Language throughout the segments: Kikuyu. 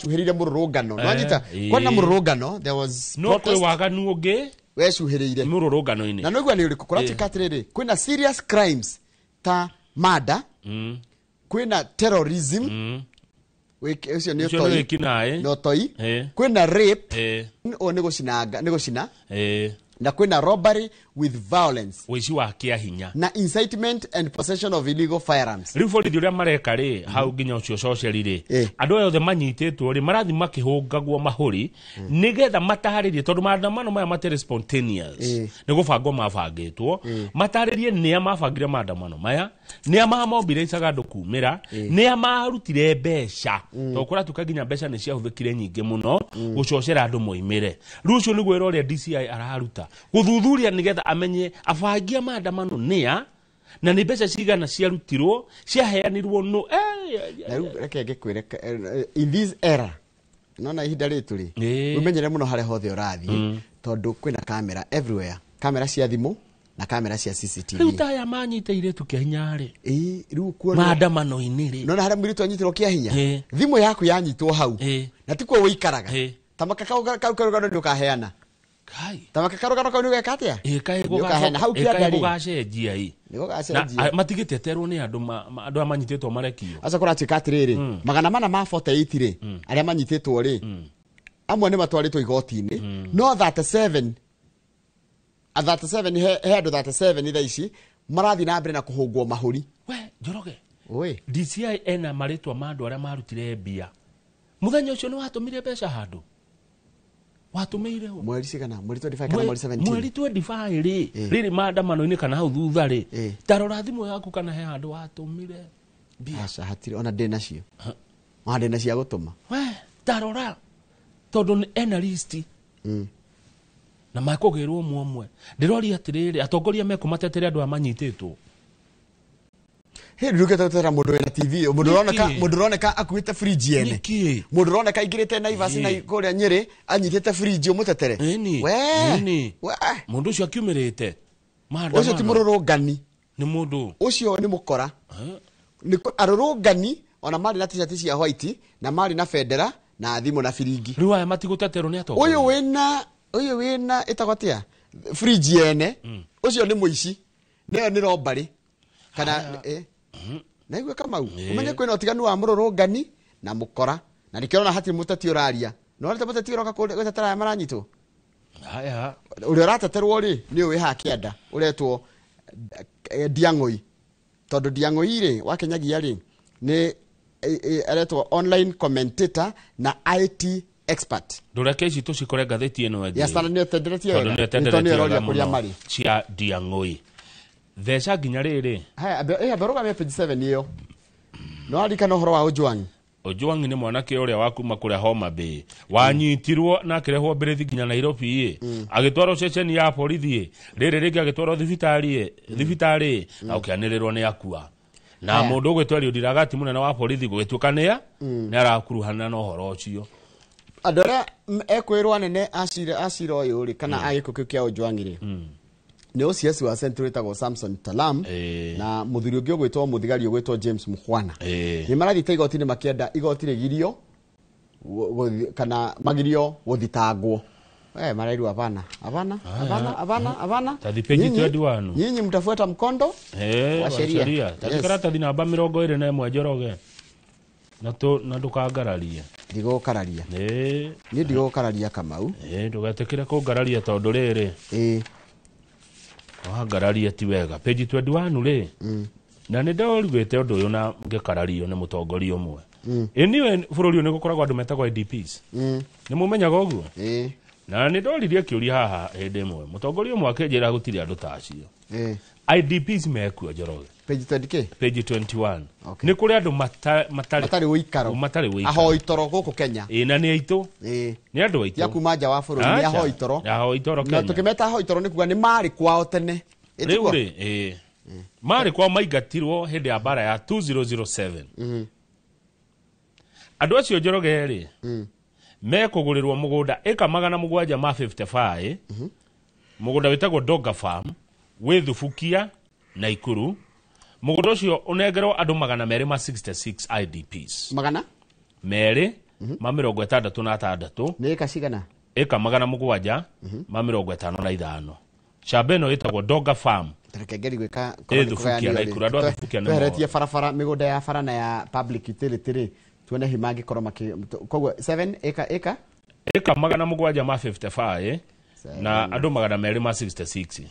Wacuhĩrire mũrũrũngano, nwanyita? Kwani na mũrũrũngano there was No kwĩ protest. Waganu ũngĩ Wecuhĩrĩire mũrũrũngano-inĩ. Na nĩguo nĩ ũrĩkũ kũratuĩka atĩrĩrĩ, kwĩna serious crimes ta murder, kwĩna terrorism, ũcio nĩ Ũcio nĩ ũtoi. wĩkinaĩ. Na ũtoi. Kwĩna rape, ũyũ nĩ gũcinanga, nĩ gũcina. Na kwĩna robbery with violence. Ũici wa kĩa hinya. Na incitement and possession of illegal firearms. Rĩu borithi ũrĩa mareka rĩ, hau nginya ũcio coceri rĩ, andũ aya othe manyitĩtwo rĩ, marathiĩ makĩhũngagwo mahũri nĩgetha matarĩrie, tondũ maandamano maya matirĩ spontaneous. Nĩ gũbangwo mabangĩtwo. Matarĩrie nĩa mabangire maandamano maya, nĩa mamobilaicaga andũ kumĩra, nĩa marutire mbeca, tondũ kũratuĩka nginya mbeca nĩ ciahũthĩkire nyingĩ mũno gũcocera andũ moimĩre. Rĩu ũcio nĩguo wĩra ũrĩa DCI araruta, gũthuthuria nĩgetha amenye abangi a maandamano nĩa na nĩ mbeca cigana ciarutirwo, ciaheanirwo nũ. Na rĩu reke ngĩkwĩre, in this era, nona ihinda rĩtũ rĩ, wĩmenyere mũno harĩa hothe ũrathiĩ, tondũ kwĩna kamera everywhere, kamera cia thimũ na kamera cia CCTV. Rĩu ta aya manyita irĩtu kĩa hinya rĩ, Ĩĩ, rĩu kuona maandamano-inĩ rĩ, nona harĩa mũirĩtu anyitĩrwo kĩa hinya, thimũ yaku yanyitwo hau, na tikuo wĩikaraga, tamaka kau kau karũgano nĩ ũkaheana. Kai. Tamaka karũgano kau nĩ ũgeka atĩa? Ĩ, kaĩ. Nĩ ũkaheana hau kĩanda rĩ. Gũgacenjia ĩ. Nĩ Na gũgacenjia. Matigĩteterwo nĩ andũ andũ aya manyitĩtwo marekio. Aca, kũratuĩka atĩrĩrĩ, 448 rĩ, arĩa manyitĩtwo rĩ, amwe nĩ matwarĩtwo igoti-inĩ, no 37, a 37, he andũ 37 thaa ici marathiĩ na mbere na kũhũngwo mahũri. We Njoroge. Oi. DCI ena marĩtwa ma andũ arĩa marutire mbia mũthenya ũcio. Nĩ watũmire mbeca handũ watũmĩire ũ? Mweri cigana? Mweri 25 kana mweri 17? Mweri 25 rĩ, rĩrĩ maandamano-inĩ kana hau thutha rĩ, tarora thimũ yaku kana he handũ watũmire mbia. Aca, hatirĩ ona ndĩ nacio, ona ndĩ na cia gũtũma. We tarora, tondũ ena listi na makũgĩrwo ũmwe ũmwe. Ndĩroria atĩrĩrĩ, atongoria mekũmatetere andũ aya manyitĩtwo? Hĩ, ndukĩte gũtetera mũndũ wĩna TV, mũndũ ũroneka, Nĩkĩ? mũndũ ũroneka akuĩte fridge ene. Nĩkĩ? Mũndũ ũroneka aingĩrĩte Naivas na kũrĩa Nyĩrĩ anyitĩte fridge, ũmũtetere? Ĩni. We. Ĩni. We. Mũndũ ũcio akiumĩrĩte Ũcio ti maandamano. mũrũrũngani. Nĩ mũndũ Ũcio nĩ mũkora. Arũrũngani ona marĩ na t-shirt cia white na marĩ na bendera na thimũ na biringi. Rĩu aya matigũteterwo nĩ atongoria? Ũyũ wĩna ĩtagwo atĩa, fridge yene, ũcio nĩ mũici, nĩyo nĩ robbery kana naigua Kamau. Ũmenye kwĩna ũtiganu wa mũrũrũngani na mũkora, na nĩkĩo ũrona hatirĩ mũteti ũraria. Nĩwonete mũteti ũroka gũtetera aya maranyitwo? Aya. Ũrĩa ũrateterwo rĩ, nĩ ũyũ wĩ haha kĩanda ũretwo Ndiang'ũi, tondũ Ndiang'ũi rĩ, wa Kenyagia rĩ, nĩ aretwo online commentator na IT expert. Ndũreke ici tũcikore ngathĩti ĩno ĩngĩ. Ya Standard nĩ ĩtenderetie Tondũ wega. nĩ Nĩ tondũ ĩtenderetie nĩ wega ĩroria kũrĩa mũno marĩ. Cia Ndiang'ũi theca nginya rĩrĩ. Haya, ambe ũrũgamie page 7 ĩyo. Nĩ waririkana ũhoro wa Ojwang? Ojwang nĩ mwanake ũrĩa wa kuma kũrĩa Homa Bay wanyitirwo na akĩrehwo mbĩrĩthi nginya Nairobi ĩ, agĩtwarwo ceceni ya borithi ĩ, rĩrĩ rĩngĩ agĩtwarwo thibitarĩ ĩ, thibitarĩ na ũkĩanĩrĩrwo nĩ akua, na Haya. mũndũ ũgwĩtwo Eliud Lagat, mũnene wa borithi, gũgĩtuĩka nĩa nĩ arakuruhana na ũhoro ũcio. Andũ arĩa ekwĩrwo anene a cira ũyũ rĩ, kana a gĩko kĩu kĩa Ojwang rĩ, nĩ OCS wa Central wĩtagwo Samson Talam na mũthuri ũngĩ ũgwĩtwo, mũthigari ũgwĩtwo James Mukhwana. Nĩ marathiĩte igoti-inĩ makĩenda igoti rĩgirio kana magirio gũthitangwo. Marairwo hapana, hapana, hapana, hapana, hapana. Tathi page Nyinyi- 21. Nyinyi mtafuata mkondo wa wa sheria. sheria. Tathi karatathi namba 21, Njoroge, na ndũkangararie. Ndigũkararia. Niĩ ndigũkararia, Kamau. Ndũgetĩkĩre kũngararia, tondũ rĩrĩ, wangararia ti wega. Page 21 rĩ, na nĩ ndorugĩte ũndũ ũyũ na ngĩkarario nĩ mũtongoria ũmwe. Ĩ niwe bũrũri ũyũ nĩ gũkoragwo andũ metagwo IDPs, nĩ mũmenyaga ũguo? Ĩĩ. Na nĩ ndoririe kĩũria haha hĩndĩ ĩmwe, mũtongoria ũmwe akĩnjĩra gũtirĩ andũ ta acio. IDPs mekuo, Njoroge. Page 20 k? Page 21. Okay. Nĩ kũrĩ andũ matarĩ matarĩ ũikaro. Matarĩ ũikaro. Ahoi toro gũkũ Kenya. Ĩ, na nĩ aitũ. Nĩ andũ aitũ. Tia kuma nja wa bũrũri, nĩ Aca. ahoi toro. Ahoi toro Na Kenya. tũkĩmeta ahoi toro nĩ kuga nĩ marĩ kwao tene. Rĩu Ĩtiguo? rĩ, ĩ, marĩ kwao maingatirwo hĩndĩ ya mbara ya 2007. Andũ acio, Njoroge rĩ, mekũgũrĩrwo mũgũnda ĩka 755, mũgũnda wĩtagwo Donga Farm wĩ Thubukia, Naikuru. Mũgũnda ũcio ũnengerwo andũ 266 IDPs. Magana merĩ. ma 66. Nĩ ĩka cigana? Ĩka 700 ma 55. Shamba ĩno ĩtagwo Donga Farm. Reke ngeri gwĩka Thubukia Naikuru, andũ a Thubukia nĩ tweheretie barabara mĩgũnda ya bara na ya public utility rĩ, tuone hihi mangĩkorwo makĩ koguo 7 ĩka ĩka Ĩka 700 ma 55 na andũ 200 ma 66.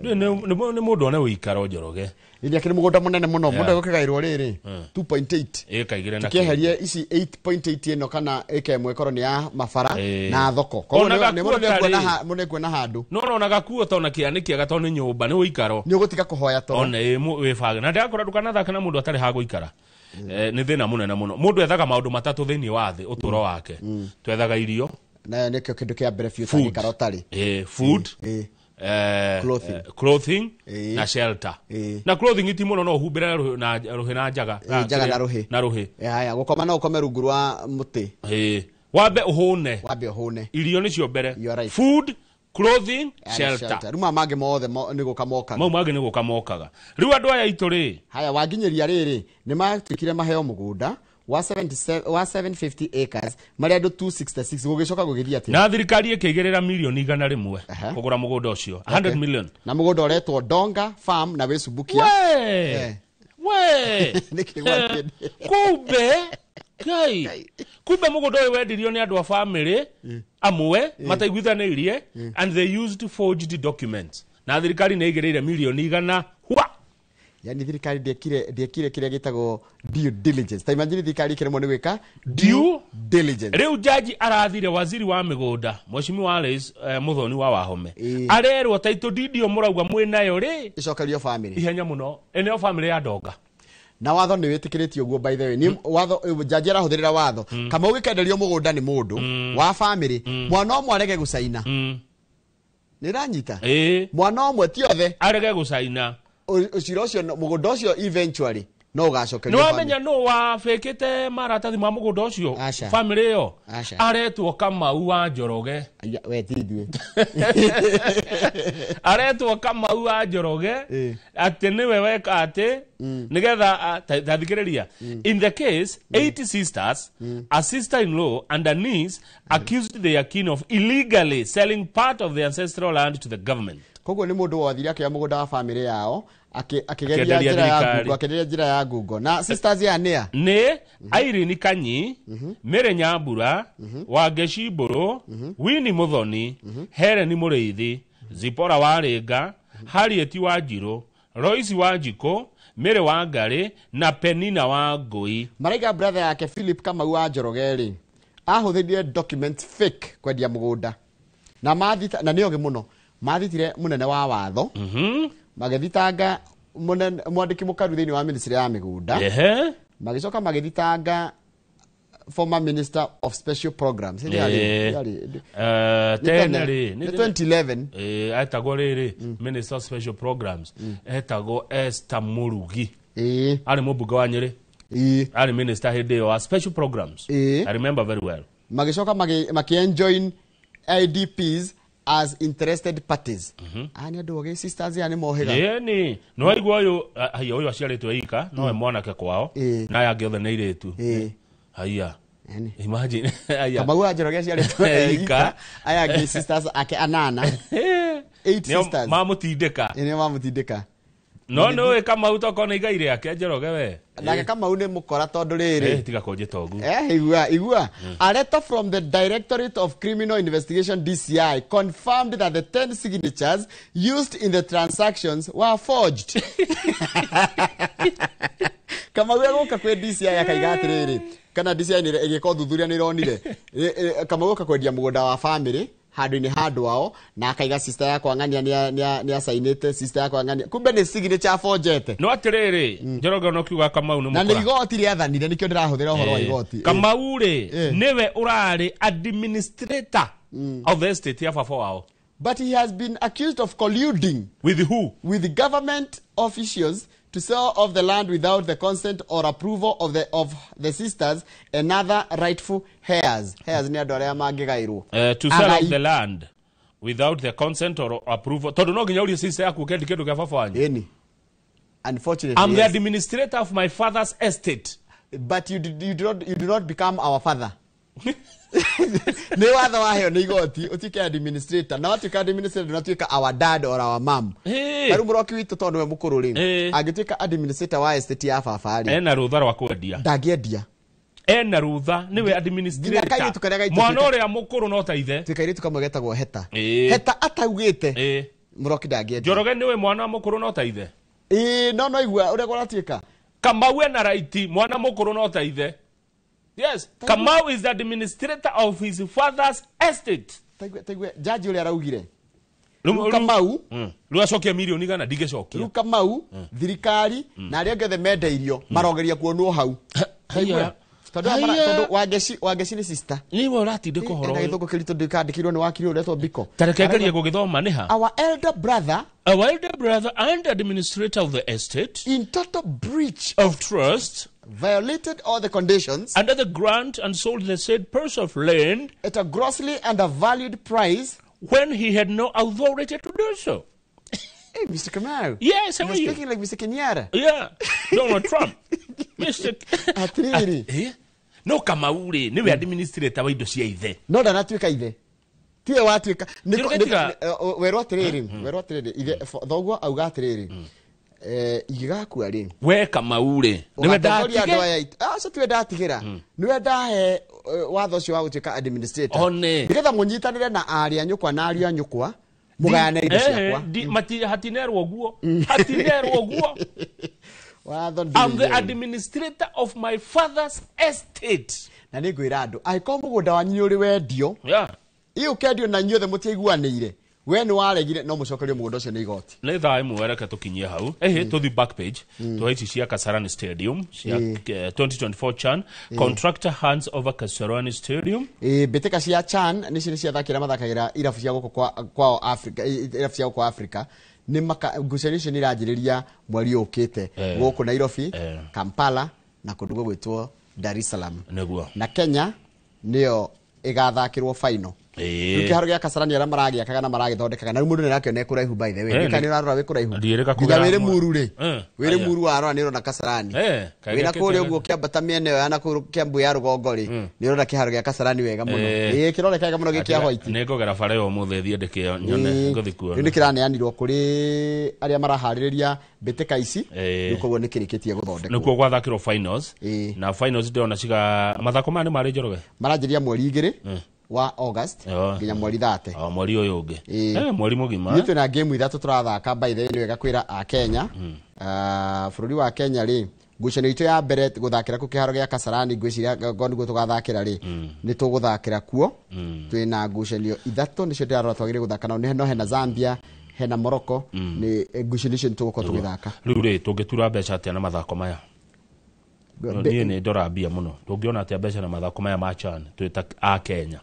Nĩ mũndũ one ũikaro Njoroge. Iria kĩrĩ mũgũnda mũnene mũno, mũndũ egũkĩgaĩrwo rĩrĩ 2.8. Ĩka igĩrĩ na Tukĩeherie ici 8.8 ĩno kana ĩka ĩmwe ĩkorwo nĩ ya mabara na thoko. Ona Koguo nĩ gakuo tarĩ. mũndũ nĩekuona handũ. No ona gakuo tona kĩa nĩ kĩega tondũ nĩ nyũmba nĩ ũikaro. Nĩ ũgũtiga kũhoya toro. Ona wĩbange. Na ndĩrakora ndũkanathake na mũndũ atarĩ ha gũikara. Nĩ thĩna mũnene mũno. Mũndũ ethaga maũndũ matatũ thĩinĩ wa thĩ ũtũũro wake. Twethaga irio. Nayo nĩkĩo kĩndũ kĩa mbere biũ Food. ũtangĩikara ũtarĩ. Food. Clothing. Clothing na shelter. Na clothing ti mũno no ũhumbĩre na rũhĩ na njaga. Njaga na rũhĩ. Na rũhĩ. Haya, gũkoma no ũkome rungu rwa mũtĩ. Wambe ũhũne. Wambe ũhũne. Irio nĩcio mbere. You are right. Food, clothing, And shelter. Rĩu maya mangĩ mothe nĩ gũka mokaga. Mau mangĩ nĩ gũka mokaga. Rĩu andũ aya aitũ rĩ. Haya, wanginyĩria rĩrĩ, nĩ matuĩkire maheo mũgũnda wa 77 wa 750 acres marĩa andũ 266 gũgĩcoka gũgĩthiĩ atĩa? Na thirikari ĩkĩigĩrĩra milioni 100 kũgũra mũgũnda ũcio. 100 million. Na mũgũnda ũretwo Donga Farm na wĩ Subukia. We! We! Nĩkĩ gwakĩndĩ? Kumbe Ngai. Kumbe mũgũnda ũyũ wendirio nĩ andũ a family amwe mataiguithanĩirie and they used forged documents. Na thirikari nĩ ĩigĩrĩire milioni 100 hwa. Yani thirikari ndiekire kĩrĩa gĩtagwo due diligence. Ta imagine thirikari ĩkĩremwo nĩ gwĩka due diligence. Rĩu jaji arathire waziri wa mĩgũnda Mheshimiwa Alice Muthoni wa Wahome. Arerwo title deed ĩyo mũrauga mwĩnayo rĩ ĩcokerio family. Ihenya mũno. Ĩneo family ya Donga. Na watho nĩ wĩtĩkĩrĩtio ũguo by the way. Ni watho jaji arahũthĩrĩra watho. Kama ũgĩkenderio mũgũnda nĩ mũndũ wa family, mwana ũmwe arege gũcaina. Nĩ ũranyita? Mwana ũmwe ti othe arege gũcaina. Ũcira ũcio mũgũnda ũcio eventually no ũgacokerio. Nĩ wamenya nũ wabĩkĩte maratathi ma mũgũnda ũcio family ĩyo? Aretwo Kamau wa Njoroge. We ti ithuĩ. Aretwo Kamau wa Njoroge atĩ nĩwe weka atĩ nĩgetha tathikĩrĩria. In the case, 8 sisters, a sister-in-law and a niece accused their kin of illegally selling part of the ancestral land to the government. Koguo nĩ mũndũ wathire akĩoya mũgũnda wa family yao akĩgeria njĩra ya Google, akĩgeria njĩra ya Google. Na sisters ya nĩa? Nĩ Irene Kanyi, Mary Nyambura, Wangeshi Mbũrũ, Winnie Muthoni, Helen Mũrĩithi, Zipporah Warĩnga, Harriet Wanjirũ, Royce Wanjikũ, Mary Wangari na Penina Wangũi. Maraiga brother yake Philip Kamau wa Njoroge rĩ, ahũthĩrire document fake kwendia mũgũnda. Na mathita na nĩ ogĩ mũno. Mathitire mũnene wa watho. Magĩthitanga mũnene mwandĩki mũkaru thĩinĩ wa ministry ya mĩgũnda. Magĩcoka magĩthitanga former minister of special programs. Tene rĩ, Nĩ 2011. Etagwo rĩrĩ minister of special programs. Etagwo Esther Murugi. Arĩ mũmbunge wa Nyĩrĩ. Arĩ minister hĩndĩ ĩyo wa special programs. I remember very well. Magĩcoka makĩ-enjoin IDPs as interested parties. Nĩ andũ ogĩ sisters ya nĩ mohĩga. Ĩni, nĩ waigua ũyũ, haiya ũyũ aciarĩtwo ika, nowe mwanake kwao, na aya angĩ othe nĩ airĩtu. Haiya. Imagine. Haiya. Kamau wa Njoroge aciarĩtwo ika, aya angĩ sisters ake anana. 8 sisters. Mamũtindĩka. Nĩo mamũtindĩka. No nĩ ũĩ Kamau tokorwo nĩ igai rĩake Njoroge we. Nake Kamau nĩ mũkora tondũ rĩrĩ. Tiga kũnjĩta ũguo. Igua. A letter from the Directorate of Criminal Investigation DCI confirmed that the 10 signatures used in the transactions were forged. Kamau egũka kwĩ DCI akaiga atĩrĩrĩ, kana DCI nĩ ĩgĩka ũthuthuria nĩ ĩronire. Kamau oka kwendia mũgũnda wa family handũ-inĩ handũ ao na akaiga sister yakwa ng'ania nĩ acainĩte sister yakwa ng'ania, kumbe nĩ signature forgete. No atĩrĩrĩ, Njoroge no kiuga Kamau nĩ Na mũkora. nĩ igoti rĩathanire, nĩkĩo ndĩrahũthĩra ũhoro wa igoti. Kamau rĩ, nĩwe ũrarĩ administrator of the estate ya baba wao. But he has been accused of colluding with who? With the government officials to sell off the land without the consent or approval of the sisters and other rightful heirs. Heirs nĩ andũ arĩa mangĩgaĩrwo. To sell off the land without the consent or approval. Tondũ no nginya ũrie sister yaku ũkendi kĩndũ kĩa baba wanyu. Ĩni. Unfortunately, I'm yes. the administrator of my father's estate. But you do not become our father. Nĩ watho waheo nĩ igoti ũtuĩke administrator, na watuĩka administrator ndũnatuĩka our dad or our mom. Rĩu mũroki witũ tondũ nĩwe mũkũrũ rĩ, angĩtuĩka administrator wa estate ya baba rĩ, ena rũtha rwa kwendia. Ndangĩendia. Ena rũtha, nĩwe administrator. Mwana ũrĩa mũkũrũ no ta ithe. Twĩ kairĩtu kamwe getagwo Heta. Heta ataugĩte mũroki ndangĩendia. Njoroge nĩwe mwana mũkũrũ no ta ithe. No no igua ũrĩa kũratuĩka. Kamau ena right, mwana mũkũrũ no ta ithe. Yes, Kamau is the administrator of his father's estate. Taigwe jaji ũrĩa araugire. Kamau rĩu acokia milioni igana ndingĩcokia. Rĩu Kamau thirikari na arĩa angĩ othe mendeirio marogeria kuonwo hau. Taigwe tondũ Wangeci nĩ sister. Nĩwe ũratindĩka ũhoro ũyũ. Gĩthũngũ kĩritũ ndĩkandĩkirwo nĩ wakiri ũretwo Biko. Ta reke ngerie gũgĩthoma nĩ ha? Our elder brother. Our elder brother and administrator of the estate. In total breach of trust. Violated all the conditions under the grant and sold the said parcel of land at a grossly undervalued price when he had no authority to do so. Hey, Mr. Kamau. Yes, how are you? Speaking like Mr. Kenyatta. Yeah, Donald Trump. Mr. Atiriri. No Kamau rĩ, niwe administrator wa indo cia ithe. No ndanatuĩka ithe. Tiwe watuĩka. Werwo atĩrĩrĩ, ithe thoguo auga atĩrĩrĩ. Ingĩgakua rĩ, we Kamau rĩ, nĩwe ndatigĩra. Acio tiwe ndatigĩra. Nĩwe ndahe watho ũcio wa gũtuĩka administrator. One. Nĩgetha mũnyitanĩre na arĩ a nyũkwa na ariũ a nyũkwa mũgayane indo ciakwa. Hatinerwo guo. Hatinerwo guo. Watho I'm the administrator of my father's estate. Na nĩngwĩra andũ, angĩkorwo mũgũnda wanyu nĩ ũrĩ wendio, ĩ ũkendio na inyuothe mũtiaiguanĩire, we nĩ waregire, no mũcokerio mũgũnda ũcio nĩ igoti. Nĩ thaa ĩmwe, reke tũkinyie hau. Tũthiĩ back page. Tũhe ici cia Kasarani Stadium cia 2024 CHAN. Contractor hands over Kasarani Stadium. Mbĩtĩka cia CHAN nĩcio nĩ ciathaki arĩa mathakagĩra irabu cia gũkũ kwao Africa, irabu cia gũkũ Africa. Nĩ ngucanio icio nĩ iranjĩrĩria mweri ũkĩte gũkũ Nairobi, Kampala na kũndũ gũgwĩtwo Dar es Salaam. Nĩguo. Na Kenya nĩyo ĩgathakĩrwo final. Rĩu kĩharo gĩa Kasarani arĩa maragĩakaga na maragĩthondekaga, na rĩu mũndũ nĩarakĩona kũraihu by the way. Nĩka nĩũrarora wĩ kũraihu. Nginya wĩrĩ muru rĩ. Wĩrĩ muru warora nĩũrona Kasarani. Wĩna kũrĩa ũguo kĩambata mĩena ĩyo ya na kũu Kĩambu ya rũgongo rĩ, nĩũrona kĩharo gĩa Kasarani wega mũno. Kĩroneka wega mũno gĩ kĩa white. Nĩngũgera bara ĩyo ũmũthĩ thiĩ ndĩkĩo nyone ngũthiĩ kuona. Rĩu nĩkĩraneanirwo kũrĩ arĩa maraharĩrĩria mbĩtĩka ici, rĩu koguo nĩkĩrĩkĩtie gũthondekwo. Nĩkuo gwathakĩrwo finals. Na finals ndĩrona ciga mathako maya nĩ marĩ Njoroge. Maranjĩrĩria mweri 2 wa August nginya mweri 30. Mweri ũyũ ũngĩ. Mweri mũgima. Ithuĩ twĩna game ithatũ tũrathaka by the way, nĩ wega kwĩra a Kenya. Bũrũri wa Kenya rĩ, ngucanio itũ ya mbere gũthakĩra kũ kĩharo gĩa Kasarani, ngwĩciria ngo nĩguo tũgathakĩra rĩ, nĩ tũgũthakĩra kuo. Twĩna ngucanio ithatũ nĩcio ndĩrarora twagĩrĩire gũthaka nao, no hena Zambia, hena Morocco, nĩ ngucanio icio nĩ tũgũkorwo tũgĩthaka. Rĩu rĩ, tũngĩtura mbeca atĩa na mathako maya? Niĩ nĩ ndora mbia mũno. Tũngĩona atĩa mbeca na mathako maya ma CHAN twĩ ta a Kenya?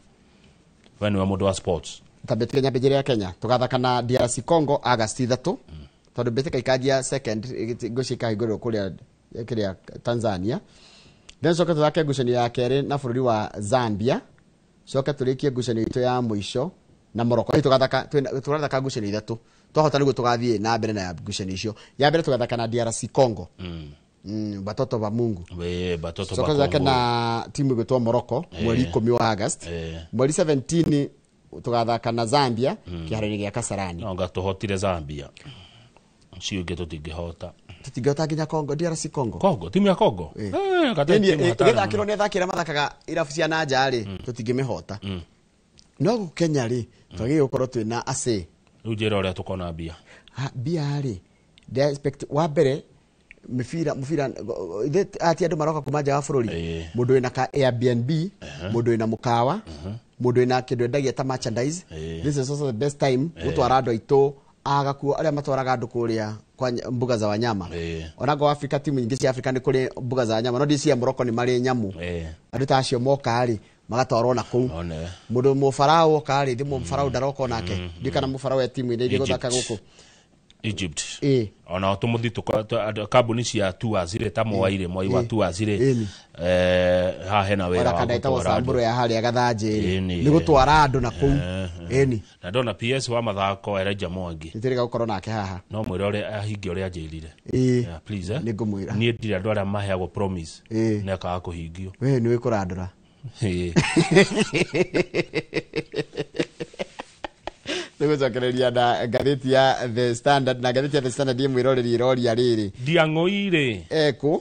We nĩwe mũndũ wa sports. Ta mbĩtĩka nyambĩrĩria ya Kenya tũgathaka na DRC Congo August 3, tondũ mbĩtĩka ikanjia second ngũci ikahingũrĩrwo kũrĩa kĩrĩa Tanzania. Then coke tũthake ngucanio ya kerĩ na bũrũri wa Zambia, coke tũrĩkie ngucanio itũ ya mũico na Morocco. Tũgathaka tũrathaka ngucanio ithatũ, twahota nĩguo tũgathiĩ na mbere na ngucanio icio. Ya mbere tũgathaka na DRC Congo. Batoto ba Mungu. We batoto ba Congo. Coke na timu ĩgwĩtwo Morocco mweri 10 wa August. Mweri 17 tũgathaka na Zambia kĩharo-inĩ gĩa Kasarani. No ngatũhotire Zambia. Cio ingĩ tũtingĩhota. Tũtingĩhota nginya Congo, DRC Congo. Congo, timu ya Congo. Ĩgĩthakĩrwo nĩ athaki arĩa mathakaga irabu cia na nja rĩ, tũtingĩmĩhota. No gũkũ Kenya rĩ, twagĩrĩirwo gũkorwo twĩna ase. Rĩu njĩra ũrĩa tũkona mbia. Mbia rĩ, expect wa mbere mĩbira ati andũ maroka kuma nja wa bũrũri, mũndũ wĩna ka Airbnb, mũndũ wĩna mũkawa, mũndũ wĩna kĩndũ endagia ta merchandise. This is also the best time gũtwara andũ aitũ agakuo arĩa matwaraga andũ kũrĩa kwa mbuga za wanyama. Onago Africa timu nyingĩ cia Africa nĩ kũrĩ mbuga za wanyama, no ndici cia Morocco nĩ marĩ nyamũ. Andũ ta acio moka rĩ magatwarwo na kũu. Mũndũ mũfarao oka rĩ, mũfarao ndaroka onake, ndiũ kana mũfarao e timu ĩrĩa ĩgũthaka gũkũ Egypt. Ona tumuthi kambuni cia tours rĩ ta Mwai rĩ, Mwai wa tours rĩ, haha hena wĩra wa gũtwara Samburu ya harĩa Gathanjĩ rĩ, nĩ gũtwara andũ na kũu. Ĩni. Na ndona PS wa mathako Elijah Mwangi. Nĩtũrĩga gũkorwo nake haha. No mwĩre ũrĩa ahingie ũrĩa anjĩrire. Please. Nĩngũmwĩra. Niĩ ndirĩ andũ arĩa maheagwo promise na ĩkaga kũhingio. We nĩwĩ kũrandũra. Tũgũcokereria na ngathĩti ya The Standard, na ngathĩti ya The Standard ĩmwĩroreri ĩroria rĩrĩ Ndiang'oi rĩ ekũ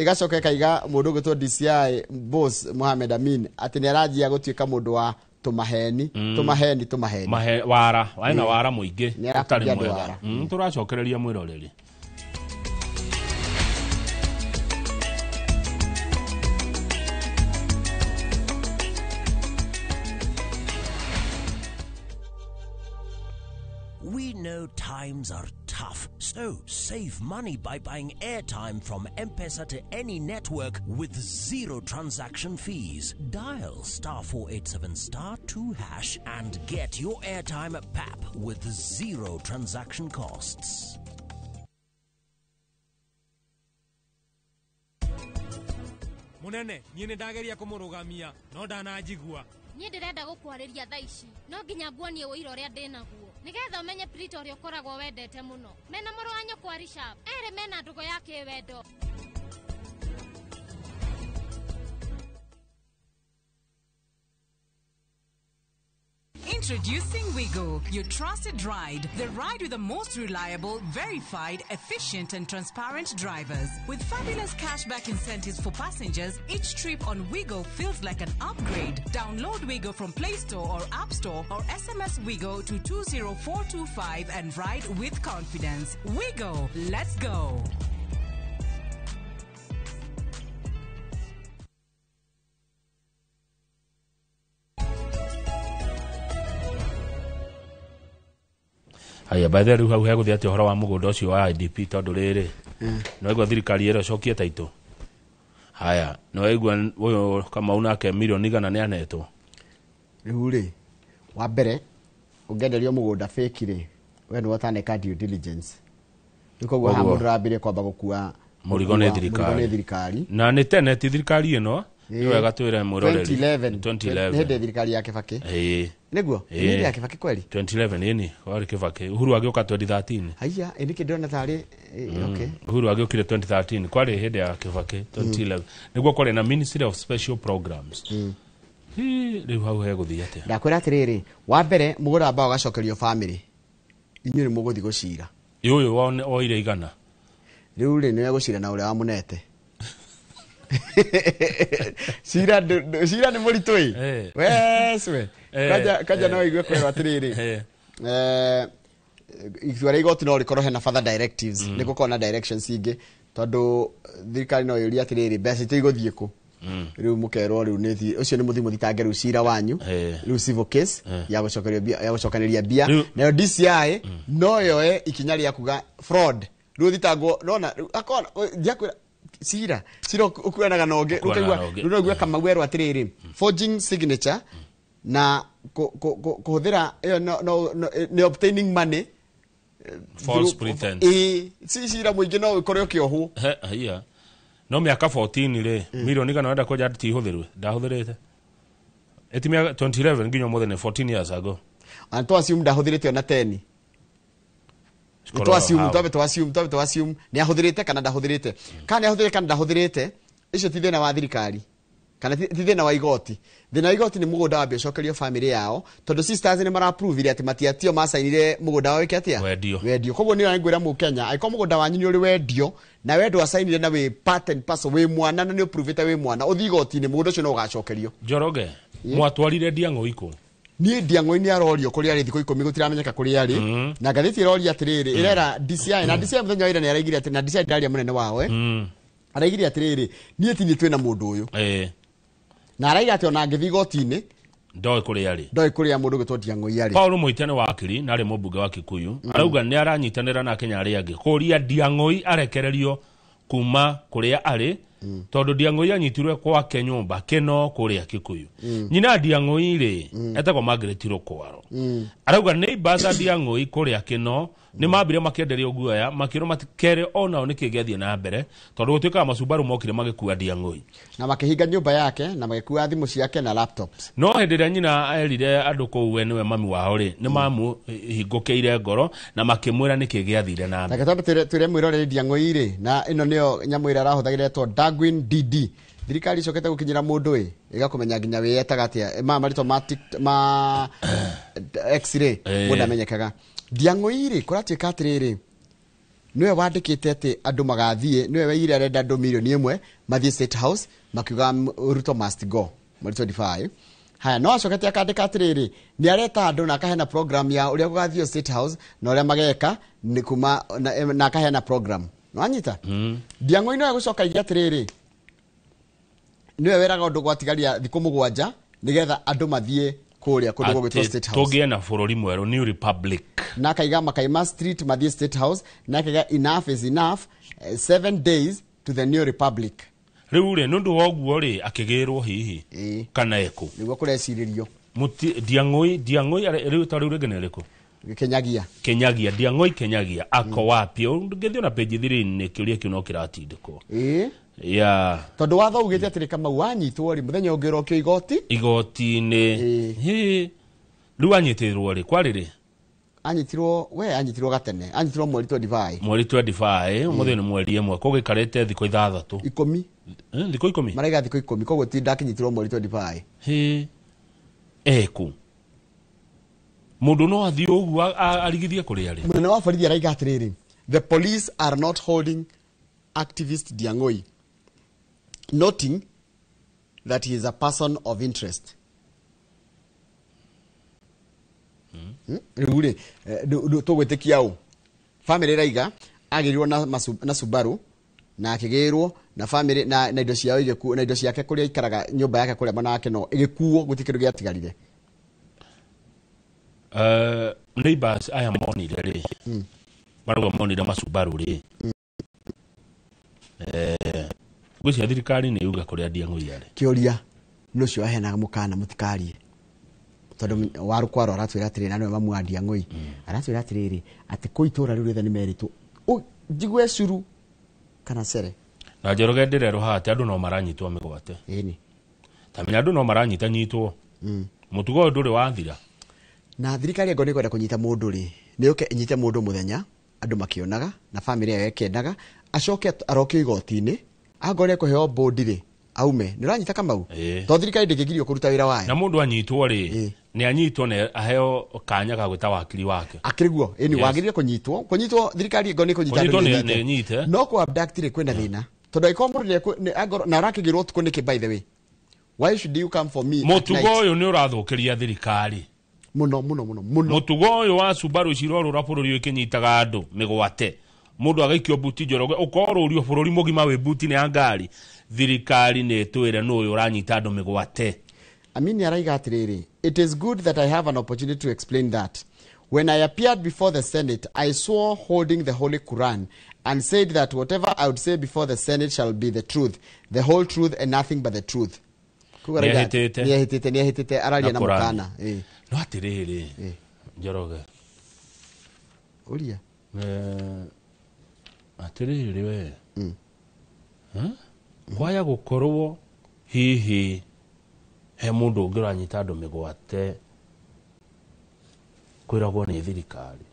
ĩgacoka ĩkaiga mũndũ ũgwĩtwo DCI boss Mohamed Amin atĩ nĩ aranjia gũtuĩka mũndũ wa tũmaheni tũmaheni tũmaheni mahe wara waina wara mũingĩ Nĩ arakundia ũtarĩ andũ mwega. wara. Tũracokereria mwĩroreri. We know times are tough, so save money by buying airtime from M-Pesa to any network with zero transaction fees. Dial *487*2# and get your airtime at PAP with zero transaction costs. Munene, niĩ nĩ ndageria kũmũrũgamia no ndananjigua. Niĩ ndĩrenda gũkwarĩria thaa ici no nginya nguonie ũira ũrĩa ndĩnaguo nĩgetha ũmenye Prita ũrĩa ũkoragwo wendete mũno mena mũrũ wa nyũkwa Rishab erĩ mena ndũgũ ya kĩwendo. Introducing Wigo, your trusted ride. The ride with the most reliable, verified, efficient and transparent drivers. With fabulous cashback incentives for passengers, each trip on Wigo feels like an upgrade. Download Wigo from Play Store or App Store or SMS Wigo to 20425 and ride with confidence. Wigo, let's go. Haya, by the way, rĩu hau hegũthiĩ atĩa ũhoro wa mũgũnda ũcio wa IDP tondũ rĩrĩ nĩwaigua thirikari ĩrĩa ĩcokie taitũ. Haya, nĩwaigua ũyũ Kamau nake milioni 100 nĩ anetwo. Rĩu rĩ wa mbere ũngĩenderio mũgũnda fake rĩ we nĩwe ũtaneka due diligence. Rĩu koguo haha Koguo- mũndũ arambĩrĩria kwamba gũkua Mũrigo nĩ gũkua- thirikari. mũrigo nĩ thirikari. Na nĩ tene ti thirikari ĩno nĩ Ĩĩ. wega twĩre mwĩroreri 2011 2011 nĩ hĩndĩ thirikari ya Kibaki. Ĩĩ. Nĩguo Ĩĩ. nĩ hĩndĩ ya Kibaki kweli. 2011 ĩni kwarĩ Kibaki. Uhuru agĩũka 2013. Haiya ĩ nĩkĩ ndĩrona tarĩ okay. Uhuru agĩũkire 2013 kwarĩ hĩndĩ ya Kibaki 2011 nĩguo kwarĩ na Ministry of Special Programs. Hii, rĩu hau hegũthiĩ atĩa? Ndakwĩra atĩrĩrĩ wa mbere mũgũnda wambaga ũgacokerio family inyuĩ nĩ mũgũthiĩ gũcira. Ĩ ũyũ woire 100. Rĩu rĩ nĩwe gũcira na ũrĩa wamũnete. Cira cira nĩ mũritũ ĩ. Eh. Wecwe. Eh, Kanja kanja eh. no igue kwĩrwo atĩrĩrĩ. Eh. Itua rĩa igoti no rĩkorwo hena further directives nĩ gũkorwo na directions ingĩ tondũ thirikari no yũrie atĩrĩrĩ mbeca itũ igũthiĩ kũ. Rĩu mũkerwo rĩu nĩ ũcio nĩ mũthiĩ mũthitange rĩu cira wanyu Eh. rĩu civil case ya gũcokerio mbia ya gũcokanĩria mbia Rĩu- nayo DCI no yoe ikinya rĩa kuga fraud rĩu thitangwo nona akona ndiakwĩra cira cira ũkuanaga na ũngĩ Ũkuanaga ũkaigua na ũngĩ. rĩu no ũigue Kamau erwo atĩrĩrĩ forging signature na kũhũthĩra ĩyo nĩ obtaining money False pretense. Ĩĩ, ci cira mũingĩ no ũkore ũkĩohwo. He, haiya. No mĩaka 14 rĩ milioni 100 wenda kwenja ti ihũthĩrwe ndahũthĩrĩte ĩti mĩaka 2011 nginya ũmũthĩ nĩ 14 years ago. And to assume ndahũthĩrĩte ona 10. Cikorwo To assume hau. twambe to assume twambe to assume nĩ ahũthĩrĩte kana ndahũthĩrĩte. Kana nĩ ahũthĩrĩte kana ndahũthĩrĩte icio ti thĩna wa thirikari kana ti thĩna wa igoti. Thĩna wa igoti nĩ mũgũnda wambe ũcokerio family yao tondũ sisters nĩ maraprovire atĩ matiatio macainire mũgũnda wao wĩke atĩa Wendio. wendio. Koguo nĩ ngwĩra mũkenya angĩkorwo mũgũnda wanyu nĩ ũrĩ wendio na we ndwacainire na wĩ part and parcel wĩ mwana na nĩ ũprovĩte wĩ mwana ũthiĩ igoti-inĩ mũgũnda ũcio no ũgacokerio. Njoroge mwatwarire Ndiang'oi kũ? Niĩ Ndiang'oi nĩ arorio kũrĩa arĩ thikũ 10 gũtiramenyeka kũrĩa arĩ na ngathĩti ĩroria atĩrĩrĩ ĩrera DCI na DCI mũthenya wa ira nĩ araigire atĩ na DCI ndaria mũnene wao araigire atĩrĩrĩ niĩ ti niĩ twĩna mũndũ ũyũ Ĩĩ. na araiga atĩ ona angĩthiĩ igoti-inĩ ndoĩ kũrĩa arĩ. ndoĩ kũrĩa mũndũ ũgwĩtwo Ndiang'oi arĩ. Paul Muite nĩ wakiri na arĩ mũmbunge wa Kikuyu arauga nĩ aranyitanĩra na Kenya arĩa angĩ kũria Ndiang'oi arekererio kuma kũrĩa arĩ tondũ Ndiang'oi anyitirwe kwake nyũmba Kĩno kũrĩa Kikuyu. Nyina Ndiang'oi rĩ etagwo Margaret Rũkwaro arauga neighbors a Ndiang'oi kũrĩa Kĩno nĩ mambire makĩenderio guoya makĩrwo matikere onao nĩkĩ gĩathiĩ na mbere tondũ gũtuĩkaga macumbarũ mokire magĩkua Ndiang'oi na makĩhinga nyũmba yake na magĩkua thimũ ciake na laptops. No hĩndĩ ĩrĩa nyina erire andũ kũu we nĩwe mami wao rĩ nĩ mamũhingũkĩire ngoro na makĩmwĩra nĩkĩ gĩathire na mbere. Reke twambe twĩre mwĩroreri Ndiang'oi rĩ na ĩno nĩyo nyamũ ĩrĩa arahũthagĩra ĩtwo Darwin DD. Thirikari icokete gukinyira mundu ĩ ĩgakũmenya nginya wĩyetaga atĩa ma marĩtwa ma ma x-ray mũndũ amenyekaga. Ndiang'ũi rĩ kũratuĩka atĩrĩrĩ niwe wandĩkĩte atĩ andũ magathiĩ, niwe weire arenda andũ 1 million mathiĩ State House makiuga Ruto must go mweri 25. Haya, no acokete akandĩka atĩrĩrĩ nĩ areta andũ na akaheana program ya ũrĩa gũgathio State House na ũrĩa mageka nĩ kuma na akaheana program. Nĩwanyita? Ndiang'ũi no egũcoka aige atĩrĩrĩ niwe weraga ũndũ gwatigaria thikũ 7 nĩgetha andũ mathiĩ kũrĩa kũndũ gũgwĩtwo State House. Tũgĩe na bũrũri mwerũ, New Republic. Na akaiga makaima street mathiĩ State House, na akaiga enough is enough, 7 days to the New Republic. Rĩu rĩ nĩ ũndũ wa ũguo rĩ akĩgĩrwo hihi kana ekũ nĩguo kũrecirĩrio. Ndiang'ũi rĩu ta rĩu rĩngĩ nĩ rĩkũ? Kenyagia. Kenyagia, Ndiang'ũi Kenyagia ako wapi? Ũngĩthiĩ na page 3 kĩũria kĩu no kĩratindĩkwo. Ya Tondũ watho ugĩte atĩrĩ Kamau wanyitwo rĩ mũthenya ũngĩ ũrokio igoti igoti-inĩ. Rĩu anyitĩrwo rĩ kwarĩ rĩ? Anyitirwo we anyitirwo gatene, anyitirwo mweri 25. Mweri 25, ũmũthĩ nĩ mweri 1, kũgĩikarĩte thikũ 6. 10. Thikũ 10? Maraiga thikũ 10, koguo ti ndakinyitirwo mweri 25. Eku mũndũ no athiĩ ũguo arigithie kũrĩa rĩ? Mũnene wa borithi araiga atĩrĩrĩ, the police are not holding activist Ndiang'ũi, noting that he is a person of interest. Rĩu rĩ tũgwĩtĩkia ũ? Family ĩraiga agĩrirwo na Subaru na akĩgĩrwo na family na indo ciao igĩkuo na indo ciake kũrĩa aikaraga nyũmba yake kũrĩa mwena wake no ĩgĩkuo gũtirĩ kĩndũ gĩatigarire. Neighbors aya monire rĩ marauga monire macubaru rĩ ngwĩciria thirikari nĩ yuga kũrĩa Ndiang'ũi arĩ. Kĩũria nĩ ũcio aheanaga mũkana mũtikarie tondũ wa Rũkwaro aratwĩra atĩrĩrĩ na nĩwe mamu wa Ndiang'ũi aratwĩra atĩrĩrĩ atĩ kũ itũra rĩu rĩothe nĩ merĩtwo njigue curu kana cere. Na Njoroge ndĩrerwo haha atĩ andũ no maranyitwo mĩgwate. Ĩni. Ta menya andũ no maranyita nyitwo. Mũtugo ũyũ ndũrĩ wathira. Na thirikari angorwo nĩ ĩkwenda kũnyita mũndũ rĩ nĩ yũke ĩnyite mũndũ mũthenya andũ makĩonaga na family yao ĩkĩendaga acoke arokio igoti-inĩ angorwo nĩ ekũheo bũndi rĩ aume. Nĩ ũranyita Kamau? To thirikari ndĩngĩgirio kũruta wĩra wayo. Na mũndũ anyitwo rĩ nĩ anyitwo na aheo kanya ga gwĩta wakiri wake. Akĩrĩ ĩni wagĩrĩire kũnyitwo. Kũnyitwo thirikari angorwo nĩ kũnyita andũ nĩ ĩnyite. No kũ abduct rĩ kwĩna thĩna tondũ angĩkorwo mũndũ nĩ na arakĩgĩrwo ũtukũ nĩkĩ by the way? Why should you come for me at night? Mũtugo ũyũ nĩ ũrathũkĩria thirikari. Mũno mũno mũno mũno. Mũtugo ũyũ wa Subaru cirorũra bũrũri ũkĩnyitaga andũ mĩgwate. Mũndũ agaikio buti Njoroge ũkorũrio bũrũri mũgima wĩ buti-inĩ ya ngari. Thirikari nĩ ĩtwĩre nũ ũyũ ũranyita andũ mĩgwate. Amini araiga atĩrĩrĩ, it is good that I have an opportunity to explain that. When I appeared before the Senate, I swore holding the Holy Quran and said that whatever I would say before the Senate shall be the truth, the whole truth and nothing but the truth. Nĩehĩtĩte nĩehĩtĩte araria na mũkana. No atĩrĩrĩ Njoroge. Ũria. Atĩrĩrĩ we. Kwaya gũkorwo hihi he mũndũ ũngĩ ũranyita andũ mĩgwate kwĩragwo nĩ thirikari.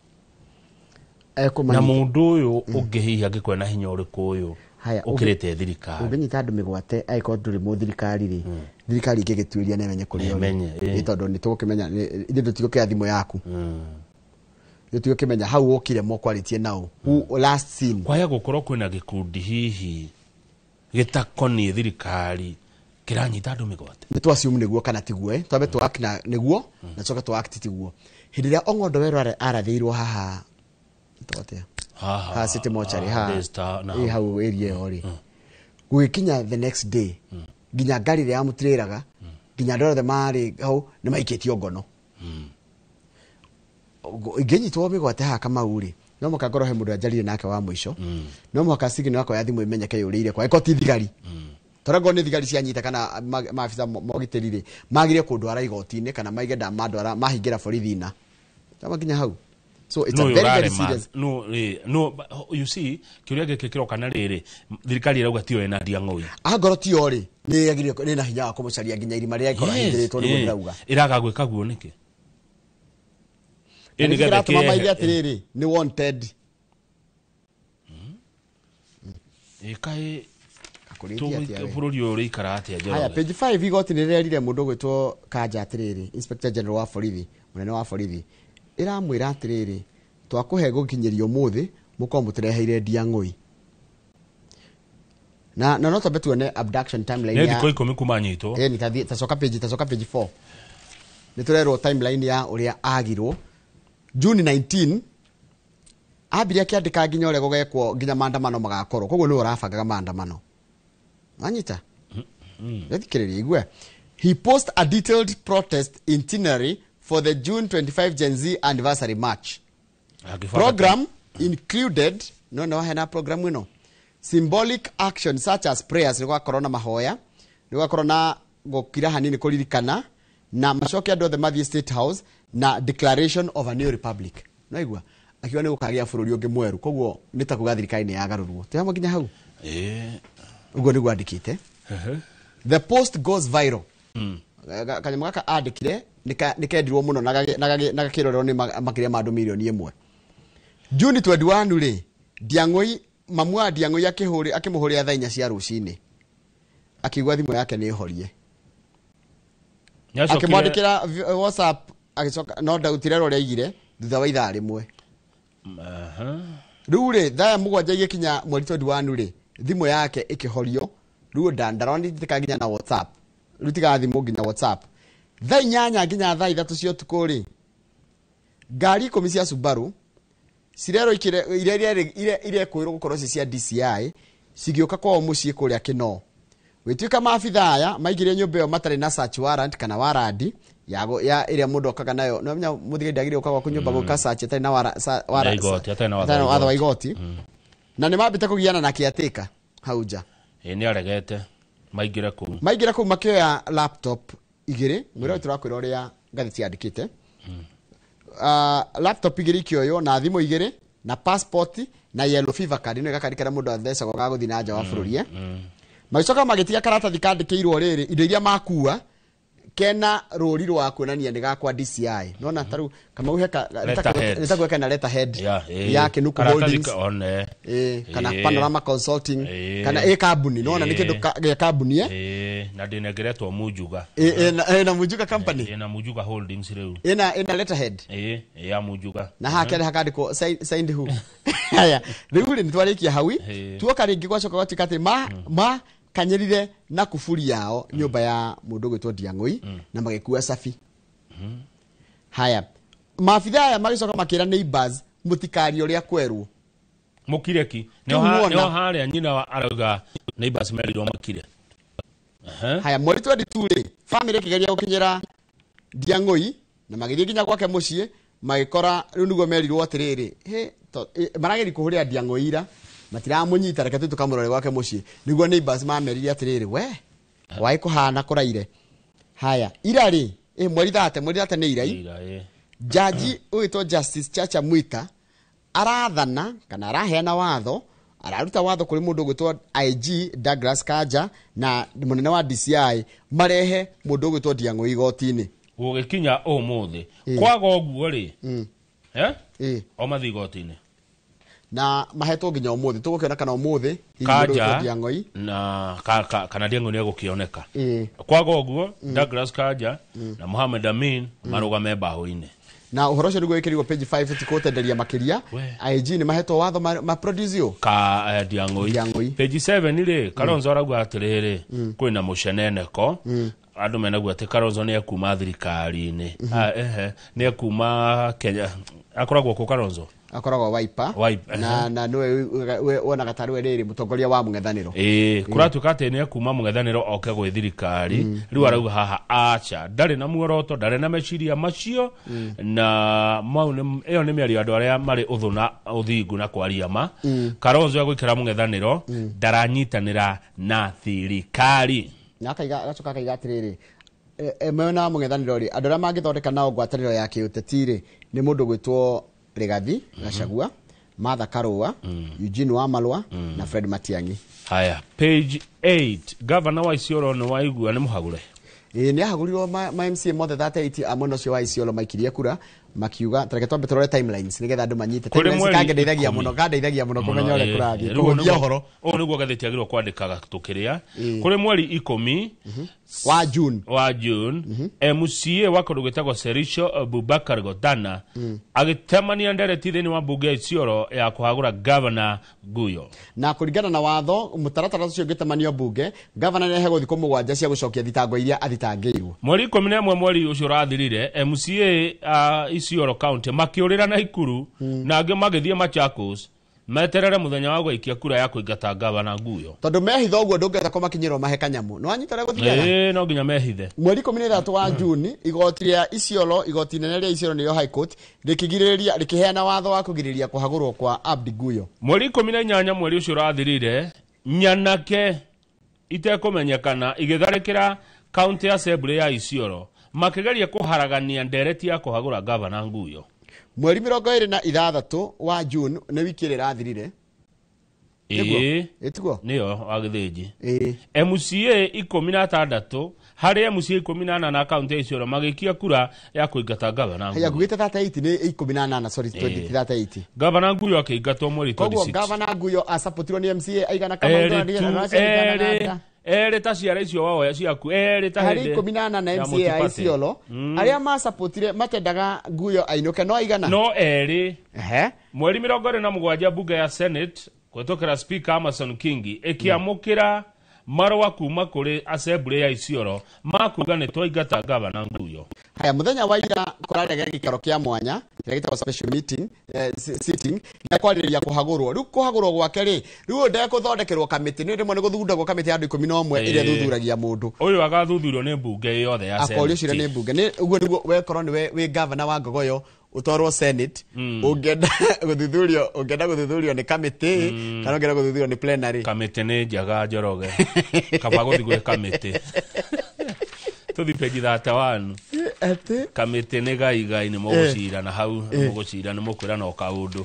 Na mũndũ ũyũ ũngĩ hihi angĩkorwo na hinya ũrĩkũ ũyũ ũkĩrĩte thirikari. Ũngĩnyita andũ mĩgwate angĩkorwo ndũrĩ mũthirikari rĩ thirikari ĩngĩgĩtuĩria na ĩmenye kũrĩa ũrĩ. Tondũ nĩ tũgũkĩmenya ithuĩ tũtigũkĩoya thimũ yaku. Nĩ tũgũkĩmenya hau wokire mokwarĩtie nao. Who last seen. Kwaya gũkorwo kwĩna gĩkundi hihi gĩtakoniĩ thirikari kĩranyita andũ mĩgwate. Nĩ tũ assume nĩguo kana tiguo twambe tũ act na nĩguo na coke tũ act tiguo. Hĩndĩ ĩrĩa Ong'ondo Werũ arathĩirwo haha tũatia haha City Mortuary haha hau area ĩyo rĩ gũgĩkinya the next day nginya ngari ĩrĩa yamũtirĩraga nginya andũ othe marĩ hau nĩ maikĩtio ngono. Ingĩnyitwo mĩgwate haha Kamau rĩ no mũhaka ngorwo he mũndũ anjarire nake wa mũico no mũhaka signal yakwa ya thimũ ĩmenyeke yũrĩire kwa ĩkorwo ti thigari tondũ angorwo nĩ thigari cianyita kana maabitha ma ũgitĩri rĩ magire kũndwara igoti-inĩ kana maige ndamandwara mahingĩra borithi na tama nginya hau. So it's a very very serious. No no you see kĩũria gĩkĩ kĩroka na rĩrĩ thirikari ĩrauga tiyo ĩna Ndiang'ũi. Angorwo tiyo rĩ nĩ yagĩrĩire nĩ na hinya wa kũmũcaria nginya irima rĩrĩa ĩkorwo ahingĩrĩtwo nĩguo ndĩrauga. Ĩraga gwĩka guo nĩkĩ? Ĩratũma maige atĩrĩrĩ nĩ wanted. Ĩkaĩ Akũrĩtie atĩa we? Bũrũri ũyũ ũrĩikara atĩa Haya, Njoroge? page 5 igoti nĩ rĩrerire mũndũ ũgwĩtwo Kanja atĩrĩrĩ, Inspector General wa borithi, mũnene wa borithi, ĩramwĩra atĩrĩrĩ, twakũhe gũkinyĩria ũmũthĩ mũkorwo mũtũreheire Ndiang'ũi. Na no twambe tuone abduction timeline Nĩ ya thikũ 10 kuma anyitwo. Ĩni tacoka page, tacoka page 4. Nĩ tũrerwo timeline ya ũrĩa agirwo. June 19 ambirie akĩandĩka nginya ũrĩa gũgekwo nginya maandamano magakorwo, koguo nĩwe ũrabangaga maandamano. Wanyita? Thikĩrĩria igue. He post a detailed protest itinerary for the June 25 Gen Z anniversary march. Agĩbanga Program included, no no hena program ĩno, symbolic action such as prayers, nĩ gwakorwo na mahoya, nĩ gwakorwo na gũkira hanini kũririkana, na macoke andũ othe mathiĩ State House na declaration of a new republic. No igua akiuga nĩ gũkagĩa bũrũri ũngĩ mwerũ, koguo nĩ ta kuga thirikari nĩ yagarũrwo. Twĩ hamwe nginya hau? Ũguo nĩguo andĩkĩte. The post goes viral. Kanyamũ gaka andĩkire nĩ kendirwo mũno na gakĩrorerwo nĩ makĩria ma andũ mirioni 1. June 21 rĩ, Ndiang'ũi, mamu wa Ndiang'ũi akĩmũhũrĩra thaa 4 cia rũcinĩ, akiuga thimũ yake nĩ ĩhorie. Nĩacokire- Akĩmwandĩkĩra WhatsApp, agĩcoka no ndarutirero ũrĩa aigire thutha wa ithaa rĩmwe. Rĩu rĩ, thaa 7 igĩkinya mweri 21 rĩ, thimũ yake ĩkĩhorio. Rĩu ndaronitĩka nginya na WhatsApp. Rĩu tiga thimũ nginya WhatsApp. Thaa 8 nginya thaa 3 cia ũtukũ rĩ, ngari 10 cia Subaru cirerwo iria irekũĩrwo gũkorwo ci cia DCI cigĩũka kwao mũciĩ kũrĩa Kinoo. Gwĩtuĩka maabitha aya maingĩrire nyũmba ĩyo matarĩ na search warrant kana warandi ya ĩrĩa mũndũ okaga nayo. No menya mũthigari ndagĩrĩirwo gũka gwaku nyũmba gwĩka search ĩtarĩ na Ya igoti, atarĩ na watho atarĩ na wa watho wa igoti. Na nĩ mambĩte kũgiana na caretaker hau nja. Ĩ, nĩ aregete maingĩre kũu. Maingĩra kũu makĩoya laptop igĩrĩ, mwĩra ũyũ tũrakwĩra ũrĩa ngathĩti yandĩkĩte. Laptop igĩrĩ ikĩoywo na thimũ igĩrĩ na passport na yellow fever card, nĩ gakari karĩa mũndũ athecagwo ga gũthiĩ na nja wa bũrũri, Magĩcoka magĩtiga karatathi kandĩkĩirwo rĩrĩ indo iria makua kena rũri rwa kuonania nĩ gakwa DCI. Nona ta rĩu Kamau he Letterhead. nĩ ta kena letterhead ya Kinuku Karatathi Holdings. one. Kana Panorama Consulting, kana ĩ kambuni, nona nĩ kĩndũ gĩa kambuni, Na ndĩnengeretwo Mujuga. Na Mujuga company. Na Mujuga Holdings rĩu. Ĩna letterhead. Ya Mujuga. Na haha kere hakandĩkwo signed who. Haya, rĩu rĩ nĩtwarĩkia hau. Tuoka rĩngĩ gwacoka gwatuĩka atĩ ma kanyerire na kuburi yao nyũmba ya mũndũ ũgwĩtwo Ndiang'ũi na magĩkua cabi. Haya, maabitha aya magĩcoka makĩra neighbors mũtikarie ũrĩa kwerwo. Mũkire ki. Kĩu muona. Nĩho harĩa nyina wa arauga neighbors merirwo makire. Haya, mweri 22 rĩ, family ĩkĩgeria gũkinyĩra Ndiang'ũi na magĩthiĩ nginya gwake mũciĩ, magĩkora rĩu nĩguo merirwo atĩrĩrĩ, he, marageria kũhũrĩra Ndiang'ũi ira, matiramũnyita, reke tũthiĩ tũkamũrore gwake mũciĩ. Nĩguo neighbors mamerire atĩrĩrĩ, we, waĩ kũhana kũraire. Haya, ira rĩ, mweri thate, mweri thate nĩ irai. Ira, Jaji ũgwĩtwo Justice Chacha Mwita arathana kana araheana watho, araruta watho kũrĩ mũndũ ũgwĩtwo IG Douglas Kanja na mũnene wa DCI marehe mũndũ ũgwĩtwo Ndiang'ũi igoti-inĩ. Gũgĩkinya ũmũthĩ. Kwaga ũguo rĩ, o mathiĩ igoti-inĩ. Na mahetwo nginya ũmũthĩ, tũgũkĩona kana ũmũthĩ hihi mũndũ Kanja ũgwĩtwo Ndiang'ũi. na kana Ndiang'ũi nĩegũkĩoneka. Kwaga ũguo, Douglas Kanja na Mohamed Amin marũgame mbaũ-inĩ. Na ũhoro ũcio nĩguo wĩkĩrirwo page 5 tũtikũtenderia makĩria. IG nĩ mahetwo watho ma produce yo. Ka Ndiang'ũi. Ndiang'ũi. Page 7 rĩ, Kalonzo arauga atĩrĩrĩ, kwĩna mũceneneko. Andũ menaguo atĩ Kalonzo nĩ ekuma thirikari-inĩ. Nĩ ekuma Kenya. Akoragwo kũ Kalonzo? Akoragwo Wiper. Wiper, Na nĩwe wonaga tarĩ we rĩrĩ mũtongoria wa mũng'ethanĩro. Kũratuĩka atĩ nĩ ekuma mũng'ethanĩro oke gwĩ thirikari. Rĩu arauga haha acha, ndarĩ na muoroto, ndarĩ na meciria macio, na mau ĩyo nĩ mĩario ya andũ arĩa marĩ ũthũ na ũthingu na kwaria ma. Kalonzo egũikara mũng'ethanĩro, ndaranyitanĩra na thirikari. Na agacoka akaiga atĩrĩrĩ, mwena wa mũng'ethanĩro rĩ, andũ arĩa mangĩthondeka nao ngwatanĩro ya kĩũteti rĩ, nĩ mũndũ gwĩtwo Rigathi Gachagua, Martha Karua, Eugene Wamalwa na Fred Matiang'i. Haya, page 8, Governor wa Isiolo nĩ waigua nĩ mũhagũre. Ĩĩ, nĩ ahagũrirwo ma MCA mothe 38 a mwena ũcio wa Isiolo maikirie kura makiuga tareke twambe tũrore timelines nĩgetha andũ manyite. Kũrĩ Timelines mweri kandeithagia 10. mũno, kandeithagia mũno kũmenya ũrĩa kũrathiĩ, Rĩu kũhũthia ũhoro. Ũũ nĩguo ngathĩti yagĩrĩirwo kwandĩkaga tũkĩrĩa. Kũrĩ mweri 10 wa June, wa June, MCA wa kũndũ gwĩtagwo Serisho Abubakar Godana agĩtemania ndereti thĩinĩ wa mbunge ya Isiolo ya kũhagũra Governor Guyo. Na kũringana na watho mũtaratara ũcio ũngĩtemanio mbunge, gavana nĩ aheagwo thikũ 7 cia gũcokia thitango iria athitangĩirwo. Mweri 11 mweri ũcio ũrathirire, MCA a Isiolo County makĩũrĩra Naikuru na angĩ magĩthiĩ Machakos meterere mũthenya wa gũikia kura ya kũingata Gavana Guyo. Tondũ mehitha ũguo ndũngĩhota kũmakinyĩrwo mahe kanyamũ, nĩ wanyita ũrĩa gũthiaga. Ĩĩ, no nginya mehithe. Mweri 13 wa Juni, igoti rĩa Isiolo, igoti inene rĩa Isiolo nĩrĩo High Court, rĩkĩgirĩrĩria, rĩkĩheana watho wa kũgirĩrĩria kũhagũrwo kwa Abdi Guyo. Mweri 18 mweri ũcio ũrathirire, nyanake itekũmenyekana igĩtharĩkĩra County Assembly ya Isiolo makĩgeria kũharagania ndereti ya kũhagũra Gavana Guyo. Mweri 26 wa June, nĩ wiki ĩrĩa ĩrathirire. Ĩĩ. Ĩtiguo? Nĩyo wa Gĩthĩnji. Ĩĩ. MCA 16 harĩ MCA 18 kaunti ya Isiolo magĩikia kura ya kũingata Gavana Haya, Nguyo. ngugĩte 38 nĩ 18, sorry, 38. Gavana Nguyo akĩingatwo mweri Koguo 26. Gavana Guyo asapotirwo nĩ MCA aigana kama Erĩ tu, erĩ, erĩ ta ciara icio waoya ciaku, erĩ ta harĩ hĩndĩ 18 ya MCA a Multiparty. Isiolo arĩa macapotire matendaga Guyo ainũke no aigana? No erĩ. Ehe. Mweri 27 mbunge ya Senate kũhetũkĩra Speaker Amason Kingi ĩkĩamũkĩra marũa kuma kũrĩ Assembly ya Isiolo makuga nĩ twaingata Gavana Nguyo. Haya, mũthenya wa ira kũrarĩ gĩikaro kĩa mwanya kĩrĩa gĩtagwo special meeting, sitting gĩa kwarĩrĩria kũhagũrwo. Rĩu kũhagũrwo gwake rĩ, rĩu ũyũ ndekũthondekerwo kamĩtĩ, nĩ rĩmwe nĩ gũthundagwo kamĩtĩ ya andũ 11 ĩrĩa ĩthuthuragia mũndũ. Ũyũ agathuthurio nĩ mbunge yothe ya Akorio cira nĩ Senate. mbunge. Nĩ ũguo nĩguo wekorwo nĩwe wĩ gavana wa Ngogoyo ũtwarwo Senate, ũngĩenda gũthuthurio, ũngĩenda gũthuthurio nĩ kamĩtĩ kana ũngĩenda gũthuthurio nĩ plenary. Kamĩtĩ nĩ njega Njoroge, kaba gũthiĩ gwĩ kamĩtĩ. Tũthiĩ page 31. Atĩ Kamĩtĩ nĩ gaigai, nĩ mũgũcira na hau mũgũcira nĩ mũkwĩra no kaũndũ.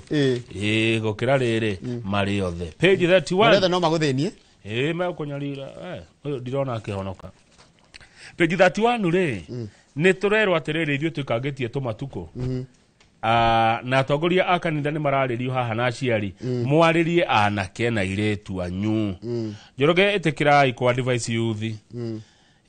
Ĩĩ, gũkĩra rĩrĩ marĩ othe page 31. Marĩ othe no magũthĩnie. Ĩĩ, megũkũnyarira. Ũyũ ndirona akĩhonoka. Page 31 rĩ, nĩ tũrerwo atĩrĩrĩ, ithuĩ tũikangĩtie tũmatukũ. Na atongoria a kanitha nĩ mararĩrio haha na aciari mwarĩrie anake na airĩtu anyu. Njoroge, ĩtĩkĩrai kwa advice youth.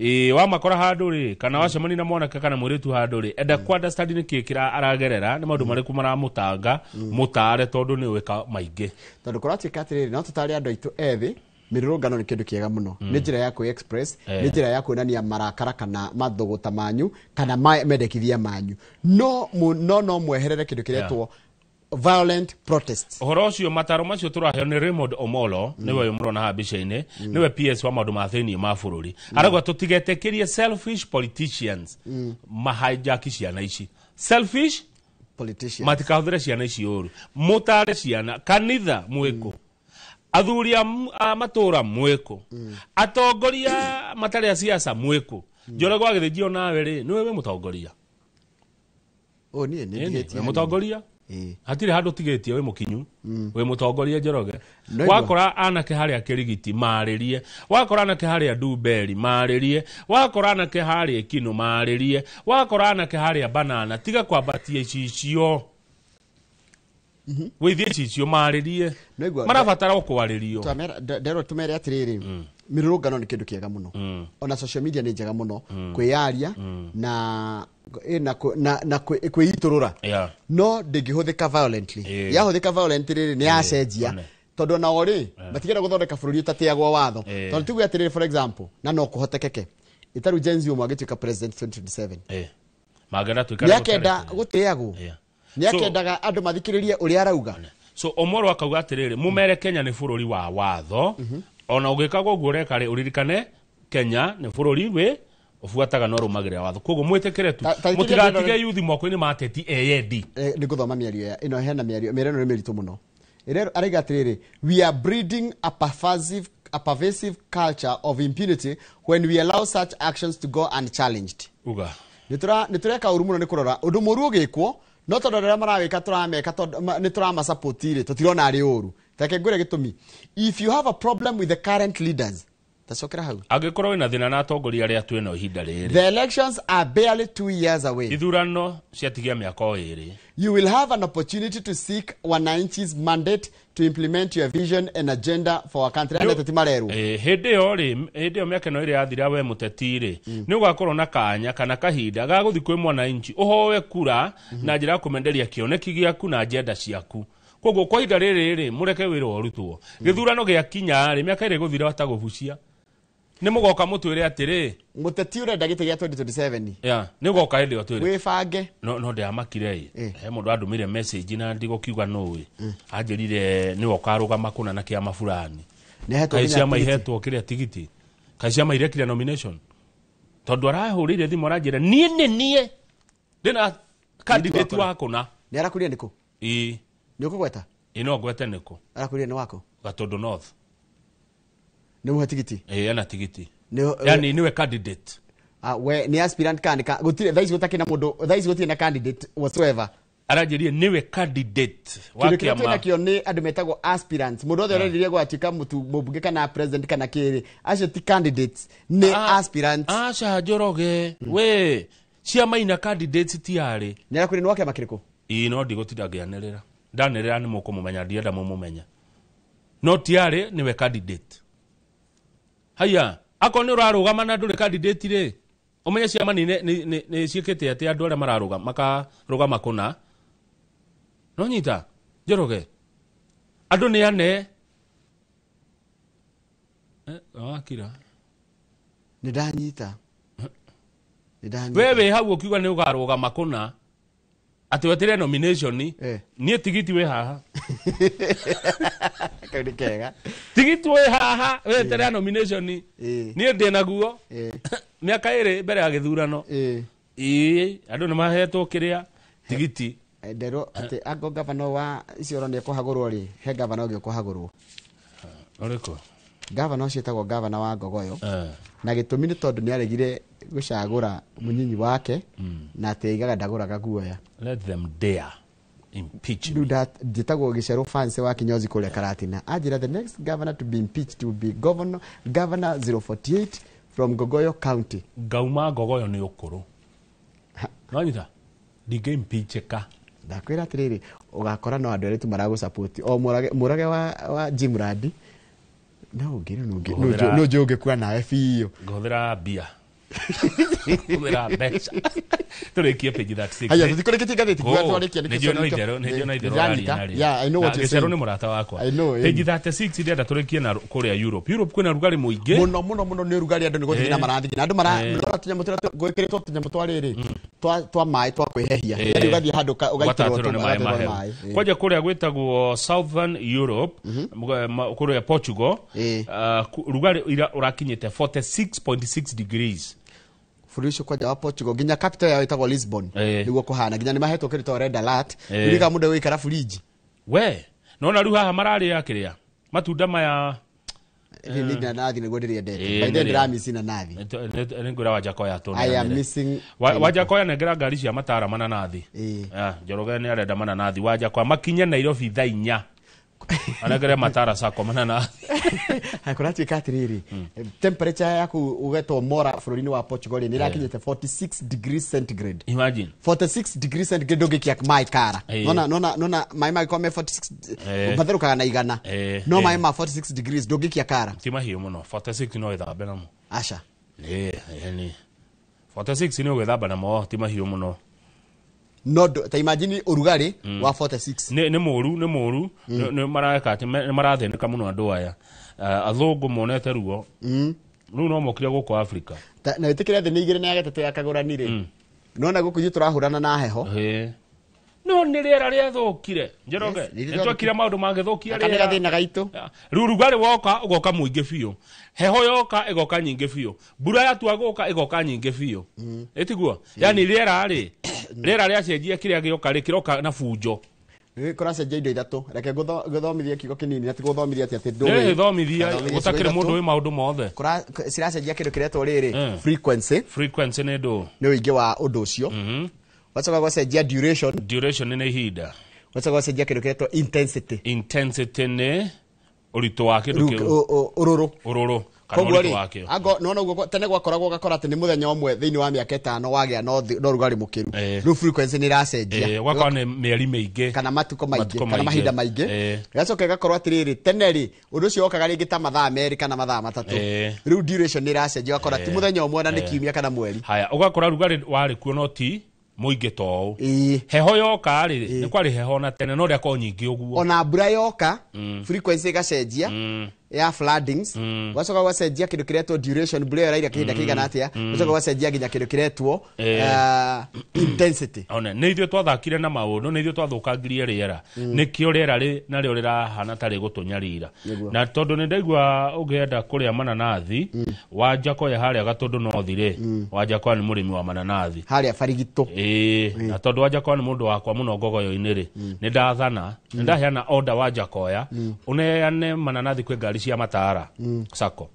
Ĩĩ, wamakora handũ rĩ, kana wacemania na mwanake kana mũirĩtu handũ rĩ, enda ku understand nĩ kĩĩ kĩra aragerera, nĩ maũndũ marĩkũ maramũtanga, mũtare tondũ nĩ ũĩka maingĩ. Tondũ kũratuĩka atĩrĩrĩ, no tũtare andũ aitũ ethĩ, mĩrũrũngano nĩ kĩndũ kĩega mũno, nĩ njĩra ya kwĩ express, nĩ njĩra ya kuonania marakara kana mathũgũta manyu kana mendekithia manyu, no no mweherere kĩndũ kĩretwo violent protests. Ũhoro ũcio, mataro macio tũraheo nĩ Raymond Omolo, nĩwe ũyũ mũrona haha mbica-inĩ, nĩwe PS wa maũndũ ma thĩinĩ ma bũrũri. Arauga tũtigetĩkĩrie selfish politicians mahijack ciana ici. Selfish politicians matikahũthĩre ciana ici ũru. Mũtare ciana, kanitha mwĩkũ, athuri a matũra mwĩkũ, atongoria matarĩ a siasa mwĩkũ. Njoroge wa Gĩthĩnjio, nawe rĩ, nĩwe wĩ mũtongoria. Ũũ niĩ nĩ Ĩni, ndigĩtie wĩ mũtongoria. Ĩĩ. Hatirĩ handũ ũtigĩtie, wĩ mũkinyu, wĩ mũtongoria Njoroge. No igua. Wakora anake harĩa Kĩrigiti marĩrie, wakora anake harĩa Ndumberi marĩrie, wakora anake harĩa Kino marĩrie, wakora anake harĩa Banana, tiga kwambatia icicio, wĩithie icicio, marĩrie. No igua. Marabatara ũkwarĩrio. Nderwo tũmere atĩrĩrĩ, mĩrũrũngano nĩ kĩndũ kĩega mũno, ona social media nĩ njega mũno kwĩyaria na na kwĩitũrũra, no ndĩngĩhũthĩka violently. Yahũthĩka violently rĩ, nĩ yacenjia, tondũ onao rĩ matigenda gũthondeka bũrũri ũtatĩagwo watho. Tondũ tuge atĩrĩrĩ, for example, na no kũhotekeke ĩtarũ Gen Z ũmwe agĩtuĩka president 2027, Mangĩenda tuikare nĩ akenda gũtarĩ. gũtĩagwo, nĩ akendaga andũ mathikĩrĩrie ũrĩa arauga. So Omoro akauga atĩrĩrĩ, mũmere Kenya nĩ bũrũri wa watho, ona ũgĩkaga ũguo ũreka rĩ, ũririkane Kenya nĩ bũrũri wĩ ũbuataga na ũrũmagĩrĩra watho, koguo mwĩtĩkĩre tu Ta mũtigatige yuthi moko-inĩ ma ateti eyendi. Nĩ ngũthoma mĩario ya ĩno, hena mĩario, mĩario ĩno nĩ mĩritũ mũno. Ĩrĩa araiga atĩrĩrĩ, we are breeding a pervasive culture of impunity when we allow such actions to go unchallenged. Uga. Nĩ tũreka ũru mũno nĩ kũrora ũndũ mũru ũgĩkwo, no tondũ andũ arĩa marawĩka tũrameka tondũ nĩ tũramasupport rĩ, tũtirona arĩ ũru. Reke ngwĩre gĩtũmi. If you have a problem with the current leaders, Tacokera hau. Angĩkorwo wĩna thĩna na atongoria arĩa twĩna ihinda rĩrĩ. The elections are barely 2 years away. Ithurano ciatigia mĩaka o ĩrĩ. You will have an opportunity to seek wananchi's mandate to implement your vision and agenda for our country. Ane teti marerwo. Hĩndĩ ĩyo rĩ, hĩndĩ ĩyo mĩaka ĩno ĩrĩ yathira we mũteti rĩ, nĩ ũgakorwo na kanya kana kahinda ga gũthiĩ kwĩ mwananchi ũhoe kura na njĩra ya kũmenderia kĩoneki gĩaku na agenda ciaku. Koguo kwa ihinda rĩrĩ rĩ, mũreke wĩra ũrutwo. Gĩthurano gĩakinya rĩ, mĩaka ĩrĩ gũthira watagũbucia. Nĩ mũgoka mũtwĩre atĩrĩ, Mũteti ũrenda gĩtĩ gĩa 2027. Yeah, nĩ ũgoka hĩndĩ ĩyo twĩre. Wĩbange. No ndĩramakire ĩ. He mũndũ andũmĩire message na ndigũkiuga nũũ ĩ. Anjĩrire nĩwe ũkarũgama kũna na kĩama fulani. Nĩahetwo Kaĩ ciama nginya tigiti. ihetwo kĩrĩa tigiti. Kaĩ ciama irekire nomination. Tondũ arahũrĩire thimũ aranjĩra niĩ nĩ niĩ ndĩna candidate wa kũna. Nĩ arakuria nĩkũ? Ĩ. Nĩ ũkũgweta? Ĩ no ngwete nĩkũ? Arakuria nĩ wako? Gatũndũ North. Nĩ mũhe tigiti? Ĩ ena tigiti. Yani niwe candidate. We ni aspirant kana ka gutire thaa ici gũtakĩ na mũndũ thaa ici gũtirĩ na candidate whatsoever. Aranjĩrire niwe candidate wa Kĩndũ kĩrĩa kĩama. twĩnakĩo nĩ andũ metagwo aspirants. Mũndũ wothe ũrerirĩria gwatuĩka mũmbunge kana president kana kĩrĩ, acio ti candidates, nĩ aspirants. Aca Njoroge, we ciama ina candidates ti arĩ. Nĩ arakwĩrire nĩ wa kĩama kĩrĩkũ? Ĩ no ndigũtinda ngĩanĩrĩra. Ndanĩrĩra nĩ mũkũmũmenya, ndienda mũmũmenye. No ti arĩ niwe candidate. Haya, akorwo nĩ ũrarũgama na ndũrĩ candidate rĩ, ũmenye ciama nĩ ciĩkĩte atĩ andũ arĩa mararũgama makarũgama kũna. No nyita Njoroge, andũ nĩ ane. Wakira. Nĩ ndanyita. Nĩ ndanyita. We wĩ hau ũkiuga nĩ ũkarũgama kũna, atĩ weterere nomination, niĩ tigiti wĩ haha. Kau nĩ kega. Tigiti wĩ haha, weterere nomination, niĩ ndĩ naguo. Mĩaka ĩrĩ mbere ya gĩthurano. Ĩĩ, andũ nĩ mahetwo kĩrĩa tigiti. Nderwo atĩ ango gavana wa Isiolo nĩ ekũhagũrwo rĩ, he gavana ũngĩ ũkũhagũrwo. Ũrĩkũ? Gavana ũcio etagwo gavana wa Ngogoyo. Na gĩtũmi nĩ tondũ nĩ aregire gũcagũra mũnyinyi wake na atĩ aigaga ndagũraga guoya. Let them dare impeach me. Rĩu njĩtagwo Gĩcerũ Fancy wa Kinyozi kũrĩa Karatina. Anjĩra the next governor to be impeached will be governor 048 from Ngogoyo County. Ngauma Ngogoyo nĩ ũkũrũ. Nonyita? Ndingĩ impeacheka. Ndakwĩra atĩrĩrĩ, ũgakora no andũ erĩ tu maragũsupport. O mũrage wa Jim Randi. No ũngĩ rĩu no njũĩ ũngĩkua nawe biũ. Ngũhũthĩra mbia. Ngũhũthĩra mbeca. Tũrĩkie page 36. Haya, tũtikũrĩkĩtie ngathĩti, kuga twarĩkia nĩ Nĩ no itherũ, nĩ no itherũ Ndĩranyita. Yeah, I know what you're Gĩcerũ saying. nĩ mũrata wakwa. I know, Page 36 ndĩrenda tũrĩkie na kũrĩa Europe. Europe kwĩna rugarĩ mũingĩ. Mũno mũno mũno nĩ rugarĩ andũ nĩ gũthigina marathigina. Andũ marora tũnyamũ tũrĩa gwĩkĩrĩtwo tũnyamũ twa rĩrĩ, twa maĩ twa kwĩhehia. Yaani ũgathiĩ handũ ũgaitĩrwo Ũgatatĩrwo nĩ maĩ ũgaitĩrwo mahehu. maĩ. Kwanja kũrĩa gwĩtagwo Southern Europe, kũrĩa Portugal, rugarĩ ũrakinyĩte 46.6 degrees. Bũrũri ũcio kwanja wa Portugal nginya capital yao ĩtagwo Lisbon nĩguo kũhana nginya nĩ mahetwo kĩndũ ta red alert ndirika mũndũ egũikara fridge. We nona rĩu haha mararĩa kĩrĩa matunda maya Nĩ inanathi nĩguo ndĩrĩendete. By then ndĩramiss inanathi. Nĩ ngwĩra Wajakoya tũ I am missing Wajakoya nengera ngari cia matara mananathi. Njoroge nĩ arenda mananathi. Wajakoya makinye Nairobi thaa 4. Anengere matara sako mananathi. Kũratuĩka atĩrĩrĩ, temperature yaku ũgetwo Mora bũrũri-inĩ wa Portugal nĩ ĩrakinyĩte 46 degrees centigrade. Imagine. 46 degrees centigrade ndũngĩkia maĩ kara. Nona nona nona maĩ mangĩkorwo me 46 matherũkaga na igana. No maĩ ma 46 degrees ndũngĩkia kara. Ti mahiũ mũno. 46 no ĩthambe namo. Aca. Ĩĩ, 46 nĩ ũgĩthamba namo, ti mahiũ mũno. No ta imagine ũrugarĩ wa 46. Nĩ mũru, nĩ mũru. Nĩ mareka atĩ nĩ marathĩnĩka mũno andũ aya. Athũngũ monete ruo. Rĩu no mokire gũkũ Africa. Na wĩtĩkĩre thĩ nĩ igĩrĩ na ya gatatũ ya kagũrani rĩ. Nona gũkũ ithuĩ tũrahũrana na heho. No nĩ rĩera rĩathũkire. Njoroge, nĩ twekire maũndũ mangĩthũkia rĩera. Nĩ gathĩna gaitũ. Rĩu rugarĩ woka ũgoka mũingĩ biũ. Heho yoka ĩgoka nyingĩ biũ. Mbura yatua gũka ĩgoka nyingĩ biũ. Ĩtiguo? Yani rĩera rĩ, rĩera rĩacenjia kĩrĩa gĩoka rĩ kĩroka na bunjo. Kũracenjia indo ithatũ. Reke ngũthomithie kiugo kĩnini na ti gũthomithia atĩ ndũĩ. Nĩ thomithia, gũtakĩrĩ mũndũ wĩ maũndũ mothe. Ciracenjia kĩndũ kĩretwo rĩrĩ, frequency. Frequency nĩ ndũ? Nĩ ũingĩ wa ũndũ ũcio. Wacoka gũcenjia duration. Duration nĩ ihinda. Wacoka gũcenjia kĩndũ kĩretwo intensity. Intensity nĩ Ũritũ wa kĩndũ kĩu. Ũrũrũ. Ũrũrũ. Kana ũritũ wakĩo. Ango no no tene gwakoragwo gakora atĩ nĩ mũthenya ũmwe thĩinĩ wa mĩaka 5 wagĩa na ũrugarĩ mũkĩru. Rĩu frequency nĩ ĩracenjia. Ũgakora nĩ mĩeri mĩingĩ kana matukũ maingĩ kana mahinda maingĩ. Gacoka ĩgakorwo atĩrĩrĩ tene rĩ ũndũ ũcio wokaga rĩngĩ ta mathaa 2 kana mathaa 3. Rĩu duration nĩ ĩracenjia ũgakora ti mũthenya ũmwe na nĩ kiumia kana mweri. Haya ũgakora rugarĩ warĩ kuo no ti mũingĩ ta ũũ. Heho yoka rĩ nĩ kwarĩ heho na tene no rĩakorwo nyingĩ ũguo. Ona mbura yoka frequency ĩgacenjia ya floodings ugacoka ugacenjia kindu kiretwo duration mbura ĩyo ĩraira kihinda kĩigana atĩa ugacoka ugacenjia nginya kindu kiretwo intensity. One nĩ ithuĩ twathakire na maũndũ nĩ ithuĩ twathũkangirie rĩera nĩkĩo rĩera rĩ narĩo rĩrahana ta rĩgũtũnyarira na tondũ nĩ ndaigua ũngĩenda kũrĩa mananathi wa Njakoya harĩa Gatũndũ North rĩ wa Njakoya nĩ mũrĩmi wa mananathi harĩa Barigitũ na tondũ wa Njakoya nĩ mũndũ wakwa mũno ngogoyo-inĩ rĩ nĩ ndathana nĩ ndaheana order wa Njakoya ũneane mananathi kwĩ ngari cia Matara Sacco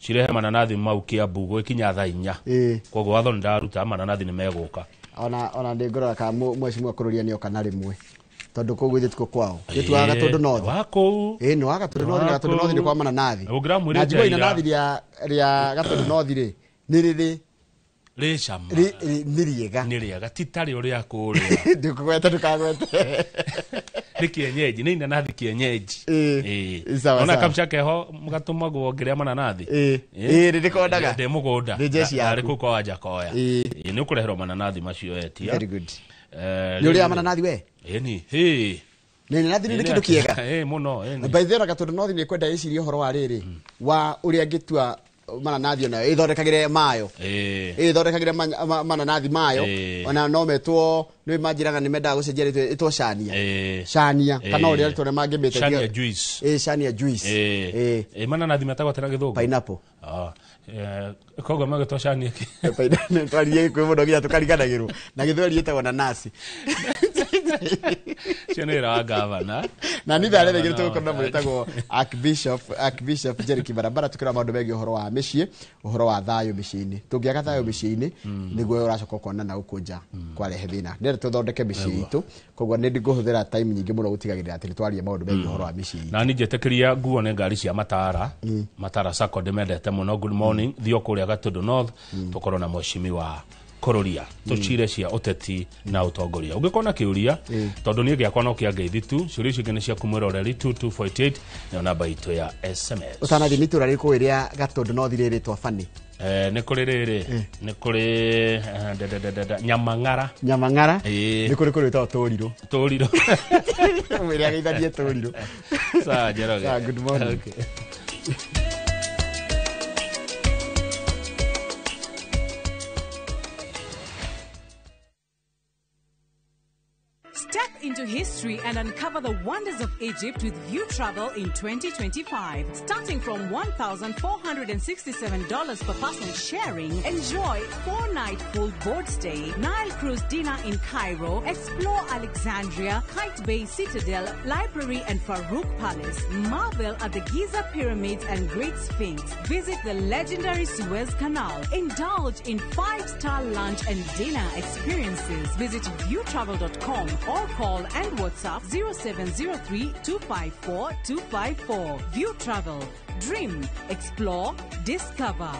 cirehe mananathi mau Kiambu gwĩkinya thaa 4 koguo watho nĩ ndaruta mananathi nĩ megũka ona ndĩ ngorora ka mheshimiwa Kururia nĩ oka na rĩmwe tondũ kũu gwĩthĩ tiko kwao gĩtuaga Gatũndũ North wa kũu nĩ wa Gatũndũ North na Gatũndũ North nĩ kwa mananathi na njigua inanathi rĩa Gatũndũ North rĩ nĩ rĩrĩ rĩ cama nĩ rĩega nĩ rĩega ti tarĩ ũrĩa kũrĩa ndũkũgweta ndũkagwete nĩ kienyeji nĩ inanathi kienyeji ona kamca keho gatũmagwo ngĩrĩa mananathi nĩ ndĩkondaga ndĩ mũgũnda nĩ arĩ kũu kwa Njakoya nĩ ũkũreherwo mananathi macio etia very good nĩ ũrĩa mananathi we ĩni nĩ inanathi nĩ kĩndũ kĩega mũno by the way Gatũndũ North nĩ kwenda ĩcirie ũhoro wa rĩrĩ wa ũrĩa ngĩtua mananathi onayo ĩthondekagĩre mayo ĩthondekagĩre mananathi mayo ona no metwo nĩ manjĩraga nĩ mendaga gũcenjia rĩtwa ĩtwo Shania Shania kana ũrĩa rĩtwa mangĩmĩte Shania juice Shania juice mananathi metagwo atĩa na gĩthũngũ pineapple koguo magĩtwo Shania twarie kwĩ mũno nginya tũkariganagĩrwo na gĩthweri ĩtagwo nanasi cio nĩ wĩra wa gavana na nĩ thaa rĩrĩ tũgũkorwo na mwĩtagwo Archbishop Jerry Barabara tukĩra maũndũ megiĩ ũhoro wa mĩciĩ ũhoro wa thayũ mĩciĩ-inĩ tũngĩaga thayũ mĩciĩ-inĩ nĩguo ũracoka ũkona na gũkũ nja kwarehe thĩna ndĩrenda tũthondeke mĩciĩ itũ koguo nĩ ndĩkũhũthĩra time nyingĩ mũno gũtigagĩrĩra atĩ nĩ twaria maũndũ megiĩ ũhoro wa mĩciĩ itũ na niĩ njĩtĩkĩria nguo nĩ ngari cia Matara Matara Sacco ndĩmendete mũno good morning thiĩ kũrĩa Gatũndũ North tũkorwo na mheshimiwa Kururia tucire cia uteti na utongoria ũngĩkorwo na kĩũria tondũ niĩ gĩakwa no kĩa ngeithi tu ciũria icio ingĩ nĩ ciaku mwĩroreri 2248 nĩyo namba itũ ya SMS ũtanathiĩ nĩ itũra rĩrĩkũ rĩa Gatũndũ North rĩrĩtwa Bani nĩ kũrĩ rĩrĩ nĩ kũrĩ Nyamang'ara Nyamang'ara nĩ kũrĩ kũrĩ wĩtagwo Tũrirũ Tũrirũ mwĩre ageithanie Tũrirũ sawa Njoroge good morning. Step into history and uncover the wonders of Egypt with View Travel in 2025. Starting from $1,467 per person sharing, enjoy 4-night full board stay, Nile cruise dinner in Cairo, explore Alexandria, Kite Bay Citadel, Library and Farouk Palace, marvel at the Giza Pyramids and Great Sphinx, visit the legendary Suez Canal, indulge in 5-star lunch and dinner experiences. Visit viewtravel.com or call and WhatsApp 0703 254 254. View Travel. Dream, explore, discover.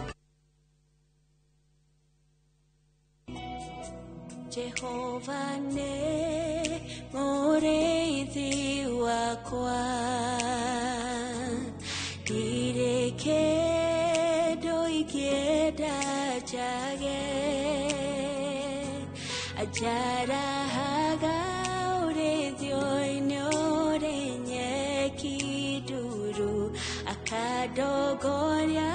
Jehovah ne mureithi wakwa ndirĩ kĩndũ ingĩenda njage anjarahaga ũrĩithio-inĩ ũrĩ nyeki nduru akandongoria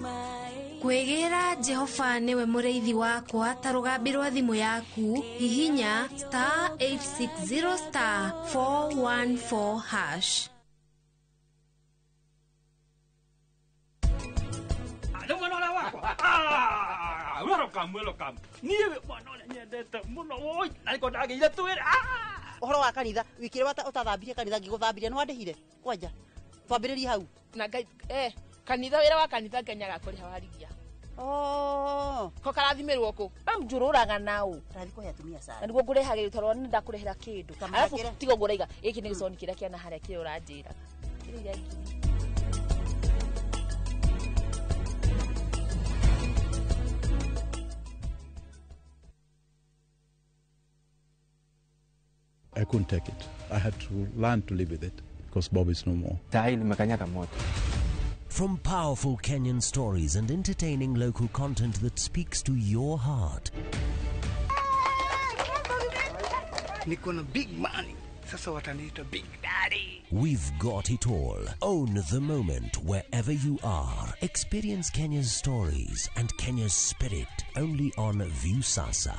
maĩ. Kwĩgĩra Jehova nĩwe mũrĩithi wakwa ta rũgambi rwa thimũ yaku hihinya *860 *414# Rĩu mwana ũrĩa wakwa welcome welcome niĩ mwana ũrĩa nyendete mũno woi na nĩko ndagĩire twĩre ũhoro wa kanitha wiki ĩrĩa ũtathambirie kanitha ngĩgũthambirie nĩ wandĩhire kwanja twambĩrĩrie hau na ngai kanitha wĩra wa kanitha ngenyaga kũrĩha warigia ko karathimĩrwo kũ amjururaga nau karathi kũhe atumia sana na nĩguo ngũrehagĩra tondũ nĩ ndakũrehera kĩndũ arabu tiga ũguo ũraiga gĩkĩ nĩ gĩconi kĩrĩa kĩana harĩa kĩrĩa ũranjĩraga Ndĩrĩire ngiri. I couldn't take it. I had to learn to live with it because Bob is no more. From powerful Kenyan stories and entertaining local content that speaks to your heart. Niko na big money. Sasa wataniita Big Daddy. We've got it all. Own the moment wherever you are. Experience Kenya's stories and Kenya's spirit only on Viusasa.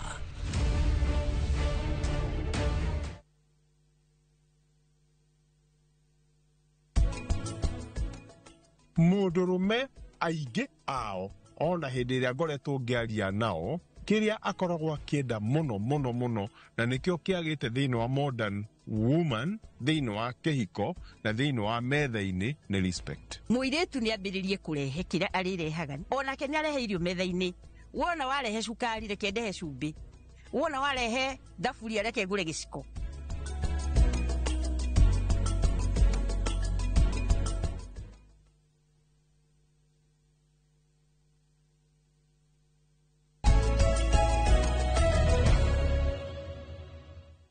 Mũndũrũme aingĩ ao ona hĩndĩ ĩrĩa ngoretwo ngĩaria nao, kĩrĩa akoragwo akĩenda mũno mũno mũno na nĩkĩo kĩagĩte thĩinĩ wa modern woman, thĩinĩ wa kĩhiko na thĩinĩ wa metha-inĩ nĩ respect. Mũirĩtu nĩ ambĩrĩrie kũrehe kĩrĩa arĩrehaga, onake nĩ arehe irio metha-inĩ. Wona warehe cukari, reke ndehe cumbĩ. Wona warehe thaburia, reke ngũre gĩciko.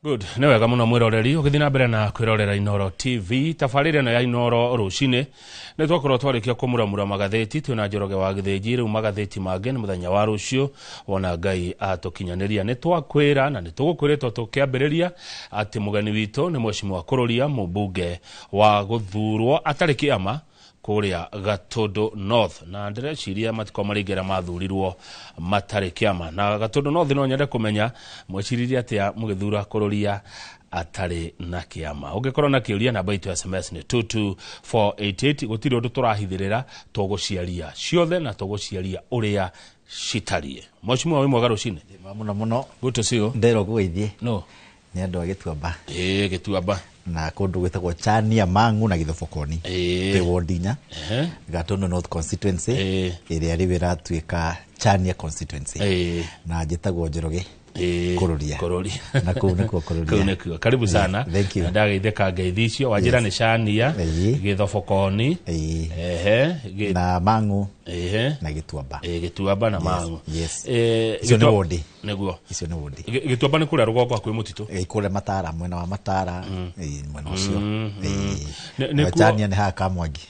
Good, nĩ wega mũno mwĩroreri ũgĩthiĩ na mbere na kwĩrorera Inooro TV tabarĩra ĩno ya Inooro rũcinĩ. Nĩ twakorwo twarĩkia kũmuramura magathĩti, twĩna Njoroge wa Gĩthĩnji. Rĩu magathĩti mangĩ nĩ mũthenya wa rũciũ, wona Ngai atũkinyanĩria. Nĩ twakwĩra na nĩ tũgũkwĩrĩtwo tũkĩambĩrĩria atĩ mũgeni witũ nĩ Mheshimiwa Kũrũria, mũmbunge wa gũthurwo atarĩ kĩama kũrĩa Gatũndũ North, na ndĩreciria matiko maringĩra mathurirwo matarĩ kĩama. Na Gatũndũ North no nyende kũmenya mweciririe atĩa mũgĩthura Kũrũria atarĩ na kĩama. Ũngĩkorwo na kĩũria, namba itũ ya SMS nĩ 22488. Gũtirĩ ũndũ tũrahithĩrĩra, tũgũciaria ciothe na tũgũciaria ũrĩa citariĩ. Mheshimiwa, wĩ mwega rũcinĩ. Mũno mũno. Good to see you. Ndero gũgĩthiĩ. No. Nĩ andũ a Gĩtuamba. Ĩĩ, Gĩtuamba. Na kũndũ gwĩtagwo Chania, Mang'u na Gĩthobokoni. Twĩ ward 4, Gatũndũ North constituency, ĩrĩa rĩu ĩratuĩka Chania constituency. Na njĩtagwo Njoroge Kũrũria. Kũrũria. Na kũu nĩkuo Kũrũria. Kũu nĩkuo. Karibu sana. Thank you. Ndageithĩka ngeithi icio. Wanjĩra nĩ Chania, Gĩthobokoni. Ehe. Na Mang'u. Ehe. Na Gĩtuamba. Gĩtuamba na Mang'u. Yes. Icio nĩ ward. Nĩguo. Icio nĩ ward. Gĩtuamba nĩ kũrĩa rũgongo hakuhĩ mũtitũ. Kũrĩa Matara, mwena wa Matara, mwena ũcio. Na Chania nĩ haha Kamwangi.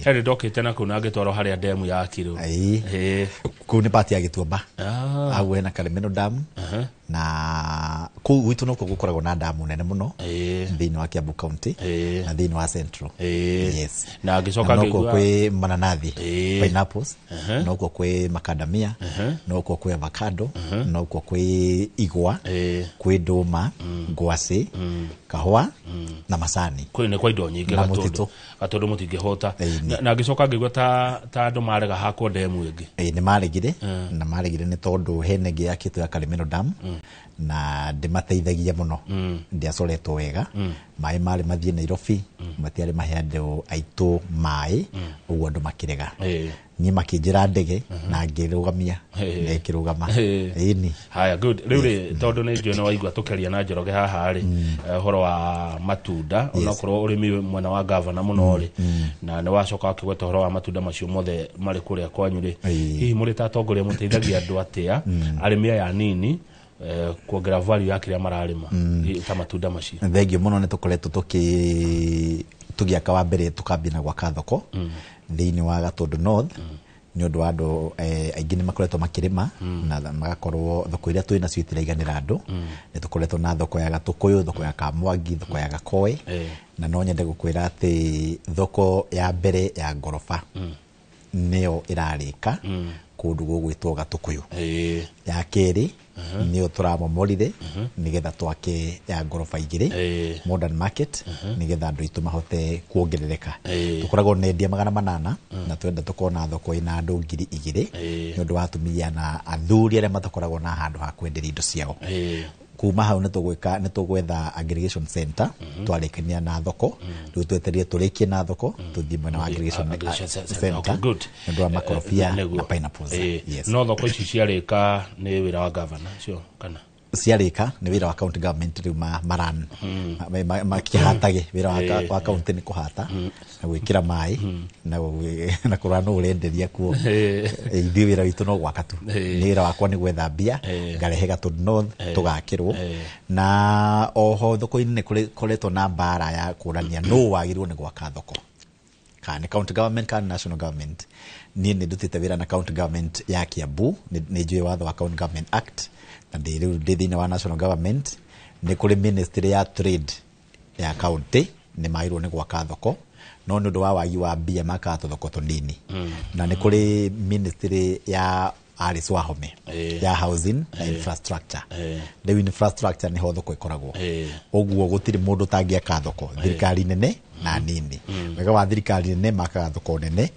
Harĩ ndokĩte na kũu na ngĩtwarwo harĩa ndemu yakirwo. Kũu nĩ part ya Gĩtuamba. Hau hena Karemeno Dam. Na kũu gwitũ nokuo gũkoragwo na damu nene mũno thĩinĩ wa Kiambu County na thĩinĩ wa Central. Yes. Na ngĩcoka nokuo kwĩ mananathi, pineapples, nokuo kwĩ macadamia, nokuo kwĩ avocado, nokuo kwĩ igwa, kwĩ ndũma, ngwacĩ, kahũa na macani. Kwĩ nĩ kwa indo nyingĩ Na Gatũndũ. mũtitũ. Gatũndũ mũtingĩhũta. Na ngĩcoka ngĩigua ta andũ marega hakwo ndemu ĩngĩ. Ĩĩ, nĩ maregire, na maregire nĩ tondũ hena ĩngĩ yakĩtwo ya Karemeno Dam na ndĩmateithagia mũno, ndĩacoretwo wega. Maĩ marĩ mathiĩ Nairobi, matiarĩ mahe andũ aitũ maĩ, ũguo andũ makĩrega. Niĩ makĩnjĩra ndege na ngĩrũgamia, na ĩkĩrũgama. Ĩni. Haya, good. Rĩu rĩ, tondũ nĩ njũĩ nĩ waigua tũkĩaria na Njoroge haha rĩ, ũhoro wa matunda, onakorwo ũrĩmi mwena wa gavana mũno rĩ, na nĩ wacoka wakĩgweta ũhoro wa matunda macio mothe marĩ kũrĩa kwanyu rĩ, hihi mũrĩ ta atongoria mũteithagia andũ atĩa, arĩmi aya anini, kuongerera value ya kĩrĩa mararĩma ta matunda macio? Thengio mũno. Nĩ tũkoretwo tũgĩaka, wa mbere tũkambia na gwaka thoko thĩinĩ wa Gatũndũ North, nĩ ũndũ wa andũ aingĩ nĩ makoretwo makĩrĩma na magakorwo thoko iria twĩ nacio itiraiganĩra andũ. Nĩ tũkoretwo na thoko ya Gatũkũyũ, thoko ya Kamwangi, thoko ya Gakoe, na no nyende gũkwĩra atĩ thoko ya mbere ya ngoroba nĩyo ĩrarĩka kũndũ gũgwĩtwo Gatũkũyũ. Ya kerĩ nĩyo tũramomorire nĩgetha twake ya ngoroba 2, modern market, nĩgetha andũ aitũ mahote kuongerereka. Tũkoragwo na endia 800 na twenda tũkorwo na thoko ĩna andũ 2000, nĩ ũndũ wa atumia na athuri arĩa matakoragwo na handũ ha kwenderia indo ciao. Kuma hau nĩ tũgwetha aggregation center. Twarĩkania na thoko, rĩu twetereire tũrĩkie na thoko tũthiĩ mwena wa aggregation center Okay, good. nĩ ũndũ wa makorobia na pineapples. Yes. No thoko ici ciarĩka nĩ wĩra wa gavana cio kana? Ciarĩka nĩ wĩra wa county government rĩu maran makĩhatage. Wĩra wa county nĩ kũhata na gwĩkĩra maĩ na kũrora nũ ũrenderia kuo. Ithuĩ wĩra witũ no gwaka tu. Nĩ wĩra wakwa nĩ gwetha mbia, ngarehe Gatũndũ North, tũgakĩrwo. Na oho thoko-inĩ nĩ kũretwo na mbara ya kũrania nũ wagĩrĩirwo nĩ gwaka thoko, kana nĩ county government kana national government. Niĩ nĩ ndutĩte wĩra na county government ya Kiambu, nĩ njũĩ watho wa County Government Act, na ndĩ rĩu ndĩ thĩinĩ wa national government. Nĩ kũrĩ ministry ya trade ya county, nĩ magĩrĩirwo nĩ gwaka thoko, no nĩ ũndũ wa wagi wa mbia makaga tũthoko tũnini. Na nĩ kũrĩ ministry ya Alice Wahome ya housing na infrastructure. Rĩu infrastructure nĩho thoko ĩkoragwo. Ũguo gũtirĩ mũndũ ũtangĩaka thoko, thirikari nene na nini. Wega wa thirikari nene, makaga thoko nene,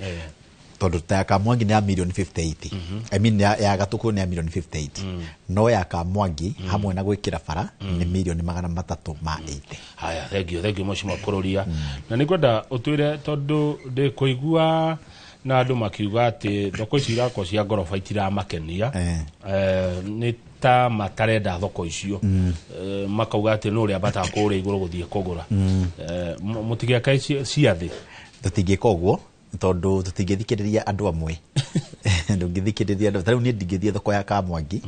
tondũ ta ya Kamwangi nĩ ya mirioni 58, I mean ya Gatũkũ nĩ ya mirioni 58, no ya Kamwangi hamwe na gwĩkĩra bara nĩ mirioni 380. Haya, thank you, thank you, mheshimiwa Kururia. Na nĩ ngwenda ũtwĩre, tondũ ndĩ kũigua na andũ makiuga atĩ thoko ici irakwo cia ngoroba itiramakenia. Nĩ ta matarenda thoko icio. Makauga atĩ nũ ũrĩa ambataga kũrĩa igũrũ gũthiĩ kũgũra. Mũtigĩaka cia thĩ? Tũtingĩka ũguo, tondũ tũtingĩthikĩrĩria andũ amwe. Ndũngĩthikĩrĩria andũ. Ta rĩu niĩ ndingĩthiĩ thoko ya Kamwangi,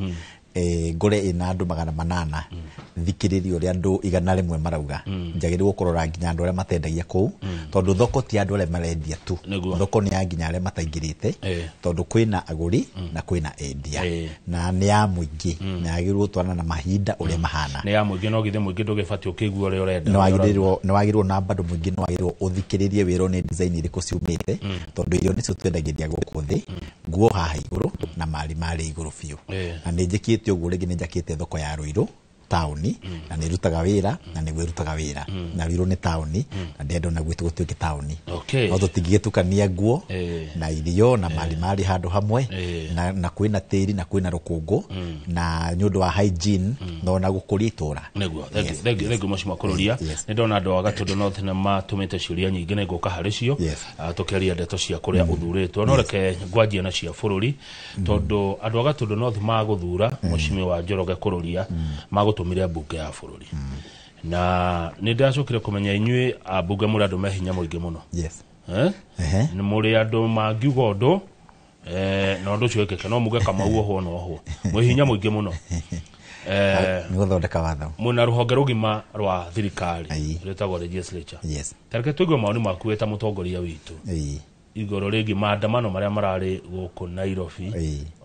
ngore ĩna andũ 800, thikĩrĩrie ũrĩa andũ 100 marauga. Njagĩrĩirwo kũrora nginya andũ arĩa matendagia kũu, tondũ thoko ti andũ arĩa marendia tu. Thoko nĩ ya nginya arĩa mataingĩrĩte, tondũ kwĩna agũri na kwĩna endia, na nĩ ya mũingĩ, na yagĩrĩirwo gũtwarana na mahinda ũrĩa mahana. Nĩ ya mũingĩ, no githĩ mũingĩ ndũgĩbatiĩ ũkĩigua ũrĩa ũrenda? Nĩ wagĩrĩirwo na bado mũingĩ nĩ wagĩrĩirwo ũthikĩrĩrie wĩrwo nĩ design irĩkũ ciumĩte, tondũ irio nĩcio twendagĩria gũkũ thĩ, nguo haha igũrũ, na mari marĩ igũrũ biũ. Na nĩ njĩkĩte ũguo rĩngĩ, nĩ njakĩte thoko ya Ruiru taũni, na nĩ ĩrutaga wĩra, na nĩguo ĩrutaga wĩra, na Ruiru nĩ taũni, na ndĩrenda ona gwitũ gũtuĩke taũni. No tũtingĩgĩtukania nguo na irio na mari marĩ handũ hamwe, na kwĩna tĩri na kwĩna rũkũngũ, na nĩ ũndũ wa hygiene na ona gũkũria itũra. Nĩguo, thank you, thank you, thank you, mheshimiwa Kururia. Nĩ ndona andũ a Gatũndũ North nĩ matũmĩte ciũria nyingĩ, nĩ ngũka harĩ cio. Tũkĩaria ndeto cia kũrĩa ũthurĩtwo, no reke ngwanjie na cia bũrũri, tondũ andũ a Gatũndũ North magũthura mheshimiwa Njoroge Kururia, magũtũmire mbunge ya bũrũri, na nĩ ndacokire kũmenya inyuĩ ambunge mũrĩ andũ me hinya mũingĩ mũno. Eh? Nĩ mũrĩ andũ mangiuga ũndũ, na ũndũ ũcio wĩkĩke, no muge Kamau ohwo na ohwo. Mwĩ hinya mũingĩ mũno. Nĩ gũthondeka watho. Mwĩna rũhonge rũgima rwa thirikari rwĩtagwo legislature. Tareke tũigue mawoni maku wĩ ta mũtongoria witũ igũrũ rĩgiĩ maandamano marĩa mararĩ gũkũ Nairobi,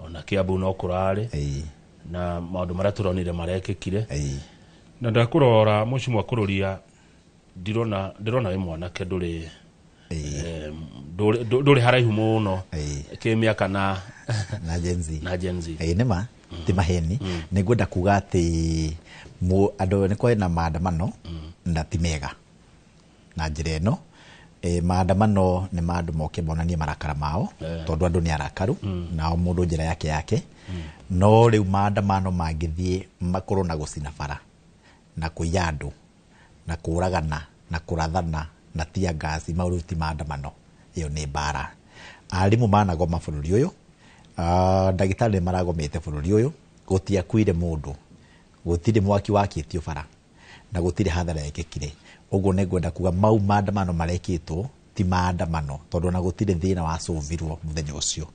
ona Kiambu no kũrarĩ, na maũndũ marĩa tũronire marekĩkire. Na ndakũrora, mheshimiwa Kururia, ndirona, ndĩrona wĩ mwanake, ndũrĩ haraihu mũno kĩmĩaka na na Gen Z. Na Gen Z. Ĩĩ, nĩ ma ti maheni. Nĩ ngwenda kuga atĩ andũ nĩ kwarĩ na maandamano na ti mega na njĩra ĩno. Maandamano nĩ ma andũ moke monanie marakara mao, tondũ andũ nĩ arakaru, nao mũndũ njĩra yake yake. No rĩu maandamano mangĩthiĩ makorwo na gũcina bara na kũiya andũ na kũragana na kũrathana na tear gas, mau rĩu ti maandamano, ĩyo nĩ mbara. Arimũ managoma bũrũri ũyũ, ndagĩtarĩ nĩ maragomete bũrũri ũyũ, gũtiakuire mũndũ, gũtirĩ mwaki wakĩtio bara, na gũtirĩ hathara yekĩkire. Ũguo nĩ ngwenda kuga mau maandamano marekĩtwo ti maandamano, tondũ ona gũtirĩ thĩna wacũvirwo mũthenya ũcio,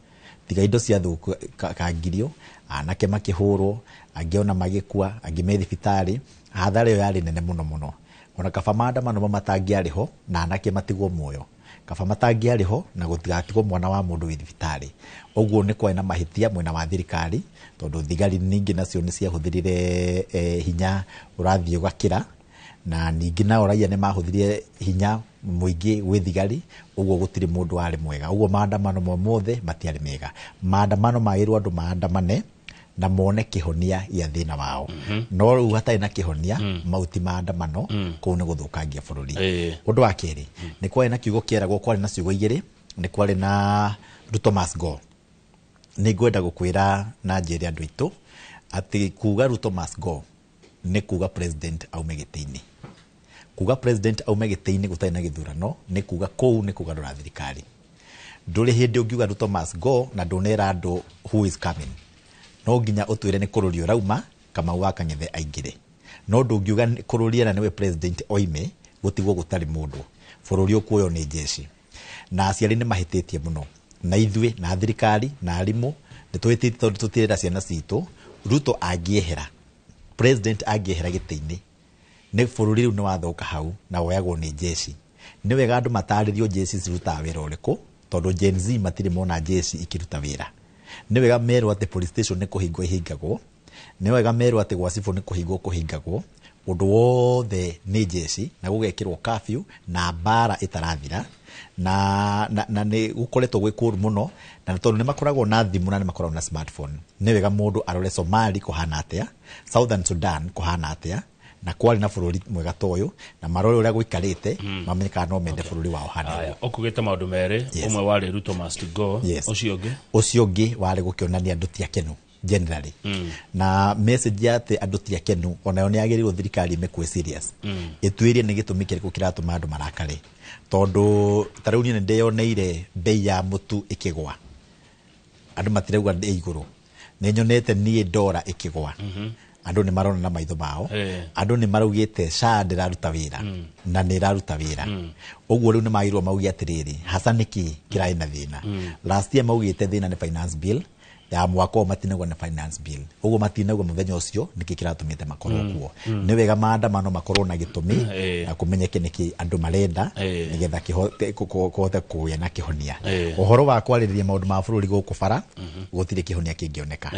tiga indo ciathũkangirio, anake makĩhũrwo, angĩ ona magĩkua, angĩ me thibitarĩ. Hathara ĩyo yarĩ nene mũno mũno. Ona kaba maandamano mo matangĩarĩ ho na anake matigwo muoyo, kaba matangĩarĩ ho na gũtigatigwo mwana wa mũndũ wĩ thibitarĩ. Ũguo nĩ kwarĩ na mahĩtia mwena wa thirikari, tondũ thigari ningĩ nacio nĩ ciahũthĩrire hinya ũrathiĩ ũgakĩra, na ningĩ nao raia nĩ mahũthĩrire hinya mũingĩ gwĩ thigari. Ũguo gũtirĩ mũndũ warĩ mwega. Ũguo maandamano mo mothe matiarĩ mega. Maandamano magĩrĩirwo andũ maandamane na mone kĩhonia gĩa thĩna wao, no rĩu hatarĩ na kĩhonia, mau ti maandamano, kũu nĩ gũthũkangia bũrũri. Ũndũ wa kerĩ, nĩ kwarĩ na kiugo kĩeragwo, kwarĩ na ciugo igĩrĩ, nĩ kwarĩ na "Ruto must go". Nĩ ngwenda gũkwĩra na njĩre andũ aitũ atĩ kuga "Ruto must go" nĩ kuga president aume gĩtĩ-inĩ. Kuga president aume gĩtĩ-inĩ gũtarĩ na gĩthurano nĩ kuga kũu nĩ kũgarũra thirikari. Ndũrĩ hĩndĩ ũngiuga "Ruto must go" na ndũnera andũ who is coming. No nginya ũtwĩre nĩ kũrũria ũrauma Kamau wa Kang'ethe aingĩre. No ndũngiuga kũrũria na nĩwe president oime gũtigwo gũtarĩ mũndũ. Bũrũri ũkuoywo nĩ jeshi. Na aciari nĩ mahĩtĩtie mũno, na ithuĩ na thirikari na arimũ nĩ tũhĩtĩtie tondũ tũtirenda ciana citũ. Ruto angĩehera, president angĩehera gĩtĩ-inĩ, nĩ bũrũri rĩu nĩ wathũka hau na woyagwo nĩ jeshi. Nĩ wega andũ matarĩrio jeshi cirutaga wĩra ũrĩkũ, tondũ Gen Z matirĩ mona jeshi ikĩruta wĩra. Nĩ wega merwo atĩ police station nĩ kũhingwo ihingagwo, nĩ wega merwo atĩ gwa cibũ nĩ kũhingwo kũhingagwo, ũndũ wothe nĩ jeshi na gũgekĩrwo curfew na mbara ĩtarathira na nĩ gũkoretwo gwĩ kũũru mũno, na tondũ nĩ makoragwo na thimũ na nĩ makoragwo na smartphone. Nĩ wega mũndũ arore Somali kũhana atĩa, Southern Sudan kũhana atĩa, na kwarĩ na bũrũri mwega ta ũyũ, na marore ũrĩa gũikarĩte, mamenye kana no mende bũrũri wao hana. Aya, ũkugĩte maũndũ merĩ. Ũmwe warĩ Ruto must go. Ũcio ũngĩ? Ũcio ũngĩ warĩ gũkĩonania andũ ti akenu generally. Na message ya atĩ andũ ti akenu onayo nĩ yagĩrĩirwo thirikari ĩmĩkue serious. Ĩtuĩrie nĩ gĩtũmi kĩrĩkũ kĩratũma andũ marakare, tondũ ta rĩu niĩ nĩ ndĩyoneire bei ya mũtu ĩkĩgwa, andũ matirauga ndĩ igũrũ. Nĩ nyonete niĩ ndora ĩkĩgwa, andũ nĩ marona na maitho mao. Andũ nĩ maraugĩte SHA ndĩraruta wĩra na nĩ ĩraruta wĩra. Ũguo rĩu nĩ magĩrĩirwo mauge atĩrĩrĩ, hasa nĩkĩ kĩrarĩ na thĩna. Last year maugĩte thĩna nĩ finance bill ya mwaka ũyũ, matinagwo nĩ finance bill, ũguo matinagwo mũthenya ũcio nĩkĩ kĩratũmĩte makorwo kuo. Nĩ wega maandamano makorwo na gĩtũmi na kũmenyeke nĩkĩ andũ marenda, nĩgetha kũhote kũgĩa na kĩhonia. Ũhoro wa kwarĩrĩria maũndũ ma bũrũri gũkũ bara, gũtirĩ kĩhonia kĩngĩoneka.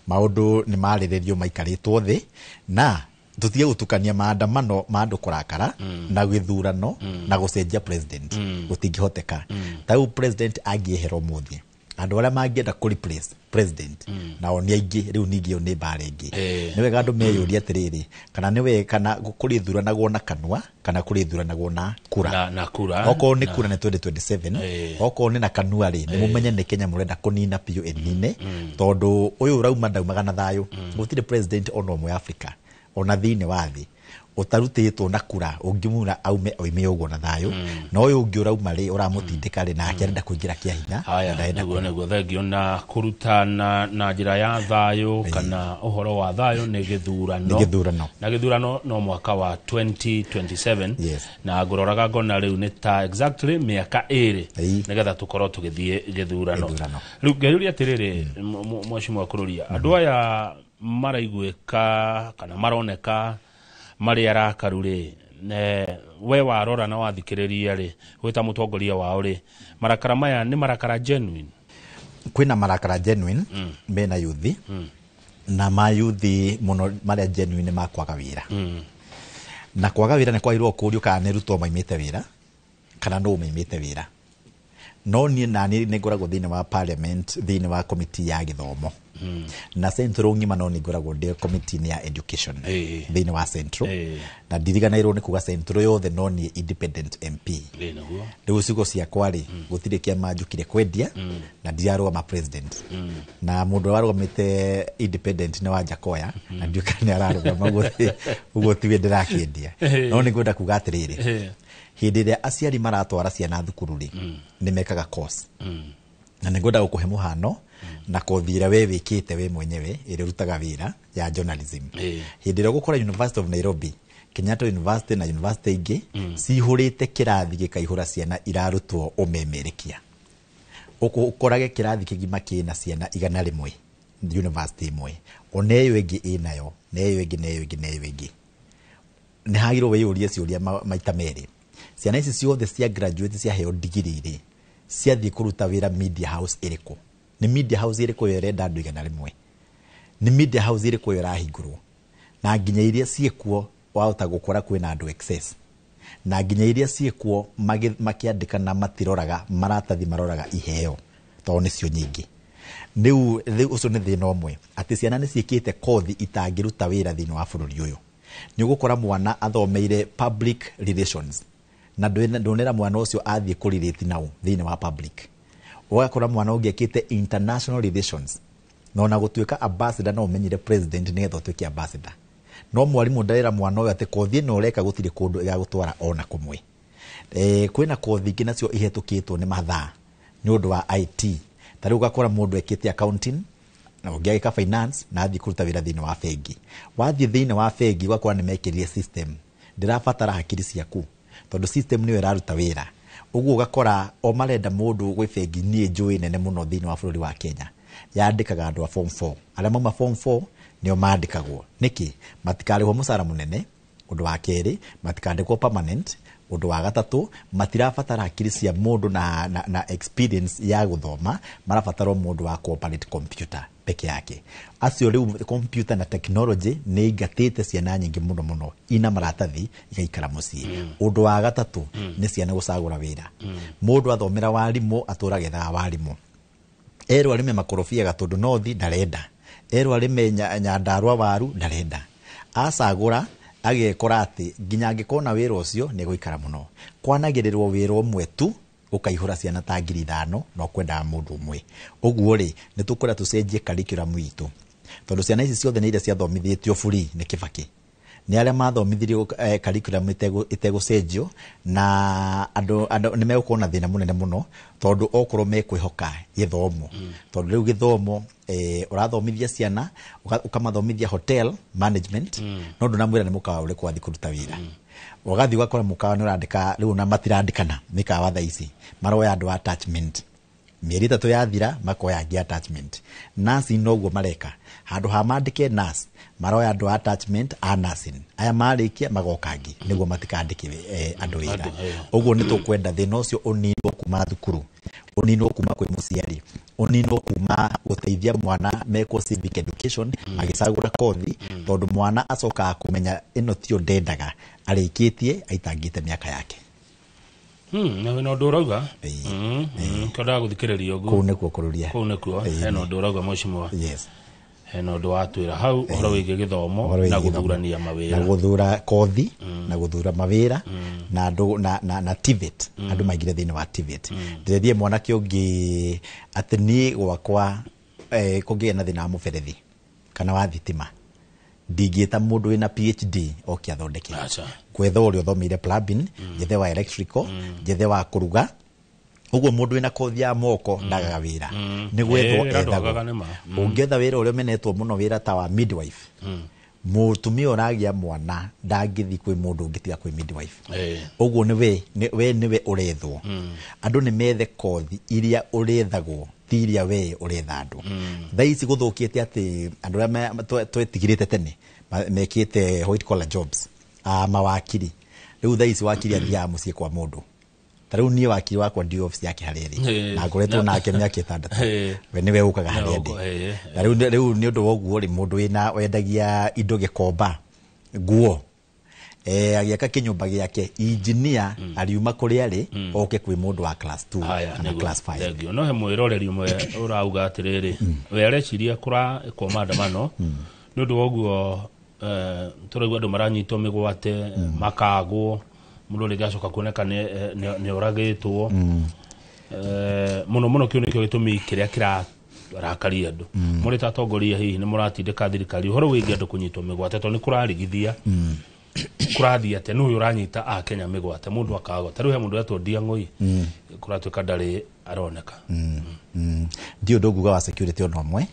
Maũndũ nĩ marĩrĩrio maikarĩtwo thĩ, na tũtige gũtukania maandamano ma andũ kũrakara na gĩthurano na gũcenjia president. Gũtingĩhoteka. Ta rĩu president angĩehera ũmũthĩ, andũ arĩa mangĩenda kũ replace president nao nĩ aingĩ. Rĩu ningĩ ĩyo nĩ mbara ĩngĩ. Nĩ wega andũ meyũrie atĩrĩrĩ, kana nĩ wega kana kũrĩ thuranagwo na kanua kana kũrĩ thuranagwo na kura. Na kura. Okorwo nĩ kura nĩ 2027, okorwo nĩ na kanua rĩ, nĩ mũmenye nĩ Kenya mũrenda kũnina biũ ĩnine, tondũ ũyũ ũrauma ndaumaga na thayũ. Gũtirĩ president ona ũmwe Africa ona thĩinĩ wa thĩ ũtarutĩtwo na kura ũngĩmura aume oime ũguo na thayũ. Na ũyũ ũngĩ ũrauma rĩ, ũramũtindĩka rĩ, nake arenda kũingĩra kĩa hinya na Haya, ndarenda. Nĩguo thengio. Na kũrutana na njĩra ya thayũ kana ũhoro wa thayũ nĩ gĩthurano. Nĩ gĩthurano. Na gĩthurano no mwaka wa 2027. Yes. Na ngũroraga ngona rĩu nĩ ta exactly mĩaka 2 nĩgetha tũkorwo tũgĩthiĩ gĩthurano. Rĩu ngeyũria atĩrĩrĩ, mheshimiwa Kururia, andũ aya maraiguĩka kana maroneka marĩ arakaru rĩ, we warora na wathikĩrĩria rĩ, wĩ ta mũtongoria wao rĩ, marakara maya nĩ marakara genuine? Kwĩna marakara genuine mena yuthi, na mayuthi mũno marĩa genuine ma kwaga wĩra. Na kwaga wĩra nĩ kwagĩrĩirwo kũũrio kana nĩ Ruto maimĩte wĩra kana nũ maimĩte wĩra. No niĩ naniĩ nĩ ngoragwo thĩinĩ wa parliament, thĩinĩ wa committee ya gĩthomo na Central ng'ima, no nĩ ngoragwo ndĩ committee ya education thĩinĩ wa Central, na ndiriganĩirwo nĩ kuga Central yothe no niĩ independent MP. Nĩguo. Rĩu ciugo ciakwa rĩ, gũtirĩ kĩama njũkire kwendia na ndirarũgama president, na mũndũ ũrĩa warũgamĩte independent nĩ Wanjakoya na ndiũĩ kana nĩ ararũgama. Ũguo tiwe ndĩrakĩendia. No nĩ ngwenda kuga atĩrĩrĩ, hĩndĩ ĩrĩa aciari maratwara ciana thukuru rĩ, nĩ mekaga course, na nĩ ngwenda gũkũhe mũhano na kothi ĩrĩa we wĩkĩte we mwenyewe ĩrĩa ũrutaga wĩra ya journalism. Hĩndĩ ĩrĩa ũgũkora University of Nairobi, Kenyatta University na university ingĩ cihũrĩte kĩrathi gĩkaihũra ciana irarutwo ũmemerekia, ũkorage kĩrathi kĩgima kĩna ciana 100 university ĩmwe, ona ĩyo ĩngĩ ĩnayo, na ĩyo ĩngĩ, na ĩyo ĩngĩ, na ĩyo ĩngĩ. Nĩ hagĩrĩirwo wĩyũrie ciũria maita merĩ. Ciana ici ciothe cia graduate ciaheo digiri rĩ, ciathiĩ kũruta wĩra media house ĩrĩkũ? Nĩ media house ĩrĩkũ ĩyo ĩrenda andũ 100? Nĩ media house ĩrĩkũ ĩyo ĩrahingũrwo? Na nginya iria ciĩkuo wahota gũkora kwĩna andũ excess, na nginya iria ciĩkuo makĩandĩkana matiroraga maratathi, maroraga iheo tondũ nĩcio nyingĩ rĩu. Ũcio nĩ thĩna ũmwe, atĩ ciana nĩ ciĩkĩte kothi itangĩruta wĩra thĩinĩ wa bũrũri ũyũ. Nĩ ũgũkora mwana athomeire public relations na ndũnera mwana ũcio athiĩ kũrelate nao thĩinĩ wa public. Ũgakora mwana ũngĩ ekĩte international relations, na ona gũtuĩka ambassador no ũmenyire president nĩgetha ũtuĩke ambassador. No mwarimũ ndarera mwana ũyũ atĩ kothi ĩno ũreka gũtirĩ kũndũ ĩgagũtwara ona kũmwe. Kwĩna kothi ingĩ nacio ihetũkĩtwo nĩ mathaa nĩ ũndũ wa IT. Ta rĩu ũgakora mũndũ ekĩte accounting, Na ũngĩ agĩka finance na athiĩ kũruta wĩra thĩinĩ wa bengi. Wathiĩ thĩinĩ wa bengi ũgakora nĩ mekĩrire system, ndĩrabatara hakiri ciaku tondũ system nĩyo ĩraruta wĩra. Ũguo ũgakora o marenda mũndũ gwĩ bengi niĩ njũĩ nene mũno thĩinĩ wa bũrũri wa Kenya yandĩkaga andũ a form 4. Arĩa mauma form 4 nĩo mandĩkagwo. Nĩkĩ? Matikarĩhwo mũcara mũnene. Ũndũ wa kerĩ, matikandĩkwo permanent. Ũndũ wa gatatũ, matirabatara hakiri cia mũndũ na experience ya gũthoma, marabatara o mũndũ wa cooperate computer peke yake. Acio rĩu computer na technology nĩ ingatĩte ciana nyingĩ mũno mũno ina maratathi igaikara mũciĩ. Ũndũ wa gatatũ nĩ ciana gũcagũra wĩra. Mũndũ athomera warimũ atũraga ethaga warimũ. Erwo arĩme makorobia Gatũndũ North ndarenda, erwo arĩme Nyandarua waru ndarenda. Acagũra agekora atĩ nginya angĩkona wĩra ũcio nĩ egũikara mũno. Kwanagĩrĩrwo wĩra ũmwe tu ũkaihũra ciana ta 5,000 na ũkwendaga mũndũ ũmwe. Ũguo rĩ, nĩ tũkwenda tũcenjie curriculum itũ, tondũ ciana ici ciothe nĩ iria ciathomithĩtio free nĩ Kibaki. Nĩ arĩa mathomithirio curriculum ĩtegũcenjio, na andũ nĩ megũkorwo na thĩna mũnene mũno tondũ okorwo mekwĩhoka gĩthomo. Tondũ rĩu gĩthomo ũrathomithia ciana ũkamathomithia hotel management, no ndũnamwĩra nĩ mũkawa ũrĩkũ wathiĩ kũruta wĩra. Ũgathiĩ ũgakora mũkawa nĩ ũrandĩka rĩu na matirandĩkana mĩkawa thaa ici, maroya andũ a attachment. Mĩeri 3 yathira makoya angĩ attachment. Nursing noguo mareka, handũ ha mandĩke nurse maroya andũ a attachment a nursing, aya marĩkia magoka angĩ nĩguo matikandĩke andũ wĩra. Ũguo nĩ tũkwenda thĩna ũcio ũninwo kuma thukuru, ũninwo kuma kwĩ mũciari, ũninwo kuma gũteithia mwana mekwo civic education agĩcagũra kothi, tondũ mwana acokaga kũmenya ĩno tiyo ndendaga arĩkĩtie aitangĩte mĩaka yake. Na wĩna ũndũ ũrauga? Kwendaga gũthikĩrĩria ũguo. Kũu nĩkuo kũrũria. Kũu nĩkuo. Hena ũndũ ũrauga mheshimiwa. Yes. Hena ũndũ watwĩra hau ũhoro wĩgiĩ gĩthomo na gũthurania mawĩra. Na gũthura kothi na gũthura mawĩra na andũ na TVET. Andũ maingĩre thĩinĩ wa TVET. Ndĩrethiĩ mwanake ũngĩ atĩ niĩ gwakwa kũngĩgĩa na thĩna wa mũberethi kana wa thitima, ndingĩta mũndũ wĩna PhD oke athondeke. Gwetha ũrĩa ũthomeire plumbing, njethe wa electrical, njethe wa kũruga. Ũguo mũndũ wĩna kothi ya moko ndagaga wĩra. Nĩ gwethwo ethagwo. Ũngĩetha wĩra ũrĩa ũmenetwo mũno, wĩra ta wa midwife, mũtumia ũragĩa mwana ndangĩthiĩ kwĩ mũndũ ũngĩ tiga kwĩ midwife. Ũguo we nĩwe ũrethwo. Andũ nĩ methe kothi iria ũrethagwo, ti iria we ũretha andũ. Thaa ici gũthũkĩte atĩ andũ arĩa twetigĩrĩte tene mekĩte white collar jobs, mawakiri. Rĩu thaa ici wakiri athiaga mũciĩ kwa mũndũ. Ta rĩu niĩ wakiri wakwa ndi office yake harĩa ĩrĩ, na ngoretwo nake mĩaka 6. We nĩwe ũkaga harĩa ndĩ. Na rĩu nĩ ũndũ wa ũguo rĩ, mũndũ wĩna wendagia indo gĩkomba, nguo, agĩaka kĩnyũmba gĩake, engineer ariuma kũrĩa arĩ oke kwĩ mũndũ wa class 2 kana class 5. Thank no he mwĩroreri ũmwe ũrauga atĩrĩrĩ, we areciria kũrakwo maandamano nĩ ũndũ wa ũguo tũraigua andũ maranyitwo mĩgwate makagwo, mũndũ rĩngĩ acoka kuoneka nĩ oragĩtwo. Mũno mũno kĩu nĩkĩo gĩtũmi kĩrĩa kĩrarakaria andũ. Mũrĩ ta atongoria hihi nĩ mũratindĩka thirikari ũhoro wĩgiĩ andũ kũnyitwo mĩgwate tondũ nĩ kũrarigithia kũrathiĩ atĩa, nũ ũyũ ũranyita a Kenya mĩgwate mũndũ akagwa. Ta rĩu he mũndũ wetwo Ndiang'ũi kũratuĩka ndarĩ aroneka. Ndiũ ũndũ nguga wa security ona ũmwe,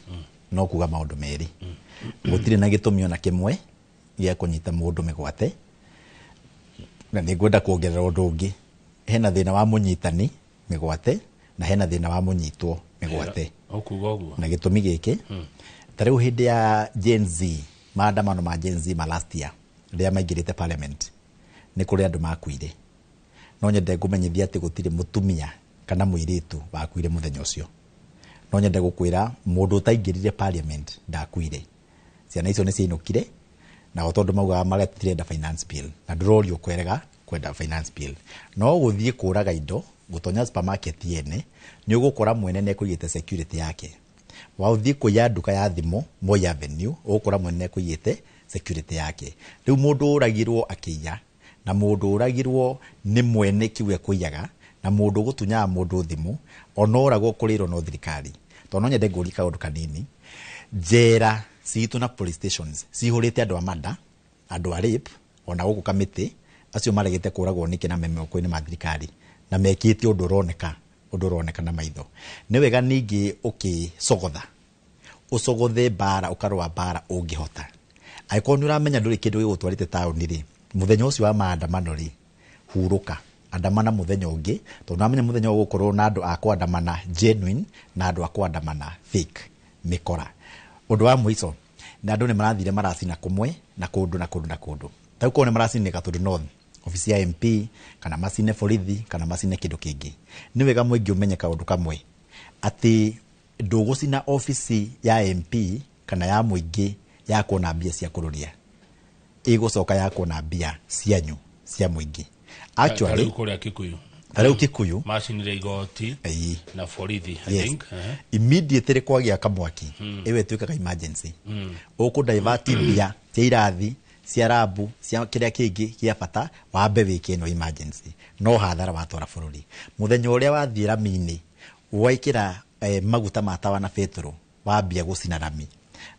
no kuga maũndũ merĩ. Gũtirĩ na gĩtũmi ona kĩmwe gĩa kũnyita mũndũ mĩgwate, na nĩ ngwenda kuongerera ũndũ ũngĩ. Hena thĩna wa mũnyitani mĩgwate na hena thĩna wa mũnyitwo mĩgwate. Ũkuga ũguo. Na gĩtũmi gĩkĩ, ta rĩu hĩndĩ ya Gen Z, maandamano ma Gen Z ma last year rĩrĩa maingĩrĩte parliament, nĩ kũrĩ andũ makuire. No nyende ngũmenyithia atĩ gũtirĩ mũtumia kana mũirĩtu wakuire mũthenya ũcio. No nyende gũkwĩra mũndũ ũtaingĩrire parliament ndakuire. Ciana icio nĩ ciainũkire, na o tondũ maugaga maretirenda finance bill, na ndũrorio kwerega kwenda finance bill. No gũthiĩ kũraga indo, gũtonya supermarket yene, nĩ ũgũkora mwene nĩ ekũigĩte security yake. Wathiĩ kũiya nduka ya thimũ Moi Avenue, ũgũkora mwene nĩ ekũigĩte security yake. Rĩu mũndũ ũragirwo akĩiya, na mũndũ ũragirwo nĩ mwene kiu ekũiyaga, na mũndũ ũgũtunyaga mũndũ thimũ, ona oragwo kũrĩrwo no thirikari. Tondũ no nyende ngũrie kaũndũ kanini. Njera citũ na police stations cihũrĩte andũ a mada, andũ a rape, ona gũkũ Kamĩtĩ, acio maregete kũragwo nĩkĩ na me moko-inĩ ma thirikari, na mekĩte ũndũ ũroneka na maitho. Nĩ wega ningĩ ũkĩcogotha Ũcogothe mbara, ũkarũa mbara ũngĩhota. Angĩkorwo nĩ ũramenya ndũrĩ kĩndũ gĩgũtwarĩte taũni rĩ, mũthenya ũcio wa maandamano rĩ, hurũka, andamana mũthenya ũngĩ, tondũ nĩwamenya mũthenya ũgũkorwo na andũ a kũandamana genuine na andũ a kũandamana fake mĩkora. Ũndũ wa mũico, na andũ nĩ marathire maracina kũmwe na kũndũ na kũndũ na kũndũ. Ta rĩu korwo nĩ maracinire Gatundu North, obici ya MP, kana macine borithi, kana macine kĩndũ kĩngĩ, nĩ wega mũingĩ ũmenye kaũndũ kamwe, atĩ ndũgũcina obici ya MP kana ya mũingĩ ya kuona mbia cia kũrũria, ĩgũcoka ya kuona mbia cianyu cia mũingĩ. Actually, Ta rĩu kũrĩa Kikuyu, ta rĩu Kikuyu macinire igoti na borithi, I Yes. think. Immediately kwagĩa kamwaki, ĩyo ĩtuĩkaga emergency. Ũkũ divert mbia cia irathi, cia rabu, cia kĩrĩa kĩngĩ kĩa bata, wambe wĩke ĩno emergency. No hathara watwara bũrũri. Mũthenya ũrĩa wathiĩ rami-inĩ, waikĩra maguta ma tawa na betũrũ, wambia gũcina rami,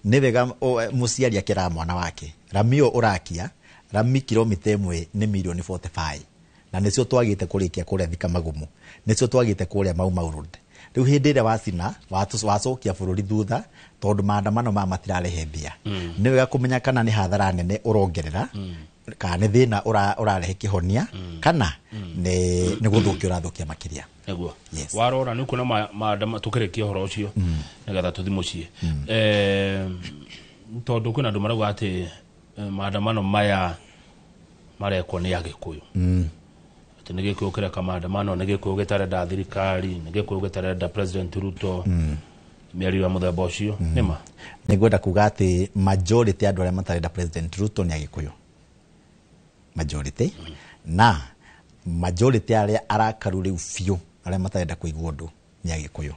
nĩ wega mũciari akĩraga mwana wake, rami ĩyo ũrakia, rami kilomita 1 nĩ mirioni 45, na nĩcio twagĩte kũrĩkia kũrĩa Thika Magumu, nĩcio twagĩte kũrĩa Mau Mau Road. Rĩu hĩndĩ ĩrĩa wacina, wacokia bũrũri thutha, tondũ maandamano maya matirarehe mbia. Nĩ wega kũmenya kana nĩ hathara nene ũrongerera, kana nĩ thĩna ũrarehe kĩhonia, kana nĩ gũthũkia ũrathũkia makĩria. Nĩguo. Yes. Warora nĩ ũkuona maandamano, tũkĩrĩkia ũhoro ũcio nĩgetha tũthiĩ mũciĩ, tondũ kwĩna andũ marauga atĩ maandamano maya marekwo nĩ Agĩkũyũ, atĩ nĩ Gĩkũyũ kĩreka maandamano, nĩ Gĩkũyũ gĩtarenda thirikari, nĩ Gĩkũyũ gĩtarenda President Ruto, mĩario ya mũthemba ũcio. Nĩma? Nĩ ngwenda kuga atĩ majority ya andũ arĩa matarenda President Ruto nĩ Agĩkũyũ, majority. Na majority arĩa arakaru rĩu biũ, arĩa matarenda kũigua ũndũ, nĩ Agĩkũyũ.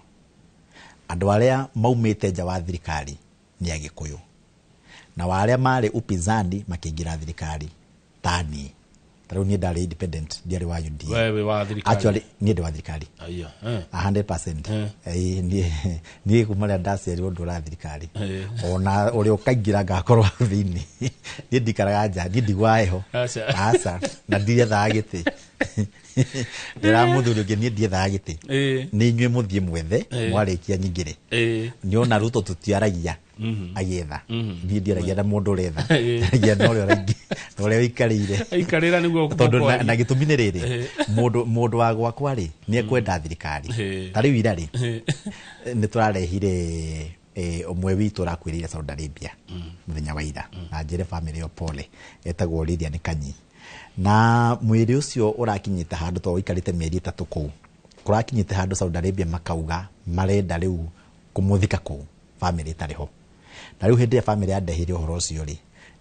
Andũ arĩa maumĩte nja wa thirikari nĩ Agĩkũyũ, na wa arĩa marĩ upinzani makĩingĩra thirikari ta niĩ. Ta rĩu niĩ ndarĩ independent, ndiarĩ wa UDA. Wewe wĩ wa thirikari? Actually niĩ ndĩ wa thirikari. Aya. 100%. Niĩ kuma rĩrĩa ndaciarirwo ndũra thirikari, ona ũrĩa ũkaingĩra ngakorwo hau thĩinĩ. Niĩ ndikaraga nja, niĩ ndigwaga heho. Aca. Aca, na ndiethaga gĩtĩ. Ndĩra mũthuri ũngĩ, niĩ ndiethaga gĩtĩ, nĩ inyuĩ mũthiĩ mwethe, mwarĩkia nyingĩre. Nĩona Ruto tũtiaragia agĩetha, niĩ ndiaragia na mũndũ ũretha, njaragia na ũrĩa ũraingĩ, na ũrĩa ũikarĩire. Aikarĩra nĩguo Tondũ mũkwaria. na gĩtũmi nĩ rĩrĩ, mũndũ wa gwakwa rĩ, nĩ ekwenda thirikari. Ta rĩu ira rĩ, nĩ tũrarehire ũmwe witũ ũrakuĩrĩire Saudi Arabia mũthenya wa ira, na njĩre famĩlĩ ĩyo pole, etagwo Lilian Kanyi. Na mwĩrĩ ũcio ũrakinyĩte handũ, tondũ ũikarĩte mĩeri 3 kũu, kũrakinyĩte handũ Saudi Arabia makauga marenda rĩu kũmũthika kũu, famĩlĩ ĩtarĩ ho. Na rĩu hĩndĩ ĩrĩa famĩlĩ yandeheire ũhoro ũcio rĩ,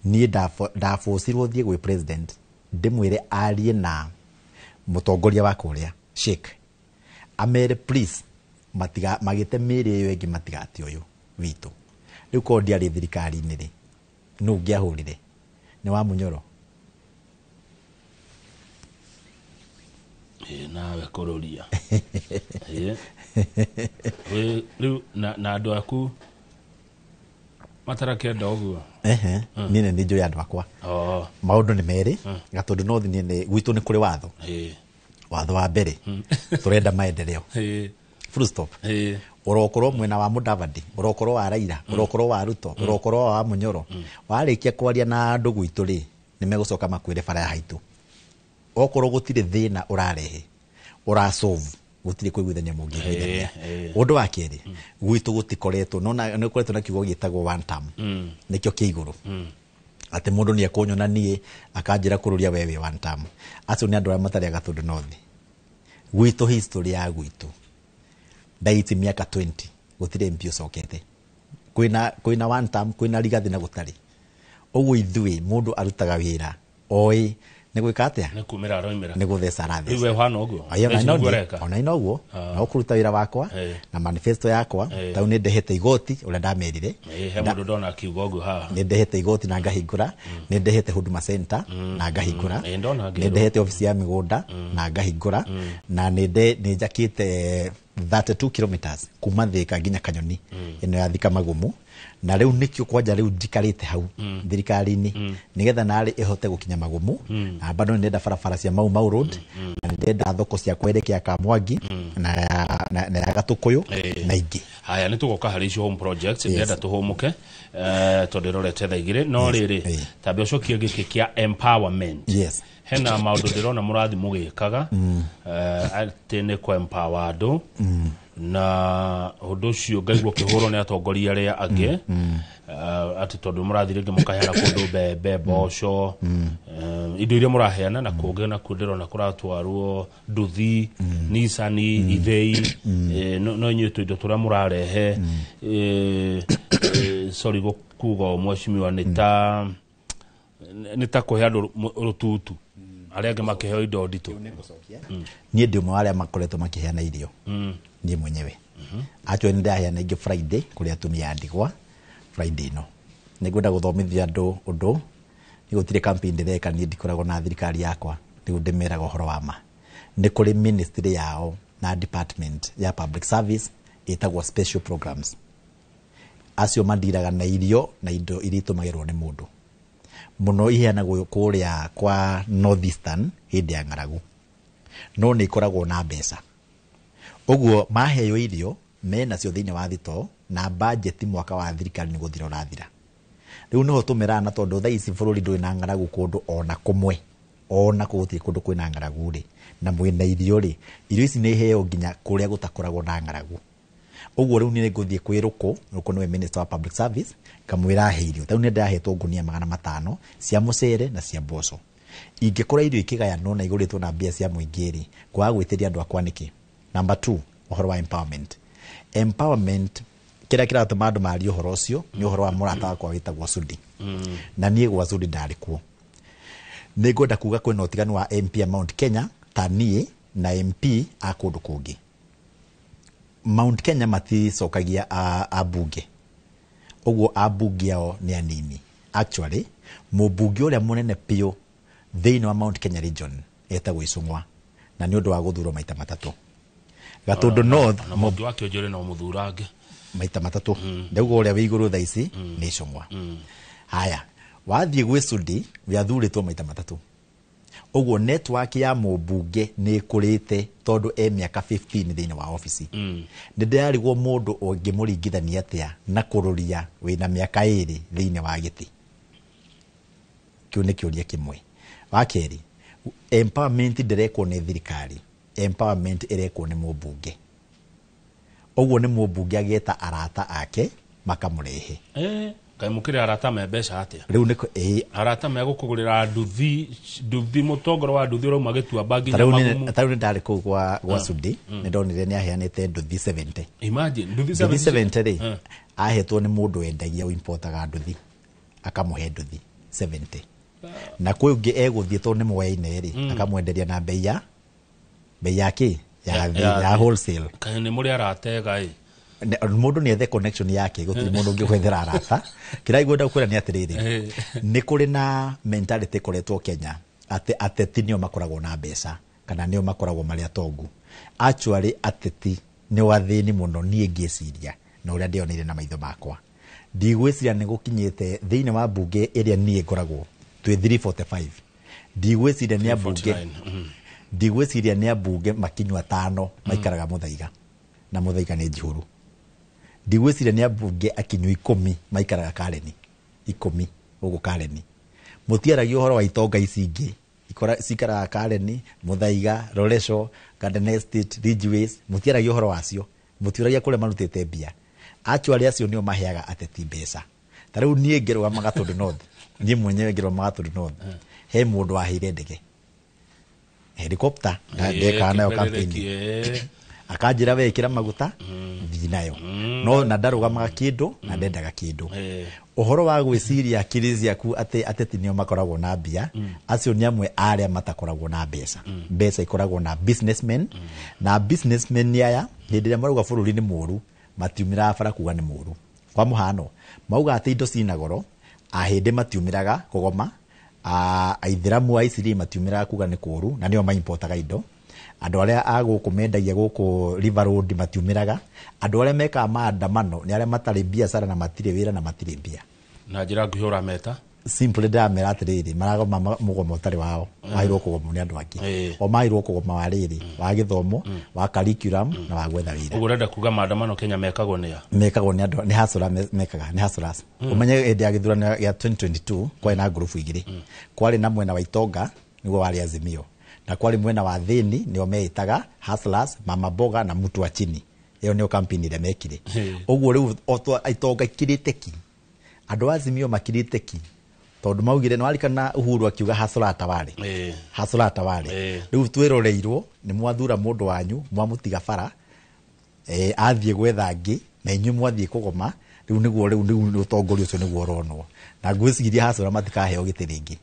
niĩ ndabũcirwo thiĩ gwĩ president ndĩmwĩre arie na mũtongoria wa kũrĩa Sheikh, amere please matiga magĩte mĩĩrĩ ĩyo ĩngĩ, matigate ũyũ witũ. Rĩu korwo ndiarĩ thirikari-inĩ rĩ, nũ ũngĩahũrire? Nĩ wa Munyoro? Ĩ, nawe kũrũria. Ĩ. Wĩ, rĩu na andũ aku matarakĩenda ũguo? Ehe, niĩ nĩ njũĩ andũ akwa. Maũndũ nĩ merĩ. Gatũndũ North, niĩ nĩ gwitũ nĩ kũrĩ watho. Watho wa mbere, tũrenda maendeleo, full stop. Ũrokorwo mwena wa Mudavadi, ũrokorwo wa Raila, ũrokorwo wa Ruto, ũrokorwo wa Munyoro, warĩkia kwaria na andũ gwitũ rĩ, nĩ megũcoka makwĩre bara ya haitũ. Okorwo gũtirĩ thĩna ũrarehe, ũrasolve, gũtirĩ kũiguithania mũngĩiguithania. Ũndũ wa kerĩ, gwitũ gũtikoretwo, nona nĩ ũkoretwo na kiugo gĩtagwo one term, nĩkĩo kĩ igũrũ, atĩ mũndũ nĩ ekũnyona niĩ akanjĩra kũrũria we wĩ one term. Acio nĩ andũ arĩa matarĩ Gatũndũ North. Gwitũ history ya gwitũ ndaiti mĩaka 20 gũtirĩ MP ũcokete. Kwĩna one term, kwĩna Rigathi na gũtarĩ ũguo. Ithuĩ mũndũ arutaga wĩra oĩ nĩ gwĩka atĩa? Nĩ kumĩra aroimĩra. Nĩ gũtheca aratheca. Rĩu we ũhana ũguo? Ai, ona Thaa ici ino nĩguo niĩ- ũreka? Ona ino ũguo, no kũruta wĩra wakwa na manifesto yakwa. Tau nĩ ndehete igoti ũrĩa ndamerire. He mũndũ ndona akiuga ũguo haha. Nĩ ndehete igoti na ngahingũra, nĩ ndehete Huduma Center na ngahingũra, Ĩ, ndona nĩ ngĩrwo. ndehete obici ya mĩgũnda na ngahingũra, na nĩ njakĩte 32 kilometers kuma Thika nginya Kanyoni ĩno ya Thika Magumu. Na rĩu nĩkĩo kwanja rĩu njikarĩte hau thirikari-inĩ, nĩgetha narĩ ĩhote gũkinya Magumu. Na bado nĩ ndenda barabara cia Mau Mau Road, na nĩ Ndĩrenda thoko cia kwerekea Kamwangi na ya Gatũkũyũ na ingĩ. Haya, nä tå goka harä icio home projects. Ndĩrenda tå hå må ke tondå ĩrorete thaa 2, no rĩrĩ tambe ũcokie gĩkĩ kĩa empowerment. Hena maũndũ ndĩrona mũrathi mũgĩkaga atĩ nĩ kũ empower andũ, na ũndũ ũcio ngaigua ũkĩhũrwo nĩ atongoria arĩa angĩ atĩ tondũ mũrathi rĩngĩ mũkaheana kũndũ mbembe, mboco, indo iria mũraheana, na kũngĩ nakuo ndĩrona kũratwarwo nduthi, nicani, ithĩi, no inyuĩ tũindo tũrĩa mũrarehe, sorry gũkuga ũũ mheshimiwa, nĩ ta kũhe andũ rũtutu, arĩa angĩ makĩheo indo nditũ. Niĩ ndĩ ũmwe wa arĩa makoretwo makĩheana irio niĩ mwenyewe. Actually nĩ ndaheana ingĩ Friday kũrĩ atumia a ndigwa. Friday ĩno nĩ ngwenda gũthomithia andũ ũndũ nĩ gũtirĩ campaign ndĩreka niĩ, ndikoragwo na thirikari yakwa rĩu ndĩmeraga ũhoro wa ma. Nĩ kũrĩ ministry yao na department ya public service ĩtagwo special programs. Acio mandiraga na irio na indo iria itũmagĩrwo nĩ mũndũ mũno, iheanagwo kũrĩa kwa Northeastern hĩndĩ ya ng'aragu, no nĩ ikoragwo na mbeca. Ũguo maheo irio menacio thĩinĩ wa thitoo na budget mwaka wa thirikari nĩ gũthira ũrathira. Rĩu nĩho tũmeraga, na tondũ thaa ici bũrũri ndũrĩ na ng'aragu kũndũ ona kũmwe, ona kũ gũtirĩ kũndũ kwĩna ng'aragu rĩ, na mwĩna irio rĩ, irio ici nĩ iheo nginya kũrĩa gũtakoragwo na ng'aragu. Ũguo rĩu niĩ ngũthiĩ kwĩ Rũkũ, Rũkũ nĩwe minister wa public service, ngamwĩra ahe irio. Tarĩu nĩ ndĩrahetwo ngunia 500 cia mũcere na cia mboco. Ingĩkora irio ikĩgayanwo na igũrĩtwo na mbia cia mũingĩ rĩ, kwaga gwĩtĩria andũ akwa nĩkĩ? Number 2, ũhoro wa empowerment. Empowerment kĩrĩa kĩratũma andũ marie ũhoro ũcio nĩ ũhoro wa mũrata wakwa wĩtagwo Sudi. Na niĩ gwa Sudi ndarĩ kuo. Nĩ ngwenda kuga kwĩna ũtiganu wa MP a Mount Kenya ta niĩ na MP a kũndũ kũngĩ. Mount Kenya maticokagia ambunge, ũguo ambunge ao nĩ anini. Actually mũmbunge ũrĩa mũnene biũ thĩinĩ wa Mount Kenya region etagwo Icũng'wa, na nĩ ũndũ wa gũthurwo maita matatũ. Gatũndũ North na mũngĩ wa Kĩonjore no mũthurange maita matatũ, ndauga ũrĩa wĩ igũrũ thaa ici nĩ Icũng'wa. Haya, wathiĩ gwĩ Sudi we athurĩtwo maita matatũ. Ũguo network ya mũmbunge nĩ ĩkũrĩte tondũ e mĩaka 15 thĩinĩ wa obici. Nĩ ndĩrarigwo mũndũ ũngĩmũringithania atĩa na kũrũria wĩna mĩaka 2 thĩinĩ wa gĩtĩ. Kĩu nĩ kĩũria kĩmwe. Wa kerĩ, empowerment ndĩrekwo nĩ thirikari, empowerment ĩrekwo nĩ mũmbunge. Ũguo nĩ mũmbunge ageta arata ake makamũrehe. Kaĩ mũkĩrĩ arata me mbeca atĩa? Rĩu nĩ arata megũkũgũrĩra nduthi, mũtongoro wa nduthi ũrauma Gĩtuamba nginya Magumu. Tarĩu nĩ ndarĩ kũu gwa Sudi, nĩ ndonire nĩ aheanĩte nduthi 70. Imagine nduthi 70 rĩ, ahetwo nĩ mũndũ wendagia ũimportaga nduthi, akamũhe nduthi 70. Na kwĩ ũngĩ egũthiĩ tondũ nĩ moyaine rĩ, akamwenderia na bei ya kĩ ya wholesale. Kaĩ nĩ mũrĩ arata ega ĩ? Mũndũ nĩ ethe connection yake, gũtirĩ mũndũ ũngĩgwethera arata. Kĩrĩa ngwenda kwĩra nĩ atĩrĩrĩ, nĩ kũrĩ na mentality ĩkoretwo Kenya atĩ ateti nĩo makoragwo na mbeca kana nĩo makoragwo marĩ atongu. Actually ateti nĩ athĩni mũno niĩ ngĩciria na ũrĩa ndĩoneire na maitho makwa. Ndigwĩciria nĩ gũkinyĩte thĩinĩ wa mbunge ĩrĩa niĩ ngoragwo twĩ 345. Ndigwĩciria nĩ ambunge, ndigwĩciria nĩ ambunge makinyua 5 maikaraga Mũthaiga, na Mũthaiga nĩ njihũru. Ndigwĩciria nĩ ambunge akinyu 10 maikaraga Kareni, 10 gũkũ Kareni. Mũtiaragia ũhoro wa itonga ici ingĩ cikaraga Kareni, Mũthaiga, Loresho, Garden Estate, Ridgeways, mũtiaragia ũhoro wacio, mũtiũragia kũrĩa marutĩte mbia. Actually acio nĩo maheaga ateti mbeca. Ta rĩu niĩ ngĩrũgama Gatũndũ North, niĩ mwenyewe ngĩrũgama Gatũndũ North, he mũndũ waheire ndege helicopter, ndekaga nayo campaign, akanjĩra we ĩkĩra maguta thiĩ nayo, no na ndarũgamaga kĩndũ na ndendaga kĩndũ. Ũhoro wa gwĩciria akiri ciaku atĩ ateti nĩo makoragwo na mbia, acio nĩ amwe arĩa matakoragwo na mbeca. Mbeca ikoragwo na businessmen, na businessmen nĩ aya hĩndĩ ĩrĩa marauga bũrũri nĩ mũũru, matiumĩraga bara kuga nĩ mũũru. Kwa mũhano mauga atĩ indo cina goro, ahĩndĩ matiumĩraga kũgoma, aithĩramu a Isiri matiumĩraga kuga nĩ kũũru, na nĩo maimportaga indo. Andũ arĩa a gũkũ mendagia gũkũ River Road matiumĩraga. Andũ arĩa mekaga maandamano nĩ arĩa matarĩ biacara na matirĩ wĩra na matirĩ mbia. Na njĩra nguhĩ ũrameta? Simple ndĩramera atĩrĩrĩ, maragoma mũgomo ũtarĩ wao, mairwo kũgomwo nĩ andũ angĩ. O mairwo kũgoma wa rĩrĩ, wa gĩthomo, wa curriculum na wa gwetha wĩra. Ũguo ũrenda kuga maandamano Kenya mekagwo nĩ a? Mekagwo nĩ andũ, nĩ hustler mekaga, nĩ hustlers. Ũmenye hĩndĩ ya gĩthurano gĩa 2022 kwarĩ na ngurubu igĩrĩ. Kwarĩ na mwena wa itonga nĩguo warĩ Azimio, na kwarĩ mwena wa thĩni nĩo meĩtaga hustlers, mama mboga na mtu wa chini. Ĩyo nĩyo campaign ĩrĩa mekire. Ũguo rĩu itonga ikirĩte ki, andũ a Azimio makirĩte ki, tondũ maugire nĩ warikana Uhuru akiuga hustler atawale, hustler atawale. Rĩu twĩroreirwo nĩ mwathura mũndũ wanyu, mwamũtiga bara, athiĩ gwetha angĩ na inyuĩ mwathiĩ kũgoma. Rĩu nĩguo rĩu ũtongoria ũcio nĩguo ũronwo, na ngwĩciria hustler matikaheo gĩtĩ rĩngĩ.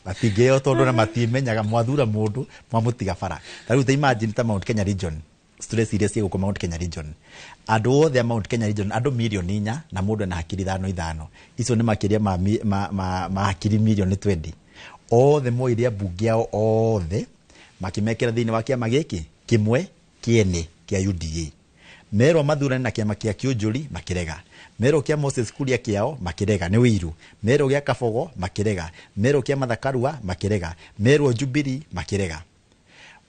Matingĩheo tondũ na matimenyaga mwathura mũndũ mwamũtiga bara. Ta rĩu ta imagine ta Mount Kenya region, stress iria ciĩ gũkũ Mount Kenya region, andũ othe a Mount Kenya region, andũ 4 million na mũndũ ena hakiri ithano ithano, icio nĩ makĩria ma hakiri 20 million. Othe moire ambunge ao othe makĩmekĩra thĩinĩ wa kĩama gĩkĩ kĩmwe kĩene kĩa UDA. Merwo mathurane na kĩama kĩa Kĩũnjũri makĩrega, merwo kĩa Moses Kuria kĩao makĩrega nĩ wĩiru, merwo gĩa Kabogo makĩrega, merwo kĩa Martha Karua makĩrega, merwo Jubilee makĩrega.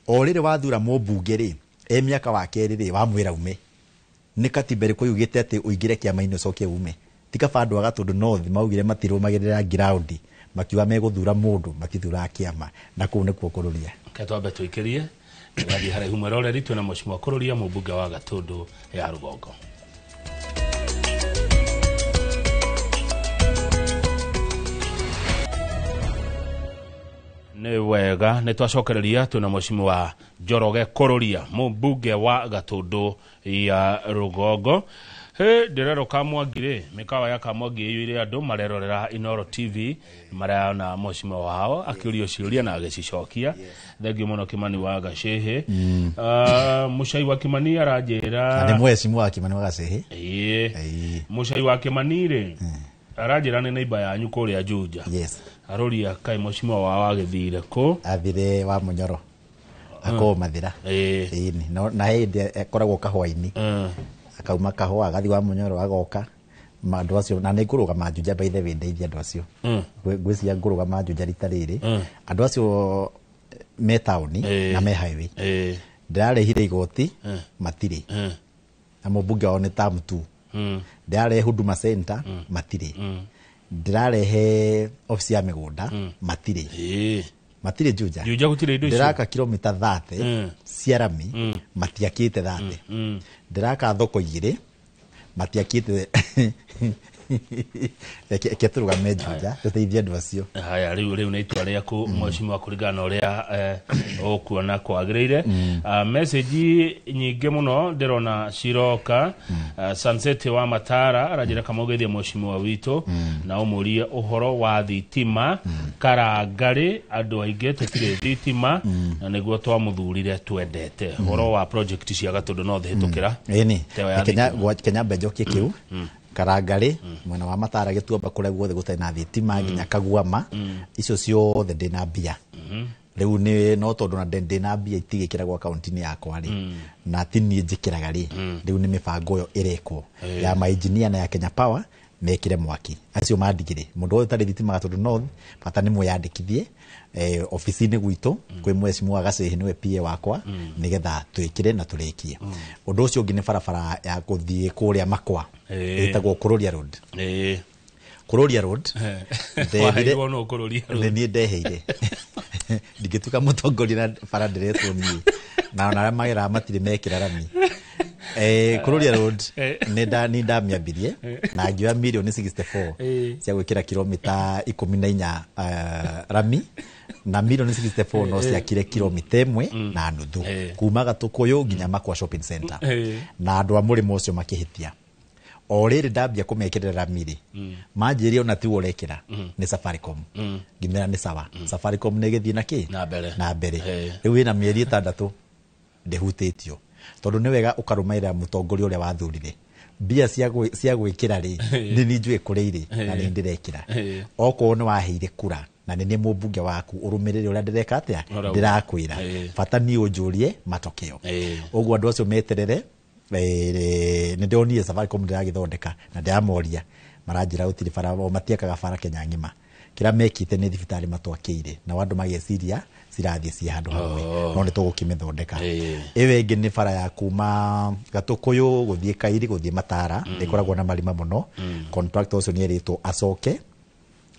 O rĩrĩ wathura mũmbunge rĩ, e mĩaka wa kerĩ rĩ, wamwĩra ume. Nĩ katiba ĩrĩkũ yugĩte atĩ ũingĩre kĩama-inĩ ũcoke ume? Ti kaba andũ a Gatũndũ North maugire matirũmagĩrĩra ground, makiuga megũthura mũndũ, matithuraga kĩama, na kũu nĩkuo kũrũria. Reke twambe tũikĩrie tũgathiĩ haraihu. Mwĩroreri, twĩna Mheshimiwa Kũrũria, mũmbunge wa Gatũndũ ya Rũgongo. Nĩ wega, nĩ twacokereria. Twĩna Mheshimiwa Njoroge Kũrũria, mũmbunge wa Gatũndũ ya Rũgongo. Hĩ, ndĩrerwo Kamwangi rĩ, mĩkawa ya Kamwangi ĩiyũire andũ marerorera Inoro TV, marona mheshimiwa wao akĩũrio ciũria na agĩcicokia. Thengiũ mũno Kimani wa Gacĩhĩ. Mũcai wa Kimani aranjĩra Na nĩ mheshimiwa wa Kimani wa Gacĩhĩ. Ĩĩ, mũcai wa Kimani rĩ, aranjĩra nĩ neighbor yanyu kũrĩa Juja. Aroria kaĩ mheshimiwa wao agĩthire kũ? Athire wa Mũnyoro akorwo Mathĩra. Ĩni. No, na hĩndĩ akoragwo kahũa-inĩ, akauma kahũa agathiĩ wa Mũnyoro agoka. Andũ acio na nĩ ngũrũgama Juja, by the way, ndeithia andũ acio. Ngwĩciria ngũrũgama Juja rita rĩrĩ. Andũ acio me taũni na me highway. Ndĩrarĩhire igoti matirĩ, na mũmbunge wao nĩ term two. Ndĩrarehe Huduma Center matirĩ, ndĩrarehe obici ya mĩgũnda matirĩ, matirĩ Juja. Juja gũtirĩ indo icio? Ndĩraka kilomita 30 cia rami, matiakĩte 30. Ndĩraka thoko igĩrĩ, matiakĩte. Reke tũrũgame Juja tũteithie andũ acio. Haya, rĩu nĩ itua rĩaku mheshimiwa, kũringana na ũrĩa ũkuona kwagĩrĩire. Message nyingĩ mũno ndĩrona ciroka. Sunset wa Matara aranjĩra kamũgeithie mheshimiwa witũ na ũmũrie ũhoro wa thitima Karangarĩ, andũ aingĩ tũtirĩ thitima na nĩguo twamũthurire twendete. Ũhoro wa project cia Gatũndũ no thĩhĩtũkĩra Ĩni. Teo ya Kenya thitima. Kenya mbe njokie kĩu Karangarĩ mwena wa Matara Gĩtuamba kũrĩa guothe gũtarĩ na thitima nginya Kaguama, icio ciothe ndĩna mbia rĩu nĩ no tondũ na ndĩna mbia itigĩkĩragwo akaunti-inĩ yakwa rĩ, na ti niĩ njĩkĩraga rĩ. Rĩu nĩ mĩbango ĩyo ĩrekwo ya mainjinia na ya Kenya Power mekĩre mwaki acio mandigĩrĩ. Mũndũ wothe ũtarĩ thitima Gatũndũ North, bata nĩ mwĩyandĩkithie obici-inĩ gwitũ kwĩ mheshimiwa Gacĩhĩ, nĩwe PA wakwa, nĩgetha twĩkĩre na tũrĩkie. Ũndũ ũcio ũngĩ nĩ barabara ya gũthiĩ kũrĩa Makwa, ĩtagwo Kũrũria Road. Kũrũria Road. Waheirwo nũ Kũrũria Road? Nĩ niĩ ndeheire. Ndingĩtuĩka mũtongoria na bara ndĩretwo niĩ, na ona arĩa mageraga matirĩ mekĩra rami. Kũrũria Road nĩ ndamĩambirie na ngĩoya 64 million cia gwĩkĩra kilomita 14 rami, na 64 million no ciakire kilomita 1.5 kuma Gatũkũyũ nginya Makwa Shopping Center. Na andũ a mũrĩmo ũcio makĩhĩtia. O rĩrĩ ndambia kũmekĩrĩra rami rĩ, manjĩrire ona tiwe ũrekĩra, nĩ Safaricom. Ngĩmera nĩ sawa, Safaricom nĩ ĩgĩthiĩ na kĩ na mbere. Na mbere. Rĩu ĩna mĩeri 6 ndĩhutĩtio, tondũ nĩ wega ũkarũmĩrĩra mũtongoria ũrĩa wathurire. Mbia cia gwĩkĩra rĩ, nĩ niĩ njũĩ kũrĩa irĩ na nĩ ndĩrekĩra. Okorwo nĩ waheire kura na nĩ niĩ mũmbunge waku, ũrũmĩrĩre ũrĩa ndĩreka atĩa. Ũrauga. Ndĩrakwĩra bata niĩ ũnjũrie matokeo. Ũguo andũ acio meterere. Nĩ ndĩronire Safaricom ndĩragĩthondeka na ndĩramoria Maranjĩra gũtirĩ bara, o matiakaga bara Kenya ng'ima. Kĩrĩa mekĩte nĩ thibitarĩ matwakĩire, na andũ mageciria cirathiĩ ciĩ handũ hamwe. No nĩ tũgũkĩmĩthondeka. Ĩyo ĩngĩ nĩ bara ya kuma Gatũkũyũ gũthiĩ Kairi gũthiĩ Matara, ĩkoragwo na marima mũno. Contractor ũcio nĩ erĩtwo acoke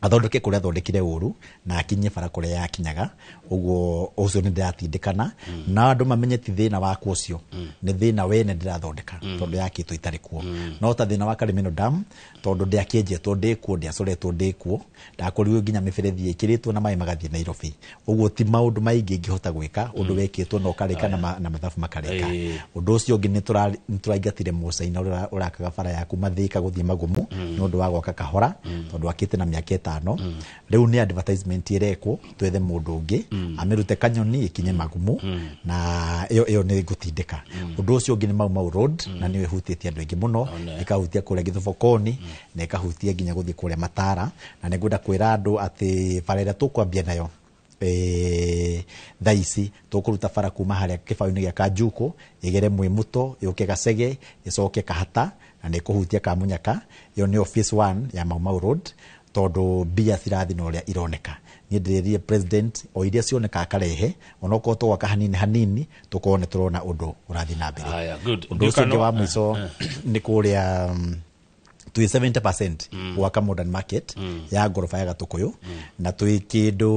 athondeke kũrĩa athondekire ũru na akinyie bara kũrĩa yakinyaga. Ũguo ũcio nĩ ndĩratindĩkana na andũ mamenye ti thĩna wakwa, ũcio nĩ thĩna wene ndĩrathondeka, tondũ yakĩtwo itarĩ kuo. No ta thĩna wa Karimeno Dam, tondũ ndĩakĩenjetwo ndĩkuo, ndĩacoretwo ndĩkuo, ndakorirwo nginya mĩberethi ĩkĩrĩtwo na maĩ magathiĩ Nairobi. Ũguo ti maũndũ maingĩ ingĩhota gwĩka, ũndũ wekĩtwo na ũkarĩka na mathabu makarĩka. Ũndũ ũcio ũngĩ, nĩ tũraingatire mũcaina ũrĩa ũrakaga bara ya kuma Thika gũthiĩ Magumu nĩ ũndũ wa gwaka kahora, tondũ akĩte na mĩaka 5. Rĩu nĩ advertisement ĩrekwo twethe mũndũ ũngĩ amĩrute Kanyoni ĩkinye Magumu, na ĩyo nĩ ngũtindĩka. Ũndũ ũcio ũngĩ nĩ Mau Mau Road, na nĩyo ĩhutĩtie andũ aingĩ mũno, ĩkahutia kũrĩa Gĩthobokoni na ĩkahutia nginya gũthiĩ kũrĩa Matara. Na nĩ ngwenda kwĩra andũ atĩ bara ĩrĩa tũkwambia nayo thaa ici, tũkũruta bara kuma harĩa kĩbaũ-inĩ gĩa Kanjuko, ĩgere Mwĩmũto, yũke Gacege, ĩcoke Kahata, na nĩ ĩkũhutia Kamunyaka. Ĩyo nĩyo phase 1 ya Mau Mau Road, tondũ mbia cirathi na ũrĩa ironeka. Niĩ ndĩrĩrire president o iria cioneka akarehe, onokorwo tũgwaka hanini hanini, tũkorwo nĩ tũrona ũndũ ũrathiĩ na mbere. Haya, good. Ũndũ ũcio ũngĩ wa mũico nĩ kũrĩa twĩ 70% gwaka modern market ya ngoroba ya Gatũkũyũ, na twĩ kĩndũ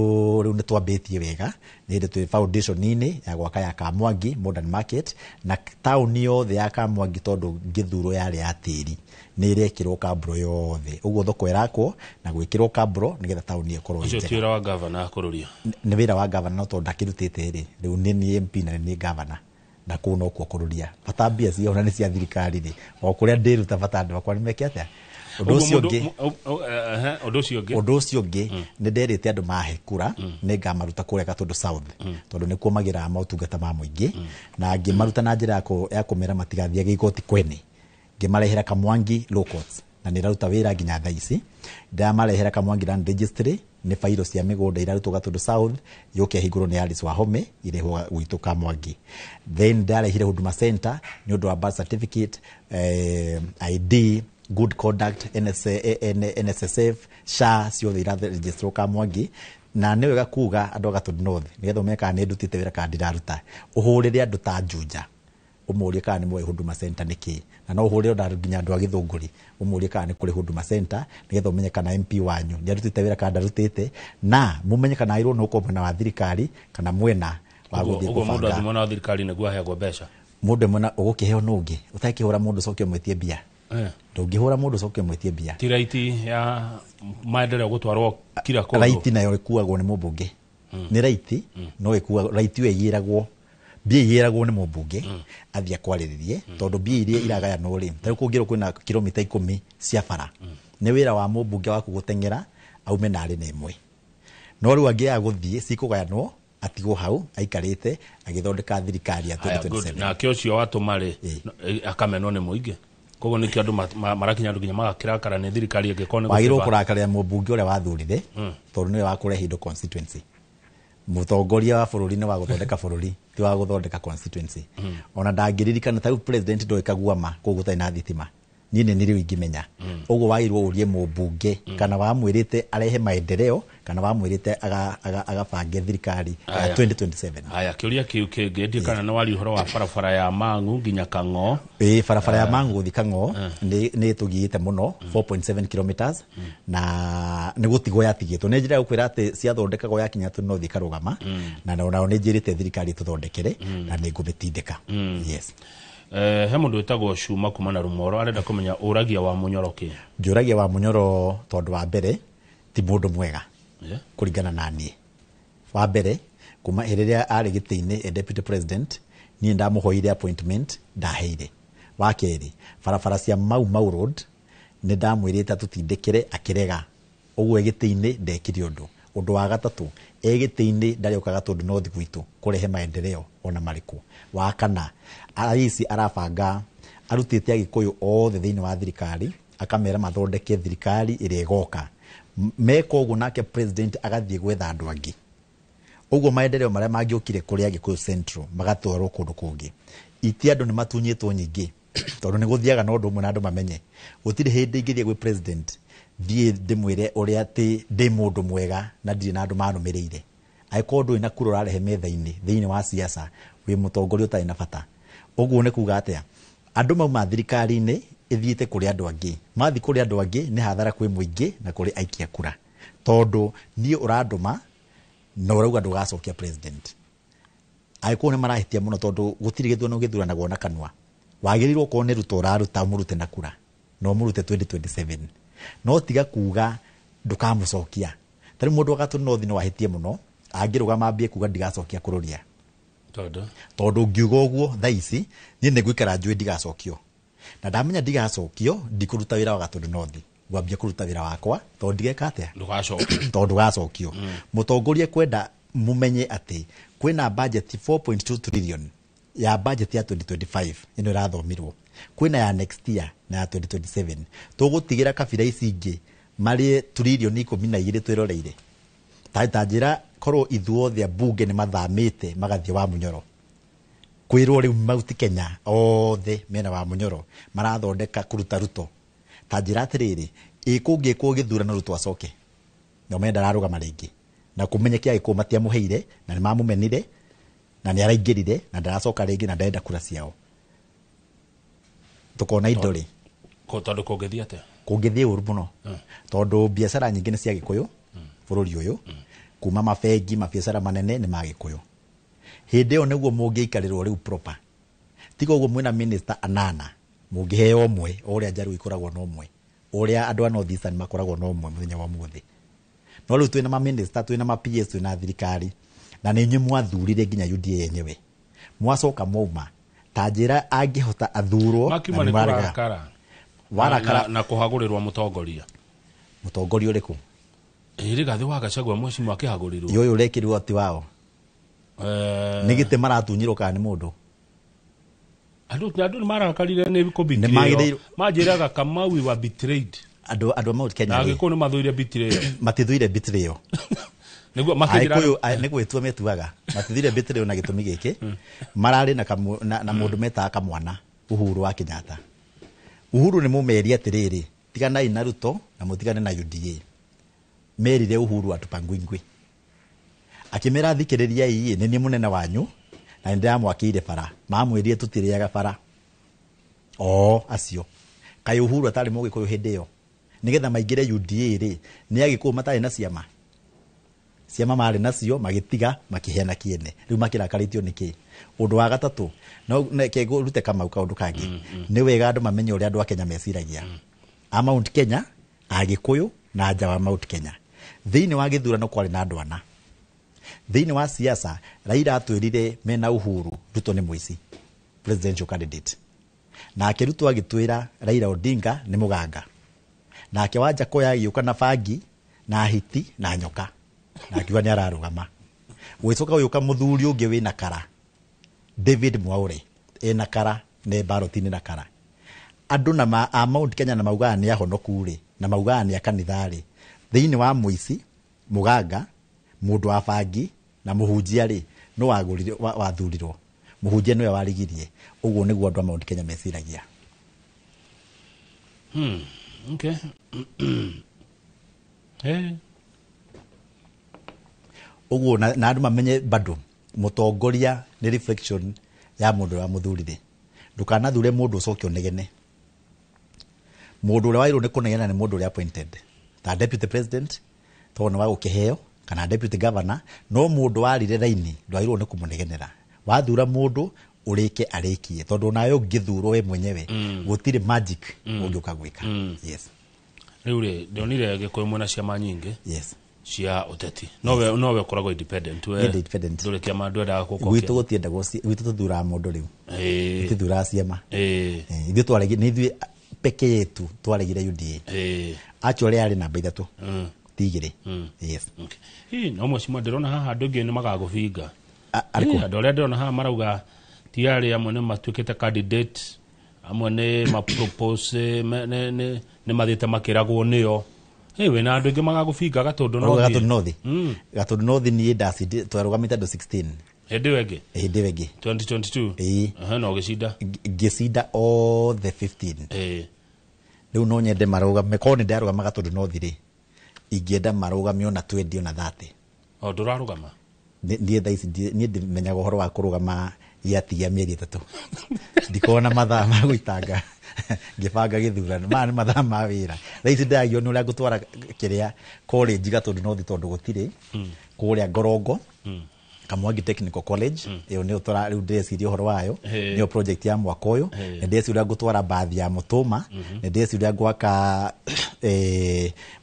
rĩu nĩ twambĩtie wega, nĩ hĩndĩ twĩ foundation-inĩ ya gwaka ya Kamwangi modern market, na taũni yothe ya Kamwangi, tondũ gĩthuro yarĩ ya tĩri, nĩ ĩrekĩrwo kamburo yothe. Ũguo thoko ĩrakwo na gwĩkĩrwo kamburo nĩgetha taũni ĩkorwo ĩ Ũcio njega. ti wĩra wa gavana kũrũria? Nĩ wĩra wa gavana, no tondũ ndakĩrutĩte rĩ, rĩu nĩ niĩ MP na nĩ niĩ gavana, na kũu nokuo kũrũria bata. Mbia ciona nĩ cia thirikari rĩ, o kũrĩa ndĩruta bata andũ akwa nĩ meke atĩa. Ũndũ ũcio ũngĩ, Ũndũ ũcio ũngĩ. Ũndũ ũcio ũngĩ, nĩ nderĩte andũ mahe kura nĩ ngamaruta kũrĩa Gatũndũ South, tondũ nĩkuo magĩraga motungata ma mũingĩ, na ngĩmaruta na njĩra ya kũmera matigathiage igoti kwene. Ngĩmarehera Kamwangi Law Courts, na nĩ ĩraruta wĩra nginya thaa ici. Ndamarehera Kamwangi Land Registry, nĩ bairo cia mĩgũnda irarutwo Gatũndũ South yũke hingũrwo nĩ Alice Wahome, irehwo gwitũ Kamwangi. Then ndarehire Huduma Center nĩ ũndũ wa birth certificate, ID, good conduct, NSA, NSSF, SHA, ciothe iraregistrwo Kamwangi. Na nĩ wega kuga andũ a Gatũndũ North, nĩgetha ũmenye kana nĩ ndutĩte wĩra kana ndiraruta, ũhũrĩre andũ ta Juja ũmũrie kana nĩ moĩ Huduma Center nĩ kĩ, na no ũhũrĩre ona nginya andũ a Gĩthũngũri ũmũrie kana nĩ kũrĩ Huduma Center, nĩgetha ũmenye kana MP wanyu nĩ arutĩte wĩra kana ndarutĩte, na mũmenye kana agĩrĩirwo nĩ gũkorwo mwena wa thirikari kana mwena wa gũthiĩ Ũguo mũndũ kũbanga. athiĩ mwena wa thirikari nĩguo aheagwo mbeca? Mũndũ mwena ũgũkĩheo nũ ũngĩ ũtakĩhũra mũndũ ũcoke ũmwĩtie mbia? Ndũngĩhũra mũndũ ũcoke ũmwĩtie mbia. Ti right ya maendeleo gũtwarwo kila kũndũ? Right nayo ĩkuagwo nĩ mũmbunge. Nĩ right, no ĩkuagwo, right ĩyo ĩgĩragwo, mbia igĩragwo nĩ mũmbunge athiĩ akwarĩrĩrie, tondũ mbia iria iragayanwo rĩ, ta rĩu kũngĩrwo kwĩna kilomita 10 cia bara, nĩ wĩra wa mũmbunge waku gũteng'era aume narĩ na ĩmwe, no rĩu angĩaga gũthiĩ cikũgayanwo atigwo hau aikarĩte agĩthondeka thirikari ya Haya, good. 2027. Nake ũcio watũma rĩ, akamenwo nĩ mũingĩ, koguo nĩkĩo andũ marakinya andũ nginya magakĩrakara nĩ thirikari ĩngĩkorwo nĩ Wagĩrĩirwo gũbĩba. kũrakarĩra mũmbunge ũrĩa wathurire, tondũ nĩwe wakũrehe indo constituency. Mũtongoria wa bũrũri nĩ wa gũthondeka bũrũri, ti wa gũthondeka constituency. Ona ndangĩririkana ta rĩu president ndoĩ Kaguama kũu gũtarĩ na thitima, niĩ nĩ rĩu ingĩmenya. Ũguo wagĩrĩirwo ũrie mũmbunge kana wamwĩrĩte arehe maendeleo kana wamwĩrĩte agabange thirikari ya Aya. 2027. Haya, kĩũria kĩu kĩngĩ, ndiĩ kana nĩ waria ũhoro wa barabara ya Mang'u nginya Kang'o. Ĩĩ, barabara ya Mang'u gũthiĩ Kang'o nĩ ĩtũgiĩte mũno, 4.7 kilometers, na nĩ gũtigwo yatigĩtwo. Nĩ njĩra ya gũkwĩra atĩ ciathondekagwo yakinya tũ no thiĩ karũgama, na nao nĩ njĩrĩte thirikari ĩtũthondekere na nĩ ngũmĩtindĩka. Yes. He mũndũ wĩtagwo Cuma kuma na Rumoro arenda kũmenya ũragia wa Mũnyoro kĩ. Njũragia wa Mũnyoro tondũ wa mbere ti mũndũ mwega kũringana na niĩ. Wa mbere, kuma hĩndĩ ĩrĩa arĩ gĩtĩ-inĩ e deputy president, niĩ ndamũhoire appointment, ndaheire. Wa kerĩ, barabara cia Mau Mau Road nĩ ndamwĩrĩte atũtindĩkĩre, akĩrega. Ũguo e gĩtĩ-inĩ ndekire ũndũ. Ũndũ wa gatatũ, e gĩtĩ-inĩ ndarĩũkaga tondũ no gwitũ kũrehe maendeleo ona marĩkũ. Wa kana, aici arabanga arutĩte Agĩkũyũ othe thĩinĩ wa thirikari, akamera mathondeke thirikari ĩrĩa ĩgoka. Meka ũguo, nake president agathiĩ gwetha andũ angĩ. Ũguo maendeleo marĩa mangĩokire kũrĩ Agĩkũyũ Central magatwarwo kũndũ kũngĩ. Iti andũ nĩ matunyĩtwo nyingĩ. Tondũ nĩ gũthiaga na ũndũ ũmwe na andũ mamenye. Gũtirĩ hĩndĩ ingĩthiĩ gwĩ president thiĩ ndĩmwĩre ũrĩa atĩ ndĩ mũndũ mwega na ndirĩ na andũ manũmĩrĩire. Angĩkorwo ndũrĩ na kura ũrarehe metha-inĩ thĩinĩ wa siasa, wĩ mũtongoria ũtarĩ na bata. Ũguo nĩ kuga atĩa? Andũ mauma thirikari-inĩ ĩthiĩte kũrĩ andũ angĩ. Mathiĩ kũrĩ andũ angĩ nĩ hathara kwĩ mũingĩ na kũrĩ aikia kura. Tondũ niĩ ũrandũma na ũrauga ndũgacokia president. Agĩkũyũ nĩ marahĩtia mũno tondũ gũtirĩ gĩthurano gĩthuranagwo na kanua. Wagĩrĩirwo okorwo nĩ Ruto ũraruta ũmũrute na kura na ũmũrute 2027. No tiga kuga ndũkamũcokia. Ta rĩu mũndũ wa Gatũ North no ahĩtie mũno angĩrũgama ambie kuga ndigacokia kũrũria. Tondũ ngiuga ũguo thaa ici niĩ nĩ ngũikara njũĩ ndigacokio. Na ndamenya ndigacokio ndikũruta wĩra wa Gatũndũ North. Ngwambia kũruta wĩra wakwa tondũ ndigeka atĩa? Ndũgacokio. Tondũ ndũgacokio. Mũtongoria kwenda mumenye atĩ kwĩna budget 4.2 trillion ya budget ya 2025 ĩno ĩrathomirwo. Kwĩna ya next year na ya 2027. Tũgũtigĩra kabira ici ingĩ marĩe trillion 12 twĩroreire. Ta njĩra korwo ithuothe ambunge nĩ mathamĩte magathiĩ wa Munyoro. Kwĩrwo rĩu Mount Kenya othe mena wa Munyoro marathondeka kũruta Ruto. Ta njĩra atĩrĩrĩ, ĩ kũngĩkwo gĩthurano Ruto acoke. Na ũmenye ndararũgama rĩngĩ. Na kũmenye kĩa Gĩkũyũ matiamũheire na nĩ mamũmenire na nĩ araingĩrire na ndaracoka rĩngĩ na ndarenda kura ciao. Tũkona indo rĩ. Tondũ kũngĩthiĩ atĩa? Kũngĩthiĩ ũru mũno. Tondũ biacara nyingĩ nĩ cia Gĩkũyũ bũrũri ũyũ. Kuma mabengi, mabiacara manene nĩ ma Gĩkũyũ. Hĩndĩ ĩyo nĩguo mũngĩikarĩrwo rĩu proper. Tiga ũguo mwĩna minister anana, mũngĩheo ũmwe, o ũrĩa Njaruo ikoragwo na ũmwe, ũrĩa andũ a North Eastern makoragwo na ũmwe mũthenya wa ũmũthĩ. No rĩu twĩna ma minister, twĩna ma PS, twĩna thirikari, na nĩ inyuĩ mwathurire nginya UDA yenyewe. Mwacoka mwauma, ta njĩra angĩhota athurwo, Makiuma na nĩ nĩ marega. kũrakara. Warakara. Na kũhagũrĩrwo mũtongoria. Mũtongoria ũrĩkũ? Rigathĩ wa Gachagua mheshimiwa akĩhagũrĩrwo. Ũyũ ũrekĩrirwo ti wao. Nĩ gĩtĩ maratunyirwo kana nĩ mũndũ? Andũ nĩ marakarire nĩ kũ Nĩ magĩrĩirwo- betrayal. Manjĩraga Kamau we were betrayed. Andũ a Mount Kenya Na rĩ, Agĩkũyũ nĩ mathũire betrayal. matithũire betrayal. Nĩguo makĩnjĩra Agĩkũyũ nĩ gwĩtua metuaga. Matithũire betrayal na gĩtũmi gĩkĩ. Mararĩ na mũndũ metaga kamwana Uhuru wa Kenyatta. Uhuru nĩ mũmerie atĩrĩrĩ, tiganai na Ruto na mũtigane na UDA. Merire Uhuru atupangwingwi. Akĩmera thikĩrĩriai ĩ, nĩ niĩ mũnene wanyu na nĩ ndĩramwakĩire bara. Mamwĩrire tũtirĩaga bara. O acio. Kaĩ Uhuru atarĩ mũgĩkũyũ hĩndĩ ĩyo. Nĩgetha maingĩre UDA rĩ, nĩ Agĩkũyũ matarĩ na ciama. Ciama marĩ nacio magĩtiga makĩheana kĩene. Rĩu makĩrakarĩtio nĩ kĩ? Ũndũ wa gatatũ, no reke ngũrute Kamau kaũndũ kangĩ. Nĩ wega andũ mamenye ũrĩa andũ a Kenya meciragia. A Mount Kenya, Agĩkũyũ na nja wa Mount Kenya. Thĩinĩ wa gĩthurano kwarĩ na andũ ana. Thĩinĩ wa siasa, Raila atwĩrire mena Uhuru, Ruto nĩ mũici, presidential candidate. Nake Ruto agĩtwĩra Raila Odinga nĩ mũganga. Nake Wanjakoya agĩũka na bangi, na hiti, na nyoka. Na akiuga nĩ ararũgama. Gũgĩcoka gũgĩũka mũthuri ũngĩ wĩna kara, David Mwaure, ena kara, nĩ baroti-inĩ na kara. Andũ na a Mount Kenya na maugaga nĩ ahonoku rĩ, na maugaga nĩ a kanitha rĩ. Thĩinĩ wa mũici, mũganga, mũndũ wa bangi, na mũhunjia rĩ, no wathurirwo. Mũhunjia nĩwe warigirie. Ũguo nĩguo andũ a Mount Kenya meciragia. Okay. Ũguo na andũ mamenye bado mũtongoria nĩ reflection ya mũndũ ũrĩa wamũthurire. Ndũkanathure mũndũ ũcoke ũnegene. Mũndũ ũrĩa wagĩrĩirwo nĩ kũnegena nĩ mũndũ ũrĩa appointed. Ta deputy president, tondũ nĩ wa gũkĩheo, kana deputy governor, no mũndũ warire raini ndwagĩrĩirwo nĩ kũmũnegenera. Wathura mũndũ ũrĩke arĩkie, tondũ nawe ũngĩthurwo we mwenyewe, gũtirĩ magic ũngĩũka gwĩka. Yes. Rĩu rĩ, ndonire Gĩkũyũ mwena ciama nyingĩ. Yes. Cia ũteti. No we ũkoragwo independent. We Niĩ ndĩ independent. Ndũrĩ kĩama, ndwendaga gũkorwo Gwitũ kĩama. gũtiendagwo gwitũ tũthuraga mũndũ rĩu. Tũtithuraga ciama. Ithuĩ twaregire, nĩ ithuĩ peke yetu twaregire UDA. Actually yarĩ namba 3. Ti 2. Yes. Okay. Ĩ, no mheshimiwa ndĩrona haha andũ aingĩ nĩ magagũbinga. Arĩkũ? Ĩ, andũ arĩa ndĩrona haha marauga ti arĩa amwe nĩ matuĩkĩte candidate, amwe nĩ ma-propose, nĩ mathiĩte makĩragwo nĩo. Ĩ, wĩna andũ aingĩ magagũbinga Gatũndũ Ũrauga North. Gatũndũ North? Gatũndũ North niĩ ndacindi, twarũgamĩte andũ 16. Hĩndĩ ĩyo ĩngĩ? Hĩndĩ ĩyo ĩngĩ. 2022? Ĩĩ. Aha, na ũgĩcinda? Ngĩcinda othe 15. Rĩu no nyende marũgame, korwo nĩ ndarũgama Gatũndũ North rĩ, ingĩenda marũgame ona 20 ona 30. O ndũrarũgama? Niĩ thaa ici niĩ ndimenyaga ũhoro wa kũrũgama gĩatigia mĩeri 3. Ndikoragwo na mathaa ma gũitanga ngĩbanga gĩthurano, maya nĩ mathaa ma wĩra. Thaa ici ndĩragio nĩ ũrĩa ngũtwara kĩrĩa college Gatũndũ North tondũ gũtirĩ, kũrĩa Ngorongo, Kamwangi Technical College, ĩyo nĩyo rĩu ndĩreciria ũhoro wayo, nĩyo project ya mwaka ũyũ. Nĩ ndĩreciria ũrĩa ngũtwara bathi ya Mũtũma, nĩ ndĩreciria ũrĩa ngwaka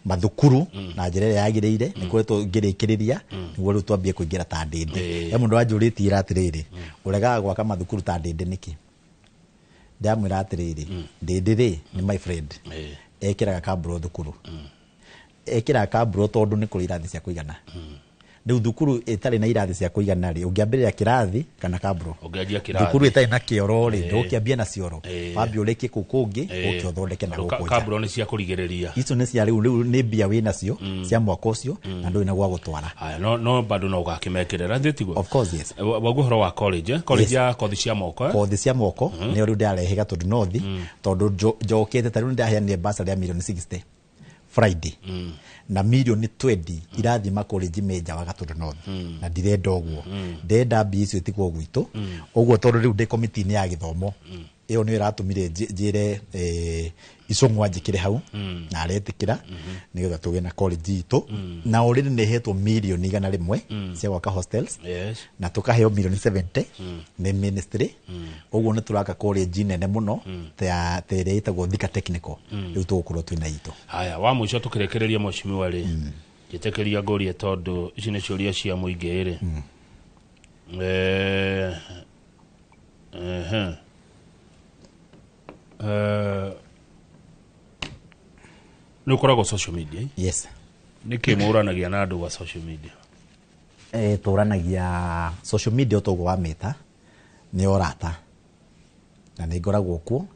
mathukuru na njĩra ĩrĩa yagĩrĩire, nĩ ngoretwo ngĩrĩkĩrĩria nĩguo rĩu twambie kũingĩra ta ndĩndĩ. He mũndũ wanjũrĩtie ira atĩrĩrĩ, ũregaga gwaka mathukuru ta ndĩndĩ nĩkĩ? Ndamwĩra atĩrĩrĩ, ndĩndĩ rĩ nĩ my friend, ekĩraga kamburo thukuru, ekĩraga kamburo tondũ nĩ kũrĩ irathi cia kũigana. Rĩu thukuru ĩtarĩ na irathi cia kũigana rĩ, ũngĩambĩrĩria kĩrathi kana kamburo? Ũngĩanjia kĩrathi. Thukuru ĩtarĩ na kĩoro rĩ, ndũgũkĩambia na cioro, wambie ũrĩkie kũu kũngĩ, ũke ũthondeke na gũkũ nja. Kamburo nĩ cia kũrigĩrĩria. Icio nĩ cia rĩu, rĩu nĩ mbia wĩ nacio cia mwaka ũcio na ndũrĩ na gwa gũtwara. Haya, no bado no ũgakĩmekĩrĩra thĩ tiguo? Of course, yes. Waguo ũhoro wa college, eh? College Yes. ya kothi cia moko, eh? Kothi cia moko nĩyo rĩu ndĩrarehe Gatũndũ North, tondũ njokete ta rĩu nĩndaheanire bursary ya mirioni 60 Friday, na mirioni 20 irathiĩ makolenji me nja wa Gatũndũ North, na ndirenda ũguo, ndĩrenda mbia icio itigwo gwitũ ũguo, tondũ rĩu ndĩ komiti-inĩ ya gĩthomo, ĩyo nĩyo ĩratũmire njĩre Icũng'wa njĩkĩre hau, na aretĩkĩra nĩgetha tũgĩe na college itũ, na already nĩ hetwo mirioni 100 cia gwaka hostels, na tũkaheo mirioni 70 nĩ ministry, ũguo nĩ tũraka college nene mũno ta ĩrĩa ĩtagwo Thika Technical, rĩu tũgũkorwo twĩna itũ. Haya, wa mũico tũkĩrĩkĩrĩria mheshimiwa rĩ, njĩtĩkĩria ngũrie tondũ ici nĩ ciũria cia mũingĩ rĩ. Nĩ ũkoragwo social media? Yes. Nĩkĩ mũranagia na andũ wa social media? Tũranagia social media ũtoguo wa mĩta nĩ ũrata, na nĩ ngoragwo kuo,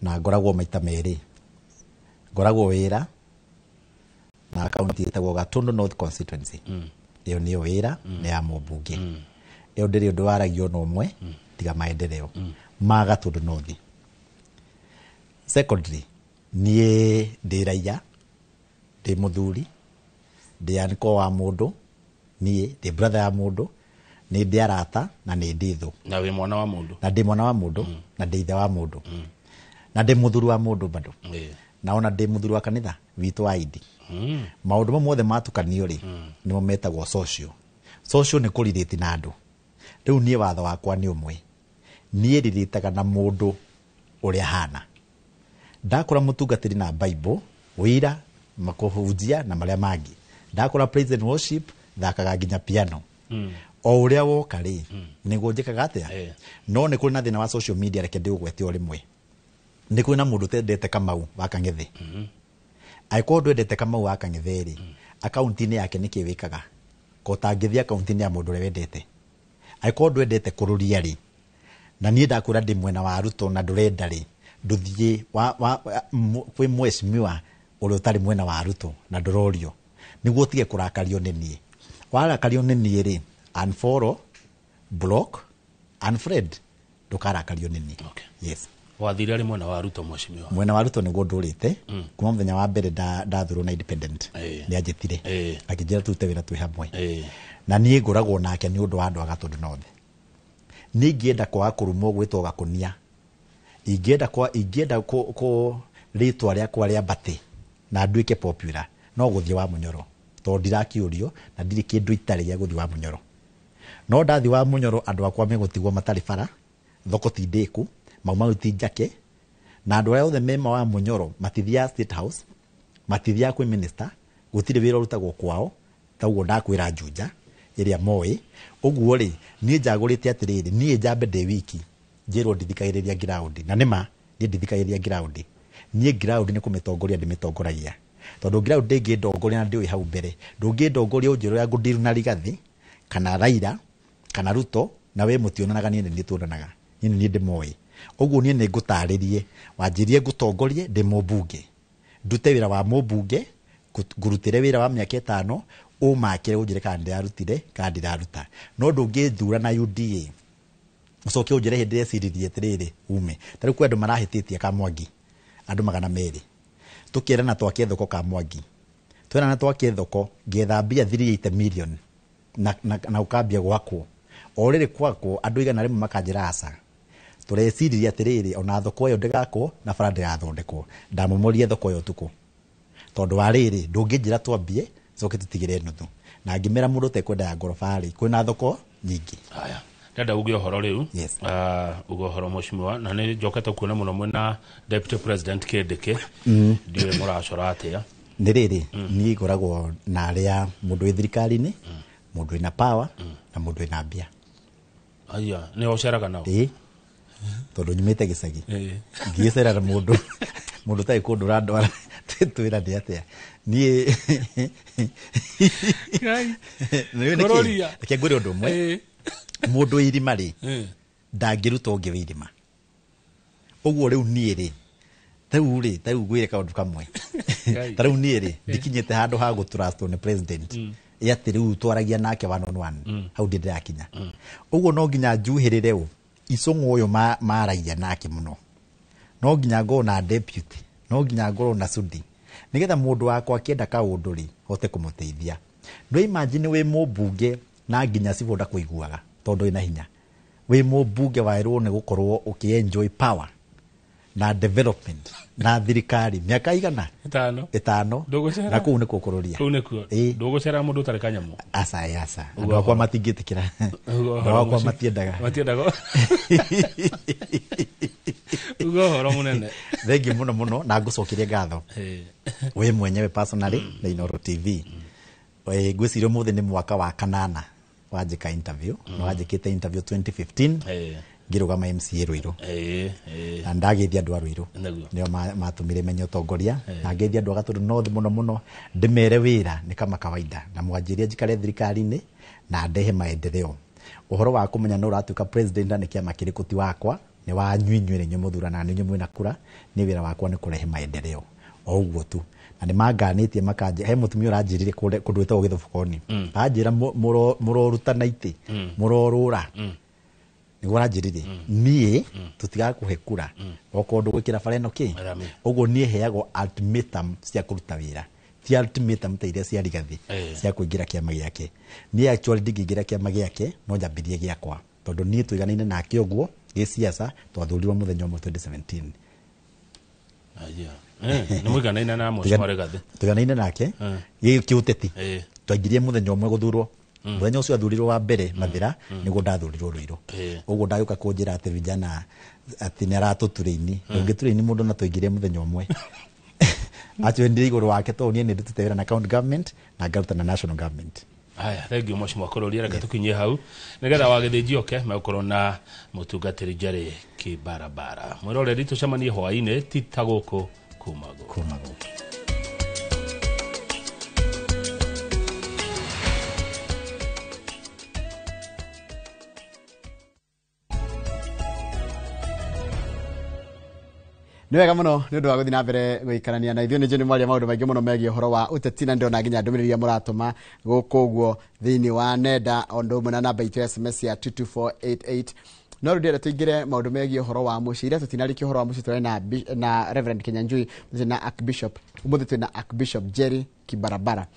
na ngoragwo maita merĩ, ngoragwo wĩra na akaunti ĩtagwo Gatundu North Constituency, ĩyo nĩyo wĩra, nĩ ya mũmbunge, ĩyo ndĩrĩ ũndũ waragio na ũmwe tiga maendeleo ma Gatundu North. Secondly, niĩ ndĩ raiya, ndĩ mũthuri, ndĩ anko wa mũndũ, niĩ ndĩ brother ya mũndũ, nĩ ndĩ arata na nĩ ndĩ thũ. Na wĩ mwana wa mũndũ. Na ndĩ mwana wa mũndũ, na ndĩ ithe wa mũndũ, na ndĩ mũthuri wa mũndũ bado, na ona ndĩ mũthuri wa kanitha witũ wa Indi. Maũndũ mamwe mothe matukanio rĩ, nĩmo metagwo social. Social nĩ kũrirĩti na andũ. Rĩu niĩ watho wakwa nĩ ũmwe, niĩ rirĩtaga na mũndũ ũrĩa hana. Ndakora mũtungatĩri na Bible, wĩra, makũhunjia na marĩa mangĩ. Ndakora praise and worship, thakaga nginya piano. O ũrĩa woka rĩ, nĩguo njĩkaga atĩa? No nĩ kũrĩ na thĩna wa social media, reke ndĩũgwete o rĩmwe. Nĩ kũrĩ na mũndũ ũtendete Kamau wa Kang'ethe. Angĩkorwo ndwendete Kamau wa Kang'ethe rĩ, akaunti-inĩ yake nĩkĩ wĩkaga? Ko ũtangĩthiĩ akaunti-inĩ ya mũndũ ũrĩa wendete. Angĩkorwo ndwendete kũrũria rĩ, na niĩ ndakwĩra ndĩ mwena wa Ruto na ndũrenda rĩ, ndũthiĩ kwĩ mheshimiwa ũrĩa ũtarĩ mwena wa Ruto na ndũrorio, nĩguo ũtige kũrakario nĩ niĩ. Warakario nĩ niĩ rĩ, unfollow, block, unfriend, ndũkarakario nĩ niĩ. Yes. Wathire arĩ mwena wa Ruto mheshimiwa? Mwena wa Ruto nĩguo ndũrĩte, kuma mũthenya wa mbere ndathurwo na independent, nĩ anjĩtire akĩnjĩra tũrute wĩra twĩ hamwe, na niĩ ngoragwo nake nĩ ũndũ wa andũ a Gatũndũ North. Niĩ ingĩenda kwaga kũrumwo gwĩtwo Gakũnia, ingĩenda kũ rĩtwa rĩakwa rĩambate na nduĩke popular, no gũthiĩ wa Mũnyoro, tondũ ndirakĩũrio na ndirĩ kĩndũ itarĩ gĩa gũthiĩ wa Mũnyoro. No ndathi wa Mũnyoro andũ akwa megũtigwo matarĩ bara, thoko ti ndĩku, mau mau ti njake, na andũ arĩa othe mema wa Mũnyoro matithiaga State House, matithiaga kwĩ minister, gũtirĩ wĩra ũrutagwo kwao, ta ũguo ndakwĩra Juja ĩrĩa moĩ. Ũguo rĩ, niĩ njagũrĩte atĩrĩrĩ, niĩ njambe ndĩ wiki njĩrwo ndithikagĩrĩria ground, na nĩma niĩ ndithikagĩrĩria ground. Niĩ ground nĩ kũmĩtongoria ndĩmĩtongoragia, tondũ ground ndĩngĩndongoria na ndĩũĩ hau mbere, ndũngĩndongoria ũnjĩre ũrĩa ngũndiru na Rigathi kana Raila kana Ruto, na we mũtionanaga, niĩ nĩ niĩ tuonanaga, niĩ nĩ niĩ ndĩmoĩ. Ũguo niĩ nĩ ngũtarĩrie, wanjĩrie ngũtongorie ndĩ mũmbunge, ndute wĩra wa mũmbunge, ngũrutĩre wĩra wa mĩaka 5, Ũmakĩre ũnjĩre kana ndĩrarutire kana ndiraruta. No ndũngĩthura na UDA ucoke ũnjĩre hĩndĩ ĩreciririe atĩrĩrĩ ume. Ta rĩu kwĩ andũ marahĩtĩtie Kamwangi, andũ 200, tũkĩrana twake thoko Kamwangi, twerana twake thoko, ngetha mbia 380 million na ũkambia gwakwo. O rĩrĩ kwakwo, andũ 100 makanjĩra aca, tũreciririe atĩrĩrĩ, ona thoko ĩyo ndĩgakwo na bara ndĩgathondekwo. Ndamomorire thoko ĩyo ũtukũ tondũ wa rĩrĩ, ndũngĩnjĩra twambie coke tũtigĩre nuthu, na ngĩmera mũndũ ũtekwenda ya ngoroba rĩ, kwĩna thoko nyingĩ. Haya, ndenda uge ũhoro rĩu. Yes. Uge ũhoro mheshimiwa, na nĩ njokete kuona mũno mwena Deputy President Kindiki. Ndiũĩ mũracora atĩa. Nĩ rĩrĩ, niĩ ngoragwo na arĩa mũndũ wĩ thirikari-inĩ, mũndũ wĩna power na mũndũ wĩna mbia. Aya nĩ ũceraga nao? Ĩĩ, tondũ nyumĩte gĩcagi, ngĩgĩcera na mũndũ ũtarĩ kũndũ ũrandwara, twĩra nĩ atĩa niĩ. Nĩ nĩkĩ? Kũrũria. Reke ngwĩre ũndũ ũmwe, mũndũ wĩ irima rĩ, ndangĩruta ũngĩ wĩ irima. Ũguo rĩu niĩ rĩ, tarĩu rĩ, tarĩu ngwĩre kaũndũ kamwe, tarĩu niĩ rĩ, ndikinyĩte handũ ha gũtrustwo nĩ president ĩ atĩ rĩu twaragia nake one on one. Hau ndĩ ndĩrakinya. Ũguo no nginya njuhĩrĩre ũ icũng'ũ ũyũ maragia nake mũno, no nginya ngorwo na deputy, no nginya ngorwo na sudi, nĩgetha mũndũ wakwa akĩenda kaũndũ rĩ, hote kũmũteithia. No imagine wĩ mũmbunge na nginya cibũ ndakũiguaga tondũ wĩna hinya. Wĩ mũmbunge waĩrwo nĩ gũkorwo ũkĩ-enjoy power na development na thirikari mĩaka igana? 5. 5. Ndũgũcera? Na kũu nĩkuo kũrũria. Kũu nĩkuo. Ĩĩ. Ndũgũcera mũndũ ũtarĩ kanyamũ? Aca, aca. Ũguo Andũ akwa ũhoro. matingĩtĩkĩra. Ũguo Andũ ũhoro akwa mũciĩ. matiendaga. Matiendaga. Uga ũhoro mũnene. Thengiũ mũno mũno, na ngũcokerie ngatho we mwenyewe personally na Inooro TV. Ngwĩciria ũmũthĩ nĩ mwaka wa kanana wanjĩka interview, na wanjĩkĩte interview 2015 ngĩrũgama MCA Ruiru, na ndageithia andũ a Ruiru. Nĩguo. Nĩo matũmire menye ũtongoria, na ngeithia andũ a Gatũndũ North mũno mũno, ndĩmere wĩra nĩ kama kawaida, na mwanjĩrie njikare thirikari-inĩ na ndehe maendeleo. Ũhoro wa kũmenya nũ ũratuĩka president na nĩ kĩama kĩrĩkũ ti wakwa, nĩ wanyu inyuĩ, nĩ inyuĩ mũthuranaga, nĩ inyuĩ mwĩna kura. Nĩ wĩra wakwa nĩ kũrehe maendeleo o ũguo tu. Na nĩ manganĩtie makanje, he mũtumia ũranjĩrire kũndũ gwĩtagwo Gĩthũbũkoni, anjĩra mũrorutana itĩ, mũrorũra, nĩguo aranjĩrire niĩ tũtigakũhe kura okorwo ndũgwĩkĩra bara ĩno kĩ. Rami. Ũguo niĩ heagwo ultimatum cia kũruta wĩra, ti ultimatum ta iria cia Rigathi cia kũingĩra kĩama gĩake. Niĩ actually ndingĩingĩra kĩama gĩake, no nyambĩrie gĩakwa, tondũ niĩ tũiganaine nake ũguo gĩciaca, twathurirwo mũthenya ũmwe 2017. Aya. Nĩ mũiganaine na mheshimiwa Rigathi? Tũiganaine nake gĩũteti. Twaingĩrie mũthenya ũmwe gũthurwo. Mũthenya ũcio athurirwo wa mbere Mathĩra, nĩguo ndathurirwo Ruiru. Ũguo ndagĩũka kũnjĩra atĩ vijana atĩ nĩ aratũturaini, ndũngĩturaini mũndũ na tũingĩrie mũthenya ũmwe. Actually ndĩ igũrũ wake tondũ niĩ nĩ ndutĩte wĩra na county government na ngaruta na national government. Haya, thengiũ mheshimiwa Kũrũria, reke tũkinyie hau nĩgetha wagĩthĩnji oke megũkorwo na mũtungatĩri Jerry Kibarabara. Mwĩroreri, tũcemanie hwaĩ-inĩ ti ta gũkũ kuma gũkũ. Kuma gũkũ. Nĩ wega mũno nĩ ũndũ wa gũthiĩ na mbere gũikarania na ithuĩ. Nĩ njũĩ nĩ mwaria maũndũ maingĩ mũno megiĩ ũhoro wa ũteti, na ndĩrona nginya ndũmĩrĩri iria mũratũma gũkũ ũguo thĩinĩ wa nenda, o ũndũ ũmwe na namba itũ ya SMS ya 22488. No rĩu ndĩrenda tũingĩre maũndũ megiĩ ũhoro wa mũciĩ. Ira tũtinarĩkia ũhoro wa mũciĩ, tũrarĩ na Reverend Kinyanjui, mũthĩ na Archbishop, ũmũthĩ twĩ na Archbishop Jerry Kibarabara.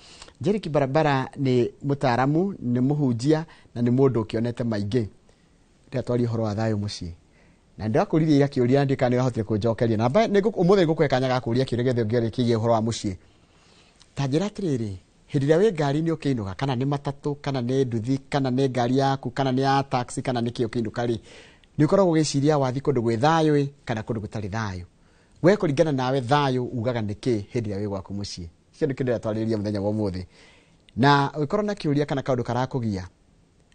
Jerry Kibarabara nĩ mũtaaramu, nĩ mũhunjia na nĩ mũndũ ũkĩonete maingĩ. Rĩrĩa twaria ũhoro wa thayũ mũciĩ, na ndĩrakũririe ira kĩũria, ndiũĩ kana nĩũrahotire kũnjokeria. Na ũmũthĩ ngũkũhe kanya ga kũũria kĩũria gĩothe ũngĩoria kĩgiĩ ũhoro wa mũciĩ. Ta njĩra atĩrĩrĩ, hĩndĩ ĩrĩa wĩ ngari-inĩ ũkĩinũka, kana nĩ matatũ, kana nĩ nduthi, kana nĩ ngari yaku, kana nĩ ya taxi, kana nĩ kĩ ũkĩinũka rĩ, nĩ ũkoragwo ũgĩciria wathiĩ kũndũ gwĩ thayũ ĩ, kana kũndũ gũtarĩ thayũ? We kũringana nawe thayũ ugaga nĩ kĩ hĩndĩ ĩrĩa wĩ gwaku mũciĩ? Kĩo nĩkĩo ndĩratwarĩrĩria mũthenya wa ũmũthĩ. Na ũngĩkorwo na kĩũria kana kaũndũ karakũgia,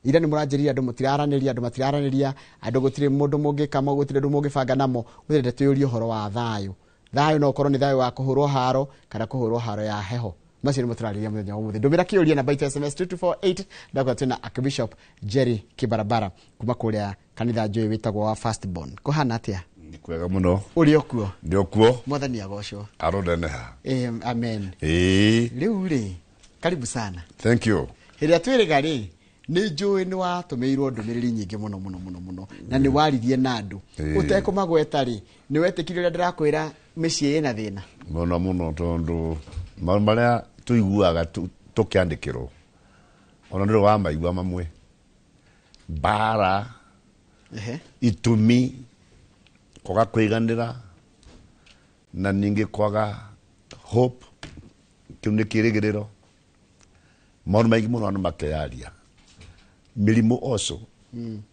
ira nĩ mũranjĩrire andũ mũtiraranĩria, andũ matiraranĩria, andũ gũtirĩ mũndũ mũngĩka, gũtirĩ ũndũ mũngĩbanga namo, ũrenda twĩyũrie ũhoro wa thayũ. Thayũ no ũkorwo nĩ thayũ wa kũhũrwo haro kana kũhũrwo haro ya heho. Macio nĩmo tũrarĩrĩria mũthenya wa ũmũthĩ. Ndũmĩra kĩũria namba itũ SMS 2248. Ndakwa twĩna Archbishop Jerry Kibarabara kuma kũrĩa kanitha njũĩ wĩtagwo wa Firstborn. Kũhana atĩa? Nĩ kwega mũno. Ũrĩ o kuo? Ndĩ o kuo. Mwathani agocwo. Aroneneha. Amen. Ĩĩ. Rĩu rĩ, Karibu sana. Thank you. Hĩrĩa twĩrĩga rĩ, nĩ njũĩ nĩ watũmĩirwo ndũmĩrĩri nyingĩ mũno mũno mũno mũno na nĩ waririe na andũ ũtekũmagweta rĩ, nĩ wetĩkirie ũrĩa ndĩrakwĩra mĩciĩ ĩna thĩna mũno mũno, tondũ maũndũ marĩa tũiguaga tũkĩandĩkĩrwo ona ndũrĩ wa maigua mamwe, mbara, itũmi, kwaga kũiganĩra na ningĩ kwaga hope, kĩu nĩ kĩrĩgĩrĩro, maũndũ maingĩ mũno andũ makeyaria, mĩrimũ also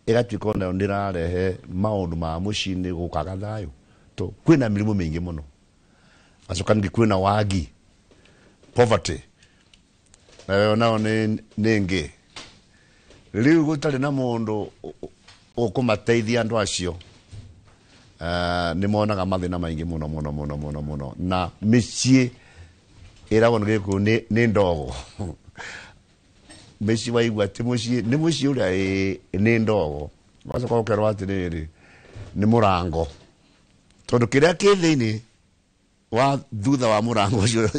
ĩgatuĩka onayo nĩ ĩrarehe maũndũ ma mũciĩ-inĩ gũkaga thayũ, to kwĩna mĩrimũ mĩingĩ mũno. Acoka ningĩ kwĩna wagi, poverty, nayo nayo nĩ ĩngĩ. Rĩu gũtarĩ na mũndũ ũkũmateithia andũ acio, nĩ monaga mathĩna maingĩ mũno mũno mũno mũno mũno, na mĩciĩ ĩragwo nĩ gĩkũyũ nĩ ndogo. Mĩciĩ waigua atĩ mũciĩ nĩ mũciĩ ũrĩa nĩ ndogo, wacoka ũkerwo atĩrĩrĩ nĩ mũrango, tondũ kĩrĩa kĩ thĩinĩ wa thutha wa mũrango ũcio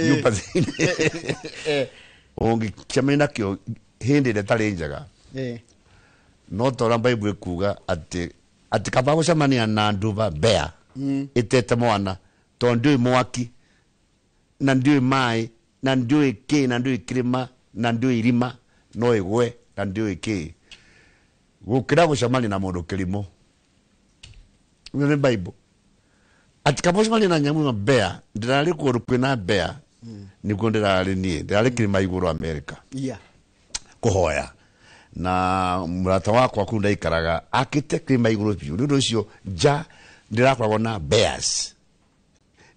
nyũmba thĩinĩ ũngĩcemania nakĩo hĩndĩ ĩrĩa ĩtarĩ njega, no ta ũrĩa Bible ĩkuga atĩ kaba gũcemania na nduba mbea ĩtete mwana, tondũ ndĩũĩ mwaki na ndĩũĩ maĩ na ndĩũĩ kĩ na ndĩũĩ kĩrĩma na ndĩũĩ irima no ĩgwe na ndĩũĩ kĩ, gũkĩra gũcemania na mũndũ kĩrimũ. Ĩyo nĩ Bible. Atĩ kaba gũcemania na nyamũ ĩno mbea, ndĩrarĩ kũndũ kwĩna mbea, nĩkuo ndĩrarĩ niĩ, ndĩrarĩ kĩrĩma igũrũ America kũhoya, na mũrata wakwa kũu ndaikaraga akĩte kĩrĩma igũrũ biũ, nĩ ũndũ ũcio nja ndĩrakoragwo na bears,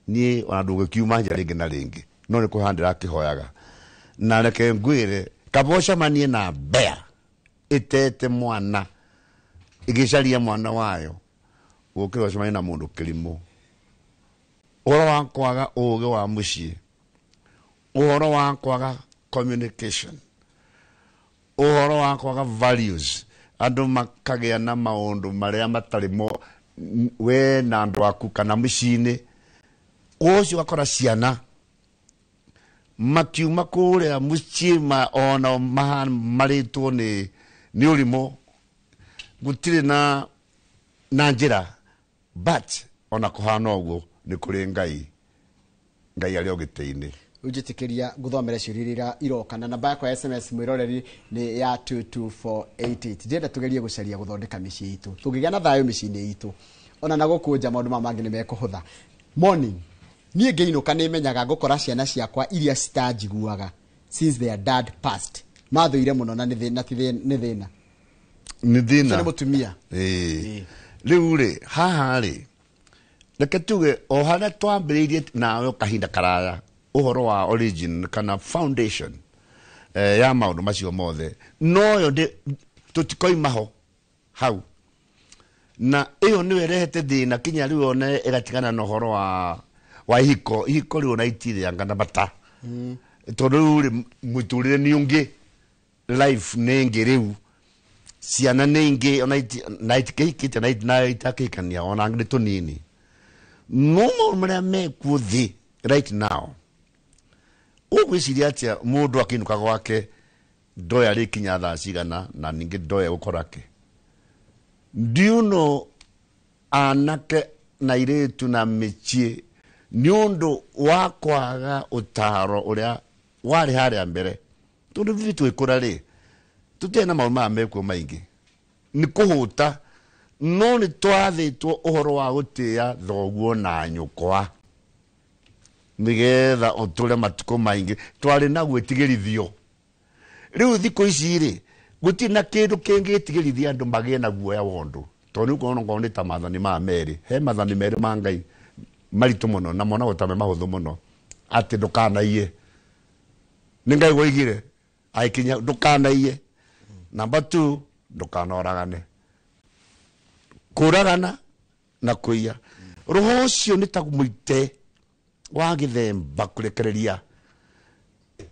niĩ ona ndũgĩkiuma nja rĩngĩ na rĩngĩ, no nĩ kũhoya ndĩrakĩhoyaga. Na reke ngwĩre, kaba ũcemanie na mbea ĩtete mwana ĩgĩcaria mwana wayo, gũkĩra ũcemanie na mũndũ kĩrimũ. Ũhoro wa kwaga ũũgĩ wa mũciĩ, ũhoro wa kwaga communication, ũhoro wa kwaga values, andũ makagĩa na maũndũ marĩa matarĩ mo we na andũ aku kana mũciĩ-inĩ. Ũcio ũgakora ciana makiuma kũrĩa mũciĩ ona marĩtwo nĩ ũrimũ, gũtirĩ na njĩra, but ona kũhana ũguo nĩ kũrĩ Ngai, Ngai arĩ o gĩtĩ-inĩ. Ũnjĩtĩkĩria ngũthomere ciũria iria iroka na namba yakwa ya SMS mwĩroreri nĩ ya 22488. Ndĩrenda tũgerie gũcaria gũthondeka mĩciĩ itũ, tũngĩgĩa na thayũ mĩciĩ-inĩ itũ ona na gũkũ nja maũndũ maya mangĩ nĩ mekũhũtha. Morning, niĩ ngĩinũka nĩ menyaga ngũkora ciana ciakwa iria citanjiguaga since their dad passed, mathũire mũno na nĩ thĩna. Nĩ thĩna nĩ mũtumia. Rĩu rĩ haha rĩ, reke tuge o harĩa twambĩrĩirie nawe kahinda karaya ũhoro wa origin kana foundation ya maũndũ macio mothe, noyo tũtikoima ho hau, na ĩyo nĩyo ĩrehete thĩna kinya rĩu ona ĩgatigana na ũhoro wa ihiko. Ihiko rĩu ona itirĩanga na bata, tondũ rĩu rĩ mũtũrĩre nĩ ũngĩ, life nĩ ĩngĩ rĩu, ciana nĩ ingĩ ona na itikĩhikĩte na itakĩhikania ona nĩ tũnini. No maũndũ marĩa mekuo thĩ right now, ũgwĩciria atĩa mũndũ akĩinũka gwake ndoya rĩkinya thaa cigana na ningĩ ndoya gũkora kĩ? Do you know anake na airĩtu na mĩciĩ nĩ ũndũ wa kwaga ũtaro ũrĩa warĩ harĩa mbere, tondũ ithuĩ twĩkũra rĩ tũtirĩ na maũndũ maya mekuo maingĩ, nĩ kũhũta, no nĩ twathĩtwo ũhoro wa gũtĩĩa thoguo na nyũkwa nĩgetha ũtũre matukũ maingĩ, twarĩ na gwĩtigĩrithio. Rĩu thikũ ici rĩ gũtirĩ na kĩndũ kĩngĩtigĩrithia andũ magĩe na guoya wa ũndũ, tondũ nĩ ũkuona okorwo nĩ ta maathani maya merĩ, he maathani merĩ ma Ngai maritũ mũno na monagwo ta me mahũthũ mũno, atĩ ndũkanaiye. Nĩ Ngai woigire agĩkinya ndũkanaiye. Number 2, ndũkanoragane. Kũragana na kũiya. Roho ũcio nĩ ta mũite wa gĩthemba kũrekereria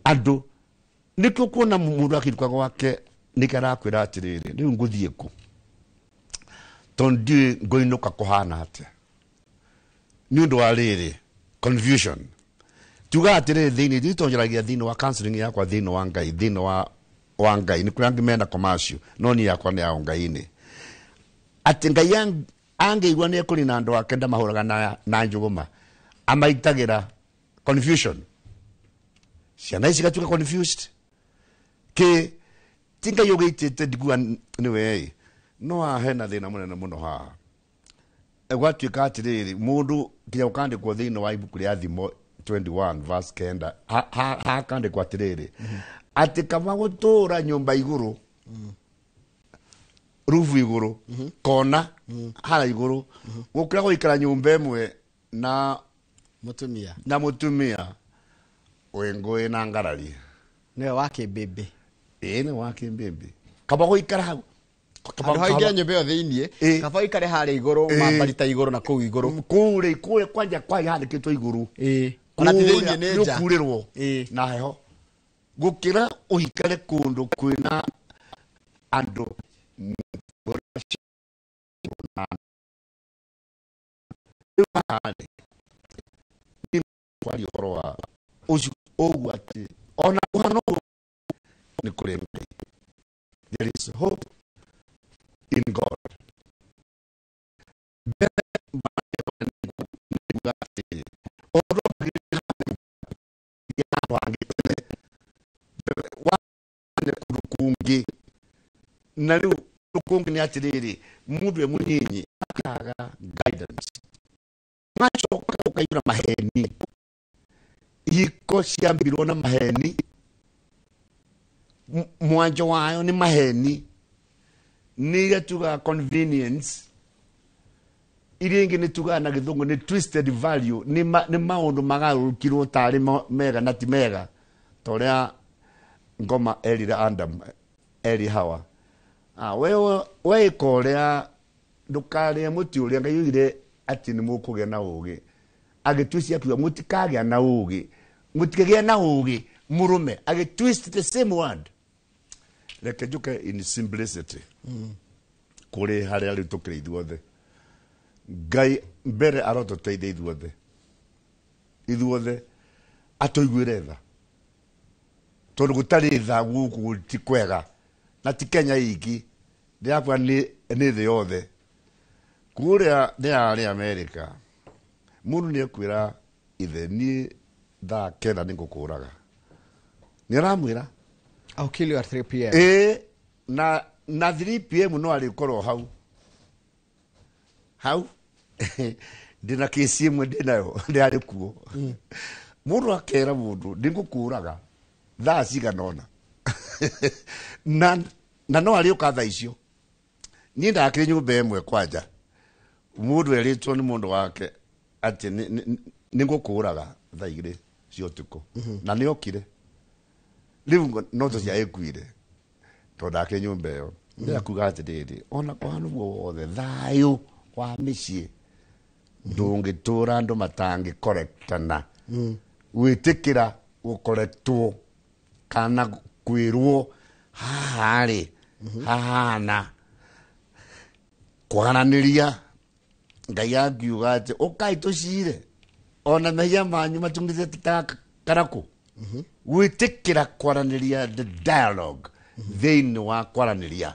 andũ. Nĩkĩo kuona mũndũ akĩinũka gwake nĩkĩo arakwĩra atĩrĩrĩ, rĩu ngũthiĩ kũ? Tondũ ndiũĩ ngũinũka kũhana atĩa. Nĩ ũndũ wa rĩrĩ, confusion. Tuga atĩrĩrĩ, thĩinĩ nditonjeragia thĩinĩ wa counseling yakwa, thĩinĩ wa Ngai, thĩinĩ wa Ngai nĩ kũrĩa angĩ mena commercial, no niĩ yakwa nĩ ya Ngai-inĩ, atĩ Ngai angĩigua nĩ ekũnina andũ ake, ndamahũraga na njũgũma, amaitagĩra confusion, ciana ici igatuĩka confused kĩ ti Ngai ũgĩitĩte ndigua nĩwe ĩ. No haha hena thĩna mũnene mũno. Haha gwatuĩka atĩrĩrĩ, mũndũ nginya ũkandĩkwo thĩinĩ wa ibuku rĩa Thimo 21 verse 9, hakandĩkwo atĩrĩrĩ, atĩ kaba gũtũũra nyũmba igũrũ, rubu igũrũ, kona hara igũrũ, gũkĩra gũikara nyũmba ĩmwe na mutumia na mũtumia wĩ ngũĩ na ngarari. Niwe wa kĩmbĩmbĩ. Ĩĩ, nĩ wa kĩmbĩmbĩ. Kaba gũikara hau. Handũ ha ingĩra nyũmba ĩyo thĩiniĩ, kaba ũikare harĩa igũrũ, mambarita igũrũ na kũu igũrũ. Kũrĩa kũrĩa kwanja kwanja handĩkĩtwo igũrũ. Ona ti thĩiniĩ, nĩ nja. Nĩũkurĩrwo na heho gũkĩra ũikare kũndũ kwĩna andũ. Rĩu haha rĩ, niĩ kwaria ũhoro wa ũcio ũguo, atĩ ona kũhana ũguo nĩ kũrĩ Ngai. There is hope in God. Mbere nĩkuga atĩrĩ, ũhoro handũ hangĩ tene wane kũndũ kũngĩ, na rĩu kũndũ kũngĩ nĩ atĩrĩrĩ, mũndũ e mũnyinyi akaga guidance, macoka ũkaiyũra maheni, ihiko ciambirwo na maheni, mwanjo wayo nĩ maheni, nĩ iria tugaga convenience, iria ingĩ nĩ tugaga na Gĩthũngũ nĩ twisted value, nĩ maũndũ magarũrũkirwo tarĩ mega na ti mega, ta ũrĩa ngoma erire Adam, eri Hawa, wewe weĩka ũrĩa, ndũkarĩe mũtĩ ũrĩa Ngai oigire atĩ nĩ mũkũgĩa na ũgĩ. Agĩtwist, akiuga mũtikagĩa na ũgĩ, mũtikagĩa na ũgĩ. Mũrũme agĩtwist the same word. Reke njũke in simplicity kũrĩ harĩa rĩu tũkĩrĩ ithuothe. Ngai mbere arotũteithia ithuothe, ithuothe atũiguĩre tha, tondũ gũtarĩ tha gũkũ ti kwega, na ti Kenya iki, ndĩrakua nĩ thĩ yothe. Kũrĩa ndĩrarĩ America, mũndũ nĩ ekwĩra ithe, "Niĩ thaa 9 nĩ ngũkũraga." Nĩ aramwĩra. I'll kill you at 3 p.m. Ĩĩ, na 3 p.m. no arĩkorwo hau hau. Ndĩna kĩci ĩmwe ndĩnayo, ndĩarĩ kuo. Mũndũ akera mũndũ, "Ndĩngũkũraga thaa cigana ũna," na no arĩũka thaa icio. Niĩ ndakĩrĩ nyũmba ĩmwe kwanja, mũndũ erĩtwo nĩ mũndũ wake atĩ nĩ ngũkũraga thaa 2 cia ũtukũ, na nĩ okire. Rĩu no tũcia ĩkuire tondũ ndakĩrĩ nyũmba ĩyo. Ndĩra kuga atĩrĩrĩ, ona kũhana ũguo wothe, thayũ wa mĩciĩ ndũngĩtũra andũ matangĩkorektana, gwĩtĩkĩra gũkorektwo kana kwĩrwo haha rĩ hahana kwaranĩria. Ngai angiuga atĩ ũkai tũcire, ona mehia manyu matungĩte ta karakũ, gwĩtĩkĩra kwaranĩria, the dialogue, thĩinĩ wa kwaranĩria,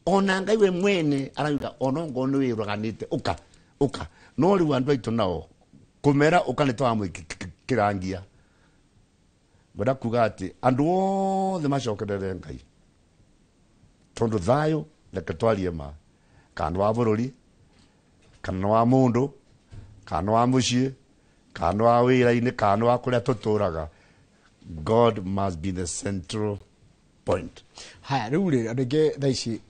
ona Ngai we mwene arauga ona ongorwo nĩ wĩraganĩte, ũka ũka. No rĩu andũ aitũ nao kũmera ũka nĩ twamwĩkĩrangia. Ngwenda kuga atĩ andũ othe macokerere Ngai, tondũ thayũ, reke twarie ma, kana nĩ wa bũrũri, kana nĩ wa mũndũ, kana nĩ wa mũciĩ, kana nĩ wa wĩra-inĩ, kana nĩ wa kũrĩa tũtũraga, God must be the central point. Haya, rĩu rĩ, andũ aingĩ thaa ici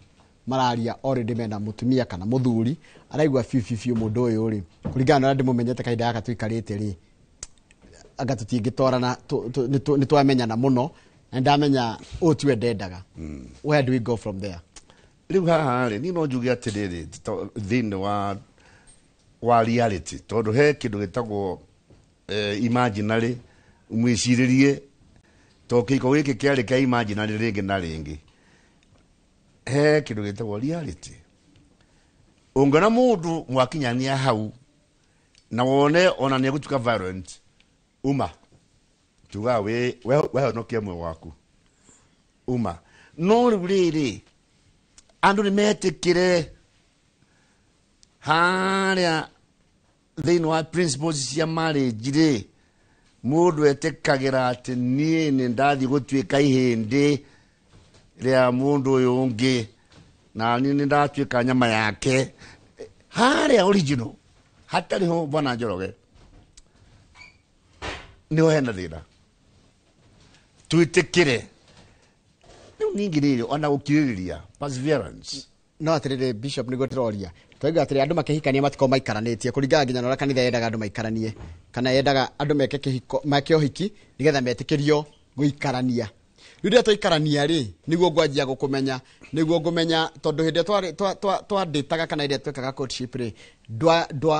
mararia already mena mũtumia kana mũthuri, araigua biũ biũ biũ mũndũ ũyũ rĩ, kũringana na ũrĩa ndĩmũmenyete kahinda gaka tũikarĩte rĩ, anga tũtingĩtwarana, nĩ twamenyana mũno na ndamenya ũyũ tiwe ndendaga. Where do we go from there? Rĩu haha rĩ, niĩ no njuge atĩrĩrĩ, thĩinĩ wa reality, tondũ he kĩndũ gĩtagwo imaginary, mwĩcirĩrie, to kĩiko gĩkĩ kĩarĩ kĩa imaginary rĩngĩ na rĩngĩ. He kĩndũ gĩtagwo reality. Ũngĩona mũndũ mwakinyania hau na wone ona nĩ egũtuĩka violent, uma. Tugaga wehonokie muoyo waku uma. No rĩu rĩrĩ, andũ nĩ metĩkĩre harĩa thĩinĩ wa principles cia marriage rĩ, mũndũ etĩkagĩra atĩ niĩ nĩ ndathiĩ gũtuĩka ihĩndĩ rĩa mũndũ ũyũ ũngĩ, na niĩ nĩ ndatuĩka nyama yake. Harĩa original hatarĩ ho, bwana Njoroge, nĩho hena thĩna. Twĩtĩkĩre rĩu ningĩ rĩrĩ, ona gũkirĩrĩria, perseverance. No atĩrĩrĩ, Bishop, nĩguo ndĩroria, twaiga atĩrĩ, andũ makĩhikania matikorwo maikaranĩtie kũringana nginya na ũrĩa kanitha yendaga andũ maikaranie, kana yendaga andũ meke kĩhiko, meke ũhiki nĩgetha metĩkĩrio gũikarania. Rĩu rĩrĩa twaikarania rĩ, nĩguo ngwanjia gũkũmenya, nĩguo ngũmenya, tondũ hĩndĩ ĩrĩa twandĩtaga kana hĩndĩ ĩrĩa twekaga courtship rĩ,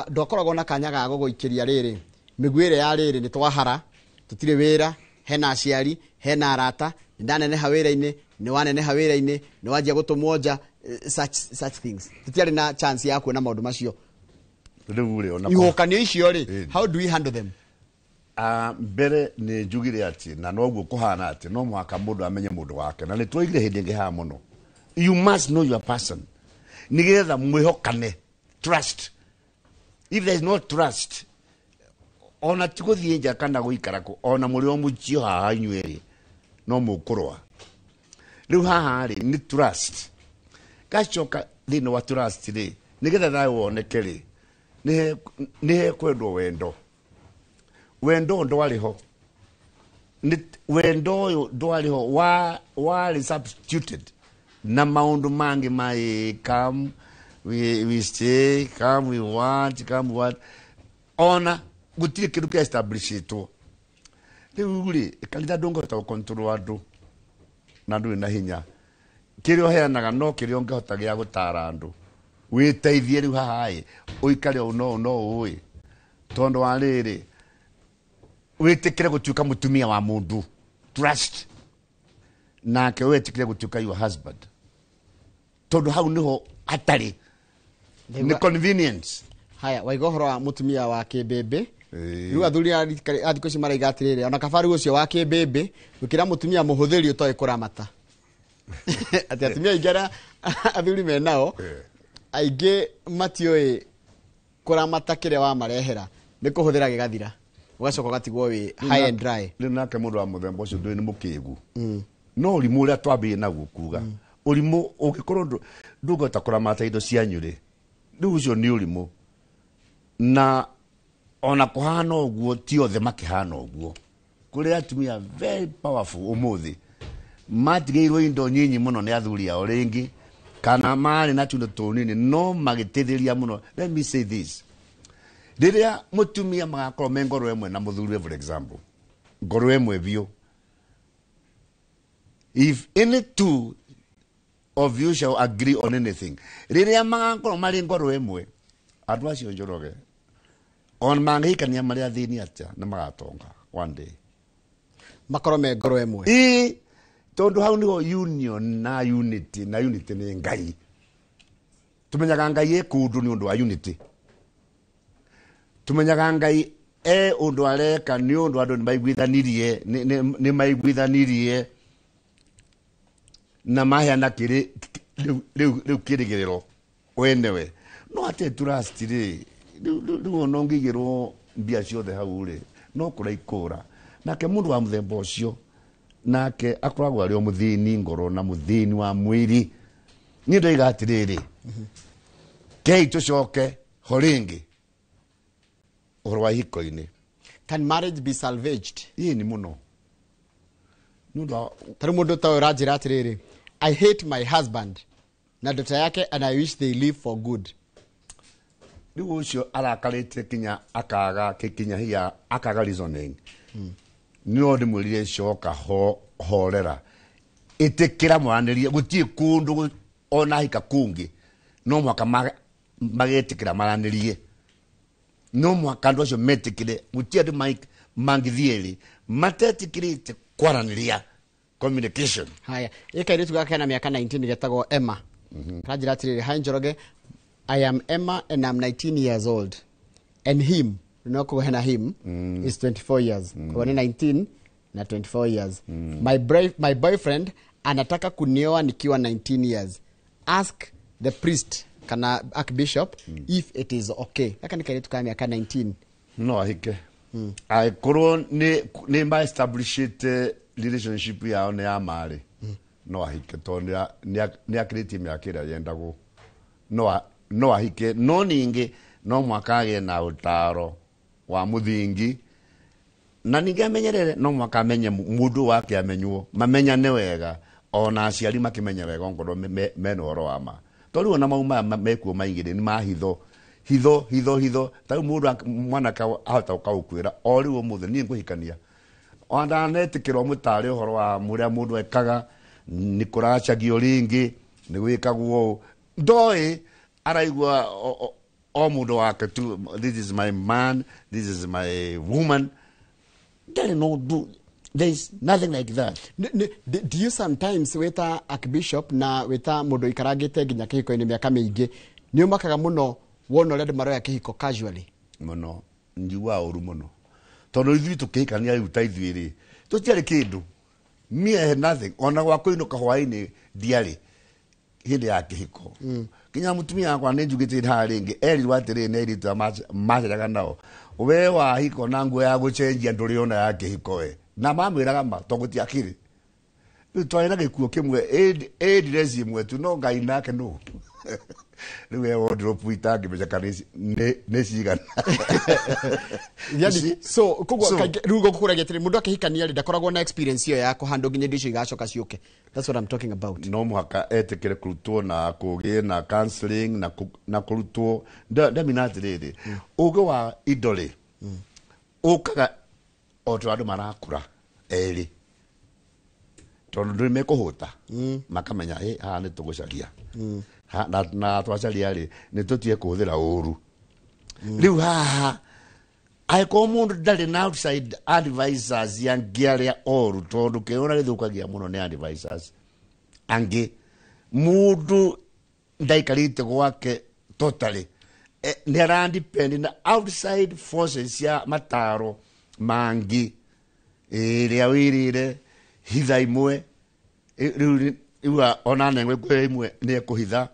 ndwakoragwo na kanya ga gũgũikĩria rĩrĩ mĩguĩ ĩrĩa ya rĩrĩ nĩ twahara, tũtirĩ wĩra, hena aciari, hena arata, nĩ ndaneneha wĩra-inĩ, nĩ waneneha wĩra-inĩ, nĩ wanjia gũtũmwo nja, such things. Tũtiarĩ na chance ya kuona maũndũ macio. Rĩu rĩ, ona ihuhũkanio icio rĩ, how do we handle them? Mbere nĩ njugire atĩ, na noguo kũhana atĩ no mũhaka mũndũ amenye mũndũ wake, na nĩ twoigire hĩndĩ ĩngĩ haha mũno, you must know your person nĩgetha mwĩhokane. Trust. If there is no trust, ona ti gũthiĩ nja kana gũikara kũ, ona mũrĩ o mũciĩ haha inyuĩ erĩ no mũkũrũa. Rĩu haha rĩ, nĩ trust. Gacoka thĩinĩ wa trust rĩ, nĩgetha thayũ woneke rĩ, nĩ hekwendwo wendo. Wendo ndwarĩ ho. Nĩ wendo ũyũ ndwarĩ ho, warĩ substituted na maũndũ mangĩ ma come we stay, come we want, come what, ona gũtirĩ kĩndũ kĩa establishĩtwo. Rĩu rĩ, kanitha ndũngĩhota gũcontrol andũ na ndũrĩ na hinya. Kĩrĩa ũheanaga no kĩrĩa ũngĩhota gĩa gũtara andũ. Wĩteithie rĩu haha ĩ, ũikare ũũ no ũũ no ũũ ĩ, tondũ wa rĩrĩ, wĩtĩkĩre gũtuĩka mũtumia wa mũndũ, trust, nake wĩtĩkĩre gũtuĩka your husband, tondũ hau nĩho hatarĩ nĩ convenience. Haya, waiga ũhoro wa mũtumia wa kĩmbĩmbĩ. Rĩu athuri a thikũ ici maraiga atĩrĩrĩ, ona kaba rĩu ũcio wa kĩmbĩmbĩ gũkĩra mũtumia mũhũthĩri ũtoĩ kũramata. Atĩ atumia aingĩ arĩa athuri menao aingĩ matiũĩ kũramata kĩrĩa wamarehera, nĩ kũhũthĩra gĩgathira, ũgacoka ũgatigwo wĩ high and dry. Rĩu nake mũndũ wa mũthemba ũcio ndũĩ nĩ mũkĩgu. No ũrimũ ũrĩa twambĩrĩirie naguo kuga, ũrimũ ũngĩkorwo ndũngĩhota kũramata indo cianyu rĩ, rĩu ũcio nĩ ũrimũ. Na ona kũhana ũguo, ti othe makĩhana ũguo. Kũrĩ atumia very powerful ũmũthĩ matigĩirwo indo nyinyi mũno nĩ athuri ao rĩngĩ, kana marĩ na tuindo tũnini no magĩteithĩrĩria mũno. Let me say this, rĩrĩa mũtumia magakorwo me ngoro ĩmwe na mũthuri, for example, ngoro ĩmwe biũ, if any two of you shall agree on anything, rĩrĩa magakorwo marĩ ngoro ĩmwe, andũ acio Njoroge ona mangĩhikania marĩ athĩni atĩa, nĩ magatonga one day. Makorwo me ngoro ĩmwe. Ĩĩ, tondũ hau nĩho union na unity, na unity nĩ Ngai. Tumenyaga Ngai e kũndũ nĩ ũndũ wa unity. Tumenyaga Ngai e ũndũ areka nĩ ũndũ andũ nĩ maiguithanirie, nĩ maiguithanirie na maheana kĩrĩ rĩu kĩrĩgĩrĩro wenewe. No atĩ trust rĩ, rĩu ona ũngĩigĩrwo mbia ciothe hau rĩ, no kũra ikũra. Nake mũndũ wa mũthemba ũcio nake akoragwo arĩ o mũthĩni ngoro na mũthĩni wa mwĩrĩ. Niĩ ndoiga atĩrĩrĩ, kei tũcoke ho rĩngĩ ũhoro wa ihiko-inĩ. Can marriage be salvaged? Ĩĩ nĩ mũno. Nĩ ũndũ wa Ta rĩu mũndũ ta ũyũ ũranjĩra atĩrĩrĩ, I hate my husband na daughter yake and I wish they live for good. Rĩu ũcio arakarĩte kinya akaga kinya hiya akaga reasoning. No ndĩmwĩrire coka horera, ĩtĩkĩra mwaranĩrie, gũtirĩ kũndũ ona hika kũngĩ no mũhaka magetĩkĩra maranĩrie, no mũhaka andũ acio metĩkĩre, gũtirĩ andũ mangĩthiĩ rĩ matetĩkĩrĩte kwaranĩria, communication. Haya, ĩ kairĩtu gaka kena mĩaka 19 getagwo Emma. Karanjĩra atĩrĩrĩ, hi Njoroge, I am Emma and I'm 19 years old and him, no koguo hena him, is 24 years. Koguo nĩ 19 Na 24 years. My boyfriend anataka kunioa nikiwa 19 years. Ask the priest kana archbishop if it is okay. Gaka nĩ kairĩtu ka mĩaka 19. No ahike angĩkorwo nĩ ma establishĩte relationship yao nĩ ya marĩ, no ahike tondũ nĩ akĩrĩtie mĩaka ĩrĩa yendagwo. No ahike, no ningĩ no mwaka agĩe na ũtaro wa mũthingi, na ningĩ amenyerere, no mwaka amenye mũndũ wake, amenywo, mamenyane wega, ona aciari makĩmenye wega ongorwo mena ũhoro wa ma, tondũ rĩu ona mau maya mekuo maingĩ nĩ ma hitho hitho hitho hitho. Ta rĩu mũndũ mwanake ahota gũka gũkwĩra o rĩu ũmũthĩ, "Niĩ ngũhikania," ona ndanetĩkĩrwo mũtare ũhoro wa mũrĩa mũndũ ekaga, nĩ kũracagio rĩngĩ, nĩ gwĩkagwo ũũ, ndoĩ araigua o mũndũ wake tu, "This is my man, this is my woman." Ndarĩ no ũndũ, there is nothing like that. Do you sometimes, wĩta archbishop na wĩta mũndũ ũikarangĩte nginya kĩhiko-inĩ mĩaka mĩingĩ, nĩ ũmakaga mũno wona ũrĩa andũ maroya kĩhiko casually? Mũno, njiguaga ũru mũno, tondũ ithuĩ tũkĩhikania rĩu ta ithuĩ rĩ, tũtiarĩ kĩndũ. Me, I had nothing, ona gwa kũinũka hwaĩ-inĩ ndiarĩ hĩndĩ ya kĩhiko. Nginya mũtumia wakwa nĩ njugĩte haha rĩngĩ, erirwo atĩrĩrĩ nĩ airĩtu arĩa maceraga nao, "We wahiko na nguo ya gũcenjia ndũrĩ ona ya kĩhiko we," na mamwĩraga ma tondũ gũtiakĩrĩ. Rĩu twarĩ na gĩkuo kĩmwe, ĩ dress ĩmwe tu, no Ngai nake nũ rĩu e wardrobe itangĩmenya kana nĩ cigana. Yani, so koguo So- kaingĩ rĩu gũkũragia atĩrĩ, mũndũ akĩhikania rĩ, ndakoragwo na experience ĩyo ya kũhandwo nginya indo icio igacoka ciũke. That's what I'm talking about. No mũhaka etĩkĩre kũrutwo na kũgĩe na counseling na kũrutwo. Ndamina atĩrĩrĩ, ũgĩ wa indo rĩ, ũkaga o ta andũ marakũra erĩ, tondũ ndũrĩ mekũhũta, makamenya ĩ haha nĩ tũgũcaria. Na twacaria rĩ, nĩ tũtige kũhũthĩra ũru. Rĩu haha angĩkorwo mũndũ ndarĩ na outside advisors angĩ arĩa oru, tondũ kĩrĩa gĩthũkagia mũno nĩ advisors angĩ, mũndũ ndaikarĩte gwake totally, nĩ aradepend na outside forces cia mataro mangĩ, ĩrĩa wĩrĩre hitha imwe. Rĩu ona nengwe kwĩ imwe nĩ ekũhitha,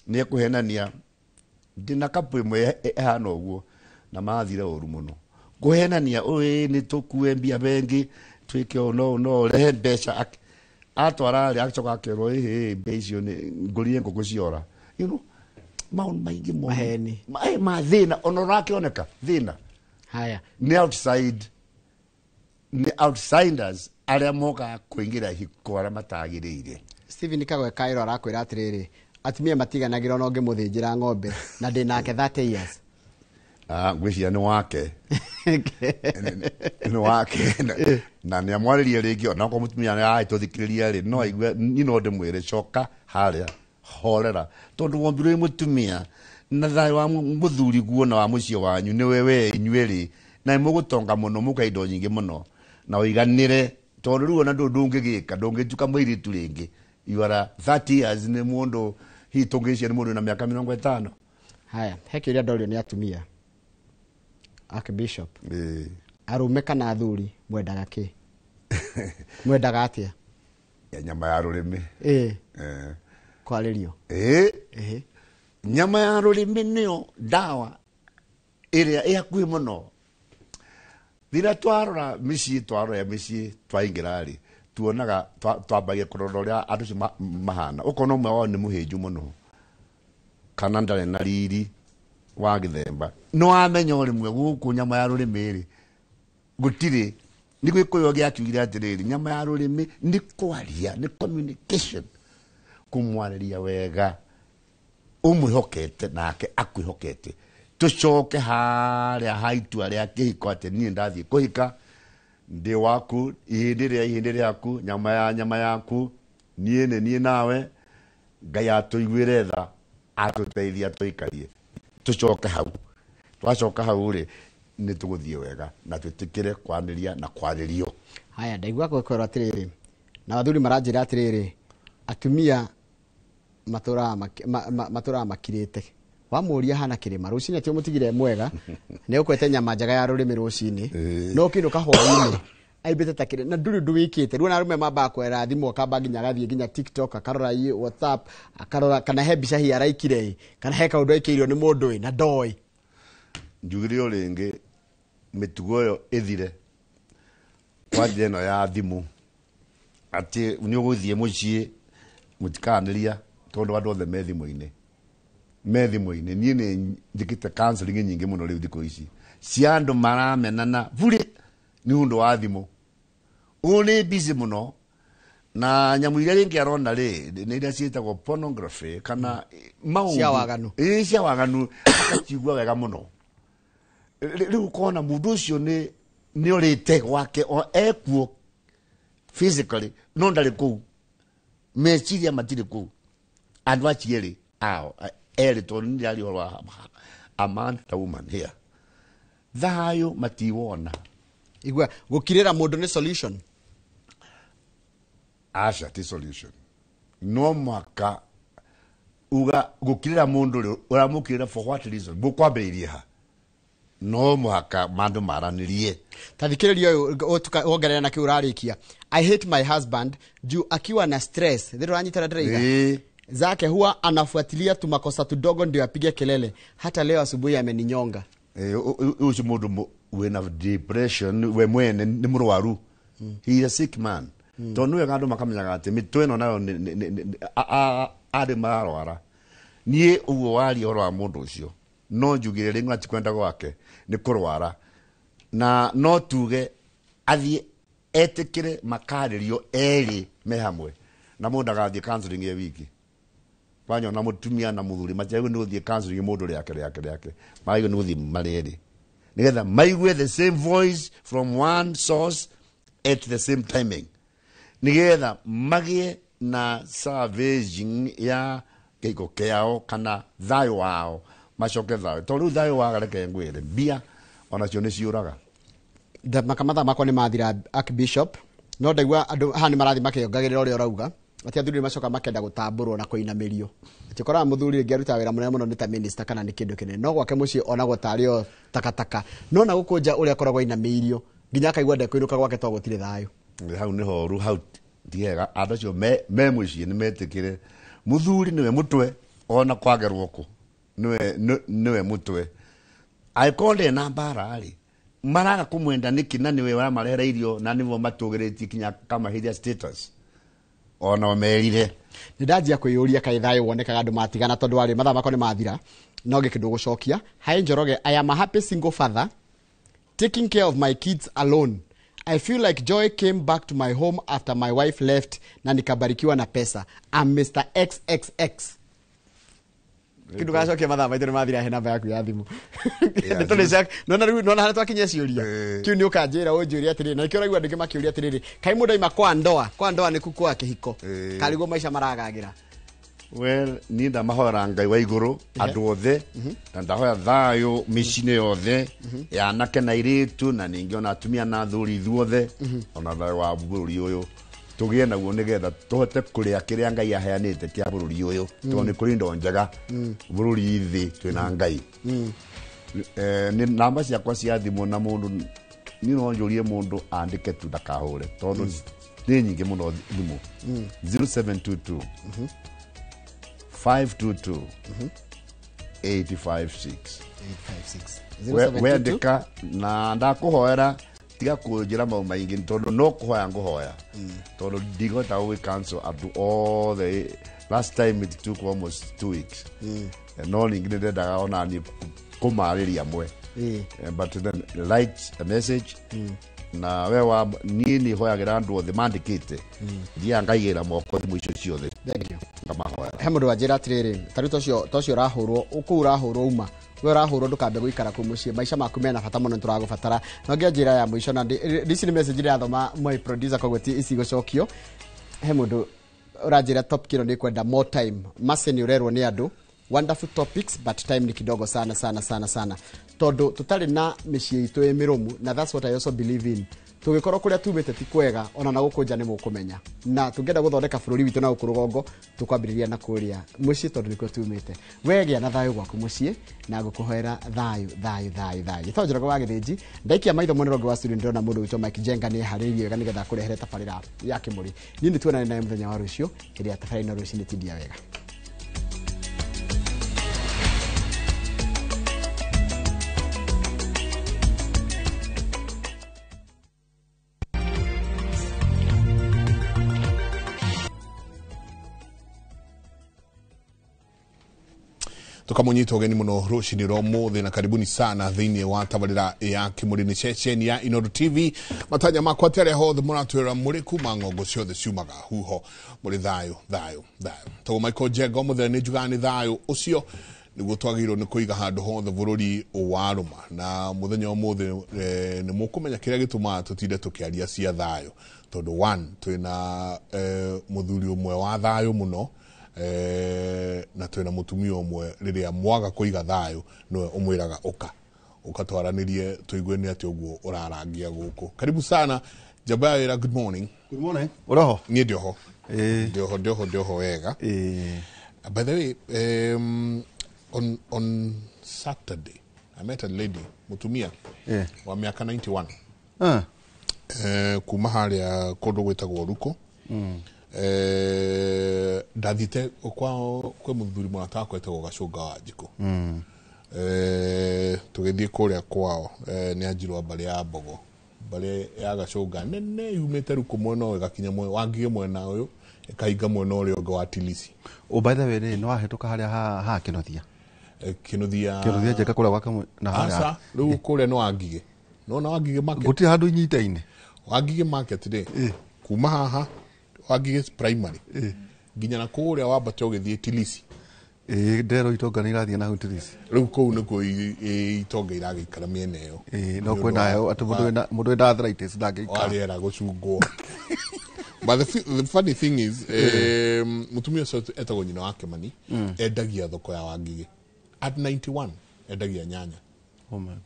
nĩ ekũhenania. Ndĩna kapu ĩmwe ĩhana ũguo na mathire ũru mũno kũhenania, ũĩ nĩ tũkue mbia bengi, twĩke ũũ, no no rehe mbeca. Atwara rĩ, acoka akerwo, "Ĩhĩ, mbia icio nĩ ngũrire ngũkũ ciora." Maũndũ maingĩ mũno. Maheni. Ma thĩna ona ũrakĩoneka thĩna. Haya. Nĩ outside, nĩ outsiders arĩa mokaga kũingĩra hiko arĩa matagĩrĩire. Stephen Kagwe Kairo arakwĩra atĩrĩrĩ, atumia matiganagĩra ona ũngĩmũthĩnjĩra ng'ombe, na ndĩ nake 30 years. Ah, ngwĩciria nĩ wake, nĩ wake na nĩ amwarĩrie rĩngĩ, onakorwo mũtumia nĩ aragĩtũthikĩrĩria rĩ, no aigue niĩ no ndĩmwĩre, coka harĩa, horera, tondũ wombirwo wĩ mũtumia na thayũ wa mũthuri guo na wa mũciĩ wanyu nĩwe we inyuĩ rĩ, na nĩ mũgũtonga mũno, mũka indo nyingĩ mũno na ũiganĩre, tondũ rĩu ona ndũngĩgĩka, ndũngĩtuka mũirĩtu rĩngĩ. You are a 30 years, nĩ mũndũ hihi tũngĩcia nĩ mũndũ na mĩaka 50. Haya, he kĩũria ndorio nĩ atumia, Archbishop. Arũme kana athuri mwendaga kĩ? Mwendaga atĩa? Ya nyama ya rũrĩmĩ. Ĩ, kwarĩrio. Ĩ, nyama ya rũrĩmĩ nĩyo ndawa ĩrĩa ĩ hakuhĩ mũno. Rĩrĩa twarora mĩciĩ, twarora mĩciĩ twaingĩra rĩ, tuonaga twambagia kũrora ũrĩa andũ acio mahana. Ũkona ũmwe wao nĩ mũhĩnju mũno kana ndarĩ na riri wa gĩthemba, nĩ wamenya o rĩmwe gũkũ nyama ya rũrĩmĩ rĩ gũtirĩ. Nĩ Gĩkũyũ gĩakiugire atĩrĩrĩ, nyama ya rũrĩmĩ nĩ kwaria, nĩ communication, kũmwarĩria wega ũmwĩhokete nake akwĩhokete. Tũcoke harĩa ha itua rĩa kĩhiko, atĩ niĩ ndathiĩ kũhika, ndĩ waku ihĩndĩ rĩa ihĩndĩ rĩaku, nyama ya nyama yaku, niĩ nĩ niĩ nawe, Ngai atũiguĩre tha, atũteithia tũikarie. Tũcoke hau. Twacoka hau rĩ, nĩ tũgũthiĩ wega na twĩtĩkĩre kwanĩria na kwarĩrio. Haya, ndaigua gwĩkwĩrwo atĩrĩrĩ, na athuri maranjĩra atĩrĩrĩ, atumia matũraga makirĩte. Wamũria hana kĩrĩma rũcinĩ atĩ ũmũtigire mwega, nĩ ũkwete nyama njega ya rũrĩmĩ rũcinĩ, no ũkĩinũka hwaĩ-inĩ Aimbĩte ta kĩrĩ na ndũrĩ ũndũ wĩkĩte. Rĩu ona arũme mambaga kwera thimũ, akamba nginya agathiĩ nginya TikTok, akarora WhatsApp, akarora kana he mbica hihi araikire ĩ, kana he kaũndũ aikĩirio nĩ mũndũ ĩ na ndoĩ. Njugire o rĩngĩ, mĩtugo ĩyo ĩthire kwa njĩra ĩno ya thimũ, atĩ nĩ ũgũthiĩ mũciĩ mũtikaranĩria tondũ andũ othe me thimũ-inĩ, me thimũ-inĩ. Niĩ nĩ njĩkĩte counseling nyingĩ mũno rĩu thikũ ici cia andũ maramenana burĩ nĩ ũndũ wa thimũ. Ũũ nĩ busy mũno na nyamũ iria rĩngĩ arona rĩ, nĩ iria ciĩtagwo pornography kana maũndũ cia waganu. Ĩĩ, cia waganu, akacigua wega mũno. Rĩu ũkona mũndũ ũcio nĩ orĩte gwake, o ekuo physically no ndarĩ kũu, meciria matirĩ kũu. Andũ acio erĩ ao erĩ, tondũ nĩ ndĩraria ũhoro wa a man and a woman here, thayũ matiwona. Igua, gũkirĩra mũndũ nĩ solution? Aca, ti solution. No mũhaka uga gũkirĩra mũndũ rĩ, ũramũkirĩra for what reason? Mũkwambĩrĩirie ha? No mũhaka mandũ maranĩrie. Ta thikĩrĩria ũyũ, wongerera na kĩu ũrarĩkia. "I hate my husband juu akiwa na stress," thĩ ũranyitana ndĩraiga, "zake huwa anafuatilia tumakosa tudogo ndio apige kelele. Hata leo asubuhi ameninyonga." Ũcio mũndũ wĩna depression, we mwene nĩ mũrwaru. He is a sick man, tondũ nĩ wega andũ makamenyaga atĩ mĩtwe ĩno nayo arĩ mararwara. Niĩ ũguo waria ũhoro wa mũndũ ũcio, no njugire rĩngĩ na ti kwenda gwake, nĩ kũrwara, na no tuge athiĩ etĩkĩre makarĩrio erĩ me hamwe, na mũndũ agathiĩ counseling e wiki. Wanyona mũtumia na mũthuri matiagĩrĩirwo nĩ gũthiĩ counseling mũndũ rĩake rĩake rĩake, magĩrĩirwo nĩ gũthiĩ marĩ erĩ nĩgetha maigue the same voice from one source at the same timing, nĩgetha magĩe na salvaging ya kĩhiko kĩao kana thayũ wao, macoke thayũ, tondũ rĩu thayũ waga, reke ngwĩre, mbia onacio nĩ ciũraga. Mathaa makwa nĩ mathira, Archbishop, no ndaigua andũ haha nĩ marathiĩ makĩongagĩrĩra ũrĩa ũrauga atĩ athuri nĩ macoka makenda gũtambũrwo na kũinamĩrio, atĩ ũkoraga mũthuri rĩngĩ arutaga wĩra mũnene mũno, nĩ ta minister kana nĩ kĩndũ kĩnene, no gwake mũciĩ onagwo tarĩ o takataka, no na gũkũ nja ũrĩa akoragwo ainamĩirio nginya akaigua ndekũinũka gwake to gũtirĩ thayũ. Hau nĩ horu, hau ti hega. Andũ acio me mũciĩ nĩ metĩkĩre mũthuri nĩwe mũtwe, ona kwagerwo kũ nĩwe mũtwe. Angĩkorwo ndarĩ na mbara rĩ, maraga kũmwenda nĩkĩ, na nĩwe ũramarehera irio na nĩwe matũgĩrĩtie kinya akamahithia status ona merire? Nĩ ndanjia kwĩyũria kaĩ thayũ wonekaga andũ matigana, tondũ warĩ mathaa makwa nĩ mathira, no gĩkĩ ndũgũcokia. Hi Njoroge, I am a happy single father taking care of my kids alone. I feel like joy came back to my home after my wife left na nikabarikiwa na pesa. I'm Mr. XXX. Kindu gacokia, mathaa maitũ nĩ mathira, he namba yaku ya thimũ. Ndeto nĩ nona rĩu nona harĩa twakinyia ciũria kiu nĩ ũkanjĩra ũnjũrie atĩrĩrĩ, na nĩkĩo ũraigua andũ aingĩ makĩũria atĩrĩrĩ, kaĩ mũndũ aima kwa ndoa, kwa ndoa nĩ kwa kĩhiko, karĩguo maica maragagĩra? Well, niĩ ndamahoera Ngai wa igũrũ andũ othe, na ndahoya thayũ mĩciĩ-inĩ yothe ya anake na airĩtu, na ningĩ ona atumia na athuri, ithuothe, ona thayũ wa bũrũri ũyũ tũgĩe naguo, nĩgetha tũhote kũrĩa kĩrĩa Ngai aheanĩte kĩa bũrũri ũyũ, tondũ nĩ kũrĩ indo njega bũrũri thĩ twĩna Ngai. Nĩ namba ciakwa cia thimũ, na mũndũ niĩ no njũrie mũndũ andĩke tu, ndakahũre tondũ nĩ nyingĩ mũno thimũ. 0722 522 856. 856. Wendĩka na ndakũhoera, tiga kũnjĩra maũ maingĩ tondũ no kũhoya ngũhoya, tondũ ndigota gũgĩ cancel andũ othe. Last time it took almost 2 weeks. No ningĩ nĩ ndendaga ona niĩ kũmarĩria amwe. But then write a message na we wa niĩ nĩ hoyagĩra andũ othe mandĩkĩte, thiaga ngaigĩra moko thimũ icio ciothe. Thank you. Ngamahoera. He mũndũ wanjĩra atĩrĩrĩ, tarĩu tocio ũrahũrwo kũu, ũrahũrwo uma we ũrahũrwo, ndũkambe gũikara kũu mũciĩ, maica maku mena bata mũno, nĩtũragũbatara. Na ũngĩ anjĩra ya mũico, na ici nĩ message irathoma my producer, koguo ti ici gũcokio. He mũndũ ũranjĩra top kĩro nĩ kwenda more time mase, nĩ ũrerwo nĩ andũ. Wonderful topics, but time ni kidogo sana sana sana sana, tondũ tũtarĩ na mĩciĩ itũ ĩ mĩrũmu, na that's what I also believe in. Tũgĩkorwo kũrĩa tumĩte ti kwega ona na gũkũ nja nĩ mũkũmenya. Na tũngĩenda gũthondeka bũrũri witũ na gũkũ rũgongo tũkwambĩrĩria na kũrĩa mũciĩ tondũ nĩkuo tumĩte. Wegĩa na thayũ gwaku mũciĩ na ngũkũhoera thayũ thayũ thayũ thayũ. Gĩtoo Njoroge wa Gĩthĩnji, ndaikia maitho mwena ũngĩ wa studio ndĩrona mũndũ witũ Mike Jenga nĩ eharĩirie wega nĩgetha akũrehere tabarĩra ya Kĩmũrĩ. Niĩ nĩ tuonane nawe mũthenya wa rũciũ hĩndĩ ya tabarĩra ĩno rũcinĩ tindia wega. Tukamunyita ugeni muno rucini rwa umuthi na karibuni sana thiini wa tabarira ya Kimuri ni ceceni ya Inooro TV. Matanya makwa ati aria hothe muratwira muri kuma ng'ongo ciothe ciumaga huho muri thayo thayo thayo. Togo Michael Jenga umuthĩ ni njugaga ni thayo ucio niguo twagĩrĩirwo nĩ kũiga handũ hothe bũrũri warũma. Na mũthenya ũmũthĩ nĩ mũkũmenya kĩrĩa gĩtũmaga tũtinde tũkĩaria cia thayũ tondũ one twĩna mũthuri ũmwe wa thayũ mũno, na twĩna mũtumia ũmwe rĩrĩa mwaga kũiga thayũ nĩwe ũmwĩraga ũka ũkatwaranĩrie tũigue nĩ atĩ ũguo ũrarangia gũkũ. Karibu sana njamba ya wĩra, good morning. Good morning. Ũroho? Niĩ ndĩoho. Ndĩoho ndĩoho ndĩoho wega. By the way, on Saturday I met a lady mutumia wa miaka 91 kuma harĩa kũndũ gwĩtagwo Ruko. Ndathite kwao kwĩ mũthuri mũrata wakwa etagwo Gacũnga wa Njikũ. Tũgĩthiĩ kũrĩa kwao, nĩ anjirwo mbarĩ ya Mbogo, mbarĩ ya Gacũnga nene yumĩte Ruko mwena ũyũ ĩgakinya Wangige mwena ũyũ ĩkahinga mwena ũrĩa ũngĩ wa Tilisi. Oh, by the way rĩ, nĩ wahĩtũka harĩa ha Kĩnuthia? Kĩnuthia Kĩnuthia Njenga kũrĩa gwake na harĩa. Aca, rĩu kũrĩa nĩ Wangige. Nĩwona Wangige market? Gũtirĩ handũ inyitaine. Wangige market rĩ, kuma haha Wangige primary nginya na kũrĩa wambate ũgĩthiĩ Tilisi. Ndero itonga nĩ irathiĩ na hau Tilisi. Rĩu kũu nĩkuo itonga iragĩikara mĩena ĩyo. No kwĩna atĩ mũndũ wĩna arthritis ndangĩikara. Wa rĩera gũcungwo. But the funny thing is, mũtumia ũcio etagwo nyina wa Kĩmani, endagia thoko ya Wangige. At 91 endagia nyanya. Oh my God.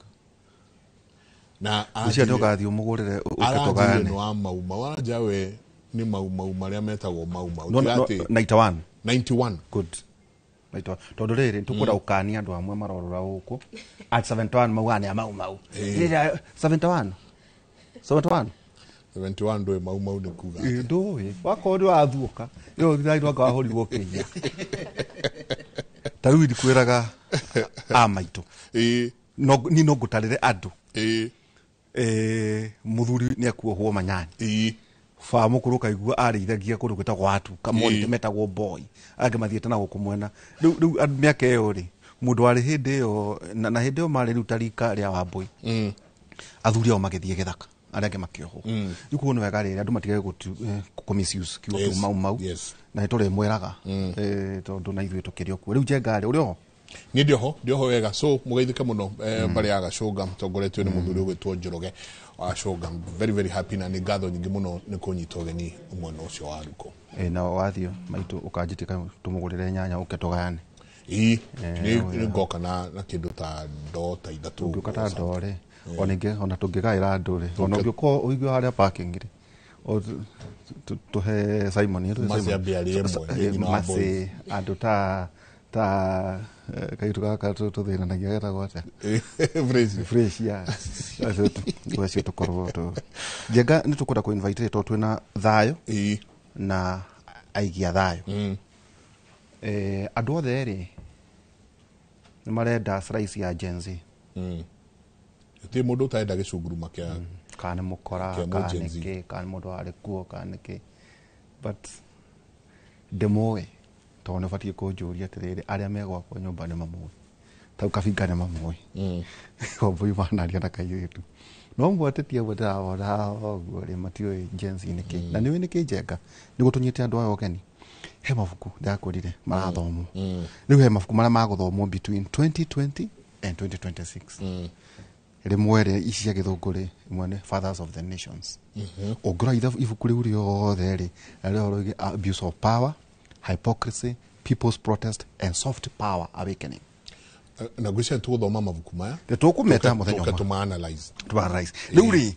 Na ũcio ndũgathiĩ ũmũgũrĩre ũke tũgayane. Nĩ wa mau mau, aranja we nĩ mau mau marĩa metagwo mau mau. No, 91. 91. Good. 91. Tondũ rĩrĩ tũkwenda gũkania andũ amwe marorora gũkũ at 71 maugaga nĩ a mau mau. 71. 71. 71 ndũĩ mau mau nĩ kuga. Ndũĩ. Wakorwo nĩ wathuũka. Ĩyo thirari wanga wahũrirwo Kenya. Ta rĩu ndikwĩraga a maitũ. Niĩ no ngũtarĩre andũ. Mũthuri nĩ akuohwo manyani. Ba mũkũrũ kaigua arĩithagia kũndũ gwĩtagwo watu kamoni metagwo boy angĩ mathiĩte na gũkũ mwena rĩu mĩaka ĩyo rĩ mũndũ warĩ hĩndĩ ĩyo na hĩndĩ ĩyo marĩ rĩu ta rika rĩa Wambũi athuri ao magĩthiĩ gĩthaka arĩa angĩ makĩohwo. Rĩu koguo nĩ wega rĩrĩ andũ matige kũ misuse kiugo kĩu mau mau na nĩ tũrĩmwĩraga tondũ na ithuĩ tũkĩrĩ o kuo. Rĩu Njenga rĩ ũrĩ oho? Niĩ ndĩoho wega. So mũgeithĩke mũno mbarĩ ya Gacũnga mũtongoretio nĩ mũthuri ũgwĩtwo Njoroge wa Gacũnga. Very very happy na nĩ ngatho nyingĩ mũno nĩ kũnyita ũgeni mwena ũcio wa Ruko. Na wathiĩ maitũ ũkanjĩtĩka tũmũgũrĩre nyanya ũke tũgayane. Nĩ ngoka na kĩndũ ta ndoo ta ithatũ. Ũngĩũka ta ndoo rĩ, ona ingĩ ona tũngĩgaĩra andũ rĩ, ona ũngĩũka ũigue harĩa parking rĩ, tũhe Simon, Maci ambie arĩe ĩmwe, nyina wa Maci andũ ta kairĩtu gaka tũthĩnanagia getagwo atĩa? Fresh, acio tũkorwo Njenga nĩ tũkwenda kũ invite tondũ twĩna thayũ na aigi a thayũ. Andũ othe rĩ nĩ marenda slice ya Gen Z. Gũtirĩ mũndũ ũtarenda gĩcunguruma kĩa kana nĩ mũkora, kana nĩ kĩ, kana nĩ mũndũ warĩ kuo, kana nĩ kĩ. But ndĩmũĩ tondũ nĩ ũbatiĩ kũnjũria atĩrĩrĩ arĩa me gwakwa nyũmba nĩ mamũĩ tau Kabinga nĩ mamũĩ. Wambũi manaria na kairĩtu no mwatĩtie ũguo ndĩrawona haha ũguo rĩ matiũĩ Gen Z nĩ kĩ. Na nĩũĩ nĩ kĩ Njenga nĩguo tũnyite andũ aya ũgeni he mabuku ndĩrakwĩrire marathomwo. Rĩu he mabuku marĩa magũthomwo between 2020 and 2026. Rĩmwe rĩ ici cia gĩthũngũ rĩ ĩmwe nĩ Fathers of the Nations. Ũngĩrora ibuku rĩu rĩothe rĩ rĩhoro rĩgiĩ abuse of power, hypocrisy, people's protest and soft power awakening. Na ngwĩciria tũgũthoma mabuku maya tũkũmeta mũthenya ũmwe tũma analyze. Tũma analyze. Rĩu rĩ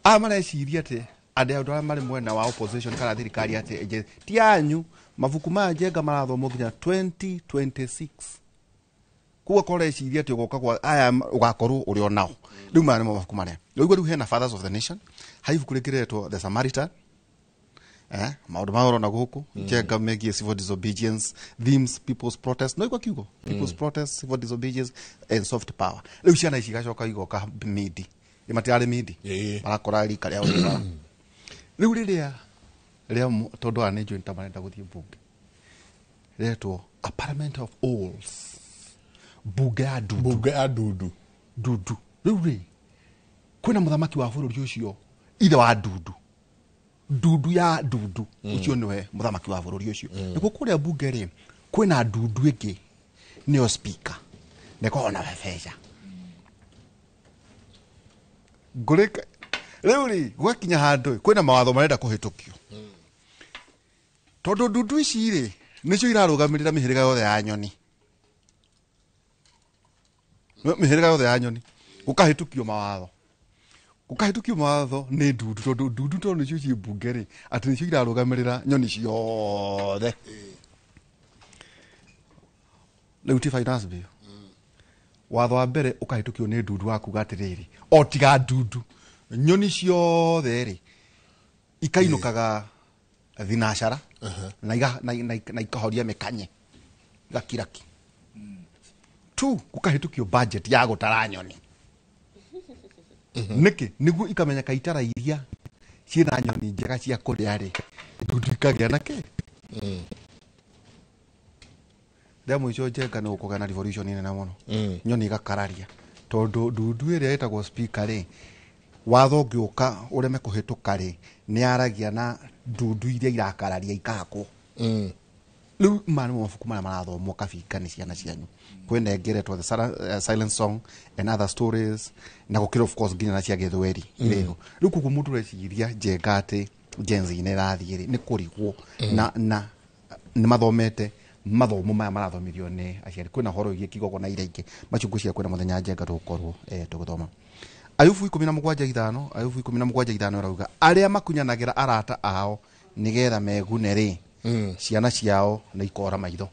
Aya mareciria atĩ andũ arĩa marĩ mwena wa opposition kana thirikari atĩ ti anyu mabuku ma Njenga marathomwo nginya 2026. Koguo korwo ũreciria atĩ ũgoka kwa aya ũgakorwo ũrĩ o nao. Rĩu maya nĩmo mabuku marĩa. Rĩu rĩu hena Fathers of the Nation, harĩ ibuku rĩngĩ rĩretwo The Samaritan. Maũndũ maya ũrona gũkũ Njenga megiĩ civil disobedience themes, people's protest, no igua kiugo people's protest, civil disobedience and soft power. Rĩu ciana ici igacoka igoka midi, matirarĩ midi, marakora rika rĩao rĩ bara. Rĩu rĩrĩa rĩa tondũ aya nĩ njũĩ ta marenda gũthiĩ mbunge, rĩretwo a Parliament of Owls, mbunge ya ndundu. Mbunge ya ndundu. Ndundu. Rĩu rĩ kwĩna mũthamaki wa bũrũri ũcio, ithe wa ndundu, ndundu ya ndundu, ũcio nĩwe mũthamaki wa bũrũri ũcio. Nĩkuo kũrĩa mbunge rĩ kwĩna ndundu ĩngĩ nĩyo speaker, na ĩkoragwo na bebeca ngũrĩka. Rĩu rĩ gwakinya handũ kwĩna mawatho marenda kũhĩtũkio, tondũ ndundu ici rĩ nĩcio irarũgamĩrĩra mĩhĩrĩga yothe ya nyoni, mĩhĩrĩga yothe ya nyoni. Gũkahĩtũkio mawatho, gũkahĩtũkio mawatho nĩ ndundu, tondũ ndundu tondũ nĩcio ciĩ mbunge rĩ, atĩ nĩcio irarũgamĩrĩra nyoni ciothe. Rĩu ti finance bill, watho wa mbere ũkahĩtũkio nĩ ndundu wa kuga atĩrĩrĩ, o tiga ndundu nyoni ciothe rĩ ikainũkaga thinacara na ikahoria mĩkanye gakiraki tu. Gũkahĩtũkio budget ya gũtara nyoni. Nĩkĩ? Nĩguo ikamenyeka itara iria ciĩna nyoni njega cia kũrĩa rĩ, ndundu ikagĩa na kĩ. Rĩa mũico Njenga nĩ gũkũgĩa na revolution nene mũno, nyoni igakararia, tondũ ndundu ĩrĩa ĩtagwo speaker rĩ, watho ũngĩũka ũreme kũhĩtũka rĩ, nĩ aragia na ndundu iria irakararia ikahakwo. Rĩu maya nĩmo mabuku marĩa marathomwo kabinga nĩ ciana cianyu. Kwĩna ĩngĩ ĩretwo The Silent Song and Other Stories, na gũkĩrĩ of course nginya na cia gĩthweri irĩho. Rĩu koguo mũndũ ũreciria Njenga atĩ Gen Z nĩ ĩrathiĩ rĩ, nĩ kũrigwo na nĩ mathomete mathomo maya marathomithio nĩ aciari. Kwĩna ũhoro wĩgiĩ kigogona iria ingĩ macio ngwĩciria kwĩna mũthenya Njenga tũgũkorwo tũgĩthoma. Ayubu 17:5, Ayubu 17:5 ĩrauga arĩa makunyanagĩra arata ao nĩgetha megune rĩ, ciana ciao nĩ ikora maitho.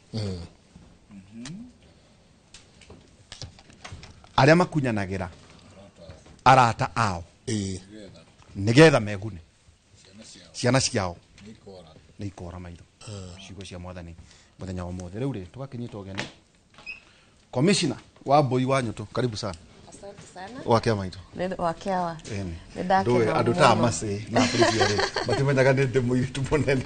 Arĩa makunyanagĩra arata ao nĩgetha megune, ciana ciao nĩ ikora maitho. Ciugo cia mwathani mũthenya wa ũmũthĩ. Rĩu rĩ tũgakĩnyita ũgeni Commissioner wa Mbui wa Nyũtũ, karibu sana. Asante sana. Wa kĩama itũ. Wa kĩawa. Nĩ ndakena. Andũ ta Macĩ na Bũrũri rĩ matimenyaga nĩ ndĩ mũirĩtu mũnene.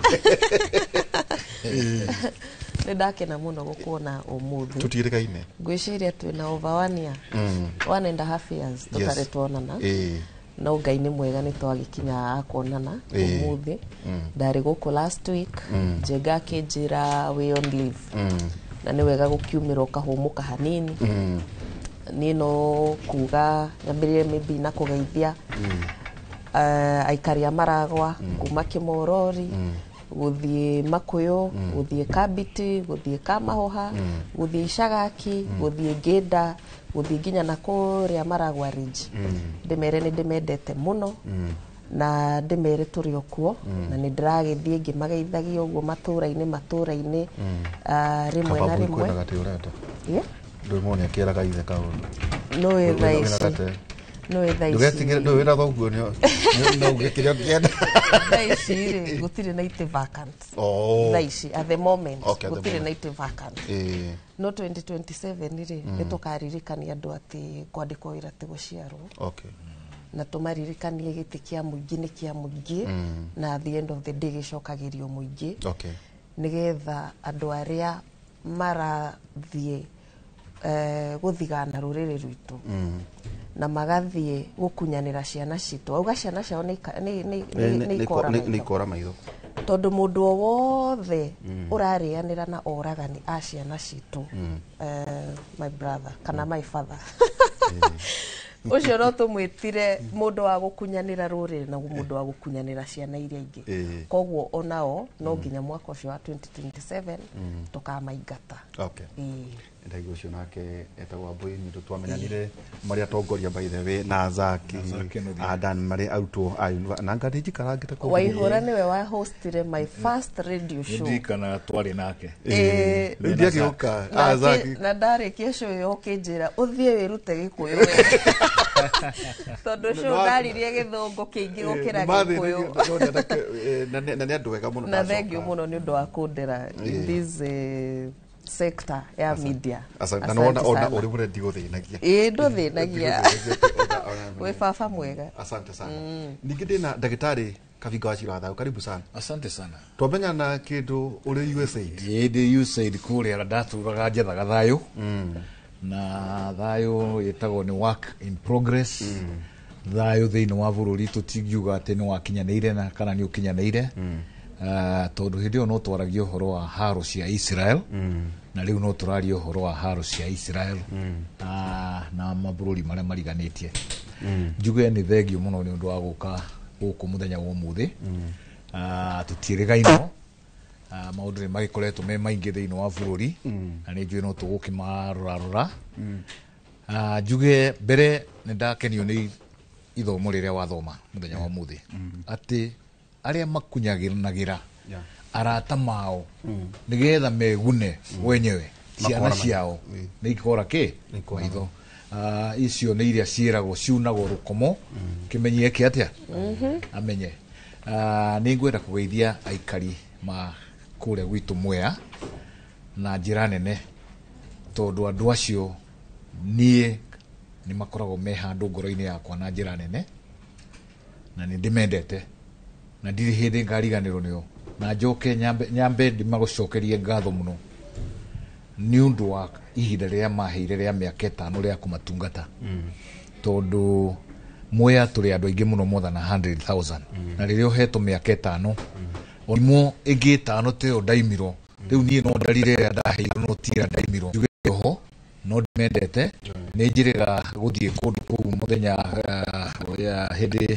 Nĩ ndakena mũno gũkuona ũmũthĩ. Tũtigĩrĩkaine. Ngwĩciria twĩna over 1 year. 1.5 years tũtarĩ tuonana. No Ngai nĩ mwega nĩ twagĩkinya kuonana ũmũthĩ. Ndarĩ gũkũ last week, Njenga akĩnjĩra we on leave. Na nĩ wega gũkiumĩra ũkahũmũka hanini. Niĩ no kuga nyambĩrĩrie maybe na kũgeithia aikari a Maragwa kuma Kĩmorori, gũthiĩ Makũyũ, gũthiĩ Kabiti, gũthiĩ Kamahoha, gũthiĩ Icagaki, gũthiĩ Ngĩnda, gũthiĩ nginya na kũrĩa Maragwa Ridge. Ndĩmere nĩ ndĩmendete mũno, na ndĩmere tũrĩ o kuo, na nĩ ndĩragĩthiĩ ngĩmageithagia ũguo matũũra-inĩ rĩmwe na rĩmwe. Ndũmone akĩraga ithe kaũndũ. No ĩ thaa ici. No ĩ thaa ici. Ndũgetigĩre, ndũĩ wĩna thoguo no uge kĩrĩa ũngĩenda. Thaa ici rĩ, gũtirĩ na itĩ vacant. Thaa ici, at the moment, gũtirĩ na itĩ vacant. No 2027 rĩ, nĩ tũkaririkania andũ atĩ kwandĩkwo wĩra ti gũciarwo. Na tũmaririkanie gĩtĩ kĩa mũingĩ nĩ kĩa mũingĩ, na at the end of the day gĩcokagĩrio mũingĩ. Nĩgetha andũ arĩa marathiĩ gũthigana rũrĩrĩ rwitũ na magathiĩ gũkunyanĩra ciana citũ, auga ciana ciao nĩ ikora maitho, tondũ mũndũ o wothe ũrarĩanĩra na oragani a ciana citũ, my brother kana my father, ũcio no tũmwĩtire mũndũ wa gũkunyanĩra rũrĩrĩ na mũndũ wa gũkunyanĩra ciana iria ingĩ. Koguo onao no nginya mwaka ũcio wa 2027 tũkamaingata. Ndaigua ũcio nake etagwo Wambui nĩ ũndũ twamenyanire marĩ atongoria by the way na Zaki Adan marĩ arutwo a na nga nĩnjikarangĩte kũu. Waihũra nĩwe wa hostire my first radio show. Ndirikana twarĩ nake. Rĩu ndiagĩũka Zaki Na ndarĩkia show ĩyo ũkĩnjĩra ũthiĩ wĩrute Gĩkũyũ wega. Tondũ show ndaririe gĩthũngũ kĩingĩ gũkĩra Gĩkũyũ. Na nĩ andũ wega mũno. Na thengiũ mũno nĩ ũndũ wa kũndera in this sector ya media. Asante. Na nona ona uri mure ndigũthĩnagia. Ĩĩ ndũthĩnagia. Wĩ baba mwega. Asante sana. Ningĩ ndĩna ndagĩtarĩ Kavinga wa Chira karibu sana. Asante sana. Twamenyana kĩndũ ũrĩ USAID. Ĩĩ ndĩ USAID kũrĩa ndatũraga njethaga thayũ. Na thayũ ĩtagwo nĩ work in progress. Thayũ thĩinĩ wa bũrũri tũtingiuga atĩ nĩ wakinyanĩire na kana nĩ ũkinyanĩire. Tondũ hĩndĩ ĩyo no twaragia ũhoro wa haro cia Israel. Na rĩu no tũraria ũhoro wa haro cia Israel na mabũrũri marĩa mariganĩtie. Njuge nĩ thengio mũno nĩ ũndũ wa gũka gũkũ mũthenya wa ũmũthĩ. Tũtiĩrĩgainwo, maũndũ nĩ magĩkoretwo me maingĩ thĩinĩ wa bũrũri na nĩ njũĩ no tũgũkĩmarorarora. Njuge mbere nĩ ndakenio nĩ ithomo rĩrĩa wathoma mũthenya wa ũmũthĩ, atĩ arĩa makunyanagĩra arata mao nigetha megune wenyewe ciana ciao nĩ ikora kĩ maitho. Icio nĩ iria ciĩragwo ciunagwo rũkomo kĩmenyie kĩ atĩa amenye. Nĩ ngwenda kũgeithia aikari ma kũrĩa gwitũ Mwea na njĩra nene, tondũ andũ acio niĩ nĩ makoragwo me handũ ngoro-inĩ yakwa na njĩra nene, na nĩ ndĩmendete na ndirĩ hĩndĩ ngariganĩrwo nĩo, na njoke nyambe ndĩmagũcokerie ngatho mũno nĩ ũndũ wa ihinda rĩrĩa maheire rĩa mĩaka 5 rĩa kũmatungata. Tondũ Mwea tũrĩ andũ aingĩ mũno more than 100,000 na rĩrĩa ũhetwo mĩaka 5 onimo ĩngĩ 5 ta ĩyo ndaimirwo. Rĩu niĩ no ndarire ĩrĩa ndaheirwo no ti ĩrĩa ndaimirwo. Njuge oho no ndĩmendete, nĩ njĩrĩga gũthiĩ kũndũ kũu mũthenya hĩndĩ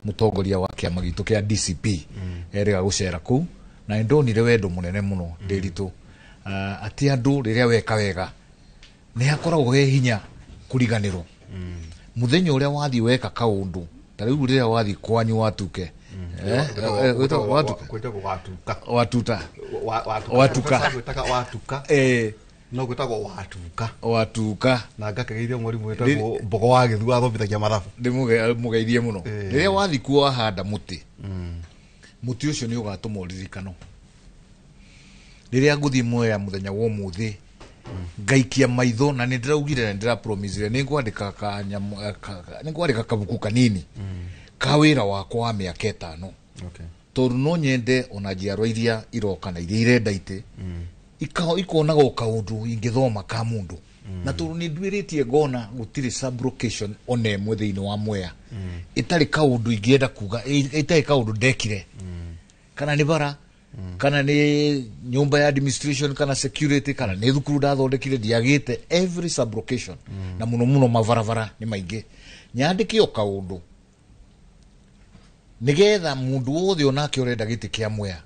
mũtongoria wa kĩama gitũ kĩa DCP erĩga gũcera kũu, na nĩ ndonire wendo mũnene mũno Ndĩritũ, atĩ andũ rĩrĩa weka wega nĩ hakoragwo he hinya kũriganĩrwo. Mũthenya ũrĩa wathiĩ weka kaũndũ ta rĩu rĩrĩa wathiĩ kwanyu watuke watuta watuka no gwĩtagwo watuka watuka, na ngakĩgeithia mwarimũ wĩtagwo Mbogo wa Gĩthu athomithagia mathabu, ndĩmũgeithie mũno. Rĩrĩa wathiĩ kuo wahanda mũtĩ, mũtĩ ũcio nĩ ũgatũma ũririkano. Rĩrĩa ngũthiĩ Mwea mũthenya wa ũmũthĩ ngaikia maitho, na nĩ ndĩraugire na nĩndĩrapromisire nĩ ngwandĩka kabuku kanini ka wĩra wakwa wa mĩaka 5, tondũ no nyende ona njiarwa iria iroka na iria irenda itĩ ikonaga o kaũndũ ingĩthoma ka mũndũ. Na tondũ nĩ nduĩrĩtie ngona gũtirĩ sublocation ona ĩmwe thĩinĩ wa Mwea ĩtarĩ kaũndũ ingĩenda kuga, ĩtarĩ kaũndũ ndekire, kana nĩ bara, kana nĩ nyũmba ya administration, kana security, kana nĩ thukuru ndathondekire, ndiagĩte every sublocation. Na mũno mũno mabarabara nĩ maingĩ. Nyandĩke o kaũndũ nĩgetha mũndũ wothe onake ũrenda gĩtĩ kĩa Mwea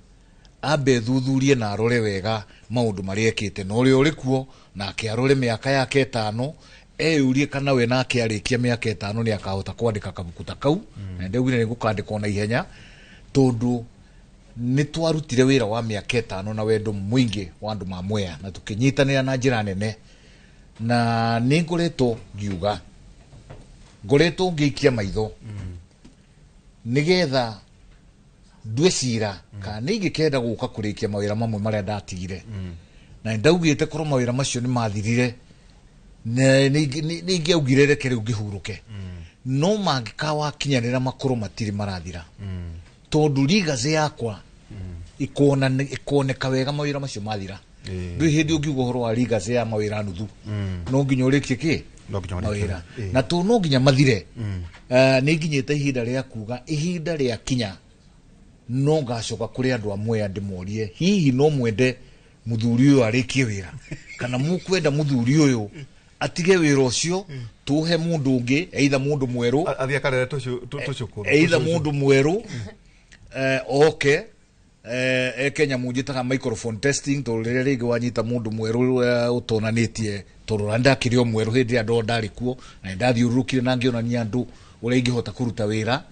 ambe thuthurie na arore wega maũndũ marĩa ekĩte, na ũrĩa ũrĩ kuo nake arore mĩaka yake 5, eyũrie kana we nake arĩkia mĩaka 5 nĩ akahota kwandĩka kabuku ta kau. Na ndaugire nĩ gũkandĩkwo na ihenya tondũ nĩ twarutire wĩra wa mĩaka 5 na wendo mũingĩ wa andũ ma Mwea, na tũkĩnyitanĩra na njĩra nene. Na nĩ ngoretwo ngiuga, ngoretwo ngĩikia maitho nĩgetha ndue cira kana nĩ ingĩkenda gũka kũrĩkia mawĩra mamwe marĩa ndatigire. Na ndaugĩte korwo mawĩra macio nĩ mathirire nĩ ingĩaugire reke rĩu ngĩhurũke, no mangĩkawakinyanĩra makorwo matirĩ marathira, tondũ legacy yakwa ĩkoneka wega mawĩra macio mathira. Ndũrĩ hĩndĩ ũngiuga ũhoro wa legacy ya mawĩra nuthu, no nginya ũrĩkie kĩ mawĩra, na tondũ no nginya mathire. Nĩ nginyĩte ihinda rĩa kuga ihinda rĩa kinya no ngacoka kũrĩ andũ a Mwea ndĩmorie, hihi no mwende mũthuri ũyũ arĩkie wĩra, kana mũkwenda mũthuri ũyũ atige wĩra ũcio tũhe mũndũ ũngĩ, either mũndũ mwerũ athiĩ akarere tũcũkũrũ, either mũndũ mwerũ oke Kenya munjitaga microphone testing tondu riria ringi wanyita mundu mweru utonanitie tondu na ndakiri o mweru hindi ria ndo ndari kuo na ndathiururukire na ngionania andu uria ingihota kuruta wira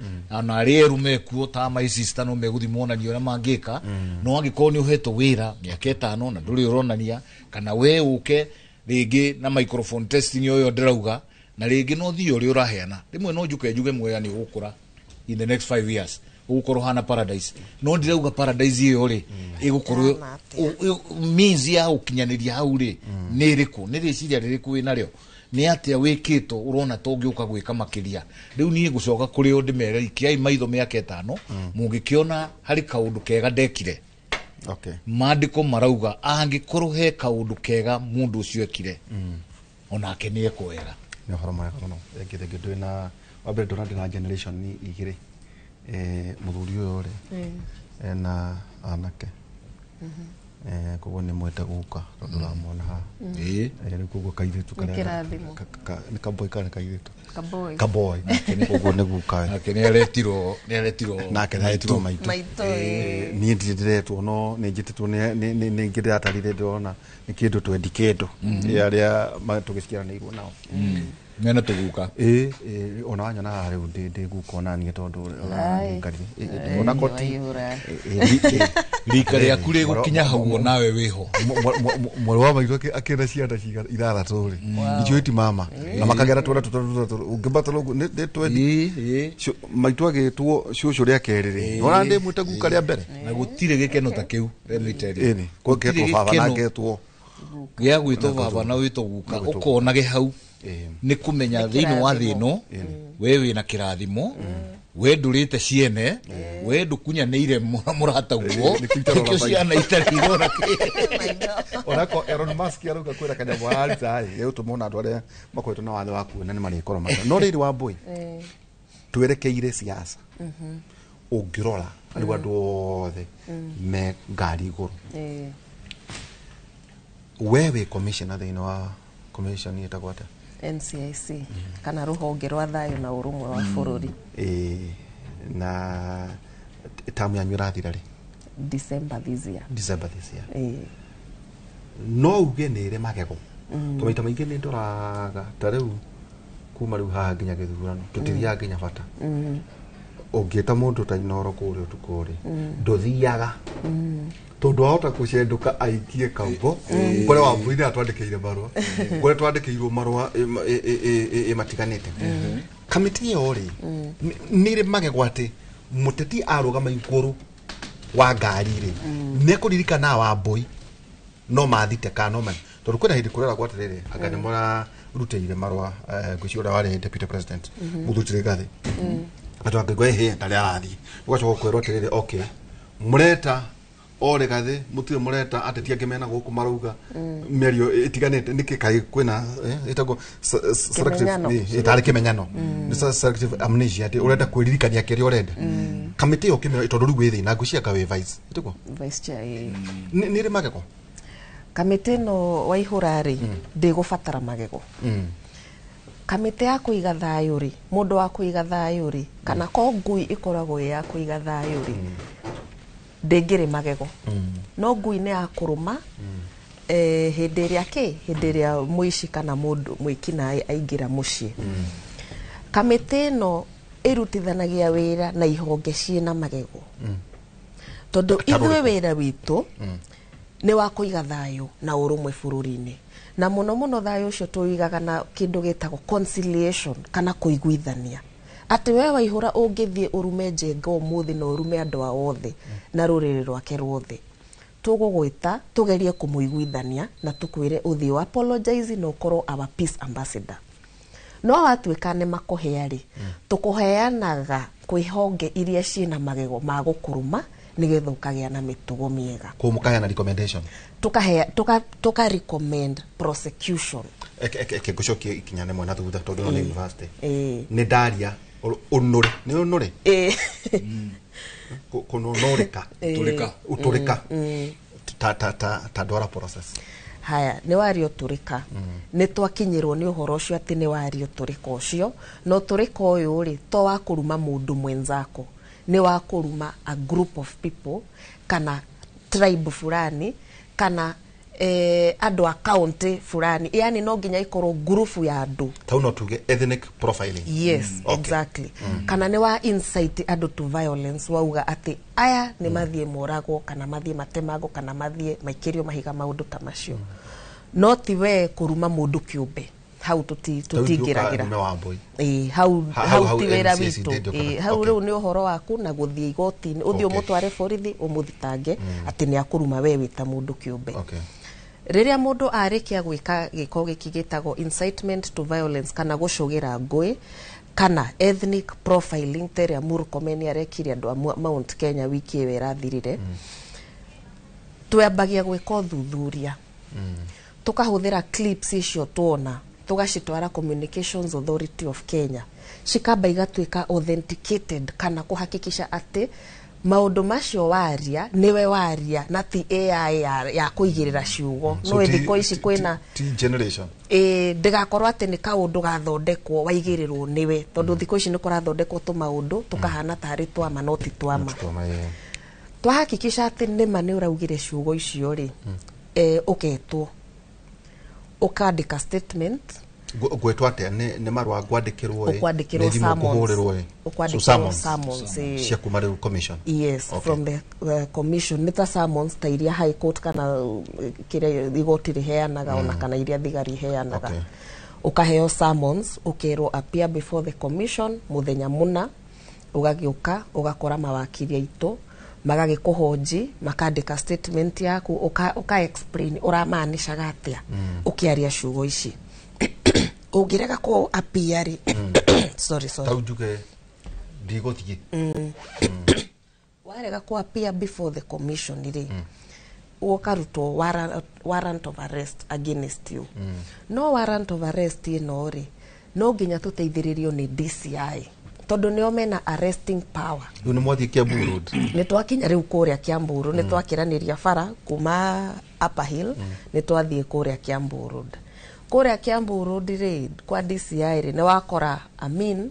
na aria eru mekuo ta my sister no meguthi monania uria mangika no angikorwo ni uhetwo wira miaka 5 na nduri uronania kana we uke ringi na microphone testing yoyo ndirauga na ringi no thio uri uraheana rimwe no njuke njuge mwea ni ugukura in the next 5 years ugukorwo hana paradise no ndirauga paradise iyo ri igukorwo means ya gukinyaniria hau ri ni iriku ni riciria ririku winario ni atia wikitwo urona tongiuka gwika makiria riu nie ngucoka kuri o ndimere ikiai maitho miaka 5 mungikiona hari kaundu kega ndekire. Okay. Maandiko marauga angikorwo he kaundu kega mundu ucio ekire onake ni ekwega ni uhoro mwega muno ngithe ndwina wa mbere ndona ndina generation ni igiri muthuri uyu ri ena anake koguo ni mwete guka tondu ramona haha riu koguo kairitu karia ni kaboi kana kairitu kaboi koguo ni guka nake ni aretirwo nake ni aretirwo maitu ni ndiretwo no ni njititwo ni ngiratarire ndona ni kindu twendi kindu aria tugiciaranirwo nao mena tuguka ona wanyona haha riu ndi guka ona niĩ tondu ũrangikarire ona koti rika rĩaku rĩgũkinya hau onawe wĩho mwarĩ wa maitũ akĩenda ciana ithathatũ rĩ icio iti mama na makagera twana tũtatũ ũngĩbatara ũguo nĩ twendi maitũ agĩtwo cũcũ rĩa kerĩ rĩ ona ndĩ mwĩte guka rĩa mbere na gũtirĩ gĩkeno ta kĩu let me tell you ĩni gwetwo baba na ngetwo gĩa gwĩtwo baba na wĩtwo guka ũkonage hau nĩ kũmenya thĩinĩ wa thĩ ĩno we wĩna kĩrathimo we ndũrĩte ciene we ndũkunyanĩire mũrataguo nĩkĩo ciana itarĩ irona onako Elon Musk arauga kwĩra kanyamũ araruta rĩ gĩgũtũma ona andũ arĩa makoretwo na wathe wa kuona nĩ marĩkorwo mata no rĩrĩ Wambũi twerekeire siasa ũngĩrora rĩu andũ othe me ngari igũrũ we wĩ commissioner thĩinĩ wa commission ĩtagwo atĩa NCIC kana ruhonge rwa thayo na urumwe wa bururi na tamu yanyu irathira ri December this year no uge nĩ ĩrĩ magego to maita maingĩ nĩ ndoraga ta rĩu kuma rĩu haha nginya gĩthurano tũtithiaga nginya bata ũngĩta mũndũ ta Inooro kũrĩa ũtukũ rĩ ndũthiaga tondu wahota kucenduka aikie kaugo kore Wambũi nĩ atwandĩkĩire marũa kore twandĩkĩirwo marũa matiganĩte kamĩtĩ ĩyo rĩ nĩ ĩrĩ magego atĩ mũteti arũgama igũrũ wa ngari rĩ nĩekũririkana Wambũi no mathite kana no tondũ kwĩna hĩndĩ kũreragwo atĩrĩrĩ anga nĩ mũrarutĩire marũa ngwĩciria ũrĩa warĩ deputy president Mũthuri Rigathĩ andũ angĩgwa ĩhĩ ndarĩ arathiĩ ũgacoka kwĩrwo atĩrĩrĩ okay mũreta o Rigathĩ mũtirĩ mũreta ateti angĩ mena gũkũ marauga mĩario ĩtiganĩte nĩkĩ kaĩ kwĩna ĩtagwo selective ĩtarĩ kĩmenyano nĩ selective amnesia atĩ ũrenda kwĩririkania kĩrĩa ũrenda kamĩtĩ ĩyo kĩmĩra tondũ rĩu wĩ thĩna ngwĩciria anga wĩ vice ĩtĩguo vice chair nĩ ĩrĩ magego kamĩtĩ ĩno Waihũra rĩ ndĩgũbatara magego kamĩtĩ ya kũiga thayũ rĩ mũndũ wa kũiga thayũ rĩ kana ko ngui ĩkoragwo ĩ ya kũiga thayũ rĩ ndĩngĩrĩ magego no ngui nĩ ya kũrũma hĩndĩ ĩrĩa kĩ hĩndĩ ĩrĩa mũici kana mũndũ mwĩkinaĩ aingĩra mũciĩ kamĩtĩ ĩno ĩrutithanagia wĩra na ihonge ciĩna magego tondũ ithuĩ wĩra witũ nĩ wa kũiga thayũ na ũrũmwe bũrũri-inĩ na mũno mũno thayũ ũcio tũigaga na kĩndũ gĩtagwo conciliation kana kũiguithania atĩ we Waihũra ũngĩthiĩ ũrume Njenga ũmũthĩ na ũrume andũ ao othe na rũrĩrĩ rwake ruothe tũgũgwĩta tũgerie kũmũiguithania na tũkwĩre ũthiĩ ũ apologize na ũkorwo our peace ambassador no watuĩka nĩ makũhea rĩ tũkũheanaga kwĩ honge iria ciĩna magego ma gũkũrũma nĩgetha ũkagĩa na mĩtugo mĩega kũu mũkaheana recommendation tuka recommend prosecution eke ngũcokie ikinya rĩmwe na thutha tondũ ĩno nĩ university nĩ ndaria ũnũre nĩ ũnũre kũnũnũrĩka ũtũrĩka ta ndwara process haya nĩ waria ũtũrĩka nĩ twakinyĩrwo nĩ ũhoro ũcio atĩ nĩ waria ũtũrĩka ũcio na ũtũrĩka ũyũ rĩ to wa kũruma mũndũ mwenzako nĩ wa kũruma a group of people kana tribe fulani kana andũ a county fulani, yani no nginya ikorwo ngurubu ya andũ. Tau no tuge ethnic profiling. Yes. Exactly. Kana nĩ wa incite andũ to violence, wauga atĩ aya nĩ mathiĩ moragwo kana mathiĩ matemagwo kana mathiĩ maikĩrio mahiga, maũndũ ta macio. No ti we kũruma mũndũ kĩũmbe, hau tũtingĩragĩra. Nĩ wa mbũi. Ĩĩ, hau hau hau ti wĩra NCIC witũ. ndĩngĩũka. Ĩĩ, hau rĩu nĩ ũhoro waku na gũthiĩ igoti-inĩ, ũthiĩ ũmũtware borithi ũmũthitange atĩ nĩ akũruma we wĩ ta mũndũ kĩũmbe. Rĩrĩa mũndũ arĩkia gwĩka gĩko gĩkĩ gĩtagwo incitement to violence kana gũcũgĩra ngũĩ kana ethnic profiling ta ĩrĩa Murkomen arekire andũ a Mount Kenya wiki ĩyo ĩrathirire, twambagia gwĩka ũthuthuria, tũkahũthĩra clips icio tuona, tũgacitwara Communications Authority of Kenya, cikamba igatuĩka authenticated kana kũhakikisha atĩ maũndũ macio waria nĩwe waria na ti AI ya kũigĩrĩra ciugo. So no thikũ ici kwĩna ti generation. Ĩĩ, ndĩgakorwo atĩ nĩ kaũndũ gathondekwo waigĩrĩrwo nĩwe, tondũ thikũ ici nĩ kũrathondekwo tũmaũndũ tũkahana tarĩ twama no ti twama. Twahakikisha atĩ nĩma nĩ ũraugire ciugo icio rĩ, ũketwo ũkandĩka statement. Ngwetwo atĩa? Nĩ marũa ngwandĩkĩrwo ĩ? Ũkwandĩkĩrwo Nĩ thimũ summons. ngũhũrĩrwo ĩ? Ũkwandĩkĩrwo So summons. summons, ĩ. Cia kuma rĩu commission. Yes. From the commission, nĩ ta summons ta iria high court kana kĩrĩa igoti rĩheanaga, ona kana iria thigari iheanaga. Ũkaheo summons, ũkerwo appear before the commission mũthenya mũna, ũgagĩũka ũgakora mawakiri aitũ magagĩkũhonji, makandĩka statement yaku, ũka explain ũramaanishaga atĩa ũkĩaria ciugo ici. Ũngĩrega kũ appear rĩ, sorry, sorry. Tau njuge ndigũthiĩ. Warega kũ appear before the commission rĩ, ũkarutwo warrant of arrest against you. No warrant of arrest ĩno rĩ, no nginya tũteithĩrĩrio nĩ DCI tondũ nĩo mena arresting power. Rĩu nĩ mwathiĩ Kiambu Road. Nĩ twakinya rĩu kũrĩa Kiambu Road, nĩ twakĩranĩria bara kuma Upper Hill, nĩ twathiĩ kũrĩa Kiambu Road. Kũrĩa Kiambu Road rĩ, kwa DCI rĩ, nĩ wakora Amin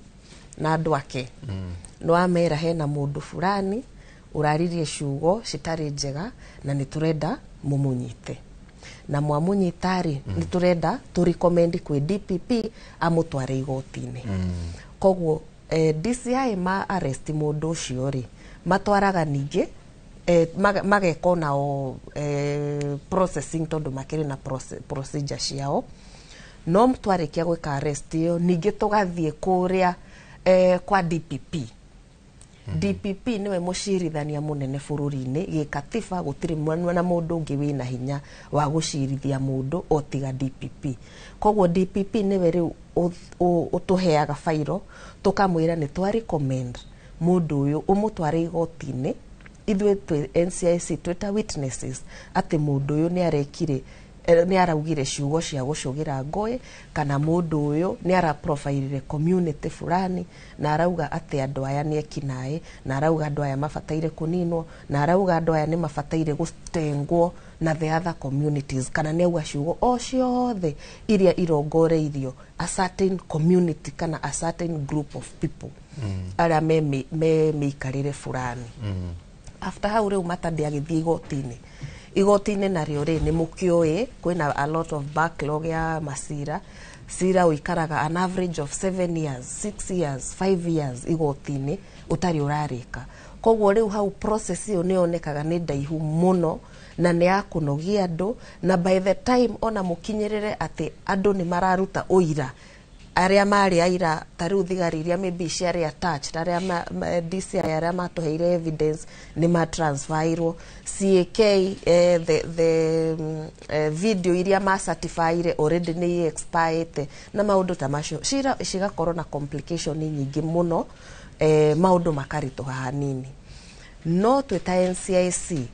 na andũ ake, nĩ wamera hena mũndũ fulani ũraririe ciugo citarĩ njega na nĩ tũrenda mũmũnyite, na mwamũnyita rĩ, nĩ tũrenda tũ recommend kwĩ DPP amũtware igoti-inĩ. Koguo DCI ma arrest mũndũ ũcio rĩ, matwaraga ningĩ mageka onao processing tondũ makĩrĩ na procedure ciao. No twarĩkia gwĩka arrest ĩyo, ningĩ tũgathiĩ kũrĩa kwa DPP. DPP nĩwe mũcirithania mũnene bũrũri-inĩ gĩkatiba, gũtirĩ na mũndũ ũngĩ wĩna hinya wa gũcirithia mũndũ o tiga DPP. Koguo DPP nĩwe rĩu ũtũheaga bairo, tũkamwĩra nĩ twa recommend mũndũ ũyũ ũmũtware igoti-inĩ, ithuĩ twĩ NCIC twĩ ta witnesses atĩ mũndũ ũyũ nĩ arekire nĩ araugire ciugo cia gũcũgĩra ngũĩ, kana mũndũ ũyũ nĩ araprofilire community fulani na arauga atĩ andũ aya nĩ ekinaĩ, na arauga andũ aya mabataire kũninwo, na arauga andũ aya nĩ mabataire gũtengwo na the other communities, kana nĩ auga ciugo o ciothe iria irongoreirio a certain community kana a certain group of people arĩa me mĩikarĩre fulani. After hau rĩu Matande agĩthiĩ igoti-inĩ. Igoti-inĩ narĩo rĩ, nĩ mũkĩũĩ kwĩna a lot of backlog ya macira. Cira ũikaraga an average of 7 years, 6 years, 5 years igoti-inĩ ũtarĩ ũrarĩka. Koguo rĩu hau process ĩyo nĩ yonekaga nĩ ndaihu mũno na nĩ ya kũnogia andũ, na by the time ona mũkinyĩrĩre atĩ andũ nĩ mararuta ũira arĩa marĩ aira, ta rĩu thigari iria maybe ciarĩ attached, arĩa DCI arĩa matũheire evidence nĩ matransferirwo CAK, the video iria macertifyire already nĩ expired na maũndũ ta macio, cira cigakorwo na complication nyingĩ mũno, maũndũ makaritũha hanini. No twĩ ta NCIC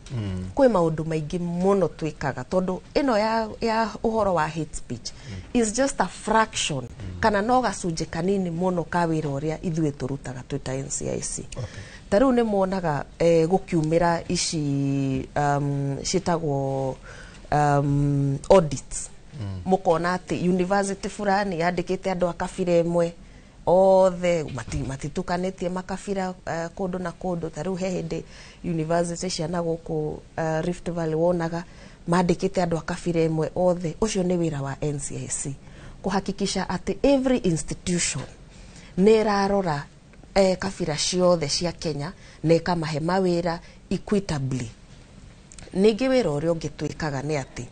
kwĩ maũndũ maingĩ mũno twĩkaga, tondũ ĩno ya ũhoro wa hate speech is just a fraction kana no gacunjĩ kanini mũno ka wĩra ũrĩa ithuĩ tũrutaga twĩ ta NCIC. Ta rĩu nĩ muonaga gũkiumĩra ici ciĩtagwo audits, mũkona atĩ university fulani yandĩkĩte andũ a kabira ĩmwe Othe matitukanĩtie makabira kũndũ na kũndũ. Ta rĩu he hĩndĩ university cia na gũkũ Rift Valley wonaga mandĩkĩte andũ a kabira ĩmwe othe. Ũcio nĩ wĩra wa NCIC kũhakikisha atĩ every institution nĩ ĩrarora kabira ciothe cia Kenya na ĩkamahe mawĩra equitably. Ningĩ wĩra ũrĩa ũngĩ twĩkaga nĩ atĩ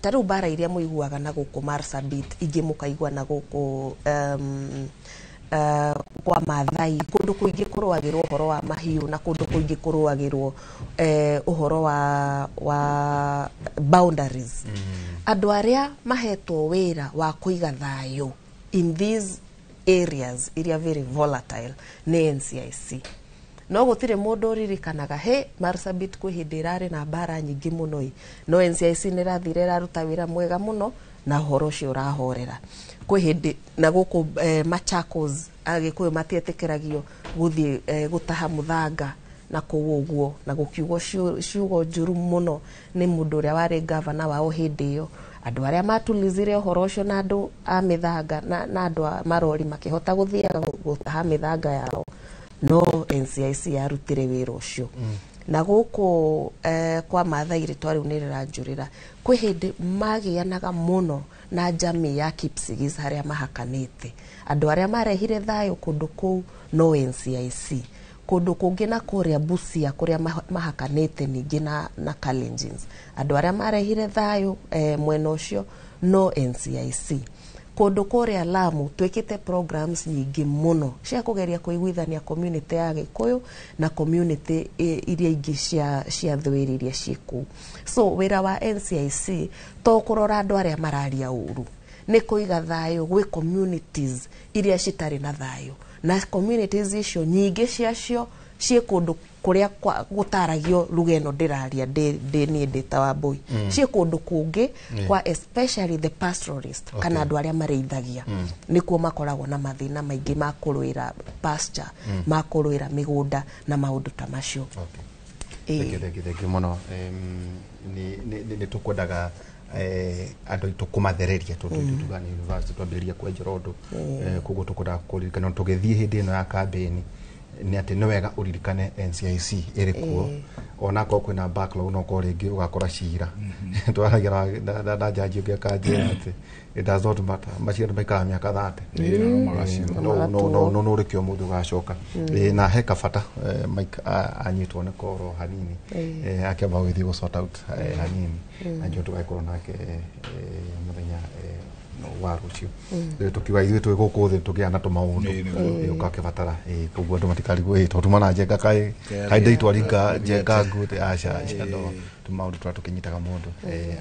ta rĩu mbara iria mũiguaga na gũkũ Marsabit, ingĩ mũkaigua na gũkũ kwa Maathai, kũndũ kũingĩ kũrũagĩrwo ũhoro wa mahiũ na kũndũ kũingĩ kũrũagĩrwo ũhoro wa boundaries. Andũ arĩa mahetwo wĩra wa kũiga thayũ in these areas iria very volatile nĩ NCIC. No gũtirĩ mũndũ ũririkanaga he Marsabit kwĩ hĩndĩ ĩrarĩ na mbara nyingĩ mũno ĩ, no NCIC nĩ ĩrathire ĩraruta wĩra mwega mũno na ũhoro ũcio ũrahorera. Kwĩ hĩndĩ na gũkũ Machakos Agĩkũyũ matietĩkĩragio gũthiĩ gũtaha mũthanga na kũu ũguo, na gũkiugwo ciugo njũru mũno nĩ mũndũ ũrĩa warĩ gavana wao hĩndĩ ĩyo. Andũ arĩa matulizire ũhoro ũcio na andũ a mĩthanga na andũ a marori makĩhota gũthiaga gũtaha mĩthanga yao, no NCIC yarutire wĩra ũcio. Na gũkũ kwa Maathai rĩtwa rĩu nĩ rĩranjũrĩra, kwĩ hĩndĩ magĩanaga mũno na jamii ya Kipsigis harĩa mahakanĩte. Andũ arĩa marehire thayũ kũndũ kũu no NCIC. Kũndũ kũngĩ na kũrĩa Busia kũrĩa mahakanĩte ningĩ na Kalenjins, andũ arĩa marehire thayũ mwena ũcio no NCIC. Kũndũ kũrĩa Lamu twĩkĩte programs nyingĩ mũno cia kũgeria kũiguithania community ya Gĩkũyũ na community iria ingĩ cia thwĩri iria ciĩ kũu. So wĩra wa NCIC to kũrora andũ arĩa mararia ũru, nĩ kũiga thayũ gwĩ communities iria citarĩ na thayũ, na communities icio nyingĩ ciacio ciĩ kũndũ kũrĩa gũtaragio lugha ĩno ndĩraria ndĩ niĩ ndĩ ta Wambui. Ciĩ kũndũ kũngĩ kwa especially the pastoralist kana andũ arĩa marĩithagia, nĩkuo makoragwo na mathĩna maingĩ ma kũrũĩra pasture, ma kũrũĩra mĩgũnda na maũndũ ta macio. Thank you mũno. Nĩ tũkwendaga andũ aitũ kũmathereria tondũ ithuĩ tugaga nĩ university twambĩrĩria kwenjera ũndũ, koguo tũkwendaga kũririkana tũgĩthiĩ hĩndĩ ĩno ya kambĩni nĩ atĩ nĩ wega ũririkane NCIC ĩrĩ kuo, onakorwo kwĩna backlog no korwo rĩngĩ ũgakora cira twaragia na jaji ũngĩ akanjĩra atĩ it does not matter, macira nĩ maikaraga mĩaka 30 no no rĩkĩo mũndũ ũgacoka. Na he kabata Mike anyitwo nĩ koro hanini, akĩamba gũgĩthiĩ gũ sort out hanini, na ndio tũgagĩkorwo nake mũthenya wa rũciũ. Rĩu tũkiuga ithuĩ twĩ gũkũ thĩ tũgĩa na tũmaũndũ ũgakĩbatara, koguo andũ matikarigwo tondũ tuma na njenga kaĩ kaĩ ndaitwaringa njenga ngute aca aca, no tũmaũndũ tũrĩa tũkĩnyitaga mũndũ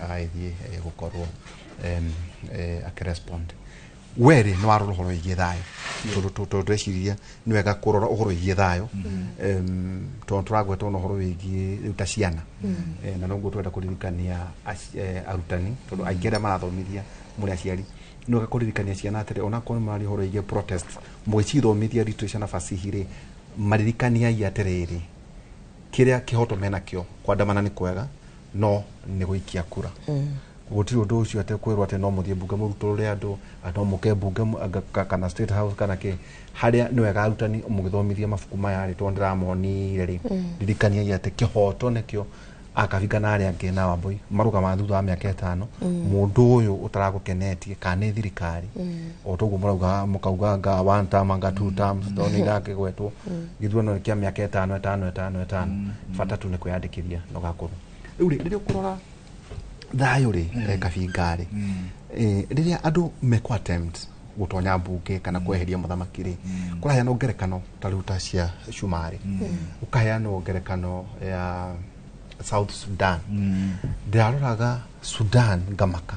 agagĩthiĩ gũkorwo akĩrespond. Werĩ nĩ warora ũhoro wĩgiĩ thayũ, tondũ ndĩreciria nĩ wega kũrora ũhoro wĩgiĩ thayũ, tondũ tũragweta ona ũhoro wĩgiĩ rĩu ta ciana, na noguo twenda kũririkania arutani, tondũ aingĩ arĩa marathomithia mũrĩ aciari, nĩ wega kũririkania ciana atĩrĩ onakorwo nĩ mararia ũhoro wĩgiĩ protest, mũgĩcithomithia literature na fasihi rĩ, maririkaniai atĩrĩrĩ kĩrĩa kĩhoto menakĩo, kwandamana nĩ kwega no nĩ gũikia kura. Gũtirĩ ũndũ ũcio atĩ kwĩrwo atĩ no mũthiĩ mbunge mũrutũrũre andũ, no mũke mbunge kana state house kana kĩ, harĩa nĩ wega arutani mũgĩthomithia mabuku maya rĩ, tondũ ndĩramonire rĩ, ririkaniai atĩ kĩhoto nĩkĩo akabinga na arĩa angĩ na Wambui marũgamaga thutha wa mĩaka 5, mũndũ ũyũ ũtaragũkenetie kana nĩ thirikari, o toguo mũrauga mũkauga anga one term anga two terms, tondũ nĩ irakĩgwetwo gĩthurano kĩa mĩaka 5 5 5 5, bata tu nĩ kwĩyandĩkithia na ũgakorwo. Rĩu rĩ, rĩrĩa ũkũrora thayũ rĩ, kabinga rĩ, rĩrĩa andũ mekũ attempt gũtonya mbunge kana kweheria mũthamaki rĩ, kũraheanwo ngerekano ta rĩu ta cia Cumarĩ, ũkaheanwo ngerekano ya South Sudan. Ndĩraroraga Sudan ngamaka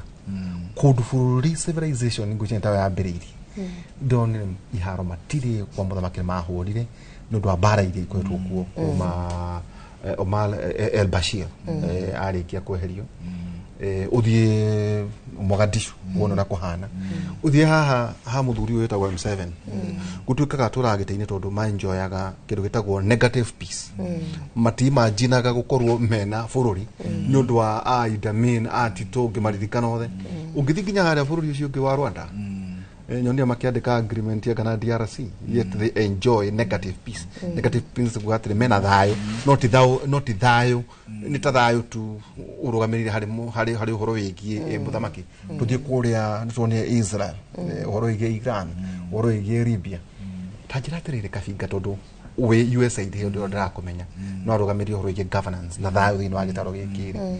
kũndũ bũrũri civilization ngwĩciria tayo yambĩrĩirie, ndonire iharo matirĩ kwa mũthamaki nĩmahũrire nĩ ũndũ wa mbara iria ikoretwo kuo kuma Omar El Bashir arĩkia kweherio, ũthiĩ Mogadishu wone ũrĩa kũhana, ũthiĩ haha ha mũthuri ũyũ wĩtagwo M7, gũtuĩkaga tũraga gĩtĩ-inĩ tondũ maenjoyaga kĩndũ gĩtagwo negative peace, matimajinaga gũkorwo mena bũrũri nĩ ũndũ wa Idi Amin a Tito ũngĩmaririkana othe. Ũngĩthiĩ nginya harĩa bũrũri ũcio ũngĩ wa Rwanda, Nyonire makiandika agreement ya kana DRC, yet they enjoy negative peace. Negative peace kuga atĩrĩ mena thayũ, no ti thayũ, no ti thayũ, nĩ ta thayũ tu ũrũgamĩrĩire harĩ harĩ ũhoro wĩgiĩ mũthamaki. Tũthiĩ kũrĩa nĩ tuonire Israel, ũhoro wĩgiĩ Iran, ũhoro wĩgiĩ Libya. Ta njĩra atĩrĩrĩ Kabinga, tondũ wĩ USAID hĩndĩ ĩyo ndĩrakũmenya, no arũgamĩrĩire ũhoro wĩgiĩ governance na thayũ thĩinĩ wa gĩtaro gĩkĩ rĩ,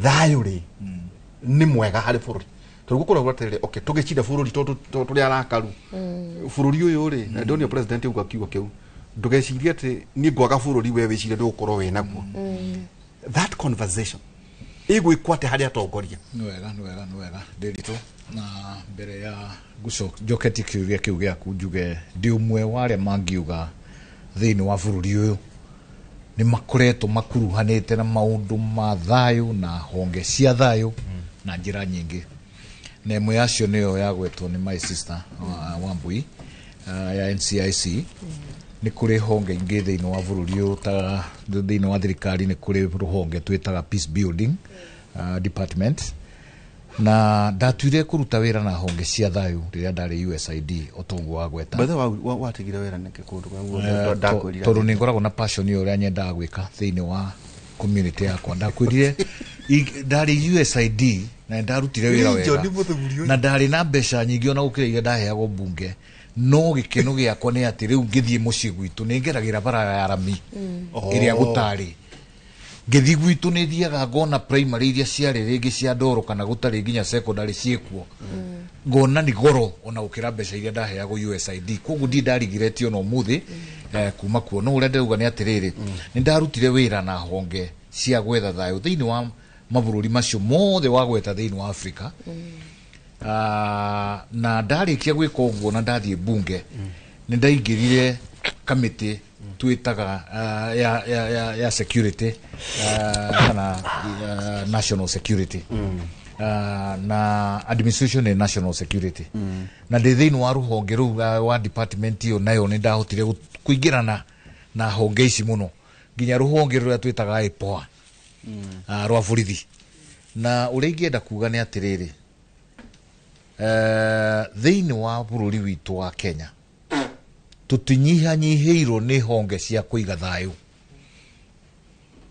thayũ rĩ nĩ mwega harĩ bũrũri? Tondũ gũkoragwo atĩrĩrĩ, okay, tũgĩcinda bũrũri tondũ tũrĩ arakaru bũrũri ũyũ rĩ, na ndonio president auga kiugo kĩu, ndũgecirie atĩ niĩ ngwaga bũrũri, we wĩcirie ndũgũkorwo wĩ naguo. That conversation ĩgwĩkwo atĩ harĩ atongoria? Nĩ wega, nĩ wega, nĩ wega, Ndĩritũ. Na mbere ya njoketie kĩũria kĩu gĩaku, njuge ndĩ ũmwe wa arĩa mangiuga thĩinĩ wa bũrũri ũyũ nĩ makoretwo makuruhanĩte na maũndũ ma thayũ na honge cia thayũ na njĩra nyingĩ, na ĩmwe yacio nĩyo yagwetwo nĩ my sister Wambui, ya NCIC. Nĩ kũrĩ honge ingĩ thĩinĩ wa bũrũri ũyũ, ta thĩinĩ wa thirikari nĩ kũrĩ rũhonge twĩtaga peace building department, na ndatuire kũruta wĩra na honge cia thayũ rĩrĩa ndarĩ USAID, o toguo wagweta. By the way, watigire wĩra nĩkĩ kũndũ kwa ndakwĩrire? Tondũ nĩ ngoragwo na passion ĩyo ũrĩa nyendaga gwĩka thĩinĩ wa community yakwa. Ndakwĩrire ndarĩ USAID na ndarutire wĩra wega nĩ mũthuri ũyũ. Na ndarĩ na mbeca nyingĩ ona gũkĩra iria ndaheagwo mbunge, no gĩkeno gĩakwa nĩ atĩ rĩu ngĩthiĩ mũciĩ gwitũ nĩ ngeragĩra bara ya rami ĩrĩa gũtarĩ. Ngĩthiĩ gwitũ nĩ thiaga ngona primary iria ciarĩ rĩngĩ cia ndoro kana gũtarĩ nginya secondary ciĩkuo, ngona nĩ goro ona gũkĩra mbeca iria ndaheagwo USAID. Koguo ndirĩ ndarigireti ona ũmũthĩ kuma kuo. No ũrĩa ndĩrauga nĩ atĩrĩrĩ, nĩ ndarutire wĩra na honge cia gwetha thayũ thĩinĩ wa mabũrũri macio mothe wagweta thĩinĩ wa Afrika. Na ndarĩkia gwĩka ũguo na ndathiĩ bunge, nĩ ndaingĩrire kamĩtĩ twĩtaga ya security, kana national security, na administration and national security, na ndĩ thĩinĩ wa rũhonge rũu wa department ĩyo, nayo nĩ ndahotire kũingĩrana na honge ici mũno, nginya rũhonge rũrĩa twĩtaga IPOA, rwa borithi. Na ũrĩa ingĩenda kuga nĩ atĩrĩrĩ, thĩinĩ wa bũrũri witũ wa Kenya tũtinyihanyihĩirwo nĩ honge cia kũiga thayũ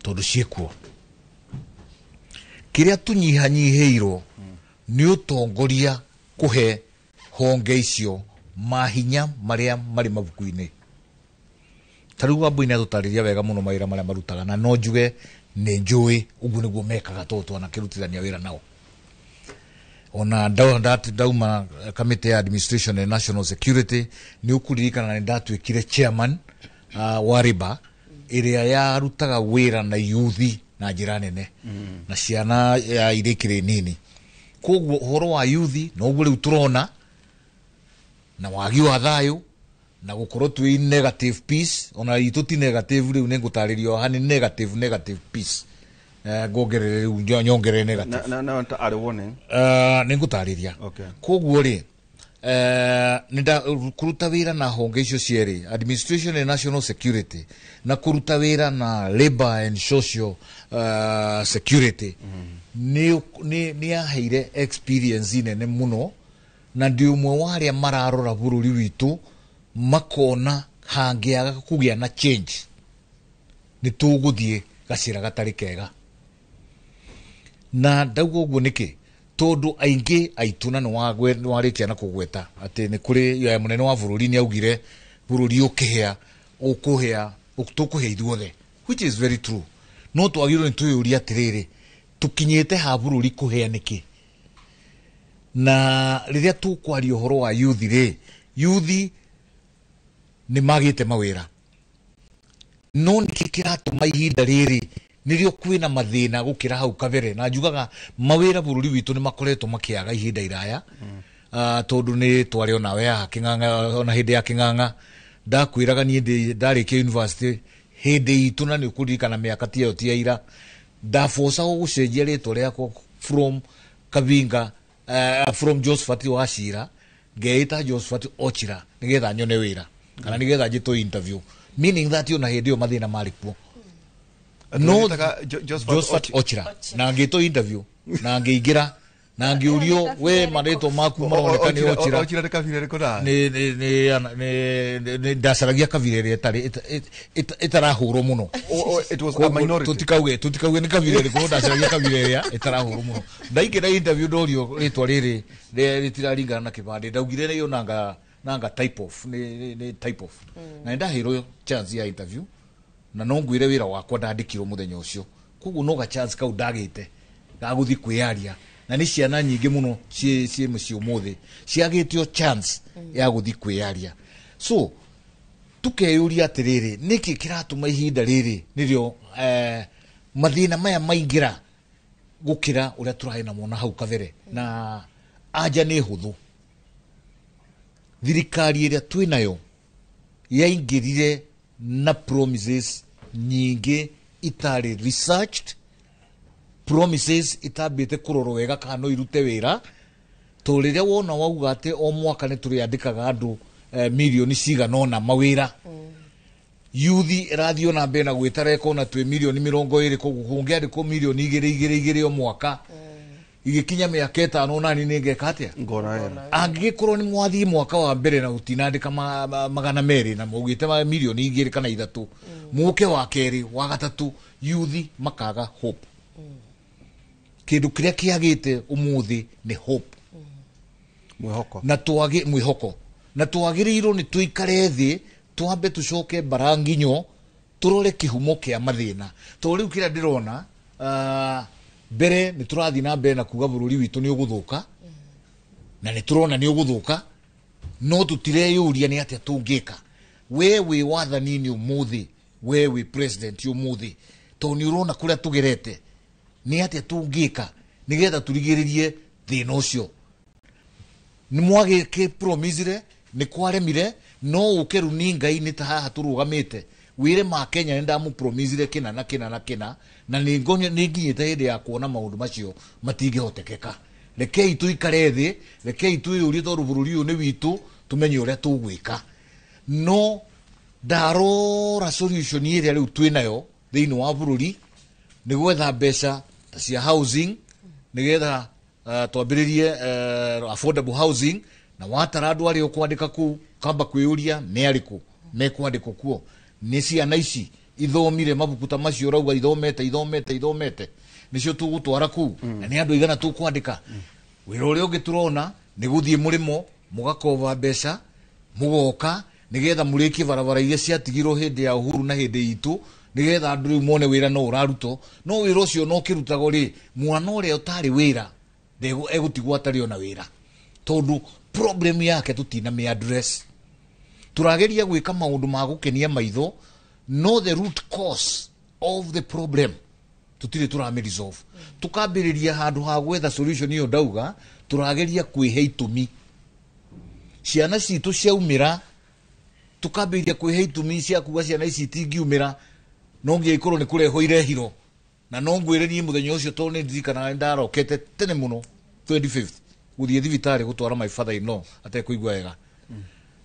tondũ ciĩkuo. Kĩrĩa tũnyihanyihĩirwo nĩ ũtongoria kũhe honge icio mahinya marĩa marĩ mabuku-inĩ. Ta rĩu Wambui nĩ atũtarĩria wega mũno mawĩra marĩa marutaga, na no njuge nĩ njũĩ ũguo nĩguo mekaga tondũ twanakĩrutithania wĩra nao. Ona ndauma kamĩtĩ ya administration and national security, nĩ ũkũririkana nĩ ndatuĩkire chairman wa riba ĩrĩa yarutaga wĩra na yuthi na njĩra nene na ciana ya iria ikĩrĩ nini. Koguo ũhoro wa yuthi noguo rĩu tũrona na wagi wa thayũ na gũkorwo twĩ negative peace, ona itũ ti negative. Rĩu nĩ ngũtarĩrio haha nĩ negative peace. Ngongerere rĩu nyongerere negative. Na ta arĩ warning. Nĩ ngũtarĩria. Okay. Koguo rĩ, nĩ kũruta wĩra na honge icio cierĩ, administration and national security, na kũruta wĩra na labor and social security, nĩ yaheire experience nene mũno, na ndĩ ũmwe wa arĩa mararora bũrũri witũ makona hangĩaga kũgĩa na change nĩ tũgũthiĩ gacĩra gatarĩ kega. Na ndauga ũguo nĩkĩ? Tondũ aingĩ aitũ, na nĩ warĩkia na kũgweta atĩ nĩ kũrĩ ya mũnene wa bũrũri nĩ augire bũrũri ũkĩhĩa ũkũhĩa tũkũhĩa ithuothe, which is very true. No twagĩrĩirwo nĩ twĩyũrie atĩrĩrĩ, tũkinyĩte ha bũrũri kũhĩa nĩkĩ? Na rĩrĩa tũkwaria ũhoro wa youth rĩ, youth nĩ magĩte mawĩra, no nĩkĩ kĩratũma ihinda rĩrĩ nĩrĩo kwĩna mathĩna gũkĩra hau kabere? Na njugaga mawĩra bũrũri witũ nĩ makoretwo makĩaga ihinda iraya, tondũ nĩ twarĩ onawe haha Kĩng'ang'a, ona hĩndĩ ya Kĩng'ang'a ndakwĩraga niĩ ndarĩkia university hĩndĩ itũ, na nĩ ũkũririkana mĩaka ti ĩyo ti ya ira, ndabocagwo gũcenjia rĩtwa rĩakwa from Kabinga, from Josephat Wachira ngeĩta Josephat Ochira nĩgetha nyone wĩra kana nĩgetha njĩtwo interview, meaning that ona hĩndĩ ĩyo mathĩna marĩ kuo. No Josephat Ochira, na ngĩtwo interview na ngĩingĩra. Na ngĩũrio we marĩtwa maku maroneka nĩ Ochira. Ochira nĩ kabira ĩrĩkũ nawe? Nĩ ndacaragia kabira ĩrĩa ĩtarĩ ĩtarahũrwo mũno. It was a minority. Tũtikauge nĩ kabira ĩrĩkũ, ndacaragia kabira ĩrĩa ĩtarahũrwo mũno. Ndaingĩra interview ndorio rĩtwa rĩrĩ rĩtiraringana na kĩbandĩ, ndaugire nĩyo nanga type of nĩ type of. Na nĩndaheirwo chance ya interview na no ngwĩre wĩra wakwa ndandĩkirwo mũthenya ũcio, koguo no ga chance kau ndagĩte ga gũthiĩ kwĩyaria. Na nĩ ciana nyingĩ mũno ciĩ mũciĩ ũmũthĩ ciagĩtio chance ya gũthiĩ kwĩyaria. So tukeyũria atĩrĩrĩ, nĩkĩ kĩratũma ihinda rĩrĩ nĩrĩo mathĩna maya maingĩra gũkĩra ũrĩa tũrarĩ namo na hau kabere? Na anja nĩ hũthũ. Thirikari ĩrĩa twĩnayo yaingĩrire na promises nyingĩ itarĩ researched, promises itambĩte kũrorwo wega kana no irute wĩra. To rĩrĩa wona wauga atĩ o mwaka nĩ tũrĩandĩkaga andũ mirioni cigana ũna mawĩra, yuthi ĩrathiĩ ona mbere na gwĩtara ĩkona twĩ mirioni 20, koguo kũngĩandĩkwo mirioni 2 2 o mwaka, igĩkinya mĩaka 5 nani nĩ ngeka atĩa? Angĩgĩkorwo nĩ mwathiĩ mwaka wa mbere na gũtinandĩka 200 na maugĩte mirioni 2 kana 3, mũke wa kerĩ wa gatatũ, yuthi makaga hope. Kĩndũ kĩrĩa kĩagĩte ũmũthĩ nĩ hope, mwĩhoko. Na twage mwĩhoko, na twagĩrĩirwo nĩ tũikare thĩ twambe tũcoke mbaranginyo tũrore kĩhumo kĩa mathĩna. Tondũ rĩu kĩrĩa ndĩrona mbere nĩ tũrathiĩ na mbere na kuga bũrũri witũ nĩ ũgũthũka, na nĩ tũrona nĩ ũgũthũka, no tũtireyũria nĩ atĩa tũngĩka. We wĩ wathani-inĩ ũmũthĩ, we wĩ president ũmũthĩ, tondũ nĩ ũrona kũrĩa tũgerete, nĩ atĩa tũngĩka nĩgetha tũrigĩrĩrie thĩna ũcio? Nĩ mwagĩke promisire, nĩ kwaremire, no ũke runinga-inĩ ta haha tũrũgamĩte wĩre ma Kenya nĩ ndamũpromisire kĩna na kĩna na kĩna, na nĩ nginyĩte hĩndĩ ya kuona maũndũ macio matingĩhotekeka. Rekei tũikare thĩ, rekei twĩyũrie tondũ bũrũri ũyũ nĩ witũ, tũmenye ũrĩa tũgwĩka. No ndarora solution ĩrĩa rĩu twĩnayo thĩinĩ wa bũrũri nĩ gwetha mbeca ta cia housing nĩgetha twambĩrĩrie affordable housing, na watara andũ arĩa ũkwandĩka kũu kamba kwĩyũria nĩ arĩkũ mekwandĩkwo kuo. Nĩ ciana ici ithomire mabuku ta macio ũrauga ithomete ithomete ithomete, nĩcio tũgũtwara kũu, na nĩ andũ aigana tũkwandĩka. Wĩra ũrĩa ũngĩ tũrona nĩ gũthiĩ mũrĩmo mũgakova mbeca mũgoka nĩgetha mũrĩkie barabara iria ciatigirwo hĩndĩ ya Uhuru na hĩndĩ itũ, nĩgetha andũ rĩu mone wĩra no ũrarutwo. No wĩra ũcio no ũkĩrutagwo rĩ, mwana ũrĩa ũtarĩ wĩra egũtigwo atarĩ ona wĩra, tondũ problem yake tũtinamĩ address. Tũrageria gwĩka maũndũ ma gũkenia maitho, no the root cause of the problem tũtirĩ tũramĩ resolve. Tũkambĩrĩria handũ ha gwetha solution ĩyo ndauga, tũrageria kwĩhe itũmi. Ciana citũ ciaumĩra, tũkambĩrĩria kwĩhe itũmi cia kuga ciana ici itingiumĩra, no nginya ikorwo nĩ kũrehwo irehirwo. Na no ngwĩre niĩ mũthenya ũcio tondũ nĩ ndirikanaga ndarokete tene mũno 25th gũthiĩ thibitarĩ gũtwara my father in law atekũigua wega,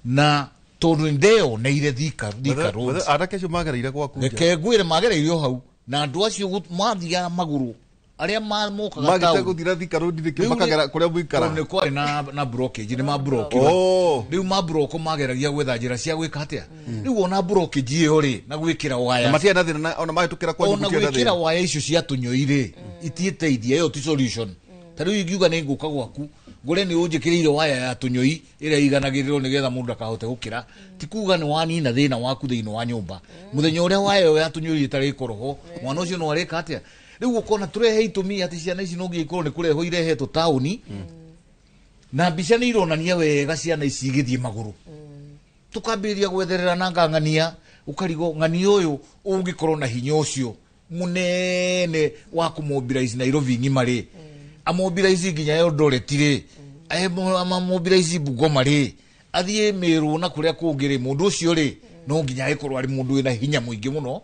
na tondũ nĩ ndeyoneire Thika Road. Anake acio magereire gwaku nja. Reke ngwĩre magereire o hau, na andũ acio mathiaga magũrũ arĩa mokaga Magĩte taũni. gũthira Thika Road nĩkĩ Rĩu makagera kũrĩa mũikaraga? Tondũ nĩ kwarĩ na blockage, nĩ mabrokirwo. Rĩu mabroko mageragia gwetha njĩra cia gwĩka atĩa. Rĩu ona blockage ĩyo rĩ, na gwĩkĩra waya. Na matiarĩ na thĩna, ona mahĩtũkĩra kwanyu Ona gũtiarĩ na gwĩkĩra thĩna. waya icio cia tũnyoi rĩ, itiĩteithia, ĩyo ti solution. Ta rĩu ingiuga nĩ ngũka gwaku, ngũre nĩ ũnjĩkĩrĩire waya ya tũnyoi ĩrĩa iganagĩrĩrwo nĩgetha mũndũ akahote gũkĩra, ti kuga nĩ wanina thĩna waku thĩinĩ wa nyũmba. Mũthenya ũrĩa waya ĩyo ya tũnyoi ĩtarĩkorwo ho, mwana ũcio no arĩka atĩa? Rĩu ũkona tũrehe itũmi atĩ ciana ici no nginya ikorwo nĩ kũrehwo irehetwo taũni, na mbica nĩ ironania wega ciana ici igĩthiĩ magũrũ. Tũkambĩrĩria gwetherera na ngang'ania, ũkarigwo ng'ania ũyũ ũngĩkorwo na hinya ũcio mũnene wa kũmobilize Nairobi ng'ima rĩ, amobilize nginya Eldoret rĩ, amobilize Bungoma rĩ, athiĩ Meru na kũrĩa kũngĩ rĩ, mũndũ ũcio rĩ no nginya agĩkorwo arĩ mũndũ wĩna hinya mũingĩ mũno.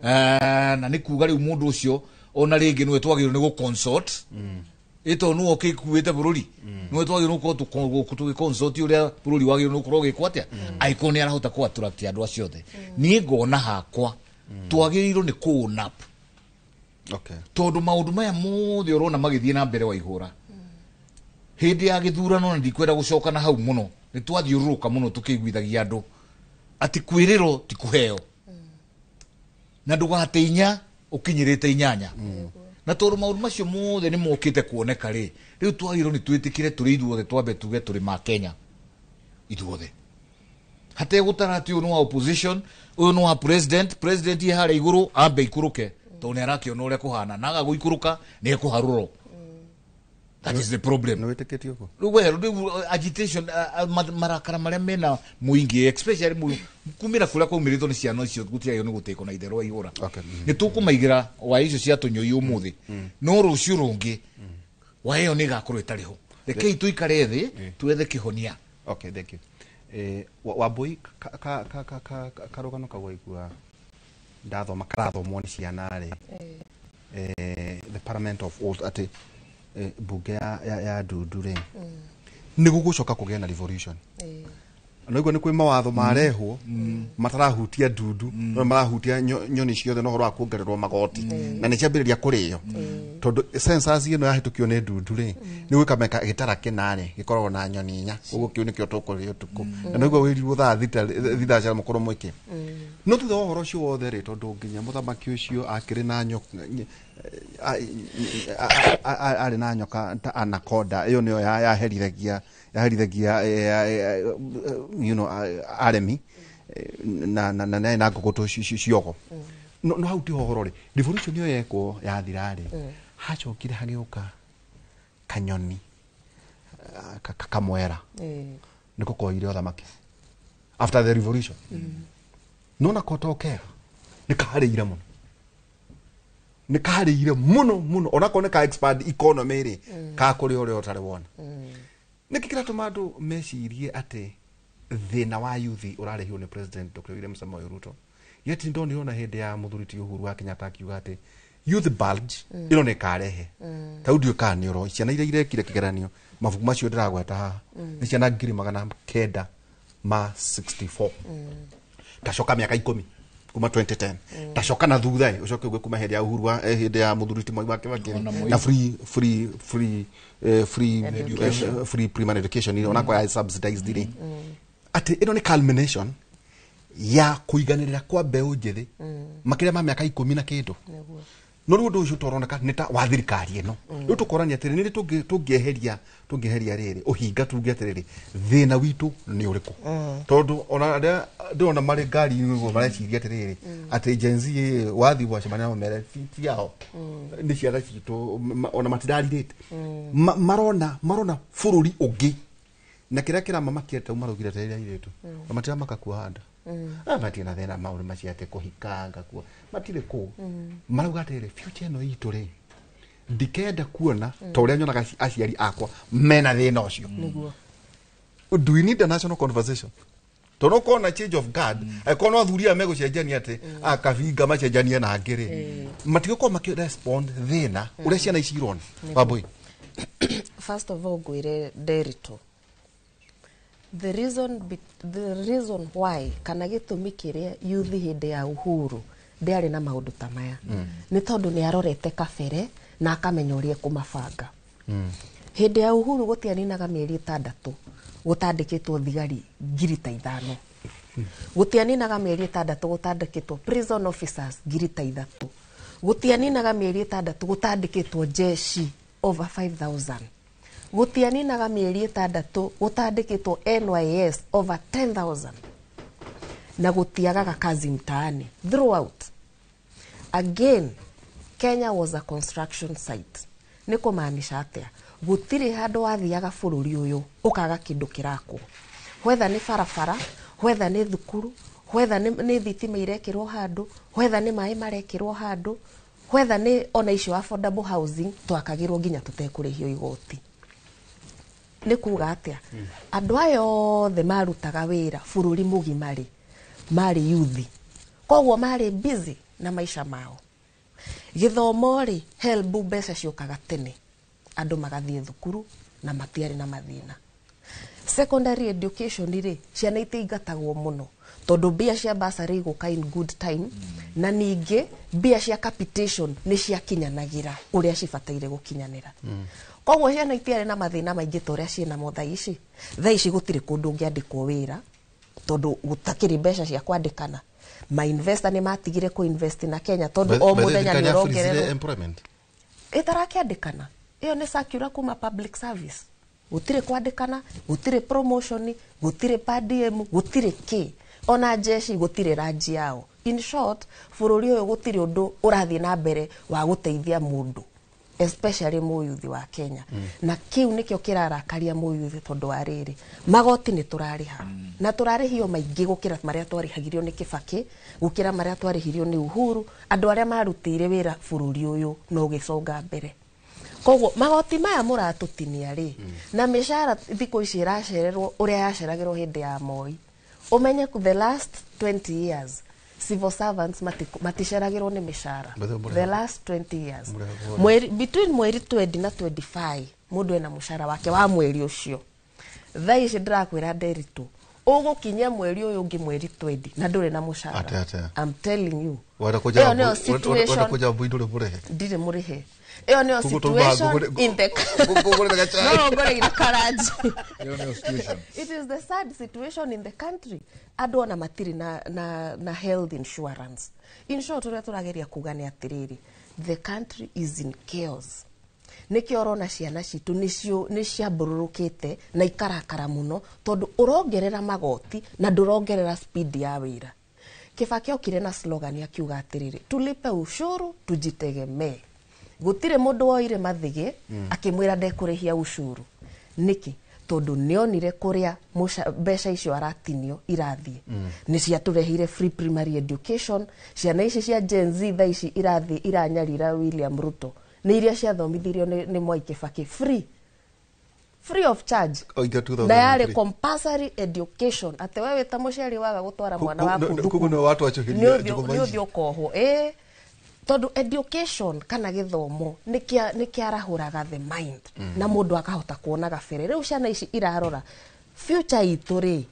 Na nĩ kuga rĩu mũndũ ũcio ona rĩngĩ nĩwe twagĩrĩirwo nĩ gũ-consult. Ĩ tondũ nĩwe ũgĩkuĩte bũrũri, nĩwe twagĩrĩirwo gũkorwo tũgĩ-consult ũrĩa bũrũri wagĩrĩirwo nĩ gũkorwo ũgĩkwo atĩa, angĩkorwo nĩ arahota kũ-attract andũ acio othe. Niĩ ngona hakwa twagĩrĩirwo nĩ kũ-own up. Tondũ maũndũ maya mothe ũrona magĩthiĩ na mbere wa ihũra, Hĩndĩ ya gĩthurano na ndikwenda gũcoka na hau mũno, nĩ twathiũrũrũka mũno tũkĩiguithagia andũ atĩ kwĩrĩrwo ti kũheo, na ndũgate inya ũkinyĩrĩte inyanya. Na tondũ maũndũ macio mothe nĩ mokĩte kuoneka rĩ, rĩu twagĩrĩirwo nĩ twĩtĩkĩre tũrĩ ithuothe, twambe tuge tũrĩ ma Kenya ithuothe, hategũtara atĩ ũyũ nĩ wa opposition, ũyũ nĩ wa president. President ye harĩa igũrũ ambe ikũrũke, tondũ nĩ arakĩona ũrĩa kũhana, na aga gũikũrũka nĩ ekũharũrwo. That is the problem. Nĩ wĩtĩkĩtie ũguo? Rĩu we rĩu agitation, marakara marĩa mena mũingĩ, especially kumĩra kũrĩa kwaumĩrĩtwo nĩ ciana icio, gũtiagĩrĩirwo nĩ gũtĩkwo na itherũ wa ihũra. Nĩ tũkũmaigĩra wa icio cia tũnyũi ũmũthĩ, no rũciũ rũngĩ wa ĩyo nĩ ĩgakorwo ĩtarĩ ho. Rekei tũikare thĩ twethe kĩhonia. Okay, thank you. Wambui, ka karũgano kau waigua ndathoma karathomwo nĩ ciana rĩ, the parliament of old, atĩ bunge ya ndundu rĩ, nĩ gũgũcoka kũgĩa na revolution. Naigua nĩ kwĩ mawatho marehwo matarahutia ndundu, no marahutia nyoni ciothe, na ũhoro wa kuongererwo magoti, na nĩ ciambĩrĩria kũrĩo, tondũ census ĩno yahĩtũkio nĩ ndundu rĩ, nĩ gwĩka meka gĩtara kĩna rĩ gĩkoragwo na nyoni inya, koguo kĩu nĩkĩo tũkũrĩa ũtukũ. Na naigua wĩrirwo thaa 6 cia mũkorwo mwĩke. No thutha wa ũhoro ũcio wothe rĩ, tondũ nginya mũthamaki ũcio akĩrĩ na nyoka, arĩ na nyoka ta anaconda, ĩyo nĩyo yaherithagia aremi, na na ngũkũ ciogo. No hau tiho ũhoro rĩ, revolution ĩyo yekwo yathira rĩ, hacokire hagĩũka kanyoni kamwera, nĩko koire ũthamaki after the revolution. No nako to kega, nĩ karĩire mũno, nĩ karĩire mũno mũno, onako nĩ ka expand economy rĩ, kakũrĩa ũrĩa ũtarĩ wona. Nĩkĩ kĩratũma andũ mecirie atĩ thĩna wa youth ũrarehirwo nĩ President Dr. William Samoei Ruto? Yet ndonire ona hĩndĩ ya mũthuri ti Uhuru wa Kenyatta akiuga atĩ youth bulge ĩno nĩ ĩkarehe. Ta rĩu ndiũĩ kana nĩ ũroĩ ciana iria irekire kĩgeranio, mabuku macio ndĩragweta haha, nĩ ciana 964,000. Tacoka mĩaka 10 kuma 2010, tacoka na thutha ĩ, ũcoke uge kuma hĩndĩ ya Uhuru wa hĩndĩ ya mũthuri ti Mwai wa Kibaki na free Education. Free primary education ĩrĩa onako ya subsidized rĩ, atĩ ĩno nĩ culmination ya kũiganĩrĩra kwa mbeũ njĩthĩ makĩria ma mĩaka 10 na kĩndũ. No rĩu ũndũ ũcio tũroneka nĩ ta wa thirikari ĩno. Rĩu tũkorania atĩrĩ, nĩ rĩ tũngĩeheria rĩrĩ ũhinga, tuge atĩrĩrĩ, thĩna witũ nĩ ũrĩkũ? Tondũ ona arĩa ndĩrona marĩ ngari-inĩ ũguo mareciria atĩrĩrĩ, atĩ Gen Z wathiĩ gwacemania nao mere ti ao, nĩ ciana citũ, ona matirarirĩte. Marona bũrũri ũngĩ, na kĩrĩa kĩramamakia tau maraugire atĩrĩrĩ, airĩtu ona matiramaka kuoha nda. Matirĩ na thĩna maũndũ macio atĩ kũhikanga kuo matirĩ kũu. Marauga atĩrĩrĩ, future ĩno itũ rĩ, ndikenda kuona ta ũrĩa nyonaga aciari akwa mena thĩna ũcio. Do we need a national conversation? Tondũ ũkona change of guard, angĩkorwo no athuri aya megũcenjania atĩ akabinga macenjanie na angĩ rĩ, matigũkorwo makĩ-respond thĩna ũrĩa ciana ici irona. Wambui. First of all, ngwĩre Nderitu, the reason why kana gĩtũmi kĩrĩa youth hĩndĩ ya Uhuru ndĩarĩ na maũndũ ta maya nĩ tondũ nĩ arorete kabere na akamenya ũrĩa ekũmabanga. Hĩndĩ ya Uhuru gũtianinaga mĩeri 6 gũtandĩkĩtwo thigari 5,000, gũtianinaga mĩeri 6 gũtandĩkĩtwo prison officers 3,000, gũtianinaga mĩeri 6 gũtandĩkĩtwo jeshi over 5000, gũtianinaga mĩeri 6 gũtandĩkĩtwo NYS over 10,000, na gũtiagaga kazi mtaani throughout. Again, Kenya was a construction site. Nĩ kũmaanisha atĩa? Gũtirĩ handũ wathiaga bũrũri ũyũ ũkaga kĩndũ kĩrakwo, whether nĩ barabara, whether nĩ thukuru, whether nĩ thitima irekĩrwo handũ, whether nĩ maĩ marekĩrwo handũ, whether nĩ ona icio affordable housing twakagĩrwo nginya tũtekũrĩhio igoti. Nĩ kuga atĩa? Andũ aya othe marutaga wĩra bũrũri mũgima rĩ, marĩ youth, koguo marĩ busy na maica mao. Gĩthomo rĩ, HELB mbeca ciũkaga tene, andũ magathiĩ thukuru na matiarĩ na mathĩna. Secondary education rĩ, ciana itiingatagwo mũno tondũ mbia cia bursary igũka in good time, na ningĩ mbia cia capitation nĩ ciakinyanagĩra ũrĩa cibataire gũkinyanĩra. Koguo ciana itiarĩ na mathĩna maingĩ ta ũrĩa ciĩnamo thaa ici. Thaa ici gũtirĩ kũndũ ũngĩandĩkwo wĩra tondũ gũtakĩrĩ mbeca cia kwandĩkana. Ma investor nĩ matigire kũ invest na Kenya tondũ o mũthenya nĩ ũrongererwo employment ĩtarakĩandĩkana. Ĩyo nĩ circular kuma public service. Gũtirĩ kwandĩkana, gũtirĩ promotion, gũtirĩ per diem, gũtirĩ kĩ, ona jeshi gũtirĩ ranji yao. In short, bũrũri ũyũ gũtirĩ ũndũ ũrathiĩ na mbere wa gũteithia mũndũ, especially mũyuthi wa Kenya. Na kĩu nĩkĩo kĩrarakaria mũyuthi tondũ wa rĩrĩ, magoti nĩ tũrarĩha, na tũrarĩhio maingĩ gũkĩra marĩa twarĩhagirio nĩ Kibaki, gũkĩra marĩa twarĩhirio nĩ Uhuru, andũ arĩa marutĩire wĩra bũrũri ũyũ no ũgĩconga mbere. Koguo magoti maya mũratũtinia rĩ, na mĩcara thikũ ici ĩracererwo ũrĩa yaceragĩrwo hĩndĩ ya Moi. Ũmenye the last 20 years civil servants maticeragĩrwo nĩ mĩcara. The last 20 years mweri, between mweri 20 na 25 mũndũ ena mũcara wake wa mweri ũcio. Thaa ici ndĩrakwĩra Nderitu, ũgũkinyia mweri ũyũ ũngĩ mweri 20 na ndũrĩ na mũcara. Ate, ate. I'm telling you. Wenda Ĩyo kũnjara nĩyo wenda situation kũnjara mbui ndũrĩ mũrĩhe. Ndirĩ mũrĩhe. Ĩyo nĩyo Koguo situation in the ngũgũrĩre gacai. No ngũrĩire karanji. Ĩyo nĩyo situation. It is the sad situation in the country. Andũ ona matirĩ na health insurance. In short, ũrĩa tũrageria kuga nĩ atĩrĩrĩ, the country is in chaos. Nĩkĩo ũrona ciana citũ nĩcio nĩ ciambũrũrũkĩte na ikarakara mũno tondũ ũrongerera magoti na ndũrongerera speed ya wĩra. Kibaki okire na slogan akiuga atĩrĩrĩ, tulipe ushuru tujitegemee. Gũtirĩ mũndũ woire mathĩgĩ akĩmwĩra ndekũrĩhia ushuru. Nĩkĩ? Tondũ nĩonire kũrĩa mbeca icio aratinio irathiĩ. Nĩ ciatũreheire free primary education. Ciana ici cia Gen Z thaa ici irathiĩ iranyarira William Ruto nĩ iria ciathomithirio nĩ Mwai Kibaki free, free of charge. Oiga 2003. Na yarĩ compulsory education atĩ we wĩ ta mũciari waga gũtwara mwana waku Koguo thukuru nĩwe watwacũhĩria njũgũma nĩ ici. ũthiĩ ũkohwo. Ĩĩ, tondũ education kana gĩthomo nĩ kĩarahũraga the mind na mũndũ akahota kuona gabere. Rĩu ciana ici irarora future itũ rĩ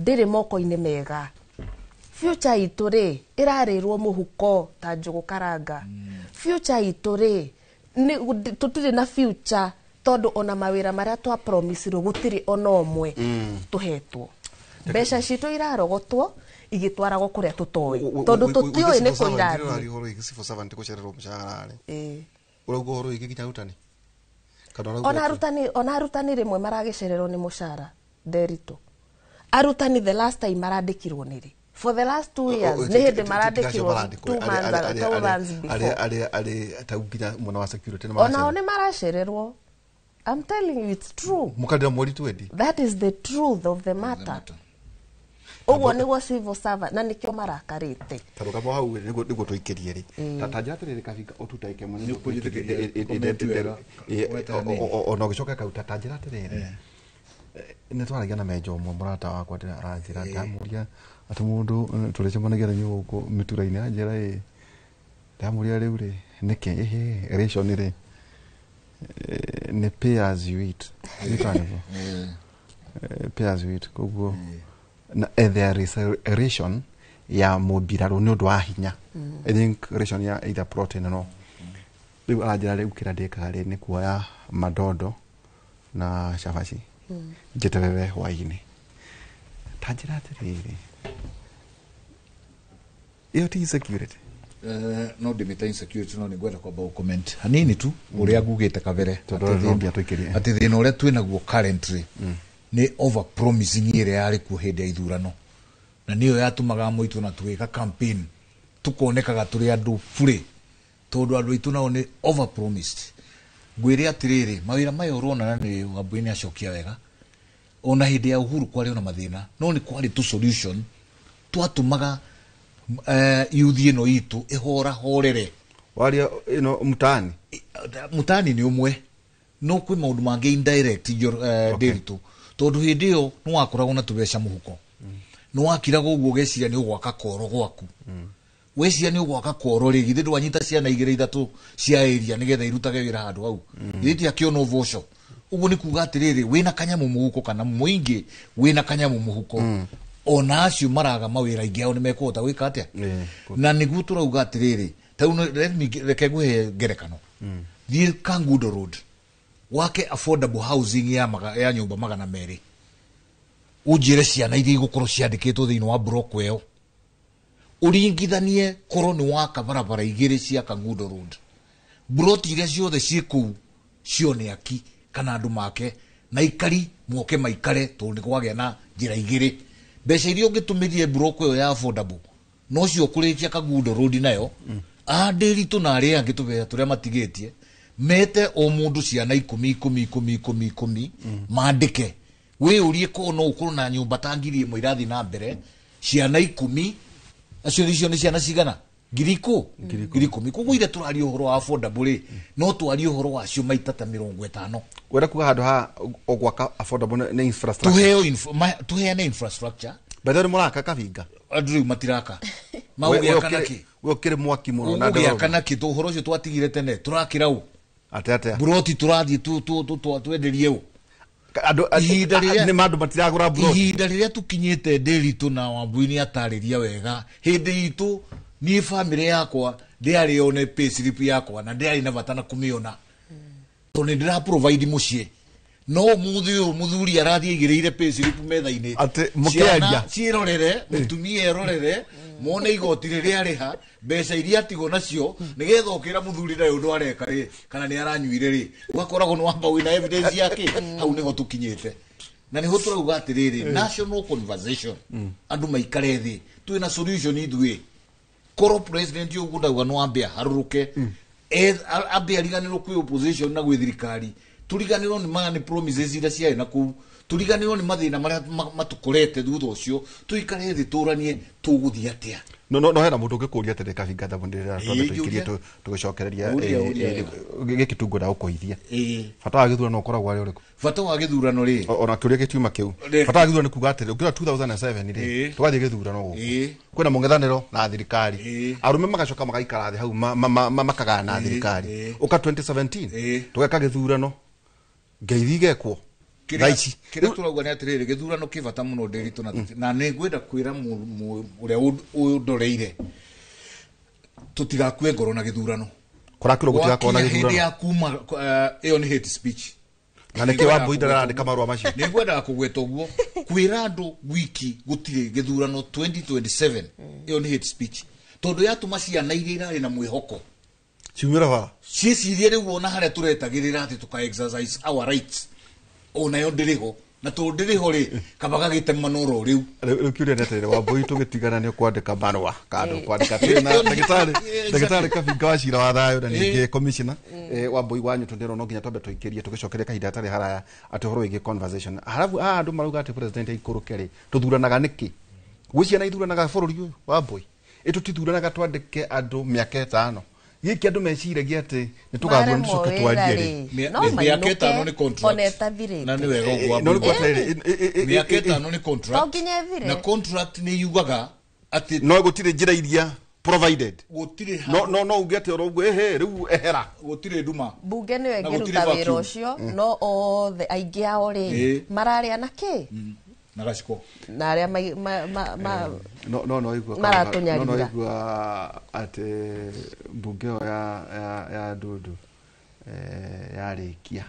ndĩrĩ moko-inĩ mega, future itũ rĩ ĩrarĩrwo mũhuko ta njũgũ karanga, future itũ rĩ tũtirĩ na future tondũ ona mawĩra marĩa twa promisirwo gũtirĩ ona ũmwe tũhetwo. Mbeca citũ irarogotwo igĩtwaragwo kũrĩa tũtoĩ tondũ tũtiũĩ nĩ kũ irathiĩ. Ũhoro wĩgiĩ civil servant gũcererwo mũcara rĩ, Ĩĩ. ũrauga ũhoro wĩgiĩ nginya arutani kana ũrauga Ona atĩ- arutani, ona arutani rĩmwe maragĩcererwo nĩ mũcara. Nderitu, arutani the last time marandĩkirwo nĩ rĩ? For the last 2 years nĩ hĩndĩ marandĩkirwo, 2 months, 2 months before. Arĩa arĩ tau nginya mwena wa security nĩ Onao maracererwo. nĩ maracererwo. I'm telling you, it's true. Mũkandĩra mweri 20. That is the truth of the matter. Ũguo nĩguo civil servant na nĩkĩo marakarĩte. Ta rũgamo hau rĩ, nĩguo tũikĩrie rĩ. Ta njĩra atĩrĩrĩ kabinga ũtutaike mũno. Nĩ ũkũnjĩtĩkĩria comment wega, weta nini. Ona ũgĩcoka kau ta njĩra atĩrĩrĩ, nĩ twaragia na menjo ũmwe mũrata wakwa aranjĩra, ndamũria atĩ mũndũ tũrĩcemanagia na inyuĩ gũkũ mĩtura-inĩ, anjĩra ĩ ndamũria rĩu rĩ nĩkĩ ĩhĩ ration rĩ nĩ pay as you eat. Nĩ kana nĩguo? Pay as you eat, koguo na there is a ration ya mũmbirarũ nĩ ũndũ wa hinya. I think ration ya either protein no rĩu aranjĩra rĩu kĩrĩa ndĩkaga rĩ nĩ kuoya madondo na cabaci njeterere hwaĩ-inĩ. Ta njĩra atĩrĩrĩ, ĩyo ti insecurity? No ndĩmĩte insecurity, no nĩngwenda kwamba gũ-comment hanini tu ũrĩa ngugĩte kabere Tondũ atĩ no nginya tũikĩrie. Atĩ thĩna ũrĩa twĩ naguo currently nĩ over promising ĩrĩa yarĩ kuo hĩndĩ ya ithurano, na nĩyo yatũmaga mũitũ na tũgĩka campaign tukonekaga tũrĩ andũ burĩ tondũ andũ aitũ nao nĩ over promised. Ngwĩre atĩrĩrĩ, mawĩra maya ũrona na nĩ Wambui nĩ acokia wega, ona hĩndĩ ya Uhuru kwarĩ ona mathĩna no nĩ kwarĩ tu solution twatũmaga youth ĩno itũ ĩhorahorere. Waria ĩno mtaani. Mtaani nĩ ũmwe, no kwĩ maũndũ mangĩ indirect ndĩritũ tondũ hĩndĩ ĩyo nĩ wakoragwo na tũbeca mũhuko, nĩ wakiraga ũguo ũgeciria nĩ ũgwaka koro gwaku. Weciria nĩ ũgwaka koro rĩ, githĩ ndwanyita ciana igĩrĩ ithatũ cia area nĩgetha irutage wĩra handũ hau? Githĩ tiakĩona ũboco? Ũguo nĩ kuga atĩrĩrĩ, wĩna kanyamũ mũhuko kana mũingĩ wĩna kanyamũ mũhuko, ona acio maraga mawĩra aingĩ ao nĩ mekũhota gwĩka atĩa? Na nĩguo tũrauga atĩrĩrĩ, tarĩu reke ngũhe ngerekano. Thiĩ Kangundo Road, wake affordable housing ya nyũmba 200, ũnjĩre ciana iria igũkorwo ciandĩkĩtwo thĩinĩ wa block ĩyo, ũringithanie korwo nĩ waka barabara igĩrĩ cia Kangundo Road, broti iria ciothe ciĩ kũu cione aki kana andũ make na ikari moke maikare, tondũ nĩ kwagĩa na njĩra igĩrĩ. Mbeca iria ũngĩtũmĩrie block ĩyo ya affordable nocio kũrĩkia Kangundo Road nayo, andĩritũ na arĩa angĩ tũbeca tũrĩa matigĩtie mete o mũndũ ciana 10 10 10 10 10 mandĩke, wĩyũrie ko no ũkorwo na nyũmba ta 1000 irathiĩ na mbere, ciana 10 acio icio nĩ ciana cigana? 10,000 10,000. Koguo ire tũraria ũhoro wa affordable rĩ, no twarie ũhoro wacio maita ta 50. Wenda kuga handũ ha ũgwaka affordable nĩ infrastructure. Tuheo tuheane infrastructure. By the way, mũraka Kabinga? Andũ rĩu matiraka. Maũgĩaka nakĩ? We ũkĩrĩ mwaki mũno na Ũgũgĩaka nakĩ? Tũ ũhoro ũcio twatigire tene tũrakĩra ũ? Atĩa? Buroti tũrathiĩ twenderie ũ? Andũ Ihinda rĩrĩa nĩ andũ matiragũra buroti. Ihinda rĩrĩa tũkinyĩte Ndĩritũ na Wambui nĩ atarĩria wega, hĩndĩ itũ niĩ bamĩrĩ yakwa ndĩarĩ yone pay slip yakwa na ndĩarĩ na bata na kũmĩona, tondũ nĩ ndĩra provide mũciĩ. No ũmũthĩ ũyũ mũthuri arathiĩ aigĩrĩire pay slip metha-inĩ, Atĩ mũkĩaria. Ciana ciĩrorere, mũtumia erorere, mone igoti rĩrĩa arĩha, mbeca iria atigwo nacio, nĩgetha ũkĩra mũthuri ndarĩ ũndũ areka rĩ, kana nĩ aranyuire rĩ, ũgakoragwo nĩ wamba wĩna evidence yake. Hau nĩho tũkinyĩte. Na nĩho tũrauga atĩrĩrĩ, national conversation, andũ maikare thĩ, twĩna solution ithuĩ. Korwo president ũguo ndauga no ambe aharũrũke, ambe ariganĩrwo kwĩ opposition na gwĩ thirikari, tũriganĩrwo nĩ nĩ promises iria ciarĩ na kũu, tũriganĩrwo nĩ mathĩna marĩa matũkorete thutha ũcio, tũikare thĩ tũranie tũgũthiĩ atĩa. No hena mũndũ ũngĩkũria atĩrĩ Kabinga, thamũ ndĩrĩa twambe tũikĩrie tũgĩcokereria, Ũria, ũria. Gĩkĩ tu ngwenda gũkũithia. Bata wa gĩthurano ũkoragwo arĩ ũrĩkũ? Bata wa gĩthurano rĩ? Ona kĩũria gĩtiuma kĩu. Bata wa gĩthurano nĩ kuga atĩrĩ, ũngĩrora 2007 rĩ, tũgathiĩ gĩthurano gũkũ. Kwĩna mũng'ethanĩro na thirikari. Arũme magacoka magaikara thĩ hau makagana na thirikari. Ũka 2017 tũgeka gĩthurano, ngeithi igekwo. Thaa ici. Kĩrĩa tũrauga nĩ atĩrĩrĩ, gĩthurano kĩ bata mũno Ndĩritũ, na nĩ ngwenda kwĩra ũrĩa ũndoreire, tũtigakue ngoro na gĩthurano. Kũrakĩrwo gũtigakorwo na Gwakinya hĩndĩ gĩthurano. ya kuma, ĩyo nĩ hate speech. Na nĩkĩ Wambui ndarandĩka marũa macio? Nĩ ngwendaga kũgweta ũguo, kwĩra andũ wiki gũtirĩ gĩthurano 2027, ĩyo nĩ hate speech, tondũ yatũma ciana iria irarĩ na mwĩhoko ciumĩra bara ciĩcirie rĩu ona harĩa tũretagĩrĩra atĩ tũka exercise our rights, onayo ndĩrĩ ho, na tondũ ndĩrĩ ho rĩ, kaba gagĩtema oro rĩu. Rĩu kĩũria nĩ atĩrĩrĩ, Wambui tũgĩtigana nĩ ũkwandĩka marũa kando kwandĩka twĩna ndagĩtarĩ Kabinga wa cira wa thayũ na ningĩ commissioner Wambui wanyu tũndĩrwo no nginya twambe tũikĩrie tũgĩcokeria kahinda gatarĩ haraya atĩ ũhoro wĩgiĩ conversation. Halafu haha andũ marauga atĩ president aikũrũke rĩ, tũthuranaga nĩkĩ? Gwĩ ciana ithuranaga bũrũri ũyũ Wambui? Ĩ tũtithuranaga twandĩke andũ mĩaka 5. Gĩkĩ andũ meciragia atĩ nĩ tũgathurana Maremwo tũcoke wĩra twarie rĩ. rĩ. No Mĩaka mainũke 5 nĩ contract. ona ĩtathirĩte. Na nĩ wega ũguo No nĩ Wambui. kwa atĩrĩrĩ, Mĩaka 5 nĩ contract. To nginya ĩthire. Na contract nĩ yugaga atĩ no gũtirĩ njĩra iria provided. Gũtirĩ No, no, no uge atĩ oro ũguo, ehe, rĩu ehera. Gũtirĩ nduma. Mbunge nĩyo Na gũtirĩ ĩngĩruta wĩra vacuum. ũcio, no othe aingĩ ao rĩ, mararĩa na kĩ? Na gaciko. Na arĩa No, no, no igua maratũnyarira. No, no igua atĩ mbunge ĩyo ya Ndundu, yarĩkia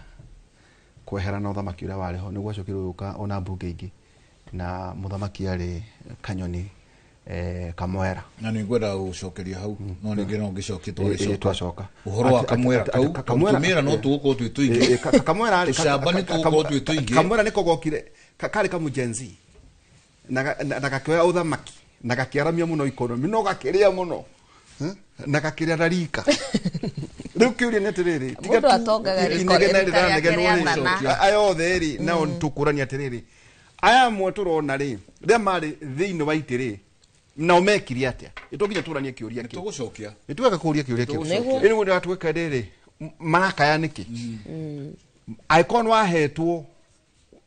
kwehera na ũthamaki ũrĩa warĩ ho, nĩguo acokire gũka ona mbunge ingĩ, na mũthamaki arĩ Kanyoni, Kamwera. Na nĩ ngwenda gũcokeria hau, no ningĩ no ngĩcokie twagĩcoka. Twacoka. Ũhoro wa Kamwera kau, tũmĩra no tũgũkorwo twĩ tũingĩ. Kamwera rĩ, Tũcamba nĩ tũgũkorwo twĩ tũingĩ. Kamwera nĩko gokire, karĩ kamũ Gen Z. Na gakĩoya ũthamaki, na gakĩaramia mũno economy, no gakĩrĩa mũno. Na gakĩrĩa na rika. Rĩu kĩũria nĩ atĩrĩrĩ, tiga Mũndũ tu atongaga inegene rika rĩake rĩranegenwo rĩa rĩ, thana. aya othe rĩ, nao tũkũrania atĩrĩrĩ, aya amwe tũrona rĩ, rĩrĩa marĩ thĩinĩ wa itĩ rĩ, nao mekire atĩa? Nĩ tũnginya tũranie kĩũria kĩu. Nĩtũgũcokia. Nĩ twega kũũria kĩũria kĩu. Nĩguo. Ĩ nĩguo ndĩratwĩka rĩrĩ, marakaya nĩkĩ? Angĩkorwo nĩ wahetwo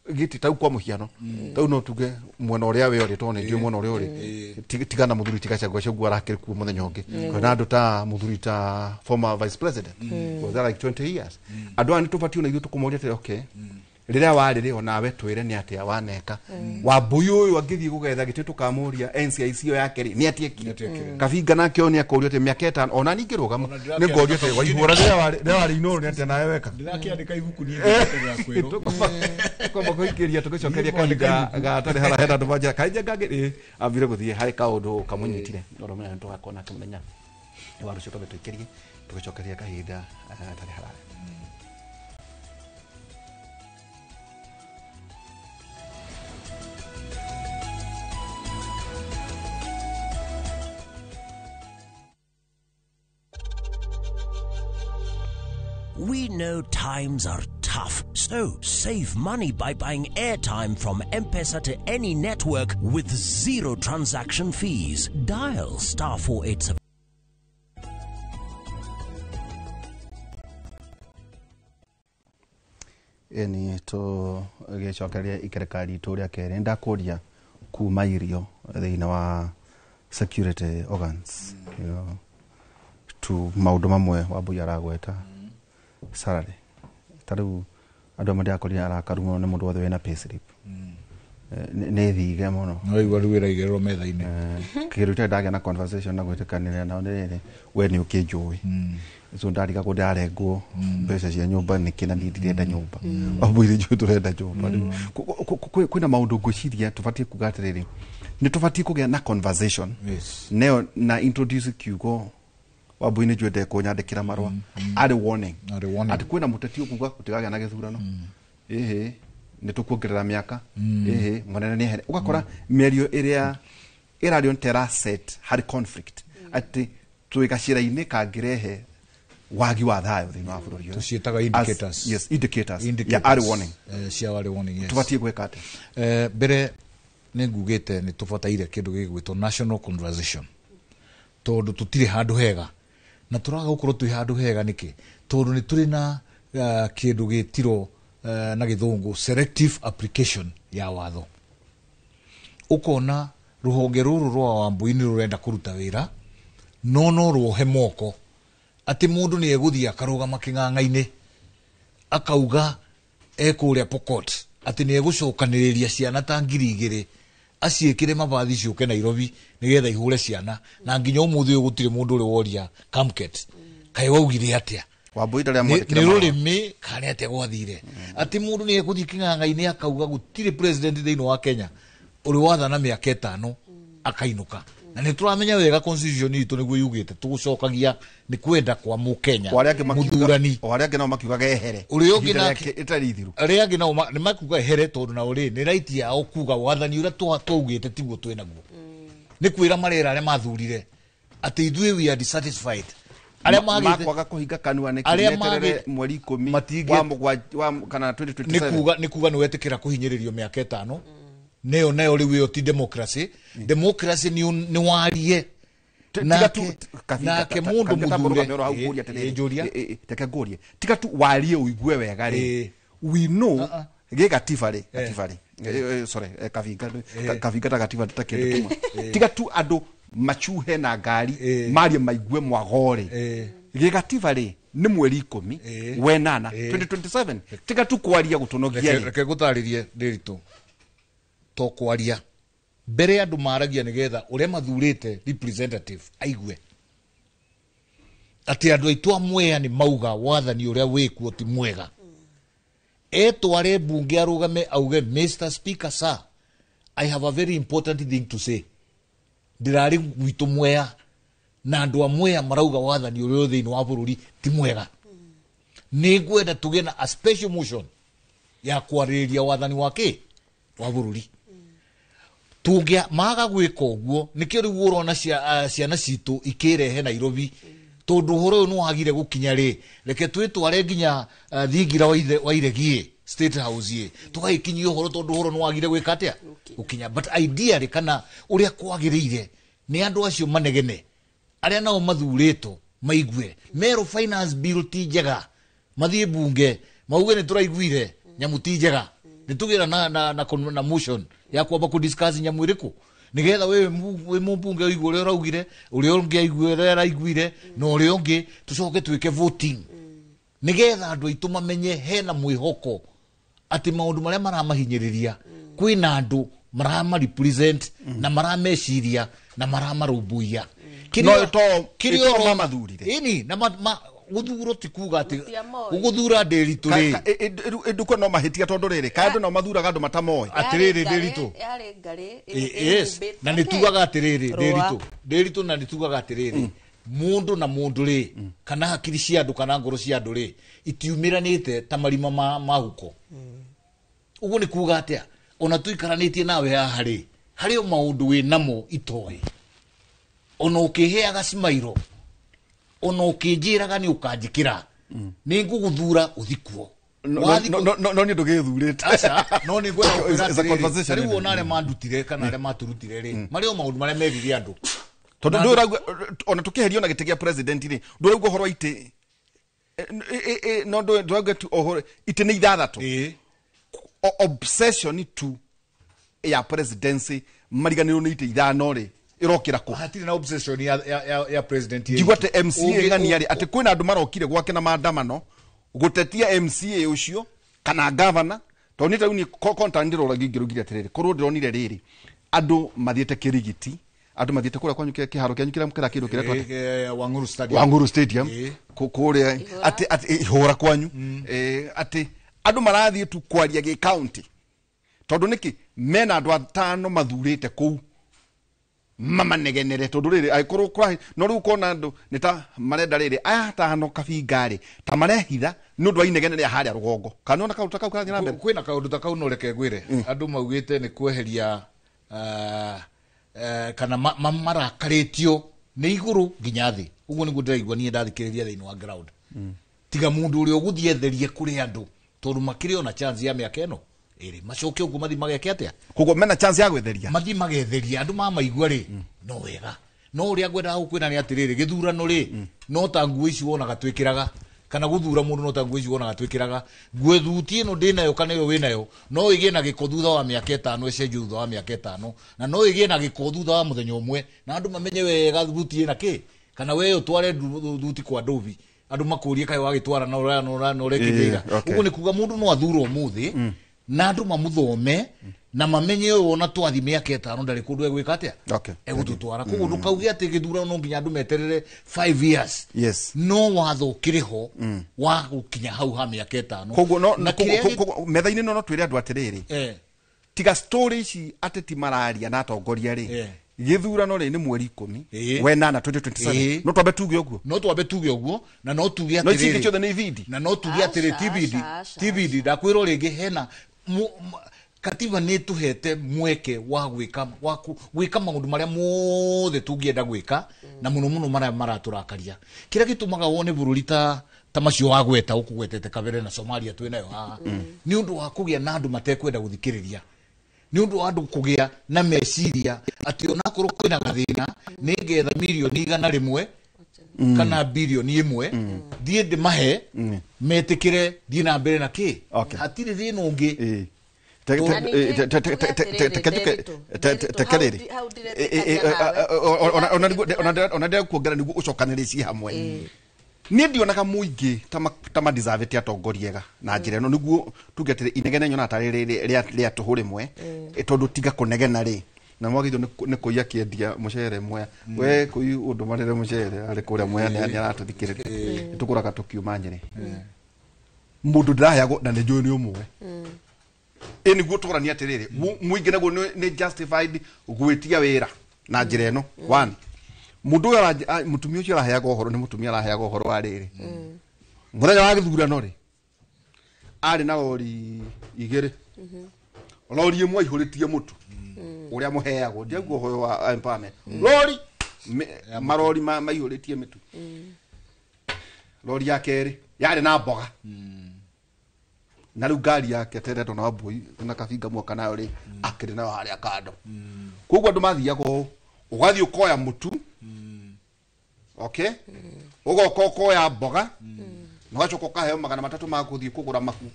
Gĩtĩ tau kwa mũhiano tau no tuge mwena ũrĩa we ũrĩ tondũ nĩ ndiũĩ mwena ũrĩa ũrĩ tigana mũthuri ti Gachagua ũcio guo arakĩrĩ kuo mũthenya ũngĩ kwĩna andũ ta mũthuri ta former vice president was there like 20 years andũ aya nĩ tũbatiĩ ona ithuĩ tũkũmoria atĩrĩ okay rĩrĩa warĩ rĩ onawe twĩre nĩ atĩa waneka Wambui ũyũ angĩthiĩ gũgetha gĩtĩ tũkamũria NCIC ĩyo yake rĩ nĩ atĩekire Kabinga nake ũyũ nĩ akũrio atĩ mĩaka ĩtano ona niĩ ngĩrũgama nĩ ngorio atĩ waihũra rĩrĩa warĩ Inooro nĩ atĩa nawe weka Ndĩrakĩandĩka ibuku niĩ kwamba kũingĩria tũgĩcokeria kahinda gatarĩ harĩa hena andũ manjĩra kahinda kangĩ ambire gũthiĩ harĩ kaũndũ kamũnyitire no mũnene tũgakorwo nake mũthenya wa rũciũ twambe tũikĩrie tũgĩcokeria kahinda gatarĩ haraya. We know times are tough, so save money by buying airtime from M-Pesa to any network with zero transaction fees. Dial star 487. Eni tũgĩcokeria ikereka ritũ rĩa kerĩ ndakũria kuma irio thĩinĩ wa security organs you know, to maũndũ mamwe Wambui aragweta salary ta rĩu andũ amwe ndĩrakorire arakaru mũno nĩ mũndũ wothe wĩna payslip nĩ thige mũno no igua rĩu ĩraigĩrĩrwo metha-inĩ kĩndũ itarĩ ndagĩa na conversation na gwĩtĩkanĩria nao nĩ rĩrĩ we nĩ ũkĩnjũĩ so ndarigagwo ndarengwo mbeca cia nyũmba nĩkĩ na niĩ ndirenda nyũmba Wambui nĩ njũĩ tũrenda nyũmba rĩu kwĩna maũndũ ngwĩciria tũbatiĩ kuga atĩrĩrĩ nĩ tũbatiĩ kũgĩa na conversation neo na introduce kiugo Wambui nĩ njũĩ ndekũnyandĩkĩra marũa arĩ warning atĩ kwĩna mũteti ũkuga gũtikagĩa na gĩthurano ĩhĩ nĩ tũkuongerera mĩaka ĩhĩ mũnene nĩ ehere ũgakora mĩario ĩrĩa ĩrario nĩ set harĩ conflict atĩ twĩ gacĩra-inĩ kangĩrehe wagi wa thayũ thĩinĩ wa bũrũri ũyũ tũciĩtaga indicators yes indicators ya early warning cia early warning yes tũbatiĩ gwĩka atĩa mbere nĩ ngugĩte nĩ tũbataire kĩndũ gĩgwĩtwo national conversation tondũ tũtirĩ handũ hega na tũraga gũkorwo twĩ handũ hega nĩkĩ tondũ nĩ tũrĩ na kĩndũ gĩtirwo na gĩthũngũ selective application ya watho ũkona rũhonge rũrũ rwa Wambui nĩ rũrenda kũruta wĩra no no rwohe moko atĩ mũndũ nĩ egũthiĩ akarũgama kĩng'ang'a-inĩ akauga ekũrĩa Pokot atĩ nĩ egũcokanĩrĩria ciana ta 2,000 aciĩkĩre mavathi ciũke Nairobi nĩgetha ihũre ciana na nginya ũmũthĩ ũyũ gũtirĩ mũndũ ũrĩ woria Kamket kaĩ waugire atĩa nĩ rũrĩmĩ kana atĩa gwathire atĩ mũndũ nĩ egũthiĩ kĩng'ang'a-inĩ akauga gũtirĩ president thĩinĩ wa Kenya ũrĩ wathana mĩaka 5 akainũka na nĩ tũramenya wega constitution itũ nĩguo yugĩte tũgũcokagia nĩ kwenda kwa mũkenya mũthurani o arĩa angĩ nao makiugaga ehere ũrĩa ũngĩ nake ĩtarĩ ithiru arĩa angĩ nao nĩ makuga ehere tondũ nao rĩ nĩ right yao kuga wathani ũrĩa twaugĩte tiguo twĩ naguo nĩ kwĩra marera arĩa mathurire atĩ ithuĩ we are dissatisfied arĩa magĩte makwaga kũhinga kanua nĩ meterere mweri 10 wa mũgwanja wa kana 2027 nĩ kuga nĩ wetĩkĩra kũhinyĩrĩrio mĩaka 5 neo nayo rĩu ĩyo ti democracy democracy nĩ warie nake mũndũ mũthure reke ngũrie tiga tu warie ũigue wega rĩ we know gĩ gatiba rĩ gatiba rĩ sorry kabinga kabinga ta gatiba ta kĩndũ kĩmwe tiga tu andũ macuhe na ngari marie maigue mwago rĩ gĩ gatiba rĩ nĩ mweri 10 wenana 2027 tiga tu kwaria gũtũnogia rĩ reke ngũtarĩrie Ndĩritũ to kwaria mbere andũ maragia nĩgetha ũrĩa mathurĩte representative aigue atĩ andũ aitũ a Mwea nĩ mauga wathani ũrĩa wĩkuo ti mwega etware mbunge arũgame auge Mr. Speaker sir I have a very important thing to say ndĩrarĩ gwitũ Mwea na andũ a Mwea marauga wathani ũrĩa thĩinĩ wa bũrũri ti mwega nĩ ngwenda tũgĩe na a special motion ya kwarĩrĩria wathani wa kĩ wa bũrũri tũngĩa maga gwĩka ũguo nĩkĩo rĩu ũrona ciana citũ ikĩrehe Nairobi tondũ ũhoro ũyũ nĩwagire gũkinya rĩ reke twĩtware nginya thingira wa Iregie State House ĩ tũgagĩkinyia ũhoro tondũ ũhoro nĩwagire gwĩka atĩa gũkinya but ideally kana ũrĩa kwagĩrĩire nĩ andũ acio manegene arĩa nao mathurĩtwo maigue merwo finance bill ti njega mathiĩ bunge mauge nĩ tũraiguire nyamũ ti njega Nĩ tũgĩra na motion ya kwamba kũ discuss nyamũ ĩrĩkũ nigetha we mũmbunge ũigue ũrĩa ũraugire, ũrĩa ũngĩ aigue ũrĩa araiguire, na ũrĩa ũngĩ tũcoke twĩke voting nigetha andũ aitũ mamenye hena mwĩhoko atĩ maũndũ marĩa maramahinyĩrĩria kwĩna andũ marama represent na marameciria na maramarũmbũiya. No ito mamathurire. Ĩni na guthuro ti kuga ati guthura Ndiritu ri nduko no mahitia tondu riri ka andu no mathuraga andu matamoe atiriri Ndiritu yes na nitugaga atiriri Ndiritu na nitugaga atiriri mundu na mundu ri kana hakiri cia andu kana ngoro cia andu ri itiumiranite ta marima ma mahuko uguo ni kuga atia ona tuikaranitie nawe haha ri hari o maundu wi namo itoe ona ukiheaga cimairo ona ukinjiraga ni ukanjikira ni nguguthura uthikuo no ni ndugithurite aca no ni ngwenda riu ona aria mandutire kana aria maturutire ri mari o maundu maria merire andu tondu nduraigua ona tukiherio na giti gia president ri nduraigua uhoro iti no nduraigua tu uhoro iti ni ithathatu obsession tu ya presidency mariganirwo ni iti ithano ri irokira ku hatiri na obsession ya president njigua ati MCA gani ari ati kwina andu marokire gwake na maandamano gutetia MCA ucio kana governor to ni tauni konta ndirora ngirugire atiriri korwo ndironire riri andu mathiete kirigiti andu mathiete kuria kwanyu kiharo kianyu kiria kira kindu kiria twate Wanguru Stadium Wanguru Stadium kuria ati ati ihura kwanyu ati andu marathie tu kwaria gi county tondu niki mena andu atano mathurite kuu mamanegenere tondu riri aikorwo kura no riu kona andu ni ta marenda riri aya atano kabinga ri ta marehitha ni undu wa inegene haria rugongo kana ona kaundu ta kau karathie na mbere kwina kaundu ta kau no reke ngwire andu maugite ni kweheria kana marakaritio ni iguru nginya thi uguo niguo ndiraigua nie ndathikiriria thiini wa ground tiga mundu uria uguthie therie kuri andu tondu makiri ona chance ya miaka ino iri macoke uguo mathi mageke atia koguo mena chance ya gwetheria mathi magetheria andu mamaigua ri no wega no uria ngwendaga gukwira ni atiriri githurano ri no ta nguo ici wonaga twikiraga kana guthura mundu no ta nguo ici wonaga twikiraga nguo thuti ino ndinayo kana iyo winayo no igie na giko thutha wa miaka ĩtano icenjio thutha wa miaka ĩtano na no igie na giko thutha wa muthenya umwe na andu mamenye wega thuti ina ki kana we utware thuti kwa ndubi andu makurie kai wagitwara na ura na ura na urekithira uguo ni kuga mundu no athurwo muthi na andu mamuthome na mamenye uyu ona twathi miaka ĩtano ndari kundu egwika atia egututwara koguo ndukauge ati githurano no nginya andu meterere 5 years yes no watho ukiri ho wa gukinya hau ha miaka ĩtano koguo no metha-inĩ no twire andu atiriri tiga story ici ateti mararia na atongoria ri githurano ri ni mweri 10 wenana 2027 no twambe tuge uguo no twambe tuge uguo na no tuge atiriri no ici ciothe ni ibindi na no tuge atiriri TBD TBD ndakwirwo ringi hena katiba ni tuhete mweke wa gwika gwika maundu maria mothe tungienda gwika na muno muno maria maraturakaria kira gitumaga wone bururi ta macio wagweta ukugwetete kabere na Somalia twinayo haha ni undu wa kugia na andu matekwenda guthikiriria ni undu wa andu kugia na meciria ati onakorwo kwina gathina ni ngetha milioni 100 kana bilioni 1 thie ndimahe metikire thie na mbere na ki hatiri thina ungi tekerere ona ndira kuongera niguo ucokanĩrĩcie hamwe niĩ ndionaga mũingĩ ta madeservĩte atongoria ega na njĩra ĩno nĩguo tuge atĩrĩ inegene nyona tarĩ rĩa tũhũ rĩmwe tondũ tiga kũnegena rĩ na mwagĩrĩirwo nĩ kũiya kĩendia mũcere Mwea we kũi ũndũmanĩre mũcere arĩ kũrĩa Mwea nĩ aratũthikĩrĩria tũkũraga tũkiuma Nyĩrĩ mũndũ ndĩraheagwo na nĩ njũĩ nĩ ũmwe ĩ nĩguo tũrania atĩrĩrĩ mũingĩ naguo nĩ justified gwĩtia wĩra na njĩra ĩno one mũndũ ũyũ mũtumia ũcio araheaga ũhoro nĩ mũtumia araheaga ũhoro wa rĩrĩ mũthenya wa gĩthurano rĩ arĩ na rori igĩrĩ rori ĩmwe aihũrĩtie mũtu ũrĩa mũheagwo ndiaguo ũhoro wa empowerment rori marori maihũrĩtie mĩtu rori ya kerĩ yarĩ na mboga na riu ngari yake teretwo na mbui na kabinga mwaka nayo ri akiri nayo haria kando koguo andu mathiaga ũũ ũgathiĩ ũkoya mũtu okay ũgoka ũkoya mboga na ũgacoka ũkaheo 300 ma gũthiĩ kũgũra mahu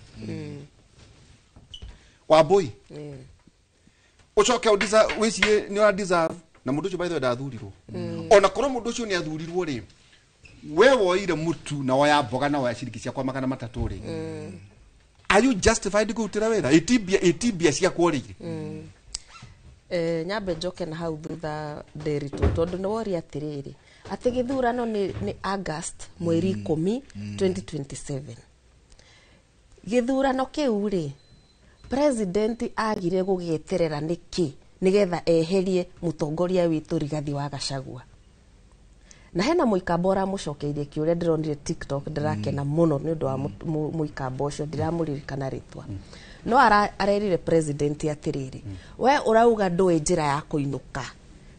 Wambui ucoke wĩcirie nĩ ũra deserve na mũndũ ũcio by the way ndathurirwo. Ona korwo mũndũ ũcio nĩ athurirwo rĩ, we woire mũtu na woya mboga na woya ciringi ciakwa 300 rĩ, are you justified kũrutĩra wĩra? Ĩti mbia ciakwa rĩ. Nyambe njoke na hau thutha Nderitu, tondũ nĩ woria atĩrĩrĩ atĩ gĩthurano nĩ August mweri 10 2027. Gĩthurano kĩu rĩ, president agire gũgĩeterera nĩkĩ nĩgetha eherie mũtongoria witũ Rigathi wa Gachagua? Na hena mũikamba ũramũcokeirie kĩũria ndĩronire TikTok, ndĩrakena mũno nĩ ũndũ wa mũikamba ũcio, ndiramũririkana rĩtwa, no arerire president atĩrĩrĩ, we ũrauga ndũĩ njĩra ya kũinũka,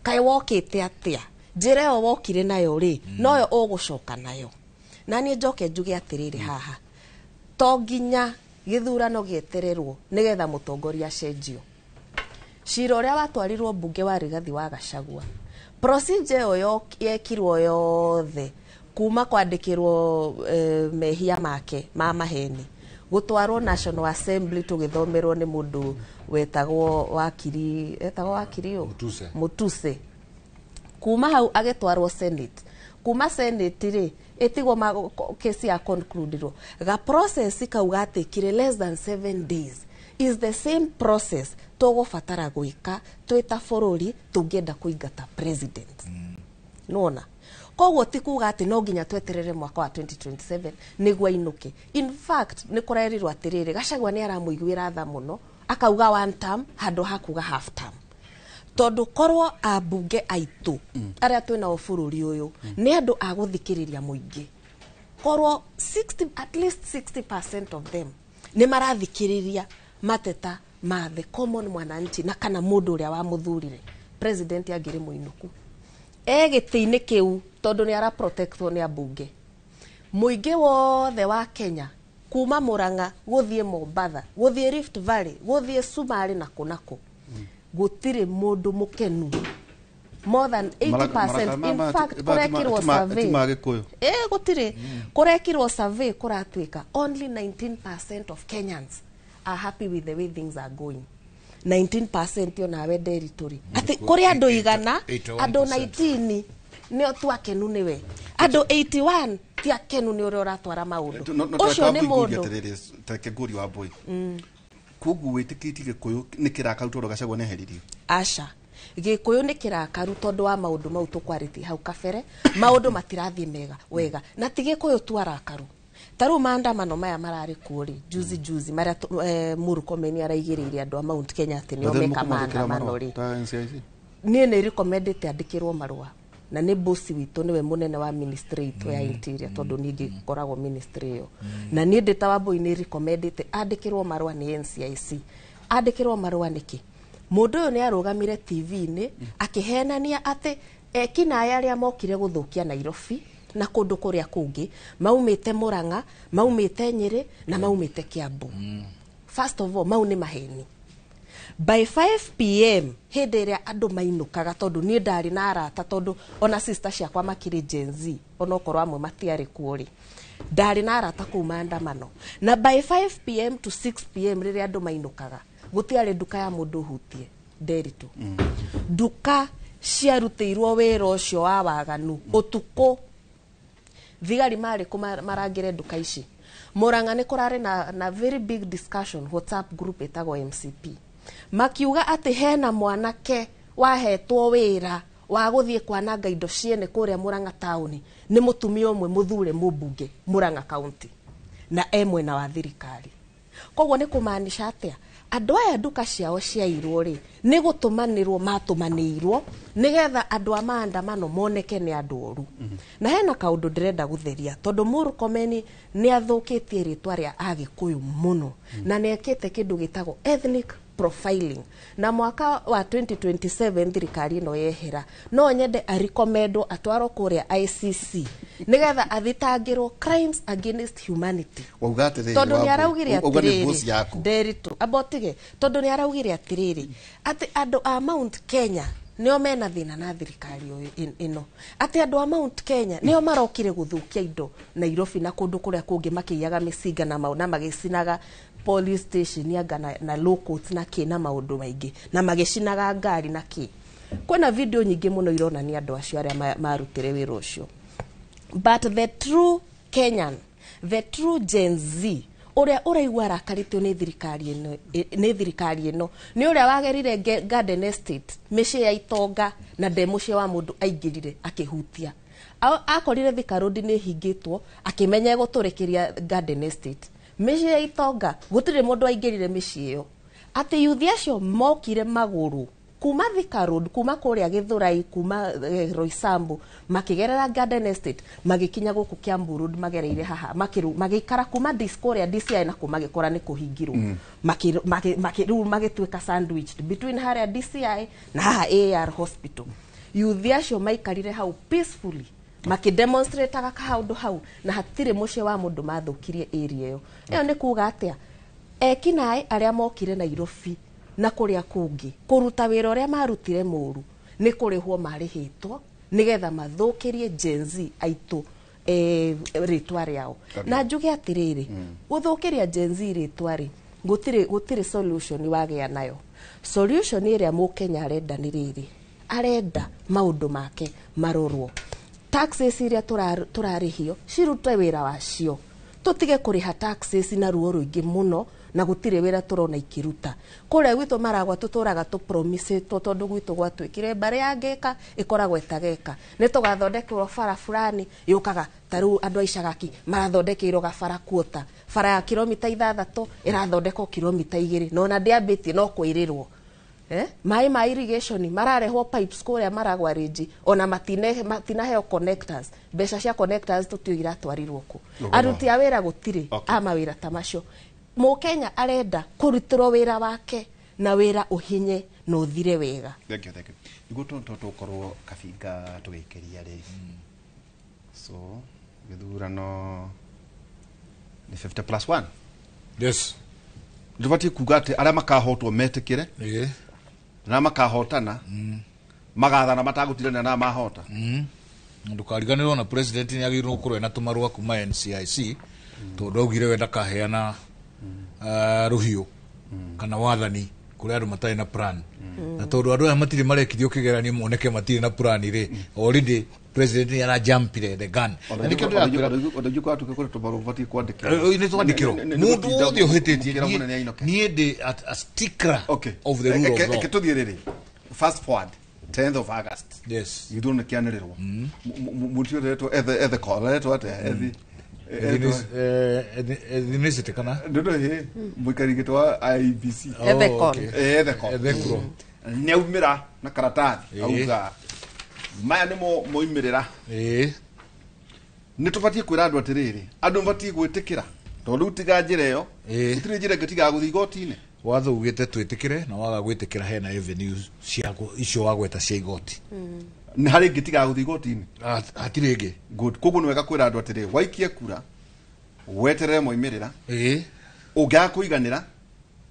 kaĩ wokĩte atĩa? Njĩra ĩyo wokire nayo rĩ, noyo ũgũcoka nayo. Na niĩ njoke njuge atĩrĩrĩ haha, to nginya gĩthurano gĩetererwo nĩgetha mũtongoria acenjio. Cira ũrĩa watwarirwo mbunge wa Rigathi wa Gachagua, procedure ĩyo yekirwo yothe kuma kwandĩkĩrwo mehia make ma maheni, gũtwarwo National Assembly tũgĩthomerwo nĩ mũndũ wetagwo wakiri, etagwo wakiri ũ? Mutuse. Mutuse. Kuma hau agĩtwarwo Senate, kuma Senate rĩ, ĩtigwo kesi ya concludirwo. Ga process kau gatikire less than 7 days. Is the same process tũgũbatara gwĩka twĩ ta bũrũri tũngĩenda kũingata president. Nona koguo ti kuga atĩ no nginya tweterere mwaka wa 2027 nĩguo ainũke. In fact, nĩ kũrerirwo atĩrĩrĩ, Gachagua nĩ aramũiguĩra tha mũno, akauga one term handũ ha kuga half term, tondũ korwo ambunge aitũ arĩa twĩnao bũrũri ũyũ nĩ andũ a gũthikĩrĩria mũingĩ, korwo 60, at least 60% of them nĩ marathikĩrĩria mateta ma the common mwananchi na kana mũndũ ũrĩa wamũthurire, president angĩrĩ mũinũku e gĩtĩ-inĩ kĩu, tondũ nĩ araprotectwo nĩ ambunge. Mũingĩ wothe wa Kenya kuma Murang'a gũthiĩ Mombatha, gũthiĩ Rift Valley, gũthiĩ Sumarĩ na kũ na kũ, gũtirĩ mũndũ mũkenu, more than 80%. In fact, kũrekirwo survey. Ti Magĩkũyũ. Ĩ, gũtirĩ. Kũrekirwo survey, kũratuĩka only 19% of Kenyans are happy with the way things are going. 19% yo nawe Nderitu, atĩ kũrĩ andũ 100, andũ 19 nĩo tu akenu nĩwe, andũ 81 ti akenu nĩ ũrĩa ũratwara maũndũ. Ũcio nĩ mũndũ Reke ngũri wa mbui. Koguo wĩtĩkĩtie Gĩkũyũ nĩ kĩrakaru tondũ Gachagua nĩeheririo? Aca, Gĩkũyũ nĩ kĩrakaru tondũ wa maũndũ mau tũkwarĩtie hau kabere. Maũndũ matirathiĩ mega wega, na ti Gĩkũyũ tu arakaru. Ta rĩu maandamano maya mararĩ kuo rĩ, juzi juzi, marĩa Murkomen araigĩrĩire andũ a Mount Kenya atĩ nĩo meka maandamano rĩ, Ta NCIC. Niĩ nĩ recommendĩte andĩkĩrwo marũa, na nĩ bosi witũ, nĩwe mũnene wa ministry itũ ya interior, tondũ niĩ ngĩkoragwo ministry ĩyo, na niĩ ndĩ ta Wambui nĩ recommendĩte andĩkĩrwo marũa nĩ NCIC. Andĩkĩrwo marũa nĩkĩ? Mũndũ ũyũ nĩ arũgamire TV-inĩ akĩhenania atĩ ekinaĩ arĩa mokire gũthũkia Nairobi na kũndũ kũrĩa kũngĩ maumĩte Murang'a, maumĩte Nyĩrĩ na maumĩte Kiambu. First of all, mau nĩ maheni. By 5 p.m. hĩndĩ ĩrĩa andũ mainũkaga, tondũ niĩ ndarĩ na arata, tondũ ona sister ciakwa makĩrĩ Gen Z, onokorwo amwe matiarĩ kuo rĩ, ndarĩ na arata kũu maandamano. Na by 5 p.m. to 6 p.m. rĩrĩa andũ mainũkaga, gũtiarĩ nduka ya mũndũ hutie. Nderitu, nduka ciarutĩirwo wĩra ũcio wa waganu ũtukũ. Thigari marĩ kũ marangĩre nduka ici? Murang'a nĩ kũrarĩ na very big discussion WhatsApp group ĩtagwo MCP, makiuga atĩ hena mwanake wahetwo wĩra wa gũthiĩ kwananga indo ciene kũrĩa Murang'a taũni nĩ mũtumia ũmwe mũthure mũmbunge Murang'a County, na e mwena wa thirikari. Koguo nĩ kũmaanisha atĩa? Andũ aya nduka ciao ciairwo rĩ, nĩ gũtũmanĩrwo matũmanĩirwo nĩgetha andũ a maandamano moneke nĩ andũ oru. Na hena kaũndũ ndĩrenda gũtheria, tondũ Murkomen nĩ athũkĩtie rĩtwa rĩa Agĩkũyũ mũno, na nĩ ekĩte kĩndũ gĩtagwo ethnic profiling. Na mwaka wa 2027 thirikari ĩno yehera, no nyende arecommendwo atwarwo kũrĩa ICC nĩgetha athitangĩrwo crimes against humanity. Wauga atĩrĩrĩ, Tondũ nĩ Wambui, araugire wauga nĩ boss atĩrĩrĩ, yaku. Nderitu, amba ũtige, tondũ nĩ araugire atĩrĩrĩ atĩ andũ a Mount Kenya nĩo mena thĩna na thirikari ũyũ ĩno, atĩ andũ a Mount Kenya nĩo marokire gũthũkia indo Nairobi na kũndũ kũrĩa kũngĩ, makĩiyaga mĩcinga na magĩcinaga Police station anga na low court na kĩ na maũndũ maingĩ na magĩcinaga ngari na kĩ. Kwĩna video nyingĩ mũno ironania andũ acio arĩa marutire wĩra ũcio. But the true Kenyan, the true Gen Z, ũrĩa ũraigua arakarĩtio nĩ thirikari ĩno, nĩ thirikari ĩno, nĩ ũrĩa wagerire Garden Estate, mĩciĩ ya itonga na nde mũciĩ wa mũndũ aingĩrire akĩhutia. Akorire Thika Road nĩ hingĩtwo, akĩmenya egũtũrĩkĩria Garden Estate. Mĩciĩ ya itonga, gũtirĩ mũndũ aingĩrire mĩciĩ ĩyo. Atĩ yuthi acio mokire magũrũ kuma Thika Road, kuma kũrĩa Gĩthũrai, kuma Roysambu, makĩgerera Garden Estate, magĩkinya gũkũ Kiambu Road, magereire haha, magĩikara kuma kũrĩa DCI na kũ magĩkora nĩ kũhingirwo. Rĩu magĩtuĩka sandwiched between harĩa DCI na haha AR Hospital. Yuthi acio maikarire hau peacefully, makĩdemonstrataga kaũndũ hau, na hatirĩ mũciĩ wa mũndũ mathũkirie area ĩyo. Ĩyo nĩ kuga atĩa? Ekinaĩ arĩa mokire Nairobi na kũrĩa kũngĩ kũruta wĩra ũrĩa marutire mũru nĩ kũrĩhwo marĩhĩtwo nĩgetha mathũkĩrie Gen Z aitũ rĩtwa rĩao. Na njuge atĩrĩrĩ, gũthũkĩria Gen Z rĩtwa rĩ, gũtirĩ solution wagĩa nayo. Solution ĩrĩa mũkenya arenda nĩ rĩrĩ, arenda maũndũ make marorwo. Taxes iria tũrarĩhio cirute wĩra wacio, tũtige kũrĩha taxes na ruo rũingĩ mũno na gũtirĩ wĩra tũrona ikĩruta. Kũrĩa gwitũ Maragwa tũtũraga tũpromisĩtwo tondũ gwitũ gwatuĩkire mbarĩ ya ngĩka ĩkoragwo ĩtageka, nĩ tũgathondekerwo bara fulani yũkaga ta rĩu andũ a Icagaki marathondekeirwo gabara kuota, bara ya kilomita 6 ĩrathondekwo kilomita 2 na ona ndĩambĩtie no kwĩrĩrwo. Maĩ ma irrigation mararehwo pipes kũrĩa Maragwa Ridge ona matinaheo connectors, mbeca cia connectors tũtiũĩ iratwarirwo kũ. Aruti a wĩra gũtirĩ a mawĩra ta macio. Mũkenya arenda kũrutĩrwo wĩra wake na wĩra ũhinye na ũthire wega. Thank you, thank you. Nĩguo tũkorwo Kabinga tũgĩikĩria rĩ. So gĩthurano nĩ 50+1. Yes. Ndũbatiĩ kuga atĩ arĩa makahotwo metĩkĩre na makahotana magathana matagũtirania na mahota. Ndũkariganĩrwo na president nĩ agĩrĩirwo gũkorwo ena tũmarũa kuma NCIC tondũ augire we ndakaheana rũhiũ kana wathani kũrĩ andũ matarĩ na plan. Na tondũ andũ aya matirĩ marekithio kĩgeranio moneke matirĩ na plan rĩ, already president nĩ arajumpire the gun. Na nĩkĩo ndĩrakwĩra nĩ twandĩkĩrwo mũndũ wothe ũhĩtĩtie niĩ ndĩ a stickler of the rule of law. Reke tũthiĩ rĩrĩ, fast forward 10th of August. Yes. Gĩthurano kĩanĩrĩrwo. Mũndũ ũretwo Ethekon, aretwo atĩa? Ethi Ethnicity kana? Ndono he mũikari gĩtĩ wa IEBC. Ethekon. Ethekon. Nĩ aumĩra na karatathi auga maya nĩmo moimĩrĩra. Nĩ tũbatiĩ kwĩra andũ atĩrĩrĩ, andũ mabatiĩ gwĩtĩkĩra tondũ rĩu tiga njĩra ĩyo, gũtirĩ njĩra ĩngĩ tiga gũthiĩ igoti-inĩ. Watho ugĩte twĩtĩkĩre na waga gwĩtĩkĩra hena avenues cia icio wagweta cia igoti. Nĩ harĩ ĩngĩ tiga gũthiĩ igoti-inĩ? Hatirĩ ĩngĩ. Good. Koguo nĩ wega kwĩra andũ atĩrĩ, waikie kura weterere moimĩrĩra, ũngĩaga kũiganĩra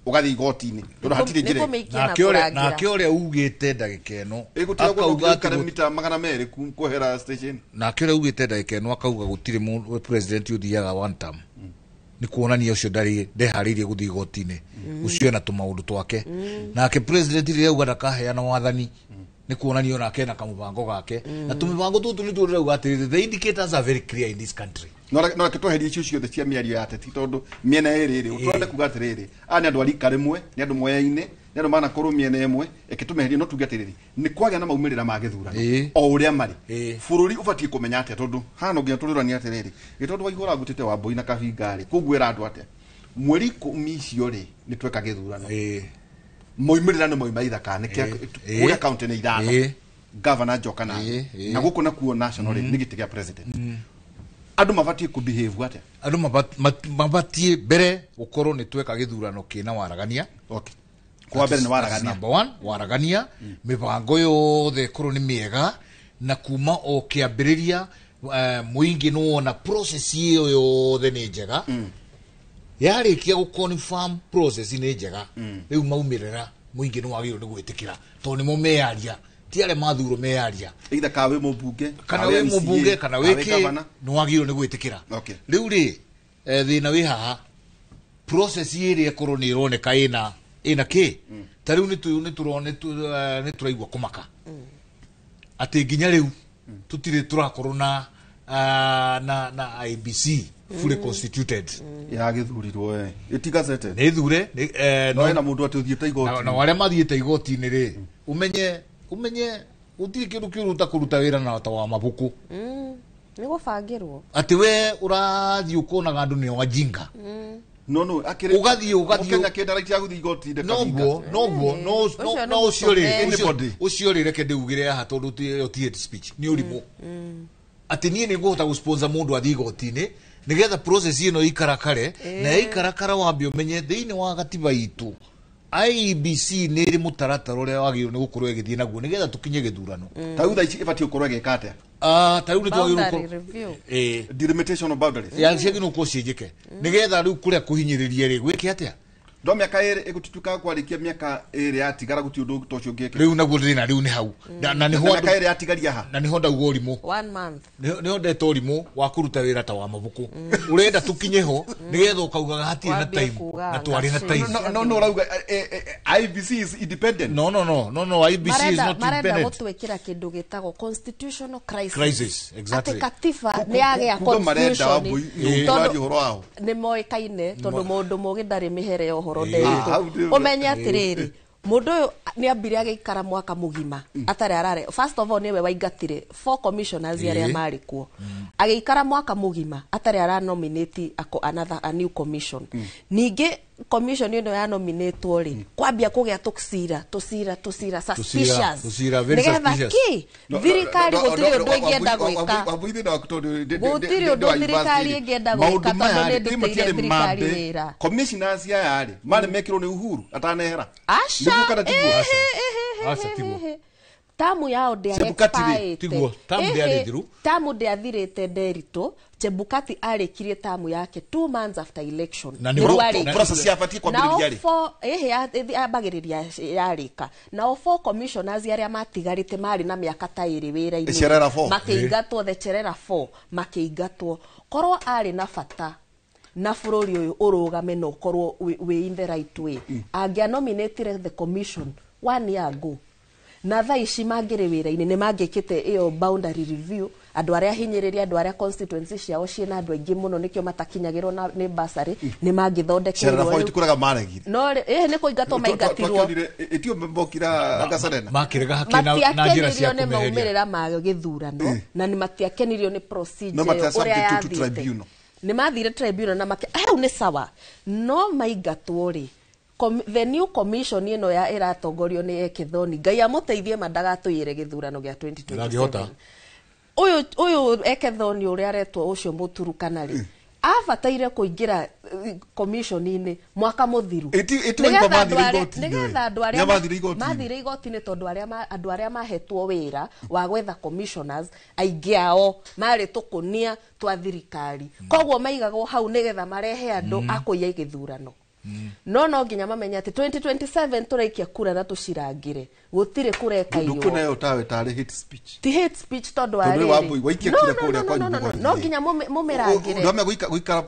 ũgathiĩ igoti-inĩ tondũ hatirĩ njĩra ĩngĩ. Nake ũrĩa ugĩte ndagĩka ĩno akauga atĩ mita 200 kwehera station. Nake ũrĩa ugĩte ndagĩka ĩno akauga gũtirĩ president ũthiaga one term. Nĩ kuonania ũcio ndeharĩirie gũthiĩ igoti-inĩ, ũcio ena tũmaũndũ twake. Nake president rĩrĩa auga ndakaheana wathani nĩ kuonania onake ena kamũbango gake, na tũmĩbango tũtũ nĩtuo ndĩrauga atĩrĩrĩ, the indicators are very clear in this country. No reke tweherie icio ciothe cia mĩario ya ateti tondũ mĩena ĩrĩ rĩ, tũrenda kuga atĩrĩrĩ, aya nĩ andũ a rika rĩmwe, nĩ andũ moyaine, nĩ andũ manakorwo mĩena ĩmwe, reke tũmeherie no tuge atĩrĩrĩ, nĩ kwagĩa na maumĩrĩra ma gĩthurano o ũrĩa marĩ. Bũrũri ũbatiĩ kũmenya atĩa tondũ haha no nginya tũrũranie atĩrĩrĩ, gĩ tondũ Waihũra ngũtĩte Wambũi na Kabinga rĩ, kũguo ĩra andũ atĩa? Mweri 10 icio rĩ, nĩ tweka gĩthurano. Moimĩrĩra nĩ moima ithaka nĩ kũrĩa county nĩ 5, governor njoka na na gũkũ nakuo national rĩ nĩ gĩtĩ gĩa president. Andũ mabatiĩ kũ behave atĩa? Andũ mabatiĩ mbere gũkorwo nĩ tweka gĩthurano kĩna waragania. Okay. Kwa mbere nĩ waragania. Number 1, waragania, mĩbango yothe ĩkorwo nĩ mĩega na kuma o kĩambĩrĩria mũingĩ nĩ wona process ĩyo yothe nĩ njega. Yarĩkia gũ confirm process nĩ njega, rĩu maumĩrĩra mũingĩ nĩ wagĩrĩirwo nĩ gwĩtĩkĩra tondũ nĩmo meyaria, ti arĩa mathurwo meyaria. Either ka wĩ mũmbunge, kana wĩ mũmbunge, kana wĩ kĩ, nĩ wagĩrĩirwo nĩ gwĩtĩkĩra. Rĩu rĩ, thĩna wĩ haha, Process ĩrĩa ĩkorwo nĩ ĩroneka ĩna kĩ ta rĩu nĩ tũraigua kũmaka atĩ nginya rĩu tũtirĩ tũrakorwo na na IEBC fully constituted ya gĩthurirwo ĩtigazeted nĩ thure no ena mũndũ atĩ ũthiĩte igoti na arĩa mathiĩte igoti-inĩ rĩ umenye gũtirĩ kĩndũ kĩũru ta kũruta wĩra na ta wa mabuku nĩ gũbangĩrwo atĩ we ũrathiĩ ũkonaga andũ nĩ wajinga no akiri ugathie Kenya kenda right ya guthi igoti ndeka noguo no ucio ri reke ndiugire haha tondu ti hate speech ni urimu ati nie ni nguhota gusponsor mundu athi igoti-ini nigetha process ino ikarakare na ikarakara wambe umenye thiini wa gatiba itu IEBC ni ri mutaratara uria wagiriirwo ni gukorwo igithie naguo nigetha tukinye githurano ta thaa ici ibatie gukorwo igika atia ta riu ni twagiriirwo delimitation of boundaries ya ciagiriirwo gukorwo ciĩnjĩke nigetha riu kuria kuhinyiririe ri gwike atia ndo miaka iri igutituka kwarikia miaka iri yatigara guti undu to ucio ngike riu naguo thina riu ni hau na niho miaka iri yatigaria ha na niho ndauga urimu 1 month niho ndeta urimu wa kuruta wira ta wa mabuku urenda tukinye ho nigetha ukaugaga hatirĩ na time na twari na time no urauga IEBC is independent no IEBC is not independent marenda gutwikira kindu gitagwo constitutional crisis exactly ati katiba ni yagĩa constitution ni moĩkaine tondu mundu mugi ndari mihere ya uhoro umenye atiriri mundu uyu ni ambire agikara mwaka mugima atari arare first of all niwe waingatire 4 commissioners aria mari kuo agikara mwaka mugima atari ara nominate ako another a new commission ningi commission ino ya nominate ri kwambia kugia tucira suspicious nigetha ki thirikari gutiri undu ingienda gwika gutiri undu thirikari ingienda gwika tondu ni ndutire thirikari wira commissioners aya ri mari mekirwo ni Uhuru atanehera aca tamu yao tamu ndiathirite Nderitu Chebukati arikirie tamu yake 2 months after election na process yabatie kwambiriria ri ambagiriria yarika nao 4 commissioners aria matigarite mari na miaka ta iri wira-ini makiingatwo the Cherera 4 makiingatwo korwo ari na bata na bururi uyu urugame no korwo we in the right way angia nominated the commission 1 year ago na thaa ici mangĩrĩ wĩra-inĩ nĩ mangĩkĩte ĩyo boundary review andũ arĩa hinyĩrĩria andũ arĩa constituency ciao ciĩna andũ aingĩ mũno nĩkĩo matakinyagĩrwo nĩ bursary nĩ mangĩthondekerwo no nĩ kũingatwo maingatirwo na njĩra cia matiakenirio nĩ maumĩrĩra ma gĩthurano na nĩ matiakenirio nĩ procedure ũrĩa yathire nĩ mathire tribunal na hau nĩ sawa no maingatwo rĩ the new commission ino ya iratongorio ni Ekethoni Ngai amuteithie mandagatũiyĩre gĩthurano gĩa 2027 uyu Ekethoni uria aretwo ucio Mũturukana rĩ abataire kũingĩra commission-inĩ mwaka mũthiru nĩgetha andũ arĩa mathire igoti-inĩ tondũ andũ arĩa mahetwo wĩra wa gwetha commissioners aingĩ ao marĩ tũkũnia twa thirikari koguo maigagwo hau nĩgetha marehe andũ a kũiya gĩthurano no nginya mamenye ati 2027 turaikia kura na tucirangire gutire kureka iyo ndukuna yo tawe tare hate speech ti hate speech tondu ari no nginya mumirangire ndame guikara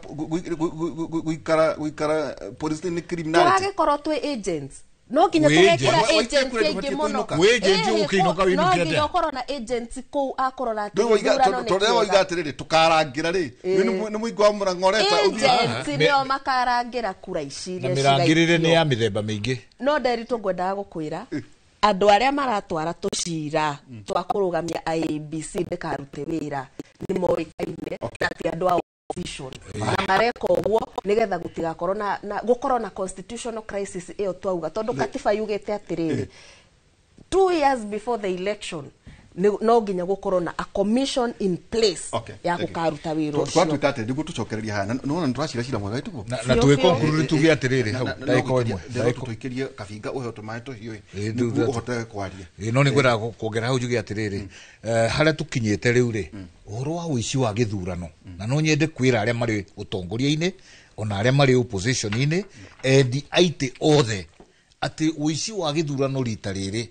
guikara police ni criminality turagikorwo twi agents no nginya tugekira agents aingĩ mũno no nginya ũkorwo na agents kũu akorora atĩ gĩthurano nĩ tondũ waiga atĩrĩrĩ tũkarangĩra rĩ nĩ mũingĩ wa mũrang'oreta agents nĩo makarangĩra kura ici iria mĩrangĩrĩre nĩ ya mĩthemba mĩingĩ no Nderitu ngwendaga gũkwĩra andũ arĩa maratwara tũcira twa kũrũgamia IEBC ndĩkarute wĩra nĩ moĩkaine na ti andũ a opposition na mareka ũguo nigetha gutigakorwo na gukorwo na constitutional crisis iyo twauga tondu katiba yugite atiriri 2 years before the election no nginya gukorwo na a commission in place ya gukaruta wira ucio twatuika atĩ nĩguo tũcokererie haha nĩwona nĩtũracira cira mwega ituguo na twĩconclude tuge atĩrĩrĩ hau ndagĩka o ĩmwe tũikĩrie kabinga ũheo tũmaĩ tũhiũ nĩguo ũhote kwaria no nĩngwendaga kuongerera hau njuge atĩrĩrĩ harĩa tũkinyĩte rĩu rĩ ũhoro wa ũici wa gĩthurano na no nyende kwĩra arĩa marĩ ũtongoria-inĩ ona arĩa marĩ opposition-inĩ endi aitĩ othe atĩ ũici wa gĩthurano rita rĩrĩ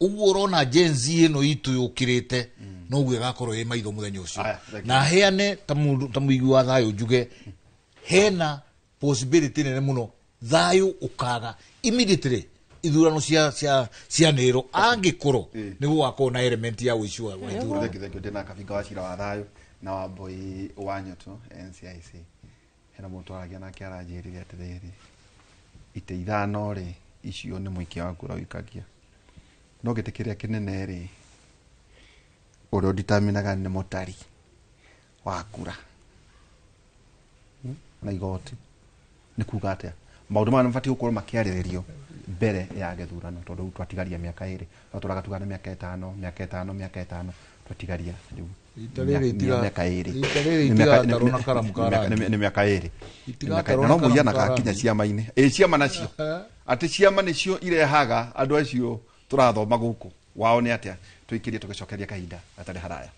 uguo urona Gen Z ĩno itũ yũkĩrĩte noguo ĩgakorwo ĩ maitho mũthenya ũcio na heane ta mũigui wa thayũ njuge hena Possibility nene muno thayo ukaga immediately ithurano cia cia cianĩrĩrwo angĩkorwo nĩ gũgakorwo na element ya ũici wa ithurano. Thank you, thank you. Ndĩna Kabinga wa cira wa thayo na wa Mbui wa Nyoto NCIC. Hena mũndũ twaragia nake aranjĩrire atĩrĩrĩ, itĩ ithano rĩ, icio nĩ mũikia wa kura ũikagia, no gĩtĩ kĩrĩa kĩnene rĩ, ũrĩa ũditaminaga nĩ mũtari wa kura na igoti. Nĩ kuga atĩa maũndũ maya nĩmabatiĩ gũkorwo makĩarĩrĩrio mbere ya gĩthurano, tondũ rĩu twatigaria mĩaka ĩrĩ, no tũraga tuga nĩ mĩaka ĩtano, mĩaka ĩtano, mĩaka ĩtano, twatigaria rĩu Rita rĩrĩ mĩaka ĩrĩ. Rita rĩrĩ itigatarwo na karamu ka rangi. Nĩ mĩaka ĩrĩ. Itigatarwo Na na no karamu ka mũhianaga rangi. nginya ciama-inĩ. Ĩ ciama nacio, atĩ ciama nĩcio irehaga andũ acio tũrathoma gũkũ wao nĩ atĩa. Tũikĩrie tũgĩcokeria kahinda gatarĩ haraya.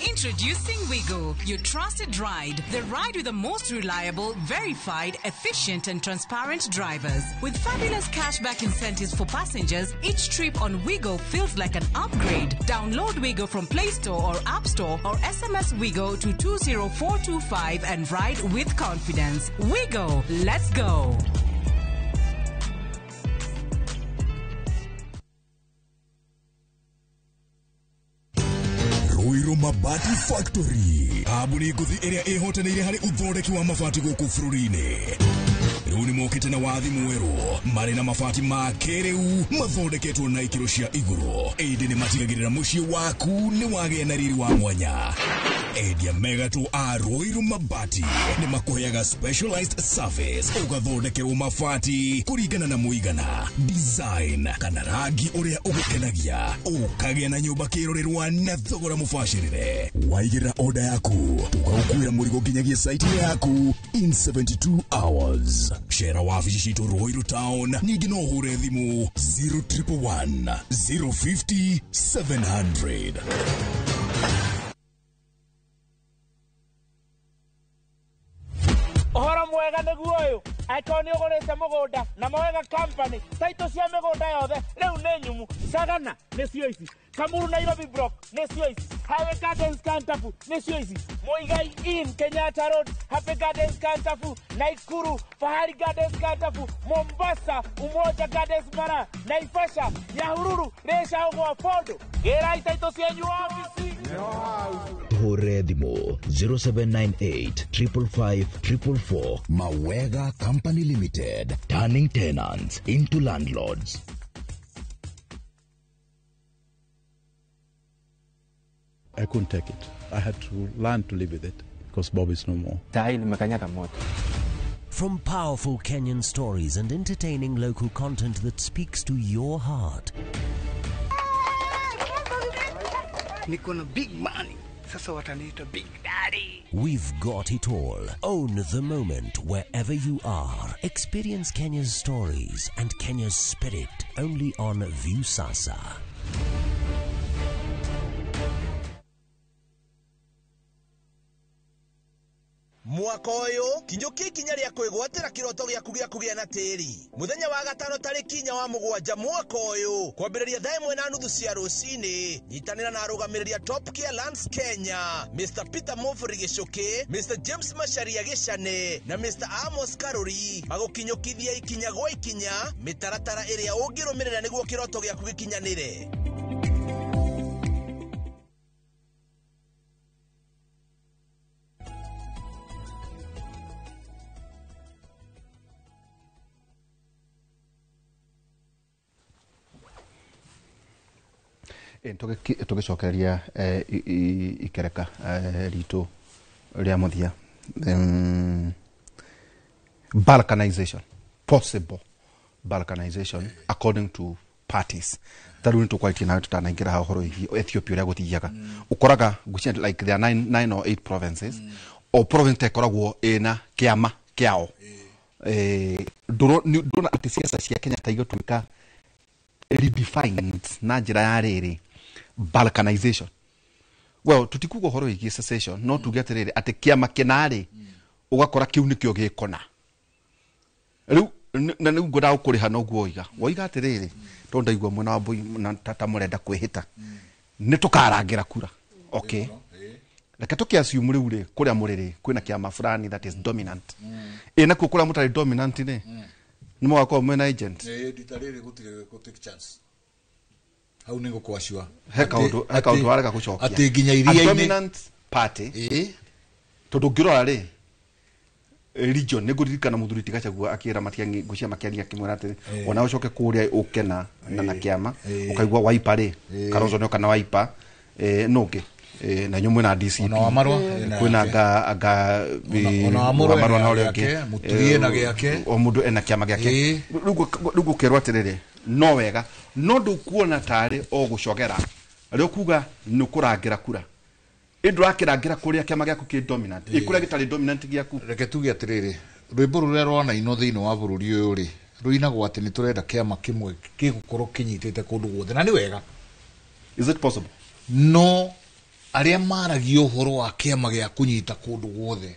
Introducing Wigo, your trusted ride. The ride with the most reliable, verified, efficient and transparent drivers. With fabulous cashback incentives for passengers, each trip on Wigo feels like an upgrade. Download Wigo from Play Store or App Store or SMS Wigo to 20425 and ride with confidence. Wigo, let's go. Ruiru Mabati Factory, kambuni ngũthi ĩrĩa ĩhotanĩire harĩ ũthondeki wa mabati gũkũ bũrũri-inĩ. Rĩu nĩ mokĩte na wathi mwerũ, marĩ na mabati ma kĩrĩu mathondeketwo na ikĩro cia igũrũ, ĩndĩ nĩ matigagĩrĩra mũciĩ waku nĩ wagĩa na riri wa mwanya. Endia megatũ a Ruiru Mabati nĩ makũheaga specialized service, ũgathondekerwo mabati kũringana na mũigana, design kana rangi ũrĩa ũgũkenagia, ũkagĩa na nyũmba kĩrorerwa na thogora mũbacĩrĩre. Waigĩrĩra order yaku, tũgagũkuĩra mũrigo nginyagia site yaku in 72 hours. Cera wabici citũ Ruiru Town, ningĩ no ũhũre thimũ 0111 050 700. Ũhoro mwega nĩguo ũyũ, angĩkorwo nĩ ũgũrĩte mũgũnda na Mawega Company, taitũ cia mĩgũnda yothe rĩu nĩ nyumu. Sagana nĩcio ici, Kamuru Nairobi Block nĩcio ici, Highway Gardens Kantafu nĩcio ici, Muigai Inn Kenyatta Road, Happy Gardens Kantafu, Naikuru Fahari Gardens Kantafu, Mombasa Umoja Gardens Mara, Naivasha Nyahururu Rĩcagwo Bondo. Gĩrai taitũ cianyu obici. Tuhũrĩre thimũ 0798 555 444. Mawega Company Limited, turning tenants into landlords. I couldn't take it. I had to learn to live with it because Bob is no more. From powerful Kenyan stories and entertaining local content that speaks to your heart. Niko na big money. Sasa wataniita Big Daddy. We've got it all. Own the moment wherever you are. Experience Kenya's stories and Kenya's spirit only on Viusasa. Mwaka ũyũ kinyũkia ikinya rĩa kwĩgwatĩra kĩroto gĩaku gĩa kũgĩa na tĩri. Mũthenya wa gatano tarĩki 4 wa mũgwanja mwaka ũyũ kwambĩrĩria 1:30 cia rũcinĩ, nyitanĩra na arũgamĩrĩri a Top Care Lands Kenya, Mr Peter Mofri Gĩcũkĩ, Mr James Macharia Gĩcane na Mr Amos Karuri magũkinyũkithia ikinya gwa ikinya mĩtaratara ĩrĩa ũngĩrũmĩrĩra nĩguo kĩroto gĩaku gĩkinyanĩre. Tũgĩcokereria ikereka ritũ rĩa mũthia, balkanization, possible balkanization according to parties. Ta rĩu nĩtũkwarĩtie nawe tũtanaingĩra haha ũhoro wĩgiĩ Ethiopia ũrĩa gũthiaga. Ũkoraga ngwĩciria like there are 9 or 8 provinces, o province ĩkoragwo ĩna kĩama kĩao. Ndũrona atĩ ciaca cia Kenya ta igũtuĩka redefined na njĩra ya rĩrĩ balkanization. Well, tutikuga ũhoro wĩgiĩ secession, no tuge atĩrĩrĩ atĩ kĩama kĩna-rĩ, ũgakora kĩu nĩkĩo gĩkona. Rĩu Na nĩ ngwendaga gũkũrĩha noguo woiga. Woiga atĩrĩrĩ, tondũ ndaigua mwena wa Mbui na tata mũrenda kwĩhĩta. Nĩ tũkarangĩra kura. Okay. Reke tũkĩ assume rĩu rĩ, kũrĩa mũrĩ rĩ, kwĩna kĩama fulani that is dominant. Ĩ nakuo kũrĩa mũtarĩ dominant rĩ, nĩ mũgakorwo mwĩna agent. Rita rĩrĩ gũtirĩ gũ take chance. Hau nĩ ngũkwacua. He kaũndũ warega gũcokia. Atĩ nginya iria-inĩ. A dominant party. Tondũ ũngĩrora rĩ, region nĩ ngũririkana mũthuri ti Gachagua akĩra Matiang'i ngũcia makĩaria akĩmwĩra atĩrĩ ona ũcoke kũrĩa ũke na na kĩama ũkaigua Wiper rĩ, Kalonzo nĩoka na Wiper, nũ ũngĩ, na inyuĩ mwĩna DCP, Ona Wamarwa ena kwĩna yake. anga Ona Wamarwa Wamarwa ena na ũrĩa gĩake, ũngĩ. Mũturi ena gĩake. O mũndũ ena kĩama gĩake. Rĩu gũkerwo atĩrĩrĩ, no wega no ndũkuona tarĩ o gũcogera rĩo kuga nĩ ũkũrangĩra kura, ĩ ndũrakĩrangĩra kũrĩa kĩama gĩaku kĩ dominant, ĩ kũrĩa gĩtarĩ dominant gĩaku. Reke tuge atĩrĩrĩ, rwĩmbo rũrĩa rwanainwo thĩinĩ wa bũrũri ũyũ rĩ, rũinagwo atĩ nĩ tũrenda kĩama kĩmwe gĩgũkorwo kĩnyitĩte kũndũ guothe, na nĩ wega. Is it possible? No arĩa maragia ũhoro wa kĩama gĩa kũnyita kũndũ guothe,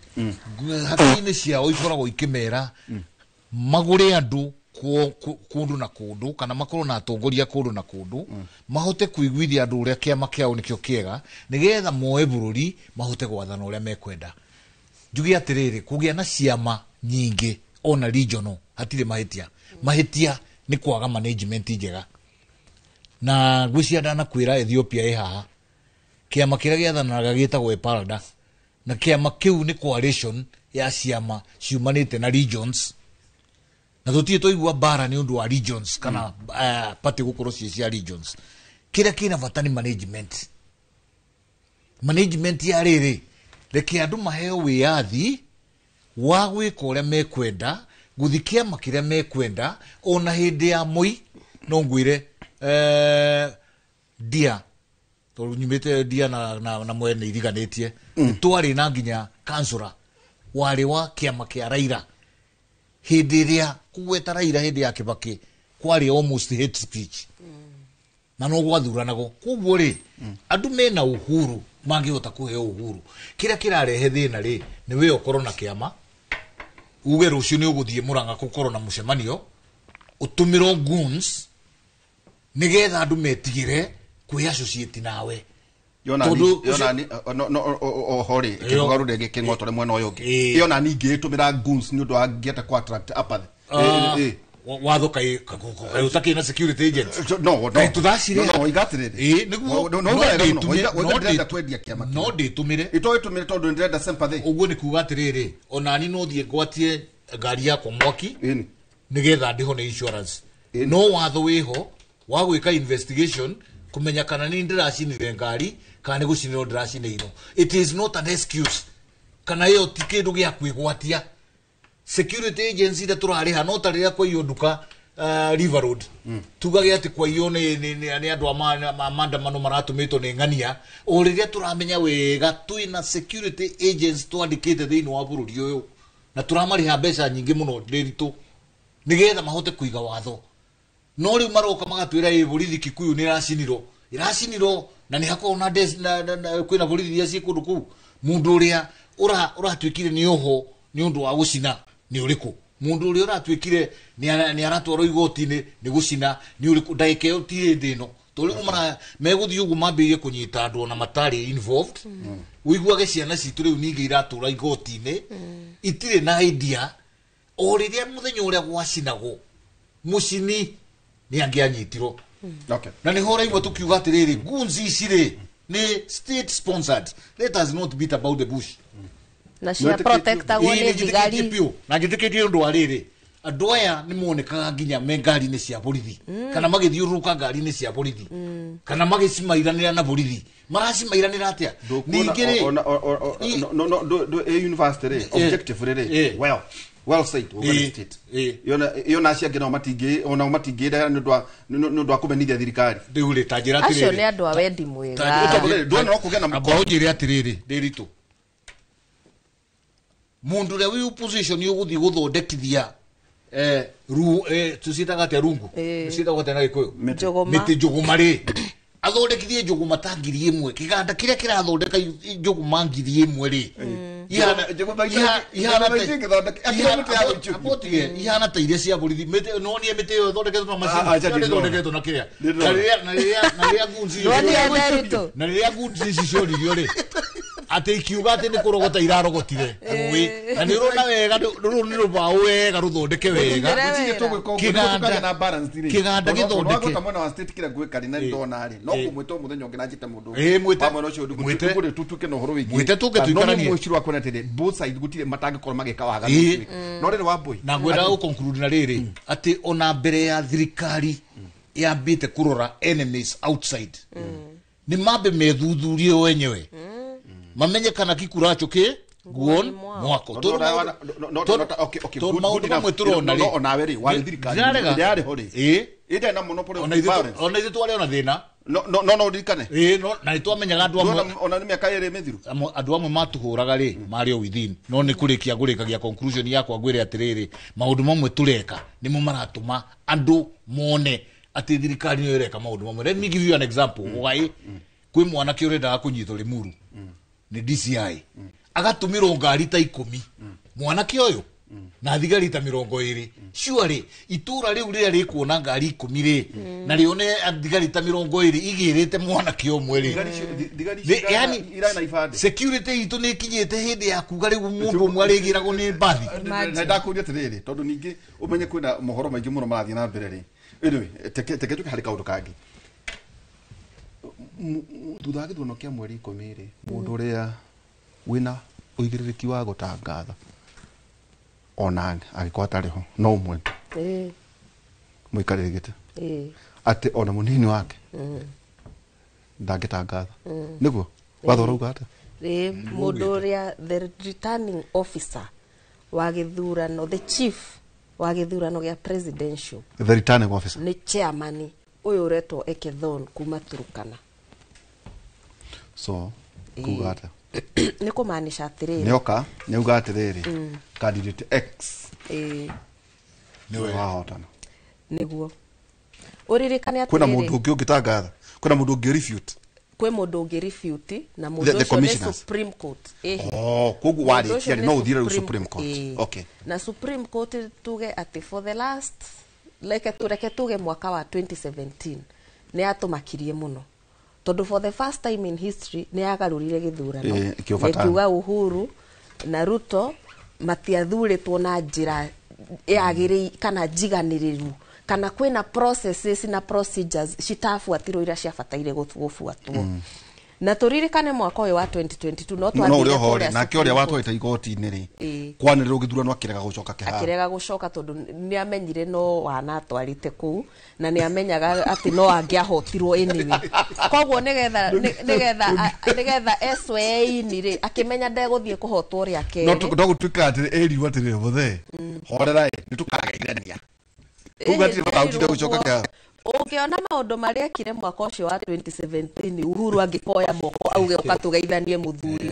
hakiri-inĩ ciao ikoragwo ikĩmera magũre andũ kũndũ na kũndũ, kana makorwo na atongoria kũndũ na kũndũ, mahote kũiguithia andũ ũrĩa kĩama kĩao nĩkĩo kĩega, nĩgetha moe bũrũri mahote gwathana ũrĩa mekwenda. Njuge atĩrĩrĩ, kũgĩa na ciama nyingĩ ona regional hatirĩ mahĩtia. Mahĩtia nĩ kwaga management njega. Na ngwĩciria ndanakwĩra Ethiopia ĩ haha, kĩama kĩrĩa gĩathanaga gĩtagwo EPALDA, na kĩama kĩu nĩ coalition ya ciama ciumanĩte na regions, na tũtirĩ twaigua mbara nĩ ũndũ wa regions kana party gũkorwo ciĩ cia regions. Kĩrĩa kĩna bata nĩ management. Management ya rĩrĩ, reke andũ maheo wĩyathi wa gwĩka ũrĩa mekwenda, gũthiĩ kĩama kĩrĩa mekwenda. Ona hĩndĩ ya Moi no ngwĩre, ndia tondũ nyumĩte ndia na mwene iriganĩtie, twarĩ na nginya kansũra warĩ wa kĩama kĩa Raila. Hĩndĩ ĩrĩa kũgweta Raila hĩndĩ ya Kibaki kwarĩ almost hate speech, na no gwathuranagwo. Koguo rĩ, andũ mena uhuru mangĩhota kũheo uhuru. Kĩrĩa kĩrarehe thĩna rĩ, nĩ we ũkorwo na kĩama, uge rũciũ nĩ ũgũthiĩ Mũrang'a gũkorwo na mũcemanio, ũtũmĩrwo goons nĩgetha andũ metigĩre kwĩ associate nawe. Yona ni no oho rĩ, kĩgarũre gĩkĩng'otore mwena ũyũ ũngĩ. Yona ni ingĩtũmĩra goons nĩ ũndũ wa ngĩenda kũ attract apathy. Watho kai ũtakĩ na security agents. No. Kai tũthacire. No, oiga atĩrĩrĩ. Nĩguo. No, oiga ndĩrenda kwendia kĩama. No ndĩtũmĩre. Ĩtũmĩre tondũ ndĩrenda sympathy. Ũguo nĩ kuga atĩrĩrĩ, onani no thiĩ ngwatie ngari yakwa mwaki nĩgetha ndĩho nĩ insurance. No watho wĩho wa gwĩka investigation kumenya kana nĩ ndĩracinire ngari kana nĩ gũcinĩrwo ndĩracinĩirwo. It is not an excuse. Kana ĩyo ti kĩndũ gĩa kwĩgwatia. Security agency iria tũrarĩha no ta rĩrĩa kwaiywo nduka River Road, tugage atĩ kwaiywo nĩ andũ a maandamano maratũmĩtwo nĩ ng'ania, o rĩrĩa tũramenya wega twĩna security agents twandĩkĩte thĩinĩ wa bũrũri ũyũ na tũramarĩha mbeca nyingĩ mũno ndĩritũ nĩgetha mahote kũiga watho. No rĩu maroka magatwĩra ĩ borithi Kikuyu nĩ ĩracinirwo na nĩ hakoragwo na kwĩna borithi iria ciĩ kũndũ kũu. Mũndũ ũrĩa ũratuĩkire nĩ oho nĩ ũndũ wa gũcina nĩ ũrĩkũ? Mũndũ ũrĩa ũratuĩkire nĩ aratwarwo igoti-inĩ nĩ gũcina nĩ ũrĩkũ? Ndagĩka ĩyo ti hĩndĩ ĩno. Tondũ rĩu megũthiĩ ũguo mambĩrĩrie kũnyita andũ ona matarĩ involved. Ũiguage ciana citũ rĩu ningĩ iratũra igoti-inĩ, itirĩ na idea. O rĩrĩa mũthenya ũrĩa gwacinagwo, mũcini nĩ angĩanyitirwo. Na nĩho ũraigua tũkiuga atĩrĩrĩ, goons ici rĩ nĩ state sponsored. Let us not beat about the bush. Na cia protectagwo nĩ thigari. Na njĩtĩkĩtie ũndũ wa rĩrĩ, andũ aya nĩ monekaga nginya me ngari-inĩ cia borithi, kana magĩthiũrũrũka ngari-inĩ cia borithi, kana magĩcimairanĩra na borithi. Maracimairanĩra atĩa? Ningĩ rĩ, no university rĩ, objective rĩ, well said, well state. Yona acio angĩ nao matingĩ, ona matingĩrehera nĩ ũndũ wa kũmenithia thirikari. Rĩu rĩ, ta njĩra atĩrĩrĩ. Acio nĩ andũ a wendi mwega. Ndwona no kũgĩa na mũkwa. Amba ũnjĩre atĩrĩrĩ, Ndĩritũ. Mũndũ ũrĩa wĩ opposition ũgũthiĩ gũthondekithia tũciĩtaga atĩa rungu? Tũciĩtagwo atĩa na Gĩkũyũ? Mĩtĩ njũgũma rĩ. Athondekithie njũgũma ta 1,000. Kĩganda kĩrĩa kĩrathondeka njũgũma 1,000 rĩ. Ihana ta iria cia borithi no nie mĩtĩ ĩyo ĩthondeketwo na macini ĩthondeketwo na kĩrĩa na rĩrĩa gunzi na rĩrĩa gunzi ici cioririo rĩ atĩ ikiuga atĩ nĩ kũrogota irarogotire rũĩ na nĩ ũrona wega rũrũ nĩ rũbaũ wega rũthondeke wega kĩganda gĩthondeke mwena wa state kĩrĩa ngwĩka rĩ na ndona rĩ no kũmwĩta mũthenya ũngĩ na njĩte mũndũ wa mwena ũcio ndũgũrĩ tutuke na ũhoro wĩgiĩ mwĩte tũke tũikaranie no mũciro wa kuona atĩrĩ both side gũtirĩ matangĩkorwo magĩka waganu no rĩrĩ Wambui na ngwenda gũ conclude na rĩrĩ atĩ ona mbere ya thirikari yambĩte kũrora enemies outside nĩ mambe methuthurie wenyewe mamenye kana kikuracho ki guon mwako tondu maundu mamwe turona ri onawe ri wari thirikari yari ho ri inde na monopoly of violence ona ithu twari ona thina no ndirikane no na twamenyaga andu amwe ona ni miaka iri mithiru andu amwe matuhuraga ri mari o within no ni kurikia ngurikagia conclusion yakwa ngwire atiriri maundu mamwe tureka nimo maratuma andu mone ati thirikari ni ireka maundu mamwe. Let me give you an example. Ugai kwi mwanake urendaga kunyitwo Limuru ni DCI agatumirwo ngari ta 10 mwanake uyu na thigari ta 20 surely itura riu riria rikuona ngari 10 ri na rione thigari ta 20 igirite mwanake umwe ri yani security itu ni kinyite hindi ya kuga riu mundu umwe arigiragwo ni mbathi na ndakuria atiriri tondu ningi umenye kwina mohoro maingi muno marathie na mbere ri anyway teke tuke hari kaundu kangi thutha wa gĩthurano kĩa mweri 10 rĩ mũndũ ũrĩa wĩna ũigĩrĩrĩki wa gũtangatha ona angĩkorwo atarĩ ho no ũmwe tu mũikarĩri gĩtĩ atĩ ona mũnini wake ndangĩtangatha nĩguo watho ũrauga atĩa? Mũndũ ũrĩa the returning officer wa gĩthurano, the chief wa gĩthurano gĩa presidential, the returning officer nĩ chairman ũyũ ũretwo Ekethon kuma Turukana. So kuga atĩa? Nĩ kũmaanisha atĩrĩrĩ nĩoka nĩauga atĩrĩrĩ candidate X nĩwe wahotana nĩguo ũririkane atĩrĩrĩ kwĩna mũndũ ũngĩ ũngĩtangatha kwĩna mũndũ ũngĩ refute kwĩ mũndũ ũngĩ refute na mũndũ ũcio nĩ Supreme Court. Koguo warĩkia no ũthiĩ rĩu Supreme Court. Okay. Na Supreme Court tuge atĩ for the last reke tuge mwaka wa 2017 nĩ yatũmakirie mũno tondu for the first time in history nĩ yagarũrire gĩthurano ĩkiuga Uhuru na Ruto matiathurĩtwo na njĩra yagĩrĩire kana njiganĩrĩru kana kwĩna processes na procedures citabuatirwo iria ciabataire gũbuatwo. Na tũririkane mwaka ũyũ wa 2022 no twathire kũrĩa nake ũrĩa watwarĩte igoti-inĩ rĩ kwanĩrĩrwo gĩthurano akĩrega gũcoka kĩharo akĩrega gũcoka tondũ nĩ amenyire no wanatwarĩte kũu na nĩ amenyaga atĩ no angĩahotirwo anyway koguo nĩgetha esweini rĩ akĩmenya ndegũthiĩ kũhotwo rĩa kerĩ no gũtuĩka atĩ ĩrirwo atĩrĩrĩ mũthee horerai nĩ tũkageithania kuga atĩ ndũkautire gũcoka kĩharo. Ũngĩona maũndũ marĩa ekire mwaka ũcio wa 2017 Uhuru angĩkoya moko auge ũka tũgeithanie mũthuri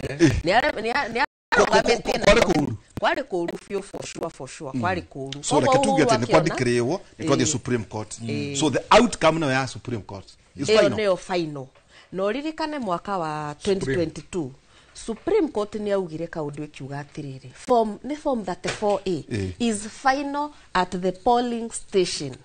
kwarĩ kũũru biũ for sure kwarĩ kũũru. So reke tuge atĩ nĩ kwandĩkĩrĩrwo nĩ twathiĩ Supreme Court. So the outcome nayo ya Supreme Court is final. Ĩyo nĩyo final. Na ũririkane mwaka wa 2022 Supreme Court nĩ yaugire kaũndũ ĩkiuga atĩrĩrĩ form nĩ form 34A is final at the polling station.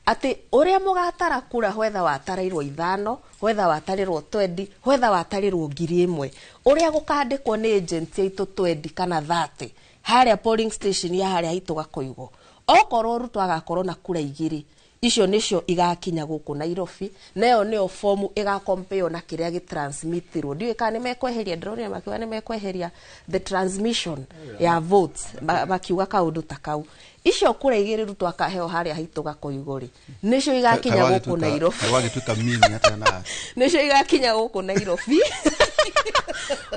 Atĩ ũrĩa mũgatara kura whether watarairwo 5 whether watarĩrwo 20 whether watarĩrwo 1000 ũrĩa gũkandĩkwo nĩ agent aitũ 20 kana 30 harĩa polling station ya harĩa haitũ gakoigwo okorwo Ruto agakorwo na kura 2 icio nicio igakinya gũkũ Nairobi nayo nĩyo fomu ĩgakompeo na kĩrĩa gĩtransmitirwo ndiũĩ kana nĩmekweheria ndĩronire makiuga nĩmekweheria the transmission ya votes makiuga kaũndũ ta kau icio kura 2 Ruto akaheo harĩa haitũ gakoigo rĩ nicio igakinya gũkũ Nairobi nicio igakinya gũkũ Nairobi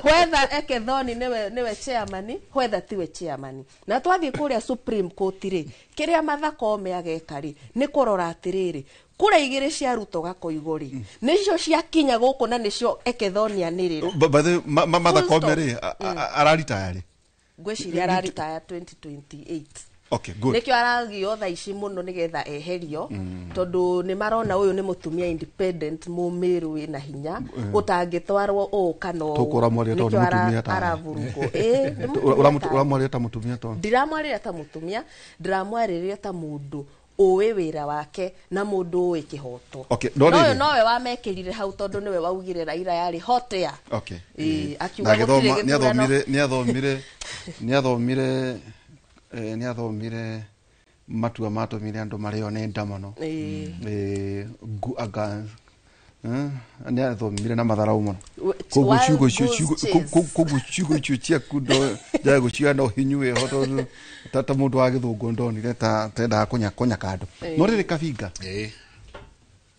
whether Ekethoni niwe chairman whether tiwe chairman na twathiĩ kũrĩa Supreme Court rĩ kĩrĩa Martha Koome ageka rĩ nĩ kũrora atĩrĩrĩ kura 2 cia Ruto gakoigo rĩ nicio ciakinya gũkũ na nicio Ekethoni anĩrĩra. By the way, Martha Koome rĩ araritaya rĩ ngwĩciria araritaya 2028 Okay, good. Nĩkĩo aragio thaa ici mũno nĩgetha eherio, tondũ nĩ marona ũyũ nĩ mũtumia independent, mũmĩrũ wĩna hinya, ũtangĩtwarwo ũũ kana ũũ. Tũkũramwaria tondũ nĩ Nĩkĩo mũtumia tawe. aravurugwo. Ĩĩ, nĩ mũtumia tawe. Ũramwaria ta mũtumia to? Ndiramwarĩria ta mũtumia, ndĩramwarĩria ta mũndũ ũĩ wĩra wake na mũndũ ũĩ kĩhoto. Okay, no no rĩrĩ. ũyũ nowe wamekĩrire hau tondũ nĩwe waugire Raila yarĩ hot air. Okay. Ĩĩ, Na akiuga gũtirĩ agĩthoma gĩthurano. nĩathomire nĩathomire nĩathomire nĩathomire matua matũmire andũ marĩo nĩ nda mũno. Ĩĩ. Anga nĩathomire na matharau mũno. Koguo Wild ciugo icio goose chase. koguo ciugo icio ciaku njae gũcioya no hinyu ĩho tondũ ta mũndũ wa gĩthũngũ ndonire ta tendaga kũnyaka andũ. No rĩrĩ Kabinga,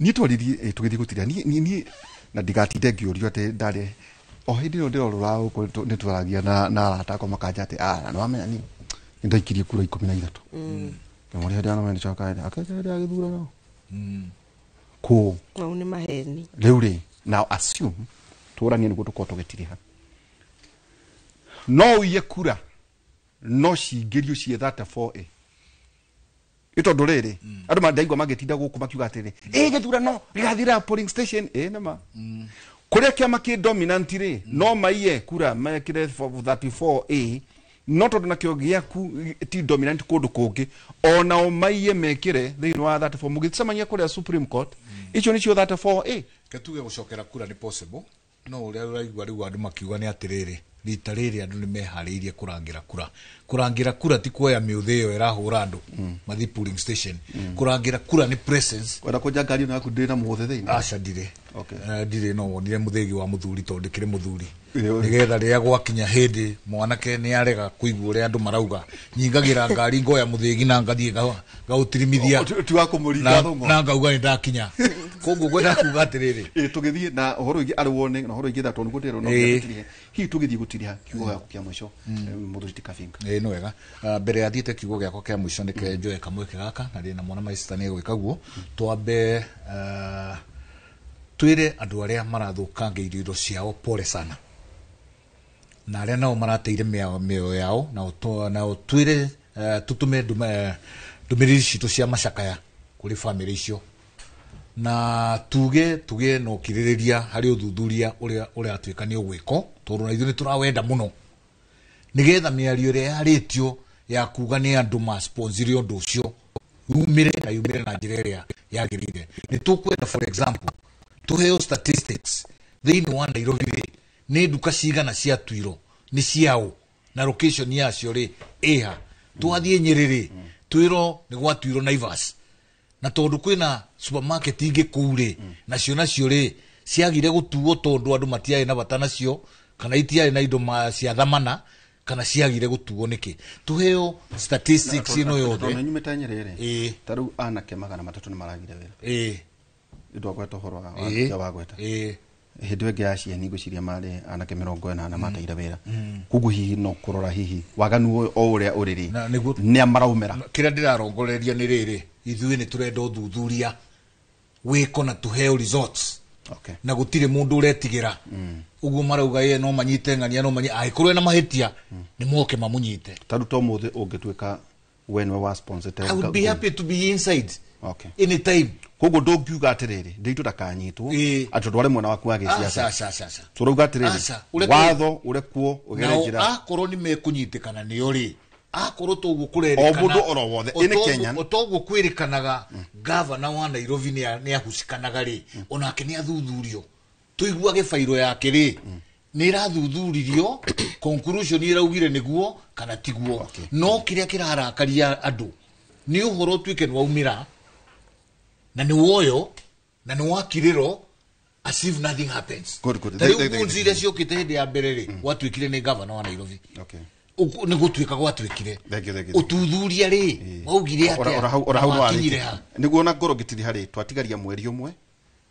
niĩ twaririe tũgĩthiĩ gũtiria niĩ na ndigatinde ngĩũrio atĩ ndarĩ o hĩndĩ ĩyo ndĩrorũra gũkũ nĩ twaragia na arata akwa makanja atĩ nĩ wamenya niĩ nĩ ndaikirie kura 13. Ngĩmũria hĩndĩ ĩyo nĩ coka akenja hĩndĩ ya gĩthurano kũ Mau nĩ maheni. Rĩu rĩ, now assume tũranie nĩguo tũkorwo tũgĩtiriha, no ũiye kura no cingĩrio ciĩ 34A ĩ tondũ rĩrĩ andũ ndaigua magĩtinda gũkũ makiuga atĩrĩ ĩ gĩthurano gĩgathira polling station ĩ nĩma kũrĩa kĩama kĩ dominant rĩ no maiye kura mekĩre 34A no tondũ nakĩo gĩaku ti dominant kũndũ kũngĩ onao maiye mekĩre thĩinĩ wa 34 mũgĩcemania kũrĩa Supreme Court icio nĩcio 34A. Ketuge gũcokera kura nĩ possible, no ũrĩa ũraigua rĩu andũ makiuga nĩ atĩrĩrĩ, rita rĩrĩ andũ nĩ meharĩirie kũrangĩra kura. Kũrangĩra kura ti kuoya mĩũthĩ ĩyo ĩrahũra andũ mathiĩ polling station. Kũrangĩra kura nĩ presence. Wenda kũnja ngari ĩno yaku ndĩrĩ na mũthĩ thĩinĩ? Aca, ndirĩ. Okay. Ndirĩ, no wonire mũthĩgi wa mũthuri tondũ ndĩkĩrĩ mũthuri. Ĩĩ. Nĩgetha rĩrĩa gwakinya hĩndĩ mwanake nĩ arega kũigua ũrĩa andũ marauga, nyingagĩra ngari ngoya mũthĩgi na ngathiĩ ngaũtirimithia. Ti wa kũmũringa thũng'wa. Na ngauga nĩ ndakinya. Koguo ngwenda kuga atĩrĩrĩ, Ĩ tũgĩthiĩ na ũhoro wĩgiĩ arĩ warning na ũhoro wĩgiĩ thaa tondũ nĩguo ndĩrona tũtirihe. Hihi tũgĩthiĩ gũtiriha kiugo gĩaku kĩa mũico, mũthuri ti Kabinga? Ĩ nĩ wega. Mbere ya thiĩte kiugo gĩakwa kĩa mũico nĩke njoe kamweke gaka na ndĩna mwana maista nĩ egwĩka guo, twambe twĩre andũ arĩa marathũkangĩirio indo ciao pole sana, na arĩa nao marateire mĩoyo yao, nao twĩre tũtũme ndũmĩrĩri citũ cia macakaya kũrĩ bamĩrĩ icio, na tuge tugĩe na ũkirĩrĩria harĩ ũthuthuria ũrĩa ũratuĩka nĩ ũgwĩkwo, tondũ na ithuĩ nĩ tũrawenda mũno nĩgetha mĩario ĩrĩa yarĩtio ya kuga nĩ andũ masponsire ũndũ ũcio yumĩre na yumĩre na njĩra ĩrĩa yagĩrĩire. Nĩ tũkwenda, for example, tũheo statistics thĩinĩ wa Nairobi rĩ, nĩ nduka cigana ciatuirwo, nĩ ciaũ, na location yacio rĩ ĩha. Twathiĩ Nyĩrĩ rĩ, twĩrwo nĩ gwatuirwo Naivas, na tondũ kwĩna supermarket ingĩ kũu rĩ, nacio nacio rĩ ciagire gũtuo tondũ andũ matiarĩ na bata nacio, kana itiarĩ na indo cia thamana, kana ciagire gũtuo nĩkĩ. Tũheo statistics ĩno yothe. Tondũ nyumĩte Nyĩrĩ rĩ, Ĩĩ. ta rĩu anake 300 nĩ maragire wĩra. Ĩĩ. Ndwagweta ũhoro wa Ĩĩ. wa wagweta. Ĩĩ. Hĩndĩ ĩyo ĩngĩ ya cieni ngwĩciria marĩ anake 80 mateire wĩra. Koguo hihi no kũrora hihi waganu ũyũ o ũrĩa ũrĩ rĩ, Na nĩguo nĩa maraumĩra. Kĩrĩa ndĩrarongoreria nĩ rĩrĩ, ithuĩ nĩ tũrenda ũthuthuria wĩko na tũheo results. Okay. Na gũtirĩ mũndũ ũretigĩra ũguo marauga ye no manyite ng'ania, no manyite angĩkorwo ena mahĩtia nĩ moke mamũnyite. Ta rĩu to mũthĩ ũngĩtuĩka we nĩwe wa sponsor I would be happy to be inside Okay. anytime. Koguo ndũngiuga atĩrĩrĩ ndĩitũ ndakanyitwo atĩ tondũ warĩ mwena waku wa Aca, gĩciaca. aca, aca, aca. Tũrauga atĩrĩrĩ Aca, ũreke- watho ũrekwo ũgere nao njĩra akorwo nĩ mekũnyitĩkana nĩo rĩ, akorwo toguo kũrerĩkana O mũndũ oro wothe, any Kenyan. toguo kwĩrĩkanaga gavana wa Nairobi nĩ ahucikanaga rĩ, onake nĩ athuthurio tũiguage bairo yake rĩ nĩ ĩrathuthuririo, conclusion ĩraugire nĩguo kana tiguo. No kĩrĩa kĩrarakaria andũ nĩ ũhoro ũtuĩke nĩ waumĩra na nĩ woyo na nĩ wakirĩro as if nothing happens. Good, good. Ta Thank- rĩu thank- ngunzi iria ciũkĩte hĩndĩ ya mbere rĩ, gwatuĩkire nĩ gavana wa Nairobi. Okay. Nĩ gũtuĩka gwatuĩkire Thank you, thank you. ũthuthuria rĩ waugire Ora- ora hau- ora atĩa hau na nĩwarĩkia. wakinyire ha? Nĩguo ona ngorwo ngĩtiriha rĩ, twatigaria mweri ũmwe,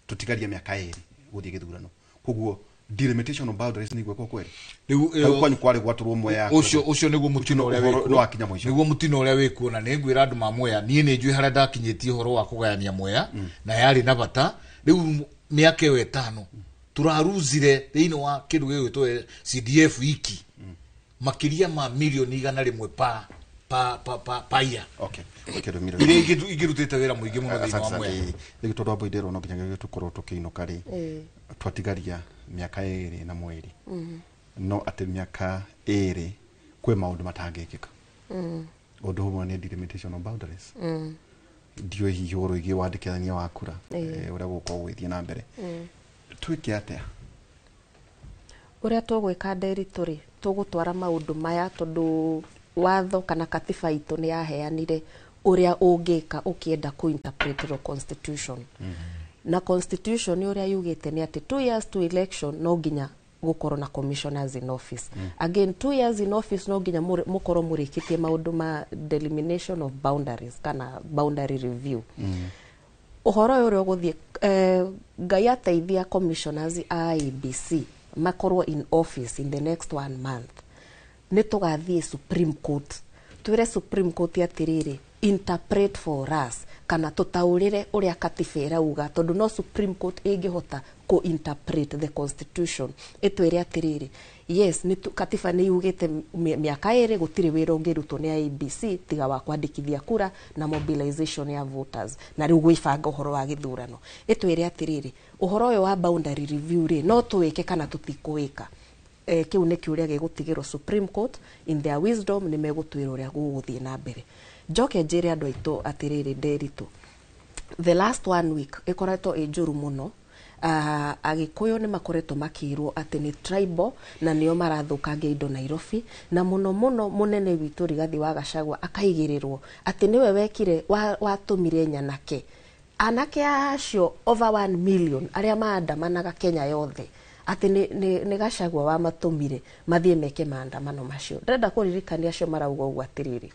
tũtigaria mĩaka 2 gũthiĩ gĩthurano, koguo delimitation of boundaries nĩ igwĩkwo kweri. Rĩu Hau kwanyu kwarĩ gwatũrwo Mwea. Ũcio ũcio nĩguo mũtino ũrĩa Ũhoro wĩkuo. nĩwakinya mũico. Nĩguo mũtino ũrĩa wĩkuo, na nĩngwĩra andũ ma Mwea niĩ nĩ njũĩ harĩa ndakinyĩtie ũhoro wa kũgayania Mwea na yarĩ na bata. Rĩu mĩaka ĩyo 5 tũraruzire thĩinĩ wa kĩndũ gĩgwĩtwo CDF iki makĩria ma milioni 100 pa pa year. Okay. Iria ingĩrutĩte wĩra mũingĩ mũno thĩinĩ wa Mwea. Rĩu tondũ Wambui ndĩrwo no nginya tũkorwo tũkĩinũka rĩ, twatigaria mĩaka 2 na mweri. No atĩ mĩaka 2 kwĩ maũndũ matangĩkĩka. Ũndũ ũmwe nĩ delimitation of boundaries. Ndiũĩ hihi ũhoro wĩgiĩ wandĩkithania wa kura, ũrĩa gũgũkorwo gũgĩthiĩ na mbere. Twĩke atĩa? Ũrĩa tũgwĩka Nderitu rĩ, tũgũtwara maũndũ maya tondũ watho kana katiba itũ nĩ yaheanire ũrĩa ũngĩka ũkĩenda kũ-interpret constitution. Na constitution ũrĩa yugĩte nĩ atĩ 2 years to election no nginya gũkorwo na commissioners in office. Again, 2 years in office no nginya mũkorwo mũrĩkĩtie maũndũ ma delimitation of boundaries kana boundary review. Ũhoro ũyũ ũrĩa ũgũthiĩ, Ngai ateithia commissioners a IEBC makorwo in office in the next 1 month, nĩ tũgathiĩ Supreme Court twĩre Supreme Court atĩrĩrĩ, interpret for us kana tũtaũrĩre ũrĩa katiba ĩrauga, tondũ no Supreme Court ĩngĩhota kũ interpret the constitution ĩtwĩre atĩrĩrĩ, yes, katiba nĩ yugĩte mĩaka 2 gũtirĩ wĩra ũngĩrutwo nĩ IEBC tiga wa kwandĩkithia kura na mobilization ya voters na rĩu gwĩbanga ũhoro wa gĩthurano. Ĩtwĩre atĩrĩrĩ, ũhoro ũyũ wa boundary review rĩ, no tũwĩke kana tũtikũwĩka. Kĩu nĩ kĩũria gĩgũtigĩrwo Supreme Court in their wisdom, nĩ megũtwĩra ũrĩa gũgũthiĩ na mbere. Njoke njĩre andũ aitũ atĩrĩrĩ, Nderitu, the last 1 week ĩkoretwo ĩ njũru mũno. Agĩkũyũ nĩ makoretwo makĩrwo atĩ nĩ tribal na nĩo marathũkangia indo Nairobi, na mũno mũno mũnene witũ Rigathi wa Gachagua akaigĩrĩrwo atĩ nĩwe wekire watũmire nyanake anake acio over 1 million arĩa maandamanaga Kenya yothe atĩ nĩ Gachagua wamatũmire mathiĩ meke maandamano macio. Ndĩrenda kũririkania acio marauga ũguo atĩrĩrĩ,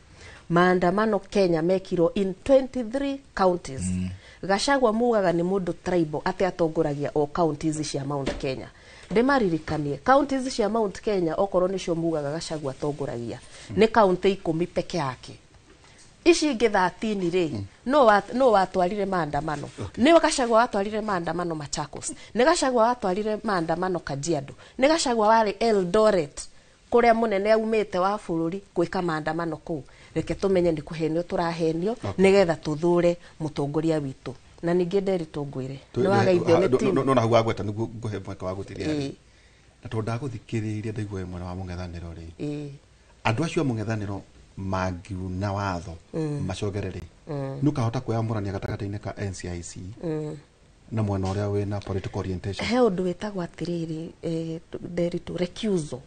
maandamano Kenya mekirwo in 23 counties. Gachagua mugaga nĩ mũndũ tribal atĩ atongoragia o counties cia Mount Kenya. Ndĩmaririkanie counties cia Mount Kenya okorwo nĩcio mugaga Gachagua atongoragia nĩ county 10 peke yake. Ici ingĩ 13 rĩ, no watwarire maandamano. Nĩ Gachagua watwarire maandamano Machakos, nĩ Gachagua watwarire maandamano Kajiado, nĩ Gachagua warĩ Eldoret kũrĩa mũnene aumĩte wa bũrũri gwĩka maandamano kũu. Reke tũmenye nĩ kũhenio tũrahenio nĩgetha tũthure mũtongoria witũ. Na ningĩ Nderitu ngwĩre nĩ wageithio nĩ team. No na hau wagweta nĩguo ngũhe mweke wa gũtiria. Na tondũ ndagũthikĩrĩirie ndaigua wĩ mwena wa mũng'ethanĩro rĩ, andũ acio a mũng'ethanĩro mangiuna watho macogere rĩ, nĩ ũkahota kwĩyamũrania gatagatĩ-inĩ ka NCIC na mwena ũrĩa wĩna political orientation. He ũndũ wĩtagwo atĩrĩrĩ, Nderitu, recusal.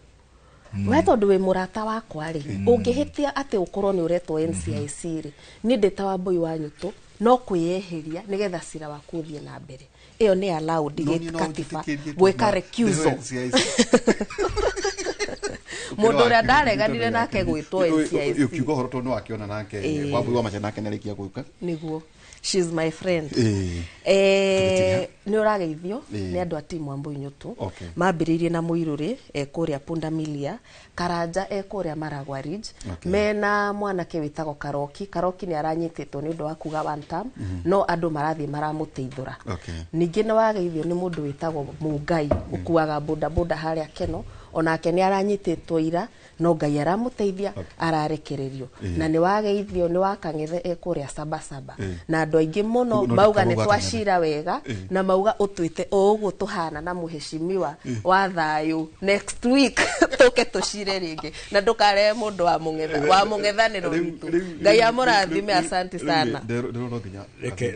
We tondũ wĩ mũrata wakwa rĩ, ũngĩhĩtia atĩ ũkorwo nĩ ũretwo NCIC rĩ, niĩ ndĩ ta Wambui wa Nyũtũ no kwĩyeheria nĩgetha cira waku ũthiĩ na mbere. Ĩyo nĩ allowed katiba gwĩka recusal. Mũndũ ũrĩa ndareganire nake gwĩtwo NCIC. Ũkiuga ũhoro tondũ nĩwakĩona nake Wambui wa Macha nake nĩarĩkia gũka. Nĩguo. She's my friend. Nĩ ũrageithio nĩ andũ a timu Wambui Nyũtũ. Mambĩrĩirie na Mũirũrĩ kũrĩa Pundamilia, Karanja kũrĩa Maragwa Ridge, mena mwanake wĩtagwo Karoki. Karoki nĩ aranyitĩtwo nĩ ũndũ wa kuga one term, no andũ marathiĩ maramũteithũra. Ningĩ nĩ wageithio nĩ mũndũ wĩtagwo Mũngai ũkuaga bodaboda harĩa Keno, onake nĩ aranyitĩtwo ira, no Ngai aramũteithia ararekererio. Na nĩ wageithio nĩ wa Kang'ethe kũrĩa Sabasaba, na andũ aingĩ mũno mauga nĩ twacira wega, na mauga ũtwĩte o ũguo tũhana na mũheshimiwa wa thayũ next week tũke tũcire rĩngĩ, na ndũkarehe mũndũ wa mũng'ethanĩro witũ. Ngai amũrathime, asante sana.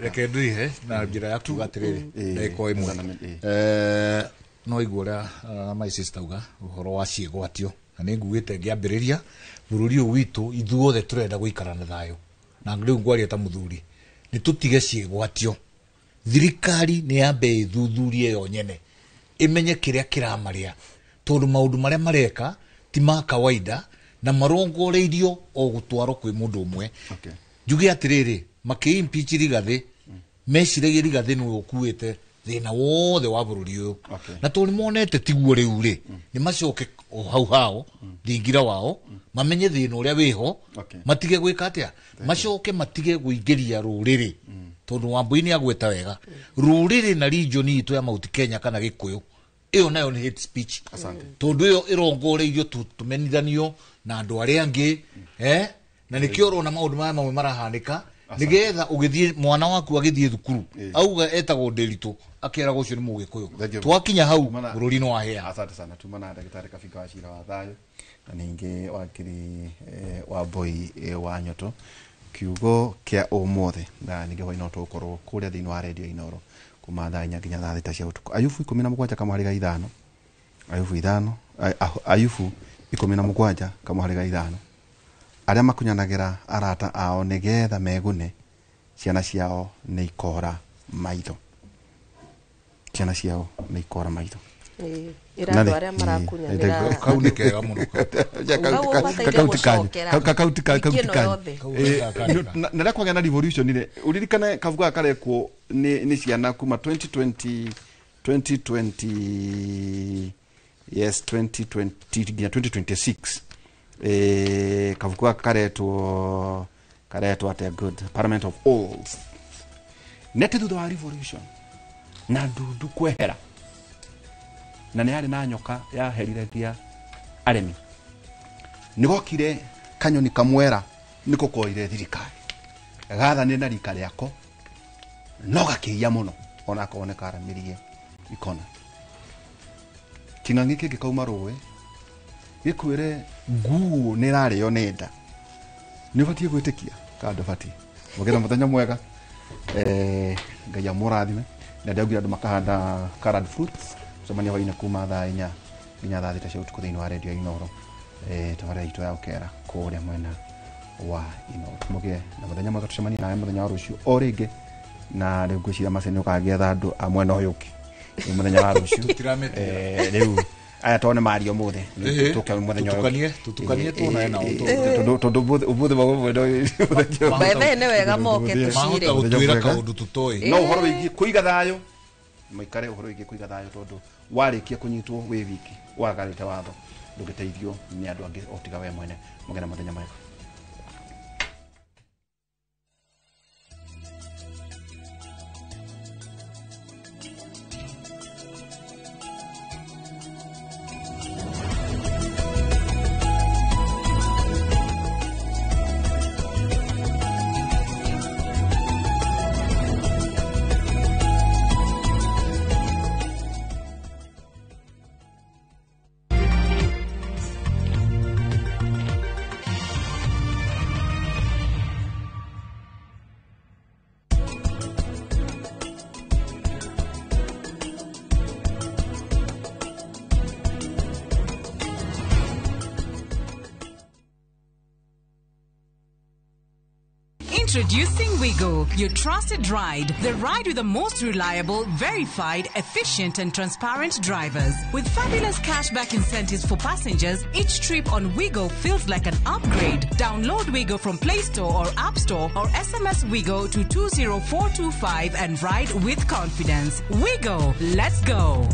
Reke ndrihe na njĩra ya kuga atĩrĩrĩ, ndagĩka ĩmwe. No igua ũrĩa my sister uga ũhoro wa ciĩgwatio, na nĩ nguĩte ngĩambĩrĩria bũrũri ũyũ witũ ithuothe tũrenda gũikara na thayũ, na rĩu ngwaria ta mũthuri, nĩ tũtige ciĩgwatio. Thirikari nĩ yambe ĩthuthurie yo nyene, ĩmenye kĩrĩa kĩramarĩa, tondũ maũndũ marĩa mareka ti ma kawaida na marongoreirio o gũtwarwo kwĩ mũndũ ũmwe. Njuge atĩrĩrĩ, makĩ impeach Rigathĩ, meciragia Rigathĩ nĩwe ũkuĩte thĩna wothe wa bũrũri ũyũ, na tondũ nĩmonete tiguo rĩu rĩ, nĩ macoke o hau hao thingira wao, mamenye thĩna ũrĩa wĩho, matige gwĩka atĩa, macoke matige kũingĩria rũrĩrĩ, tondũ Wambui nĩ agweta wega rũrĩrĩ na region itũ ya Mount Kenya kana Gĩkũyũ, ĩyo nayo nĩ hate speech, tondũ ĩyo ĩrongoreirio tũmenithanio na andũ arĩa angĩ, Na nĩkĩo ũrona maũndũ maya mamwe marahanĩka nigetha ugithie mwana waku agithie thukuru auga etagwo Nderitu akeragwo ucio ni Mugikuyu twakinya hau bururi no wahea. Asante sana tumana ndagitari Kabinga wa Cira wa Thayo na ningi wakiri wa Mboi wa Nyoto kiugo kia umuthi na ningi hwaino tugukorwo kuria thiini wa radio Inoro kuma thaa 4 nginya thaa 6 cia utuku. Ayubu 17 kamũhari ithano Ayubu 5 Ayubu 17 kamũhari ithano aria makunyanagira arata ao nigetha megune ciana ciao ni ikora maitho ciana ciao ni ikora maitho. Ira andu aria marakunyanira kau ni kega muno kakauti na rĩa kwagĩa na revolution rĩ uririkane kabuga gaka karekwo ni ciana kuma 2020 yes 2020 nginya 2026 kabuku gaka karetwo at a good parliament of all nete thutha wa revolution na ndundu kwehera na nĩ yarĩ na nyoka yaheriragia arĩmi nĩgokire kanyoni kamwera nĩko koire thirikari gathanire na rika rĩako no gakĩiya mũno ona akorwo nĩ karamirie ikona kĩng'ang'i kĩngĩ kauma rũĩ gĩkwĩre nguo nĩ ĩrarĩo nĩ nda nĩ ũbatiĩ gwĩtĩkia kana ndũbatiĩ mũgĩre mũthenya mwega Ngai amũrathime na ndĩaugire andũ makahanda colored fruits tucemania hwainĩ kuma thaa 4 nginya thaa 6 cia ũtukũ thĩinĩ wa redio Inoro tabarĩra itũ ya ũkera kũrĩa mwena wa Inoro mũgĩe na mũthenya mwega tucemanie nawe mũthenya wa rũciũ o rĩngĩ na rĩu ngwĩciria Mercy nĩ ũkagĩetha andũ a mwena ũyũ ũngĩ rĩu mũthenya wa rũciũ rĩu aya to nĩ mario mũthĩ tũke mũthenya ũyũ tutukanie tuonane nao tondũ ũmũthĩ magwo By the nĩ wega moke tũcire mahota gũtwĩra kaũndũ tũtoĩ no ũhoro wĩgiĩ kũiga thayũ maikare ũhoro wĩgiĩ kũiga thayũ tondũ warĩkia kũnyitwo wĩ wiki wagarĩte watho ndũngĩteithio nĩ andũ angĩ o tiga we mwene. Mũgĩe na mũthenya mwega. Introducing Wigo, your trusted ride. The ride with the most reliable, verified, efficient and transparent drivers. With fabulous cashback incentives for passengers, each trip on Wigo feels like an upgrade. Download Wigo from Play Store or App Store or SMS Wigo to 20425 and ride with confidence. Wigo, let's go.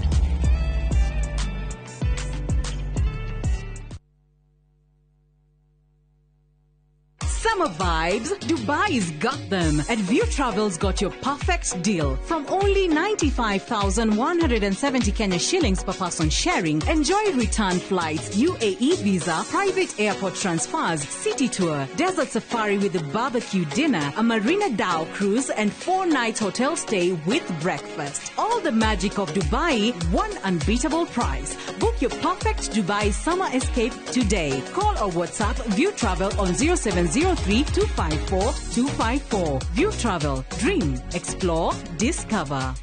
Summer vibes, Dubai's got them. At View Travel's got your perfect deal. From only 95,170 Kenya shillings per person sharing, enjoy return flights, UAE visa, private airport transfers, city tour, desert safari with a barbecue dinner, a Marina Dhow cruise, and 4-night hotel stay with breakfast. All the magic of Dubai, one unbeatable price. Book your perfect Dubai summer escape today. Call or WhatsApp View Travel on 0703 254 254. View Travel. Dream, explore, discover.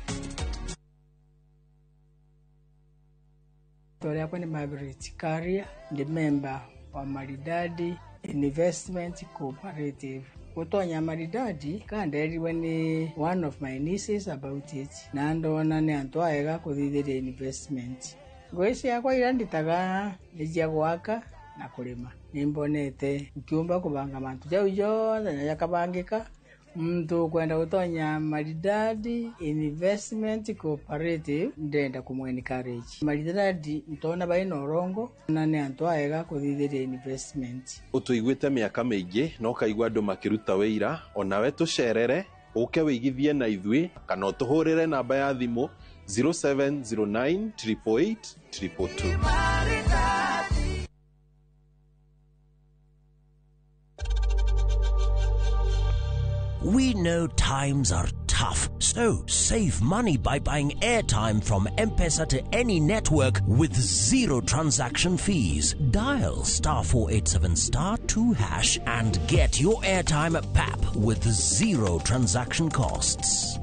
Yakwa ni Margaret Karia, the member wa Maridadi Investment Cooperative. Gutonya Maridadi kanderirwe ni one of my nieces about it na ndona ni antu aega kuthithiria investment. Ngũĩ ciakwa iria nditaga nĩ cia gwaka na kurima. Nimbonete nkiumba kubanga mantu jau jothe na jakabangika mtu kwenda gutonya Maridadi Investment Cooperative ndenda kumwe encourage Maridadi ntona bai na urongo na ni antu aega kuthithiria investment. Utuiguite miaka miingi na ukaigua andu makiruta wira onawe tucerere uke wigithie na ithui kana utuhurire namba ya thimu 0709 888 222. We know times are tough, so save money by buying airtime from M-Pesa to any network with zero transaction fees. Dial *487 *2# and get your airtime at PAP with zero transaction costs.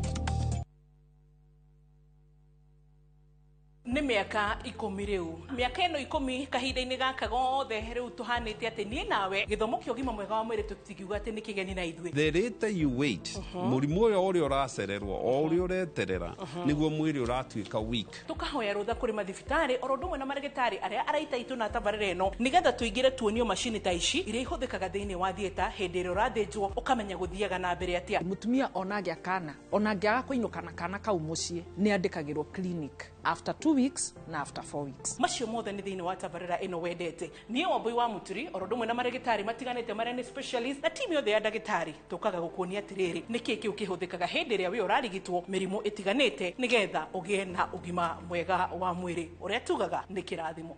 Nĩ mĩaka 10 rĩu, mĩaka ĩno 10 kahinda-inĩ gaka gothe rĩu tũhanĩte atĩ niĩ nawe gĩthomo kĩa ũgima mwega wa mwĩrĩ tũtingiuga atĩ nĩ kĩgeni na ithuĩ. The later you wait, mũrimũ ũyũ ũrĩa ũracererwo o ũrĩa ũreterera nĩguo mwĩrĩ ũratuĩka weak. Tũkahoya rũtha kũrĩ mathibitarĩ oro ũndũ ũmwe na marĩgĩtarĩ arĩa araita itũ na tabarĩra ĩno nĩgetha tũingĩre tuonio macini ta ici iria ihũthĩkaga thĩinĩ wa theatre hĩndĩ ĩrĩa ũrathĩnjwo ũkamenya gũthiaga na mbere atĩa. Mũtumia ona angĩa kana ona angĩaga kũinũka na kana kau mũciĩ nĩ andĩkagĩrwo clinic after 2 weeks na after 4 weeks. Macio mothe nĩ thĩinĩ wa tabarĩra ĩno wendete. Niĩ Wambui wa Mũturi oro ũndũ ũmwe na marĩgĩtarĩ matiganĩte marĩa nĩ specialist na timu yothe ya ndagĩtarĩ tũkaga gũkuonia atĩrĩrĩ nĩkĩ kĩu kĩhũthĩkaga hĩndĩ ĩrĩa wĩ ũrarigitwo mĩrimũ ĩtiganĩte nĩgetha ũgĩe na ũgima mwega wa mwĩrĩ ũrĩa tugaga nĩ kĩrathimo.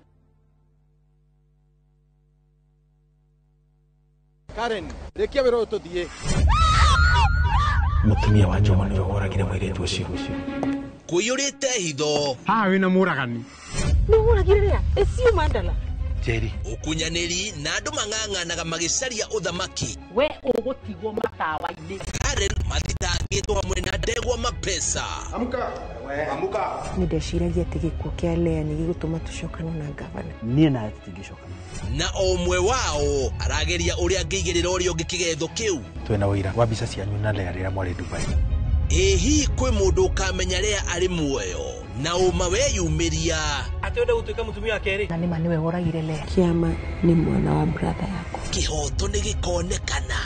Karen, rĩkia wĩra ũyũ tũthiĩ. Mũtumia wa Njoma nĩwe woragire mũirĩtu ũcio. Kũiyũrĩte hitho. Haha wĩna mũragani. Nĩ ũragire rĩa? Ĩcio Mandala. Njeri. Ũkunyanĩri na andũ mang'ang'anaga magĩcaria ũthamaki. We ũgũtigwo matawa-inĩ. Karen mathitangĩtwo hamwe na ndegwa mapesa. Amuka. Amuka. Nĩ ndeciragia atĩ gĩkuũ kĩa Lea nĩ gĩgũtũma tũcokane na gavana. Niĩ nawe tũtingĩcokana. Na o ũmwe wao arageria ũrĩa angĩigĩrĩra ũrĩa ũngĩ kĩgetho kĩu. Twĩna ũira wa mbica cianyu na Lea rĩrĩa mwarĩ Dubai. Ĩ hihi kwĩ mũndũ ũkamenya Lea arĩ muoyo na ũma weyumĩria atĩ wenda gũtuĩka mũtumia wa kerĩ? Na nĩma nĩwe woragire Lea. Kĩama nĩ mwana wa brother yakwa. Kĩhoto nĩ gĩkonekana.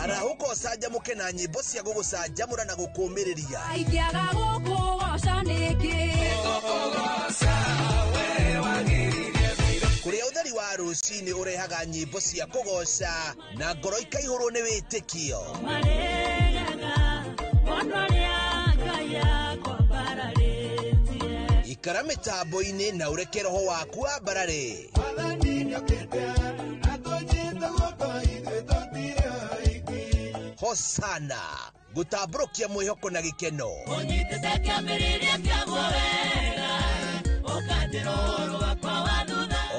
Arahũka ũcanjamũke na nyĩmbo cia gũgũcanjamũra na gũkũũmĩrĩria. Ingĩaga gũkũgoca nĩkĩ? Kũrĩa ũtheri wa rũcinĩ ũrehaga nyĩmbo cia kũgoca na ngoro ikaihũrwo nĩ wĩtĩkio. Ikara mĩtambo-inĩ na ũreke roho waku wambarare. Hosana gũtambũrũkia mwĩhoko na gĩkeno.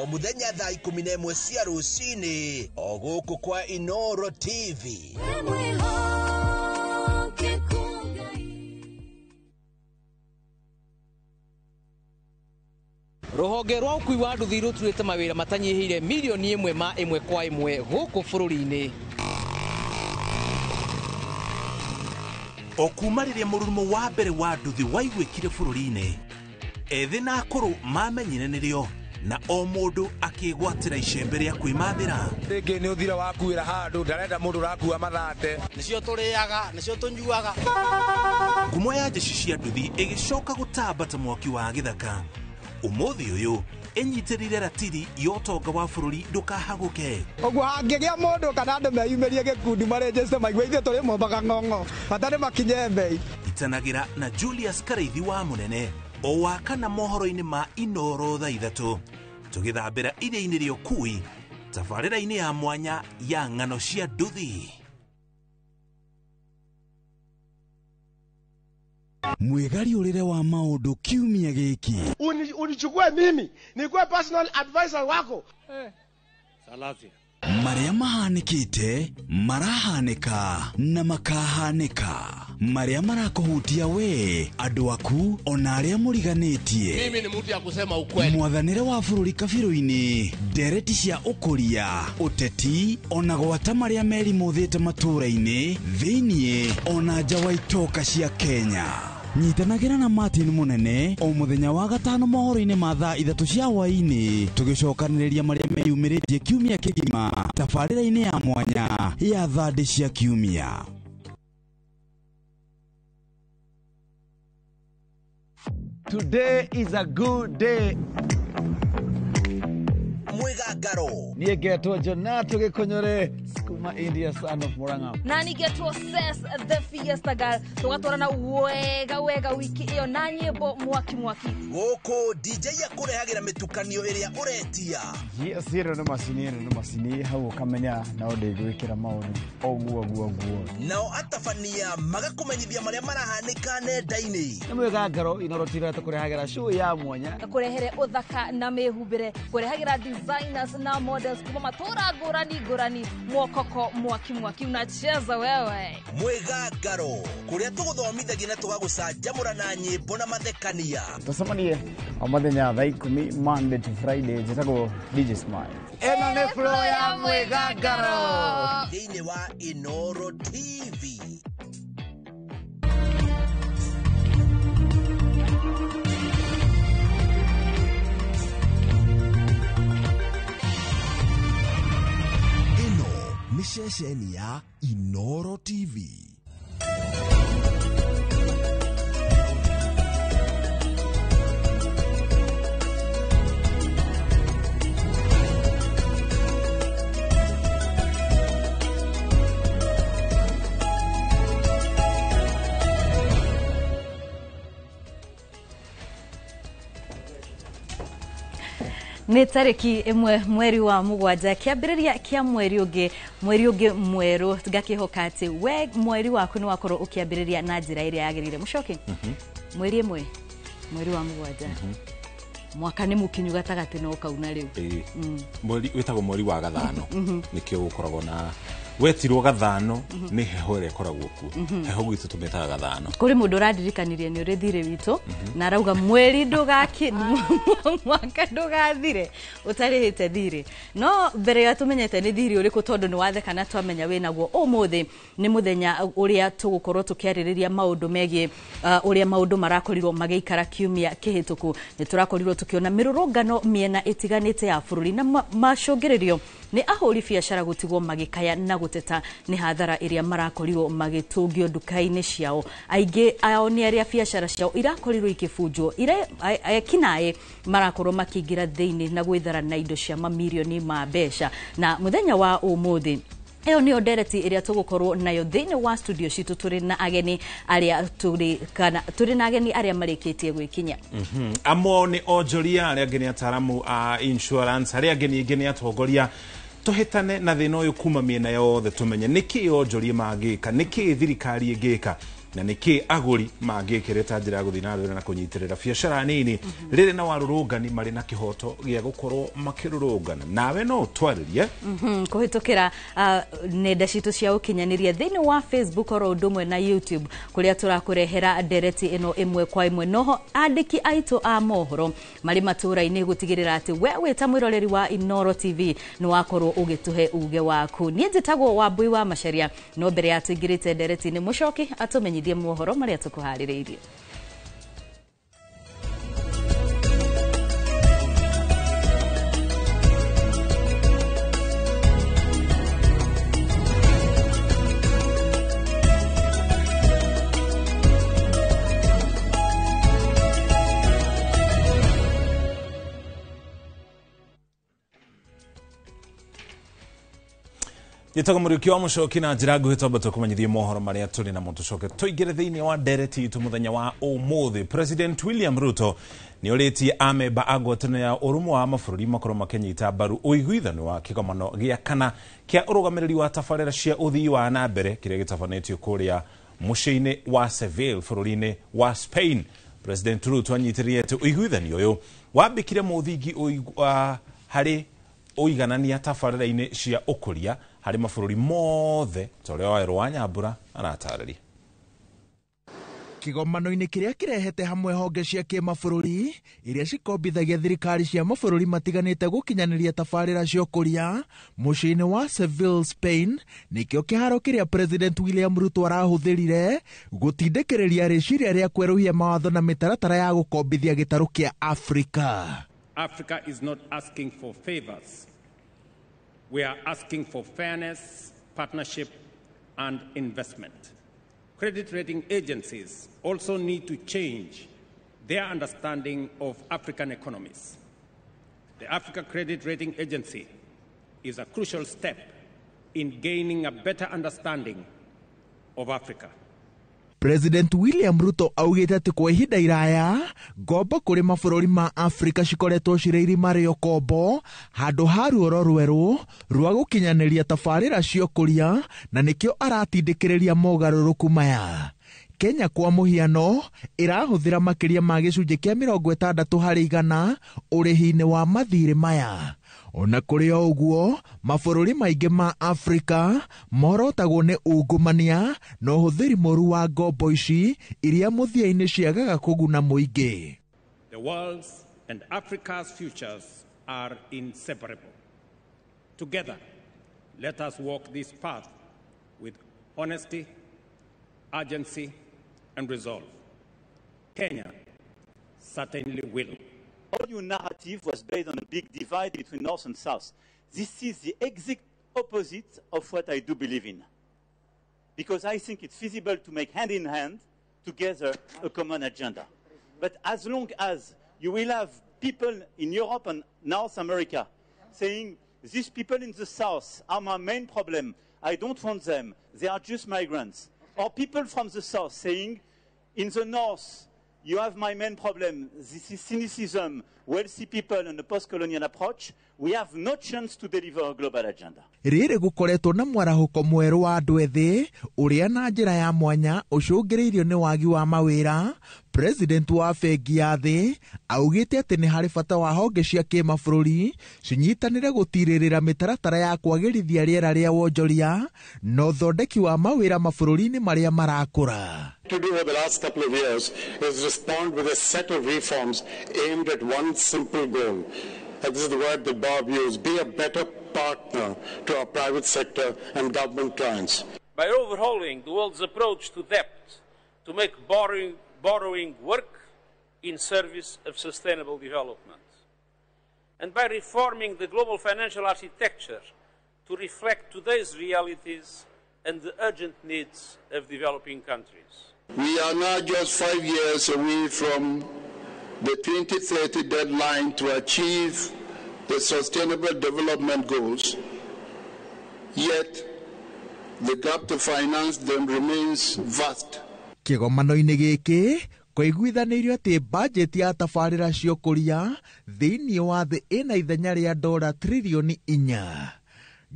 O mũthenya thaa 11 cia rũcinĩ o gũkũ kwa Inoro TV. Rũhonge rwa ũkui wa nduthi rũturĩte mawĩra matanyihĩire milioni 1 ma 1 kwa 1 gũkũ bũrũri-inĩ. O kuma rĩrĩa mũrurumo wa mbere wa nduthi waiguĩkire bũrũri-inĩ, ethĩ na akũrũ mamenyire nĩrĩo na o mũndũ akĩgwatĩra icembe rĩa kwĩmathĩra. Rĩngĩ nĩ ũthira wakuĩra handũ ndarenda mũndũ ũrakua mathate. Nĩcio tũrĩaga, nĩcio tũnyuaga. Ngumo ya jeshi cia nduthi ĩgĩcoka gũtamba ta mwaki wa gĩthaka. Ũmũthĩ ũyũ ĩnyitĩrĩire ratiri ya ũtonga wa bũrũri ndũkahagũke. Ũguo hangĩgĩa mũndũ kana andũ meyumĩrie gĩkundi marĩnjĩte maigue ithuĩ tũrĩ mombaga ng'ong'o bata nĩ makinye mbei. Itanagĩra na Julius Karaithi wa Mũnene o wa kana mohoro-inĩ ma Inoro thaa 3 tũgĩthambĩra iria-inĩ rĩa ũkui tabarĩra-inĩ ya mwanya ya ng'ano cia nduthi. Mwĩgariũrĩre wa maũndũ kiumia gĩkĩ. Unichukue mimi nikuwe personal advisor wako. Salasia. Marĩa mahanĩkĩte marahanĩka na makahanĩka, marĩa marakũhutia we, andũ aku ona arĩa mũriganĩtie. Mimi ni mtu ya kusema ukweli. Mwathanĩre wa bũrũri kabirũ-inĩ, ndereti cia ũkũria, ũteti ona gwata marĩa merimũthĩte matũũra-inĩ thĩiniĩ ona nja wa itoka cia Kenya. Nyitanagĩra na Martin Mũnene o mũthenya wa gatano mohoro-inĩ ma thaa 3 cia hwaĩ-inĩ tũgĩcokanĩrĩria marĩa meyumĩrĩtie kiumia kĩgima tabarĩra-inĩ ya mwanya ya thandĩ cia kiumia. Today is a good day. Mwĩgangaro. Niĩ ngetwo Jonato Gĩkũnyũre kuma India, son of Murang'a. Na nĩngetwo Ses the Fiesta Girl, tũgatwarana wega wega wiki ĩyo na nyĩmbo mwaki mwaki. Gũkũ DJ akũrehagĩra mĩtukanio ĩrĩa ũretia. Yes, ĩno nĩ macini, ĩno nĩ macini hau ũkamenya no ndĩgwĩkĩra maũndũ ũguo ũguo ũguo. Nao atabania magakũmenyithia marĩa marahanĩka nenda-inĩ. Nĩ Mwĩgangaro Inoro TV tũkũrehagĩra show ya mwanya, kũrehere ũthaka na mĩhumbĩre, kũrehagĩra designers na models kuma matũra ngũrani ngũrani, mwokoko mwaki mwaki unacheza wewe. Mwĩgangaro, kũrĩa tũgũthomithagia na tũgagũcanjamũra na nyĩmbo na mathekania. Tũcemanie o mũthenya thaa 10 Monday to Friday. Njĩtagwo DJ Smile. Ĩno nĩ flow ya Mwĩgangaro thĩinĩ wa Inoro TV. Ĩno nĩ ceceni ya Inoro TV. Nĩ tarĩki 1 mweri wa 7, kĩambĩrĩria kĩa mweri ũngĩ mwerũ. Ngakĩhoka atĩ we mweri waku nĩ wakorwo ũkĩambĩrĩria na njĩra ĩrĩa yagĩrĩire. Mũcoki, mweri 1 mweri wa 7, mwaka nĩ mũkinyu gatagatĩ no kauna rĩu. Mweri wĩtagwo mweri wa gathano, nĩkĩo gũkoragwo na wetirwo gathano nĩ heho ĩrĩa ĩkoragwo kuo. Heho gwitũ tũmĩtaga gathano. Kũrĩ mũndũ ũrandirikanirie nĩ ũrĩ thirĩ witũ na arauga mweri ndũgaki mwaka ndũgathire ũtarĩhĩte thirĩ. No mbere ya tũmenyete nĩ thirĩ ũrĩkũ, tondũ nĩ watheka na twamenya wĩnaguo, ũmũthĩ nĩ mũthenya ũrĩa tũgũkorwo tũkĩarĩrĩria maũndũ megiĩ ũrĩa maũndũ marakorirwo magĩikara kiumia kĩhĩtũku. Nĩ tũrakorirwo tũkĩona mĩrũrũngano mĩena ĩtiganĩte ya bũrũri na macũngĩrĩrio nĩ ahũri biacara gũtigwo magĩkaya na gũteta nĩ hathara ĩrĩa marakorirwo magĩtũngio nduka-inĩ ciao. Aingĩ ao nĩ arĩa biacara ciao irakorirwo ikĩbunjwo, ekinaĩ marakorwo makĩingĩra thĩinĩ na gwĩthara na indo cia mamirioni ma mbeca. Na mũthenya wa ũmũthĩ ĩyo nĩyo ndereti ĩrĩa tũgũkorwo nayo thĩinĩ wa studio citũ. Tũrĩ na ageni arĩa tũrĩ na ageni arĩa marĩkĩtie gwĩkinya. Amwe nĩ onjoria, arĩa angĩ nĩ ataramu a insurance, arĩa angĩ ningĩ nĩ atongoria. Tũhĩtane na thĩna ũyũ kuma mĩena yothe, tũmenye nĩkĩ onjoria mangĩka, nĩkĩ thirikari ĩngĩka, na nĩkĩ agũri mangĩkĩre ta njĩra ya gũthiĩ na mbere na kũnyitĩrĩra biacara nini. Rĩrĩ na warũrũngani marĩ na kĩhoto gĩa gũkorwo makĩrũrũngana, nawe no ũtwarĩrie kũhĩtũkĩra nenda citũ cia ũkinyanĩria thĩinĩ wa Facebook oro ũndũ ũmwe na YouTube, kũrĩa tũrakũrehera ndereti ĩno ĩmwe kwa ĩmwe. Noho andĩki aitũ a mohoro marĩ matũra-inĩ gũtigĩrĩra atĩ we wĩ ta mwĩroreri wa Inoro TV nĩ wakorwo ũgĩtũhe uge waku. Niĩ njĩtagwo Wambui wa Macharia, no mbere ya tũingĩrĩte ndereti-inĩ, Mũcoki atũmenyithie mohoro marĩa tũkũharĩrĩirie. Njĩtagwo Mũriũki wa Mũcoki na njĩra nguhĩ twamba tũkũmenyithie mohoro marĩa tũrĩ namo, tũcoke tũingĩre thĩinĩ wa ndereti itũ mũthenya wa ũmũthĩ. President William Ruto nĩ orĩtie amemba a ngwatanĩro ya ũrũmwe wa mabũrũri makorwo makĩnyita mbaru ũiguithano wa kĩgomano gĩa kana kĩa ũrũgamĩrĩri wa tabarĩra cia ũthii wa na mbere kĩrĩa gĩtabanĩtio kũrĩa mũciĩ-inĩ wa Seville bũrũri-inĩ wa Spain. President Ruto anyitĩrĩire atĩ ũiguithanio ũyũ wambĩkire mũthingi harĩ ũiganania tabarĩra-inĩ cia ũkũria harĩ mabũrũri mothe, ta ũrĩa Wawerũ wa Nyambura aratarĩria. Kĩgomano-inĩ kĩrĩa kĩrehete hamwe honge cia kĩmabũrũri iria cikombithagia thirikari cia mabũrũri matiganĩte gũkinyanĩria tabarĩra cia ũkũria mũciĩ-inĩ wa Seville, Spain, nĩkĩo kĩharo kĩrĩa President William Ruto arahũthĩrire gũtindĩkĩrĩria rĩciria rĩa kwerũhia mawatho na mĩtaratara ya gũkombithia gĩtarũ kĩa Afrika. Africa is not asking for favors. We are asking for fairness, partnership, and investment. Credit rating agencies also need to change their understanding of African economies. The Africa Credit Rating Agency is a crucial step in gaining a better understanding of Africa. President William Ruto augĩte atĩ kwa ihinda iraya ngombo kũrĩ mabũrũri ma Afrika cikoretwo cirĩ irima rĩa ũkombo handũ ha ruoro rwerũ rwa gũkinyanĩria tabarĩra cia ũkũria, na nĩkĩo aratindĩkĩrĩria mogarũrũku maya. Kenya kwa mũhiano ĩrahũthĩra makĩria ma gĩcunjĩ kĩa 60% ũrĩhi-inĩ wa mathirĩ maya. Ona kũrĩ o ũguo, mabũrũri maingĩ ma Afrika morotagwo nĩ ungumania na ũhũthĩri mũru wa ngombo ici iria mũthia-inĩ ciagaga kũguna mũingĩ. The world's and Africa's futures are inseparable. Together, let us walk this path with honesty, urgency, and resolve. Kenya certainly will. All your narrative was based on a big divide between North and South. This is the exact opposite of what I do believe in. Because I think it's feasible to make hand in hand, together, a common agenda. But as long as you will have people in Europe and North America saying, these people in the South are my main problem, I don't want them, they are just migrants. Or people from the South saying, in the North, you have my main problem, this is cynicism, wealthy people and the post-colonial approach, we have no chance to deliver a global agenda. Rĩrĩ gũkoretwo na mwarahũko mwerũ wa andũ ethĩ ũrĩa na njĩra ya mwanya ũcũngĩrĩirio nĩ wagi wa mawĩra. President wa bengi ya thĩ augĩte atĩ nĩ harĩ bata wa honge cia kĩmabũrũri cinyitanĩre gũtirĩrĩra mĩtaratara ya kwagĩrithia rĩera rĩa wonjoria na ũthondeki wa mawĩra mabũrũri-inĩ marĩa marakũra. To do over the last couple of years is respond with a set of reforms aimed at one simple goal. And this is the word that Bob used: be a better partner to our private sector and government clients. By overhauling the world's approach to debt to make borrowing work in service of sustainable development, and by reforming the global financial architecture to reflect today's realities and the urgent needs of developing countries. We are now just 5 years away from the 2030 deadline to achieve the Sustainable Development Goals, yet the gap to finance them remains vast. Kĩgomano-inĩ gĩkĩ kũiguithanĩirio atĩ bajeti ya tabarĩra cia ũkũria thĩinĩ wa thĩ ĩna ithenya rĩa $4 tririoni.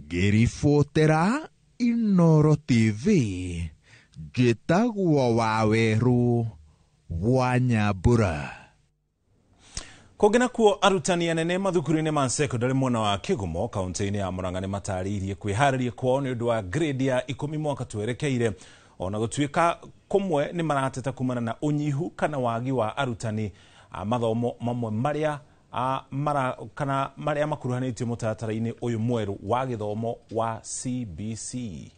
Ngĩribotera Inoro TV, njĩtagwo Wawerũ wa Nyambura. Kũngĩ nakuo, arutani anene mathukuru-inĩ ma secondary mwena wa Kĩgumo kaunti-inĩ ya Murang'a nĩ matarĩirie kwĩharĩria kwao nĩ ũndũ wa grade ya 10 mwaka twerekeire, ona gũtuĩka kũmwe nĩ marateta kumana na ũnyihu kana wagi wa arutani a mathomo mamwe marĩa kana marĩa makuruhanĩtio mũtaratara-inĩ ũyũ mwerũ wa gĩthomo wa CBC.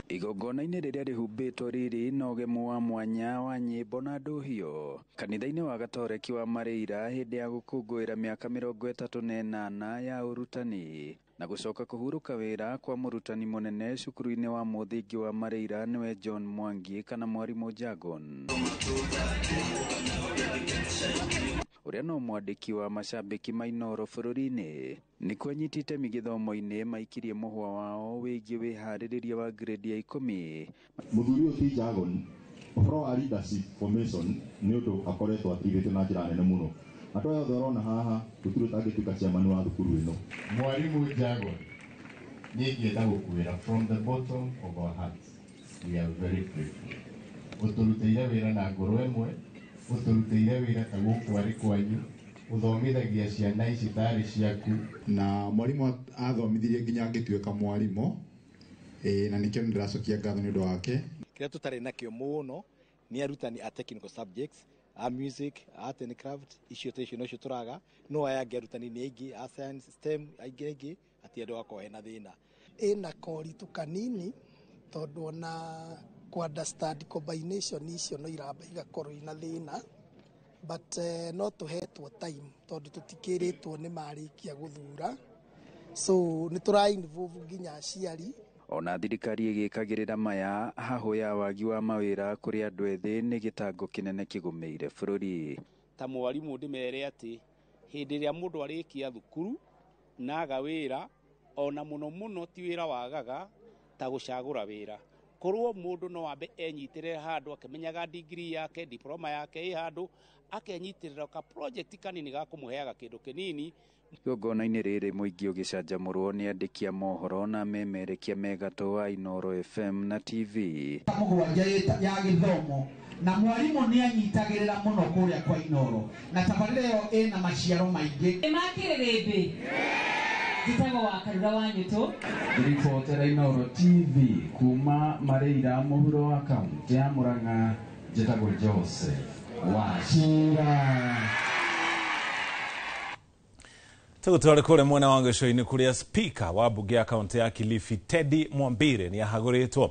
Igongona-inĩ rĩrĩa rĩhumbĩtwo riri na ũgemu wa mwanya wa nyĩmbo na ndũhio kanitha-inĩ wa Gatoreki wa Mareira hĩndĩ ya gũkũngũĩra mĩaka 38 ya ũrutani na gũcoka kũhurũka wĩra kwa mũrutani mũnene cukuru-inĩ wa mũthingi wa Mareira nĩwe John Mwangi kana mwarimũ Jagon, ũrĩa no mwandĩki wa macambĩki ma Inooro bũrũri-inĩ nĩkuo anyiti itemi gĩthomo-inĩ maikirie mũhwa wao wĩgiĩ wĩharĩrĩria wa grade ya 10. Mũthuri ũyũ ti Jagon, ũhoro wa leadership formation nĩ ũndũ akoretwo atirĩte na njĩra nene mũno. Andũ aya othe ũrona haha gũtirĩ ũtangĩtuĩka chairman wa thukuru ĩno. Mwarimu Jagon, niĩ ingĩenda gũkwĩra from the bottom of our hearts we are very grateful. Ũtũrutĩire wĩra na ngoro ĩmwe, ũtũrutĩire wĩra ta gũkũ arĩ kwanyu, ũthomithagia ciana ici tarĩ ciaku. Na mwarimu athomithirie nginya ngĩtuĩka mwarimũ, na nĩkĩo nĩndĩracokia ngatho nĩ ũndũ wake. Kĩrĩa tũtarĩ nakĩo mũno nĩ arutani a technical subjects, a music, art and craft, icio ta icio nocio tũraga, no aya angĩ arutani nĩ aingĩ, a science, STEM aingĩ aingĩ, atĩ andũ gakorwo hena thĩna. Ĩna koritũ kanini tondũ ona ku understand combination icio no iramba igakorwo ina thĩna, but no tũhetwo time tondũ tũtikĩrĩtwo nĩ marĩkia gũthura, so nĩ tũra involve nginya aciari. Ona thirikari ĩgĩkagĩrĩra maya hahũ ya wagi wa mawĩra kũrĩ andũ ethĩ nĩ gĩtango kĩnene kĩgũmĩire bũrũri. Ta mwarimũ ndĩmere atĩ hĩndĩ ĩrĩa mũndũ arĩkia thukuru na aga wĩra, ona mũno mũno ti wĩra wagaga ta gũcagũra wĩra. Korwo mũndũ no ambe enyitĩrĩre handũ akĩmenyaga degree yake, diploma yake ĩ handũ, akenyitĩrĩra ka project kanini ga kũmũheaga kĩndũ kĩnini. Igongona-inĩ rĩrĩ mũingĩ ũgĩcanjamũrwo nĩ andĩki a mohoro na memerekia megatũ a Inooro FM na TV. Mũgwanja ya gĩthomo na mwarimũ nĩ anyitagĩrĩra mũno kũrĩa kwa Inooro na tabarĩra ĩyo ĩna maciaro maingĩ. Makĩrĩrĩmbĩ njĩtagwo wa Karura wa Nyũtũ. Ribotera Inooro TV kuma Mareira mũhuro wa kaunti ya Murang'a, njĩtagwo Joseph Wachira. Tũgũtware kũrĩa mwena wa gĩcũa-inĩ kũrĩa speaker wa mbunge ya kaunti ya Kilifi Teddy Mwambire nĩ ahagũrĩtwo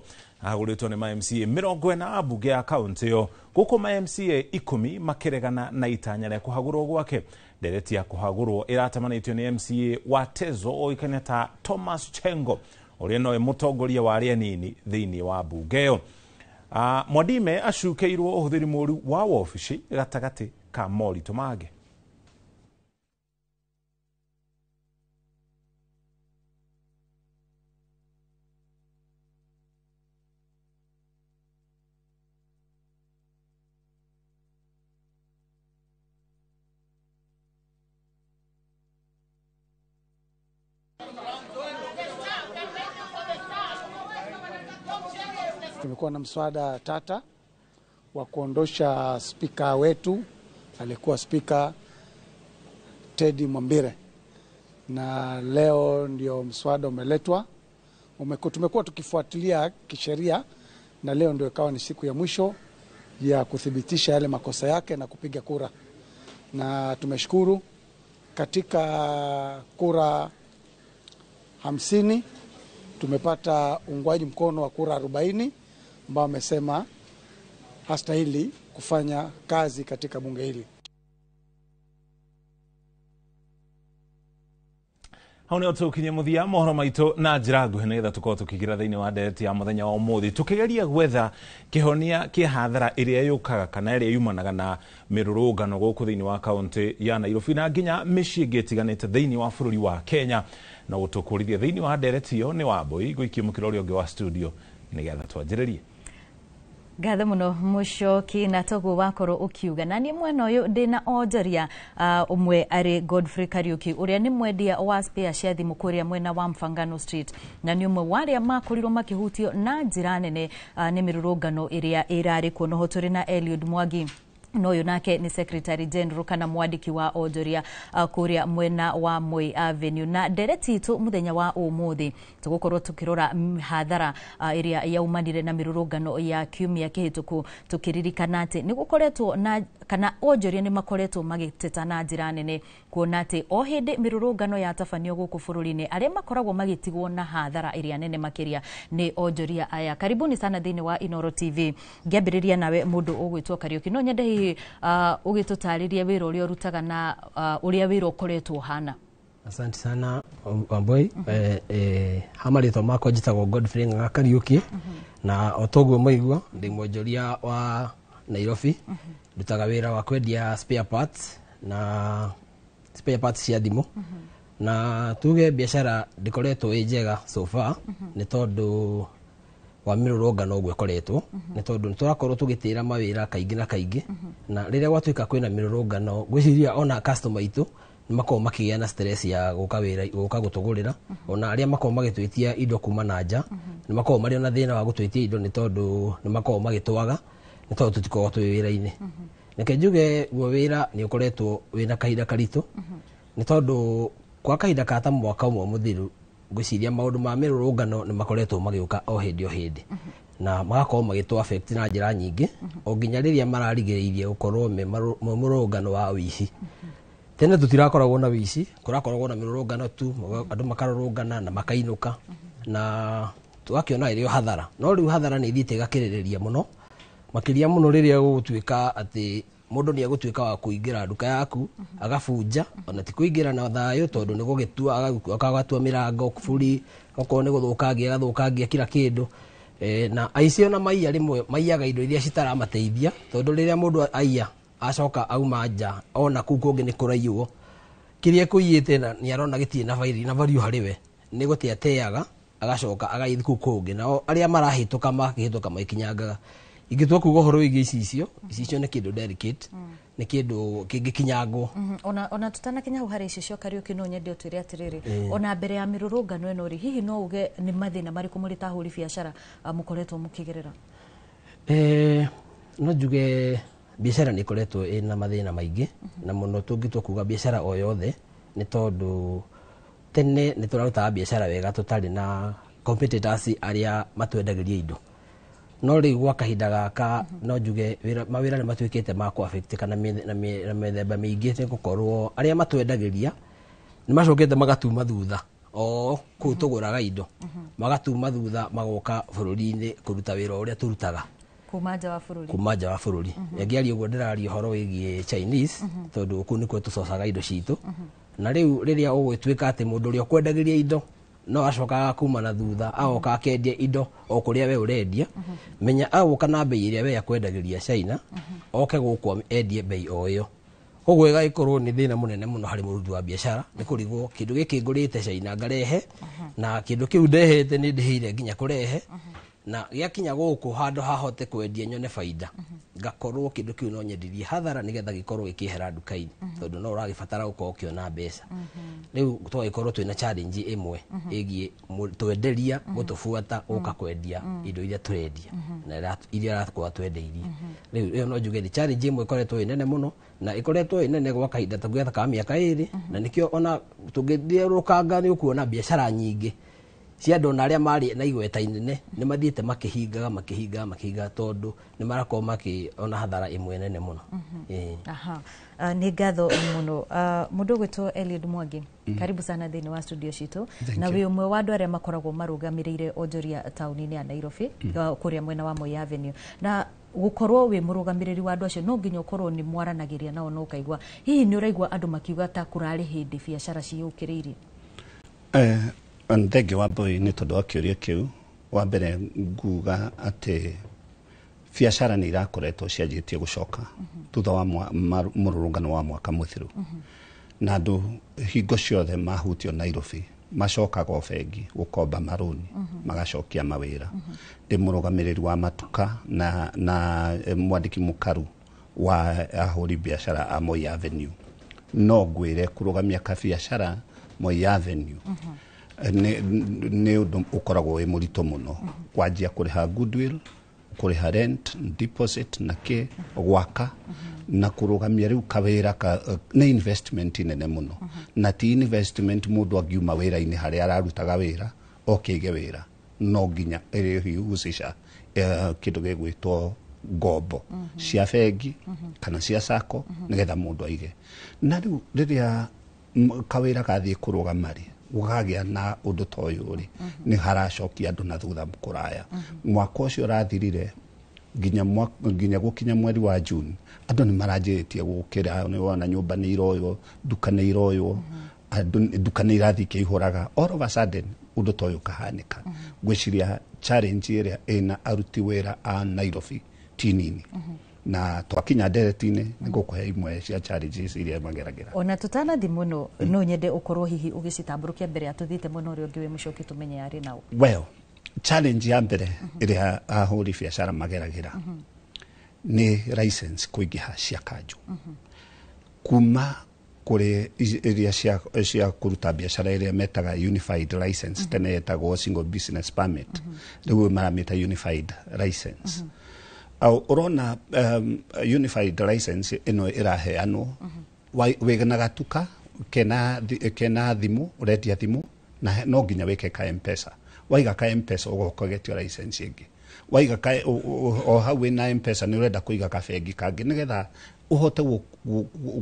nĩ ma MCA 40 a mbunge ya kaunti ĩyo, gũkũ ma MCA 10 makĩregana na itanya rĩa kũhagũrwo gwake. Ndereti ya kũhagũrwo ĩratamanĩtio nĩ MCA wa Tezo oĩkaine ta Thomas Chengo ũrĩa nowe mũtongoria wa arĩa anini thĩinĩ wa mbunge ĩyo. Mwadime acukĩirwo ũhũthĩri mũru wa wabici gatagatĩ ka moritũ mangĩ. Tumekuwa na mswada tata wa kuondosha spika wetu, alikuwa Spika Teddy Mwambire, na leo ndio mswada umeletwa. Tumekuwa tukifuatilia kisheria na leo ndio ikawa ni siku ya mwisho ya kuthibitisha yale makosa yake na kupiga kura, na tumeshukuru katika kura 50 tumepata uungwaji mkono wa kura 40 ambao wamesema hastahili kufanya kazi katika bunge hili. Hau nĩho tũkinye mũthia mohoro maitũ na njĩra nguhĩ nĩgetha tũkorwo tũkĩingĩra thĩinĩ wa ndereti ya mũthenya wa ũmũthĩ tũkĩgeria gwetha kĩhonia kĩa hathara ĩrĩa yũkaga kana ĩrĩa yumanaga na mĩrũrũngano gũkũ thĩinĩ wa kaũntĩ ya Nairobi na nginya mĩciĩ ĩngĩ ĩtiganĩte thĩinĩ wa bũrũri wa Kenya. Na gũtũkũrithia thĩinĩ wa ndereti ĩyo nĩ Wambui ngũikie mũkĩra ũrĩa ũngĩ wa studio nĩgetha twanjĩrĩrie. Ngatho muno Mũcoki, na toguo wakorwo ukiuga na niĩ mwena ũyũ ndĩna onjoria ũmwe arĩ Godfrey Kariuki ũrĩa nĩ mwendia wa spare cia thimũ kũrĩa mwena wa Mfangano Street, na nĩ ũmwe wa arĩa makorirwo makĩhutio na njĩra nene nĩ mĩrũrũngano ĩrĩa ĩrarĩ kuo. Noho tũrĩ na Eliud Mwangi, no ũyũ nake nĩ Secretary General kana mwandĩki wa onjoria kũrĩa mwena wa Moi Avenue. Na ndereti itũ mũthenya wa ũmũthĩ tũgũkorwo tũkĩrora hathara ĩrĩa yaumanire na mĩrũrũngano ya kiumia kĩhĩtũku, tũkĩririkana atĩ nĩ gũkoretwo na kana onjoria nĩ makoretwo magĩteta na njĩra nene kuona atĩ o hĩndĩ mĩrũrũngano yatabanio gũkũ bũrũri-inĩ arĩa makoragwo magĩtigwo na hathara ĩrĩa nene makĩria nĩ onjoria aya. Karibuni sana thĩinĩ wa Inooro TV. Ngĩambĩrĩria nawe mũndũ ũgwĩtwo Kariuki, no nyende hihi ũgĩtũtarĩrie wĩra ũrĩa ũrutaga na ũrĩa wĩra ũkoretwo ũhana. Asante sana Wambui. Ha marĩtwa makwa njĩtagwo Godfrey Ng'ang'a Kariuki, na o toguo mũigua ndĩ mwonjoria wa Nairobi. Ndutaga wĩra wa kwendia spare parts na spare parts cia thimũ, na tuge biacara ndĩkoretwo ĩ njega so far nĩ tondũ wa mĩrũrũngano ũguo ĩkoretwo, nĩ tondũ nĩtũrakorwo tũgĩtĩra mawĩra kaingĩ na kaingĩ, na rĩrĩa gwatuĩka kwĩna mĩrũrũngano ngwĩciria ona customer aitũ nĩ makoragwo makĩgĩa na stress ya gũka wĩra gũka gũtũgũrĩra, ona arĩa makoragwo magĩtwĩtia indo kuma na nja nĩ makoragwo marĩ na thĩna wa gũtwĩtia indo nĩ tondũ nĩ makoragwo magĩtwaga nĩ tondũ tũtikoragwo twĩ wĩra-inĩ. Reke njuge guo wĩra nĩ ũkoretwo wĩna kahinda karitũ nĩ tondũ kwa kahinda ka ta mwaka ũmwe mũthiru ngwĩciria maũndũ ma mĩrũrũngano nĩ makoretwo magĩũka o hĩndĩ o hĩndĩ na magakorwo magĩtũ affect na njĩra nyingĩ o nginya rĩrĩa mararigĩrĩirie gũkorwo me mũrũrũngano wa ũici. Tene tũtirakoragwo na ũici, kũrakoragwo na mĩrũrũngano tu, andũ makarũrũngana na makainũka na tũgakĩona ĩrĩ o hathara, no rĩu hathara nĩ ĩthiĩte ĩgakĩrĩrĩria mũno makĩria mũno rĩrĩa gũgũtuĩka atĩ mũndũ nĩ egũtuĩka wa kũingĩra nduka yaku agabunja, ona ti kũingĩra na thayũ tondũ nĩ gũgĩtua agatua mĩrango kuburi, okorwo nĩ gũthũkangia agathũkangia kila kĩndũ. Na aici ona maiya rĩmwe maiyaga indo iria citaramateithia tondũ rĩrĩa mũndũ aiya Acoka auma nja ona kũu kũngĩ nĩ kũraiywo kĩrĩa kũiyĩte na nĩ arona gĩtirĩ na bairi na value harĩ we nĩ gũte ateaga agacoka agathiĩ kũu kũngĩ nao arĩa marahĩtũka makĩhĩtũka magĩkinyangaga. Ingĩtua kuga ũhoro wĩgiĩ icicio, icicio nĩ kĩndũ delicate, nĩ kĩndũ kĩngĩkinyangwo. Ona tutanakinya hau harĩ icicio, Kariuki, no nyende ũtwĩre atĩrĩrĩ, ona mbere ya mĩrũrũngano ĩno rĩ, hihi no uge nĩ mathĩna marĩkũ mũrĩ ta ahũri biacara mũkoretwo mũkĩgerera? No njuge biacara nĩ ĩkoretwo ĩna mathĩna maingĩ, na mũno tũngĩtua kuga biacara o yothe, nĩ tondũ tene nĩ tũrarutaga biacara wega tũtarĩ na competitors arĩa matwendagĩria indo. No rĩu gwa kahinda gaka no njuge mawĩra nĩ matuĩkĩte ma kũ affect kana na mĩthemba mĩingĩ, nĩ gũkorwo arĩa matwendagĩria nĩ macokete magatuma thutha o kũu tũgũraga indo, magatuma thutha magoka bũrũri-inĩ kũruta wĩra ũrĩa tũrutaga kuma nja wa bũrũri. Kuma nja wa bũrũri. Ngĩaria ũguo ndĩraria ũhoro wĩgiĩ Chinese, tondũ kũu nĩkuo tũcocaga indo citũ. Na rĩu rĩrĩa ũgũgĩtuĩka atĩ mũndũ ũrĩa ũkwendagĩria indo no acokaga kuma na thutha agoka akendia indo o kũrĩa we ũrendia, menya agoka na bei ĩrĩa we akwendagĩria China, oke gũkũ endie bei o ĩyo. Koguo ĩgagĩkorwo nĩ thĩna mũnene mũno harĩ mũruti wa biacara, nĩ kũrigwo kĩndũ gĩkĩ ngũrĩte China ngarehe, na kĩndũ kĩu ndehete nĩ ndĩhĩire nginya kũrehe, na gĩakinya gũkũ handũ hahote kwendia nyone baida, ngakorwo kĩndũ kĩu no nyendirie hathara nĩgetha gĩkorwo gĩkĩehera nduka-inĩ, tondũ no ũragĩbatara gũkorwo ũkĩona mbeca. Rĩu tũgagĩkorwo twĩna challenge ĩmwe ĩgiĩ twenderia gũtũbuata gũka kwendia indo iria tũrendia na iria arakorwo twendeirie. Rĩu ĩyo no njuge nĩ challenge ĩmwe ĩkoretwo ĩ nene mũno, na ĩkoretwo ĩ nene gwa kahinda ta ka mĩaka 2, na nĩkĩo ona tũngĩthiũrũrũkanga nĩ ũkuona biacara nyingĩ cia andũ ona arĩa marĩ na igweta inene nĩ mathiĩte makĩhingaga tondũ nĩ marakorwo makĩona hathara ĩmwe nene mũno. Aha. Nĩ ngatho mũno. Mũndũ ũgwĩtwo Eliud Mwangi, karibu sana thĩinĩ wa studio citũ, na wĩ ũmwe wa andũ arĩa makoragwo marũgamĩrĩire onjoria taũni-inĩ ya Nairobi, kũrĩa mwena wa Moi Avenue. Na gũkorwo wĩ mũrũgamĩrĩri wa andũ acio no nginya ũkorwo nĩ mwaranagĩria nao na ũkaigua, hihi nĩ ũraigua andũ makiuga ta kũrarĩ hĩndĩ biacara ciyũkĩrĩirie? Thengi wa Mbui nĩ tondũ wa kĩũria kĩu. Wa mbere nguga atĩ biacara nĩ irakoretwo cianjĩtie gũcoka thutha wa mũrũrũngano wa mwaka mũthiru, na andũ hingo ciothe mahutio Nairobi macokaga o bengi gũkomba marũni, magacokia mawĩra. Ndĩ mũrũgamĩrĩri wa matuka na mwandĩki mũkaru wa ahũri biacara a Moi Avenue. No ngwĩre kũrũgamia kabiacara Moi Avenue nĩ ũndũ ũkoragwo wĩ mũritũ mũno, kwanjia kũrĩha goodwill, kũrĩha rent, deposit na kĩ, gwaka na kũrũgamia rĩu kawĩra nĩ investment nene mũno, na ti investment mũndũ angiuma wĩra-inĩ harĩa ararutaga wĩra oke aige wĩra, no nginya ĩrĩhusisha kĩndũ gĩgwĩtwo ngombo cia bengi kana cia sacco nĩgetha mũndũ aige. Na rĩu rĩrĩa kawĩra gathiĩ kũrũgama rĩ, gũkagĩa na ũndũ ta ũyũ rĩ, nĩ haracokia andũ na thutha kũraya. Mwaka ũcio ũrathirire nginya gũkinya mweri wa June, andũ nĩ maranjĩrĩtie gũkĩra, nĩ wona nyũmba nĩ iroywo, nduka nĩ iroywo, nduka nĩ irathiĩ ikĩihũraga. All of a sudden ũndũ ta ũyũ ũkahanĩka. Ngwĩciria challenge ĩrĩa ĩna aruti wĩra a Nairobi ti nini, na twakinya ndereti-inĩ nĩ ngũkũhe imwe cia challenges iria mageragĩra. Ona tutanathi mũno, no nyende ũkorwo hihi ũgĩcitambũrũkia mbere ya tũthiĩte mwena ũrĩa ũngĩ wĩ mũcoki tũmenye arĩ nao. Well, challenge ya mbere ĩrĩa ahũri biacara mageragĩra nĩ license kũingĩha cia kanjũ, kuma kũrĩ iria cia kũruta biacara ĩrĩa metaga unified license, tene yetagwo single business permit, rĩu maramĩta unified license. Ũrona unified license ĩno ĩraheanwo wĩna gatuka kena thimũ, ũrendia thimũ na no nginya wĩke ka M-Pesa. Waiga ka M-Pesa ũgoka ũgetio license ĩngĩ, waiga ka o hau wĩna M-Pesa nĩ ũrenda kũiga kabengi kangĩ nĩgetha ũhote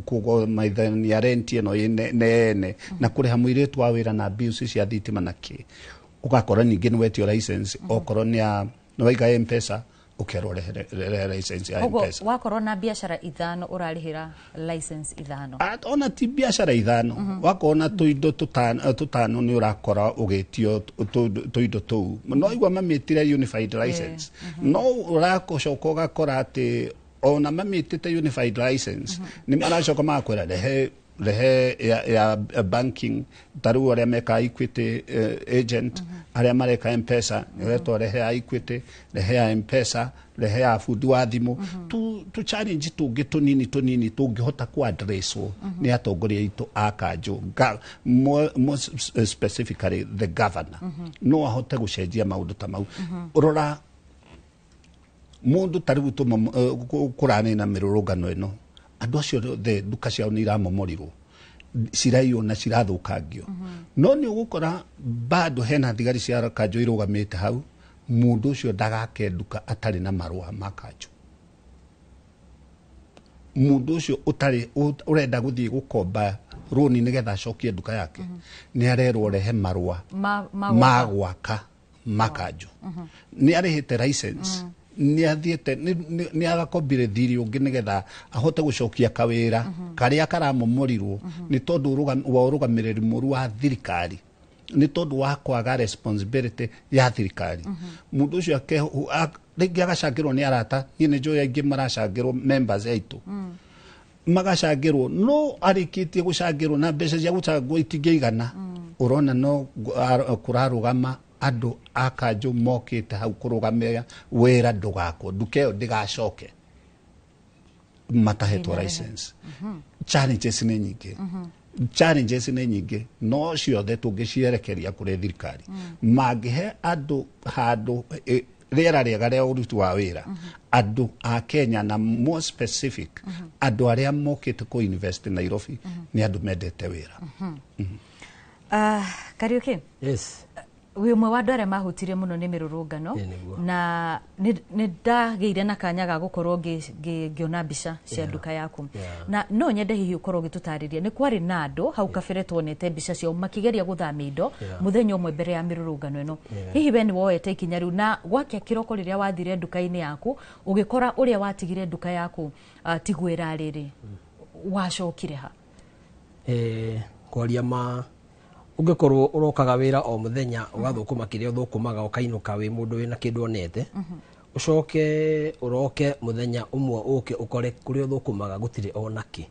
kũgomaithania rent ĩno nene na kũrĩha mũirĩtu wa wĩra na bills cia thitima na kĩ. Ũgakora ningĩ nĩ wetio license, okorwo nĩ waiga M-Pesa ũkerwo rehe license ya M-Pesa. Wakorwo na biacara 5 ũrarĩhĩra license 5. Ona ti biacara 5, wakorwo na tũindo tũtano nĩ ũrakora ũgĩtio tũindo tũu. No igua mamĩtire unified license, no ũracoka ũgakora atĩ Ona mamĩtĩte unified license, nĩ maracoka magakwĩra rehe rehe ya banking. Ta rĩu arĩa meka Equity agent, arĩa mareka M-Pesa, nĩ ũretwo rehe ya Equity, rehe ya M-Pesa, rehe ya bundi wa thimũ. Tu challenge tũngĩ tũnini tũnini tũngĩhota ku addresswo nĩ atongoria aitũ a kanjũ, more specifically the governor, no ahote gũcenjia maũndũ ta mau. Rora mũndũ ta rĩu kũranĩ na mĩrũrũngano ĩno, andũ acio othe nduka ciao nĩ iramomorirwo, ciraiywo na cirathũkangio, no nĩ ũgũkora bado hena thigari cia kanjũ irũgamĩte hau. Mũndũ ũcio ndagake nduka atarĩ na marũa ma kanjũ. Mũndũ ũcio ũtarĩ ũrenda gũthiĩ gũkomba rũni nĩgetha acokie nduka yake, nĩ arerwo rehe marũa ma gwaka ma kanjũ. Nĩ arĩhĩte license, nĩ athiĩte nĩ agakombire thirĩ ũngĩ nĩgetha ahote gũcokia kawĩra karĩa karamomorirwo nĩ tondũ wa ũrũgamĩrĩri mũru wa thirikari, nĩ tondũ wa kwaga responsibility ya thirikari. Mũndũ ũcio rĩngĩ agacangĩrwo nĩ arata. Niĩ nĩ njũĩ aingĩ maracangĩrwo, members aitũ magacangĩrwo, no arĩkĩtie gũcangĩrwo na mbeca cia gũcangwo itingĩigana. Ũrona no kũrarũgama andũ a kanjũ mokĩte hau kũrũgamĩra wĩra ndũgakwo, nduka ĩyo ndĩgacoke matahetwo license. Challenges nĩ nyingĩ, challenges nĩ nyingĩ, no ciothe tũngĩcierekeria kũrĩ thirikari. Mangĩhe andũ handũ rĩera rĩega rĩa ũruti wa wĩra, andũ a Kenya na more specific andũ arĩa mokĩte kũ invest Nairobi, nĩ andũ mendete wĩra. Kariuki. Yes. Wĩ ũmwe wa andũ arĩa mahutirio mũno nĩ mĩrũrũngano. Ĩĩ, nĩguo. Na nĩ ndagĩire na kanya ga gũkorwo ngĩona mbica cia nduka yaku. Na no nyende hihi ũkorwo ũgĩtũtarĩria, nĩ kwarĩ na andũ hau kabere tuonete mbica ciao makĩgeria gũthamia indo mũthenya ũmwe mbere ya mĩrũrũngano ĩno. Hihi we nĩ woete ikinya rĩu, na gwakĩa kĩroko rĩrĩa wathire nduka-inĩ yaku ũgĩkora ũrĩa watigire nduka yaku tiguo ĩrarĩ rĩ, wacokire ha? Kwaria ma, ũngĩkorwo ũrokaga wĩra o mũthenya, ũgathũkũma kĩrĩa ũthũkũmaga, ũkainũka wĩ mũndũ wĩna kĩndũ onete, ũcoke ũroke mũthenya ũmwe ũke ũkore kũrĩa ũthũkũmaga gũtirĩ ona kĩ,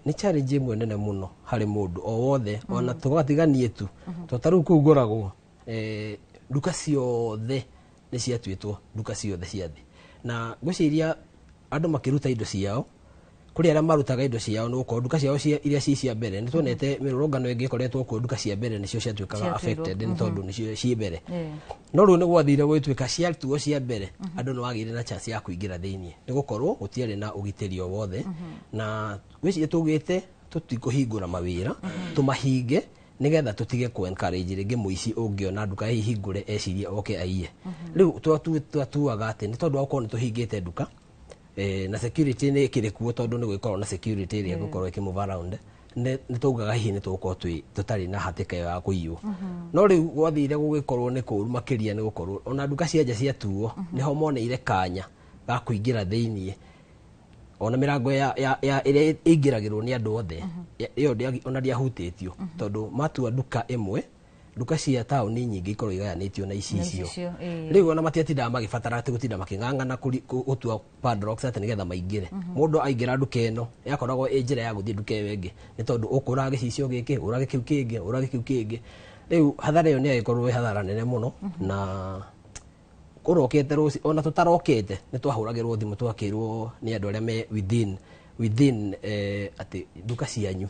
nĩ challenge ĩmwe nene mũno harĩ mũndũ o wothe. Ona tũgatiganie tu, to ta rĩu kũu ngoragwo, nduka ciothe nĩ ciatuĩtwo, nduka ciothe cia thĩ, na ngwĩciria andũ makĩruta indo ciao kũrĩ arĩa marutaga indo ciao, nĩ gũkorwo nduka ciao iria ci cia mbere, nĩ tuonete mĩrũrũngano ĩngĩ ĩkoretwo kuo, nduka cia mbere nĩcio ciatuĩkaga Ciatuirwo. affected, nĩ tondũ nĩcio ciĩ mbere. No rĩu nĩ gwathire gũgĩtuĩka ciatuo cia mbere, andũ nĩ wagĩire na chance ya kũingĩra thĩiniĩ, nĩ gũkorwo gũtiarĩ na ũgitĩri o wothe. Na gwĩciria tũgĩte tũtikũhingũra mawĩra, tũmahinge nĩgetha tũtige kũ encourage rĩngĩ mũici ũngĩona nduka ĩhingũre ecirie oke aiye. Rĩu twatuaga atĩ nĩ tondũ wa gũkorwo nĩ tũhingĩte nduka, na security nĩ ĩkĩrĩ kuo, tondũ nĩ gũgĩkorwo na security ĩrĩa ĩgũkorwo ĩkĩ around, nĩ taugaga hihi nĩ tũgũkorwo tũtarĩ na hatĩka ĩyo ya kũiywo. No rĩu gwathire gũgĩkorwo nĩ kũru makĩria, nĩ gũkorwo ona nduka cia nja ciatuo nĩho moneire kanya ga kũingĩra thĩiniĩ, ona mĩrango ya ĩrĩa ĩingĩragĩrwo nĩ andũ othe ĩyo ona ndĩahutĩtio, tondũ matua nduka ĩmwe, nduka cia taũni nyingĩ ikorwo igayanĩtio na icicio. Icicio, ĩĩ. Rĩu ona matiatindaga magĩbatara atĩ gũtinda makĩng'ang'ana gũtua padlocks atĩ nĩgetha maingĩre. Mũndũ aingĩra nduka ĩno yakoragwo ĩ njĩra ya gũthiĩ nduka ĩyo ĩngĩ, nĩ tondũ ũkũraga gĩcicio gĩkĩ, ũrage kĩu kĩngĩ, ũrage kĩu kĩngĩ. Rĩu hathara ĩyo nĩ yagĩkorwo ĩ hathara nene mũno. Na kũrokete rũci ona tũtarokete nĩ twahũragĩrwo thimũ, twakĩrwo nĩ andũ arĩa me within atĩ nduka cianyu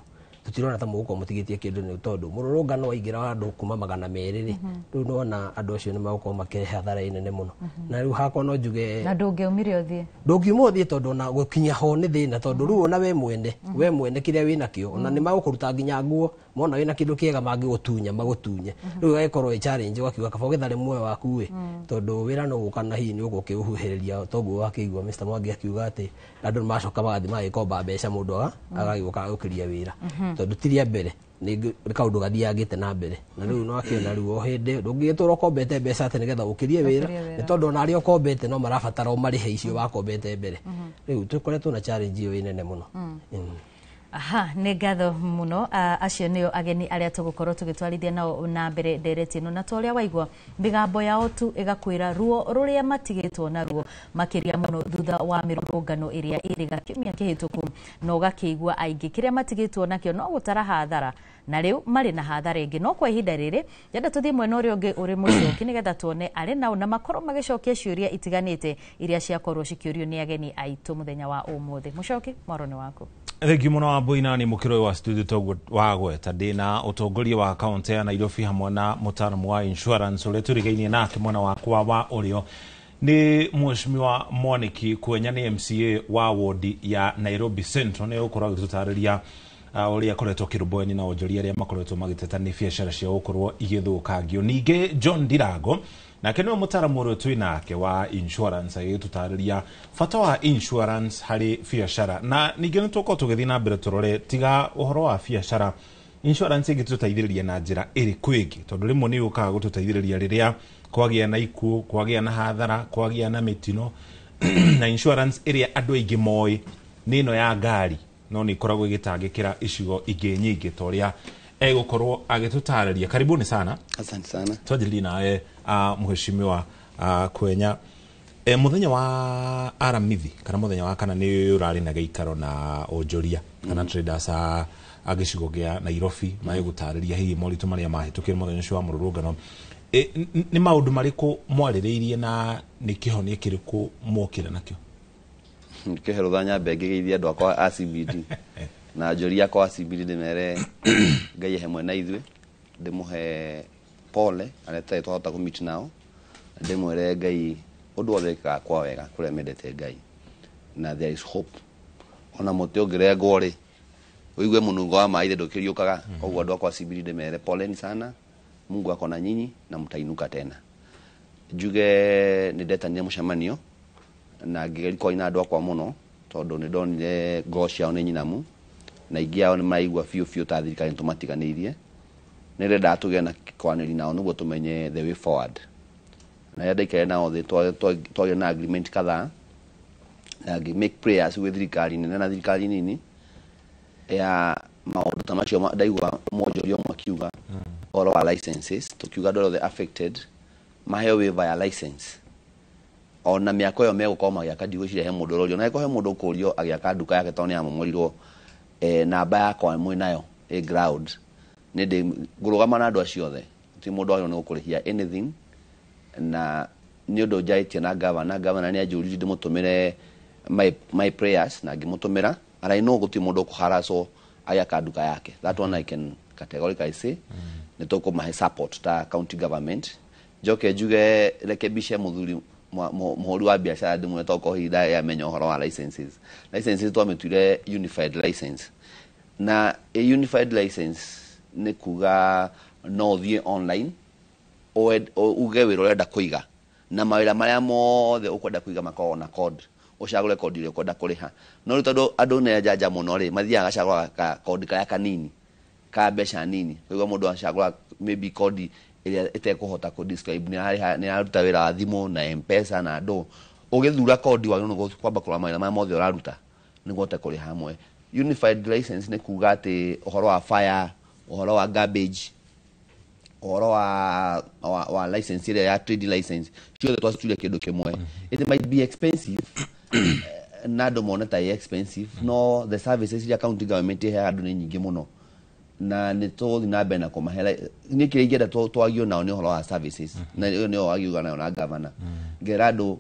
tũtirona ta mũgũkorwo mũtigĩtie kĩndũ, nĩ tondũ mũrũrũngano waingĩra wa andũ kuma 200 rĩ, rĩu nĩwona andũ acio nĩ magũkorwo makĩrehe hathara nene mũno. Na rĩu hakwa no njuge Na ndũngĩaumire ũthiĩ. Ndũngiuma ũthiĩ, tondũ ona gũkinya ho nĩ thĩna, tondũ rĩu ona we mwene kĩrĩa wĩnakĩo, ona nĩ magũkũruta nginya nguo, mona wĩna kĩndũ kĩega mangĩgũtunya magũtunye. Rĩu ĩgagĩkorwo ĩ challenge, ũgakiuga kaba ũgĩthare muoyo waku ĩ, tondũ wĩra no gũka na hihi nĩ ũgũkĩũhuhĩrĩria. Toguo wakĩigua Mr. Mwangi akiuga atĩ andũ nĩ macoka magathiĩ magĩkomba mbeca, mũndũ agagĩũka agũkĩria wĩra, tondũ ti rĩa mbere, nĩ kaũndũ gathiangĩte na mbere. Na rĩu no akĩona rĩu o hĩndĩ ndũngĩgĩtũra ũkombete mbeca atĩ nĩgetha ũkĩrie wĩra, Ũkĩrie wĩra. nĩ tondũ ona arĩa ũkombete no marabatara ũmarĩhe icio wakombete mbere. Rĩu tũkoretwo na challenge ĩyo ĩ nene mũno. Aha, nĩ ngatho mũno. Acio nĩo ageni arĩa tũgũkorwo tũgĩtwarithia nao na mbere ndereti ĩno, na ta ũrĩa waigua mĩgambo yao tu ĩgakwĩra ruo rũrĩa matigĩtwo naruo, makĩria mũno thutha wa mĩrũrũngano ĩrĩa ĩrĩga kiumia kĩhĩtũku, na ũgakĩigua aingĩ kĩrĩa matigĩtwo nakĩo no gũtara hathara, na rĩu marĩ na hathara ĩngĩ. No kwa ihinda rĩrĩ ndĩrenda tũthiĩ mwena ũrĩa ũngĩ ũrĩ Mũcoki, nĩgetha tuone arĩ nao na makorwo magĩcokia ciũria itiganĩte iria ciakorwo cikĩũrio nĩ ageni aitũ mũthenya wa ũmũthĩ. Mũcoki, mwaro nĩ waku. Thengiũ mũno Wambui, na nĩ mũkĩro ũyũ wa studio toguo wagweta ndĩna ũtongoria wa kaunti ya Nairobi hamwe na mũtaaramu wa insurance ũrĩa tũrigainie nake. Mwena wakwa wa ũrĩo nĩ Mheshimiwa Mwaniki Kwenya, nĩ MCA wa wodi ya Nairobi Central, nĩ ũgũkorwo agĩtũtarĩria ũrĩa akoretwo akĩrũmbũyania na onjoria arĩa makoretwo magĩteta nĩ biacara ciao gũkorwo igĩthũkangio. Ningĩ John Ndirango nake nĩwe mũtaaramu ũrĩa twĩ nake wa insurance, agĩtũtarĩria bata wa insurance harĩ biacara, na ningĩ nĩ tũkorwo tũgĩthiĩ na mbere tũrore tiga ũhoro wa biacara, insurance ĩngĩtũteithĩrĩria na njĩra ĩrĩkũ ĩngĩ, tondũ rĩmwe nĩ yũkaga gũtũteithĩrĩria rĩrĩa kwagĩa na ikuũ, kwagĩa na hathara, kwagĩa na mĩtino. Na insurance ĩrĩa andũ aingĩ moĩ nĩ ĩno ya ngari, no nĩ ĩkoragwo ĩgĩtangĩkĩra icigo ingĩ nyingĩ ta ũrĩa egũkorwo agĩtũtarĩria. Karibuni sana. Asante sana. Twanjĩrĩrie nawe, Mheshimiwa Kwenya. Mũthenya wa Aramithi kana mũthenya wa kana nĩ ũrarĩ na gĩikaro na onjoria kana traders a gĩcigo gĩa Nairobi magĩgũtarĩria hihi moritũ marĩa mahĩtũkire mũthenya ũcio wa mũrũrũngano. Nĩ maũndũ marĩkũ mwarĩrĩirie na nĩ kĩhonia kĩrĩkũ mwokire nakĩo? Kĩhe rũtha nyambe ngĩgeithie andũ akwa a CBD na njoria akwa a CBD, ndĩmere Ngai ehe mwena ithuĩ, ndĩmũhe pole arĩa tũtarĩ twahota kũ nao, na ndĩmwĩre Ngai ũndũ wothe wĩkaga kwa wega kũrĩa mendete Ngai, na there is hope. Ona mũtĩ ũngĩrengwo rĩ, ũigue mũnungo wa maĩ ndũkĩriũkaga. Koguo andũ akwa a CBD ndĩmere poleni sana, Mungu ako na nyinyi na mtainuka tena. Njuge nĩ ndetanire mũcemanio na ngĩgeria kwaria na andũ akwa mũno, tondũ nĩ ndonire ngoro ciao nĩ nyinamu na aingĩ ao nĩ maraigua biũ biũ ta thirikari nĩ tũmatiganĩirie. Nĩ ndĩrendaga tũgĩe na kwaranĩria nao nĩguo tũmenye the way forward, na rĩrĩa ndaikarire nao thĩ twagĩa na agreement kadhaa na ngĩ make prayers gwĩ thirikari nene na thirikari nini ya maũndũ ta macio. Ndaigua mwonjoria ũmwe akiuga ũhoro wa licenses, tukiuga andũ othe affected maheo waiver ya license ona mĩako ĩyo megũkorwo magĩaka. Ndigwĩciria he mũndũ ũrorio, na angĩkorwo he mũndũ ũkũrio agĩaka nduka yake tondũ nĩ yamomorirwo, namba yakwa mwĩ nayo ĩ ground, nĩ ndĩ ngũrũgama na andũ acio othe. Ti mũndũ wagĩrĩirwo nĩ gũkũrĩhia anything, na nĩ ũndũ njarĩtie na governor. Governor nĩ anjũririe ndĩmũtũmĩre my prayers na ngĩmũtũmĩra, and I know gũtirĩ mũndũ ũkũharacwo agĩaka nduka yake. That one I can categorically say. Nĩ tũkũmahe support ta county government. Njoke njuge rekebishe mũthuri mũhũri wa biacara, ndĩmwĩre tokorwo hihi ndamenya ũhoro wa licenses. Licenses twamĩtuire unified license, na a unified license nĩ kuga no ũthiĩ online uge wĩra ũrenda kũiga, na mawĩra marĩa mothe ũkwenda kũiga makoragwo na code, ũcagũre code ĩrĩa ũkwenda kũrĩha. No rĩu tondũ andũ nĩ njanja mũno rĩ, mathiaga gacagũra ka code karĩa kanini ka mbeca nini. Koguo mũndũ acagũra maybe code ĩrĩa ĩtekũhota kũ describe nĩ ararĩha, nĩ araruta wĩra wa thimũ na M-Pesa na ndũ. Ũgĩthura code wagĩrĩirwo nĩ kwamba kũrora mawĩra marĩa mothe ũraruta nĩguo ũhote kũrĩha hamwe. Unified license nĩ kuga atĩ ũhoro wa fire, ũhoro wa garbage, ũhoro wa license ĩrĩa ya trade license, ciothe twacituire kĩndũ kĩmwe. It might be expensive na andũ mone ta ĩ expensive, no the services iria county government ĩheaga andũ nĩ nyingĩ mũno, na nĩ tũgũthiĩ na mbere na kũmahe. Niĩ kĩrĩa ingĩenda twagio nao nĩ ũhoro wa services, na ĩyo nĩyo wagiuga nayo na governor. Ngera andũ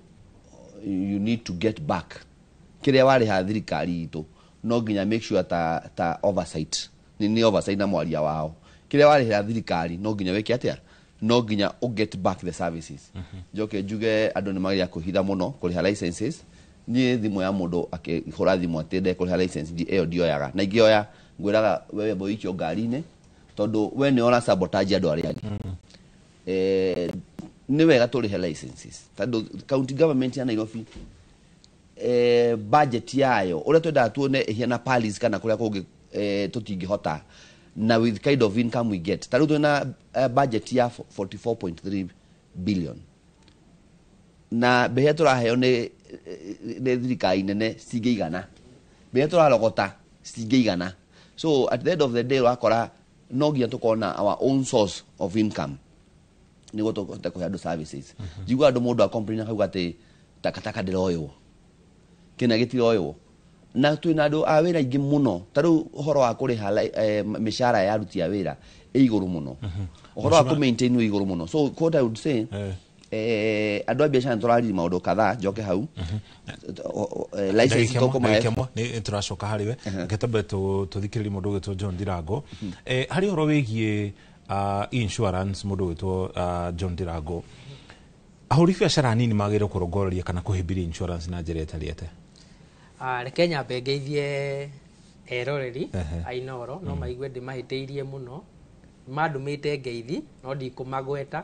you need to get back kĩrĩa warĩha thirikari itũ, no nginya make sure ta oversight nĩ oversight na mwaria wao, kĩrĩa warĩhĩra thirikari no nginya wĩke atĩa, no nginya ũ get back the services. Njoke njuge andũ nĩ magĩrĩire kwĩhitha mũno kũrĩha licenses. Niĩ thimũ ya mũndũ akĩhũra thimũ atĩ ndekũrĩha license, ĩyo ndioyaga, na ingĩoya ngwĩraga wewe boikio ngari-inĩ, tondũ we nĩ ũra sabotage andũ arĩa angĩ. Nĩ wega tũrĩhe licenses tondũ county government ya Nairobi, budget yayo ũrĩa twendaga tuone ĩhiana Paris kana kũrĩa kũngĩ, tũtingĩhota na with kind of income we get. Ta rĩu twĩna budget ya 44.3 billion, na mbeca tũraheo nĩ thirikari nene cingĩigana, mbeca tũrarogota Citingĩigana. So at the end of the day ũrakora no nginya tũkorwo na our own source of income nĩguo tũhote kũhe andũ services. Njiguaga andũ mũndũ acomplain akauga atĩ takataka ndĩroywo, kĩna gĩtiroywo, na twĩna andũ a wĩra aingĩ mũno. Ta rĩu ũhoro wa kũrĩha mĩcara ya aruti a wĩra ĩ igũrũ mũno, ũhoro wa kũ maintain wĩ igũrũ mũno. So what I would say, andũ a biacara nĩtũrariri maũndũ kadhaa, njoke hau license tũkũmahe. Nĩ tũracoka harĩ we, reke twambe tũthikĩrĩrie mũndũ ũgwĩtwo John Ndirango harĩ ũhoro wĩgiĩ insurance. Mũndũ ũgwĩtwo John Ndirango, ahũri biacara nini magĩrĩirwo kũrongoreria kana kũhĩmbĩria insurance na njĩra ĩtariĩ atĩa? Reke nyambe ngeithie eroreri a Inooro. No maigue ndĩmahĩtĩirie mũno, mandũmĩte ngeithi no ndikũmagweta,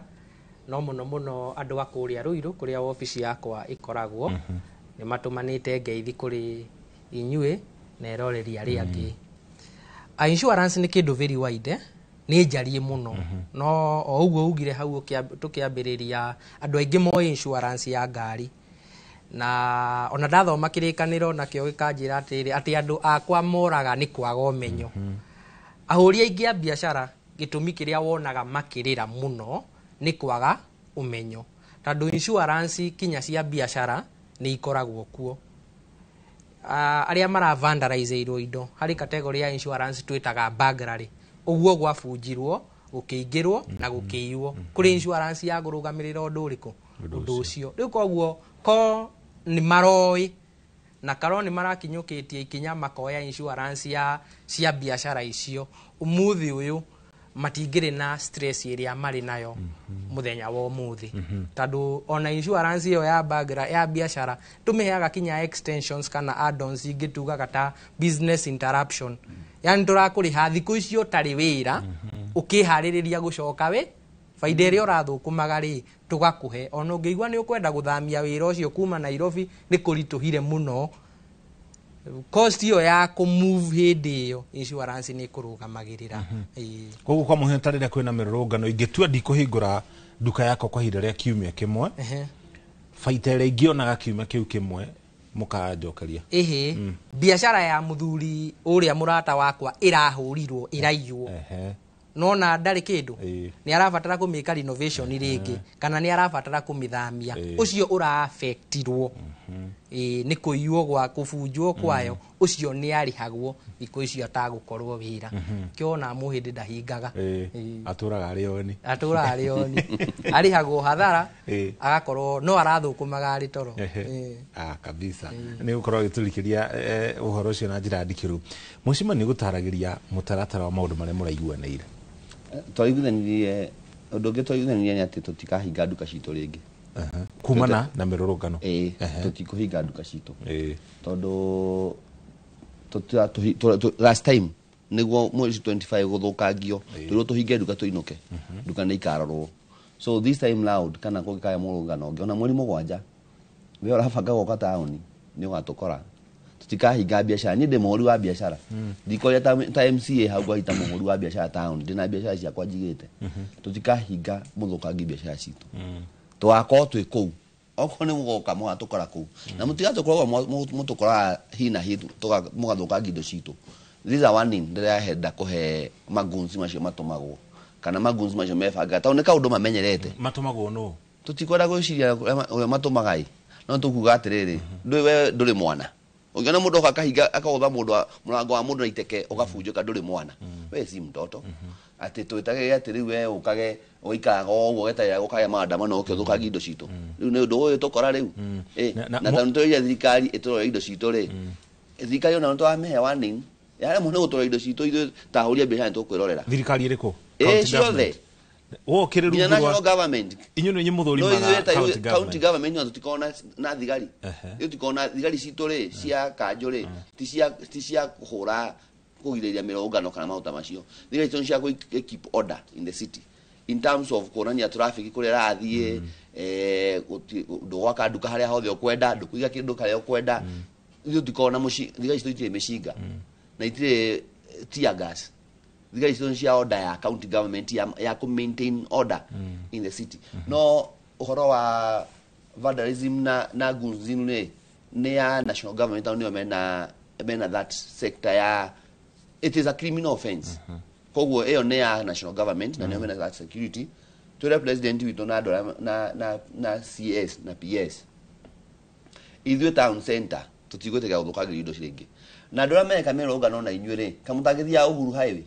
no mũno mũno andũ a kũrĩa Ruiru kũrĩa wabici yakwa ĩkoragwo nĩ matũmanĩte ngeithi kũrĩ inyuĩ na eroreri arĩa angĩ. Insurance nĩ kĩndũ very wide, nĩ njarie mũno, no o ũguo ugire hau tũkĩambĩrĩria, andũ aingĩ moĩ insurance ya ngari, na ona ndathoma kĩrĩkanĩro nakĩo gĩkanjĩra atĩrĩrĩ, atĩ andũ akwa moraga nĩ kwaga ũmenyo. Ahũri aingĩ a biacara gĩtũmi kĩrĩa wonaga makĩrĩra mũno nĩ kwaga ũmenyo, tondũ insurance kinya cia biacara nĩ ikoragwo kuo. Arĩa mara vandalizeirwo indo harĩ category ya insurance twĩtaga burglary, ũguo gwabunjirwo, gũkĩingĩrwo na gũkĩiywo. Kũrĩ insurance ya kũrũgamĩrĩra ũndũ ũrĩkũ? Ũndũ ũcio. Rĩu koguo ko nĩ maroĩ na karwo nĩ marakinyũkĩtie ikinya makoya insurance ya cia biacara icio, ũmũthĩ ũyũ matingĩrĩ na stress ĩrĩa marĩ nayo mũthenya wa ũmũthĩ, tondũ ona insurance ĩyo ya burglary ya biacara tũmĩheaga kinya extensions kana add-ons ingĩ tugaga ta business interruption, yani tũrakũrĩha thikũ icio ũtarĩ wĩra ũkĩharĩrĩria gũcoka wĩ baida ĩrĩa ũrathũkũmaga rĩ tũgakũhe. Ona ũngĩigua nĩ ũkwenda gũthamia wĩra ũcio kuma Nairobi nĩ kũritũhire mũno, cost ĩyo ya kũ-move hĩndĩ ĩyo insurance nĩ ĩkũrũgamagĩrĩra. Koguo kwa mũhiano ta rĩrĩa kwĩna mĩrũrũngano, ingĩtua ndikũhingũra nduka yakwa kwa ihinda rĩa kiumia kĩmwe, baita ĩrĩa ingĩonaga kiumia kĩu kĩmwe mũkanjokeria. Ĩhĩ, biacara ya mũthuri ũrĩa mũrata wakwa ĩrahũrirwo ĩraiywo, nona ndarĩ kĩndũ, nĩ arabatara kũmĩka renovation rĩngĩ kana nĩ arabatara kũmĩthamia, ũcio ũra-affectirwo nĩ kũiywo gwa kũbunjwo kwayo, ũcio nĩ arĩhagwo thikũ icio atagũkorwo wĩra. Kĩona mũhĩndĩ ndahingaga, atũraga arĩ oni, atũraga arĩ oni, arĩhagwo hathara agakorwo no arathũkũmaga arĩ toro. Kabisa nĩ gũkorwo agĩtũrikĩria ũhoro ũcio na njĩra ndikĩru. Mũcima nĩ gũtaragĩria mũtaratara wa maũndũ marĩa mũraiguanĩire. Twaiguithanirie ũndũ ũngĩ, twaiguithanirie nĩ atĩ tũtikahinga nduka citũ rĩngĩ kumana na mĩrũrũngano. Tũtikũhinga nduka citũ tondũ last time nĩguo mweri 25 gũthũkangio twĩrwo tũhinge nduka tũinũke, nduka nĩ ikarorwo. So this time round kana kũngĩkaya mũrũngano ũngĩ ona mweri 7 we ũrabanga gũka taũni nĩ ũgatũkora. Tũtikahinga biacara. Niĩ ndĩ mũhũri wa biacara, ndikoria ta MCA hau ngwahita mũhũri wa biacara taũni, ndĩna biacara ciakwa njigĩte. Tũtikahinga mũthũkangi biacara citũ, tũgakorwo twĩ kũu, okorwo nĩ mũgoka mũgatũkora kũu, na mũtigatũkorwo mũtũkoraga hi na hi mũgathũkangia indo citũ. This is a warning ndĩrahenda kũhe magunzi macio matũmagwo kana magunzi macio mebanga, tondũ nĩ kaũndũ mamenyerete. Matũmagwo nũ? Tũtikwenda gwĩciria ũrĩa matũmaga ĩ, no tũkuga atĩrĩrĩ, ndũĩ we ndũrĩ mwana. Ũngĩona mũndũ oka akahinga akagũtha mũndũ mũrango wa mũndũ na iteke ũgabunjũka, ndũrĩ mwana, we si mtoto. Atĩ twĩtagĩrĩre atĩ rĩu we ũkage ũikaraga o ũguo ũgeterera gũkagĩa maandamano ũke ũthũkangie indo citũ. Rĩu nĩ ũndũ ũyũ tũkora rĩu. Na tondũ nĩtũrĩire thirikari ĩtũrore indo citũ rĩ, thirikari ona nĩtũramĩhe warning yaremwo nĩ gũtũrora indo citũ, ithuĩ ta ahũri a biacara nĩtũkwĩrorera. Thirikari ĩrĩkũ? Ciothe. Wokĩrĩ rungu rwa national government. Inyuĩ nĩ inyuĩ mũthũrimaga county government, no tũtikoragwo na thigari. Ithuĩ tũtikoragwo na thigari citũ rĩ cia kanjũ rĩ, ti cia kũhũra kũgirĩrĩria mĩrũrũngano kana maũndũ ta macio. Thigari citũ nĩ cia keep order in the city in terms of kuonania traffic kũrĩa ĩrathiĩ, ndũgwaka nduka harĩa hothe ũkwenda, ndũkũiga kĩndũ harĩa ũkwenda. Ithuĩ tũtikoragwo na thigari citũ itirĩ mĩcinga na itirĩ tear gas. Thigari citũ nĩ cia order ya county government ya kũ maintain order in the city. No ũhoro wa vandalism na gunzinu nĩ ya national government, tondũ nĩo mena mena that sector ya it is a criminal offense. Koguo ĩyo nĩ ya national government na nĩo mena that security. Twĩre president witũ na andũ arĩa na CS na PS, ithuĩ town center tũtigwĩtĩkĩra gũthũkangĩrio indo ciringĩ, na andũ arĩa mereka mĩrũrũngano na inyuĩ rĩ, kamũtangĩthiaga Uhuru Highway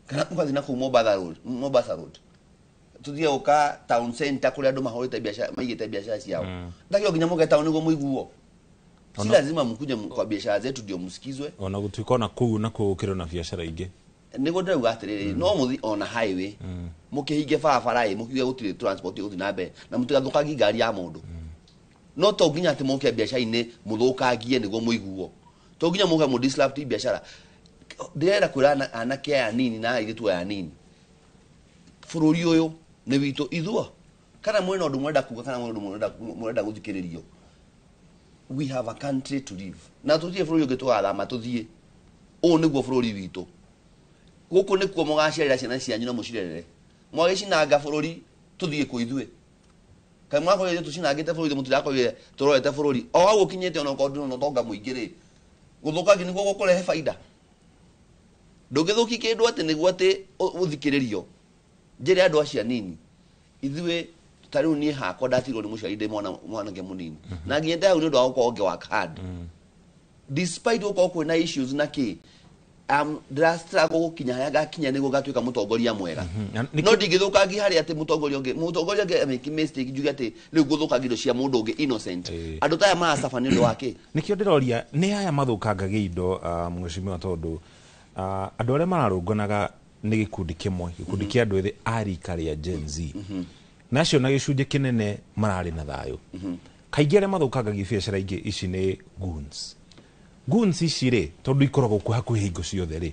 kana mũgathiĩ na kũu Mombasa Road, Mombasa Road, tuthiĩ gũka town center kũrĩa andũ mahũrĩte biacara, maigĩte biacara ciao. Ndakĩo nginya mũke town nĩguo mũiguo? Si lazima mkuje kwa biashara zetu ndio msikizwe. Ona gũtuĩka ona kũu nakuo gũkĩrĩ na biacara ingĩ. Nĩguo ndĩrauga atĩrĩrĩ, no mũthi ona highway mũkĩhinge barabara ĩ, mũkiuge gũtirĩ transport ĩgũthiĩ na mbere na mũtigathũkangie ngari ya mũndũ. No to nginya atĩ mũke biacara-inĩ mũthũkangie nĩguo mũiguo, to nginya mũke mũ disrupt biacara. Ndĩrenda kwĩra anake aya anini na airĩtu aya anini, bũrũri ũyũ nĩ witũ ithuo. Kana mwĩna ũndũ mũrenda kuga, kana mwĩna ũndũ mũrenda gũthikĩrĩrio, we have a country to live na tũtirĩ bũrũri ũngĩ tũgathama tũthiĩ. Ũũ nĩguo bũrũri witũ, gũkũ nĩkuo mũgaciarĩra ciana cianyu na mũcirerere. Mwagĩcinanga bũrũri tũthiĩ kũ ithuĩ? Kaĩ mwakorire tũcinangĩte bũrũri, mũtirakorire tũrorete bũrũri o hau ũkinyĩte? Ona okorwo ndũrĩ na ũtonga mũingĩ rĩ, gũthũkangi nĩguo gũkũrehe baida. Ndũngĩthũkia kĩndũ atĩ nĩguo atĩ ũthikĩrĩrio. Njĩre andũ acio anini, ithuĩ ta rĩu niĩ hakwa ndatigirwo nĩ mũciari ndĩ mwana mwanake mũnini, na nginyĩte hau nĩ ũndũ wa gũkorwo ngĩ work hard despite gũkorwo kwĩna issues na kĩ, ndĩra struggle gũkinya harĩa ngakinya nĩguo ngatuĩka mũtongoria mwega. No ndingĩthũkangia harĩa atĩ mũtongoria ũngĩ amake mistake njuge atĩ rĩu ngũthũkangia indo cia mũndũ ũngĩ innocent. Andũ ta aya maracaba nĩ ũndũ wa kĩ? Nĩkĩo ndĩroria nĩ aya mathũkangagia indo, mheshimiwa, tondũ andũ arĩa mararũnganaga nĩ gĩkundi kĩmwe, gĩkundi kĩa andũ ethĩ a rika rĩa Gen Z, na acio na gĩcunjĩ kĩnene mararĩ na thayũ. Kaingĩ arĩa mathũkangagia biacara ingĩ ici nĩ goons. Goons ici rĩ, tondũ ikoragwo kuo hakuhĩ hingo ciothe rĩ,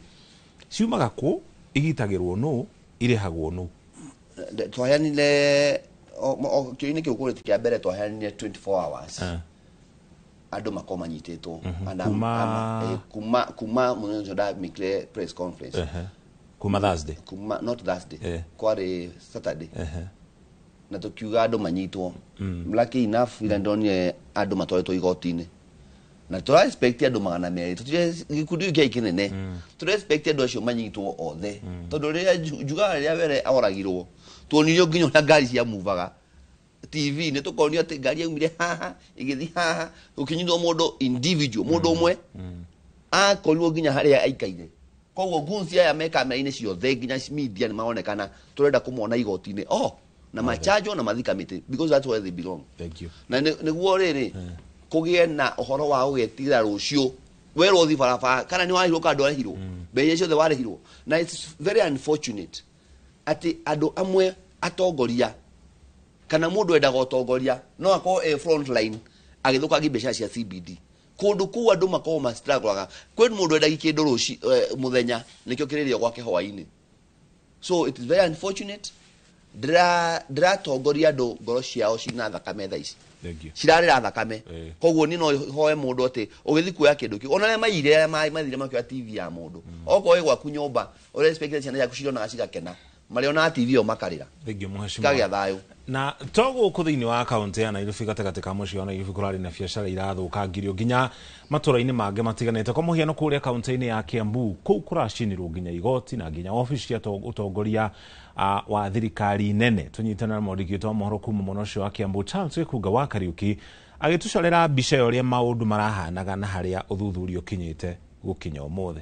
ciumaga kũ? Igitagĩrwo nũ? Irĩhagwo nũ? Twaheanire kĩũria-inĩ kĩu kũrĩti kĩa mbere, twaheanire 24 hours andũ makorwo manyitĩtwo. And kuma mũthenya ũcio ndamĩkire press conference. Kuma Thursday? Kuma not Thursday, kwarĩ Saturday, na tukiuga andũ manyitwo. Lucky enough, ira ndonire andũ matwarĩtwo igoti-inĩ, na tũra expect andũ 200. Tũtire gĩkundi kĩu kĩarĩ kĩnene, tũra expect andũ acio manyitwo othe, tondũ rĩrĩa njugaga rĩrĩa were oragirwo, tuonirio nginya ũrĩa ngari ciamuvaga TV nĩ tũkonio atĩ ngari yaumire haha ĩgĩthiĩ haha, gũkĩnyitwo mũndũ individual, mũndũ ũmwe akorirwo nginya harĩa aikaire. Koguo goons aya me kamera-inĩ ciothe, nginya media nĩ maronekana. Tũrenda kũmona igoti-inĩ oh na machanjwo na mathika mĩtĩ, because that's where they belong. Thank you. Na nĩguo rĩrĩ kũgĩe na ũhoro wa gũgetigĩra rũciũ werwo ũthiĩ barabara, kana nĩ warĩhirwo kana ndwarĩhirwo, mbeca iria ciothe warĩhirwo. Na it's very unfortunate atĩ andũ amwe atongoria kana mũndũ endaga ũtongoria no akorwo e front line agĩthũkangia mbeca cia CBD kũndũ kũu andũ makoragwo mastruggle. Kwĩ mũndũ endagia kĩndũ rũci mũthenya nĩkĩo kĩrĩrio gwake hwaĩ-inĩ. So it is very unfortunate. Ndĩratongoria andũ ngoro ciao cina thakame thaa ici. Thank you. Cirarĩra thakame. Koguo niĩ no hoe mũndũ atĩ ũgĩthiĩ kuoya kĩndũ kĩu, ona arĩa maiyire, arĩa mathire makĩoya TV ya mũndũ, okorwo ĩ gwaku nyũmba ũrĩa expect ciana ciaku cirionaga cigakena, marĩonaga TV ĩyo makarĩra. Thank you, mheshimiwa. Cikagĩa thayũ. Na to gũkũ thĩinĩ wa kaunti ya Nairobi, gatagatĩ ka mũciĩ wa Nairobi kũrarĩ na biacara irathũkangirio, nginya matũra-inĩ mangĩ matiganĩte. Kwa mũhiano kũrĩa kaunti-inĩ ya Kiambu, kũu kũracinirwo nginya igoti na nginya obici cia ũtongoria wa thirikari nene. Tũnyitane na mwandĩki witũ wa mohoro kuma mwena ũcio wa Kiambu, Charles Gĩkunga wa Kariuki, agĩtũcorera mbica ya ũrĩa maũndũ marahanaga na harĩa ũthuthuria ũkinyĩte gũkinya ũmũthĩ.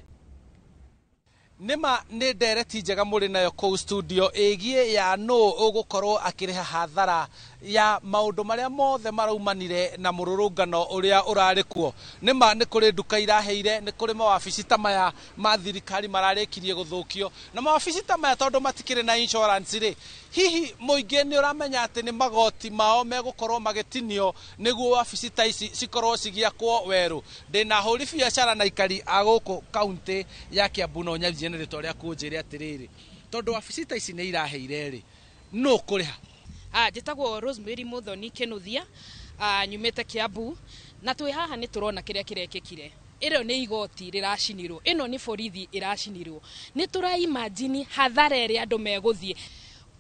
Nĩma nĩ ndereti njega mũrĩ nayo kũu studio ĩgiĩ ya nũ ũgũkorwo akĩrĩha hathara ya maũndũ marĩa mothe maraumanire na mũrũrũngano ũrĩa ũrarĩ kuo. Nĩma nĩ kũrĩ nduka iraheire, nĩ kũrĩ mawabici ta maya ma thirikari mararĩkirie gũthũkio, na mawabici ta maya tondũ matikĩrĩ na insurance rĩ, hihi mũingĩ nĩ ũramenya atĩ nĩ magoti mao megũkorwo magĩtinio nĩguo wabici ta ici cikorwo cigĩakwo werũ? Ndĩna ahũri biacara na aikari a gũkũ kaunti ya Kiambu, no nyanjie na rĩtwa rĩaku ũnjĩre atĩrĩrĩ, tondũ wabici ta ici nĩ iraheire rĩ, nũ ũkũrĩha? Njĩtagwo Rosemary Muthoni Kinuthia, nyumĩte Kiambu, na twĩ haha nĩ tũrona kĩrĩa kĩrekĩkire. Ĩno nĩ igoti rĩracinirwo, ĩno nĩ borithi ĩracinirwo. Nĩ tũra imagine hathara ĩrĩa andũ megũthiĩ,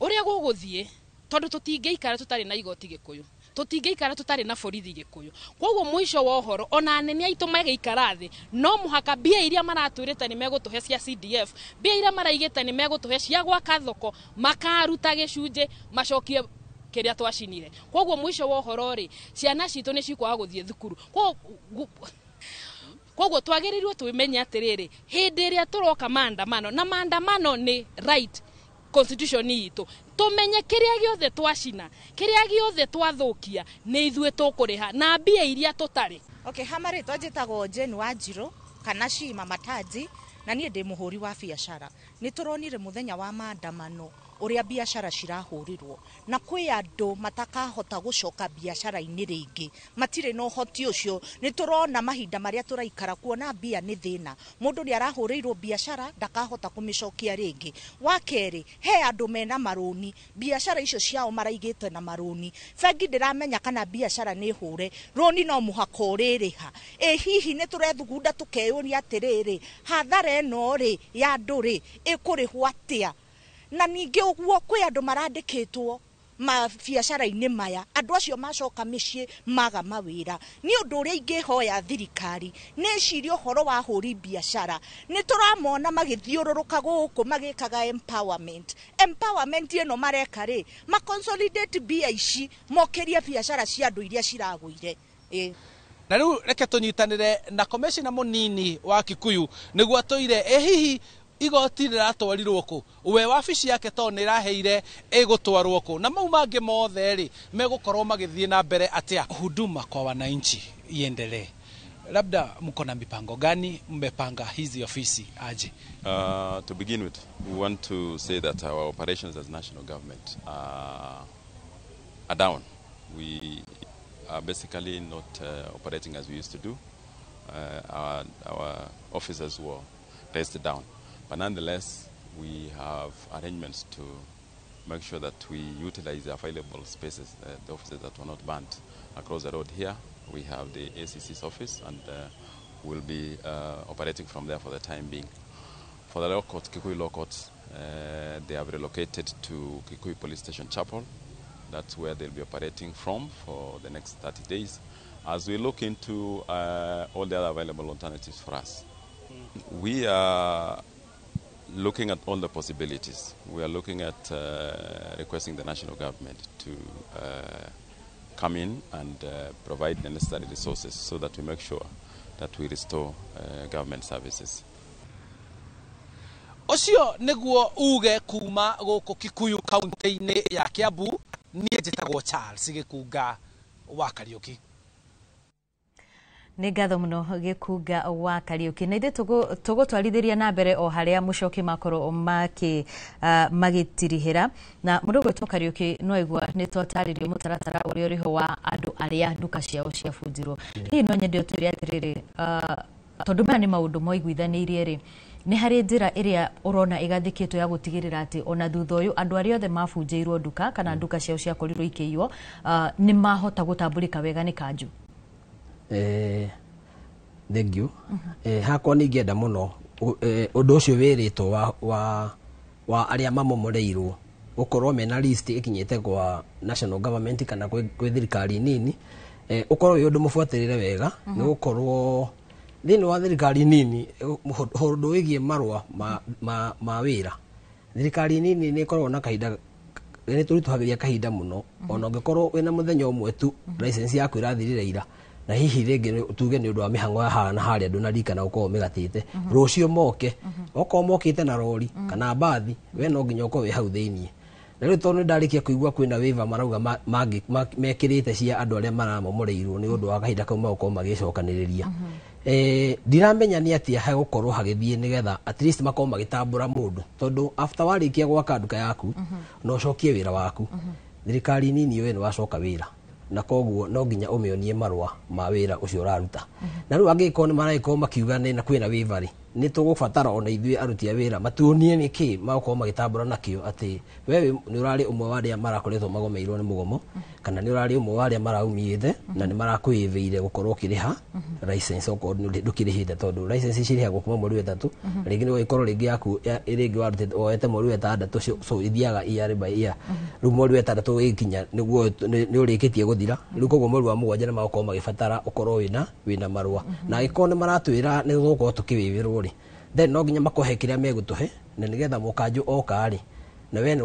ũrĩa gũgũthiĩ, tondũ tũtingĩikara tũtarĩ na igoti Gĩkũyũ. Tũtingĩikara tũtarĩ na borithi Gĩkũyũ. Koguo mũico wa ũhoro, ona anene aitũ magĩikara thĩ, no mũhaka mbia iria maratwĩrĩte nĩ megũtũhe cia CDF, mbia iria maraigĩte nĩ megũtũhe cia gwaka thoko, makaruta gĩcunjĩ macokie kĩrĩa twacinire. Koguo mũico wa ũhoro rĩ, ciana citũ nĩ cikwaga gũthiĩ thukuru. Koguo twagĩrĩirwo twĩmenye atĩrĩrĩ, hĩndĩ ĩrĩa tũroka maandamano, na maandamano nĩ right constitution itũ, tumenye kĩrĩa gĩothe twacina, kĩrĩa gĩothe twathũkia, nĩ ithuĩ tũkũrĩha na mbia iria tũtarĩ. Okay, ha marĩtwa njĩtagwo Jane Wanjirũ kana Shima Mataji, na niĩ ndĩ mũhũri wa biacara. Nĩ tũronire mũthenya wa maandamano ũrĩa biacara cirahũrirwo, na kwĩ andũ matakahota gũcoka biacara-inĩ rĩngĩ, matirĩ na ũhoti ũcio. Nĩ tũrona mahinda marĩa tũraikara kuona mbia nĩ thĩna, mũndũ nĩ arahũrĩirwo biacara ndakahota kũmĩcokia rĩngĩ. Wa kerĩ, he andũ mena marũni, biacara icio ciao maraigĩte na marũni, bengi ndĩramenya kana biacara nĩ hũre, rũni no mũhaka ũrĩrĩha. Ĩ hihi nĩ tũrethugunda tũkeyũria atĩrĩrĩ, hathara ĩno rĩ ya andũ rĩ ĩkũrĩhwo atĩa? Na ningĩ ũguo kwĩ andũ marandĩkĩtwo mabiacara-inĩ maya, andũ acio macoka mĩciĩ maga mawĩra. Nĩ ũndũ ũrĩa ingĩhoya thirikari nĩ ĩcirie ũhoro wa hũri biacara. Nĩ tũramona magĩthiũrũrũka gũkũ magĩkaga empowerment. Empowerment ĩno mareka rĩ, ma consolidate mbia ici mokĩrie biacara cia andũ iria ciragũire. Na rĩu reke tũnyitanĩre na komishina mũnini wa Kikuyu nĩguo atũire ĩ hihi igoti rĩratwarirwo kũ, we wabici yake to nĩ ĩraheire ĩgũtwarwo kũ, na mau mangĩ mothe rĩ megũkorwo magĩthiĩ na mbere atĩa. Huduma kwa wananchi iendelee. Labda mko na mipango gani? Mmepanga hizi ofisi aje? To begin with, we want to say that our operations as national government are down. We are basically not operating as we used to do. Our officers were raised down. But nonetheless, we have arrangements to make sure that we utilize the available spaces, the offices that were not burnt. Across the road here, we have the ACC's office, and we'll be operating from there for the time being. For the law court, Kikuyu Law Courts, they have relocated to Kikuyu Police Station Chapel. That's where they'll be operating from for the next 30 days, as we look into all the other available alternatives for us. We are looking at all the possibilities. We are looking at requesting the national government to come in and provide the necessary resources so that we make sure that we restore government services. Ũcio nĩguo uge kuma gũkũ Kikuyu kaunti-inĩ ya Kiambu. Niĩ njĩtagwo Charles Gĩkunga wa Kariũki. Nĩ ngatho mũno Gĩkunga wa Kariũki. Na ithuĩ tũgũtwarithĩria na mbere o harĩa mũcoki makorwo magĩtirihĩra. Na mũndũ ũgwĩtwo Kariũki no aigua nĩ twatarĩrio mũtaratara ũrĩa ũrĩho wa andũ arĩa nduka ciao ciabunjirwo. Hihi no nyende ũtwĩre atĩrĩrĩ, tondũ maya nĩ maũndũ moiguithanĩirie rĩ, nĩ harĩ njĩra ĩrĩa ũrona ĩgathĩkĩtwo ya gũtigĩrĩra atĩ ona thutha ũyũ andũ arĩa othe mabunjĩirwo nduka kana nduka ciao ciakorirwo ikĩiywo nĩ mahota gũtambũrĩka wega nĩ kanjũ? Thank you. Hakwa nĩ ingĩenda mũno ũndũ ũcio wĩrĩtwo wa arĩa mamomoreirwo gũkorwo mena list ĩkinyĩte kwa national government kana kwĩ thirikari nini, ũkorwo wĩ ũndũ mũbuatĩrĩre wega, nĩ gũkorwo thĩinĩ wa thirikari nini ũndũ wĩgiĩ marũa ma wĩra, thirikari nini nĩ ĩkoragwo na kahinda, nĩ tũritũhagĩria kahinda mũno. Ona ũngĩkorwo wĩna mũthenya ũmwe tu license yaku ĩrathirire ira, na hihi rĩngĩ tuge nĩ ũndũ wa mĩhang'o ya haha na harĩa ndũnarikana gũkorwo ũmĩgatĩte, rũciũ moke, okorwo mokĩte na rori kana mbathi, we no nginya ũkorwo wĩ hau thĩiniĩ. Na rĩu tondũ nĩ ndarĩkia kũigua kwĩna waiver marauga mekĩrĩte cia andũ arĩa maramomoreirwo nĩ ũndũ wa kahinda kau magũkorwo magĩcokanĩrĩria. Ndiramenya nĩ atĩa hagũkorwo hagĩthiĩ nĩgetha at least makorwo magĩtambũra mũndũ, tondũ after warĩkia gwaka nduka yaku na ũcokie wĩra waku, thirikari nini we nĩ wacoka wĩra, na koguo no nginya ũmĩonie marũa ma wĩra ũcio ũraruta. Na rĩu angĩkorwo nĩ maragĩkorwo makiuga nĩ na kwĩna waiver rĩ, Nĩ tũgũbatara ona ithuĩ aruti a wĩra matuonie nĩkĩ magũkorwo magĩtambũra nakĩo atĩ we nĩ ũrarĩ ũmwe wa arĩa marakoretwo magomeirwo nĩ mũgomo, kana nĩ ũrarĩ ũmwe wa arĩa maraumĩte na nĩ marakwĩvĩire gũkorwo ũkĩrĩha license okorwo ndũkĩrĩhĩte, tondũ license cirĩhagwo kuma mweri wa 3, rĩngĩ nĩ ũgĩkorwo rĩngĩ yaku rĩngĩ warutĩte woete mweri wa 6, so ithiaga year by year. Rĩu mweri wa 6 ũgĩkinya nĩguo nĩ ũrĩkĩtie gũthira. Rĩu koguo mweri wa 7 nĩ magũkorwo magĩbatara ũkorwo wĩna marũa, na angĩkorwo nĩ maratwĩra nĩ tũgũkorwo tũkĩwĩvĩrwo rĩ, then no nginya makũhe kĩrĩa megũtũhe, na nĩgetha mũkanjũ oka rĩ, na we nĩ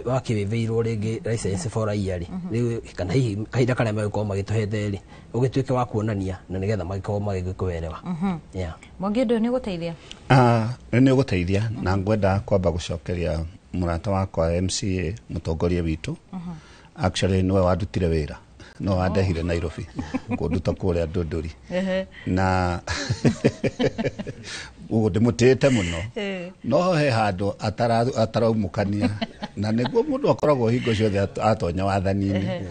wakĩwĩvĩirwo rĩngĩ license for a year rĩ, rĩu kana hihi kahinda karĩa megũkorwo magĩtũhete rĩ, ũgĩtuĩke wa kuonania na nĩgetha magĩkorwo magĩgĩkũerewa. Yeah. Mwangi, ũndũ ũyũ nĩ ũgũteithia? Nĩ ũgũteithia, na ngwenda kwamba gũcokeria mũrata wakwa MCA, mũtongoria witũ. Actually nĩwe wandutire wĩra, no wandehire Nairobi kũnduta kũrĩa Ndũndũri, na ũguo ndĩmũtĩĩte mũno, no he handũ ataraumũkania, na nĩguo mũndũ akoragwo hingo ciothe atonya wathani-inĩ,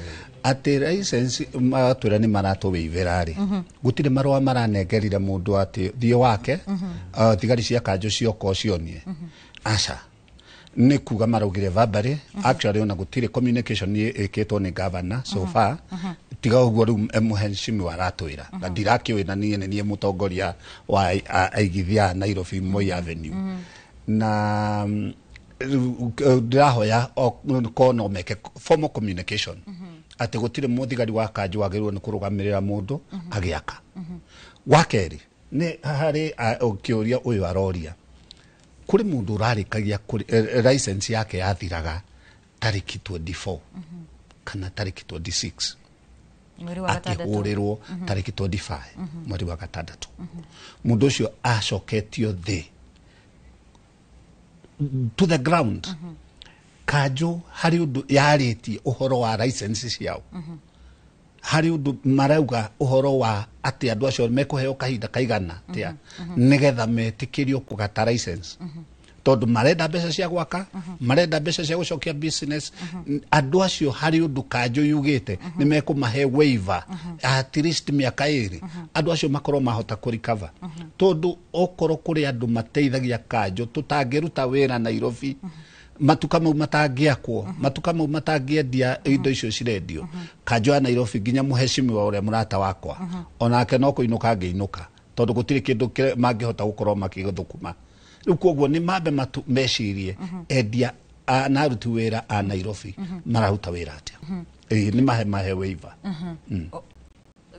atĩ license magatwĩra nĩ maratũwĩivĩra rĩ, gũtirĩ marũa maranengerire mũndũ atĩ thiĩ wake, thigari cia kanjũ cioka ũcionie. Aca, nĩ kuga maraugire verbally. Actually ona gũtirĩ communication ĩkĩtwo nĩ governor so far, tiga ũguo rĩu mũheshimiwa aratwĩra, na ndirakĩũĩ, na niĩ nĩ niĩ mũtongoria wa aigithia a Nairobi Moi Avenue, na rĩu, ndĩrahoya ko no meke formal communication atĩ gũtirĩ mũthigari wa kanjũ wagĩrĩirwo nĩ kũrũgamĩrĩra mũndũ agĩaka. Wa kerĩ nĩ harĩ kĩũria ũyũ aroria, kũrĩ mũndũ ũrarĩkagia license yake yathiraga tarĩki 24 kana tarĩki 26, Mweri wa 6. Akĩhũrĩrwo tarĩki 25 mweri wa 6. Mũndũ ũcio acoketio thĩ to the ground. Kanjũ harĩ ũndũ yarĩtie ũhoro wa license ciao? Harĩ ũndũ marauga ũhoro wa atĩ andũ acio mekũheo kahinda kaigana atĩa nĩgetha metĩkĩrio kũgata license? Tondũ marenda mbeca cia gwaka, marenda mbeca cia gũcokia business. Andũ acio harĩ ũndũ kanjũ yugĩte nĩ mekũmahe waiver at least mĩaka 2, andũ acio makorwo mahota kũrecover? Tondũ okorwo kũrĩ andũ mateithagia kanjũ, tũtangĩruta wĩra Nairobi, matuka mau matangĩakwo, matuka mau matangĩendia indo icio cirendio, kanjũ ya Nairobi nginya mũheshimiwa ũrĩa mũrata wakwa onake no kũinũka angĩinũka, tondũ gũtirĩ kĩndũ mangĩhota gũkorwo makĩthũkũma rĩu. Koguo nĩ mambe matu mecirie endia na aruti wĩra a Nairobi mararuta wĩra atĩa. Ĩĩ, nĩ mahe waiver.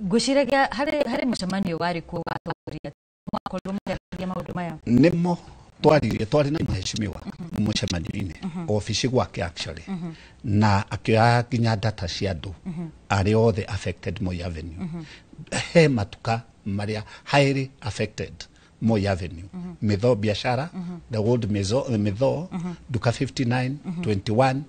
Ngwĩciragia harĩ mũcemanio warĩ kuo wa atongoria, mwakorirwo makĩarĩrĩria maũndũ maya. Nĩmo twaririe, twarĩ na mũheshimiwa mũcemanio-inĩ obici gwake actually, na akĩoya nginya data cia andũ arĩa othe affected Moi Avenue. He matuka marĩa highly affected Moi Avenue, Mitho biashara, the old Mitho, duka 59, 21,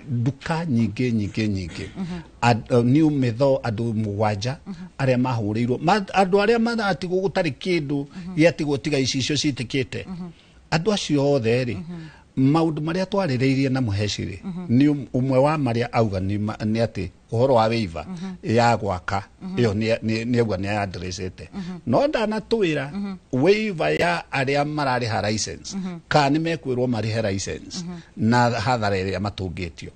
duka nyingĩ nyingĩ nyingĩ. New Mitho, andũ 7 arĩa mahũrĩirwo, andũ arĩa maratigwo gũtarĩ kĩndũ gĩatigwo tiga icicio citĩkĩte. Andũ acio othe rĩ, maũndũ marĩa twarĩrĩirie na mũheci rĩ, nĩ ũmwe wa marĩa auga nĩ atĩ ũhoro wa waiver ya gwaka ĩyo nĩ auga nĩ addressete, no ndanatwĩra waiver ya arĩa mararĩha license, kana nĩ mekwĩrwo marĩhe license na hathara ĩrĩa matũngĩtio.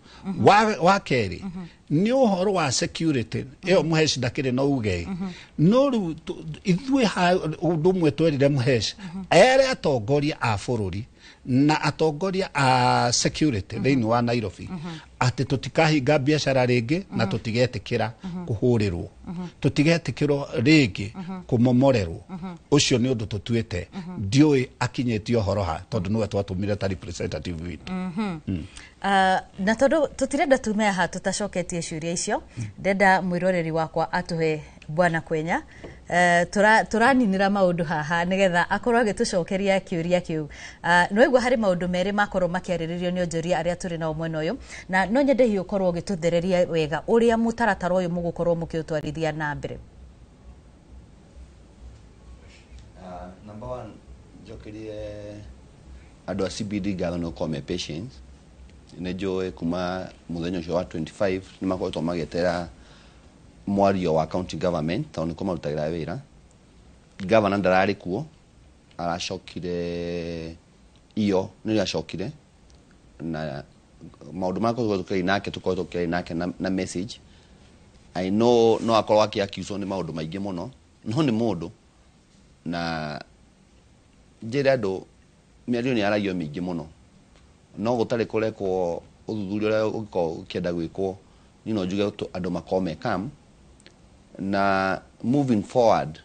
Wa kerĩ nĩ ũhoro wa security ĩyo, mũheci ndakĩrĩ na uge, no rĩu ithuĩ ũndũ ũmwe twerire mũheci ere atongoria a bũrũri na atongoria a security thĩinĩ wa Nairobi atĩ tũtikahinga biacara rĩngĩ, na tũtigetĩkĩra kũhũrĩrwo, tũtigetĩkĩrwo rĩngĩ kũmomorerwo. Ũcio nĩ ũndũ tũtuĩte. Ndiũĩ akinyĩtie ũhoro ha, tondũ nĩwe twatũmire ta representative witũ. Na tondũ tũtirenda tume haha tũtacoketie ciũria icio, ndenda mwĩroreri wakwa atũhe bwana Kwenya. Tũraninĩra maũndũ haha nĩgetha akorwo agĩtũcokeria kĩũria kĩu. Nĩwaigua harĩ maũndũ merĩ makorwo makĩarĩrĩrio nĩ onjoria arĩa tũrĩ nao mwena ũyũ, na no nyende hihi ũkorwo ũgĩtũthereria wega ũrĩa mũtaratara ũyũ mũgũkorwo mũkĩũtwarithia na mbere. Number one, njokerie andũ a CBD ngatho nĩ gũkorwo me patient. Nĩ njũĩ kuma mũthenya ũcio wa 25 nĩ makoretwo magĩetera mwario wa county government, tondũ nĩkuo marutagĩra wĩra. Governor ndararĩ kuo. Aracokire iyo nĩ acokire na maũndũ marĩa tũkoretwo tũkĩaria nake, tũkoretwo tũkĩaria nake na message. I know no akorwo akĩ-accuse nĩ maũndũ maingĩ mũno, no nĩ mũndũ na njĩre andũ mĩario nĩ yaragio mĩingĩ mũno, no gũtarĩ kũrekwo ũthuthuria ũrĩa ũngĩkorwo ũkĩenda gwĩkwo. Niĩ no njuge andũ makorwo me calm na moving forward.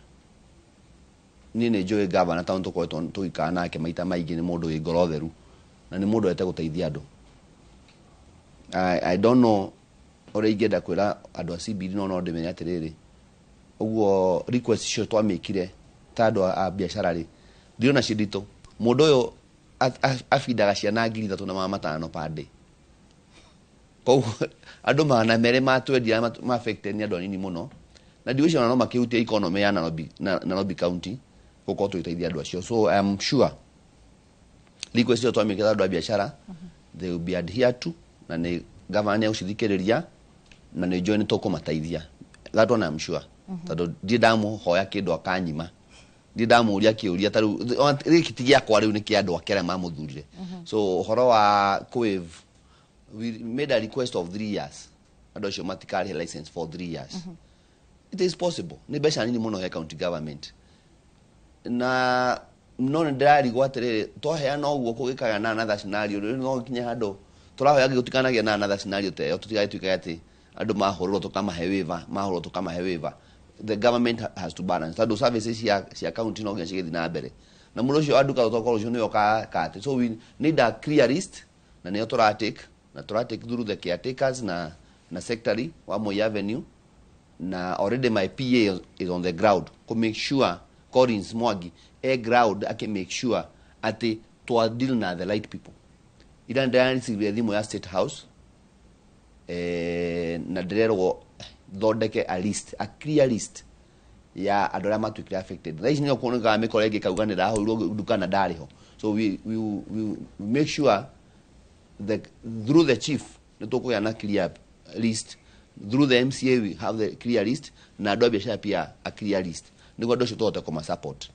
Niĩ nĩ njũĩ gavana, tondũ tũkoretwo tũgĩikara nake maita maingĩ, nĩ mũndũ wĩ ngoro theru na nĩ mũndũ wendete gũteithia andũ. I don't know ũrĩa ingĩenda kwĩra andũ a CBD, no ndĩmenye atĩrĩrĩ, ũguo request icio twamĩkire ta andũ a biacara rĩ, ndirona ciĩ nditũ. Mũndũ ũyũ abindaga ciana 3,500 per day, koguo andũ 200 ma 20 arĩa ma affected nĩ andũ anini mũno, na ndigwĩciria ona no makĩhutie economy ya Nairobi, na Nairobi County gũkorwo tũgĩteithia andũ acio. So I am sure request icio twamĩkĩra andũ a biacara, they will be adhered to, na nĩ gavana nĩ egũcithikĩrĩria, na nĩ njũĩ nĩ tũkũmateithia. That one I'm sure, tondũ ndirĩ ndamũhoya kĩndũ akanyima, ndirĩ ndamũria kĩũria ta rĩu gĩkĩ ti gĩakwa, rĩu nĩ kĩa andũ ake arĩa mamũthurire. So ũhoro wa kũwaive, we made a request of 3 years, andũ acio matikarĩhe license for 3 years. It is possible, nĩ mbeca nini mũno he county government, na no nĩ ndĩrarigwo atĩrĩrĩ, twaheana ũguo kũgĩkagĩa na another scenario. Rĩu no nginya handũ tũrahoya gũtikanagĩa na another scenario ta ĩyo, tũtigagĩtuĩke atĩ andũ mahũrũrwo tũkamahe waiver, mahũrũrwo tũkamahe waiver. The government has to balance, tondũ services cia county no nginya cigĩthiĩ na mbere, na mũndũ ũcio wa nduka tokorwo ũcio nĩwe ũkate. So we need a clear list, na nĩyo tũratake, na tũratake through the caretakers na secretary wa Moi Avenue, na already my PA is on the ground to make sure, Collins Mwangi e ground ake make sure atĩ twa deal na the right people. Ira ndĩrareceive thimũ ya State House, na ndĩrerwo thondeke a list, a clear list ya andũ arĩa matuĩkire affected. Thaa ici nĩo kuonekaga mĩkora ĩngĩ kauga nĩ ndahũrirwo nduka na ndarĩ ho. So we make sure through the chief nĩ tũkũgĩa na clear list, through the MCA we have the clear list, na andũ a biacara pia a clear list, nĩguo andũ acio tũhote kũma support.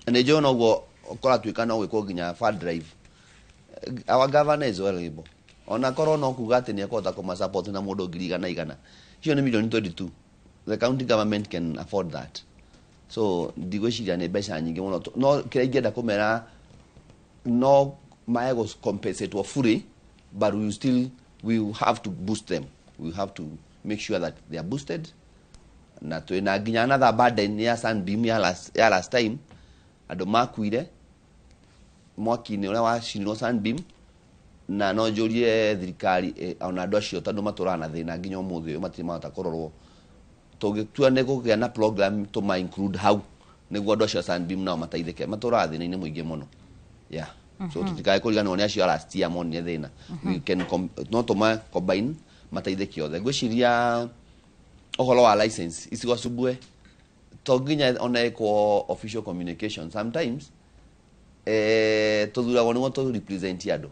Na nĩ njũĩ noguo kũratuĩka no gwĩkwo nginya fund drive. Our governor is well able, ona korwo no kuga atĩ nĩ ekũhota kũma support na mũndũ 100,000, icio nĩ milioni 22. The county government can afford that, so ndigwĩciria nĩ mbeca nyingĩ mũno. No kĩrĩa ingĩenda kũmera, no mae gũ compensate fully, but we will still, we will have to boost them, we have to make sure that they are boosted. Na twĩna nginya another burden ya Sunbeam ya last time, andũ makuire mwaki-inĩ ũrĩa wacinirwo Sunbeam, na no njũrie thirikari, ona andũ acio, tondũ matũraga na thĩna nginya ũmũthĩ ũyũ, matirĩ mahota kũrorwo. Tũngĩtua nĩ kũgĩa na program tũma include hau, nĩguo andũ acio a Sunbeam nao mateithĩke, matũraga thĩna-inĩ mũingĩ mũno, yeah. So tũtikae kũriganĩrwo nĩ acio a last year monire thĩna. We can no tũma combine mateithĩke othe. Ngwĩciria ũhoro wa license icigo to nginya ona ĩkwo official communication. Sometimes tũthuragwo nĩguo tũ represent andũ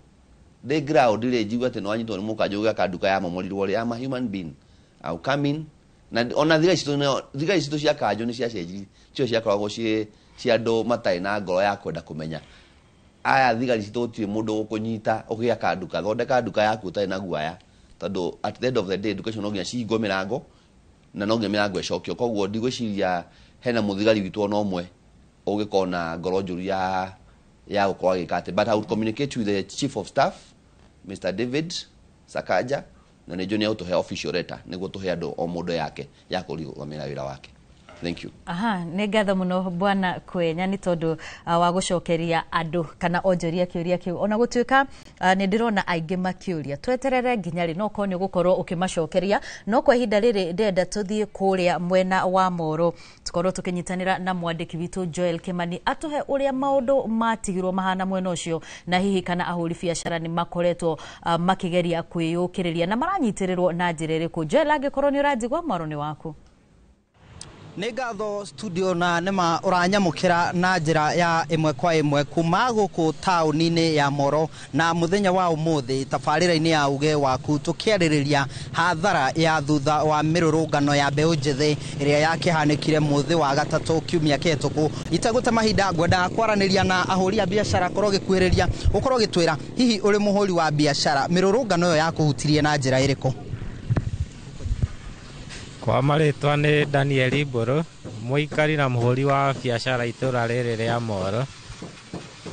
ndĩ ground rĩ, njigua atĩ nĩwanyitwo nĩ mũkanjũ gĩaka nduka ya momorirwo rĩ, I'm a human being, I'll come in. Na ona thigari citũ thigari citũ cia kanjũ nĩ ciacenjirie, cio ciakoragwo ciĩ cia andũ matarĩ na ngoro ya kwenda kũmenya. Aya thigari citũ, gũtirĩ mũndũ ũgũkũnyita ũgĩaka nduka, thondeka nduka yaku ũtarĩ na guaya, tondũ at the end of the day nduka icio no nginya cihingwo mĩrango, na no nginya mĩrango ĩcokio. Koguo ndigwĩciria hena mũthigari witũ ona ũmwe ũngĩkorwo na ngoro njũru ya gũkorwo agĩka atĩ. But I would communicate with the chief of staff, Mr. David Sakaja, na nĩ njũĩ nĩ egũtũhe official letter nĩguo tũhe andũ o mũndũ yake ya kũrũgamĩrĩra wĩra wake. Thank you. Aha, nĩ ngatho mũno bwana Kwenya nĩ tondũ wa gũcokeria andũ kana onjoria kĩũria kĩu, ona gũtuĩka nĩ ndĩrona aingĩ makĩũria tweterere nginya rĩ, no korwo nĩ ũgũkorwo ũkĩmacokeria. No kwa ihinda rĩrĩ ndĩrenda tũthiĩ kũrĩa mwena wa Moro, tũkorwo tũkĩnyitanĩra na mwandĩki witũ Joel Kimani atũhe ũrĩa maũndũ matigirwo mahana mwena ũcio, na hihi kana ahũri biacara nĩ makoretwo makĩgeria kwĩyũkĩrĩria na maranyitĩrĩrwo na njĩra ĩrĩkũ. Joel, angĩkorwo nĩ ũranjigua, mwaro nĩ waku. Nĩ ngatho studio na nĩma ũranyamũkĩra na njĩra ya ĩmwe kwa ĩmwe kuma gũkũ taũni-inĩ ya Moro na mũthenya wa ũmũthĩ tabarĩra-inĩ ya uge waku tũkĩarĩrĩria hathara ya thutha wa mĩrũrũngano ya mbeũ njĩthĩ ĩrĩa yakĩhanĩkire mũthĩ wa gatatũ kiumia kĩhetũku. Itegũte mahinda ngwendaga kwaranĩria na ahũri a biacara korwo ũgĩkuhĩrĩria ũkorwo ũgĩtwĩra hihi ũrĩ mũhũri wa biacara mĩrũrũngano ĩyo yakũhutirie na njĩra ĩrĩkũ? Kwa marĩtwa nĩ Daniel Mbũrũ, mũikari na mũhũri wa biacara itũra rĩrĩ rĩa Moro.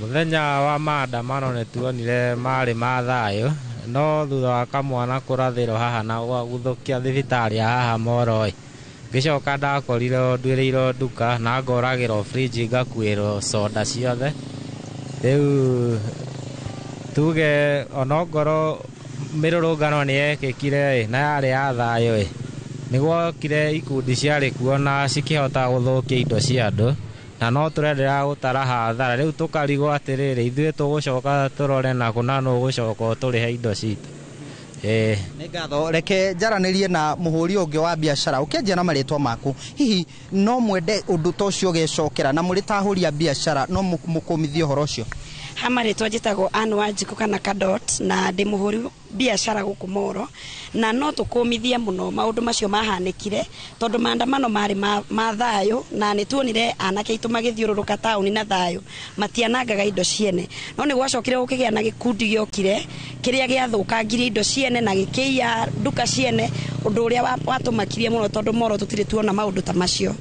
Mũthenya wa maandamano nĩ tuonire marĩ ma thayũ, no thutha wa kamwana kũrathĩrwo haha na gũthũkia thibitarĩ ya haha Moro ĩ, ngĩcoka ndakorire nduĩrĩirwo nduka na ngoragĩrwo fridge ngakuĩrwo soda ciothe. Rĩu tuge onongorwo mĩrũrũngano nĩ yekĩkire ĩ, na yarĩ ya thayũ ĩ, nĩgwokire ikundi ciarĩ kuo na cikĩhota gũthũkia indo cia andũ na no tũrenderea gũtara hathara. Rĩu tũkarigwo atĩrĩrĩ, ithuĩ tũgũcoka tũrore nakũ na nũ ũgũcoka ũtũrĩhe indo citũ. Ĩĩ. Nĩ ngatho. Reke njaranĩrie na mũhũri ũngĩ wa biacara ũkĩanjia na marĩtwa maku. Hihi no mwende ũndũ ta ũcio ũgecokera na mũrĩ ta ahũri a biacara no mũkũmithie ũhoro ũcio? Ha marĩtwa njĩtagwo Ann Wanjikũ kana Kadot na ndĩ mũhũri biacara gũkũ Moro na no tũkũmithie mũno maũndũ macio mahanĩkire tondũ maandamano marĩ ma thayũ na nĩ tuonire anake aitũ magĩthiũrũrũka taũni na thayũ matianangaga indo ciene, no nĩ gwacokire gũkĩgĩa na gĩkundi gĩokire kĩrĩa gĩathũkangirie indo ciene na gĩkĩiya nduka ciene, ũndũ ũrĩa watũmakirie mũno tondũ Moro tũtirĩ tuona maũndũ ta macio.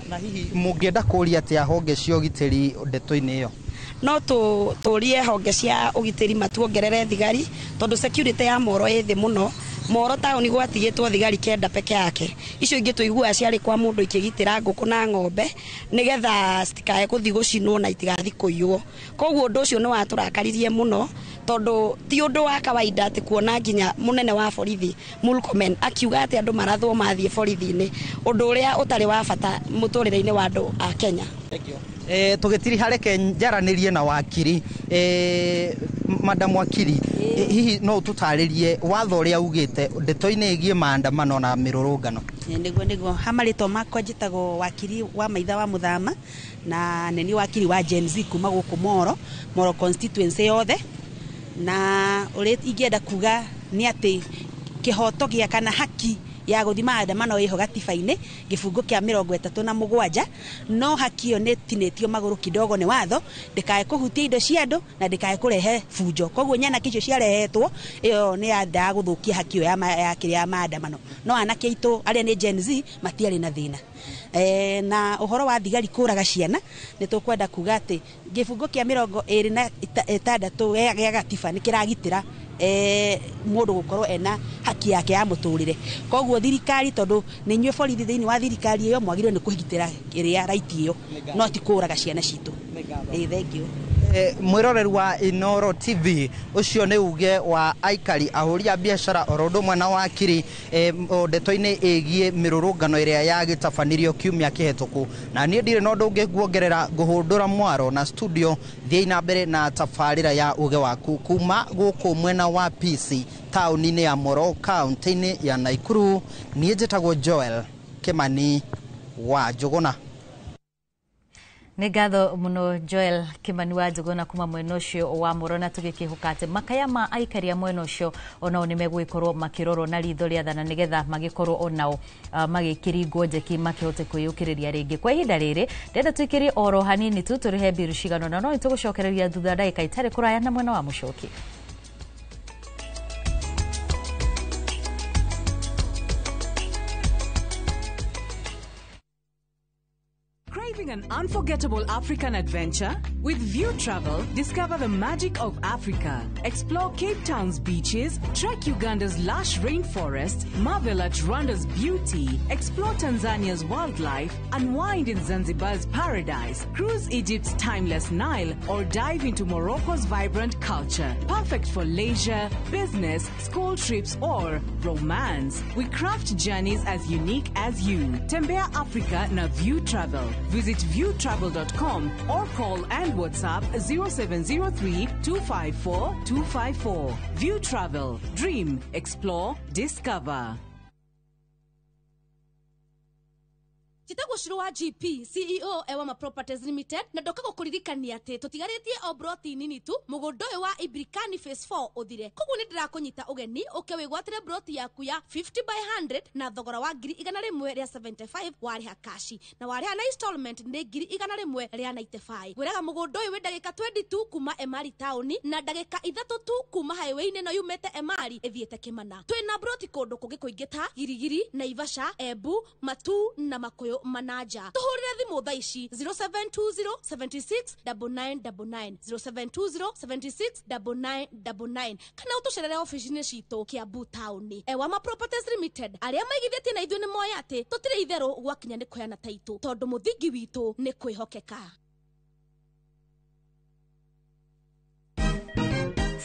Na hihi mũngĩenda kũũria atĩa honge cia ũgitĩri ndeto-inĩ ĩyo? No tũrie honge cia ũgitĩri matuongerere thigari tondũ security ya Moro ĩ thĩ mũno. Moro taũni gwatigĩtwo thigari 9 peke yake, icio ingĩ tũiguaga ciarĩ kwa mũndũ ikĩgitĩra ngũkũ na ng'ombe nĩgetha citikae gũthiĩ gũcinwo na itigathiĩ kũiywo. Koguo ũndũ ũcio nĩ watũrakaririe mũno tondũ ti ũndũ wa kawaida atĩ kuona nginya mũnene wa borithi Murkomen akiuga atĩ andũ marathwo mathiĩ borithi-inĩ, ũndũ ũrĩa ũtarĩ wa bata mũtũrĩre-inĩ wa andũ a Kenya. Tũgĩtiriha reke njaranĩrie na wakiri. Madam wakiri, hihi no ũtũtarĩrie watho ũrĩa ugĩte ndeto-inĩ ĩgiĩ maandamano na mĩrũrũngano? Nĩguo ha marĩtwa makwa njĩtagwo wakiri wa Maitha wa Mũthama na nĩ niĩ wakiri wa Gen Z kuma gũkũ Moro, Moro constituency yothe, na ũrĩa ingĩenda kuga nĩ atĩ kĩhoto gĩa kana haki ya gũthiĩ maandamano ĩho gatiba-inĩ gĩbungo kĩa 37, no haki ĩyo nĩ ĩtinĩtio magũrũ kidogo nĩ watho ndĩkae kũhutia indo cia andũ na ndĩkae kũrehe bunjo. Koguo nyanake icio ciarehetwo ĩyo nĩ yendaga gũthũkia haki ĩyo ya kĩrĩa ya maandamano, no anake aitũ arĩa nĩ Gen Z matiarĩ na thĩna. Na ũhoro wa thigari kũraga ciana nĩ tũkwenda kuga atĩ gĩbungo kĩa 26 gĩa gatiba nĩ kĩragitĩra mũndũ gũkorwo ena haki yake ya mũtũrĩre. Koguo thirikari tondũ nĩ inyuĩ borithi thĩinĩ wa thirikari ĩyo mwagĩrĩirwo nĩ kũgitĩra ĩrĩa right ĩyo no ti kũraga ciana citũ. Thank you. Mwĩroreri wa Inooro TV, ũcio nĩ uge wa aikari ahũri a biacara oro ũndũ ũmwe na wakiri ndeto-inĩ ĩgiĩ mĩrũrũngano ĩrĩa yagĩtabanirio kiumia kĩhetũku. Na niĩ ndirĩ na ũndũ ũngĩ nguongerera, ngũhũndũra mwaro na studio thiĩ na mbere na tabarĩra ya uge waku kuma gũkũ mwena wa PC taũni-inĩ ya Moro kaunti-inĩ ya Nakuru. Niĩ njĩtagwo Joel Kimani wa Njũgũna. Nĩ ngatho mũno Joel Kimani wa Njũgũna kuma mwena ũcio wa Moro, na tũgĩkĩhoka atĩ makaya ma aikari a mwena ũcio onao nĩ megũgĩkorwo makĩrorwo na ritho rĩa thana nĩgetha magĩkorwo onao magĩkĩringwo njeki makĩhote kwĩyũkĩrĩria rĩngĩ. Kwa ihinda rĩrĩ ndĩrenda tũikĩrie oro hanini tu tũrĩhe mbiru cigana ũna, no nĩtũgũcokereria thutha ndagĩka itarĩ kũraya na mwena wa Mũcoki. An unforgettable African adventure? With View Travel, discover the magic of Africa. Explore Cape Town's beaches, trek Uganda's lush rainforest, marvel at Rwanda's beauty, explore Tanzania's wildlife, unwind in Zanzibar's paradise, cruise Egypt's timeless Nile, or dive into Morocco's vibrant culture. Perfect for leisure, business, school trips, or romance. We craft journeys as unique as you. Tembea Africa na View Travel. Visit viewtravel.com or call and WhatsApp 0703 254 254. View Travel. Dream, explore, discover. Njĩtagwo Shiro wa GP CEO Ewama Properties Limited, na ndoka gũkũririkania atĩ tũtigarĩtie o broti nini tu mũgũnda ũyũ wa Ibrikani Phase 4 ũthire. Koguo nĩ ndĩrakũnyita ũgeni ũke wĩgwatĩre broti yaku ya 50 by 100 na thogora wa 175,000 warĩha kashi, na warĩha na installment nĩ 195,000. Ngwĩraga mũgũnda ũyũ wĩ ndagĩka 22 kuma Emari taũni na ndagĩka 3 tu kuma highway-inĩ ĩno yumĩte Emari ĩthiĩte Kĩmana. Twĩna broti kũndũ kũngĩ kũingĩ ta Girigiri, Naivasha, Embu, Matu na Makuyu Manaja. Tuhurire thimu thaa ici 0720 76 9999, 0720 76 9999, kana utucerere ofici-inĩ citũ Kiambu taũni. Ewama Properties Limited, arĩa maigithĩtie na ithuĩ nĩ moĩ atĩ tũtirĩ itherũ gwakinya nĩ kũheana taitũ, tondũ mũthingi witũ nĩ kwĩhokeka.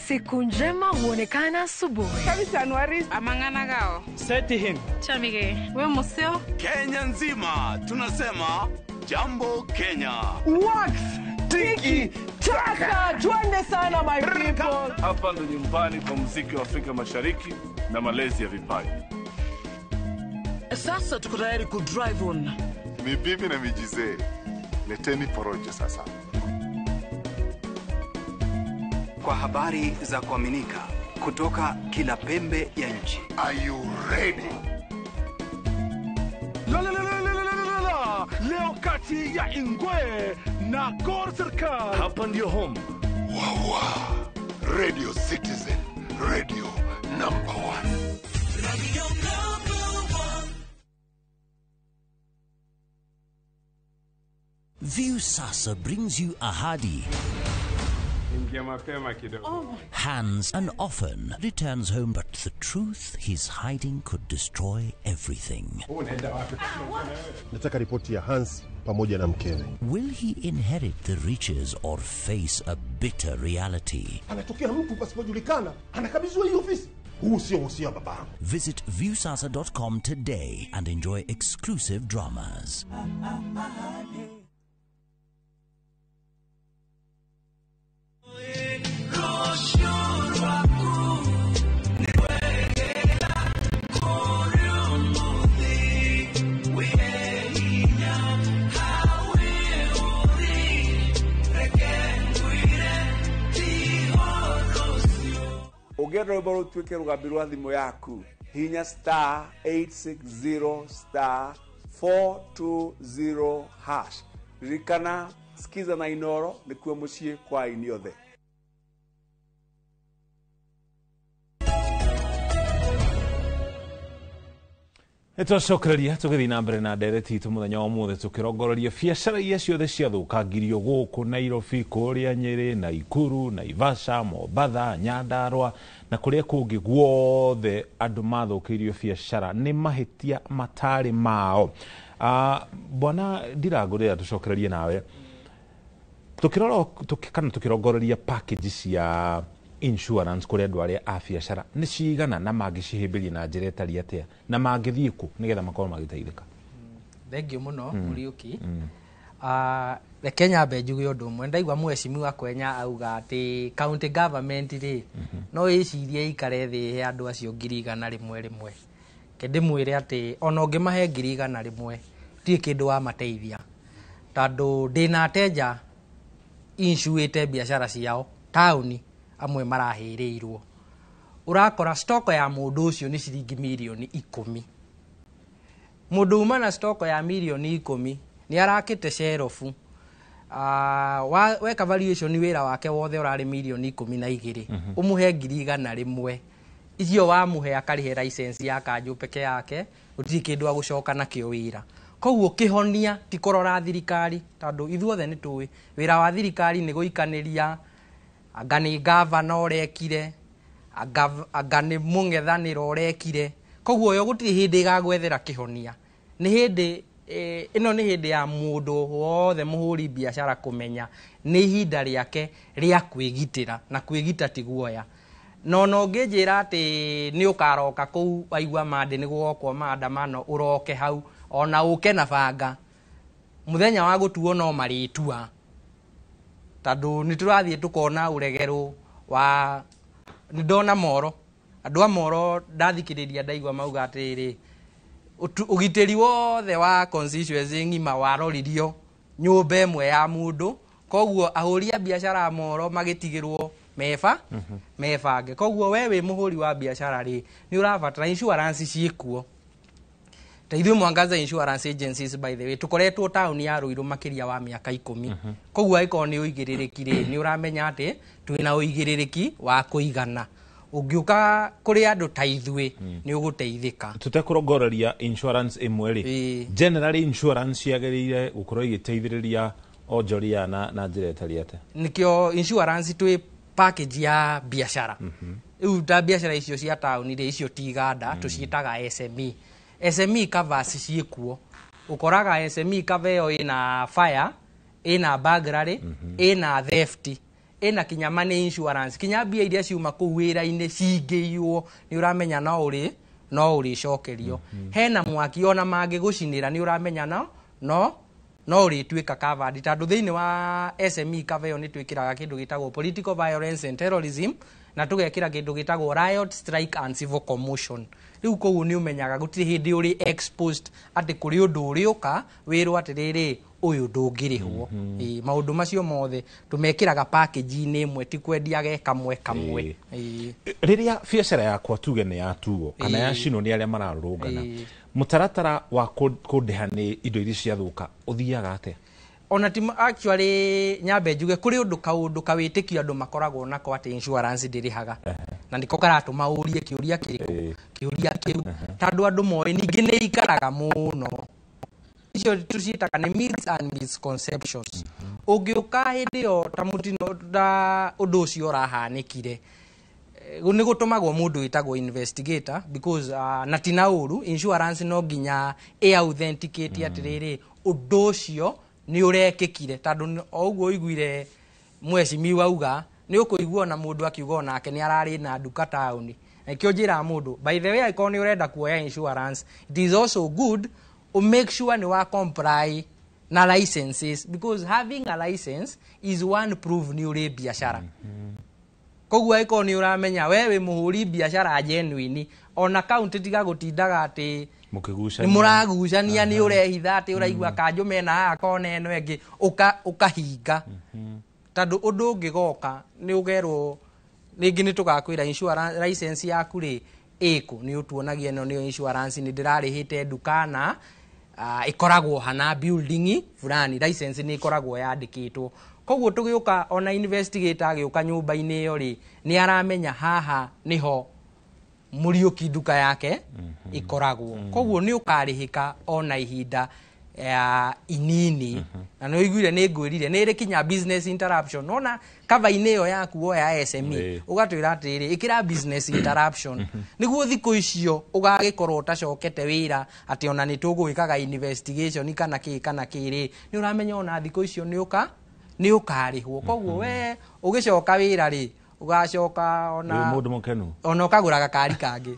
Siku njema huonekana asubuhi. Amang'ana Seti him. Chamige. We museo. Kenya nzima tunasema jambo Kenya. Wax tiki taka, twende sana my people. Hapa ndo nyumbani kwa muziki wa Afrika Mashariki na malezi ya vipaji. Sasa tuko tayari ku drive on. Mibibi na mijizee, leteni porojo sasa. Kwa habari za kuaminika kutoka kila pembe ya nchi. Are you ready? La la la la la la la. Leo kati ya Ingwe na Gor Serikali. Hapa ndio home. Wawa. Radio Citizen, radio number 1. Radio number 1. View Sasa brings you Ahadi. Hans and often returns home, but the truth he's hiding could destroy everything. Nataka ripoti ya Hans pamoja na mkewe. Will he inherit the riches or face a bitter reality? Anatokea mtu pasipojulikana, anakabidhiwa hii ofisi. Huu sio usia babangu. Visit viewsasa.com today and enjoy exclusive dramas. Ũngĩenda rwĩmbo rũtuĩke rũgambi rwa thimũ yaku, hinya star 860 star 420 hash. Ririkana, sikiza na Inoro nĩkuo mũciĩ kwa aini othe. Nĩtwacokereria tũgĩthiĩ na mbere na ndereti itũ mũthenya wa ũmũthĩ tũkĩrongoreria biacara iria ciothe ciathũkangirio gũkũ Nairobi, kũrĩa Nyĩrĩ, Naikuru, Naivasha, Mombatha, Nyandarua na kũrĩa kũngĩ guothe andũ mathũkĩirio biacara nĩ mahĩtia matarĩ mao. Bwana Ndirangũ, tũcokererie nawe tũkĩrora kana tũkĩrongoreria package cia insurance kũrĩ andũ arĩa a biacara nĩ cigana na mangĩcihĩmbĩria na njĩra ĩtariĩ atĩa na mangĩthiĩ kũ nĩgetha makorwo magĩteithĩka? Thengiũ mũno Mũriũki. Reke nyambe njuge ũndũ ũmwe. Ndaigua mheshimiwa Kwenya auga atĩ county government rĩ no ĩcirie ikare thĩ ĩhe andũ acio 100,000 rĩmwe. Reke ndĩmwĩre atĩ ona ũngĩmahe 100,000 gũtirĩ kĩndũ wamateithia, tondũ ndĩna ateja insuĩte biacara ciao taũni, amwe marahĩrĩirwo. Ũrakora stock ya mũndũ ũcio nĩ ciringi 10 milioni. Mũndũ uma na stock ya 10 milioni nĩ arakĩte sherofu. Weka valuation wĩra wake wothe ũrarĩ 12 milioni. Ũmũhe 100,000 icio wamũhe akarĩhe license ya kanjũ peke yake, gũtirĩ kĩndũ agũcoka nakĩo wĩra. Koguo kĩhonia ti kũrora thirikari, tondũ ithuothe nĩ tũĩ wĩra wa thirikari nĩ gũikanĩria, anga nĩ gavana ũrekire, anga nĩ mũng'ethanĩro ũrekire. Koguo yo gũtirĩ hĩndĩ ĩgagwethera kĩhonia. Nĩ hĩndĩ ĩno nĩ hĩndĩ ya mũndũ wothe mũhũri biacara kũmenya nĩ ihinda rĩake rĩa kwĩgitĩra, na kwĩgita ti guoya. No no ũngĩnjĩra atĩ nĩ ũkaroka kũu waigua mande nĩ gũgokwo maandamano ũroke hau ona ũke na banga, mũthenya wa gũtuo no marĩtua, tondũ nĩ tũrathiĩ tũkona ũregerũ wa nĩ ndona Moro, andũ a Moro ndathikĩrĩria ndaigua mauga atĩrĩrĩ, Ũgitĩri wothe wa constituency ng'ima waroririo nyũmba ĩmwe ya mũndũ. Koguo ahũri a biacara a Moro magĩtigĩrwo meba mebange. Koguo we wĩ mũhũri wa biacara rĩ, nĩ ũrabatara insurance ciĩkuo. Ta ithuĩ Mwangaza Insurance Agencies, by the way, tũkoretwo taũni ya Ruiru makĩria wa mĩaka 10. Koguo angĩkorwo nĩ ũigĩrĩrĩki rĩ, nĩ ũramenya atĩ twĩna ũigĩrĩrĩki wa kũigana. Ũngĩũka kũrĩ andũ ta ithuĩ, nĩ ũgũteithĩka. Tũtekũrongoreria insurance ĩmwe rĩ, generally insurance yagĩrĩire gũkorwo ĩgĩteithĩrĩria onjoria na njĩra ĩtariĩ atĩa? Nĩkĩo insurance twĩ package ya biacara. Rĩu ta biacara icio cia taũni rĩ, icio ti iganda, tũciĩtaga SME. SME covers ciĩkuo. Ũkoraga SME cover ĩyo ĩna fire, ĩna burglary, ĩna theft, ĩna kinya money insurance, kinya mbia iria ciuma kũu wĩra-inĩ cingĩiywo, nĩ ũramenya no ũrĩcokerio. Hena mwaki, ona mangĩgũcinĩra, nĩ ũramenya no ũrĩtuĩka covered, tondũ thĩinĩ wa SME cover ĩyo nĩ twĩkĩraga kĩndũ gĩtagwo political violence and terrorism, na tũgekĩra kĩndũ gĩtagwo riot, strike and civil commotion. Rĩu koguo nĩ ũmenyaga gũtirĩ hĩndĩ ũrĩ exposed atĩ kũrĩ ũndũ ũrĩũka wĩrwo atĩrĩrĩ, ũyũ ndũngĩrĩhwo. Ĩĩ, maũndũ macio mothe tũmekĩraga package-inĩ ĩmwe, ti kwendia ge kamwe kamwe. Ĩĩ. Rĩrĩa biacara yakwa tuge nĩ yatuo kana yacinwo nĩ arĩa mararũrũngana, mũtaratara wa kũndĩha nĩ indo iria ciathũka ũthiaga atĩa? Ona ti actually, nyambe njuge kũrĩ ũndũ kaũndũ kawĩtĩkio andũ makoragwo nako atĩ insurance ndĩrĩhaga, na nĩko karatũma ũrie kĩũria kĩrĩkũ, kĩũria kĩu, tondũ andũ moĩ ningĩ nĩ ikaraga mũno. Icio tũciĩtaga nĩ myths and misconceptions. Ũngĩũka hĩndĩ ĩyo ta mũtino ta ũndũ ũcio ũrahanĩkire, nĩ gũtũmagwo mũndũ wĩtagwo investigator, because na ti na ũru, insurance no nginya ĩ authenticate atĩrĩrĩ, ũndũ ũcio nĩ ũrekĩkire, tondũ o ũguo ũiguire mheshimiwa auga, nĩ ũkũigua ona mũndũ akiuga onake nĩ ararĩ na nduka taũni. Na nĩkĩo njĩraga mũndũ, by the way, angĩkorwo nĩ ũrenda kuoya insurance, it is also good make sure nĩ wa comply na licenses, because having a license is one proof nĩ ũrĩ biacara. Koguo angĩkorwo nĩ ũramenya we wĩ mũhũri biacara genuine, ona county tiga gũtindaga atĩ mũkĩgucania, nĩ mũragucania, nĩ ũrehitha atĩ ũraigua kanjũ mena haha kona ĩno ĩngĩ, ũkahinga, tondũ ũndũ ũngĩgoka nĩ ũgerwo rĩngĩ nĩ tũgakwĩra insurance license yaku rĩ ĩkũ, nĩ ũtuonagia ĩno nĩyo insurance, nĩ ndĩrarĩhĩte nduka na ĩkoragwo hana building fulani, license nĩ ĩkoragwo yandĩkĩtwo. Koguo tũgĩũka, ona investigator agĩũka nyũmba-inĩ ĩyo rĩ, nĩ aramenya haha nĩho Mũriũki nduka yake ĩkoragwo. Koguo nĩ ũkarĩhĩka ona ihinda ya inini. Na nĩ ũiguire nĩ ngwĩrire nĩ ĩrĩ kinya business interruption. Nona cover-inĩ ĩyo yaku woya SME, ũgatwĩra atĩrĩrĩ, ĩkĩra business interruption, nĩguo thikũ icio ũgagĩkorwo ũtacokete wĩra atĩ ona nĩ tũgwĩkaga investigation kana kĩ kana kĩ rĩ, nĩ ũramenya ona thikũ icio nĩ ũkarĩhwo. Koguo we ũgĩcoka wĩra rĩ, ũgacoka ona wĩ mũndũ mũkenu, ona ũkagũra gakari kangĩ.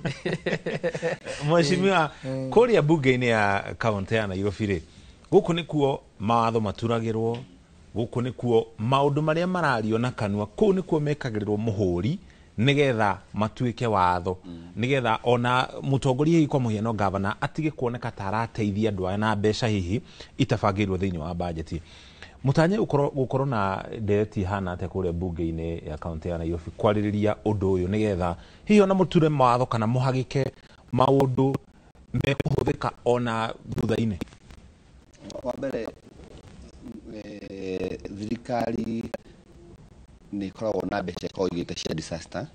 Mheshimiwa, kũrĩa bunge-inĩ ya kaunti ya Nairobi rĩ, gũkũ nĩkuo mawatho maturagĩrwo, gũkũ nĩkuo maũndũ marĩa marario na kanua, kũu nĩkuo mekagĩrĩrwo mũhũri nĩgetha matuĩke watho, nĩgetha ona mũtongoria hihi kwa mũhiano gavana atige kuoneka ta arateithia andũ aya na mbeca hihi itabangĩirwo thĩinĩ wa bajeti. Mũtanye gũkorwo na ndereti hana atĩa kũrĩa bunge-inĩ ya kaunti ya Nairobi kwarĩrĩria ũndũ ũyũ, nĩgetha hihi ona mũture mawatho kana mũhagĩke maũndũ mekũhũthĩka ona thutha-inĩ? Wa mbere, thirikari nĩ ĩkoragwo na mbeca ĩkoragwo ĩigĩte cia disaster,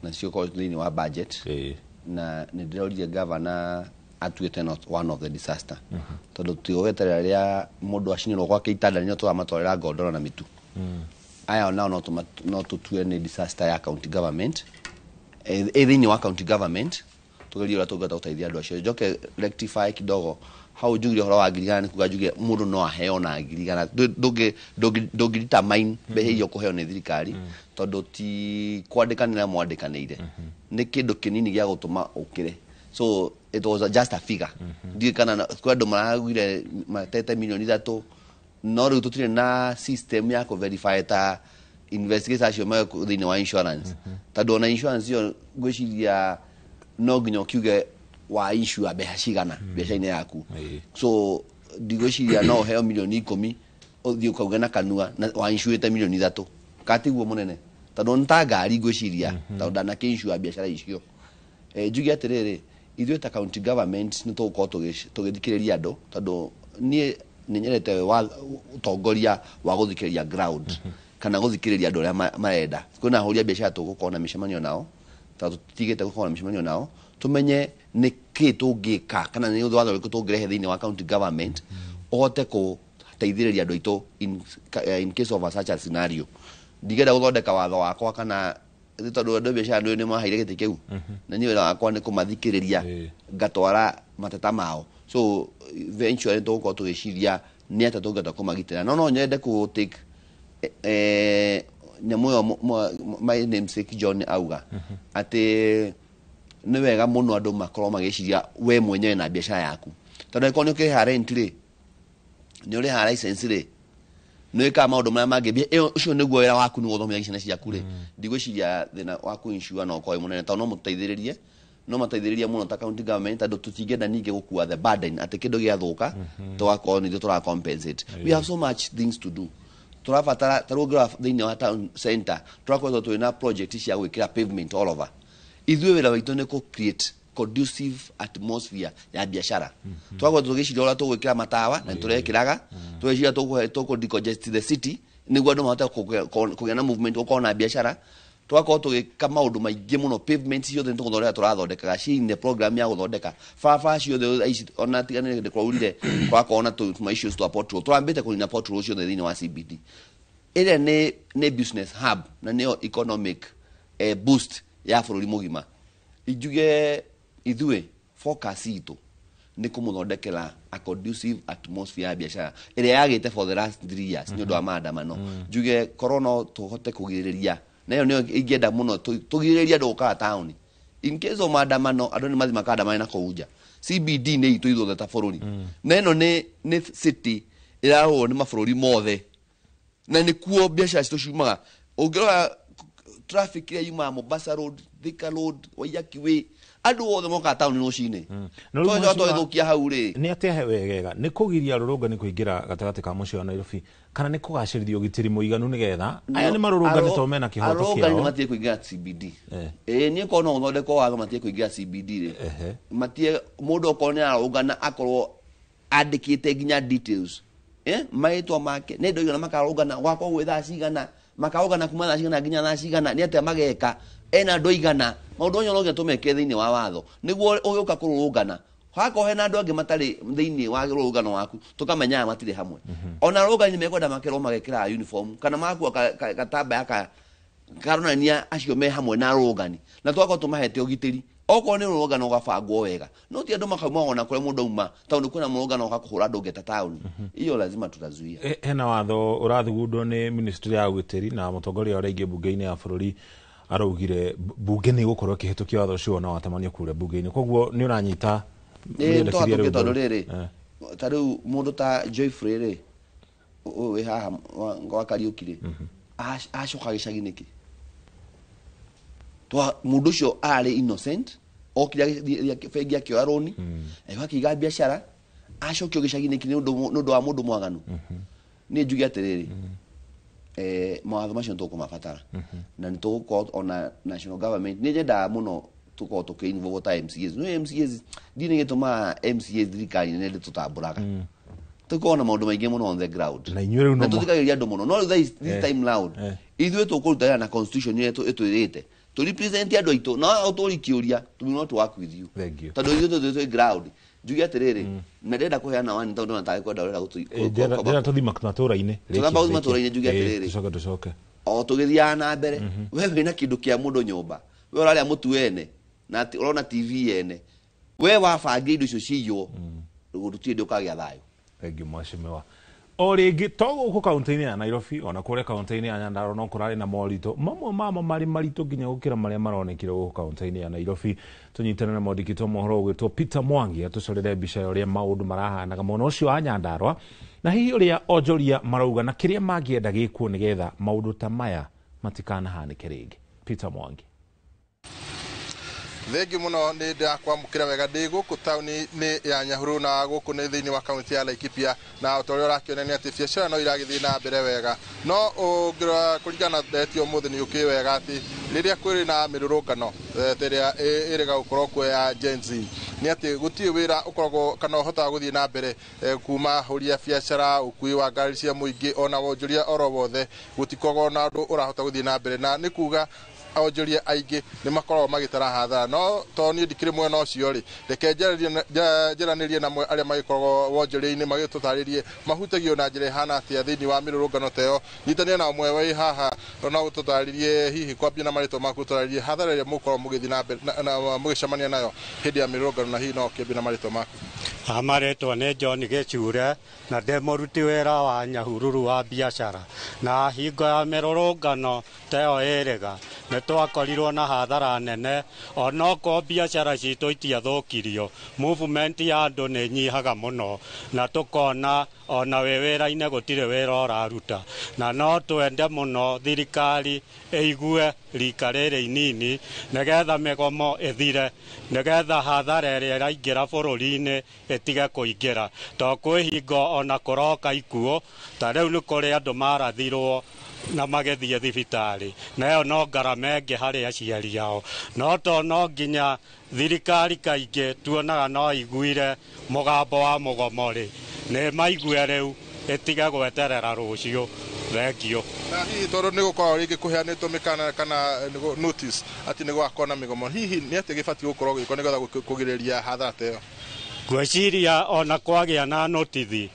na cio ikoragwo thĩinĩ wa budget, na nĩ ndĩroririe gavana atuĩte not one of the disaster, tondũ tigũgweterera rĩrĩa mũndũ acinĩrwo gwake itanda nĩo tũramatwarĩra ngondoro na mĩtu. Aya onao no tũtue nĩ disaster ya county government, ĩ thĩinĩ wa county government, tugerie ũrĩa tũngĩhota gũteithia andũ acio. Njoke rectify kidogo hau njugire ũhoro wa 100,000, nĩ kuga njugire mũndũ no aheo na 100,000. Ndũngĩ determine mbeca iria ũkũheo nĩ thirikari, tondũ ti kwandĩkanĩra mwandĩkanĩire, nĩ kĩndũ kĩnini gĩa gũtũma ũkĩre. So it was just a figure. Ndiũĩ kana kwĩ andũ maragwire matete 3 milioni, no rĩu tũtirĩ na system ya kũ-verify ta investigators acio me thĩinĩ wa insurance, tondũ ona insurance ĩyo ngwĩciria no nginya ũkiuge wa insure mbeca cigana mbeca-inĩ yaku. So ndigwĩciria no ũheo milioni 10 ũthiĩ ũkauge na kanua na wa insurĩte milioni 3 katiguo mũnene, tondũ nĩ ta ngari ngwĩciria, tondũ ndanakĩ insure biacara icio. Njuge atĩrĩrĩ, ithuĩ ta county government nĩ tũgũkorwo tũgĩthikĩrĩria andũ, tondũ niĩ nĩ nyendete ũtongoria wa gũthikĩrĩria ground kana gũthikĩrĩria andũ arĩa marenda. Kwĩna ahũri a biacara tũgũkorwo na mĩcemanio nao, tondũ tũtigĩte gũkorwo na mĩcemanio nao, tũmenye nĩ kĩ tũngĩka kana nĩ watho ũrĩkũ tũngĩrehe thĩinĩ wa county government ũhote gũteithĩrĩria andũ aitũ in case of a such a scenario. Ndigenda gũthondeka watho wakwa kana tondũ andũ a biacara nĩ maheire gĩtĩ kĩu, na niĩ wĩra wakwa nĩ kũmathikĩrĩria ngatwara mateta mao. So eventually tũgũkorwo tũgĩciria nĩ atĩa tũngĩhota kũmagitĩra. No nyende kũ take nyamũ ĩyo my namesake John auga atĩ nĩ wega mũno andũ makorwo magĩciria we mwenyewe na biacara yaku, tondũ angĩkorwo nĩ ũkĩrĩha rent rĩ, nĩ ũrĩhaga license rĩ, nĩ wĩkaga maũndũ marĩa mangĩ, ũcio nĩguo wĩra waku, nĩ gũthomithia ciana ciaku rĩ, ndigwĩciria thĩna wa kũ-insure no ũkorwo wĩ mũnene, tondũ no mũteithĩrĩrie, no mateithĩrĩrie mũno ta county government, tondũ tũtingĩenda ningĩ gũkua the burden atĩ kĩndũ gĩathũka tũgakorwo nĩ ithuĩ tũra compensate. We have so much things to do. Tũrabatara ta rĩu ũngĩrora thĩinĩ wa town center, tũrakoretwo twĩ na project cia gwĩkĩra pavement all over. Ithuĩ wĩra witũ nĩ kũ create conducive atmosphere ya biacara. Tũgakorwo tũgĩciria ũrĩa tũgwĩkĩra matawa na nĩtũrekĩraga, tũgeciria tũkũ decongest the city nĩguo andũ mahote kũgĩa na movement, gũkorwo na biacara. Tũgakorwo tũgĩka maũndũ maingĩ mũno, pavement ciothe nĩ tũgũthondeka, tũrathondekaga ci in the program ya gũthondeka barabara ciothe ici, ona tiga nĩ hĩndĩ kwaurire tũgakorwo na tuma issues twa pothole, tũrambĩte kũnina pothole ciothe thĩinĩ wa CBD ĩrĩa nĩ business hub na nĩyo economic boost ya bũrũri mũgima. Injuge ithuĩ focus itũ nĩ kũmũthondekera a conducive atmosphere ya biacara ĩrĩa yagĩte for the last 3 years nĩ ũndũ wa maandamano. Njuge korwo no tũhote kũgirĩrĩria, na ĩyo nĩyo ingĩenda mũno, tũgirĩrĩrie andũ gũkaga taũni in case of maandamano, andũ nĩ mathiĩ makaandamane na kũu nja. CBD nĩ itũ ithuothe ta bũrũri, na ĩno nĩ city ĩrarorwo nĩ mabũrũri mothe, na nĩkuo biacara citũ ciumaga. Ũngĩrora traffic ĩrĩa yumaga Mombasa Road, Thika Road, Waiyaki Way, andũ othe mokaga taũni rũcinĩ. Tondũ twagĩthũkia hau rĩ, nĩ atĩa he wegega nĩ kũgiria arũrũngani kũingĩra gatagatĩ ka mũciĩ wa Nairobi, kana nĩ kũgacĩrithia ũgitĩri mũiganu nĩgetha aya nĩ marũrũngani tondũ mena kĩhoto arũrũngani kĩao? Nĩ matige kũingĩra CBD. Ĩĩ, niĩ korwo no ũthondekwo watho matige kũingĩra CBD rĩ, matige mũndũ okorwo nĩ ararũngana akorwo andĩkĩte nginya details, marĩtwa make nĩ andũ aigana makarũngana, gwakorwo gwĩ thaa cigana makarũngana, kuma thaa cigana nginya thaa cigana, nĩ atĩa mageka, ena andũ aigana, maũndũ mothe no nginya tũmekĩre thĩinĩ wa watho nĩguo ũgĩũka kũrũrũngana hakorwo hena andũ angĩ matarĩ thĩinĩ wa rũrũngano waku, tũkamenya aya matirĩ hamwe. Ona arũrũngani mekwenda makerwo magekĩra uniform kana magakua gatambaya karonania acio me hamwe na arũrũngani, na tũgakorwo tũmahete ũgitĩri. Okorwo nĩ rũrũngano ũgabangwo wega, no ti andũ makauma ona kũrĩa mũndũ auma, tondũ kwĩna mũrũngano ũgakũhũra andũ ngeta taũni, hiyo lazima tutazuia. Hena watho ũrathugundwo nĩ ministry ya ũgitĩri, na mũtongoria ũrĩa ingĩ bunge-inĩ ya bũrũri araugire bunge nĩ ĩgũkorwo ĩkĩhĩtũkia watho ũcio na watamanio kũrĩa bunge-inĩ, koguo nĩ ũranyita Nĩ mĩerekera tũgatũkia rĩu tondũ mbaru. Rĩrĩ ta rĩu mũndũ ta Joyfrey rĩ, ũyũ wĩ haha wa Kariũki rĩ, acoka gĩcagi nĩkĩ? Mũndũ ũcio arĩ innocent, okire agĩthiĩ bengi akĩoya rũni, agĩũka akĩiga biacara, acokio gĩcagi nĩkĩ nĩ ũndũ wa mũndũ mwaganu? Niĩ njuge atĩrĩrĩ, mawatho macio nĩ tũkũmabatara na nĩ tũgũkorwo ona national government. Nĩ nyendaga mũno tũkorwo tũkĩ involve ta MCAs. No MCAs ndirĩ gĩtũmaga MCAs thirikari nene ndĩtũtambũraga, tũkorwo na maũndũ maingĩ mũno on the ground na inyuĩ rĩu na no tũthikagĩrĩria andũ mũno, no rĩu this time round ithuĩ tũkũruta wĩra na constitution ĩrĩa ĩtwĩrĩte tũ represent andũ aitũ, na ũtũri kĩũria, we will not work with you. Thank you. Tondũ ithuĩ tũthiĩ twĩ ground. Njuge atĩrĩrĩ, na ndĩrenda kũheana wani tondũ ndona tarĩ kwenda ũrenda Ndĩrenda tũthiĩ matũra-inĩ. Tũtamba gũthiĩ matũra-inĩ, njuge atĩrĩrĩ. Tũcoke o tũgĩthiaga na mbere, we wĩna kĩndũ kĩa mũndũ nyũmba, we ũrarĩa mũtu wene na ũrona TV yene, we wabangire indo icio ciywo, gũtirĩ hĩndĩ ũkagĩa thayũ. Thank you mheshimiwa. O rĩngĩ to gũkũ kaunti-inĩ ya Nairobi, ona kũrĩa kaunti-inĩ ya Nyandarua no kũrarĩ na moritũ mamwe mamo marĩ maritũ nginya gũkĩra marĩa maronekire gũkũ kaunti-inĩ ya Nairobi. Tũnyitane na mwandĩki wa mohoro ũgwĩtwo Peter Mwangi atũcorere mbica ya ũrĩa maũndũ marahanaga mwena ũcio wa Nyandarua, na hihi ũrĩa onjoria marauga na kĩrĩa mangĩenda gĩkwo nĩgetha maũndũ ta maya matikanahanĩke rĩngĩ. Peter Mwangi. Thengiũ mũno, nĩ ndakwamũkĩra wega. Ndĩ gũkũ taũni-inĩ ya Nyahururu na gũkũ nĩ thĩinĩ wa kaunti ya Laikipia, na o ta ũrĩa ũrakĩona nĩ atĩ biacara no iragĩthiĩ na mbere wega, no ũngĩrora kũringana na ndeto ũmũthĩ nĩ ũkĩũĩ wega atĩ rĩrĩa kwĩrĩ na mĩrũrũngano ta ĩrĩa ĩrĩga gũkorwo kuo ya Gen Z, nĩ atĩ gũtirĩ wĩra ũkoragwo kana ũhotaga gũthiĩ na mbere, kuma ahũri a biacara, ũkui wa ngari cia mũingĩ, ona wonjoria oro wothe, gũtikoragwo na ũndũ ũrahota gũthiĩ na mbere, na nĩ kuga onjoria aingĩ nĩ makoragwo magĩtara hathara. No to niĩ ndikĩrĩ mwena ũcio rĩ, reke njaranĩrie na arĩa magĩkoragwo wonjoria-inĩ magĩtũtarĩrie mahutagio na njĩra ĩhana atĩa thĩinĩ wa mĩrũrũngano ta ĩyo. Nyitanĩra na ũmwe wĩ haha no ũtũtarĩrie, hihi kwambia na marĩtwa maku, ũtũtarĩrie hathara ĩrĩa mũkoragwo mũgĩthiĩ na mbere na mũgĩcemania nayo hĩndĩ ya mĩrũrũngano, na hihi no ũkĩambie na marĩtwa maku. Marĩtwa nĩ John Gĩcure na ndĩ mũruti wĩra wa Nyahururu wa biacara, na hingo ya mĩrũrũngano ta ĩyo ĩrĩga nĩ twakorirwo na hathara nene. Onokorwo biacara citũ itiathũkirio, movement ya andũ nĩ nyihaga mũno, na tũkona ona wĩ wĩra-inĩ gũtirĩ wĩra ũraruta. Na no twende mũno thirikari ĩigue rika rĩrĩ inini nĩgetha mĩgomo ĩthire, nĩgetha hathara ĩrĩa ĩraingĩra bũrũri-inĩ ĩtige kũingĩra, to kwĩ hingo ona kũroka ikuũ. Ta rĩu nĩ kũrĩ andũ marathirwo na magĩthiĩ thibitarĩ, na ĩyo no ngarama ĩngĩ harĩ aciari ao. No to no nginya thirikari kaingĩ tuonaga no iguire mũgambo wa mũgomo rĩ, nĩ maigue rĩu, ĩtige gweterera rũciũ. Thengio. Na hihi tondũ nĩ gũkoragwo rĩngĩ kũheanĩtwo mĩkana kana notice atĩ nĩ gũgakorwo na mĩgomo, hihi nĩ atĩa gĩbatiĩ gũkorwo gĩko nĩgetha kũgirĩrĩria hathara ta ĩyo? Ngwĩciria ona kwagĩa na notithi,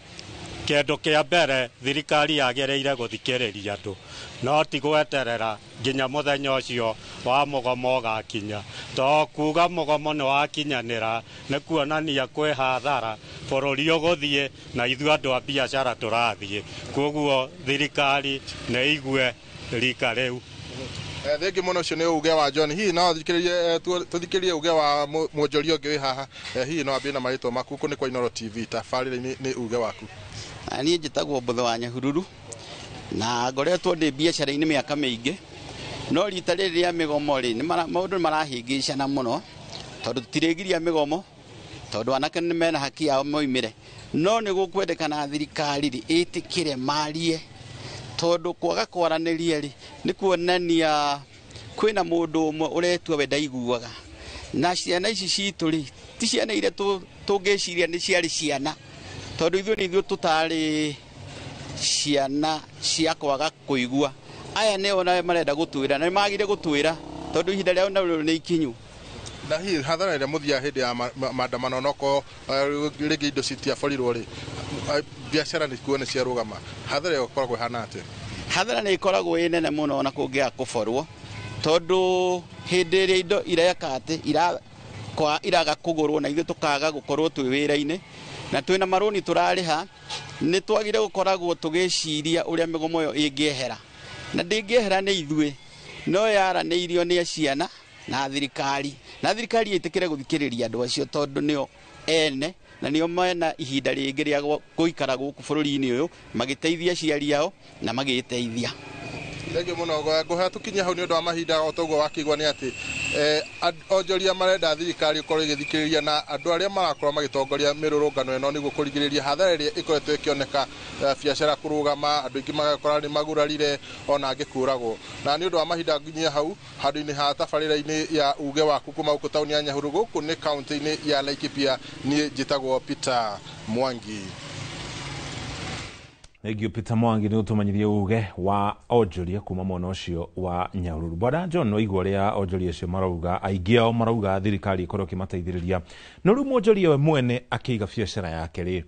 kĩndũ kĩa mbere thirikari yagĩrĩire gũthikĩrĩria andũ, no ti gweterera nginya mũthenya ũcio wa mũgomo ũgakinya, to kuga mũgomo nĩ wakinyanĩra nĩ kuonania kwĩ hathara bũrũri ũgũthiĩ na ithuĩ andũ a biacara tũrathiĩ. Koguo thirikari nĩ igue rika rĩu. Thengi mũno, ũcio nĩ uge wa John. Hihi no thikĩrĩrie, tũthikĩrĩrie uge wa mwonjoria ũngĩ wĩ haha. Hihi no ambie na marĩtwa maku? Kũ nĩ kwa Inooro TV, tabarĩra-inĩ nĩ uge waku. Niĩ njĩtagwo Mbũtho wa Nyahururu na ngoretwo ndĩ biacara-inĩ mĩaka mĩingĩ, no rita rĩrĩ rĩa mĩgomo rĩ, maũndũ nĩ marahĩngĩcana mũno, tondũ tũtirĩgiria mĩgomo, tondũ anake nĩ mena haki yao moimĩre, no nĩ gũkwendekana thirikari rĩ ĩtĩkĩre marie, tondũ kwaga kwaranĩria rĩ nĩ kuonania kwĩna mũndũ ũmwe ũretua we ndaiguaga. Na ciana ici citũ rĩ, ti ciana iria tũngĩciria nĩ ciarĩ ciana, tondũ ithuĩ nĩ ithuĩ tũtarĩ ciana cia kwaga kũigua. Aya nĩo na marenda gũtwĩra, na nĩ magire gũtwĩra tondũ ihinda rĩao narĩo nĩ ikinyu. Na hihi hathara ĩrĩa mũthiaga hĩndĩ ya maandamano, nokorwo rĩngĩ indo citiaborirwo rĩ, biacara nĩ kuo nĩ ciarũgama, hathara ĩyo ĩkoragwo ĩhana atĩa? Hathara nĩ ĩkoragwo ĩ nene mũno ona kũngĩaga kũborwo, tondũ hĩndĩ ĩrĩa indo ireka atĩ iraga kũgũrwo na ithuĩ tũkaga gũkorwo twĩ wĩra-inĩ na twĩna marũni tũrarĩha, nĩ twagire gũkoragwo tũgĩciria ũrĩa mĩgomo ĩyo ĩngĩehera, na ndĩngĩehera nĩ ithuĩ, no yaranĩirio nĩ ciana na thirikari, na thirikari ĩtĩkĩre gũthikĩrĩria andũ acio, tondũ nĩo ene na nĩo mena ihinda rĩngĩ rĩa gũikara gũkũ bũrũri-inĩ ũyũ magĩteithia aciari ao na magĩteithia. Thengiũ mũno. Ngũhoya tũkinye hau nĩ ũndũ wa mahinda. O toguo wakĩigua nĩ atĩ onjoria marenda thirikari ĩkorwo ĩgĩthikĩrĩria na andũ arĩa marakorwo magĩtongoria mĩrũrũngano ĩno nĩguo kũrigĩrĩria hathara ĩrĩa ĩkoretwo ĩkĩoneka, biacara kũrũgama, andũ aingĩ magakora nĩ magurarire, ona angĩ kũragwo. Na nĩ ũndũ wa mahinda nginyia hau handũ-inĩ ha tabarĩra-inĩ ya uge waku kuma gũkũ taũni ya Nyahururu, gũkũ nĩ kaunti-inĩ ya Laikipia. Niĩ njĩtagwo Peter Mwangi. Thengio, Peter Mwangi, nĩ ũtũmanyithie uge wa onjoria kuma mwena ũcio wa Nyahururu. Bwana John, no igua ũrĩa onjoria acio marauga, aingĩ ao marauga thirikari ĩkorwo ĩkĩmateithĩrĩria, no rĩu mwonjoria we mwene akĩiga biacara yake rĩ,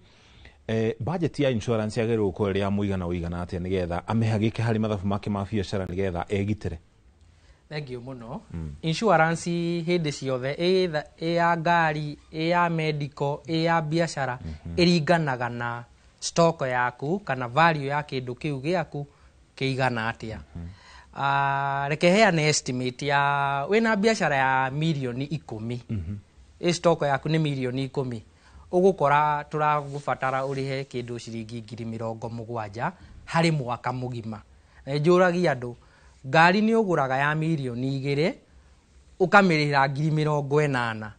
budget ya insurance yagĩrĩirwo gũkorwo ĩrĩ ya mũigana ũigana atĩa nĩgetha amĩhagĩke harĩ mathabu make ma biacara nĩgetha egitĩre? Thengiũ mũno. Insurance hĩndĩ ciothe, ĩ ya ngari, ĩ ya medical, ĩ ya biacara, ĩringanaga na stock yaku kana value ya kĩndũ kĩu gĩaku kĩigana atĩa. Reke heane estimate ya wĩna biacara ya mirioni 10, ĩ stock yaku nĩ mirioni 10, ũgũkora tũragũbatara ũrĩhe kĩndũ ciringi 70,000 harĩ mwaka mũgima. Na njũragia andũ, ngari nĩ ũgũraga ya mirioni 2. Ũkamĩrĩhĩra 80,000.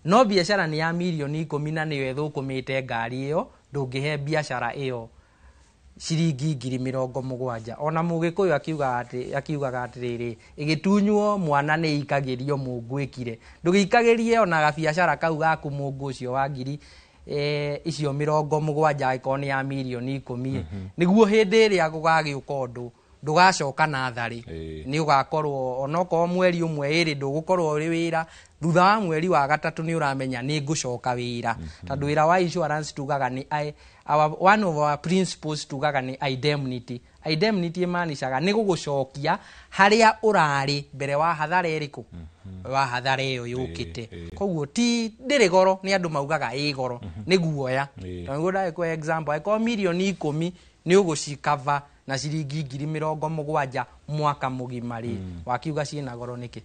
No biacara nĩ ya mirioni 10 na nĩyo ĩthũkũmĩte ngari ĩyo, ndũngĩhe biacara ĩyo ciringi 70,000. Ona Mũgĩkũyũ akiugaga atĩ akiugaga atĩrĩrĩ, ĩgĩtunywo mwana nĩ ikagĩrio mũngũ ĩkire. Ndũgĩikagĩrie ona gabiacara kau gaku mũngũ ũcio wa ngiri icio 70 angĩkorwo nĩ ya mirioni 10, nĩguo hĩndĩ ĩrĩa gũgagĩũka ũndũ ndũgacoka natharĩ, nĩ ũgakorwo onokorwo mweri ũmwe ĩrĩ ndũgũkorwo ũrĩ wĩra, thutha wa mweri wa gatatũ nĩ ũramenya nĩ ngũcoka wĩra. Tondũ wĩra wa insurance tugaga nĩ one of our principles, tugaga nĩ indemnity. Indemnity ĩmaanishaga nĩ gũgũcokia harĩa ũrarĩ mbere wa hathara ĩrĩkũ, wa hathara ĩyo yũkĩte. Koguo ti ndĩrĩ goro, nĩ andũ maugaga ĩ goro, nĩ guoya. Tondũ nĩguo ndagĩkũhe example, angĩkorwo mirioni 10 nĩ ũgũcikava na ciringi 70,000 mwaka mũgima rĩ, wakiuga ciĩna goro nĩkĩ?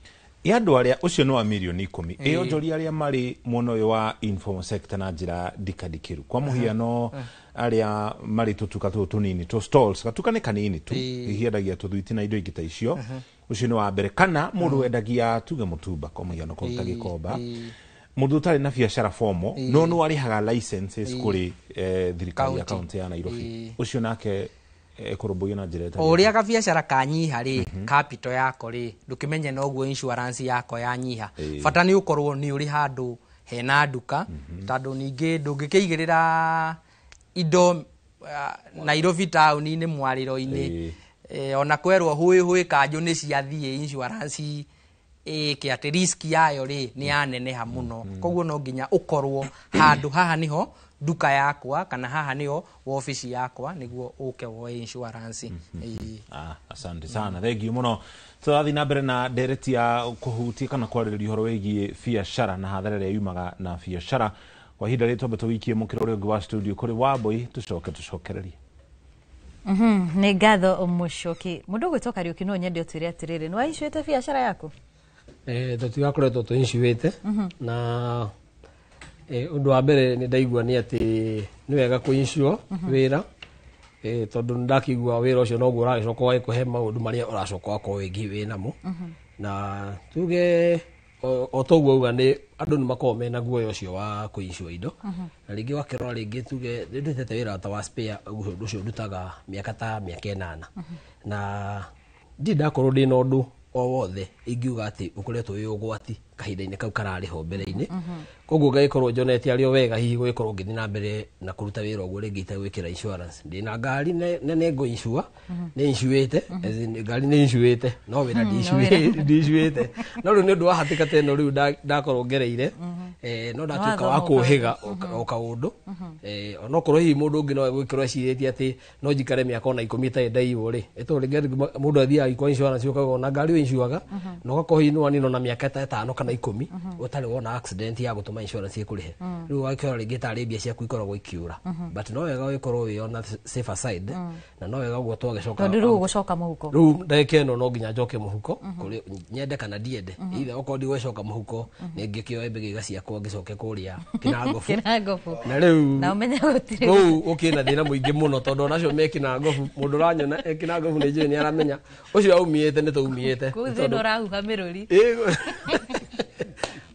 Ĩ andũ arĩa ũcio nĩ wa mirioni 10, ĩ onjoria arĩa marĩ mwena ũyũ wa informal sector na njĩra ndikandikĩru, kwa mũhiano arĩa marĩ tũtuka tũtũ tũnini, tũ stalls, gatuka nĩ kanini tu, hihi endagia tũthwiti na indo ingĩ ta icio, ũcio nĩ wa mbere. Kana mũndũ wendagia tuge mũtumba, kwa mũhiano kũruta Gĩkomba, mũndũ ũtarĩ na biacara formal no nĩ arĩhaga licenses kũrĩ thirikari ya County. Kaunti ya Nairobi, ũcio nake ekũrũmbũiyo na njĩra ĩtarĩ O ũrĩa gabiacara kanyiha rĩ, capital yako rĩ, ndũkĩmenye noguo insurance yako yanyiha. Bata nĩ ũkorwo nĩ ũrĩ handũ hena nduka, tondũ ningĩ ndũngĩkĩigĩrĩra indo Nairobi taũni-inĩ mwarĩro-inĩ. Ona kwerwo hũĩ hũĩ kanjũ nĩ ciathiĩ, insurance ĩke atĩ risk yayo rĩ nĩ yaneneha mũno. Koguo no nginya ũkorwo handũ haha nĩho nduka yakwa kana haha nĩho wobici yakwa nĩguo ũke woe insurance. Ah, asante sana, thank you muno. Tũrathiĩ na mbere na ndereti ya kũhutia kana kwarĩrĩria ũhoro wĩgiĩ biacara na hathara ĩrĩa yumaga na biacara. Kwa ihinda rĩrĩ twambe tũwikie mũkĩra ũrĩa ũngĩ wa studio kũrĩ Wambui, tũcoke tũcokererie. Nĩ ngatho Mũcoki. Mũndũ ũgwĩtwo Kariũki, no nyende ũtwĩre atĩrĩrĩ, nĩ waicũĩte biacara yaku? Tũtigakoretwo tũincuĩte na ũndũ wa mbere nĩ ndaigua nĩ atĩ nĩ wega kũinsure wĩra, tondũ nĩ ndakĩigua wĩra ũcio noguo ũragĩcoka ũgagĩkũhe maũndũ marĩa ũracoka ũgakorwo wĩngĩ wĩ namo. Na tuge o toguo auga, nĩ andũ nĩ makoragwo mena guoya ũcio wa kũinsure indo. Na rĩngĩ wakĩrora rĩngĩ, tuge nĩ ndutĩte wĩra ta wa spare ũguo, ũndũ ũcio ndutaga mĩaka ta mĩaka 8, na ndirĩ ndakorwo ndĩna ũndũ o wothe ingiuga atĩ ũkoretwo wĩ ũgwati kahinda-inĩ kau kararĩ ho mbere-inĩ. Koguo ngagĩkorwo njonete arĩ o wega hihi gũgĩkorwo ngĩthiĩ na mbere na kũruta wĩra ũguo rĩngĩ itagwĩkĩra insurance. Ndĩna ngari nene ngũ-insure, nĩ insuĩte, as in, ngari nĩ insuĩte, no wĩra ndiinsuĩte. No rĩu nĩ ũndũ wa hatĩka ta ĩno rĩu ndakorwo ngereire, no ndatuĩka wa Wathoma kũhĩga o kaũndũ. Onokorwo hihi mũndũ ũngĩ no egwĩkĩrwo ecirĩtie atĩ no njikare mĩaka ona 10 itarĩ ndaiywo rĩ, ĩtondũ rĩngĩ mũndũ athiaga kwa insurance ũkauga ona ngari ũinsuaga na ũgakorwo hihi nĩwanina ona mĩaka ta 5 kana 10 ũtarĩ wona accident ya gũtũma insurance ĩkũrĩhe. Rĩu ũgakĩona rĩngĩ tarĩ mbia ciaku ikoragwo ikiũra, but no wega ũgĩkorwo wĩ on a safer side, na no wega ũguo twagĩcoka. Tondũ rĩu ũgũcoka mũhuko. Rĩu ndagĩka ĩno no nginya njoke mũhuko, kũrĩ nyende kana ndiende. Either okorwo ndigũgĩcoka mũhuko, nĩ ngĩkĩoe mbĩgĩga ciakwa ngĩcoke kũrĩa Kĩnangobu. Kĩnangobu. Na rĩu na ũmenye gũtirĩ kũu gũkĩna thĩna mũingĩ mũno, tondũ onacio me Kĩnangobu, mũndũ ũranyona e Kĩnangobu nĩ njũĩ nĩ aramenya ũcio aumĩte nĩ tũumĩte. Kũu thĩna ũrahuha mĩrũri.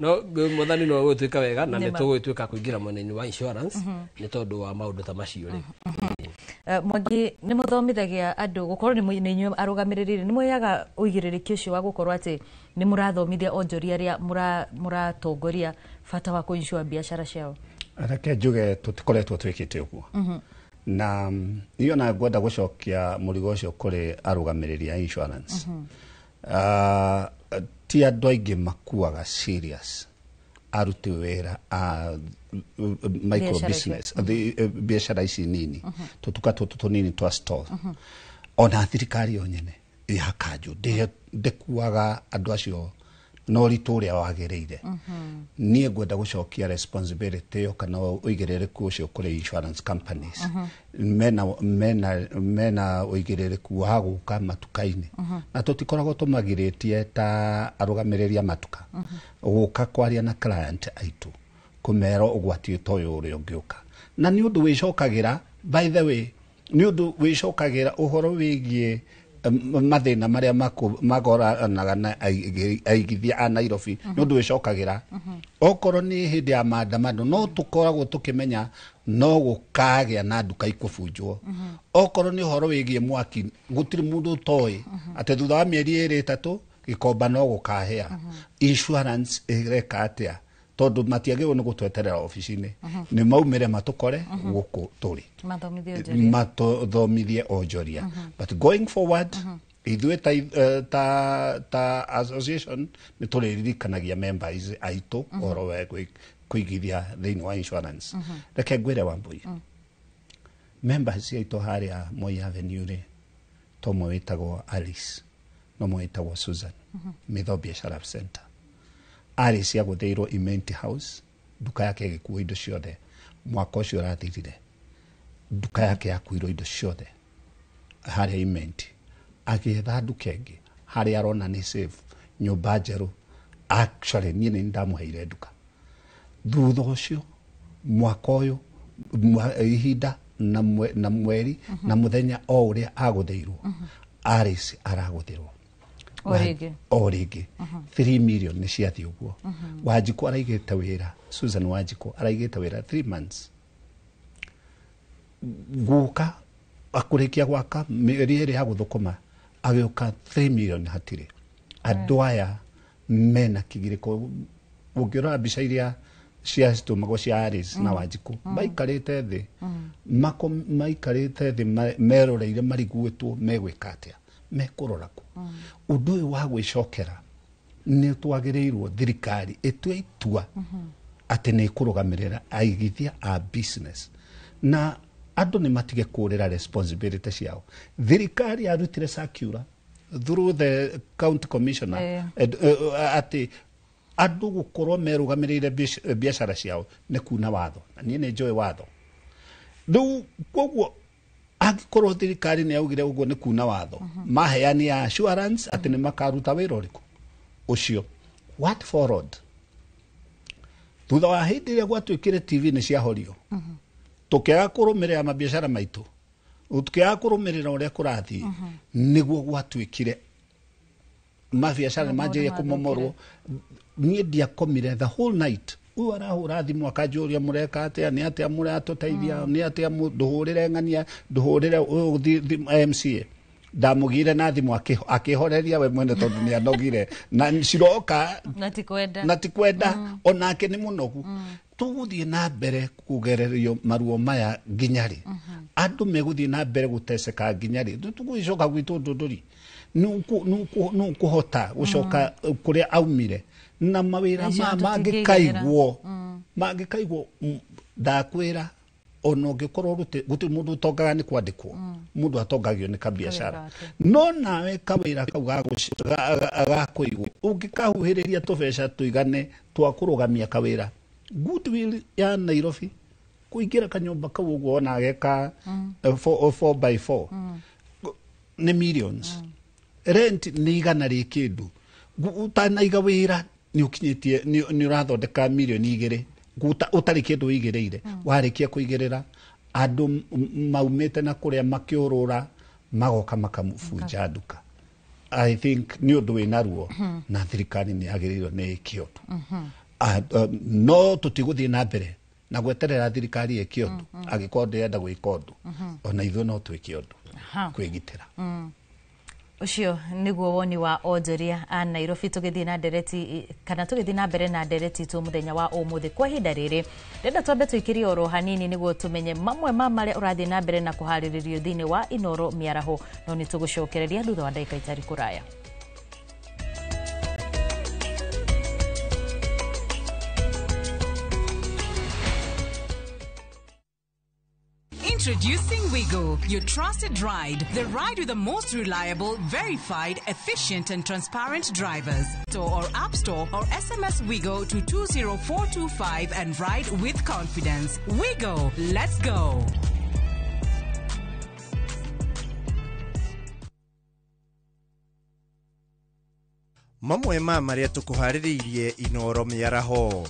No mwathani no gũtuĩka wega na nĩ Nĩma. tũgũgĩtuĩka kũingĩra mwena-inĩ wa insurance nĩ tondũ wa maũndũ ta macio rĩ. Mwangi, nĩ mũthomithagia andũ gũkorwo nĩ inyuĩ arũgamĩrĩri, nĩ muoyaga ũigĩrĩrĩki ũcio wa gũkorwo atĩ nĩ mũrathomithia onjoria arĩa mũratongoria bata wa kũinsure biacara ciao? Reke njuge tũtikoretwo twĩkĩte ũguo, na niĩ ona ngwenda gũcokia mũrigo ũcio kũrĩ arũgamĩrĩri a insurance. Ti andũ aingĩ makuaga serious aruti wĩra a micro Biacara business, biacara ici nini, tũtuka tũtũ tũnini twa stall. Ona thirikari yo nyene ya kanjũ ndĩkuaga andũ acio na ũritũ ũrĩa wagĩrĩire. Niĩ ngwenda gũcokia responsibility ĩyo kana ũigĩrĩrĩku ũcio kũrĩ insurance companies. Mena ũigĩrĩrĩku wa gũka matuka-inĩ, na tũtikoragwo tũmagirĩtie ta arũgamĩrĩri a matuka gũka kwaria na client aitũ, kũmera ũgwati ta ũyũ ũrĩa ũngĩũka. Na nĩ ũndũ wĩcokagĩra, by the way, nĩ ũndũ wĩcokagĩra ũhoro wĩgiĩ Mathĩna marĩa magoranaga na aigithia a Nairobi nĩ ũndũ wĩcokagĩra. Okorwo nĩ hĩndĩ ya maandamano, no tũkoragwo tũkĩmenya no gũkagĩa na nduka ikũbunjwo. Okorwo nĩ ũhoro wĩgiĩ mwaki, gũtirĩ mũndũ ũtoĩ atĩ thutha wa mĩeri 2 3 gĩkomba no gũkahĩa. Insurance ĩreka atĩa? Tondũ matiagĩrĩirwo nĩ gũtweterera obici-inĩ, nĩ maumĩre matũkore gũkũ tũrĩ, mathomithie onjoria. Matũthomithie onjoria. But going forward, ithuĩ ta association nĩ tũrĩririkanagia members aitũ ũhoro wa kũigithia thĩinĩ wa insurance. Reke ngwĩre, Wambui, members aitũ harĩa Moi Avenue rĩ, to ũmwe wĩtagwo Alice na ũmwe wĩtagwo Susan, Mitho Biashara Center. Alice agũthĩirwo Imenti House, nduka yake ĩgĩkuo indo ciothe. Mwaka ũcio ũrathirire, nduka yake yakuirwo indo ciothe harĩa Imenti. Agĩetha nduka ĩngĩ harĩa arona nĩ safe, nyũmba njerũ. Actually, niĩ nĩ ndamũheire nduka. Thutha ũcio, mwaka ũyũ, ihinda na mweri na mũthenya o ũrĩa agũthĩirwo, Alice aragũthĩrwo O rĩngĩ. O rĩngĩ. 3 million nĩ ciathiĩ ũguo. Wanjikũ araigĩte wĩra, Susan Wanjikũ araigĩte wĩra 3 months, guka akũrĩkia gwaka mĩeri 2 ya gũthũkũma, agĩũka 3 million hatirĩ. Andũ aya mena kĩgirĩko. Ũngĩrora mbica iria ciatũmagwo cia Alice na Wanjikũ, maikarĩte thĩ, maikarĩte thĩ meroreire, mariguĩtwo megwĩka atĩa, mekũrora kũ. Ũndũ ũyũ wa gwĩcokera, nĩ twagĩrĩirwo thirikari ĩtue itua atĩ nĩ ĩkũrũgamĩrĩra aigithia a business, na andũ nĩ matige kũrĩra responsibility ciao. Thirikari yarutire circular through the county commissioner atĩ andũ gũkorwo merũgamĩrĩire biacara ciao nĩ kuna watho, na niĩ nĩ njũĩ watho rĩu. Koguo angĩkorwo thirikari nĩ yaugire ũguo nĩ kuna watho, maheania assurance atĩ nĩ makaruta wĩra ũrĩkũ ũcio. What followed thutha wa hĩndĩ ĩrĩa gwatuĩkire TV nĩ ciahorio, tũkĩaga kũrũmĩrĩra mabiacara maitũ, tũkĩaga kũrũmĩrĩra ũrĩa kũrathiĩ, nĩguo gwatuĩkire mabiacara nĩ manjĩrĩria kũmomorwo. Niĩ ndiakomire the whole night. Ũyũ arahũra thimũ akanjũria, "Mũreka atĩa? Nĩ atĩa mũratũteithia? Nĩ atĩa ndũhũrĩre ng'ania, ndũhũrĩre ũyũ MCA?" Ndamũgire na thimũ, akĩhoreria we mwene, tondũ nĩ anogire na ciroka na ti kwenda. Na ti kwenda, onake nĩ mũnogu. Tũgũthiĩ na mbere kũgererio maruo maya nginya rĩ? Andũ megũthiĩ na mbere gũteceka nginya rĩ? Tũgũgĩcoka gwitũ ndũndũri nũ kũhota gũcoka kũrĩa aumire na mawĩra Acio ma tũtingĩiganĩra. mangĩkaigwo, ndakwĩra, ona ũngĩkorwo gũtirĩ mũndũ ũtongaga nĩ kwandĩkwo, mũndũ atongagio nĩ kabiacara. Kawĩra gake. No nawe kawĩra kau ga kũigwo, ũngĩkahuhĩrĩria tũbeca tũigane twa kũrũgamia kawĩra, goodwill ya Nairobi kũingĩra kanyũmba kau ũguo ona geka 4 by 4 nĩ millions, rent nĩ 100 rĩ kĩndũ. Ũtanaiga wĩra nĩ ũkinyĩtie nĩ ũrathondeka mirioni 2 ũtarĩ kĩndũ wĩigĩrĩire. Warĩkia kũigĩrĩra, andũ maumĩte na kũrĩa makĩũrũra magoka makamũbunja nduka. I think nĩ ũndũ wĩna ruo, na thirikari nĩ yagĩrĩirwo nĩ ĩke ũndũ. No tũtigũthiĩ na mbere na gweterera thirikari ĩke ũndũ. Angĩkorwo ndĩrenda gwĩka ũndũ, ona ithuĩ no twĩke ũndũ kwĩgitĩra. Ũcio nĩguo woni wa onjoria a Nairobi. Tũgĩthiĩ na ndereti, kana tũgĩthiĩ na mbere na ndereti itũ mũthenya wa ũmũthĩ, kwa ihinda rĩrĩ ndĩrenda twambe tũikĩrie oro hanini nĩguo tũmenye mamwe ma marĩa ũrathiĩ na mbere na kũharĩrĩrio thĩinĩ wa Inoro mĩaraho, no nĩ tũgũcokereria thutha wa ndagĩka itarĩ kũraya. Introducing Wigo, your trusted ride. The ride with the most reliable, verified, efficient, and transparent drivers. Store or App Store or SMS Wigo to 20425 and ride with confidence. Wigo, let's go. Mamwe ma marĩa tũkũharĩrĩirie Inoro mĩaraho.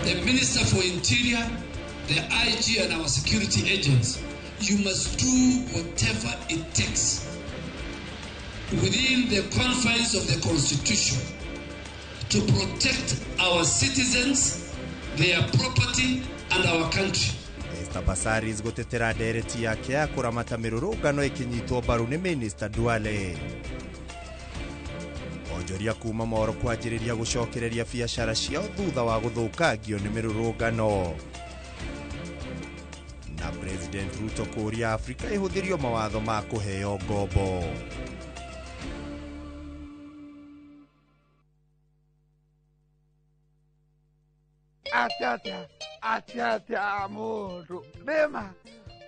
The Minister for Interior, the IG, and our security agents, you must do whatever it takes within the confines of the Constitution to protect our citizens, their property, and our country. Esther Passaris gũtetera ndereti yake ya kũramata mĩrũrũngano ĩkĩnyitwo mbaru nĩ Minister Duale. Onjoria kuma Moro kwanjĩrĩria gũcokereria biacara ciao thutha wa gũthũkangio nĩ mĩrũrũngano. Na President Ruto kũũria Afrika ĩhũthĩrio mawatho ma kũheo ngombo. Atia atia atia mundu nima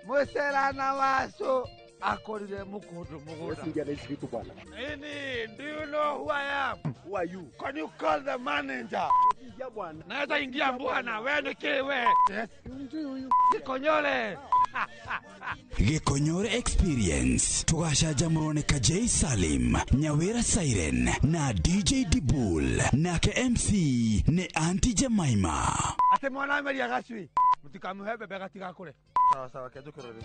mwicerana wacu akorire mukundu mugunda. Nini, do you know who I am? Who are you? Can you call the manager? Naweza ingia bwana, wewe ni kiwe. Yes. Gikonyore. Gikonyore Experience tugacanjamũrwo nĩ Kajei Salim, Nyawira Siren na DJ Dibul, nake MC nĩ Auntie Jemima. Ate mwana ameria gacui mutikamuhe bebe gatigakure. Sawa sawa, kejukurore.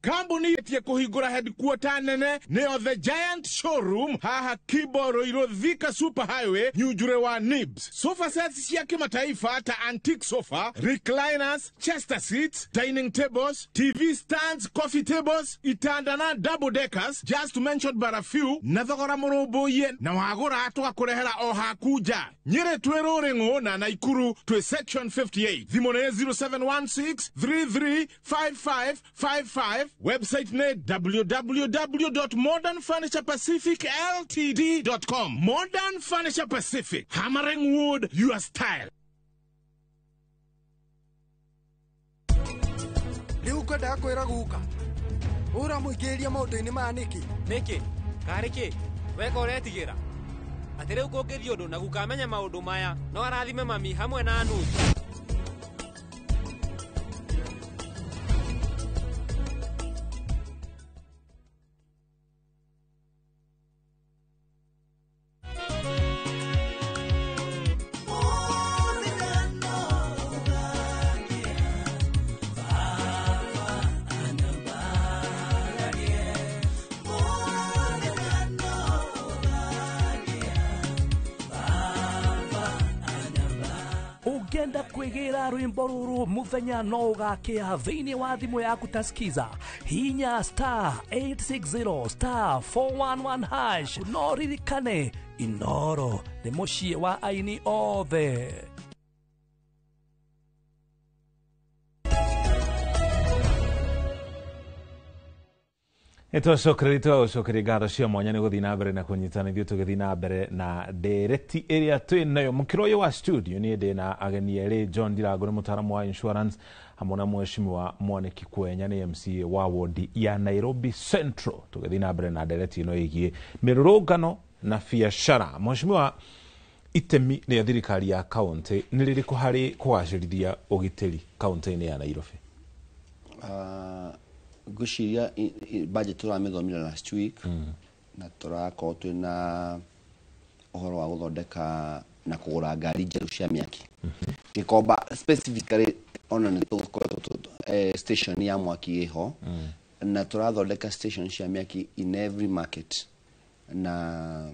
Kambuni yetie kuhingura headquarter nene neo The Giant Showroom haha Kiboro Irothika Super Highway Nyujure wa Nibs. Sofa sets cia kimataifa ta antique sofa, recliners, chester seats, dining tables, TV stands, coffee tables, itanda na double deckers, just to mention but a few, na thogora mũrũmbũiye na wagũra tũgakũrehera o haku nja. Nyĩrĩ twĩ Rũrĩng'ũ na Naikuru twĩ section 58. Thimũ nĩ 0716 335555. Website ne www.modernfurniturepacificltd.com. Modern Furniture Pacific, hammering wood, your style. Rĩu ngwendaga kwĩra guka ũramũingĩrĩria maũndũ-inĩ maya nĩkĩ? Nĩkĩ? Karĩ kĩ? Weka ũretigĩra atĩ rĩu kũngĩthiĩ ũndũ na guka amenye maũndũ maya no arathime mami hamwe na nuthu. Ũngĩenda kwĩgĩra rwĩmbo rũrũ mũthenya no ũgakĩa thĩinĩ wa thimũ yaku ta skiza, hinya star 860 star 411 hash. No ririkane Inoro nĩ mũciĩ wa aini othe. Nĩtwacokeria ngatho cia mwanya nĩ gũthiĩ na mbere na kũnyitana ithuĩ tũgĩthiĩ na mbere na ndereti ĩrĩa twĩ nayo mũkĩra ũyũ wa studio. Niĩ ndĩ na ageni erĩ, John Ndirango nĩ mũtaaramu wa insurance hamwe na mheshimiwa Mwaniki Kwenya nĩ MCA wa wodi ya Nairobi Central, tũgĩthiĩ na mbere na ndereti ĩno ĩgiĩ mĩrũrũngano na biacara. Mheshimiwa, itemi rĩa thirikari ya kaunti nĩ rĩrĩkũ harĩ kũgacĩrithia ũgitĩri kaunti-inĩ ya Nairobi? Ngwĩciria budget tũramĩthomire last week na tũrakorwo twĩna ũhoro wa gũthondeka na kũgũra ngari njerũ cia mĩaki. Gĩkomba specifically ona nĩ tũkoretwo station ya mwaki ĩho na tũrathondeka station cia mĩaki in every market na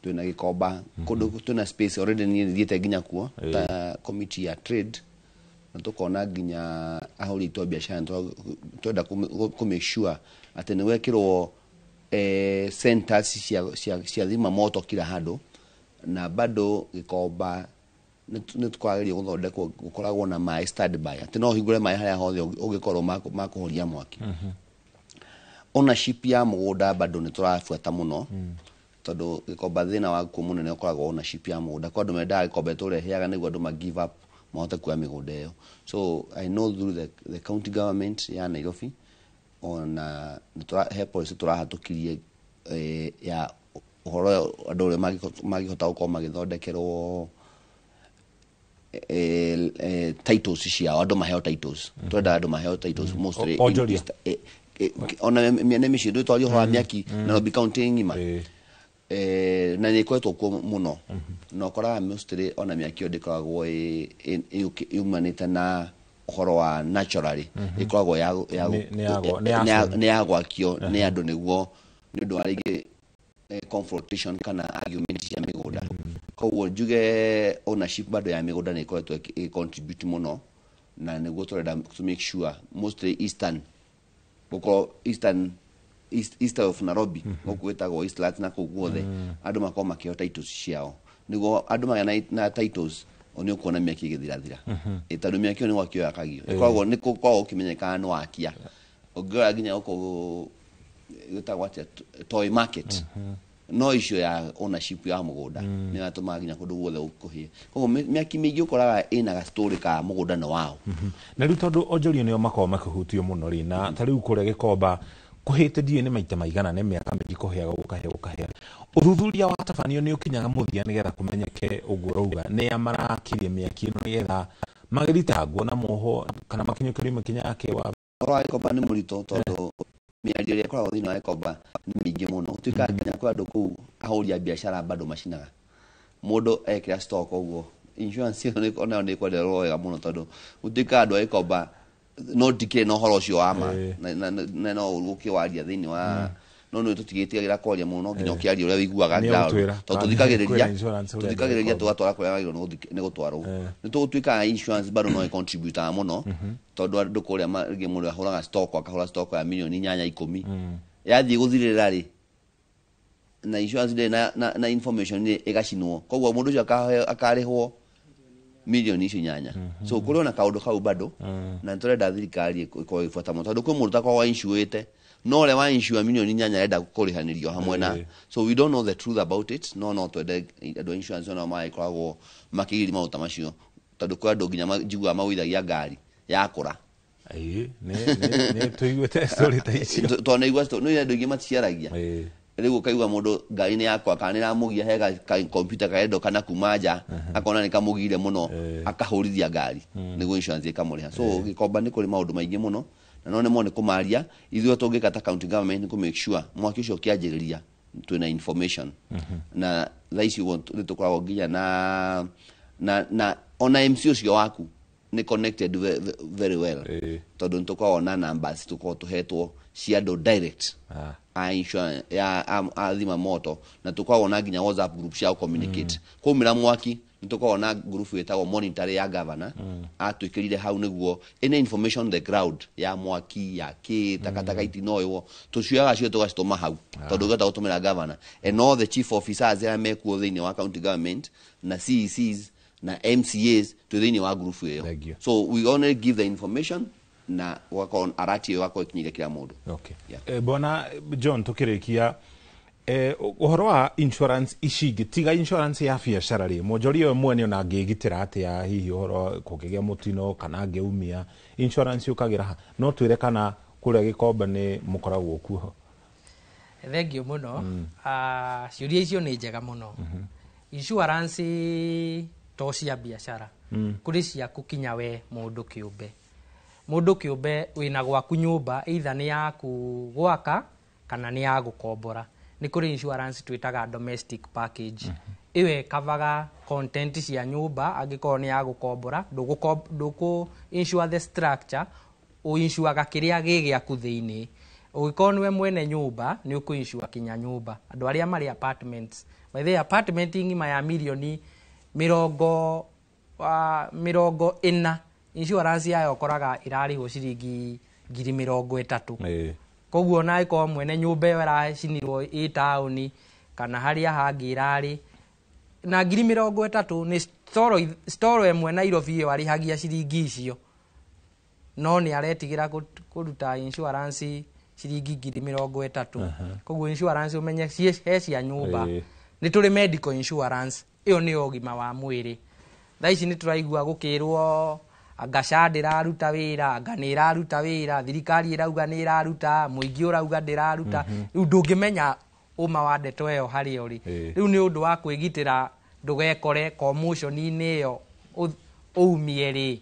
twĩna Gĩkomba kũndũ twĩna space already. Niĩ thiĩte nginya kuo ta committee ya trade na tukona nginya ahũri itũ a biacara twenda kũ make sure atĩ nĩ gwekĩrwo centers cia thima moto kila handũ, na bado Gĩkomba nĩ twagĩrĩire gũthondekwo gũkoragwo na maĩ standby atĩ no ũhingũre maĩ harĩa hothe ũngĩkorwo ma kũhoria mwaki. Ownership ya mũgũnda bado nĩ tũrabuata mũno tondũ Gĩkomba thĩna wakuo mũnene ũkoragwo ownership ya mũgũnda kwa andũ mendaga Gĩkomba ĩtũreheaga nĩguo andũ ma give up mahote kuoya mĩgũnda ĩyo. So I know through the county government ya Nairobi ona he policy tũrahatũkirie ya ũhoro andũ ũrĩa mangĩhota gũkorwo magĩthondekerwo titles ciao, andũ maheo titles. Twenda andũ maheo titles mostly ona mĩena mĩciĩ ndũ twaria ũhoro wa mĩaki Nairobi county ng'ima na nĩ ĩkoretwo kuo mũno na ũkoraga mostly ona mĩaki ĩyo ndĩkoragwo yumanĩte na Ũhoro wa naturally ĩkoragwo ya Nĩ ya nĩ ya gwakio nĩ andũ nĩguo nĩ ũndũ wa rĩngĩ confrontation kana argument cia mĩgũnda. Koguo njuge ownership bado ya mĩgũnda nĩ ĩkoretwo ĩgĩ contribute mũno, na nĩguo tũrenda to make sure mostly eastern, gũkorwo eastern, east of Nairobi, gũkũ gwĩtagwo Eastlands na kũu guothe, andũ makorwo makĩheo titles ciao, nĩguo andũ magĩa na titles o nĩ ũkuona mĩaki ĩgĩthirathira. Tondũ mĩaki ĩyo nĩ gwakio yakagio, ĩkoragwo nĩ gũkoragwo gũkĩmenyekana nĩ wakia. Ũngĩrora nginya gũkũ gwĩtagwo atĩa, Toy Market, no icio ya ownership ya mũgũnda nĩ yatũmaga nginya kũndũ guothe gũkũhĩe. Koguo mĩaki mĩingĩ ũkoraga ĩna gastorĩ ka mũgũnda nĩ wao. Na rĩu tondũ onjoria nĩo makoragwo makĩhutio mũno rĩ, na ta rĩu kũrĩa Gĩkomba kũhĩte ndiũĩ nĩ maita maigana, nĩ mĩaka mĩingĩ kũhĩaga gũkahĩa gũkahĩa, ũthuthuria wa tabanio nĩ ũkinyaga mũthia nĩgetha kũmenyeke ũguo ũrauga nĩa marakirie mĩaki ĩno nĩgetha magĩthitangwo na moho kana makinyũkĩrio makinya ya kĩwatho? Ũhoro wa Gĩkomba nĩ mũritũ tondũ mĩario ĩrĩa ĩkoragwo thĩinĩ wa Gĩkomba nĩ mĩingĩ mũno. Gũtuĩkaga nginya kwĩ andũ kũu ahũri a biacara bado macinaga mũndũ ekĩra stock, ũguo insurance ĩyo onayo nĩ ĩkwenderwo wega mũno, tondũ gũtuĩkaga andũ a Gĩkomba no ndikĩrĩ na ũhoro ũcio wa ma na no ũru ũkĩwaria thĩinĩ wa no nĩ tũtigĩtigagĩra kwaria mũno, no nginya ũkĩaria ũrĩa ũiguaga Nĩ ground. ũgũtwĩra. Tondũ Kana tũthikagĩrĩria kwĩna insurance ũrĩa tũthikagĩrĩria Gĩkomba. Tũgatwara kũrĩa wagĩrĩirwo nĩ gũtwarwo. Nĩ tũgũtuĩkaga insurance bado no ĩcontributaga mũno, tondũ andũ kũrĩa rĩngĩ mũndũ ahũraga stock, akahũra stock ya milioni 8, 10, yathiĩ gũthirĩra rĩ, na insurance ndĩrĩ na information rĩ, ĩgacinwo, koguo mũndũ ũcio akarĩhwo milioni icio 8. So kũrĩ ona kaũndũ kau bado, na nĩ tũrenda thirikari ĩkorwo ĩgĩbuata mũno, tondũ kwĩ mũndũ ũtakoragwo insuĩte, no ũrĩa wa insure milioni 8 arenda kũrĩhanĩrio hamwe na. So we don't know the truth about it, no twende andũ a insurance onao magĩkoragwo makĩgiria maũndũ ta macio, tondũ kwĩ andũ nginya njiguaga magũithagia ngari yakũra. Ĩĩ, nĩ tũiguĩte story ta icio. Tondũ nĩigua nĩ andũ aingĩ maticiaragia. Rĩu ũkaigua mũndũ ngari nĩ yakwa kana nĩ ĩramũgia, he ka computer karendwo kana kuma nja, akona nĩ kamũgire mũno, akahũrithia ngari nĩguo insurance ĩkamũrĩha. So Gĩkomba nĩ kũrĩ maũndũ maingĩ mũno, na no nĩmo nĩ kũmaria. Ithuĩ tũngĩka ta county government nĩ kũ make sure mwaki ũcio ũkĩanjĩrĩria twĩna information, na thaa ici ũguo nĩ tũkoragwo nginya na ona MC ũcio waku nĩ connected very well, tondũ nĩ tũkoragwo na numbers tũkoragwo tũhetwo cia andũ direct a insurance ya a thima moto, na tũkoragwo na nginya WhatsApp group cia communicate kwaumĩra mwaki. Nĩ tũkoragwo na group ĩtagwo monitory ya governor, atwĩkĩrire hau nĩguo any information the ground ya mwaki ya kĩ takataka itinoywo, tũcioyaga cio tũgacitũma hau, tondũ ũngĩhota gũtũmĩra governor and all the chief officers arĩa mekuo thĩinĩ wa county government na CECs na MCAs twĩ thĩinĩ wa group ĩyo. So we only give the information na ũgakorwo alert ĩyo ĩgakorwo ĩkinyĩire kila mũndũ. Okay. Bwana John, tukĩrĩkia, ũhoro wa insurance ici ingĩ tiga insurance ya biacara rĩ, mwonjoria ũyũ mwene ona angĩgitĩra atĩa hihi ũhoro kũngĩgĩa mũtino kana angĩumia, insurance yũkagĩra ha? No twĩre kana kũrĩa Gĩkomba nĩ mũkoragwo kuo? Thank you mũno. Ciũria icio nĩ njega mũno. Insurance to cia biacara, kũrĩ ciaku kinya we mũndũ kĩũmbe. Mũndũ kĩũmbe wĩna gwaku nyũmba, either nĩ yaku gwaka kana nĩ ya gũkombora, nĩ kũrĩ insurance twĩtaga domestic package. Ĩyo ĩkavaga content cia nyũmba. Angĩkorwo nĩ ya gũkombora, ndũkũ insure the structure, ũinsuaga kĩrĩa gĩ gĩaku thĩinĩ. Ũngĩkorwo nĩwe mwene nyũmba, nĩ ũkũinsure kinya nyũmba. Andũ arĩa marĩ apartments, by the way, apartment ng'ima ya milioni 40 insurance yayo ũkoraga ĩrarĩhwo ciringi 30,000. Koguo ona ĩkorwo mwene nyũmba ĩyo ĩracinirwo ĩ taũni kana harĩa hangĩ ĩrarĩ na 30,000, nĩ storo ĩmwe Nairobi ĩyo arĩhagia ciringi icio, no nĩ aretigĩra kũruta insurance ciringi 30,000. Koguo insurance ũmenye he cia nyũmba. Nĩ tũrĩ medical insurance, ĩyo nĩ ũgima wa mwĩrĩ. Thaa ici nĩ tũraigua gũkĩrwo anga SHA ndĩraruta wĩra, anga nĩ ĩraruta wĩra, thirikari ĩrauga nĩ ĩraruta, mũingĩ ũrauga ndĩraruta. Rĩu ndũngĩmenya ũma wa ndeto ĩyo harĩa ũrĩ. Rĩu nĩ ũndũ wa kwĩgitĩra ndũgekore commotion-inĩ ĩyo ũumie rĩ,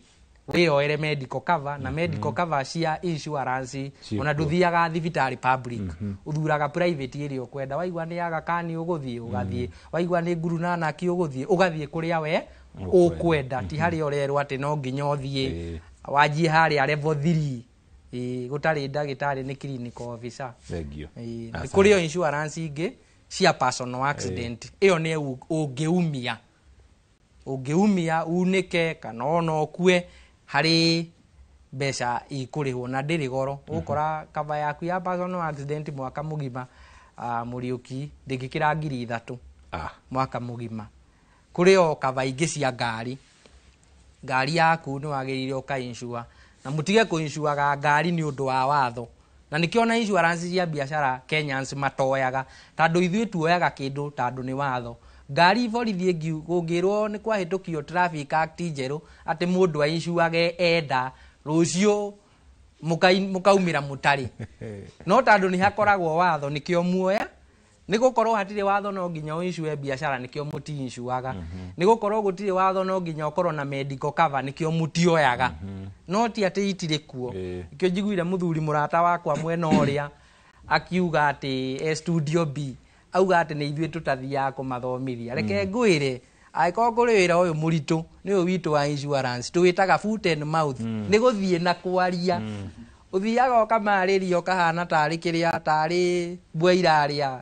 wĩyoere medical cover. Na medical cover cia insurance, Ciĩkuo. Ona ndũthiaga thibitarĩ public, ũthuraga private ĩrĩa ũkwenda. Waigua nĩ Aga Khan ũgũthiĩ, ũgathiĩ. Waigua nĩ Guru Nanak ũgũthiĩ, ũgathiĩ kũrĩa we ũkwenda, ti harĩa ũrerwo atĩ no nginya ũthiĩ. Wanjie harĩa level 3 gũtarĩ ndagĩtarĩ nĩ clinical officer. Thank you. Nĩ kũrĩ o insurance ingĩ cia personal accident, ĩyo nĩ ũngĩumia unĩke kana ona ũkue, harĩ mbeca ikũrĩhwo na ndĩrĩ goro. Ũgũkora cover yaku ya personal accident mwaka mũgima, Mũriũki, ndĩngĩkĩra 3,000 mwaka mũgima. Kũrĩ o cover ingĩ cia ngari. Ngari yaku nĩ wagĩrĩire ũka-insure, na mũtige kũ-insureaga ngari nĩ ũndũ wa watho. Na nĩkĩo na insurance cia biacara Kenyans matoyaga, tondũ ithuĩ tuoyaga kĩndũ tondũ nĩ watho. Ngari borithi kũngĩrwo nĩ kwahĩtũkio traffic act njerũ atĩ mũndũ ainsuage enda, rũciũ mũkaumĩra mũtarĩ. No tondũ nĩ hakoragwo watho nĩkĩo muoya. Nĩ gũkorwo hatirĩ watho no nginya ũinsure biacara, nĩkĩo mũti-insuaga. Nĩ gũkorwo gũtirĩ watho no nginya ũkorwo na medical cover, nĩkĩo mũtioyaga. No ti atĩ itirĩ kuo. Nĩkĩo njiguire mũthuri mũrata wakwa mwena ũrĩa akiuga atĩ e studio B, auga atĩ nĩ ithuĩ tũtathiaga kũmathomithia. Reke ngwĩre, angĩkorwo kũrĩ wĩra ũyũ mũritũ nĩ ũyũ witũ wa insurance, tũwĩtaga foot and mouth. Nĩ gũthiĩ na kwaria. Ũthiaga ũkamarĩria ũkahana tarĩ kĩrĩa, tarĩ mbwe irarĩa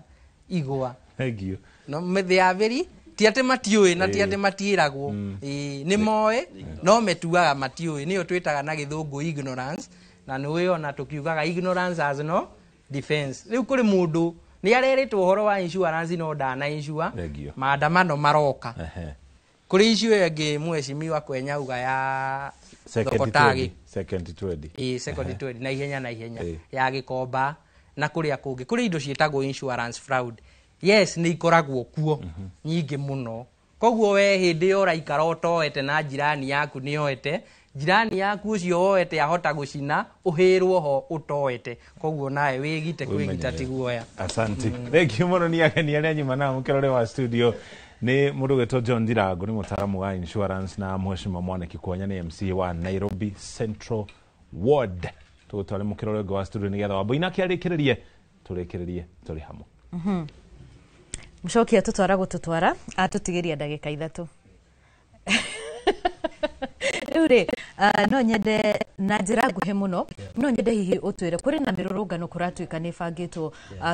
igwa. Thank you. No they are very, ti atĩ matiũĩ na ti atĩ matiĩragwo. Nĩ moĩ no metuaga matiũĩ. Nĩyo twĩtaga na gĩthũngũ ignorance, na nĩũĩ ona tũkiugaga ignorance has no defense. Rĩu kũrĩ mũndũ nĩ arerĩtwo ũhoro wa insurance no ndana insure, maandamano maroka. Kũrĩ icio ĩngĩ mheshimiwa Kwenyauga ya Thogotagi. Second 20. Second 20 na ihenya na ihenya ya Gĩkomba na kũrĩa kũngĩ. Kũrĩ indo ciĩtagwo insurance fraud. Yes, nĩ ikoragwo kuo nyingĩ mũno. Koguo we hĩndĩ ĩyo ũraikara ũtoete na jirani yaku nĩ oete, jirani yaku ũcio woete ahota gũcina ũhĩrwo ho ũtoete. Koguo nawe wĩgite kwĩgita ti guoya. Asante. Thank you mũno. Nĩ ageni arĩa nyuma nao mũkĩrore wa studio nĩ mũndũ ũgwĩtwo John Ndirango, nĩ mũtaaramu wa insurance, na mheshimiwa Mwaniki Kwanya nĩ MC wa Nairobi Central Ward. Tũgũtware mũkĩrore ũngĩ wa studio nĩgetha Wambui nake arĩkĩrĩrie, tũrĩkĩrĩrie tũrĩ hamwe. Mũcoki atũtwara gũtũtwara atũtigĩria ndagĩka 3. Rĩu rĩ, no nyende na njĩra nguhĩ mũno, no nyende hihi ũtwĩre kũrĩ na mĩrũrũngano kũratuĩka nĩ ĩbangĩtwo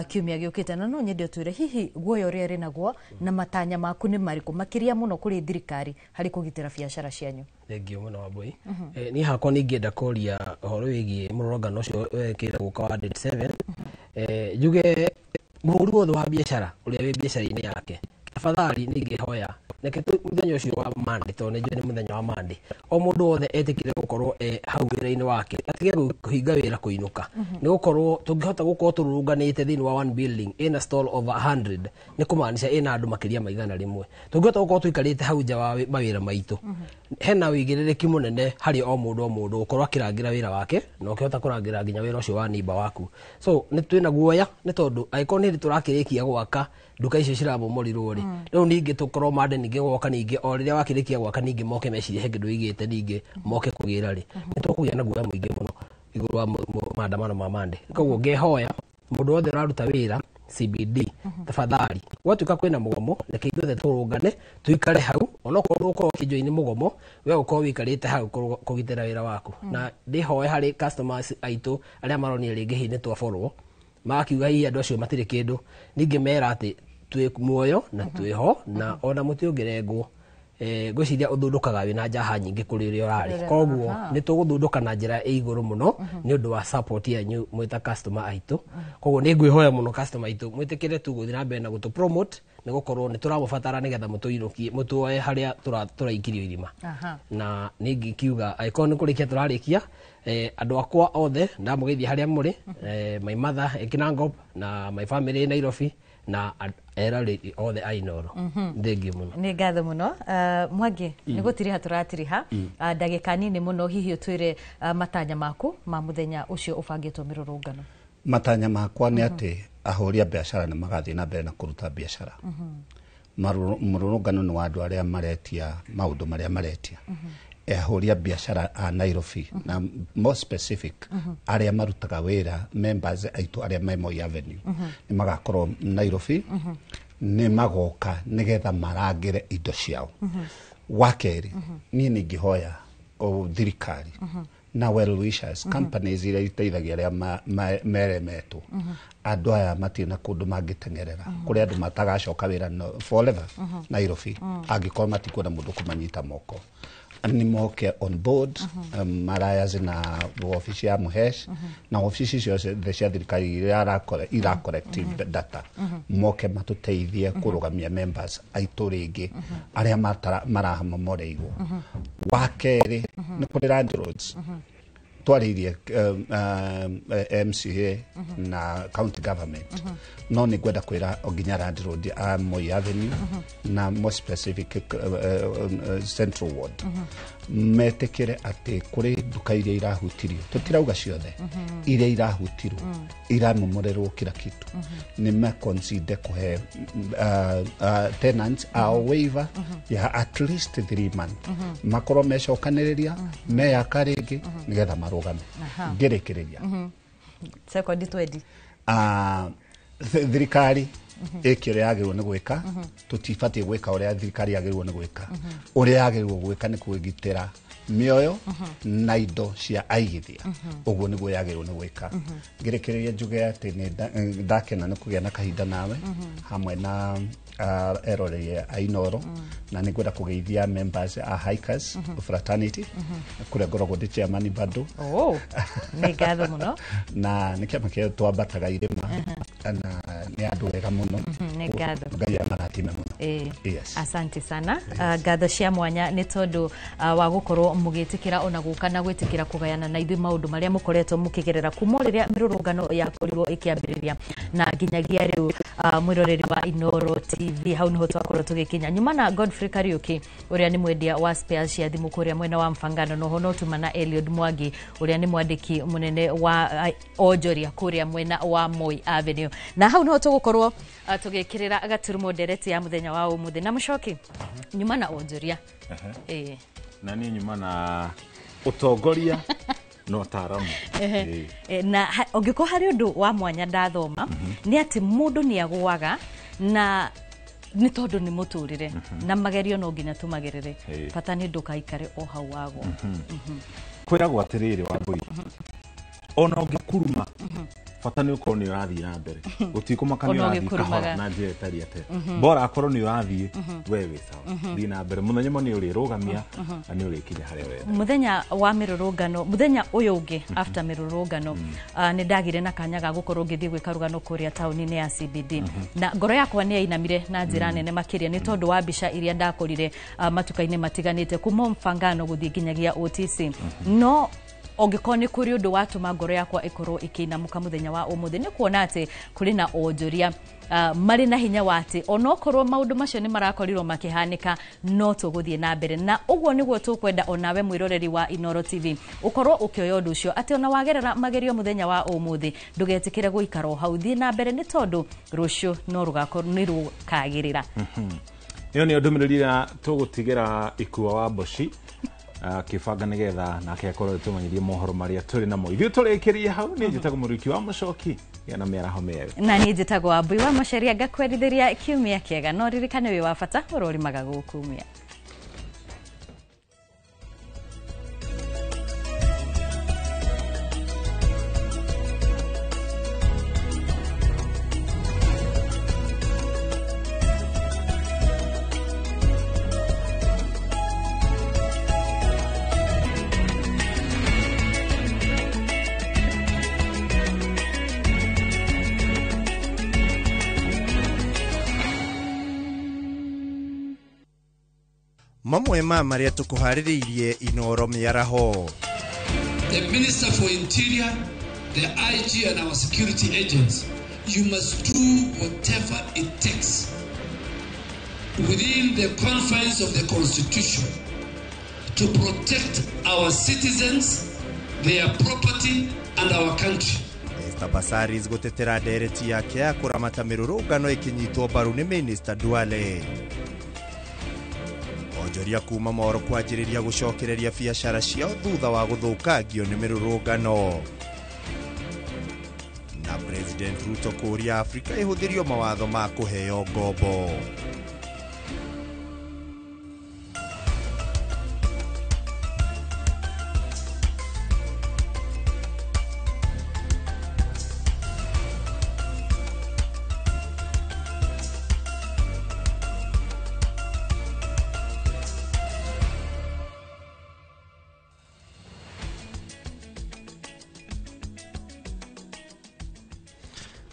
kiumia gĩũkĩte, na no nyende ũtwĩre hihi guoya ũrĩa ĩrĩ naguo na matanya maku nĩ marĩkũ makĩria mũno kũrĩ thirikari harĩ kũgitĩra biacara cianyu. Thank you mũno Wambui. Niĩ hakwa nĩ ingĩenda kũria ũhoro wĩgiĩ mũrũrũngano ũcio wekĩra gũka wa date 7. Njuge mũhũri wothe wa biacara ũrĩa wĩ biacara-inĩ yake, tafadhali nĩ ingĩhoya reke mũthenya ũcio wa Monday, tondũ nĩ njũĩ nĩ mũthenya wa Monday, o mũndũ wothe etĩkĩre gũkorwo hau wĩra-inĩ wake, atige kũhinga wĩra kũinũka. Nĩ gũkorwo tũngĩhota gũkorwo tũrũrũnganĩte thĩinĩ wa one building ĩna stall over 100, nĩ kũmaanisha ĩna andũ makĩria ma 100. Tũngĩhota gũkorwo tũikarĩte hau nja wa mawĩra maitũ, hena wĩigĩrĩrĩki mũnene harĩ o mũndũ o mũndũ gũkorwo akĩrangĩra wĩra wake, na ũkĩhota kũrangĩra nginya wĩra ũcio wa neighbor waku. So nĩ twĩna guoya nĩ tondũ angĩkorwo nĩ hĩndĩ tũrakĩrĩkia gwaka nduka icio cirabomorirwo rĩ, rĩu ningĩ tũkorwo mande ningĩ gwoka ningĩ o rĩrĩa wakĩrĩkia gwaka ningĩ moke mecirie he kĩndũ wĩigĩte ningĩ moke kũgĩra rĩ, nĩ tũkũgĩa na guoya mũingĩ mũno igũrũ wa maandamano ma Monday. Koguo ngehoya mũndũ wothe ũraruta wĩra CBD, tafadhali gwatuĩka kwĩna mũgomo, reke ithuothe tũrũngane tũikare hau, onokorwo ndũgũkorwo ũkĩjoin mũgomo, we ũkorwo wĩikarĩte hau kũgitĩra wĩra waku. Na ndĩhoe harĩ customers aitũ arĩa maronire rĩngĩ hihi nĩ twaborwo, magakiuga hihi andũ acio matirĩ kĩndũ, ningĩ mera atĩ twĩ muoyo na twĩho na ona mũtĩ ũngĩrengwo, ngwĩciria ũthundũkaga wĩna njaha nyingĩ kũrĩ ũrĩa ũrarĩ. Koguo nĩ tũgũthundũka na njĩra ĩ igũrũ mũno nĩ ũndũ wa support yanyu mwĩ ta customer aitũ. Koguo nĩ ngwĩhoya mũno customer aitũ mwĩtĩkĩre tu gũthiĩ na mbere na gũtũ promote, nĩ gũkorwo nĩ tũramũbatara nĩgetha mũtũinũkie, mũtuoe harĩa tũraikirio irima. Na nĩ ingĩkiuga angĩkorwo nĩ kũrĩkia tũrarĩkia, andũ akwa othe ndamũgeithia harĩa mũrĩ, my mother Kinangop na my family Nairobi na erarĩ othe a Inooro. Thengiũ mũno. Nĩ ngatho mũno. Mwangi, nĩ gũtiriha tũratiriha ndagĩka nini mũno, hihi ũtwĩre matanya maku ma mũthenya ũcio ũbangĩtwo mĩrũrũngano. Matanya makwa nĩ atĩ ahũri a biacara nĩ magathiĩ na mbere na kũruta biacara. Mũrũrũngano nĩ wa andũ arĩa maretia maũndũ marĩa maretia. Ahũri a biacara a Nairobi na more specific arĩa marutaga wĩra members aitũ arĩa me Moi Avenue nĩ magakorwo Nairobi, nĩ magoka nĩgetha marangĩre indo ciao. Wa kerĩ, niĩ nĩ ingĩhoya thirikari Na well wishers, companies iria iteithagia arĩa meremetwo. Andũ aya matirĩ na kũndũ mangĩteng'erera. Kũrĩ andũ matagacoka wĩra no, forever Nairobi, angĩkorwo matikuona mũndũ kũmanyita moko. Nĩ moke on board, marayas na wabici ya Muhesh na wabici ciothe cia thirikari iria ira collect data, moke matũteithie kũrũgamia members aitũ rĩngĩ arĩa maramomoreirwo. Wa kerĩ, nĩ kũrĩ landlords twarĩirie MCA na county government, no nĩ ngwenda kwĩra o nginya landlord a Moi Avenue na more specific Central Ward metĩkĩre atĩ kũrĩ nduka iria irahutirio, tũtirauga ciothe, iria irahutirwo, iramomorerwo kila kitu, nĩ maconsider kũhe tenants ao waiver ya at least 3 month, makorwo mecokanĩrĩria meyaka rĩngĩ nĩgetha marũgame. Ngĩrĩkĩrĩria, Sekondi twendi. Thirikari ĩke ũrĩa yagĩrĩirwo nĩ gwĩka. Tũtibatiĩ gwĩka ũrĩa thirikari yagĩrĩirwo nĩ gwĩka. Ũrĩa yagĩrĩirwo gwĩka nĩ kwĩgitĩra mĩoyo na indo cia aigithia. Ũguo nĩguo yagĩrĩirwo nĩ gwĩka. Ngĩrĩkĩrĩria njuge atĩ nĩ ndakena nĩ kũgĩa na kahinda nawe hamwe na eroreri a Inoro, na nĩ ngwenda kũgeithia members a hikers fraternity kũrĩa ngoragwo ndĩ chairman bado. Oh, nĩ ngatho mũno. Na nĩ kĩama kĩa twambataga irĩma na nĩ andũ ega mũno. Nĩ ngatho. Ngai amarathime mũno. Yes. Asante sana. Ngatho cia mwanya nĩ tondũ wa gũkorwo mũgĩtĩkĩra ona gũka na gwĩtĩkĩra kũgayana na ithuĩ maũndũ marĩa mũkoretwo mũkĩgerera kuma o rĩrĩa mĩrũrũngano yakorirwo ĩkĩambĩrĩria na nginyagia rĩu. Mwĩroreri wa Inoro TV, hau niho twakorwo tũgĩkinya nyuma na Godfrey Kariuki ũrĩa nĩ mwendia wa spares cia thimũ kũrĩa mwena wa Mfangano, noho no tuma na Eliud Mwangi ũrĩa nĩ mwandĩki mũnene wa onjoria kũrĩa mwena wa Moi Avenue. Na hau niho tũgũkorwo tũgĩkĩrĩra gaturumo ndereti ya mũthenya wa ũmũthĩ na mũcoki nyuma na onjoria. Na niĩ nyuma na ũtongoria na ũtaaramu. Na ũngĩkorwo harĩ ũndũ wa mwanya ndathoma nĩ atĩ mũndũ nĩ agũaga na nĩ tondũ nĩ mũtũrĩre na magerio no nginya tũmagerere. Bata nĩ ndũkaikare o hau wagwo. Kwĩragwo atĩrĩrĩ, Wambũi, ona ũngĩkuruma bata nĩ ũkorwo nĩ ũrathiĩ na mbere, gũtikũmaka nĩ Ona ũrathiĩ ũgĩkurumaga. kahora na njĩra ĩtarĩ atĩa, bora akorwo nĩ ũrathiĩ we wĩ sawa, thiĩ na mbere, mũthenya ũmwe nĩ ũrĩrũgamia na nĩ ũrĩkinya harĩa ũrenda. Mũthenya wa mĩrũrũngano, mũthenya ũyũ ũngĩ after mĩrũrũngano, nĩ ndagire na kanya ga gũkorwo ngĩthiĩ gwĩka rũgano kũrĩa taũni-inĩ ya CBD, na ngoro yakwa nĩ yainamire na njĩra nene makĩria nĩ tondũ wa mbica iria ndakorire matuka-inĩ matiganĩte kuma Mfangano gũthiĩ nginyagia OTC. No ũngĩkorwo nĩ kũrĩ ũndũ watũma ngoro yakwa ĩkorwo ĩkĩinamũka mũthenya wa ũmũthĩ nĩ kuona atĩ kũrĩ na onjoria marĩ na hinya wa atĩ onokorwo maũndũ macio nĩ marakorirwo makĩhanĩka, no tũgũthiĩ na mbere. Na ũguo nĩguo tũkwenda onawe mwĩroreri wa Inoro TV ũkorwo ũkĩoya ũndũ ũcio atĩ ona wagerera magerio mũthenya wa ũmũthĩ, ndũgetĩkĩre gũikara o hau, thiĩ na mbere nĩ tondũ rũciũ no rũgakorwo nĩ rũkagĩrĩra. Ĩyo nĩyo ndũmĩrĩri ĩrĩa tũgũtigĩra Ikua wa Mboci akĩbanga nĩgetha nake akorwo tũmanyithie mohoro marĩa tũrĩ namo. Ithuĩ tũrĩkĩrie hau. Niĩ njĩtagwo Mũrĩki wa Mũcoki, gĩa na mĩaraho mĩega. Na niĩ njĩtagwo Wambui wa Maceria, ngakwendithĩria kiumia kĩega, no ririkane wĩ wa bata ũrorimaga gũkumia. Mamwe ma marĩa tũkũharĩrĩirie Inoro mĩaraho. The Minister for Interior, the IG and our security agents, you must do whatever it takes within the confines of the Constitution to protect our citizens, their property and our country. Esther Passaris gũtetera ndereti yake ya kũramata mĩrũrũngano ĩkĩnyitwo mbaru nĩ Minister Duale. Onjoria kuma Moro kwanjĩrĩria gũcokereria biacara ciao thutha wa gũthũkangio nĩ mĩrũrũngano. Na President Ruto kũũria Afrika ĩhũthĩrio mawatho ma kũheo ngombo.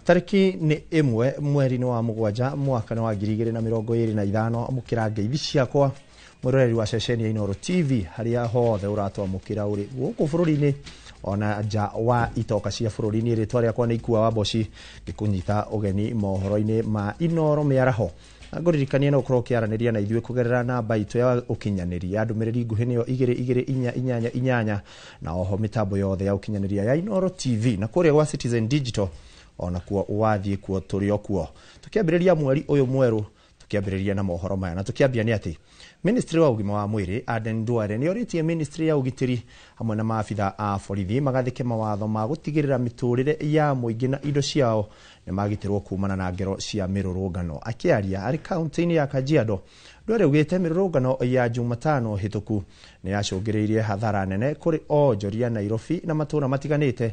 Tariki nĩ 1 mweri-inĩ wa 7 mwaka wa 2025 amũkĩra ngeithi ciakwa mwĩroreri wa ceceni ya Inooro TV harĩa hothe ũratwamũkĩra ũrĩ gũkũ bũrũri-inĩ ona nja wa itoka cia bũrũri-inĩ. Rĩtwa rĩakwa nĩ Ikua wa Mboci, ngĩkũnyita ũgeni mohoro-inĩ ma Inooro mĩaraho. Na ngũririkanie no ũkorwo ũkĩaranĩria na ithuĩ kũgerera namba itũ ya ũkinyanĩria ya ndũmĩrĩri nguhĩ nĩyo 22488 na oho mĩtambo yothe ya ũkinyanĩria ya Inooro TV na kũrĩa gwa Citizen Digital onakuo wathiĩ kuo tũrĩ o kuo. Tũkĩambĩrĩria mweri ũyũ mwerũ, tukiambĩrĩria na mohoro maya na tukiambia nĩ atĩ Ministry wa ũgima wa mwĩrĩ Aden Duale nĩ orĩtie Ministry ya ũgitĩri hamwe na maabitha a borithi magathĩke mawatho ma gũtigĩrĩra mĩtũrĩre ya mũingĩ na indo ciao nĩ magitĩrwo kumana na ngero cia mĩrũrũngano. Akĩaria arĩ kaunti-inĩ ya Kajiado, Duale augĩte mĩrũrũngano ya Jumatano hĩtũku nĩ yacũngĩrĩirie hathara nene kũrĩ onjoria Nairobi na matũũra matiganĩte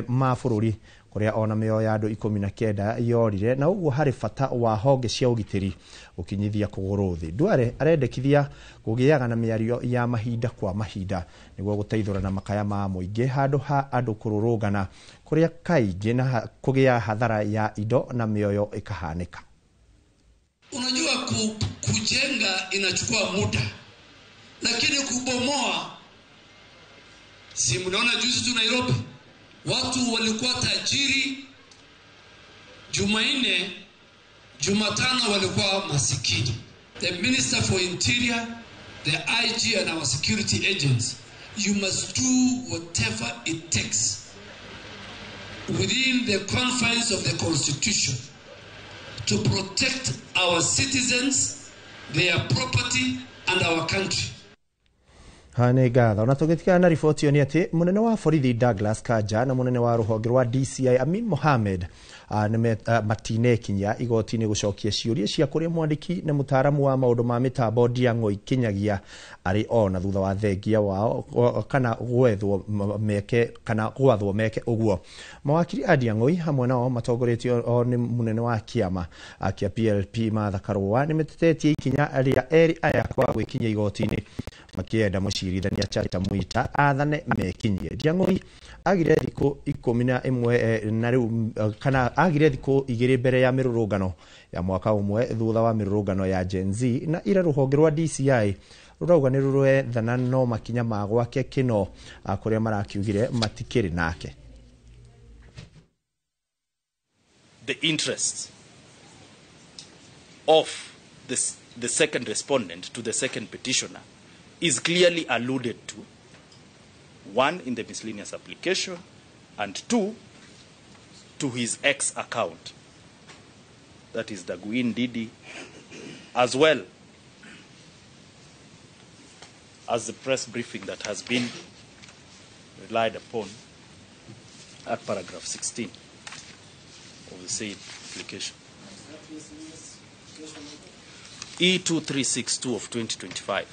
ma bũrũri kũrĩa ona mĩoyo ya andũ 19 yorire, na ũguo harĩ bata wa honge cia ũgitĩri gũkinyithia kũgũrũ thĩ. Duale arendekithia kũgĩaga na mĩario ya mahinda kwa mahinda nĩguo gũteithũrana makaya ma mũingĩ handũ ha andũ kũrũrũngana kũrĩa kaingĩ na kũgĩa hathara ya indo na mĩoyo ĩkahanĩka. Unajua kujenga inachukua muda, lakini kubomoa, si mnaona juzi tu Nairobi watu walikuwa tajiri Jumanne, Jumatano walikuwa masikini. The Minister for Interior, the IG and our security agents, you must do whatever it takes within the confines of the Constitution to protect our citizens, their property and our country. Nĩ ngatho. Na tũgĩtigana na riboti ĩyo nĩ atĩ mũnene wa borithi Douglas Kanja na mũnene wa rũhonge rwa DCI Amin Mohamed matinekinya igoti-inĩ gũcokia ciũria cia kũrĩa mwandĩki na mũtaaramu wa maũndũ ma mĩtambo Ndiang'oi Kinyagia arĩ ona thutha wa thengia wao kana gwethwo meke kana gwathwo meke ũguo. Mawakiri a Ndiang'oi hamwe nao matongoretio nĩ mũnene wa kĩama kĩa PLP Martha Karũa nĩ metetetie ikinya rĩa erĩ aya kwa gwĩkinyia igoti-inĩ makienda mũcirithania Chacha Mwita athane mekinyie. Ndiang'oi agire thikũ 11 na rĩu kana agire thikũ 2 mbere ya mĩrũrũngano ya mwaka ũmwe thutha wa mĩrũrũngano ya Gen Z na ira rũhonge rwa DCI rũrauga nĩ rũrethana no makinya ma gwake kĩno kũrĩa marakiugire matikĩrĩ nake. The interests of the second respondent to the second petitioner is clearly alluded to, one, in the miscellaneous application, and two, to his ex-account, that is Daguin Didi, as well as the press briefing that has been relied upon at paragraph 16 of the said application. E2362 of 2025.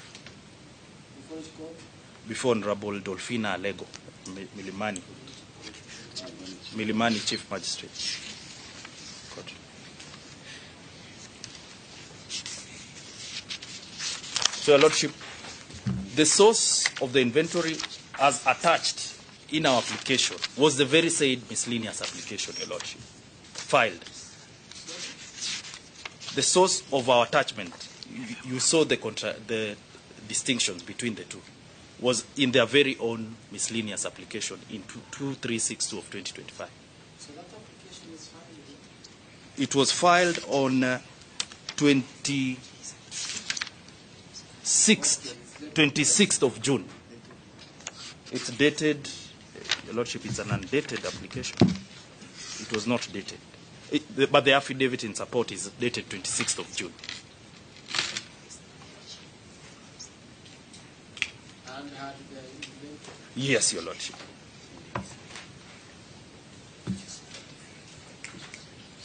Before Honorable Dolphina Alego, Milimani Chief Magistrate Court. So, Your Lordship, the source of the inventory as attached in our application was the very said miscellaneous application, Your Lordship, filed. The source of our attachment, you saw the distinctions between the two, was in their very own miscellaneous application in 2362 of 2025. So that application is filed? It was filed on 26th of June. It's dated, Your Lordship, it's an undated application. It was not dated. But the affidavit in support is dated 26th of June. And had the inventory? Yes, Your Lordship.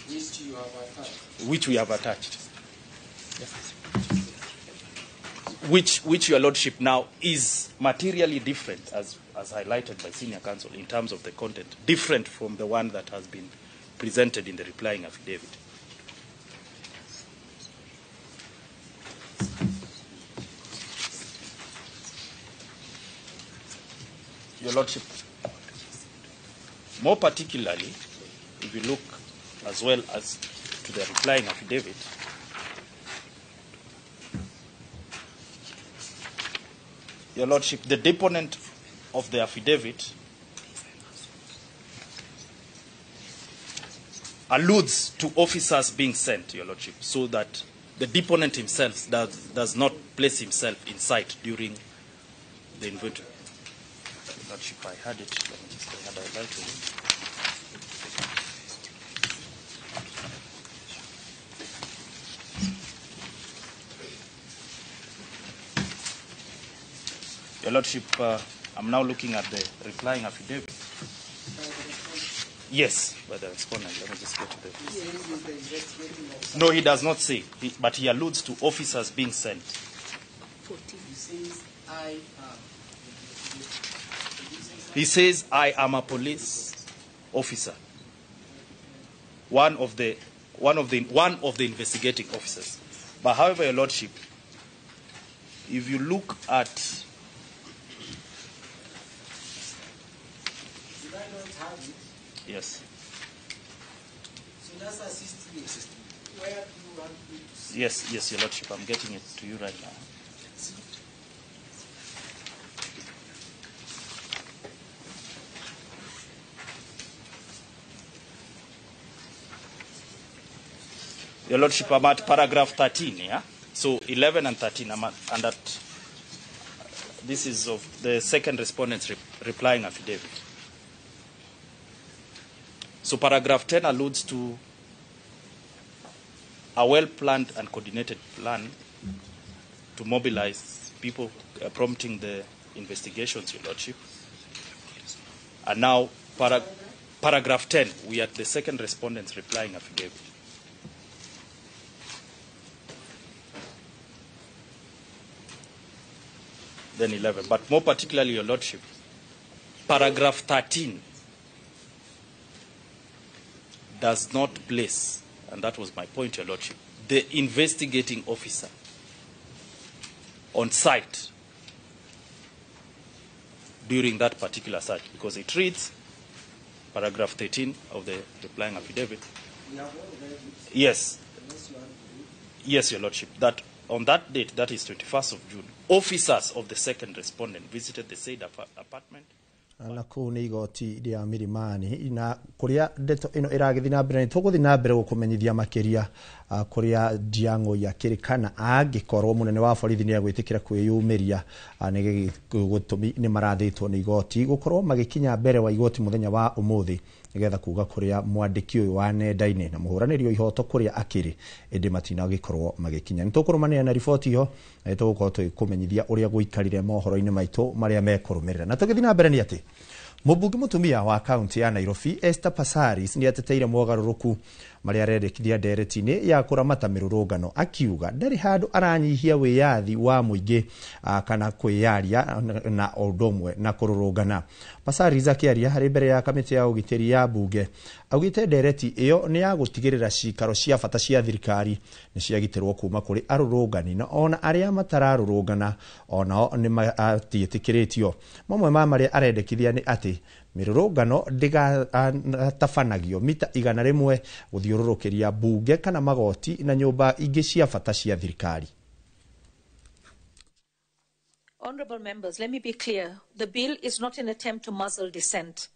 Which you have attached? Which we have attached. Yes. Which, Your Lordship, now is materially different, as highlighted by Senior Counsel in terms of the content, different from the one that has been presented in the replying affidavit. Your Lordship, more particularly, if you look as well as to the replying affidavit, Your Lordship, the deponent of the affidavit alludes to officers being sent, Your Lordship, so that the deponent himself does not place himself in sight during the inventory. Your Lordship, I had it. Let me just, I had highlighted it. Your Lordship, I'm now looking at the replying affidavit. Yes, by the respondent. Let me just go to the... No, he does not say, but he alludes to officers being sent. He says, I am a police officer. One of the investigating officers. But however, Your Lordship, if you look at... Yes. So just assist me. Where do you want me to see? Yes, yes, Your Lordship. I'm getting it to you right now. Your Lordship, I'm at paragraph 13, yeah? So 11 and 13, I'm at, and that this is of the second respondent's replying affidavit. So paragraph 10 alludes to a well-planned and coordinated plan to mobilize people, prompting the investigations, Your Lordship. And now, paragraph 10, we are at the second respondent's replying affidavit. Then 11, but more particularly, Your Lordship, paragraph 13 does not place, and that was my point, Your Lordship, the investigating officer on site during that particular search, because it reads, paragraph 13 of the replying affidavit. Yes. Yes, Your Lordship, that on that date, that is 21st of June, officers of the second respondent visited the said apartment. Na kuu nĩ igoti rĩa Milimani na kũrĩa ndeto ĩno ĩragĩthiĩ na mbere nĩ tũgũthiĩ na mbere gũkũmenyithia makĩria kũrĩa Ndiang'ũi akĩrĩ kana angĩkorwo mũnene wa borithi nĩ egwĩtĩkĩra kwĩyumĩria nĩ gũtũmi nĩ marathĩtwo nĩ igoti gũkorwo magĩkinya mbere wa igoti mũthenya wa ũmũthĩ nĩgetha kuga kũrĩa mwandĩki ũyũ wa nenda-inĩ na mũhũranĩri wa ihoto kũrĩa akĩrĩ ĩndĩ matinagĩkorwo magĩkinya. Nĩ tũkũrũmanĩra na riboti ĩyo na nĩ tũgũkorwo tũgĩkũmenyithia ũrĩa gũikarire mohoro-inĩ maitũ marĩa mekũrũmĩrĩra. Na tũgĩthiĩ na mbere nĩ atĩ mũmbunge mũtumia wa kaunti ya Nairobi Esther Passaris nĩ ateteire mogarũrũku marĩa arendekithia ndereti-inĩ ya kũramata mĩrũrũngano akiuga ndarĩ handũ aranyihia wĩyathi wa mũingĩ kana kwĩyaria na ũndũ ũmwe na kũrũrũngana. Passaris akĩaria harĩ mbere ya kamĩtĩ ya ũgitĩri ya mbunge augĩte ndereti ĩyo nĩ ya gũtigĩrĩra cikaro cia bata cia thirikari nĩ ciagitĩrwo kuma kũrĩ arũrũngani na ona arĩa matararũrũngana onao nĩ matiĩtĩkĩrĩtio. Mamwe ma marĩa arendekithia nĩ atĩ mĩrũrũngano ndĩgatabanagio mita 100 gũthiũrũrũkĩria mbunge kana magoti na nyũmba ingĩ cia bata cia thirikari. Honourable members, let me be clear. The bill is not an attempt to muzzle dissent.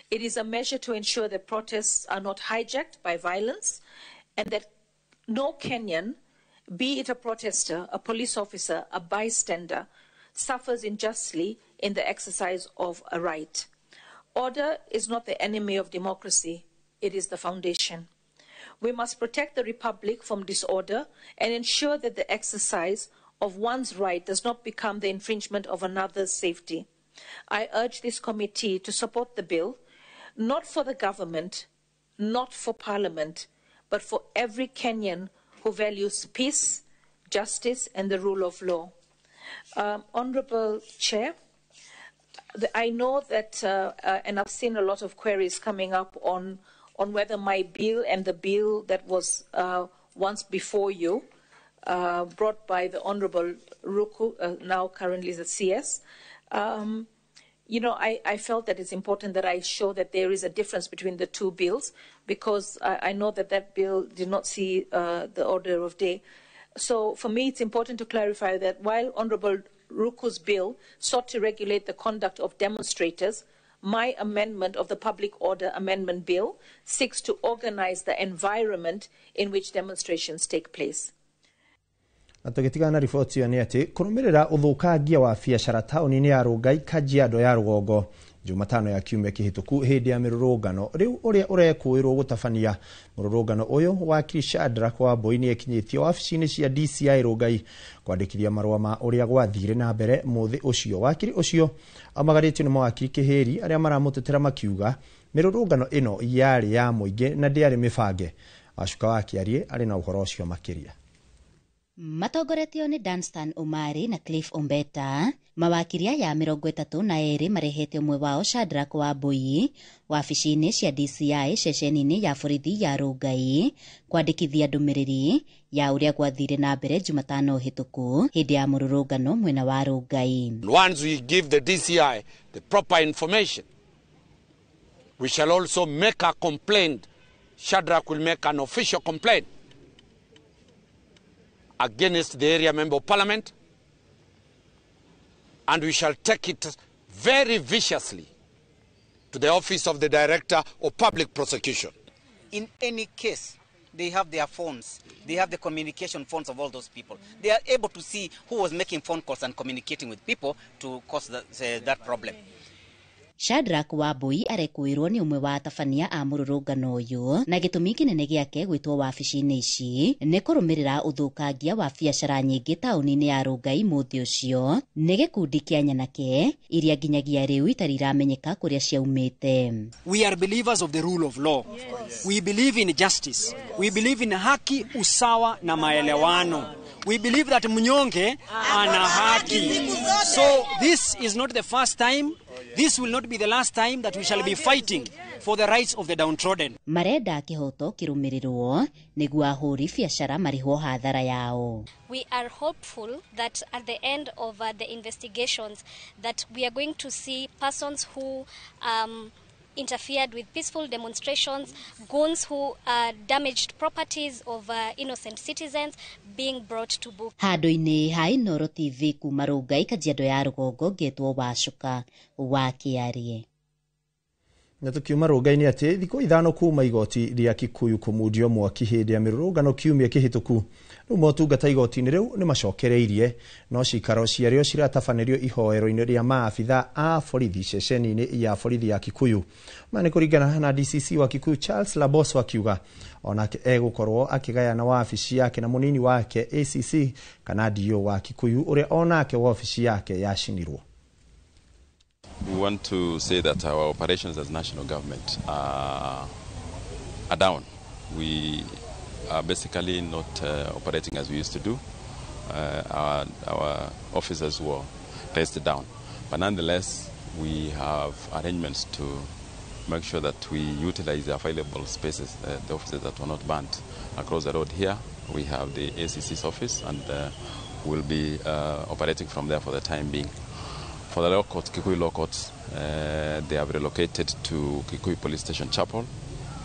It is a measure to ensure that protests are not hijacked by violence and that no Kenyan, be it a protester, a police officer, a bystander, suffers unjustly in the exercise of a right. Order is not the enemy of democracy. It is the foundation. We must protect the republic from disorder and ensure that the exercise of one's right does not become the infringement of another's safety. I urge this committee to support the bill, not for the government, not for parliament, but for every Kenyan who values peace, justice, and the rule of law. Honourable Chair, I know that, and I've seen a lot of queries coming up on whether my bill and the bill that was once before you, brought by the Honourable Ruku, now currently the CS. You know, I felt that it's important that I show that there is a difference between the two bills, because I know that that bill did not see the order of day. So for me, it's important to clarify that while Honorable Ruku's bill sought to regulate the conduct of demonstrators, my amendment of the Public Order Amendment Bill seeks to organize the environment in which demonstrations take place. Na tũgĩtigana na riboti ĩyo nĩ atĩ kũrũmĩrĩra ũthũkangia wa biacara taũni-inĩ ya Rongai Kajiado ya rũgongo Jumatano ya kiumia kĩhĩtũku hĩndĩ ya mĩrũrũngano rĩu ũrĩa ũrekũĩrwo gũtabania mũrũrũngano ũyũ wakiri Shadrack Wambui nĩ ekinyĩtio wabici-inĩ cia DCI Rongai kwandĩkithia marũa ma ũrĩa gwathire na mbere mũthĩ ũcio. Wakiri ũcio amagarĩtio nĩ mawakiri Kĩhĩri arĩa maramũtetera makiuga mĩrũrũngano ĩno yarĩ ya mũingĩ na ndĩarĩ mĩbange. Wacuka wa Kĩarie arĩ na ũhoro ũcio makĩria. Matongoretio nĩ Danstan Omari na Cliff Ombeta, mawakiri aya 32 marehete ũmwe wao Shadrack Wambui wabici-inĩ cia DCI ceceni-inĩ ya borithi ya Rongai kwandĩkithia ndũmĩrĩri ya ũrĩa gwathire na mbere Jumatano hĩtũku hĩndĩ ya mũrũrũngano mwena wa Rongai. Once we give the DCI the proper information, we shall also make a complaint. Shadrack will make an official complaint against the area member of parliament, and we shall take it very viciously to the office of the Director of Public Prosecution. In any case, they have their phones, they have the communication phones of all those people. They are able to see who was making phone calls and communicating with people to cause that problem. Shadrack Wambui arekuirwo nĩ ũmwe wa atabania a mũrũrũngano ũyũ na gĩtũmi kĩnene gĩake gwĩtwo wabici-inĩ ici nĩ kũrũmĩrĩra ũthũkangia wa biacara nyingĩ taũni-inĩ ya Rongai mũthĩ ũcio nĩ gĩkundi kĩa nyanake iria nginyagia rĩu itarĩ iramenyeka kũrĩa ciaumĩte. We are believers of the rule of law. Yes. We believe in justice. Yes. We believe in haki, usawa na maelewano. We believe that mnyonge ana haki. So this is not the first time. This will not be the last time that we shall be fighting for the rights of the downtrodden. Marenda kĩhoto kĩrũmĩrĩrwo nĩguo ahũri biacara marĩhwo hathara yao. We are hopeful that at the end of the investigations that we are going to see persons who interfered with peaceful demonstrations, goons who damaged properties of innocent citizens being brought to book. Handũ-inĩ ha Inooro TV kuma Rongai Kajiado ya rũgongo ngetwo Wacuka wa Kĩarie. Na tukiuma Rongai-inĩ atĩ thikũ 5 kuma igoti rĩa Kikuyu kũmundio mwaki hĩndĩ ya mĩrũrũngano kiumia kĩhĩtũku rĩu motungata igoti-inĩ rĩu nĩ macokereirie no cikaro ciarĩo ciratabanĩrio ihoero-inĩ rĩa maabitha a borithi ceceni-inĩ ya borithi ya Kikuyu. Ma nĩ kũringana na DCC wa Kikuyu Charles Laboso akiuga onake egũkorwo akĩgayana wabici yake na mũnini wake ACC kana DO wa Kikuyu ũrĩa onake wabici yake yacinirwo. We want to say that our operations as national government are down. We are basically not operating as we used to do. Our officers were raised down. But nonetheless, we have arrangements to make sure that we utilize the available spaces, the offices that were not burnt. Across the road here, we have the ACC's office, and we'll be operating from there for the time being. For the law courts, Kikuyu law courts, they have relocated to Kikuyu Police Station Chapel.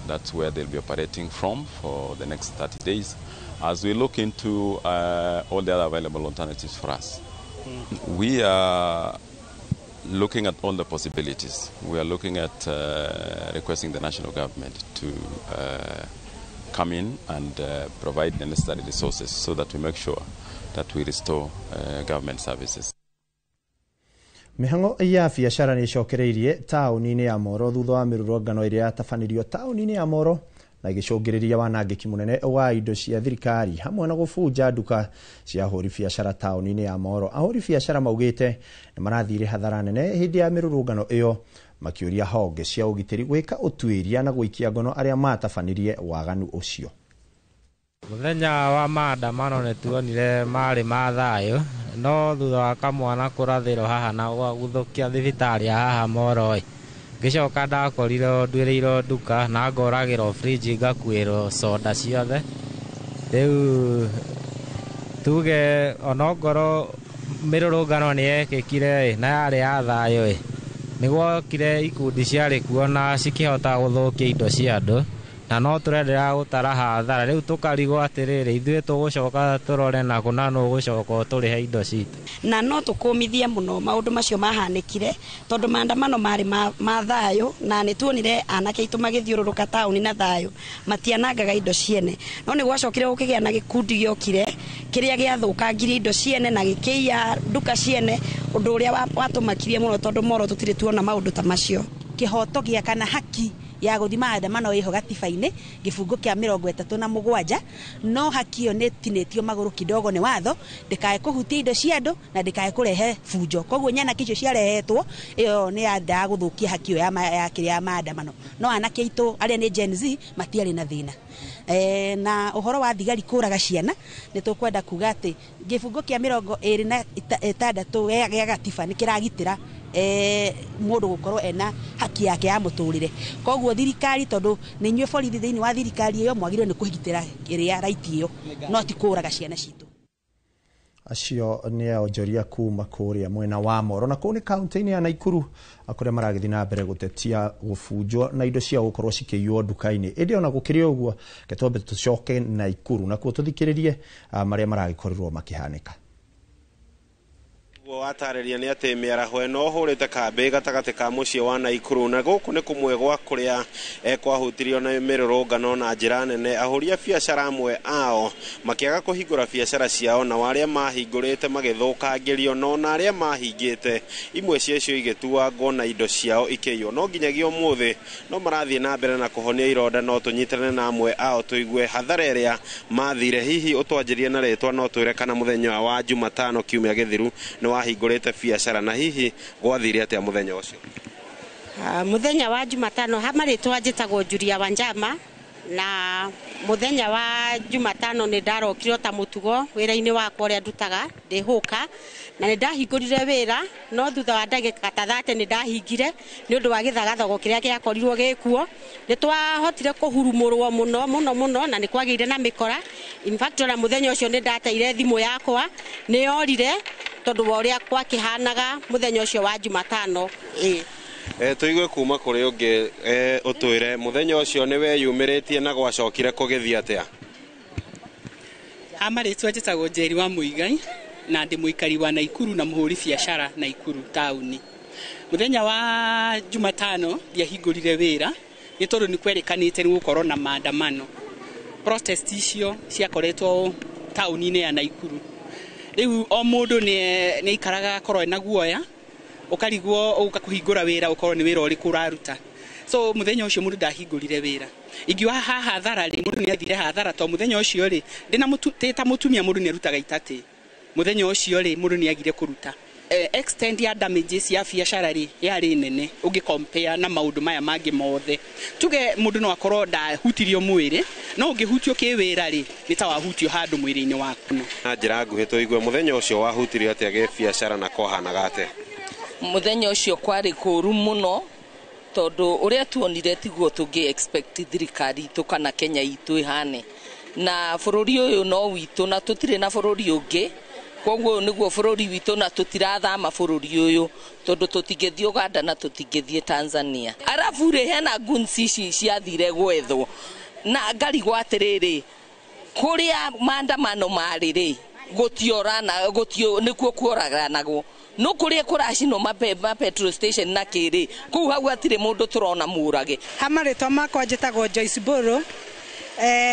That's where they'll be operating from for the next 30 days, as we look into all the other available alternatives for us. We are looking at all the possibilities. We are looking at requesting the national government to come in and provide the necessary resources so that we make sure that we restore government services. Mĩhang'o ya biacara nĩ ĩcokereirie taũni-inĩ ya Moro thutha wa mĩrũrũngano ĩrĩa yatabanĩrio taũni-inĩ ya Moro na ĩgĩcũngĩrĩria wanangĩki mũnene wa indo cia thirikari hamwe na gũbunja nduka cia ahũri biacara taũni-inĩ ya Moro. Ahũri biacara maugĩte nĩ marathire hathara nene hĩndĩ ya mĩrũrũngano ĩyo makĩũria honge cia ũgitĩri gwĩka ũtuĩria na gũikia ngono arĩa matabanirie waganu ũcio. Mũthenya wa maandamano nĩ tuonire marĩ ma thayũ no thutha wa kamwana kũrathĩrwo haha na gũthũkia thibitarĩ ya haha Moro ĩ ngĩcoka ndakorirwo nduĩrĩirwo nduka na ngoragĩrwo fridge ngakuĩrwo soda ciothe. Rĩu tuge onongorwo mĩrũrũngano nĩ yekĩkire ĩ na yarĩ ya thayũ ĩ Nĩ gwokire ikundi ciarĩ kuo na cikĩhota gũthũkia indo cia andũ, na no tũrenderea gũtara hathara. Rĩu tũkarigwo atĩrĩrĩ, ithuĩ tũgũcoka tũrore nakũ na nũ ũgũcoka ũtũrĩhe indo citũ. Na no tũkũmithie mũno maũndũ macio mahanĩkire, tondũ maandamano marĩ ma thayũ, na nĩ tuonire anake aitũ magĩthiũrũrũka taũni na thayũ, matianangaga indo ciene. No nĩ gwacokire gũkĩgĩa na gĩkundi gĩokire kĩrĩa gĩathũkangirie indo ciene na gĩkĩiya nduka ciene, ũndũ ũrĩa watũmakirie mũno, tondũ Moro tũtirĩ tuona maũndũ ta macio. Kĩhoto gĩa kana haki ya gũthi maandamano ĩho gatiba-inĩ gĩbungo kĩa 37, no haki ĩyo nĩ ĩtinĩtio magũrũ kidogo nĩ watho, ndĩkae kũhutia indo cia andũ na ndĩkae kũrehe bunjo. Koguo nyanake icio ciarehetwo ĩyo nĩ yendaga gũthũkia haki ĩyo ya kĩrĩa ya maandamano, no anake aitũ arĩa nĩ Gen Z matiarĩ na thĩna. Na ũhoro wa thigari kũraga ciana, nĩ tũkwenda kuga atĩ gĩbungo kĩa 26 gĩa gatiba nĩ kĩragitĩra mũndũ gũkorwo ena haki yake ya mũtũrĩre. Koguo thirikari, tondũ nĩ inyuĩ borithi thĩinĩ wa thirikari ĩyo, mwagĩrĩirwo nĩ kũgitĩra ĩrĩa right ĩyo, no ti kũraga ciana citũ. Acio nĩ onjoria kuma kũrĩa mwena wa Moro, na kũu nĩ kaunti-inĩ ya Naikuru kũrĩa maragĩthiĩ na mbere gũtetia gũbunjwo na indo ciao gũkorwo cikĩiywo nduka-inĩ. Ĩndĩ ona gũkĩrĩ ũguo, reke twambe tũcoke Naikuru nakuo tũthikĩrĩrie marĩa maragĩkorirwo makĩhanĩka. Watarĩria nĩ atĩ mĩaraho ĩno ũhũrĩte kambĩ gatagatĩ ka mũciĩ wa Naikuru, na gũkũ nĩ kũmwe gwa kũrĩa kwahutirio na mĩrũrũngano na njĩra nene. Ahũri a biacara amwe ao makĩaga kũhingũra biacara ciao, na arĩa mahingũrĩte magĩthũkangĩrio, no na arĩa mahingĩte imwe ciacio igĩtuangwo na indo ciao ikĩiywo. No nginyagia ũmũthĩ no marathiĩ na mbere na kũhonia ironda. No tũnyitane na amwe ao tũigue hathara ĩrĩa mathire. Hihi ũtwanjĩrie na rĩtwa, no twĩre kana mũthenya wa Jumatano kiumia gĩthiru nĩ wahingũrĩte biacara, na hihi gwathire atĩa mũthenya ũcio? Mũthenya wa Jumatano, ha marĩtwa njĩtagwo Julia Wanjama, na mũthenya wa Jumatano nĩ ndarokire ta mũtugo wĩra-inĩ wakwa ũrĩa ndutaga ndĩhũka, na nĩ ndahingũrire wĩra, no thutha wa ndagĩka ta 30 nĩ ndahingire nĩ ũndũ wa gĩthagathago kĩrĩa gĩakorirwo gĩkuo. Nĩ twahotire kũhurumũrwo mũno mũno mũno, na nĩ kwagĩire na mĩkora. In fact, ona mũthenya ũcio nĩ ndateire thimũ yakwa, nĩ yorire tondũ wa ũrĩa gwakĩhanaga mũthenya ũcio wa Jumatano. Tũigue kuma kũrĩ ũngĩ, ũtwĩre mũthenya ũcio nĩ weyumĩrĩtie na gwacokire kũgĩthiĩ atĩa? Ha marĩtwa njĩtagwo Njeri wa Mũigai, na ndĩ mũikari wa Naikuru na mũhũri biacara Naikuru taũni. Mũthenya wa Jumatano ndiahingũrire wĩra nĩ tondũ nĩ kwerĩkanĩte nĩ gũkorwo na maandamano. Protest icio ciakoretwo taũni-inĩ ya Naikuru. Rĩu o mũndũ nĩ aikaraga akorwo ena guoya, ũkarigwo ũka kũhingũra wĩra ũkorwo nĩ wĩra ũrĩkũ ũraruta. So mũthenya ũcio mũndũ ndahingũrire wĩra. Ingiuga haha hathara rĩ, mũndũ nĩ athire hathara, tondũ mũthenya ũcio rĩ, ndĩ ta mũtumia mũndũ nĩ arutaga itatĩ. Mũthenya ũcio rĩ, mũndũ nĩ agire kũruta. Extent ya damages ya biacara rĩ yarĩ nene ũngĩ compare na maũndũ maya mangĩ mothe. Tuge mũndũ no akorwo ndahutirio mwĩrĩ, no ũngĩhutio kĩwĩra rĩ, nĩ ta wahutio handũ mwĩrĩ-inĩ waku. Na njĩra nguhĩ tũigue mũthenya ũcio wahutirio atĩa gĩbiacara na kwahanaga atĩa? Mũthenya ũcio kwarĩ kũũru mũno, tondũ ũrĩa tuonire tiguo tũngĩ expect thirikari itũ kana Kenya itũ ĩhane. Na bũrũri ũyũ no witũ na tũtirĩ na bũrũri ũngĩ, koguo ũyũ nĩguo bũrũri witũ na tũtirathama bũrũri ũyũ, tondũ tũtingĩthiĩ Uganda na tũtingĩthiĩ Tanzania. Arabu rĩ, hena guns ici ciathire gwethwo, na ngarigwo atĩrĩrĩ, kũrĩa maandamano marĩ rĩ, gũtiorana, nĩkuo kuoraganagwo. No kũrĩa kũracinwo ma petrol station na kĩrĩ, kũu hau hatirĩ mũndũ tũrona mũrage. Ha marĩtwa makwa njĩtagwo Joyce Mbũrũ.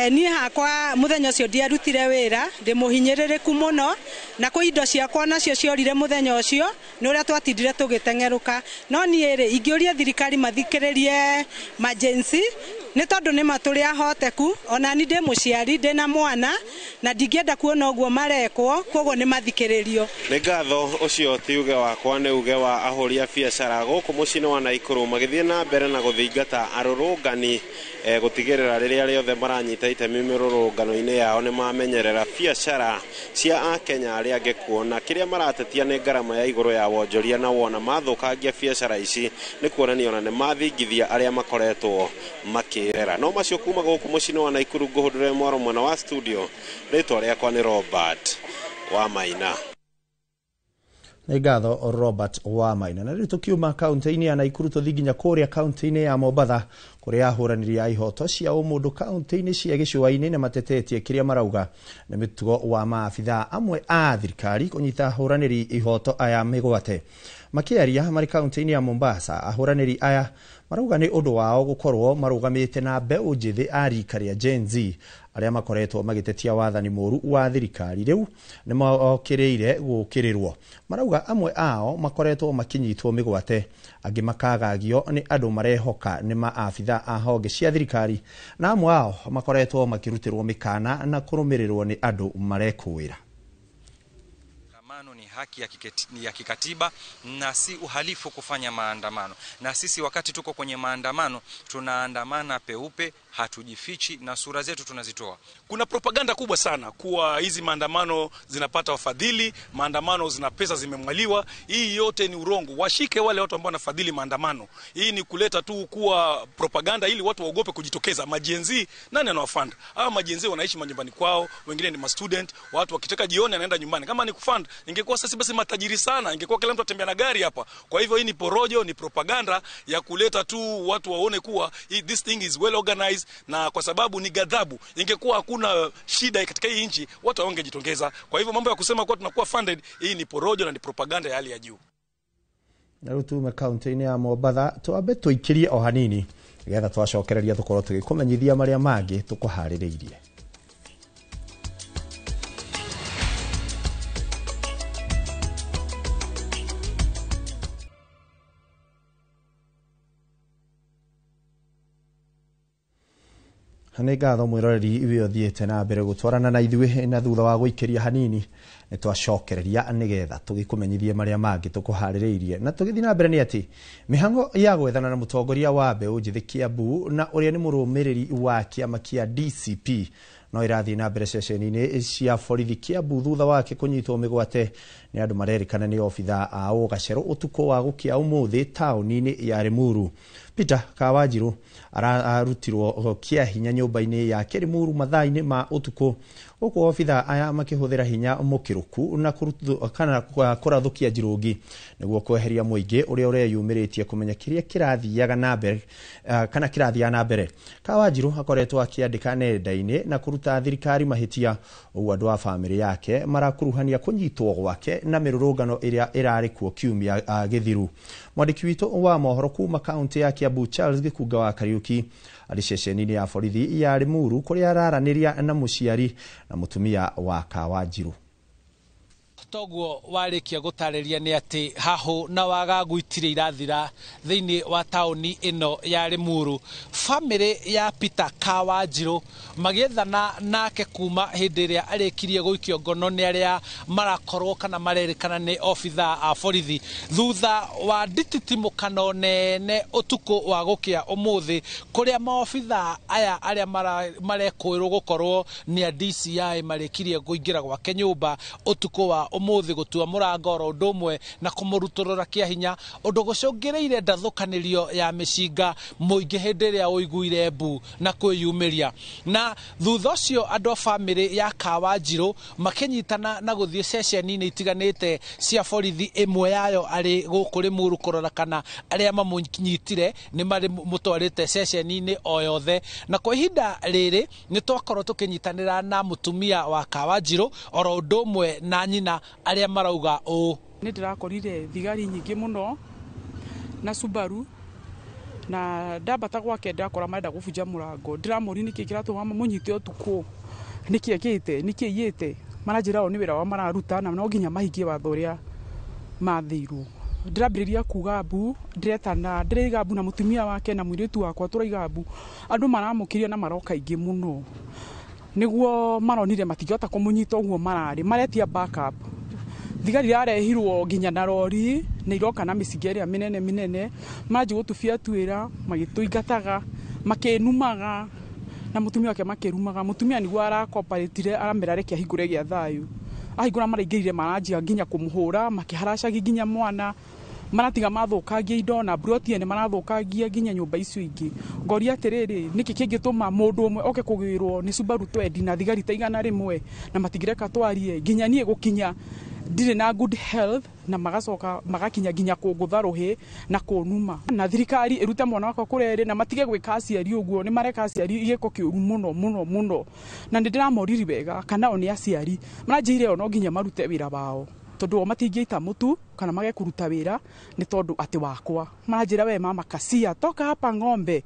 Niĩ hakwa mũthenya ũcio ndiarutire wĩra, ndĩ mũhinyĩrĩrĩku mũno, na kwĩ indo ciakwa nacio ciorire mũthenya ũcio nĩ ũrĩa twatindire tũgĩteng'erũka. No niĩ rĩ, ingĩũria thirikari mathikĩrĩrie majensi, nĩ tondũ nĩ ma tũrĩ ahoteku, ona ni ndĩ mũciari, ndĩ na mwana, na ndingĩenda kuona ũguo marekwo, koguo nĩ mathikĩrĩrio. Nĩ ngatho, ũcio ti uge wakwa, nĩ uge wa ahũri a biacara gũkũ mũciĩ-inĩ wa Naikuru magĩthiĩ na mbere na gũthingata arũrũngani gũtigĩrĩra rĩrĩa rĩothe maranyita itemi mĩrũrũngano-inĩ yao nĩ mamenyerera biacara cia akenya arĩa angĩ, kuona kĩrĩa maratetia nĩ ngarama ya igũrũ ya wonjoria, na wona mathũkangia biacara ici nĩ kuonania ona nĩ mathingithia arĩa makoretwo makĩrera. No macio kuma gũkũ mũciĩ-inĩ wa Naikuru, ngũhũndũre mwaro mwena wa studio. Rĩtwa rĩakwa nĩ Robert wa Maina. Nĩ ngatho Robert Wamaina. Na rĩu tũkiuma kaunti-inĩ ya Naikuru tũthiĩ nginya kũrĩa kaunti-inĩ ya Mombatha, kũrĩa ahũranĩri a ihoto cia ũmũndũ kaunti-inĩ cia gĩcũa-inĩ nĩ matetetie kĩrĩa marauga nĩ mĩtugo wa maabithaa amwe a thirikari kũnyita ahũranĩri ihoto aya mĩgwate. Makĩaria marĩ kaunti-inĩ ya Mombasa, ahũranĩri aya marauga nĩ ũndũ wao gũkorwo marũgamĩte na mbeũ njĩthĩ a rika rĩa Gen Z arĩa makoretwo magĩtetia wathani mũru wa thirikari rĩu nĩ mokĩrĩire gũkĩrĩrwo. Marauga amwe ao makoretwo makĩnyitwo mĩgwate, angĩ makagagio nĩ andũ marehoka nĩ maabitha a honge cia thirikari, na amwe ao makoretwo makĩrutĩrwo mĩkana na kũrũmĩrĩrwo nĩ andũ marekũĩra. Maandamano ni haki ya kikatiba na si uhalifu kufanya maandamano. Na sisi wakati tuko kwenye maandamano tunaandamana peupe, hatujifichi na sura zetu tunazitoa. Kuna propaganda kubwa sana kuwa hizi maandamano zinapata wafadhili, maandamano zina pesa zimemwaliwa. Hii yote ni urongo. Washike wale watu ambao wanafadhili maandamano. Hii ni kuleta tu kuwa propaganda ili watu waogope kujitokeza. Majenzi nani anawafund? Hawa majenzi wanaishi manyumbani kwao, wengine ni ma student, watu wakitaka jioni anaenda nyumbani. Kama ni kufund, ingekuwa sasa basi matajiri sana, ingekuwa kila mtu atembea na gari hapa. Kwa hivyo hii ni porojo, ni propaganda ya kuleta tu watu waone kuwa this thing is well organized, na kwa sababu ni ghadhabu. Ingekuwa hakuna shida katika hii nchi, watu hawangejitongeza. Kwa hivyo mambo ya kusema kuwa tunakuwa funded, hii ni porojo na ni propaganda ya hali ya juu. Na rĩu tume kaunti-inĩ ya Mombatha twambe tũikĩrie o hanini nĩgetha twacokereria tũkorwo tũgĩkũmenyithia marĩa mangĩ tũkũharĩrĩirie. Nĩ ngatho mwĩroreri iwe ũthiĩte na mbere gũtwarana na ithuĩ, na thutha wa gũikĩria hanini nĩ twacokereria nĩgetha tũgĩkũmenyithie marĩa mangĩ tũkũharĩrĩirie. Na tũgĩthiĩ na mbere nĩ atĩ mĩhang'o ya gwethana na mũtongoria wa mbeũ njĩthĩ Kiambu na ũrĩa nĩ mũrũmĩrĩri wa kĩama kĩa DCP no ĩrathiĩ na mbere ceceni-inĩ cia borithi Kiambu thutha wake kũnyitwo mĩgwate nĩ andũ marerĩkana nĩ obithaa a ũgacerũ ũtukũ wa gũkĩa ũmũthĩ taũni-inĩ ya Limuru. Peter Kawanjiru ararutirwo kĩa hinya nyũmba-inĩ yake Limuru mathaa-inĩ ma ũtukũ, gũkũ obithaa aya makĩhũthĩra hinya mũkĩrũku na kana kũrathũkia njirũngi nĩguo kweheria mũingĩ ũrĩa ũreyumĩrĩtie kũmenya kĩrĩa kĩrathiaga na mbere kana kĩrathiaga na mbere. Kawanjiru akoretwo akĩandĩka nenda-inĩ na kũruta thirikari mahĩtia, ũguo andũ a bamĩrĩ yake marakuruhania kũnyitwo gwake na mĩrũrũngano ĩrĩa ĩrarĩ kuo kiumia gĩthiru. Mwandĩki witũ wa mohoro kuma kaunti ya Kiambu Charles Gĩkunga wa Kariuki arĩ ceceni-inĩ ya borithi ya Limuru kũrĩa araranĩria na mũciari na mũtumia wa Kawanjiru. Toguo warĩkia gũtarĩria nĩ atĩ hahũ na wagagu itirĩ irathira thĩinĩ wa taũni ĩno ya Limuru. Bamĩrĩ ya Peter Kawanjiru magĩethana nake kuma hĩndĩ ĩrĩa arĩkirie gũikio ngono nĩ arĩa marakorwo kana marerĩkana nĩ obithaa a borithi thutha wa ndititimũkano nene ũtukũ wa gũkĩa ũmũthĩ, kũrĩa maobithaa aya arĩa marekũĩrwo gũkorwo nĩ a DCI marĩkirie kũingĩra gwake nyũmba ũtukũ wa ũmũthĩ gũtua mũrango oro ũndũ ũmwe na kũmũrutũrũra kĩa hinya, ũndũ gũcũngĩrĩire ndathũkanĩrio ya mĩcinga mũingĩ hĩndĩ ĩrĩa ũiguire mbu na kwĩyumĩria. Na thutha ũcio andũ a bamĩrĩ ya Kawanjiru makĩnyitana na gũthiĩ ceceni-inĩ itiganĩte cia borithi, ĩmwe yayo arĩ gũkũ Limuru kũrora kana arĩa mamũnyitire nĩ marĩmũtwarĩte ceceni-inĩ o yothe. Na kwa ihinda rĩrĩ nĩ twakorwo tũkĩnyitanĩra na mũtumia wa Kawanjiru oro ũndũ ũmwe na nyina arĩa marauga ũũ: nĩ ndĩrakorire thigari nyingĩ mũno na Subaru, na ndambata gwake ndakora marenda gũbunja mũrango. Ndĩramũria nĩkĩ kĩratũma mũnyite ũtukũ, nĩkĩ ekĩte, nĩkĩ aiyĩte. Maranjĩra o nĩ wĩra wao mararuta na no nginya mahingie watho ũrĩa mathĩirwo. Ndĩrambĩrĩria kuga mbu, ndĩretana, ndĩraiga mbu na mũtumia wake na mũirĩtu wakwa tũraiga mbu. Andũ maramũkĩria na maroka aingĩ mũno, nĩguo maronire matingĩhota kũmũnyita ũguo mararĩ, maretia backup. Thigari irarehirwo nginya na rori na iroka na mĩcinga ĩrĩa mĩnene mĩnene, manji gũtubia twĩra, magĩtũingataga, makĩnumaga na mũtumia wake makĩrumaga. Mũtumia nĩguo arakoparetire, aramera reke ahingũre gĩa thayũ. Ahingũra maraingĩrire maranjia nginya kũmũhũra, makĩharacagia nginya mwana, maratiga mathũkangia indo na broti ene marathũkangia nginya nyũmba icio ingĩ. Ngoria atĩrĩrĩ, nĩkĩ kĩngĩtũma mũndũ ũmwe oke kũgĩrwo nĩ Subaru twendi na thigari ta 100 na matingĩreka twarie nginya niĩ gũkinya Ndirĩ na good health na magacoka magakinya nginya kũngũtha rũhĩ na kũnuma. Na thirikari ĩrute mwana wakwa kũrĩa ĩrĩ na matige gwĩka aciari ũguo, nĩ mareka aciari gĩko kĩũru mũno mũno mũno. Na nĩ ndĩramoriri wega kana o nĩ aciari maranjĩire o no nginya marute wĩra wao, tondũ o matingĩita mũtu kana mage kũruta wĩra nĩ tondũ atĩ wakwa. Maranjĩra we mama kacia toka hapa ng'ombe,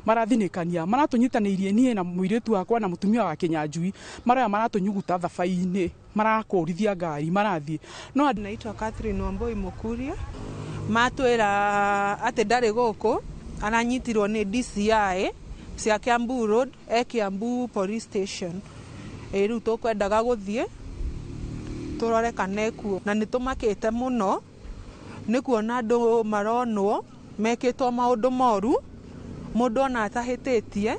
marathinĩkania maratũnyitanĩirie niĩ na mũirĩtu wakwa na mũtumia wa Kĩnyanjui, maroya maratũnyuguta thabai-inĩ, marakũrithia ngari marathiĩ. No naitwa Catherine Wambui Mukuria, matwĩra atĩ ndarĩ gũkũ, aranyitirwo nĩ DCI cia Kiambu Road, e Kiambu Police Station. Rĩu tũkwendaga gũthiĩ tũrore kana ekuo, na nĩ tũmakĩte mũno nĩ kuona andũ maronwo mekĩtwo maũndũ moru, mũndũ ona atahĩtĩtie.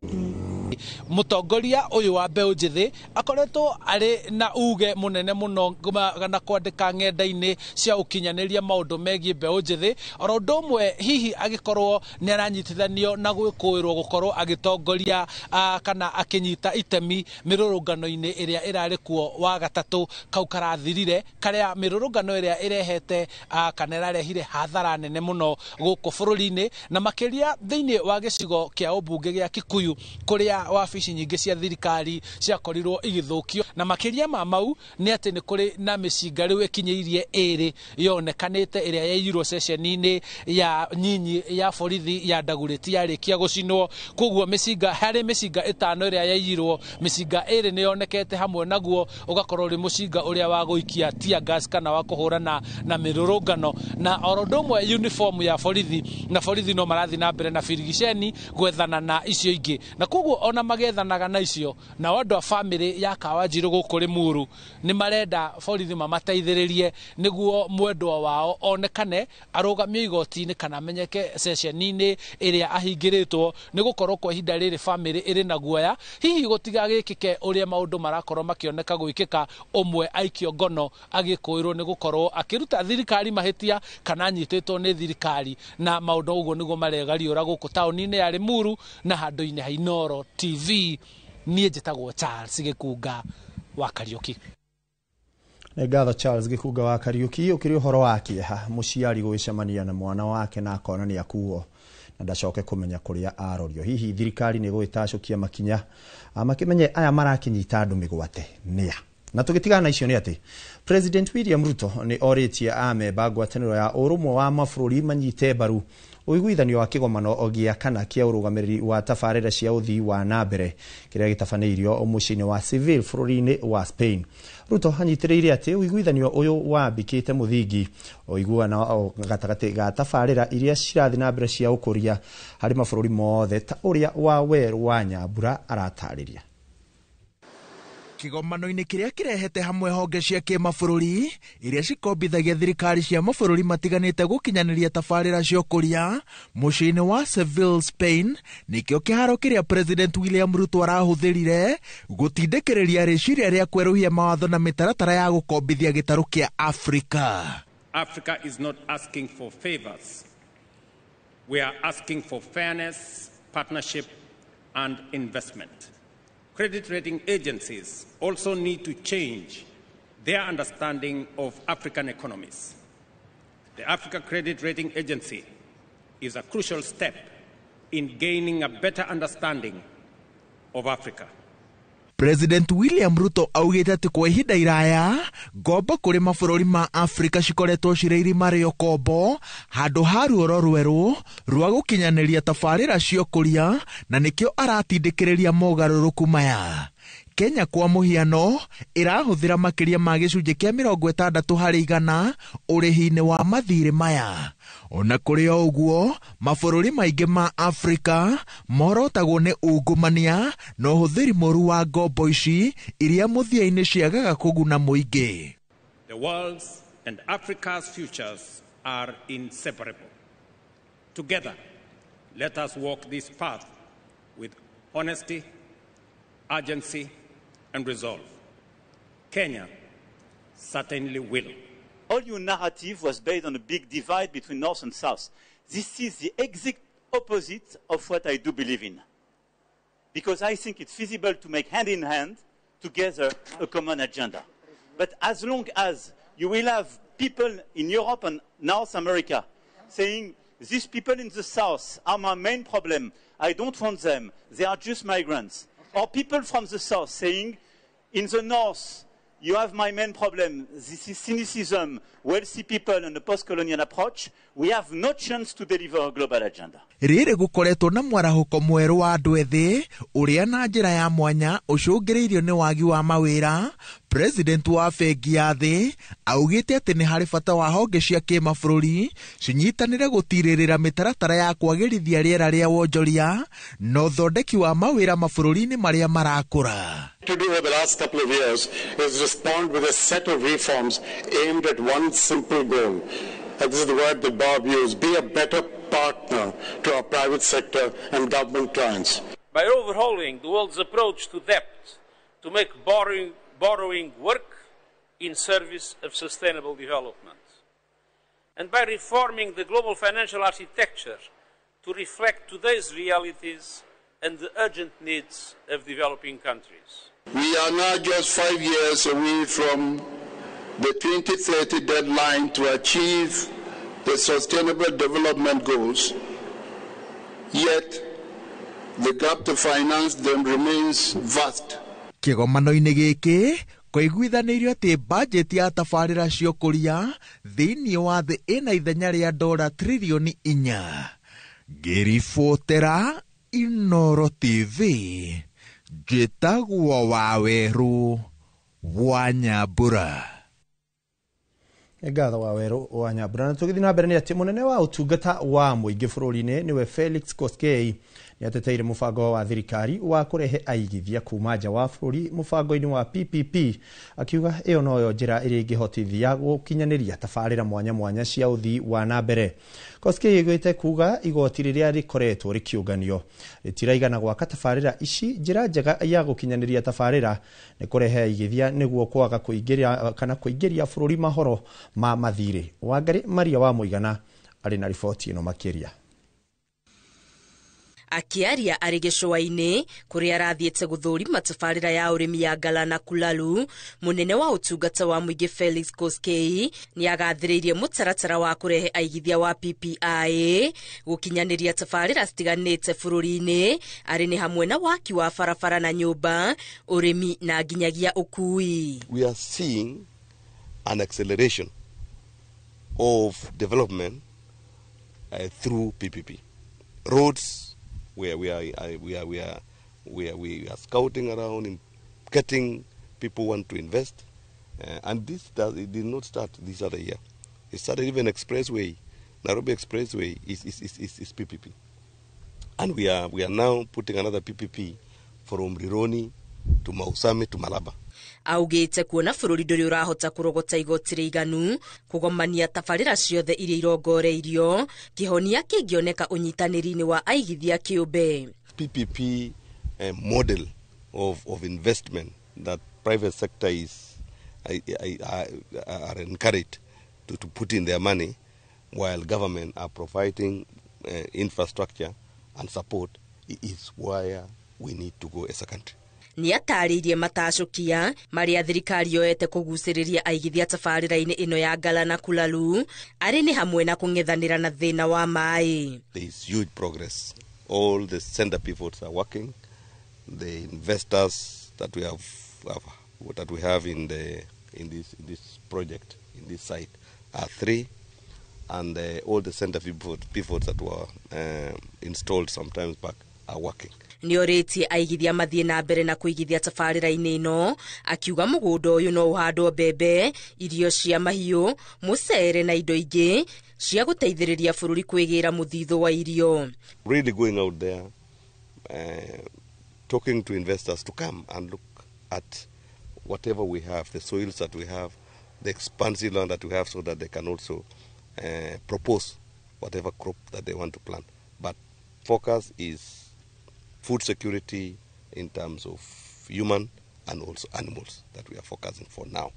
Mũtongoria ũyũ wa mbeũ njĩthĩ akoretwo arĩ na uge mũnene mũno na kwandĩka ng'enda-inĩ cia ũkinyanĩria maũndũ megiĩ mbeũ njĩthĩ, oro ũndũ ũmwe hihi agĩkorwo nĩ aranyitithanio na gwĩkũĩrwo gũkorwo agĩtongoria kana akĩnyita itemi mĩrũrũngano-inĩ ĩrĩa ĩrarĩ kuo wa gatatũ kau karathirire, karĩa mĩrũrũngano ĩrĩa ĩrehete kana ĩrarehire hathara nene mũno gũkũ bũrũri-inĩ, na makĩria thĩinĩ wa gĩcigo kĩa ũmbunge gĩa Kikuyu kũrĩa wabici nyingĩ cia thirikari ciakorirwo igĩthũkio. Na makĩria ma mau nĩ atĩ nĩ kũrĩ na mĩcinga rĩu ĩkinyĩirie ĩrĩ yonekanĩte ĩrĩa yaiyirwo ceceni-inĩ ya nyinyi ya borithi ya Dagoretti yarĩkia gũcinwo. Koguo mĩcinga, harĩ mĩcinga 5 ĩrĩa yaiyirwo, mĩcinga 2 nĩ yonekete hamwe naguo ũgakorwo ũrĩ mũcinga ũrĩa wa gũikia tear gas kana wa kũhũrana na mĩrũrũngano. Na oro ũndũ ũmwe uniform ya borithi na borithi no marathiĩ na mbere na birigiceni gwethana na icio ingĩ, na koguo ona magethanaga na icio. Na andũ a famĩlĩ ya Kawanjiru gũkũ Limuru nĩ marenda borithi mamateithĩrĩrie nĩguo mwendwa wao onekane arũgamio igoti-inĩ kana amenyeke ceceni-inĩ ĩrĩa ahingĩrĩtwo, nĩ gũkorwo kwa ihinda rĩrĩ famĩlĩ ĩrĩ na guoya hihi gũtigagĩkĩke ũrĩa maũndũ marakorwo makĩoneka gwĩkĩka, ũmwe aikio ngono agĩkũĩrwo nĩ gũkorwo akĩruta thirikari mahĩtia kana anyitĩtwo nĩ thirikari. Na maũndũ ũguo nĩguo maregariũra gũkũ taũni-inĩ ya Limuru na handũ-inĩ ha Inooro TV. Niĩ njĩtagwo Charles Gĩkunga wa Kariuki. Nĩ ngatho Charles Gĩkunga wa Kariuki. Ũkĩrĩ ũhoro wa kĩeha mũciari gũgĩcemania na mwana wake na akona nĩ akuo na ndacoke kũmenya kũrĩa arorio. Hihi thirikari nĩ ĩgũgĩtacũkia makinya makĩmenye aya marakĩnyita andũ mĩgwate nĩa? Na tũgĩtigana na icio nĩ atĩ President William Ruto nĩ orĩtie amemba ngwatanĩro ya ũrũmwe wa mabũrũri manyite mbaru ũiguithanio wa kĩgomano gĩa kana kĩa ũrũgamĩrĩri wa tabarĩra cia ũthii wa na mbere kĩrĩa gĩtabanĩirio mũciĩ-inĩ wa Seville bũrũri-inĩ wa Spain. Ruto anyitĩrĩire atĩ ũiguithanio ũyũ wambĩkĩte mũthingi ũiguano gatagatĩ ga tabarĩra iria cirathiĩ na mbere cia ũkũria harĩ mabũrũri mothe ta ũrĩa wa werũ wa Nyambura aratarĩria. Kĩgomano-inĩ kĩrĩa kĩrehete hamwe honge cia kĩmabũrũri iria cikombithagia thirikari cia mabũrũri matiganĩte gũkinyanĩria tabarĩra cia ũkũria mũciĩ-inĩ wa Seville, Spain, nĩkĩo kĩharo kĩrĩa President William Ruto arahũthĩrire gũtindĩkĩrĩria rĩciria rĩa kwerũhia mawatho na mĩtaratara ya gũkombithia gĩtarũ kĩa Africa. Africa is not asking for favors. We are asking for fairness, partnership and investment. Credit rating agencies also need to change their understanding of African economies. The Africa Credit Rating Agency is a crucial step in gaining a better understanding of Africa. President William Ruto augĩte atĩ kwa ihinda iraya ngombo kũrĩ mabũrũri ma Afrika cikoretwo cirĩ irima rĩa ũkombo handũ ha ruoro rwerũ rwa gũkinyanĩria tabarĩra cia ũkũria, na nĩkĩo aratindĩkĩrĩria mogarũrũku maya. Kenya kwa mũhiano ĩrahũthĩra makĩria ma gĩcunjĩ kĩa 60 harĩ igana ũrĩhi-inĩ wa mathirĩ maya. Ona kũrĩ o ũguo, mabũrũri maingĩ ma Afrika morotagwo nĩ ungumania na ũhũthĩri mũru wa ngombo ici iria mũthia-inĩ ciagaga kũguna mũingĩ. The world's and Africa's futures are inseparable. Together, let us walk this path with honesty, urgency, and resolve. Kenya certainly will. All your narrative was based on a big divide between North and South. This is the exact opposite of what I do believe in. Because I think it's feasible to make hand in hand together a common agenda. But as long as You will have people in Europe and North America saying, these people in the South are my main problem. I don't want them. They are just migrants. Or people from the South saying, in the North, you have my main problem. This is cynicism, wealthy people and a post-colonial approach. We have no chance to deliver a global agenda. Rĩrĩ gũkoretwo na mwarahũko mwerũ wa andũ ethĩ ũrĩa na njĩra ya mwanya ũcũngĩrĩirio nĩ wagi wa mawĩra. President wa bengi ya thĩ augĩte atĩ nĩ harĩ bata wa honge cia kĩmabũrũri cinyitanĩre gũtirĩrĩra mĩtaratara ya kwagĩrithia rĩera rĩa wonjoria na ũthondeki wa mawĩra mabũrũri-inĩ marĩa marakũra. To do over the last couple of years is respond with a set of reforms aimed at one simple goal. And this is the word that Bob used: be a better partner to our private sector and government clients. By overhauling the world's approach to debt to make borrowing work in service of sustainable development. And by reforming the global financial architecture to reflect today's realities and the urgent needs of developing countries. We are now just 5 years away from the 2030 deadline to achieve the Sustainable Development Goals, yet the gap to finance them remains vast. Kĩgomano-inĩ gĩkĩ kũiguithanĩirio atĩ bajeti ya tabarĩra cia ũkũria thĩinĩ wa thĩ ĩna ithenya rĩa dora tririoni 4. Ngĩribotera Inoro TV, njĩtagwo Wawerũ wa Nyambura. Ngatho Wawerũ wa Nyambura. Na tũgĩthiĩ na mbere nĩ atĩ mũnene wa ũtungata wa mũingĩ bũrũri-inĩ nĩwe Felix Koskei nĩ ateteire mũbango wa thirikari wa kũrehe aigithia kuma nja wa bũrũri mũbango-inĩ wa PPP, akiuga ĩyo noyo njĩra ĩrĩa ĩngĩhotithia gũkinyanĩria tabarĩra mwanya mwanya cia ũthii wa na mbere. Koskei augĩte kuga igoti rĩrĩa rĩkoretwo rĩkĩũnganio rĩtiraigana gwaka tabarĩra ici. Njĩra njega ya gũkinyanĩria tabarĩra nĩ kũrehe aigithia nĩguo kwaga kũingĩria kana kũingĩria bũrũri mahoro ma mathirĩ. Wangari Maria wa Mũigana arĩ na riboti ĩno makĩria. Akiaria arĩ gĩcũa-inĩ kũrĩa arathiĩte gũthũrima tabarĩra ya ũrĩmi ya Galana Kulalu, mũnene wa ũtungata wa mũingĩ Felix Koskei nĩ agathĩrĩirie mũtaratara wa kũrehe aigithia wa PPI gũkinyanĩria tabarĩra citiganĩte bũrũri-inĩ, arĩ nĩ hamwe na waki wa barabara na nyũmba, ũrĩmi na nginyagia ũkui. We are seeing an acceleration of development through PPP. Roads, where we are scouting around and getting people want to invest, and this it did not start this other year. It started even expressway, Nairobi Expressway is PPP, and we are now putting another PPP from Rironi to Mausame to Malaba. Augĩte kuona bũrũri ndũrĩ ũrahota kũrogota igoti rĩiganu kũgomania tabarĩra ciothe iria irongoreirio, kĩhonia kĩngĩoneka ũnyitanĩri-inĩ wa aigithia kĩũmbe. PPP model of investment that private sector is are encouraged to put in their money while government are providing infrastructure and support is where we need to go as a country. Nĩ atarĩirie matacũkia marĩa thirikari yoete kũgucĩrĩria aigithia tabarĩra-inĩ ĩno ya Galana Kulalu, arĩ nĩ hamwe na kũng'ethanĩra na thĩna wa maĩ. There is huge progress. All the center pivots are working. The investors that we have in this project, in this site, are 3, and all the center pivots that were installed some time back are working. Nĩorĩtie aigithia mathiĩ na mbere na kũigithia tabarĩra-inĩ ĩno, akiuga mũgũnda ũyũ no ũhandwo mbembe, irio cia mahiũ, mũcere na indo ingĩ cia gũteithĩrĩria bũrũri kwĩgĩra mũthithũ wa irio. Really going out there, talking to investors to come and look at whatever we have, the soils that we have, the expansive land that we have, so that they can also propose whatever crop that they want to plant. But focus is food security in terms of human and also animals that we are focusing for now.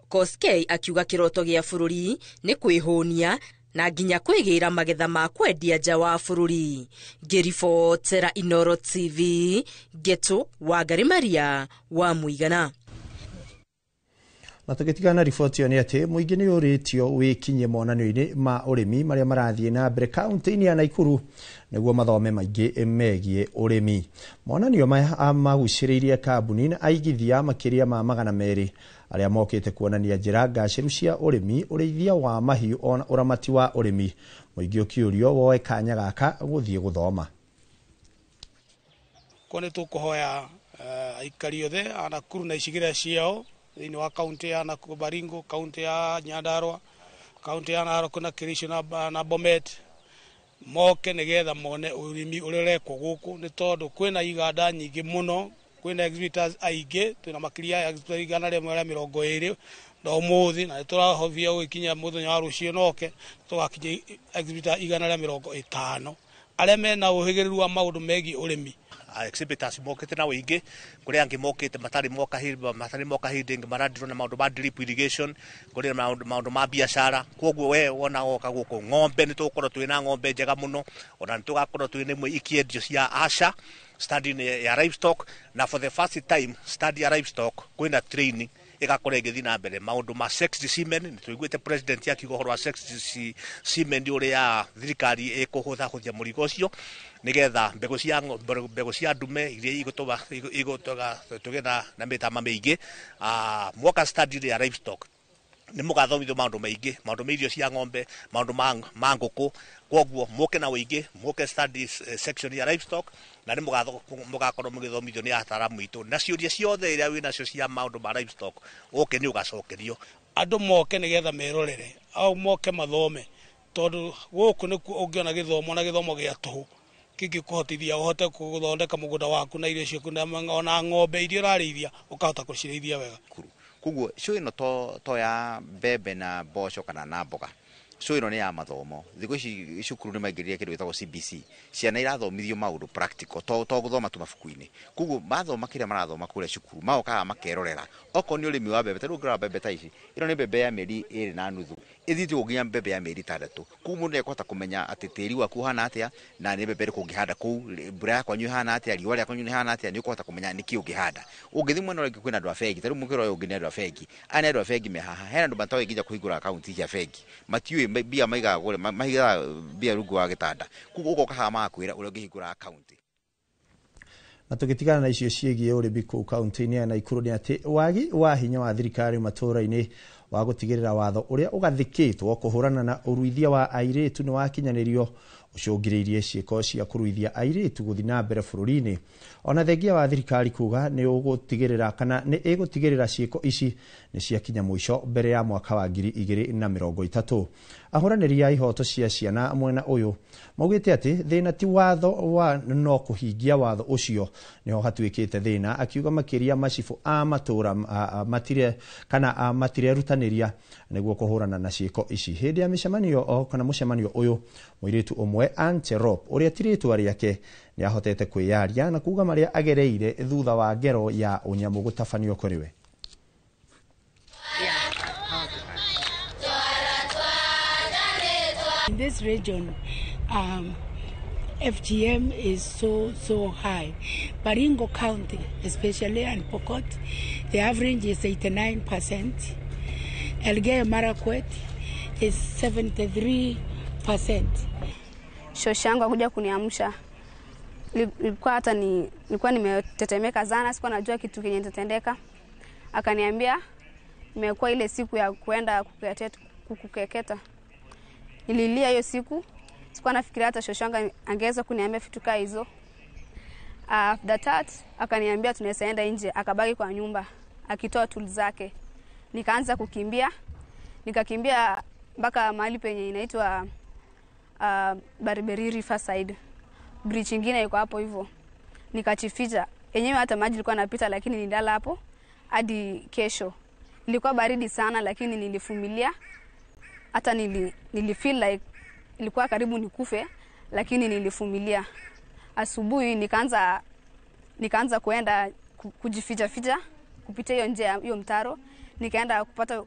Koskei akiuga kĩroto gĩa bũrũri nĩ kwĩhũnia na nginya kwĩgĩra magetha ma kwendia nja wa bũrũri. Ngĩribotera Inoro TV, Ngeto Wangari Maria wa Mũigana. Na tũgĩtigana na riboti ĩyo nĩ atĩ mũingĩ nĩ ũrĩtio wĩkinyie monanio-inĩ ma ũrĩmi marĩa marathiĩ na mbere kaunti-inĩ ya Naikuru nĩguo mathome maingĩ megiĩ ũrĩmi. Monanio maya magucĩrĩirie kambuni na aigithia makĩria ma 200 arĩa mokĩte kuonania njĩra ngacĩru cia ũrĩmi, ũrĩithia wa mahiũ ona ũramati wa ũrĩmi. Mũingĩ ũkĩũrio woe kanya gaka gũthiĩ gũthoma. Kwa nĩ tũkũhoya aikari othe a Nakuru na icigĩrĩra ciao thĩinĩ wa kaunti ya Nakuru Baringo, kaunti ya Nyandarua, kaunti ya Narok na Kericho na Bomet moke nĩgetha mone ũrĩmi ũrĩa ũrekwo gũkũ, nĩ tondũ kwĩna iganda nyingĩ mũno, kwĩna exhibitors aingĩ, twĩna makĩria ya exhibitors 120 na ũmũthĩ, na nĩtũrahobia gũgĩkinya mũthenya wa rũciũ noke tũgakinya exhibitor 150 arĩa mena ũhĩgĩrĩru wa maũndũ megiĩ ũrĩmi. Exhibitors mokĩte na ũingĩ, kũrĩ angĩ mokĩte matarĩ moka hĩndĩ ĩngĩ maradirwo na maũndũ ma drip irrigation, kũrĩ maũndũ ma biacara. Kwoguo we wona woka gũkũ ng'ombe nĩ tũgũkorwo twĩna ng'ombe njega mũno, ona nĩ tũgakorwo twĩna imwe ikĩendio cia Asha study ya livestock, na for the first time study ya livestock kwĩna training ĩgakorwo ĩgĩthiĩ na mbere. Maũndũ ma sexed semen nĩ tũiguĩte president akiuga ũhoro wa sexed semen ũrĩa thirikari ĩkũhũthahũthia mũrigo ũcio nĩgetha mbegũ cia ndume iria igũtũma tũgĩe na mĩtama mĩingĩ. Mwaka study ya livestock nĩ mũgathomithio maũndũ maingĩ, maũndũ ma irio cia ng'ombe, maũndũ ma ngũkũ. Kwoguo mũke na ũingĩ, mũke study section ya livestock, na nĩ mũgakorwo mũgĩthomithio nĩ ataaramu aitũ, na ciũria ciothe iria wĩnacio cia maũndũ ma livestock ũke nĩ ũgacokerio. Andũ moke nĩgetha merorere au moke mathome, tondũ gũkũ nĩkuo ũngĩona gĩthomo na gĩthomo gĩa tũhũ kĩngĩkũhotithia ũhote gũthondeka mũgũnda waku na irio ciaku, ona ng'ombe iria ũrarĩithia ũkahota gũcirĩithia wega. Koguo show ĩno to ya mbembe na mboco kana na mboga, show ĩno nĩ ya mathomo. Thikũ ici cukuru nĩ maingĩrire kĩndũ gĩtagwo CBC, ciana irathomithio maũndũ practical, to gũthoma tu mabuku-inĩ. Koguo mathoma kĩrĩa marathoma kũrĩa cukuru magokaga makerorera. Okorwo nĩ ũrĩmi wa mbembe, ta rĩu ũngĩrora mbembe ta ici, ĩno nĩ mbembe ya mĩeri 2.5 ĩthiĩte ũguo nginya mbembe ya mĩeri 6. Koguo mũndũ nĩekũhota kũmenya atĩ tĩri waku ũhana atĩa, na nĩ mbembe ĩrĩkũ ũngĩhanda kũu, mbura ya kwanyu ĩhana atĩa, riũa rĩa kwanyu rĩhana atĩa, nĩ ũkũhota kũmenya nĩkĩ ũngĩhanda. Ũngĩthiĩ mwena ũrĩa ũngĩ kwĩna andũ a bengi, ta rĩu mũkĩra ũyũ ũngĩ nĩ andũ a bengi, aya nĩ andũ a bengi me haha, hena andũ matoĩ nginya kũhingũra akaunti cia bengi, matiũĩ mbia maigaga kũrĩa, maigaga mbia rungu wa gĩtanda. Koguo ũgoka haha magakwĩra ũrĩa ũngĩhingũra akaunti. Na tũgĩtigana na icio ciĩgiĩ ũrĩmi kũu kaunti-inĩ ya Nakuru nĩ atĩ wagi wa hinya wa thirikari matũũra-inĩ wa gũtigĩrĩra watho ũrĩa ũgathĩkĩtwo kũhũrana na ũruithia wa airĩtu nĩ wakinyanĩrio ũcũngĩrĩirie ciĩko cia kũruithia airĩtu gũthiĩ na mbere bũrũri-inĩ. Ona thengia wa thirikari kuga nĩ ũgũtigĩrĩra kana nĩ ĩgũtigĩrĩra ciĩko ici nĩ ciakinya mũico mbere ya mwaka wa 2030. Ahũranĩri a ihoto cia ciana mwena ũyũ maugĩte atĩ thĩna ti watho wa no kũhingia watho ũcio nĩho hatuĩkĩte thĩna, akiuga makĩria macibũ a matũũra matire kana matirerutanĩria nĩguo kũhũrana na ciĩko ici. Hĩndĩ ya mĩcemanio kana mũcemanio ũyũ, mũirĩtu ũmwe Ancherop ũrĩa ti rĩtwa rĩake nĩ ahotete kwĩyaria na kuga marĩa agereire thutha wa ngero ya ũnyamũ gũtabanio kũrĩ we. In this region, FGM is so high. Baringo County, especially, and Pokot, the average is 89%. Elgeyo Marakwet is 73%. Shosho yangu akuja kuniamsha. Nilikuwa hata nilikuwa nimetetemeka sana, sikuwa najua kitu kenye nitatendeka. Akaniambia imekuwa ile siku ya kuenda kukeketa. Nililia hiyo siku, sikuwa nafikiria hata shosho yangu angeweza kuniambia vitu kama hizo. After that akaniambia tunaweza enda nje, akabaki kwa nyumba akitoa tools zake. Nikaanza kukimbia, nikakimbia mpaka mahali penye inaitwa Bariberi Riverside. Bridge nyingine iko hapo hivyo. Nikachificha. Yenyewe hata maji ilikuwa yanapita, lakini nilala hapo hadi kesho. Ilikuwa baridi sana lakini nilivumilia. Hata nili feel like ilikuwa karibu nikufe, lakini nilivumilia. Asubuhi nikaanza kuenda kujificha ficha kupitia hiyo njia hiyo mtaro. Nikaenda kupata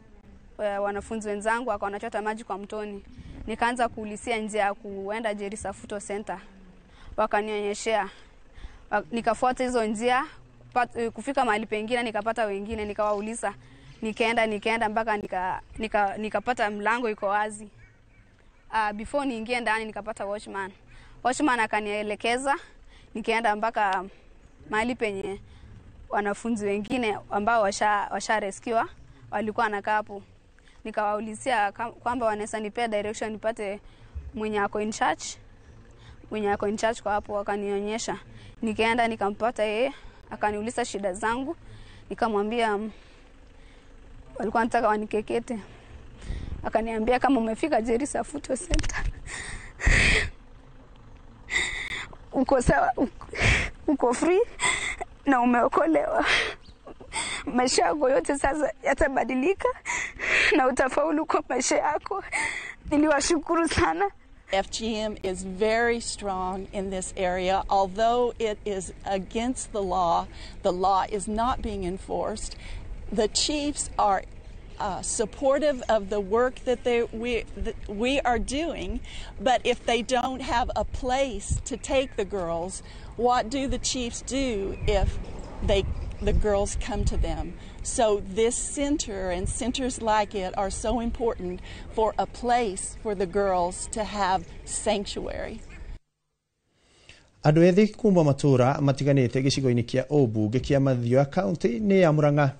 wanafunzi wenzangu wakawa wanachota maji kwa mtoni. Nikaanza kuulizia njia ya kuenda Jerry Safuto Center. Wakanionyeshea. Nikafuata hizo njia, kufika mahali pengine nikapata wengine, nikawauliza. Nikaenda mpaka nikapata mlango iko wazi. Before niingie ndani nikapata watchman. Watchman akanielekeza, nikaenda mpaka mahali penye wanafunzi wengine ambao washa rescue walikuwa wanakaa hapo. Nikawaulizia kwamba wanaweza nipea direction nipate mwenye ako in charge. Mwenye ako in charge kwa hapo akanionyesha. Nikaenda nikampata yeye, akaniuliza shida zangu. Nikamwambia walikuwa wanataka wanikekete. Akaniambia kama umefika Jerry Safuto Center uko sawa, uko free na umeokolewa. Maisha yako yote sasa yatabadilika na utafaulu kwa maisha yako. Niliwashukuru sana. FGM is very strong in this area. Although it is against the law is not being enforced. The chiefs are supportive of the work that we are doing, but if they don't have a place to take the girls, what do the chiefs do if the girls come to them? So this center and centers like it are so important for a place for the girls to have sanctuary. Andũ ethĩ kuma matũra matiganĩte gĩcigo-inĩ kĩa ũmbunge kĩa Mathioya kaunti-inĩ ya Murang'a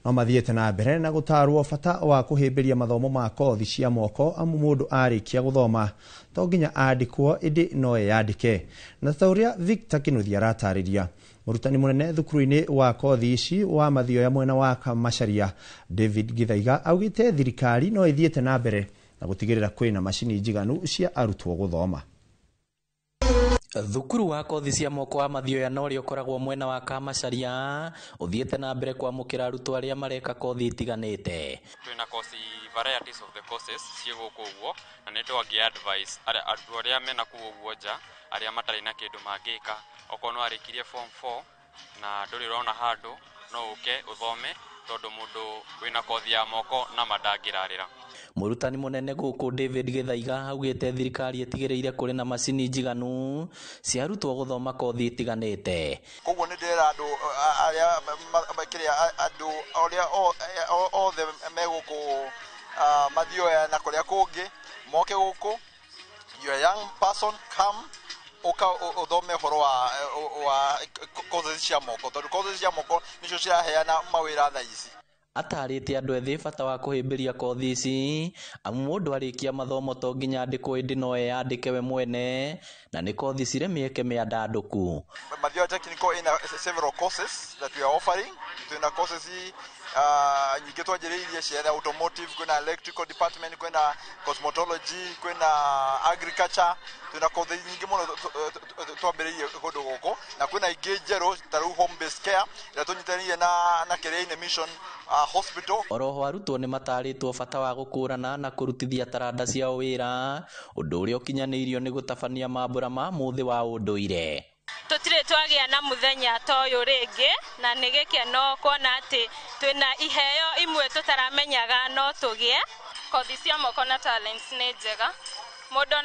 no mathiĩte na mbere na gũtarwo bata wa kũhĩmbĩria mathomo ma kothi cia moko amu mũndũ arĩkia gũthoma to nginya andĩkwo ĩndĩ no eyandĩke. Na ta ũrĩa Victor Kinuthia aratarĩria, mũrutani mũnene thukuru-inĩ wa kothi ici wa Mathioya mwena wa Kamacharia David Githaiga augĩte thirikari no ĩthiĩte na mbere na gũtigĩrĩra kwĩna macini njiganu cia arutwo gũthoma. Thukuru wa kothi cia moko wa Mathioya na ũrĩa ũkoragwo mwena wa Kamacharia ũthiĩte na mbere kwamũkĩra arutwo arĩa mareka kothi itiganĩte. Twĩna kothi varieties of the courses ciĩ gũkũ ũguo, na nĩ twangĩ advice arutwo arĩa mena kũu ũguo nja arĩa matarĩ na kĩndũ mangĩka, okorwo nĩ warĩkirie form 4 na ndũrĩ ũrona handũ no ũke ũthome tondũ mũndũ wĩna kothi ya moko na mandangĩrarĩra. Mũrutani mũnene gũkũ David Githaiga augĩte thirikari ĩtigĩrĩire kũrĩ na macini njiganu cia arutwo gũthoma kothi itiganĩte. Koguo nĩ ndĩrera andũ arĩa kĩrĩa andũ arĩa othe me gũkũ Mathioya na kũrĩa kũngĩ moke gũkũ. You are a young person, come uka uthome ũhoro wa kothi cia moko tondũ kothi cia moko nicio ciraheana mawĩra thaa ici. Atarĩte andũ ethĩ bata wa kũhĩmbĩria kothi ici amu mũndũ arĩkia mathomo to nginya andĩkwo ĩndĩ no eyandĩke we mwene na nĩ kothi cirĩ mĩeke mĩandandũku. Mathioya Technical ina several courses that we are offering. Twĩna courses nyingĩ twanjĩrĩirie cia automotive, kwĩna electrical department, kwĩna cosmetology, kwĩna agriculture, twĩna kothi nyingĩ mũno twambĩrĩirie kũndũ gũkũ, na kwĩna ingĩ njerũ ta rĩu home based care ĩrĩa tũnyitanĩire na Kĩrĩainĩ Mission Hospital. Oroho arutwo nĩ matarĩtwo bata wa gũkũrana na kũrutithia taranda ciao wĩra, ũndũ ũrĩa ũkinyanĩirio nĩ gũtabania mambũra ma mũthĩ wa ũndũire. Tũtirĩ twagĩa na mũthenya ta ũyũ rĩngĩ, na nĩ gĩkeno kuona atĩ twĩna iheo imwe tũtaramenyaga no tũgĩe. Kothi cia moko na talents nĩ njega, mũndũ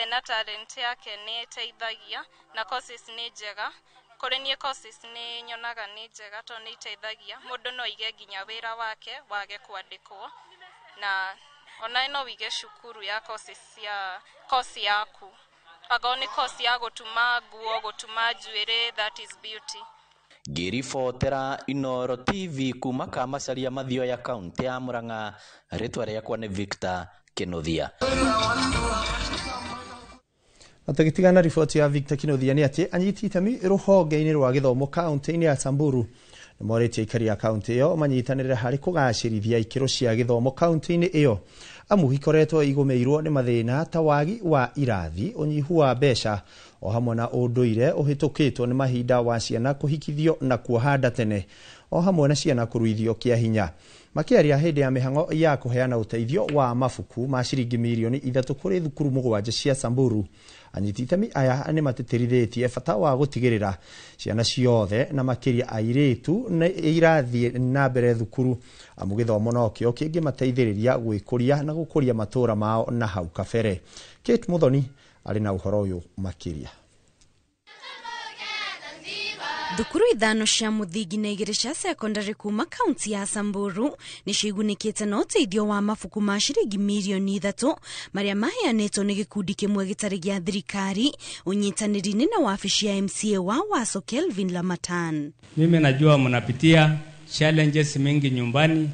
ena talent yake nĩ ĩteithagia, na courses nĩ njega. Kũrĩ niĩ courses nĩ nyonaga nĩ njega tondũ nĩ iteithagia mũndũ no aige nginya wĩra wake wage kwandĩkwo, na ona no wige cukuru ya courses cia course yaku, akorwo nĩ course ya gũtuma nguo, gũtuma njuĩrĩ, that is beauty. Ngĩribotera Inooro TV kuma Kamacharia Mathioya kaunti ya Murang'a, rĩtwa rĩakwa nĩ Victor Kinuthia. Na tũgĩtigana riboti ya Victor Kinuthia nĩ atĩ anyiti itemi rũhonge-inĩ rwa gĩthomo kaunti-inĩ ya Samburu nĩ morĩtie aikari a kaunti ĩyo manyitanĩre harĩ kũgacĩrithia ikĩro cia gĩthomo kaunti-inĩ ĩyo amu ikoretwo igũmĩirwo nĩ mathĩna ta wagi wa irathi, ũnyihu wa mbeca o hamwe na ũndũire ũhĩtũkĩtwo nĩ mahinda wa ciana kũhikithio na kuoha nda tene o hamwe na ciana kũruithio kĩa hinya. Makĩaria hĩndĩ ya mĩhang'o ya kũheana ũteithio wa mabuku ma ciringi mirioni 3 kũrĩ thukuru 7 cia Samburu, anyiti itemi aya nĩ matĩtĩrithĩtie bata wa gũtigĩrĩra ciana ciothe na makĩria airĩtu nĩ irathiĩ na mbere thukuru amu gĩthomo nokĩo kĩngĩmateithĩrĩria gwĩkũria na gũkũria matũũra mao na hau kabere. Kate Muthoni arĩ na ũhoro ũyũ makĩria. Thukuru 5 cia mũthingi na 2 cia secondary kuma kaunti ya Samburu nĩcio igunĩkĩte na ũteithio wa mabuku ma ciringi mirioni 3 marĩa maheanĩtwo nĩ gĩkundi kĩmwe gĩtarĩ gĩa thirikari ũnyitanĩri-inĩ na wabici ya MCA wa Waso Kelvin Lamatan. Mimi najua mnapitia challenges mingi nyumbani,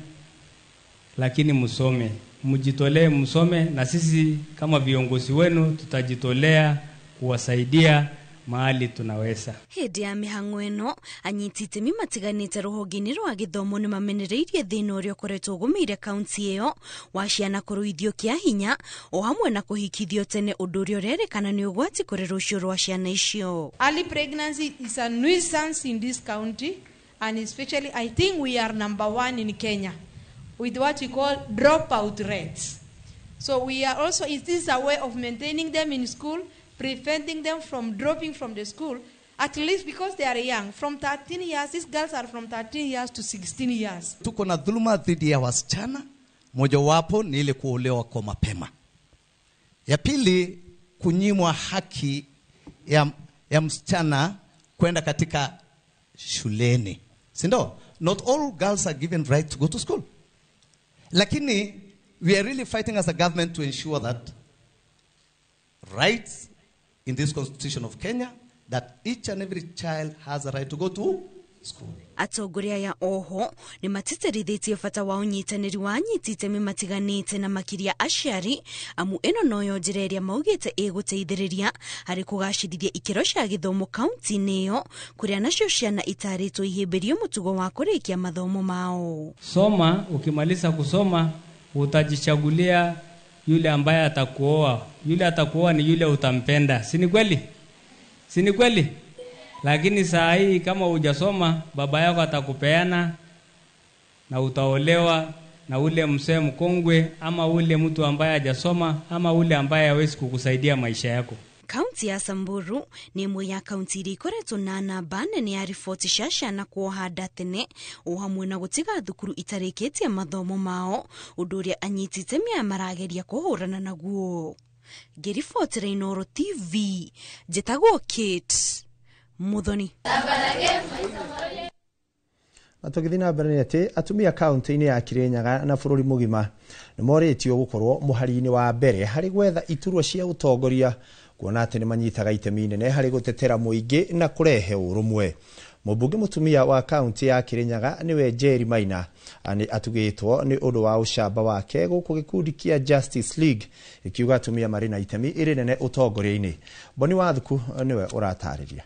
lakini msome, mjitolee, msome, na sisi kama viongozi wenu tutajitolea kuwasaidia mahali tunaweza. Hĩndĩ ya mĩhang'o ĩno anyiti itemi matiganĩte rũhonge-inĩ rwa gĩthomo nĩ mamenereirie thĩna ũrĩa ũkoretwo ũgũmĩire kaunti ĩyo wa ciana kũruithio kĩa hinya o hamwe na kũhikithio tene, ũndũ ũrĩa ũrerĩkana nĩ ũgwati kũrĩ rũciũ rwa ciana icio. Early pregnancy is a nuisance in this county, and especially I think we are number 1 in Kenya with what we call dropout rates. So we are also, it is a way of maintaining them in school, preventing them from dropping from the school, at least because they are young. From 13 years, these girls are from 13 years to 16 years. Tuko na dhuluma dhidi ya wasichana, mojawapo ni ile kuolewa kwa mapema. Ya pili, kunyimwa haki ya msichana kwenda katika shuleni. Si ndio? Not all girls are given right to go to school. Lakini we are really fighting as a government to ensure that rights in this constitution of Kenya, that each and every child has a right to go to school. Atongoria ya oho nĩ matĩtĩrithĩtie bata wa ũnyitanĩri wa anyiti itemi matiganĩte na makĩria aciari, amu ĩno noyo njĩra ĩrĩa maugĩte ĩgũteithĩrĩria harĩ kũgacĩrithia ikĩro cia gĩthomo kaunti-inĩ ĩyo, kũrĩa nacio ciana itarĩtwo ihĩmbĩrio mũtugo wa kũrĩkia mathomo mao. Soma, ukimaliza kusoma utajichagulia yule ambaye atakuoa. Yule atakuoa ni yule utampenda. Si ni kweli? Si ni kweli? Lakini saa hii kama hujasoma, baba yako atakupeana na utaolewa na ule mzee mkongwe ama ule mtu ambaye hajasoma ama ule ambaye hawezi kukusaidia maisha yako. Kaunti ya Samburu nĩ ĩmwe ya kaunti iria ikoretwo na namba nene ya riboti cia ciana kuoha nda tene o hamwe na gũtiga thukuru itarĩkĩtie mathomo mao, ũndũ ũrĩa anyiti itemi aya marageria kũhũrana naguo. Ngĩribotera Inooro TV, njĩtagwo Kate Muthoni. Na tũgĩthiĩ na mbere nĩ atĩ atumia kaunti-inĩ ya Kirinyaga na bũrũri mũgima nĩ morĩtio gũkorwo mũhari-inĩ wa mbere harĩ gwetha iturwa cia ũtongoria, kuona atĩ nĩ manyitaga itemi inene harĩ gũtetera mũingĩ na kũrehe ũrũmwe. Mũmbunge mũtumia wa kaunti ya Kirinyaga nĩwe Njeri Maina nĩ atugĩtwo nĩ ũndũ wa ũcamba wake gũkũ gĩkundi kĩa Justice League gĩkiuga atumia marĩ na itemi rĩnene ũtongoria-inĩ. Boni Wathuku nĩwe ũratarĩria.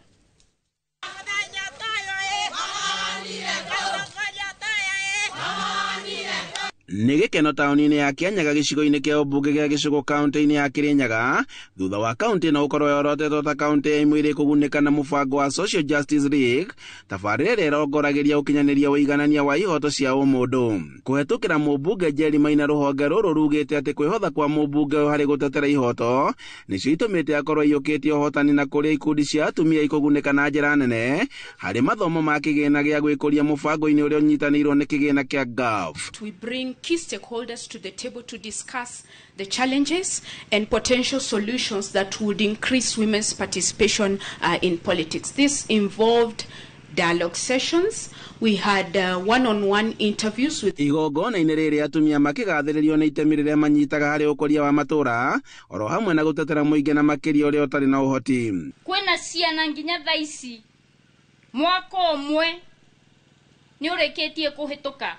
Nĩ gĩkeno taũni-inĩ ya Kianyaga gĩcigo-inĩ kĩa ũmbunge gĩa Gĩcũgũ kaunti-inĩ ya Kirinyaga thutha wa kaunti ĩno gũkorwo yorotetwo ta kaunti ya imwe iria ikũgunĩka na mũbango wa Social Justice League, tabarĩra ĩrĩa ĩrongoragĩria ũkinyanĩria ũiganania wa ihoto cia ũmũndũ. Kũhetũkĩra mũmbunge Njeri Maina, rũhonge rũrũ rugĩte atĩ kwĩhotha kwa mũmbunge ũyũ harĩ gũtetera ihoto nĩcio itũmĩte akorwo aiyũkĩtie ũhotani na kũrĩa ikundi cia atumia ikũgunĩka na njĩra nene harĩ mathomo ma kĩgĩna gĩa gwĩkũria mũbango-inĩ ũrĩa ũnyitanĩirwo nĩ kĩgĩna kĩa GAF. We bring key stakeholders to the table to discuss the challenges and potential solutions that would increase women's participation in politics. This involved dialogue sessions. We had one-on-one interviews with igongona-inĩ rĩrĩ atumia makĩgathĩrĩrio nĩ itemi rĩrĩa manyitaga harĩ ũkũria wa matũra oro hamwe na gũtetera mũingĩ na makĩria ũrĩa ũtarĩ na ũhoti. Kwĩna ciana nginya thaa ici mwaka ũmwe nĩ ũrĩkĩtie kũhĩtũka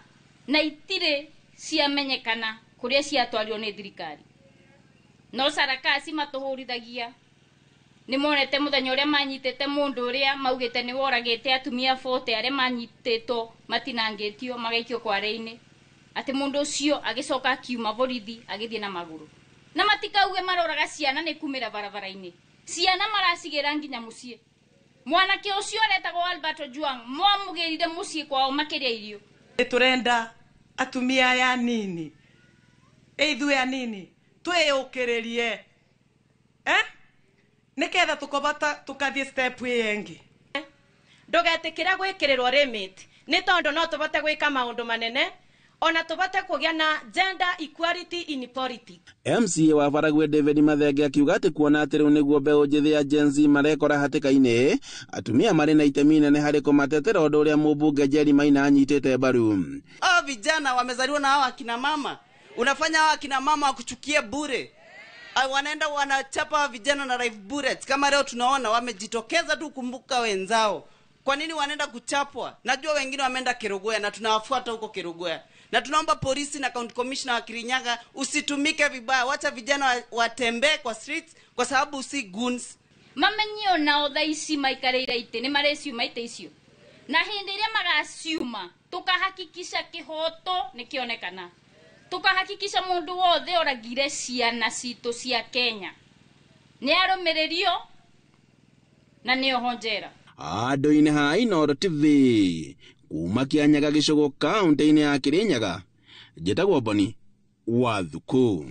na itirĩ ciamenyekana kũrĩa ciatwarirwo nĩ thirikari, no sarakasi matũhũrithagia. Nĩ monete mũthenya ũrĩa manyitĩte mũndũ ũrĩa maugĩte nĩ woragĩte atumia 40 arĩa manyitĩtwo matinangĩtio magaikio kware-inĩ, atĩ mũndũ ũcio agĩcoka akiuma borithi agĩthiĩ na magũrũ, na matikauge maroraga ciana nĩ kumĩra barabara-inĩ, ciana maracigĩra nginya mũciĩ. Mwanake ũcio aretagwo Albert Ojwang mwamũgĩrire mũciĩ kwao makĩrĩa irio. Nĩ tũrenda atumia aya anini, ithuĩ anini twĩyũkĩrĩrie, nĩgetha tũkobota tũkathiĩ step ĩyo ĩngĩ. Ndũgetĩkĩre gwĩkĩrĩrwo limit nĩ tondũ no tũbote gwĩka maũndũ manene Ona tubate kugĩa na gender equality in politics. MCA wa Baragwe David Mathenge akiuga atĩ kuona atĩ rĩu nĩguo mbeũ njĩthĩ ya Gen Z marekora hatĩka-inĩ, atumia marĩ na itemi inene harĩ kũmatetera, ũndũ ũrĩa mũmbunge Jerry Maina anyitĩte mbaru. Hao vijana wamezaliwa na hao akina mama, unafanya hao akina mama wakuchukie bure. Wanaenda wanachapa vijana na live bullets. Kama leo tunaona wamejitokeza tu kumbuka wenzao. Kwa nini wanaenda kuchapwa? Najua wengine wameenda Kerugoya na tunawafuata huko Kerugoya. Na tunaomba polisi na county commissioner wa Kirinyaga usitumike vibaya, wacha vijana watembee kwa streets kwa sababu si goons. Mamenyio nao thaa ici maikarĩire itĩ nĩ mareciuma itĩ icio. Na hĩndĩ ĩrĩa magaciuma tukahakikisha kĩhoto nĩkĩonekana. Tukahakikisha mundu wothe oragire ciana citũ cia Kenya nĩ arũmĩrĩrio na nĩ oho njera. Andũ-inĩ ha Inooro TV kuma Kĩanyaga gĩcũgũ kaũntĩ-inĩ ya Kĩrĩnyaga, njĩtagwo Boni wa Thuku.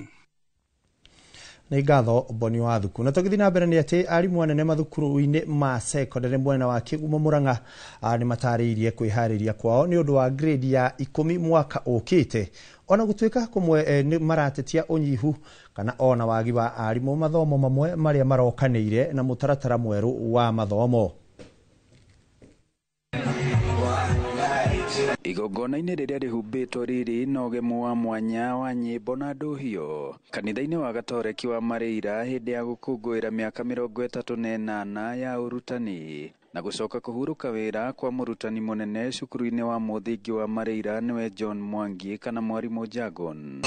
Nĩ ngatho Boni wa Thuku. Na tũgĩthiĩ na mbere nĩ atĩ arimũ anene mathukuru-inĩ ma secondary mwena wa Kĩgumo Murang'a nĩ matarĩirie kwĩharĩria kwao nĩ ũndũ wa grade ya 10 mwaka ũkĩte, ona gũtuĩka kũmwe nĩ maratetia ũnyihu kana ona wagi wa arimũ mathomo mamwe marĩa marokanĩire na mũtaratara mwerũ wa mathomo. Igongona-inĩ rĩrĩa rĩhumbĩtwo riri na ũgemu wa mwanya wa nyĩmbo na ndũhio kanitha-inĩ wa Gatoreki wa Mareira hĩndĩ ya gũkũngũĩra mĩaka 38 ya ũrutani na gũcoka kũhurũka wĩra kwa mũrutani mũnene cukuru-inĩ wa mũthingi wa Mareira nĩwe John Mwangi kana mwarimũ Jagon,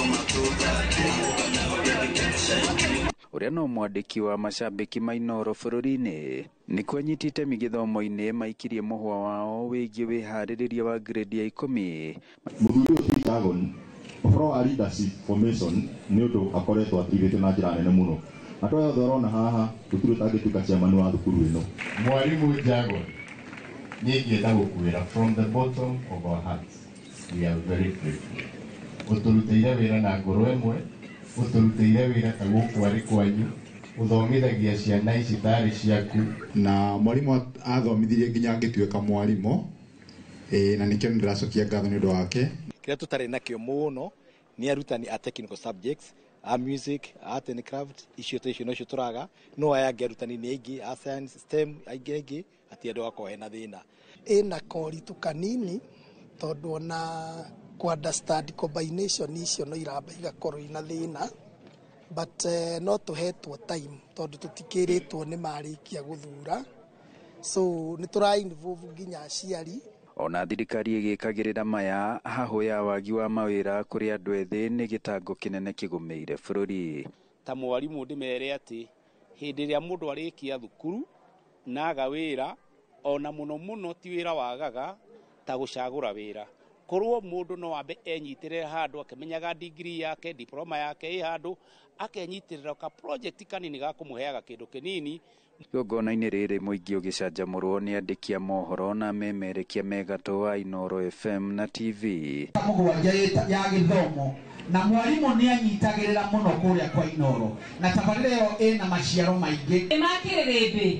ũrĩa no mwandĩki wa macambĩki ma Inooro bũrũri-inĩ. Nĩkuo anyiti itemi gĩthomo-inĩ maikirie mũhwa wao wĩgiĩ wĩharĩrĩria wa grade ya 10. Mũthuri ũyũ ti Jagon, ũhoro wa leadership formation nĩ ũndũ akoretwo ateithĩtie na njĩra nene mũno. Andũ aya othe ũrona haha gũtirĩ ũtangĩtuĩka chairman wa thukuru ĩno. Mwarimu Jagon, niĩ ingĩenda gũkwĩra from the bottom of our hearts we are very grateful. Ũtũrutĩire wĩra na ngoro ĩmwe, ũtũrutĩire wĩra ta gũkũ arĩ kwanyu, ũthomithagia ciana ici tarĩ ciaku. Na mwarimu athomithirie nginya ngĩtuĩka mwarimũ, na nĩkĩo nĩndĩracokia ngatho nĩ ũndũ wake. Kĩrĩa tũtarĩ nakĩo mũno nĩ arutani a technical subjects, a music, art and craft, icio ta icio nocio tũraga, no aya angĩ arutani nĩ aingĩ, a science, STEM aingĩ aingĩ, atĩ andũ gakorwo hena thĩna. Ĩna koritũ kanini tondũ ona ku understand combination icio no iramba igakorwo ina thĩna, but no tũhetwo time tondũ tũtikĩrĩtwo nĩ marĩkia gũthura, so nĩ tũra involve nginya aciari. Ona thirikari ĩgĩkagĩrĩra maya, hahũ ya wagi wa mawĩra kũrĩ andũ ethĩ nĩ gĩtango kĩnene kĩgũmĩire bũrũri. Ta mwarimũ ndĩmere atĩ hĩndĩ ĩrĩa mũndũ arĩkia thukuru na aga wĩra, ona mũno mũno ti wĩra wagaga ta gũcagũra wĩra. Korwo mũndũ no ambe enyitĩrĩre handũ akĩmenyaga degree yake, diploma yake ĩ handũ, akenyitĩrĩra ka project kanini ga kũmũheaga kĩndũ kĩnini. Igongona-inĩ rĩrĩ mũingĩ ũgĩcanjamũrwo nĩ andĩki a mohoro na memerekia megatũ wa Inooro FM na TV. Mũgwanja ya gĩthomo na mwarimũ nĩ anyitagĩrĩra mũno kũrĩa kwa Inooro na tabarĩra ĩyo ĩna maciaro maingĩ. Makĩrĩrĩmbĩ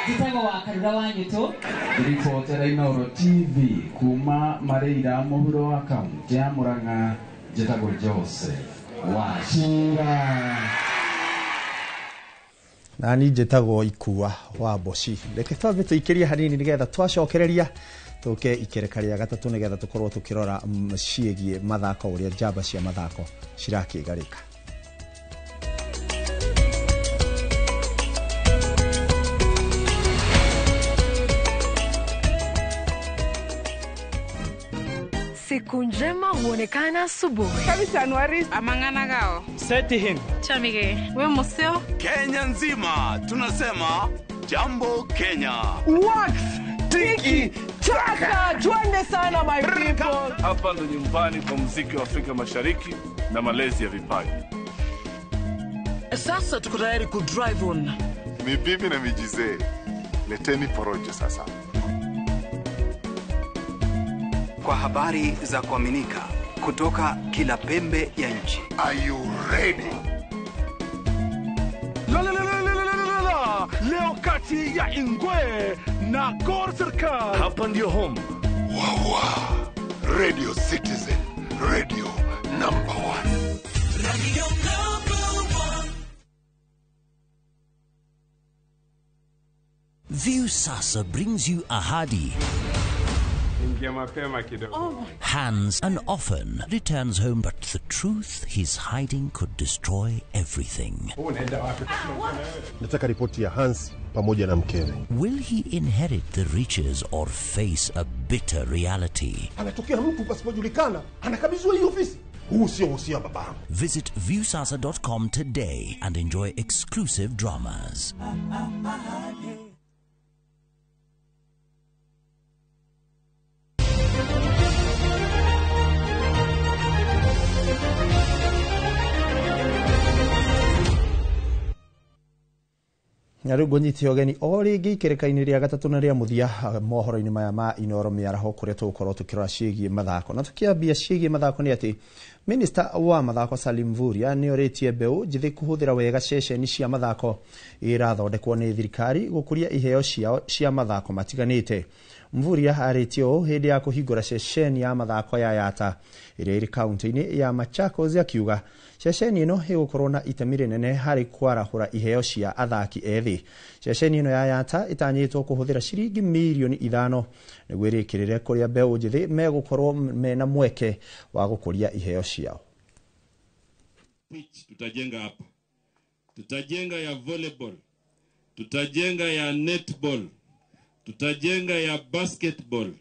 njĩtagwo wa Karura wa Nyũtũ. Ribotera Inooro TV kuma Mareira mũhuro wa kaunti ya Murang'a, njĩtagwo Joseph Wachira. Na ni njĩtagwo Ikua wa Mboci. Reke twambe tũikĩrie hanini nĩgetha twacokereria tũke ikereka rĩa gatatũ nĩgetha tũkorwo tũkĩrora ciĩgiĩ mathako, ũrĩa njamba cia mathako cirakĩgarĩka. Siku njema huonekana asubuhi. Amang'ana gao. Seti him. Chamige. We museo. Kenya nzima tunasema jambo Kenya. Wax tiki taka, twende sana my people. Hapa ndo nyumbani kwa muziki wa Afrika Mashariki na malezi ya vipaji. Sasa tuko tayari ku drive on. Ni bibi na mijizee. Leteni porojo sasa. Kwa habari za kuaminika kutoka kila pembe ya nchi. Are you ready? La la la la la la la. Leo kati ya Ingwe na Gor Serikali. Hapa ndio home. Wawa. Radio Citizen, radio number 1. Radio number 1. Viusasa brings you Ahadi. Ingia mapema kidogo. Oh. Hans and often returns home, but the truth he's hiding could destroy everything. Nataka ripoti ya Hans pamoja na mkewe. Will he inherit the riches or face a bitter reality? Anatokea mtu pasipojulikana, anakabidhiwa hii ofisi. Huu sio usia babangu. Visit viusasa.com today and enjoy exclusive dramas. Na rĩu ngũnyite ũgeni o rĩngĩ ikereka-inĩ rĩa gatatũ na rĩa mũthia mohoro-inĩ maya ma Inooro mĩaraho kũrĩa tũgũkorwo tũkĩrora ciĩgiĩ mathako. Na tũkĩambia ciĩgiĩ mathako nĩ atĩ Minista wa mathako Salim Mvurya nĩ orĩtie mbeũ njĩthĩ kũhũthĩra wega ceceni cia mathako irathondekwo nĩ thirikari gũkũria iheo ciao cia mathako matiganĩte. Mvurya arĩtie ũũ hĩndĩ ya kũhingũra ceceni ya mathako ya Yata ĩrĩa ĩrĩ kaunti-inĩ ya Machakos, akiuga ceceni ĩno ĩgũkorwo na itemi rĩnene harĩ kwarahũra iheo cia athaki ethĩ. Ceceni ĩno ya Yata ĩtanyĩtwo kũhũthĩra ciringi mirioni 5 nĩguo ĩrĩkĩrĩre kũrĩa mbeũ njĩthĩ megũkorwo mena mweke wa gũkũria iheo ciao. Pitch tutajenga hapa, tutajenga ya volleyball, tutajenga ya netball, tutajenga ya basketball,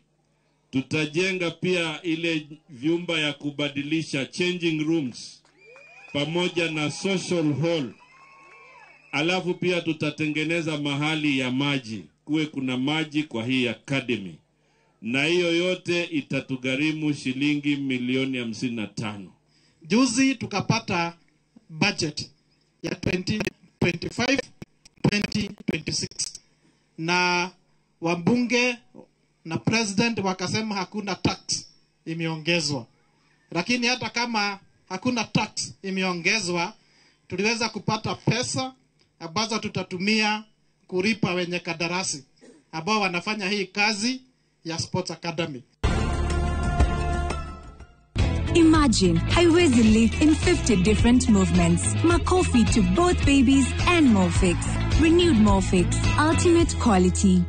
tutajenga pia ile vyumba ya kubadilisha changing rooms pamoja na social hall. Alafu pia tutatengeneza mahali ya maji, kuwe kuna maji kwa hii academy. Na hiyo yote itatugharimu shilingi milioni 55. Juzi tukapata budget ya 2025 2026 na wabunge na president wakasema hakuna tax imeongezwa. Lakini hata kama hakuna tax imeongezwa, tuliweza kupata pesa ambazo tutatumia kulipa wenye kadarasi ambao wanafanya hii kazi ya Sports Academy. Imagine haiwezi live in 50 different movements. Makofi to both babies and Molfix. Renewed Molfix. Ultimate quality.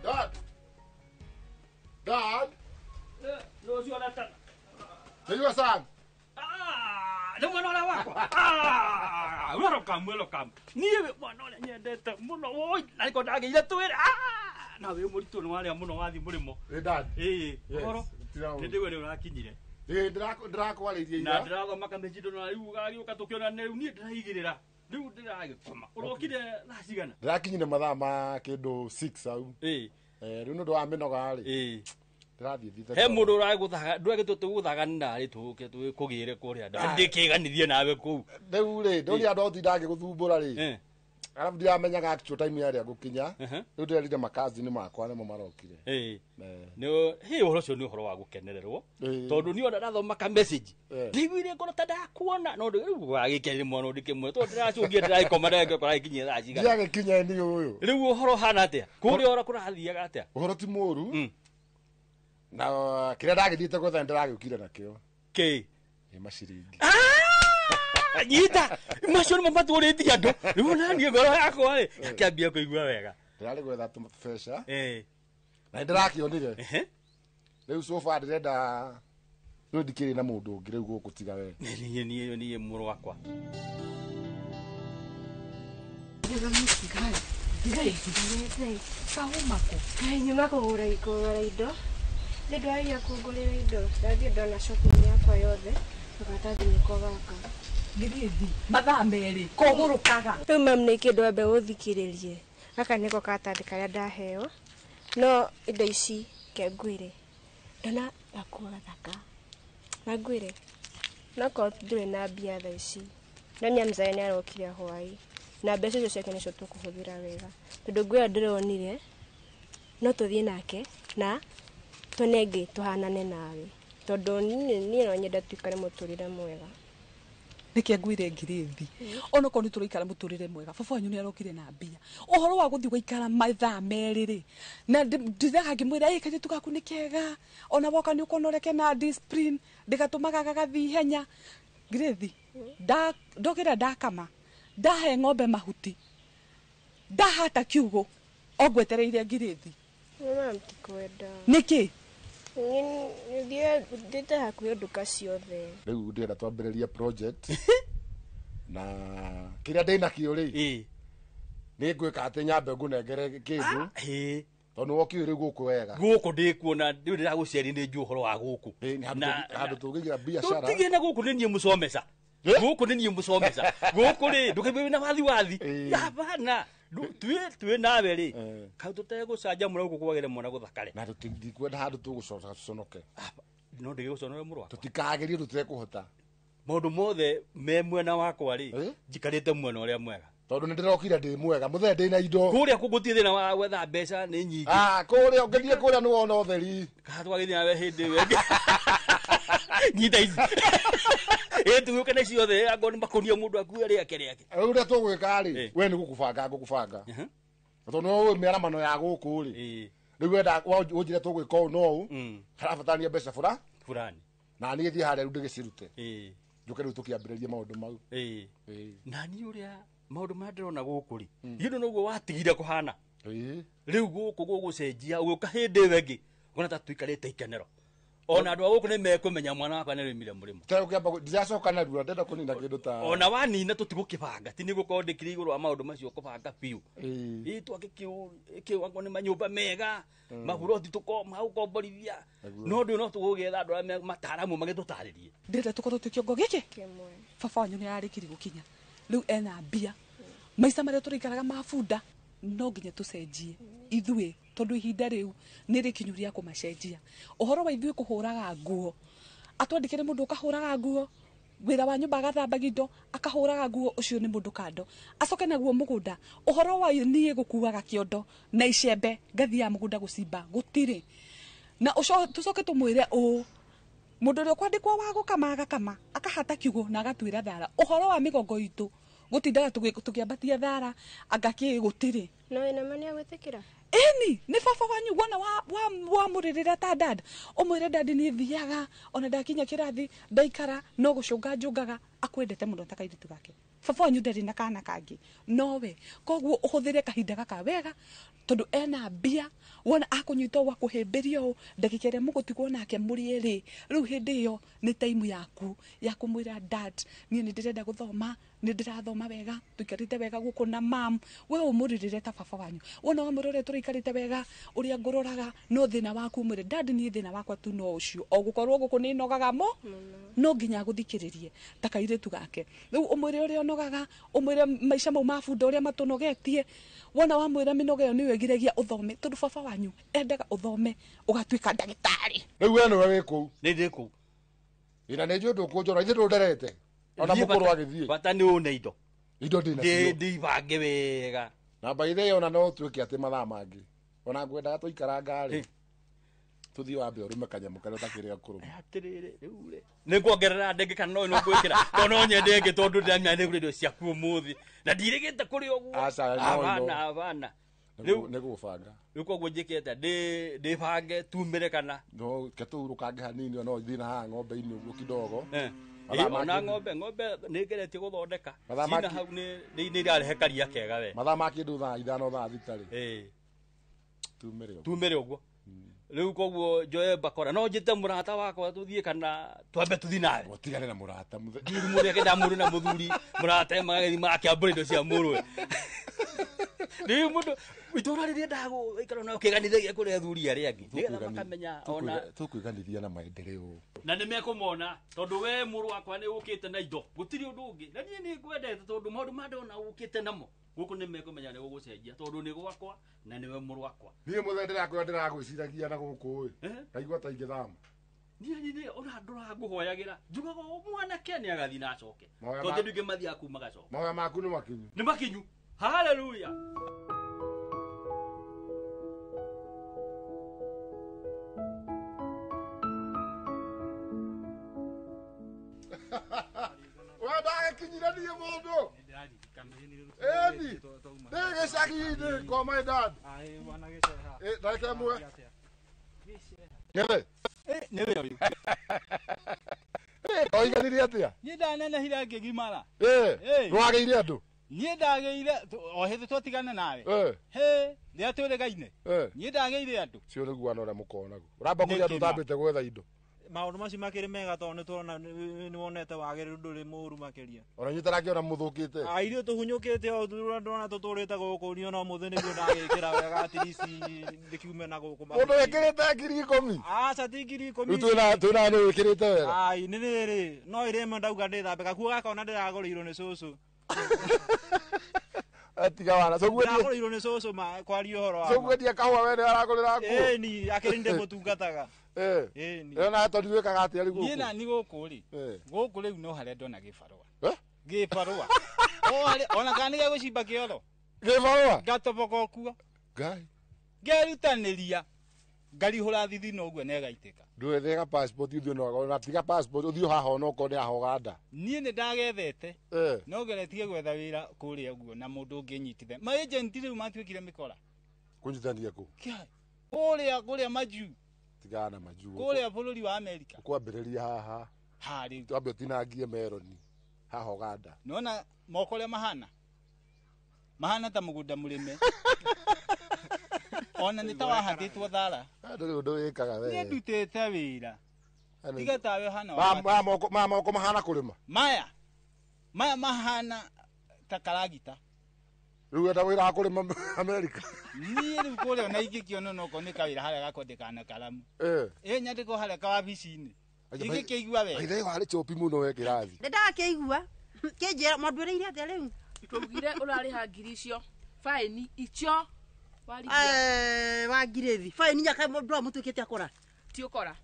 Dad! Dad! Nĩigua Sam? Nĩ mwana ũrĩa wakwa. Welcome, welcome. Niĩ mwana ũrĩa nyendete mũno woi, na nĩko ndagĩire twĩre. Na wĩ mũritũ nĩ warĩa mũno wathiĩ mũrĩmo. Ĩ Dad. Ĩĩ, ũhoro. Nĩ ndĩwe nĩ ũrakinyire. Ĩĩ, ndĩrakwarĩirie ira. Na ndĩrathoma kamĩnjindo na rĩu ũgagĩũka tũkĩona rĩu niĩ ndĩraigĩrĩra. Rĩu ndĩragĩkoma. Ũrokire thaa cigana? Ndĩrakinyire mathaa ma kĩndũ 6 hau. Ĩĩ. Rĩu nĩ ũndũ wa mĩnoga rĩ. Ĩĩ. Ndĩrathiĩ thiĩte. He mũndũ ũragũthaga, ndũragĩtua tũgũthaganĩra rĩ tũke tũkũgĩre kũrĩa. Ndĩkĩganithie nawe kũu. Rĩu rĩ, ndũrĩ andũ atinda ngĩgũthumbũra rĩ. Arabu ndiramenyaga actual time ya rĩa gũkinya. Rĩu ndĩrerire makazi-inĩ makwa nĩmo marokire. Ĩĩ. Nĩ hĩ ũhoro ũcio nĩ ũhoro wa gũkenererwo. Tondũ niĩ ona ndathoma ka message. Ndiguire ngoro ta ndakuona no rĩu wagĩkerire mwana ũndĩkĩmwe tondũ ndĩracũngia ndĩragĩkoma ndagĩkora gĩkinyie thaa cigana. Ndiagĩkinya ni ũyũ. Rĩu ũhoro ũhana atĩa? Kũrĩa ũhoro kũrathiaga atĩa? Ũhoro ti mũũru. Na kĩrĩa ndagĩthiĩte gwetha nĩndĩragĩũkire nakĩo. Kĩ? Nĩ maciringi. Nyita macio nĩmo matũrĩtie andũ. Rĩu ona niĩ ngoro yakwa rĩ yakĩambia kũigua wega. Ndĩrarĩ gwetha tũbeca. Ĩĩ. Na nĩndĩrakĩonire. Rĩu so far ndĩrenda rĩu ndikĩrĩ na mũndũ ũngĩ rĩu gũkũ tiga we. Niĩ niĩ mũrũ wakwa. Nyuma kũgũra indo. Nĩ ndwaria kũngũrĩra indo. Ndathiĩ ndona shopping yakwa yothe. Tũgatathi nĩko gaka. Gĩthiĩ mathaa merĩ kũgũrũkaga. Rĩu mam nĩ kĩndũ ambe ũthikĩrĩrie. Gaka nĩko karatathi karĩa ndaheo. No indo ici ke ngwĩre. Ndona gakuo gathaka. Na ngwĩre. No korwo ndũrĩ na mbia thaa ici. No nya mzae nĩ arokire hwaĩ. Na mbeca icio ciake nĩcio tũkũhũthĩra wega. Tondũ nguo ĩyo ndĩronire no tũthiĩ nake na tuone ĩngĩ tũhanane nawe. Tondũ niĩ no nyende tũikare mũtũrĩre mwega. Nĩkĩ ngwĩre ngirĩthi onokorwo nĩ tũraikara mũtũrĩre mwega baba wanyu nĩ arokire na mbia ũhoro wa gũthiĩ gũikara mathaa merĩ rĩ na ndithaga ngĩmwĩra ĩ kairĩtu gaku nĩ kega ona woka nĩ ũkona ũrĩa kena discipline ndĩgatũmaga gagathiĩ ihenya ngirĩthi ndokĩra ndakama ndahe ng'ombe mahuti ndahata kiugo o ngwetereire ngirĩthi. Mama ndikwenda. Nĩkĩ? Thiĩte hakuhĩ nduka ciothe. Rĩu ndĩrenda twambĩrĩrie project na kĩrĩa ndĩnakĩo rĩ nĩ ngwĩka atĩ nyambe ngũnengere kĩndũ tondũ wokĩũĩ rĩu gũkũ wega gũkũ ndĩkuona rĩu ndĩragũciari nĩ njũĩ ũhoro wa gũkũ handũ tũngĩigira biacara tũtige na gũkũ nĩ niĩ mũcomeca gũkũ nĩ niĩ mũcomeca gũkũ rĩ ndũkaigua wĩna wathi wathi hapana twĩ nawe rĩ kau tũtegũcanjamũra gũkũ kwagĩre mwana gũthakare na tũtikwenda handũ tũgũconoke no ndĩgĩgũconore mũrũ wakwa tũtikagerie tũtekũhota maũndũ mothe me mwena wakwa rĩ njikarĩte mwena ũrĩa mwega tondũ nĩndĩrokire ndĩ mwega mũthee ndĩna indo kũrĩa gũtirĩ thĩna wa gwetha mbeca nĩ nyingĩ kũrĩa ũngĩthiĩ kũrĩa nĩ wona ũtheri kana twagĩthiĩ nawe hĩndĩ ĩyo ĩngĩ nyita ici ĩtuĩke na ciothe angorwo nĩ makũnia mũndũ akue rĩake rĩake rĩu ũrĩa tũgwĩka rĩ we nĩ gũkũbanga ngũkũbanga tondũ nĩ ũĩ mĩaramano ya gũkũ rĩ rĩu wenda ũnjĩre tũgwĩka ũũ no ũũ harabatarania mbeca fulani na niĩ thiĩ harĩa rĩu ndĩgĩcirute njũke rĩu tũkĩambĩrĩrie maũndũ mau na niĩ ũrĩa maũndũ marĩa ndĩrona gũkũ rĩ githĩ noguo watigire kũhana rĩu gũkũ gũgũcenjia ũgĩũka hĩndĩ ĩyo ĩngĩ ũkona ta tũikarĩte ikenero ona andũ a gũkũ nĩ mekũmenya mwana wakwa nĩ arĩmire mũrĩmo ndiracoka narua ndenda kũnina kĩndũ ta ona wanina tũtigũkĩbanga ti nĩgũkorwo ndĩkire igũrũ wa maũndũ macio kũbanga biũ ĩ twake kĩu angorwo nĩ manyũmba mega maburoti magũkomborithia no ndũ no tũgũgĩetha andũ arĩa mataramu magĩtũtarĩrie ndĩrenda tũkorwo twĩ kĩongo gĩkĩ baba wanyu nĩ ararĩkirie gũkinya rĩu ena mbia maica marĩa tũraikaraga ma bunda no nginya tũcenjie ithuĩ tondũ ihinda rĩu nĩ rĩkinyu rĩa kũmacenjia ũhoro wa ithuĩ kũhũraga nguo atwandĩkĩre mũndũ ũkahũraga nguo wĩra wa nyũmba agathambagia indo akahũraga nguo ũcio nĩ mũndũ kando acoke naguo mũgũnda ũhoro wa niĩ gũkuaga kĩondo na icembe ngathiaga mũgũnda gũcimba gũtirĩ na tũcoke tũmwĩre ũũ mũndũ ũrĩa ũkwandĩkwo wa gũkama agakama akahata kiugo na agatuĩra thara ũhoro wa mĩgongo itũ gũtindaga tũkĩambatia thara anga kĩ gũtirĩ no wĩna ma nĩ agwĩtĩkĩra ĩni nĩ baba wanyu wona wamũrĩrĩra ta dad ũmwĩre dad niĩ thiaga ona ndakinya kĩrathi ndaikara no gũcũnga njũngaga akwendete mũno ta kairĩtu gake baba wanyu ndarĩ na kana kangĩ nowe koguo ũhũthĩre kahinda gaka wega tondũ ena mbia wona akũnyita ũũ akũhĩmbĩria ũũ ndagĩka ĩrĩa mũgũtigwo nake mũrĩ erĩ rĩu hĩndĩ ĩyo nĩ taimu yaku ya kũmwĩra dad niĩ nĩ ndĩrenda gũthoma nĩ ndĩrathoma wega tũikarĩte wega gũkũ na mam we ũmũrĩrĩre ta baba wanyu wona wamwĩra ũrĩa tũraikarĩte wega ũrĩa ngũroraga no thĩna waku ũmwĩre dad niĩ thĩna wakwa tu no ũcio o gũkorwo gũkũ nĩ nogaga mo no nginya agũthikĩrĩrie ta kairĩtu gake rĩu ũmwĩre ũrĩa ũnogaga ũmwĩre maica mau ma bunda ũrĩa matũnogetie wona wamwĩra mĩnoga ĩyo nĩyo ĩgiragia ũthome tondũ baba wanyu endaga ũthome ũgatuĩka ndagĩtarĩ rĩu we nĩwe wĩ kũu nĩ ndĩ kũu ĩna nĩ njũĩ ndũkũnjora ithe ndũnderete ona mũkũrũ agĩthiĩ bata nĩ ũne indo indo ndĩ nacio ndĩibange wega na by the way ona no tuĩke atĩ mathaa mangĩ ona ngwendaga tũikaranga rĩ tũthiĩ wambe ũrũme kanyamũ karĩa ũtakĩrĩga kũrũma atĩrĩrĩ rĩu rĩ nĩ nguongerera ndenge kana no no ngwĩkĩra tondũ no nyende ĩngĩ tondũ ndĩramenya nĩ kũrĩ indo ciaku ũmũthĩ na ndirĩgĩte kũrĩ ũguo abana abana rĩu nĩ gũbanga rĩu koguo njĩkĩte ndĩbange tumĩre kana no ke tũhurũkange hanini no thiĩ na haha ng'ombe-inĩ ũguo kidogo ona ng'ombe nĩ ngeretie gũthondeka cina hau nĩ irarehe karia kega we mathaa ma kĩndũ thaa 5 thaa 6 rĩ tumĩre ũguo rĩu koguo njoe bakora no njĩte mũrata wakwa tũthiĩ kana twambe tũthiĩ nawe ũtigane na mũrata mũthuri akenda mũndũ na mũthuri mũrata magagĩthiĩ magakĩambũra indo cia mũrũwe rĩu mũndũ itũra rĩrĩa endaga gũikara nao kĩganithagia kũrĩ athuri arĩa angĩ nĩgetha makamenya ona tũkwĩganithia na maendeleo na nĩ mekũmona tondũ we mũrũ wakwa nĩ ũkĩte na indo gũtirĩ ũndũ ũngĩ na niĩ nĩ ngwendete tondũ maũndũ ma ndona ũkĩte namo Gũkũ nĩ mekũmenya nĩ gũgũcenjia tondũ nĩ gwakwa na nĩwe mũrũ wakwa. Niĩ mũthenya ndĩrakwĩra ndĩragwĩciragia na gũkũ ĩ. Ndaigua ta ingĩthama. Niĩ nĩ ona ndũrangũhoyagĩra. Njugaga mwanake nĩ agathiĩ na acoke. Mahoya Tondũ andũ aingĩ mathiaga kuu magacoka. Mahoya maku nĩ makinyu. Nĩ makinyu. Hallelujah. We ndagĩkinyire niĩ mũndũ. Ĩni. Ndĩ gĩcagi-inĩ kwa my dad. Ĩ ndagĩka ĩmwe. Nĩwe. Nĩwe ũyũ. Oiganire atĩa? Niĩ ndanenehire ngĩgimara. Ĩ. Nĩwagĩire andũ? Niĩ ndagĩire o hĩndĩ twatigana nawe. Hĩ, rĩrĩa twĩrĩgaine. Niĩ ndagĩire andũ. Cio nĩguo ana ũrĩa mũkoragwo naguo. Ũramba kũrĩa andũ ũtambĩte gwetha indo. Maũndũ macio makĩrĩ mega tondũ nĩtũrona nĩwonete wagĩrĩru ndũrĩ mũũru makĩria. Ona inyuĩ tarakĩona mũthũkĩte. Ah, ithuĩ tũhunyũkĩte o ũrĩa ndĩrona tũtũrĩte gũkũ niĩ ona ũmũthĩ nĩguo ndagĩkĩra wega at least ndĩkiume na gũkũ. Mũndũ wĩkĩrĩte 10,000. Aca ti 10,000. Rĩu twĩna nĩ wĩkĩrĩte wega. Ai nĩ rĩrĩ no ĩrĩ ĩmwe ndauga ndĩthambe gakuo gaka ona ndĩragũrĩirwo nĩ cũcũ. Atiga wana. So Ndĩragũrĩirwo nĩ cũcũ ma kwaria ũhoro wa. So gwendia kahũa we nĩ aragũrĩra nguo. Ĩni akĩrĩ ndĩmũtungataga. Ĩni. Na tondũ wĩkaga atĩa rĩu gũkũ? Niĩ nani gũkũ rĩ. Gũkũ rĩu no harĩa ndona gĩbarũa. Gĩbarũa. O harĩa ona kana nĩ gĩgũcimba kĩoro. Gĩbarũa? Ngatoboka okuo. Ngai. Ngerutanĩria. Ngarihũra thithino ũguo na ĩgaitĩka. Ndwethega passport uthiĩ no na tiga passport uthiĩ haha ona okorwo nĩ haha Ũganda. Niĩ nĩ ndagethete. No ngeretie gwetha wĩra kũrĩa ũguo na mũndũ ũngĩnyitithania. Ma agent rĩu matuĩkire mĩkora. Kũnyitithania kũ? Kũrĩa kũrĩa majuu. Tigana na majuu. Kũrĩa bũrũri wa Amerika. Kwambĩrĩria haha. Ha rĩu. Twambe ũtinangie meroni haha Ũganda. Nĩwona moko ũrĩa mahana? Mahana ta mũgũnda mũrĩme. Ona nĩ ta wahatĩtwo thara. Ndũrĩ ũndũ wĩkaga we. Niĩ ndutĩte wĩra. Tiga tawe ũhana Ma moko mahana kũrĩma. Maya. Maya mahana ta karagita. Rĩu wenda wĩra wa kũrĩma Amerika. Niĩ rĩu kũrĩa ona ingĩkĩona onokorwo nĩ kawĩra harĩa gakwandĩkana na karamu. Ĩ nyandĩkwo harĩa kawabici-inĩ. Ingĩkĩigua wega. Ithe warĩ chopi mũno we kĩrathi. Nĩ ndakĩigua. Kĩnjĩra mwandwĩrĩire atĩa rĩu? Twaugire ũrarĩha ngiri icio. Faini icio. Wa ngirĩthi. Faini nyaka mũndũ wa mũtuĩkĩte akora. Ti ũkora.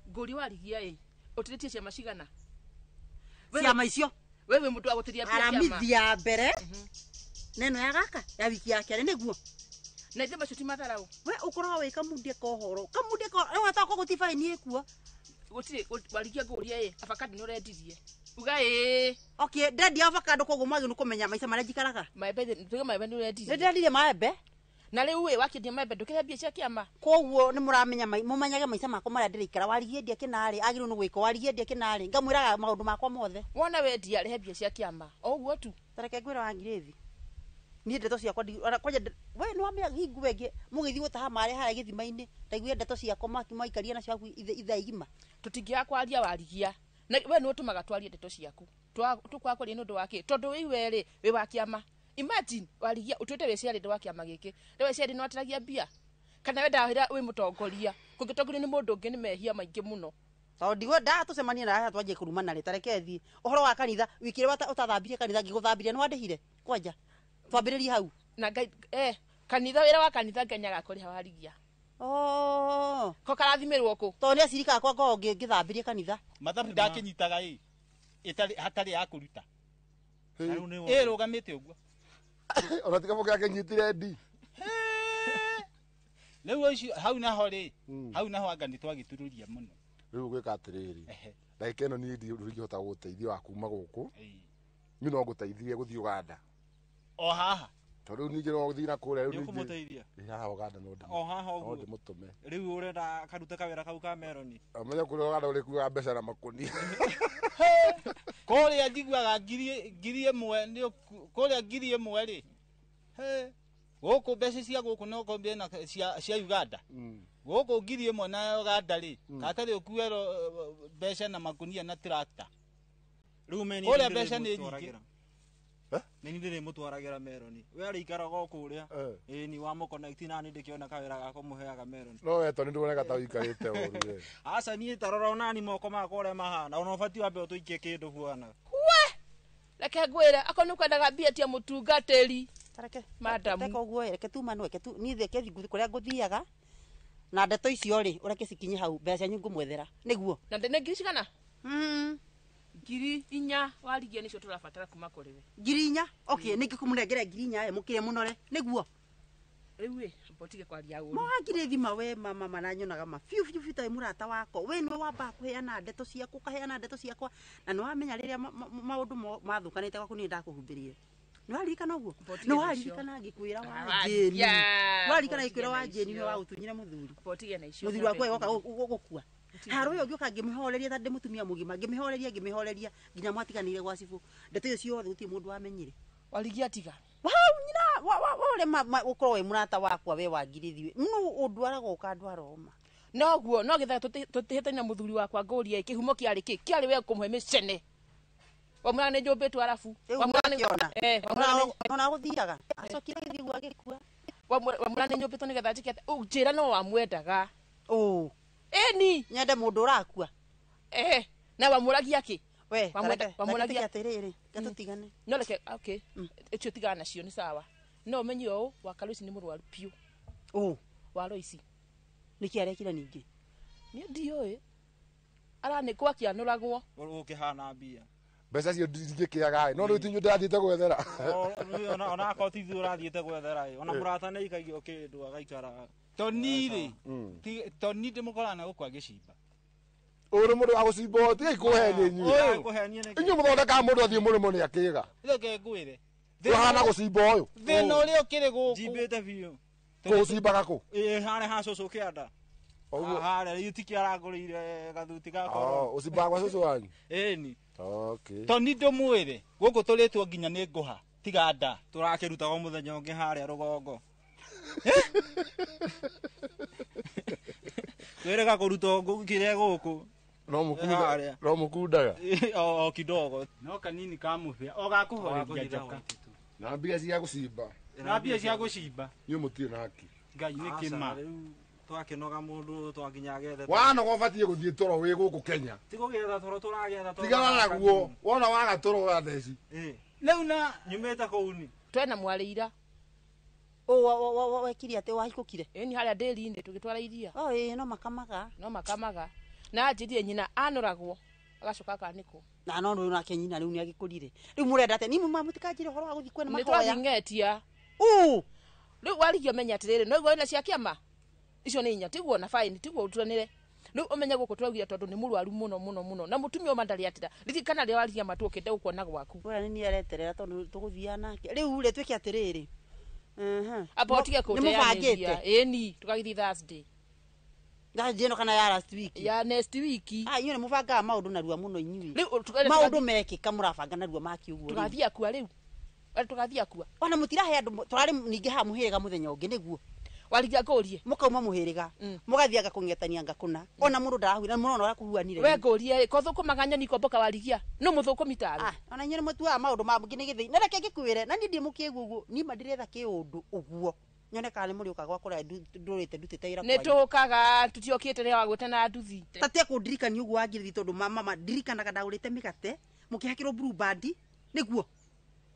Ngũri warigia ĩ. Ũtirĩtie ciama cigana? Ciama icio. We wĩ mũndũ wa gũtĩria mbia ciama. Aramithi ya mbere. Neno ya gaka ya wiki ya kerĩ nĩguo. Na ithe macio ti matharaũ. We ũkoragwo wĩ kamundie ka ũhoro. Kamundie ka ũhoro. Watakorwo gũti faini ĩkuo. Gũtirĩ warigia ngũria ĩ avocado nĩ ũrendirie. Uga ĩ. Okay, ndendia avocado koguo mwagĩrĩirwo nĩ kũmenya maica marĩa njikaraga. Maembe tuge maembe nĩ ũrendirie. Nĩ ndendirie maembe. Na rĩu ĩ wakĩendia maembe ndũkĩrĩa mbia cia kĩama. Koguo nĩ mũramenya mũmenyage maica makwa marĩa ndĩraikara. Warigie ndia kĩnarĩ agĩrĩirwo nĩ gwĩka warigie ndia kĩnarĩ ngamwĩraga maũndũ makwa mothe. Wona wendia rehe mbia cia kĩama. O ũguo tu. Tareke ngwĩre wa ngirĩthi. Niĩ ndeto ciakwa ona kwanja we nĩ wamenya hingu ĩngĩ mũgĩthiĩ gũtaha maĩ harĩa gĩthima-inĩ ndaiguire ndeto ciakwa mwaikaria nacio hakuhĩ ithaa igima. Tũtingĩaga kwaria warigia. Na we nĩwe ũtũmaga twarie ndeto ciaku. Tũkwaga kwaria nĩ ũndũ wa kĩ? Tondũ wĩ we rĩ wĩ wa kĩama. Imagine warigia ũtuĩte wĩ ciarĩ wa kĩama gĩkĩ. Rĩu wĩ ciarĩ nĩwatĩragia mbia. Kana we ndahĩra wĩ mũtongoria. Kũngĩtongorio nĩ mũndũ ũngĩ nĩ mehia maingĩ mũno. Tondũ ndigwo ndatũcemania na haha twanjie kũrumana rĩ tareke thiĩ. Ũhoro wa kanitha wiki ĩrĩa ũtathambirie kanitha ngĩgũthambirie nĩwandĩhire kwanja. Twambĩrĩrie hau. Na Ngai kanitha wĩra wa kanitha Ngai nĩagakũrĩha warigia. Oh. Ko karathimĩrwo kũ? Tondũ nĩ acirika akwa ngoragwo ngĩthambirie kanitha. Mathabu ndakĩnyitaga ĩ ĩtarĩ hatarĩ ya kũruta. Ĩrũgamĩte ũguo. Ona tiga mũke akĩnyitire ndi. Rĩu ũcio hau naho rĩ, hau naho anga nĩtwagĩtururia mũno. Rĩu gwĩka atĩrĩrĩ. Ndagĩka ĩno niĩ ndingĩhota gũgũteithia wa kuma gũkũ. Niĩ no ngũteithie gũthiĩ Ũganda. O haha. Tondũ rĩu ningĩ no gũthiĩ na kũrĩa rĩu Nĩ ũkũmũteithia? Haha Ũganda no ndĩ. O haha ũguo. No ndĩmũtũme. Rĩu ũrenda akarute kawĩra kau ka meroni. Amenye kũrĩa Ũganda ũrĩkuaga mbeca na makũnia. Kũrĩa njiguaga ngiri ĩmwe nĩ kũrĩa ngiri ĩmwe rĩ. Gũkũ mbeca cia gũkũ no kombie na cia Uganda. Gũkũ ngiri ĩmwe na Uganda rĩ, katarĩ ũkuerwo mbeca na makunia na tractor. Rĩu meni Kũrĩa mbeca nĩ nyingĩ. Nĩ niĩ ndĩrĩmũtwaragĩra meroni. We arĩikaraga o kũrĩa. Ĩĩ ni wa mũconnect na niĩ ndĩkĩona kawĩra ga kũmũheaga meroni. No we to nĩndĩwonaga ta ũikarĩte ũru we. Aca niĩ ta rora onani moko makwa ũrĩa mahana. Ona ũbatiĩ wambe ũtũikie kĩndũ bwana. We! Reke ngwĩre akorwo nĩ ũkwendaga mbia tia mũtungatĩri. Tareke Madam. Reke ũguo reke tuma reke tu niĩ reke thiĩ kũrĩa ngũthiaga na ndeto icio rĩ ũreke cikinye hau mbeca cianyu ngũmwethera nĩguo. Na nĩ ngiri cigana? 4,000 warigia nĩcio tũrabatara kuma kũrĩ we. 4,000? Okay, nĩ ngĩkũmũnengere 4,000 ĩ mũkĩre mũnore nĩguo. Rĩu ĩ mbotige kwaria ũru. Mwangire thima we mama mananyonaga ma fiu fiu fiu ta mũrata wakwa we nĩwe wambaga kũheana ndeto ciaku ũkaheana ndeto ciakwa na nĩwamenya rĩrĩa maũndũ mathũkanĩte gwaku niĩ ndakũhumbĩrire. Nĩwaririkana ũguo? Nĩwaririkana ngĩkwĩra wa Jane. Nĩwaririkana ngĩkwĩra wa Jane nĩwe wagũtunyire mũthuri. Mũthuri wakwa goka gũkua. Haro ũyũ ngĩũka ngĩmũhoreria ta ndĩ mũtumia mũgima ngĩmĩhoreria nginya mwatiganĩire gwa cibũ. Ndeto icio ciothe gũtirĩ mũndũ wamenyire. Warigia tiga. Wau nyina wa ũrĩa ũkorwo wĩ mũrata wakwa we wangirĩthiwe no ũndwaraga ũkandwara oma. Noguo no gĩtha tũtihĩtania na mũthuri wakwa ngũrie kĩhumo kĩarĩ kĩ kĩarĩ we kũmũhe mĩcene. Wamwĩra nĩ njũmbĩtwo arabu. Ona gũthiaga acokire gĩthiĩ guo agĩkua. Wamwĩra nĩ njũmbĩtwo nĩgetha njĩke atĩa? Njĩra no wamwendaga. Ũ. Ĩni. Nyende mũndũ ũrakua. Na wamũragia kĩ? We, wamũragia atĩrĩrĩ, gatũtigane. No reke okay. Icio tigana nacio nĩ sawa. No ũmenye ũũ wa Karoici nĩ mũrwaru biũ. Ũ. Wa Roici. Nĩkĩ arekire ningĩ? Niĩ ndiũĩ. Aranĩkwo akĩanũragwo. Ũkĩhana mbia. Mbeca icio ndingĩkĩaga no rĩu ti inyuĩ ndĩrathiĩte gwethera. Ona akorwo ti ithuĩ ũrathiĩte gwethera ĩ, ona mũrata nĩ aikagio kĩndũ agaikara. Toni rĩ, toni ndĩmũkoraga na gũkũ agĩcimba. Ũrĩ mũndũ wa gũcimba tigai kũhenia inyuĩ. Inyuĩ mũthondekaga mũndũ athiĩ mũrĩmo nĩ akĩga. Reke ngwĩre. Ũhana gũcimba ũyũ. Thĩna ũrĩa ũkĩrĩ gũkũ. Njimbĩte biũ. Kũcimbaga kũ? Ĩ harĩa ha cũcũ kĩanda. Harĩa rĩu ti kĩarangũrĩire gathuti ga korwo. Ũcimbaga gwa cũcũ wanyu? Ĩni. Okay. Toni ndũmwĩre gũkũ tũrĩtwo nginya nĩ ngũha tiga nda. Tũrakĩrutaga mũthenya ũngĩ harĩa rũgongo. Twĩrĩga kũruta kĩrĩa gũkũ. No mũkunda. No mũkundaga. O kidogo. No kanini ka mũbĩa o gakũhoreria njoka. Na mbia cia gũcimba. Na mbia cia gũcimba. Inyuĩ mũtirĩ na haki. Ngai nĩ kĩma. Twakĩnoga mũndũ twakinya agethe. Wanoga ũbatiĩ gũthiĩ toro wĩ gũkũ Kenya. Ti gũgetha toro tũragetha toro. Tigana naguo wona waga toro wa theci. Rĩu na nyumĩte kũu ni. Twena mwarĩ ira. Ũ wekire atĩ wahikũkire? Ĩni harĩa ndĩri-inĩ tũgĩtwara iria. O ĩ no makamaga. No makamaga. Na anjĩrire nyina anũragwo agacoka akanĩkwo. Na no rĩu nake nyina rĩu nĩ agĩkũrire. Rĩu mũrenda atĩa? Niĩ mũtikanjĩre ũhoro wa gũthiĩ kwena mahoya. Nĩ twathiĩ Ũ. Rĩu warigia menya atĩrĩrĩ no igua wĩna cia kĩama. Icio nĩ inya tiguo na fine tiguo ũturanĩre. Rĩu ũmenye gũkũ twaugire tondũ nĩ mũrwaru mũno mũno mũno na mũtumia ũma ndarĩ atĩra. Ririkana rĩrĩa warigia matũ ũkĩenda gũkuona gwaku. Ũrĩa nĩ niĩ areterera tondũ tũgũthiaga nake. Rĩu rĩ twĩke atĩrĩrĩ. Amba ũtige kũteanĩria. Ĩni tũgagĩthiĩ Thursday. Thursday ĩno kana ya last week? Ya next week. Ah, inyuĩ nĩ mũbangaga maũndũ narua mũno inyuĩ. Rĩu maũndũ mekĩka mũrabanga narua maki ũguo. Tũgathiĩ akua rĩu. Tũgathiĩ akua. Ona mũtirahe andũ tũrarĩ ningĩ haha mũhĩrĩga mũthenya ũngĩ nĩguo. Warigia ngũrie. Mũkauma mũhĩrĩga. Mũgathianga kũng'etania ngakũna. Ona mũndũ ndarahuana mũrona ũrĩa kũhuanire. We ngũrie ko thũkũmaga nyoni ikomboka warigia. No mũthũkũmi tawe. Ah, ona inyuĩ nĩ mũtuaga maũndũ ma mũngĩ nĩ gĩthĩi. Na reke ngĩkwĩre na niĩ ndirĩ mũkĩgu ũguo. Niĩ ma ndĩretha kĩũndũ ũguo. Nyone kana nĩ mũrĩũka gwakwa kũrĩa ndũrĩte ndutĩte wĩra Nĩ tũkaga tũtiokĩte rĩrĩa wagwĩte na nduthi. Ta tiga kũndirikania ũguo wangirĩthi tondũ mama ndirikanaga ndagũrĩte mĩgate mũkĩhakĩrwo Blue Band nĩguo.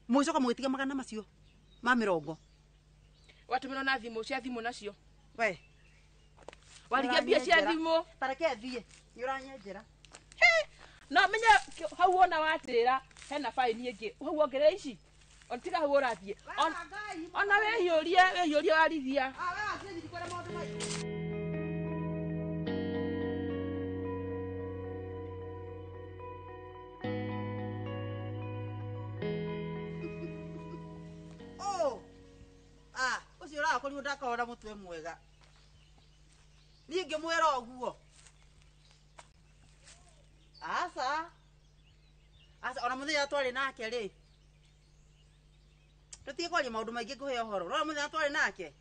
Mũgĩcoka mũgĩtiga magana macio ma mĩrongo. Watũmĩrwo na thimũ cia thimũ nacio. We. Warigia mbia cia thimũ. Ta reke thiĩ. Nĩ ũranyenjera. No menya hau wona watĩra hena fine ĩngĩ. Hau wongerera ici. Tiga hau ũrathiĩ. Ona wĩhiũrie warigia. Oh. Ah, ũcio ũrakorirwo ndakorwo na mũtwe mwega. Niĩ ngĩmwĩra ũguo. Aca. Aca ona mũthenya twarĩ nake rĩ. Tũtige kwaria maũndũ maingĩ ngũhe ũhoro. Rora mũthenya twarĩ nake.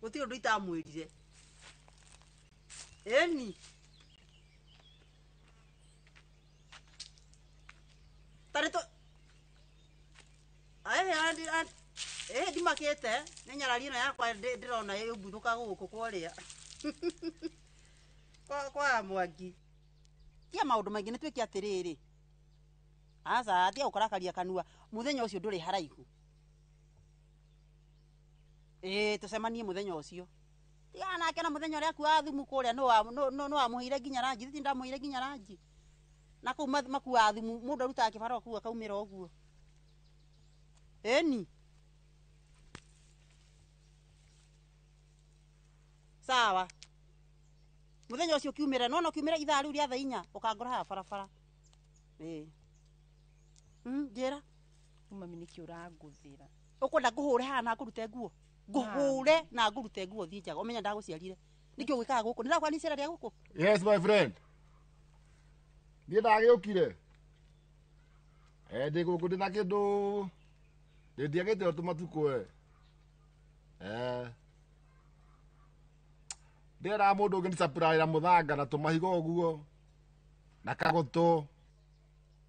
Gũtirĩ ũndũ itamwĩrire. Ĩni. Tarĩ tũ ndimakĩte nĩ nyarari ĩno yakwa ndĩrona ĩmbuthũka gũkũ kũrĩa. Kwa Mwangi. Tia maũndũ maingĩ nĩ twĩke atĩrĩrĩ. Aca tiga gũkarakaria kanua mũthenya ũcio ndũrĩ haraihu. Ĩĩ tũcemanie mũthenya ũcio. Tigana nake na mũthenya ũrĩa akuaga thumu kũrĩa nũ wamũheire nginya ranji, thiĩ ndamũheire nginya ranji. Na kũu makuaga thumu mũndũ arutaga kĩbarũa kũu akaumĩra ũguo. Ĩni. Sawa. Mũthenya ũcio ũkiumĩra, nĩwona ũkiumĩra ithaa rĩu rĩa thaa 4 ũkangora haha barabara. Ĩĩ. Njĩra. Mami nĩkĩ ũrangũthĩra? Ũkwenda ngũhũre haha na ngũrute nguo? Ngũhũre na ngũrute nguo thiĩ njaga ũmenye ndagũciarire. Nĩkĩ ũgwĩkaga gũkũ? Nĩndakwa nĩ icera rĩa gũkũ? Yes my friend. Niĩ ndagĩũkire. Ndĩ gũkũ ndĩna kĩndũ ndĩndiagĩte o tũmatukũ we. Ndĩreraga mũndũ ũngĩ nĩ mũthanga na tũmahiga ũguo na kagũtũ.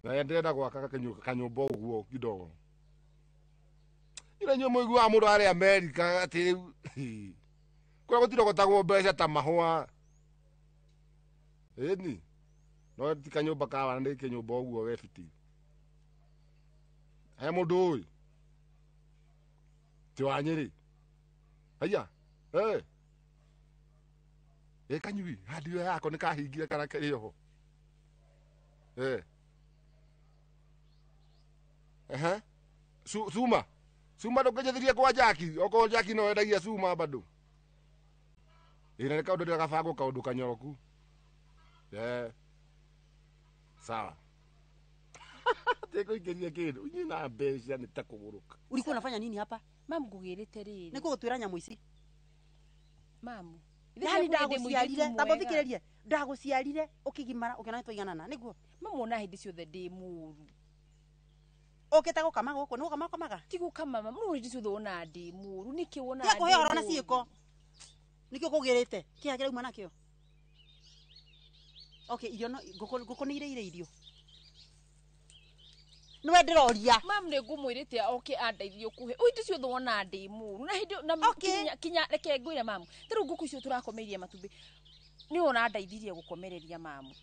Na ndĩrenda gwaka kanyũmba ũguo kidogo. Ira inyuĩ mũiguaga mũndũ arĩ Amerika atĩ rĩu kũrĩa gũtirogotagwo mbeca ta mahũa. Ĩni no ti kanyũmba ka wana nĩ kĩnyũmba ũguo gebiti. He mũndũ ũĩ ti wa Nyĩrĩ. Haiya ĩ kanyui handi ĩyo yako nĩ kahingire kana kĩrĩ oho. Ehe Suma Suma ndũkĩnjĩthirie kwa Jaki okorwo Jaki no endagia Suma bado. Ĩ na nĩ kaũndũ ndĩragabangwo kaũndũ kanyoroku. Sawa. Tekuingĩria kĩndũ inyuĩ na mbeca nĩ ta kũgũrũka. Ulikuwa unafanya nini hapa? Mamu ngũgĩrĩte rĩrĩ. Nĩ kũgũtuĩra nyamũ ici. Mamu. Yani ndagũciarire, tamba ũthikĩrĩrie. Ndagũciarire ũkĩgimara ũkĩona nĩtwaiganana nĩguo? Mamu ona hĩndĩ ciothe ndĩ mũũru. Ũkĩte gũkama gũkũ, nĩ gũkama ũkamaga? Ti gũkama mama, no hĩndĩ ciothe wonaga ndĩ mũũru. Nĩkĩ wonaga Tiga kũhe ũhoro na ciĩko. Nĩkĩ ũkũgĩrĩte? Kĩha kĩrauma nakĩo? Okay, irio no ngũkũ nĩ irĩire irio. Nĩwe ndĩroria. Mamu nĩ ngũmwĩrĩte oke andeithie kũhe. Hĩndĩ ciothe wonaga ndĩ mũũru. Na hĩndĩ na kinya kinya reke ngwĩre mamu. Ta rĩu ngũkũ icio tũrakomeirie matumbĩ. Nĩwe ũrandeithirie gũkomereria mamu.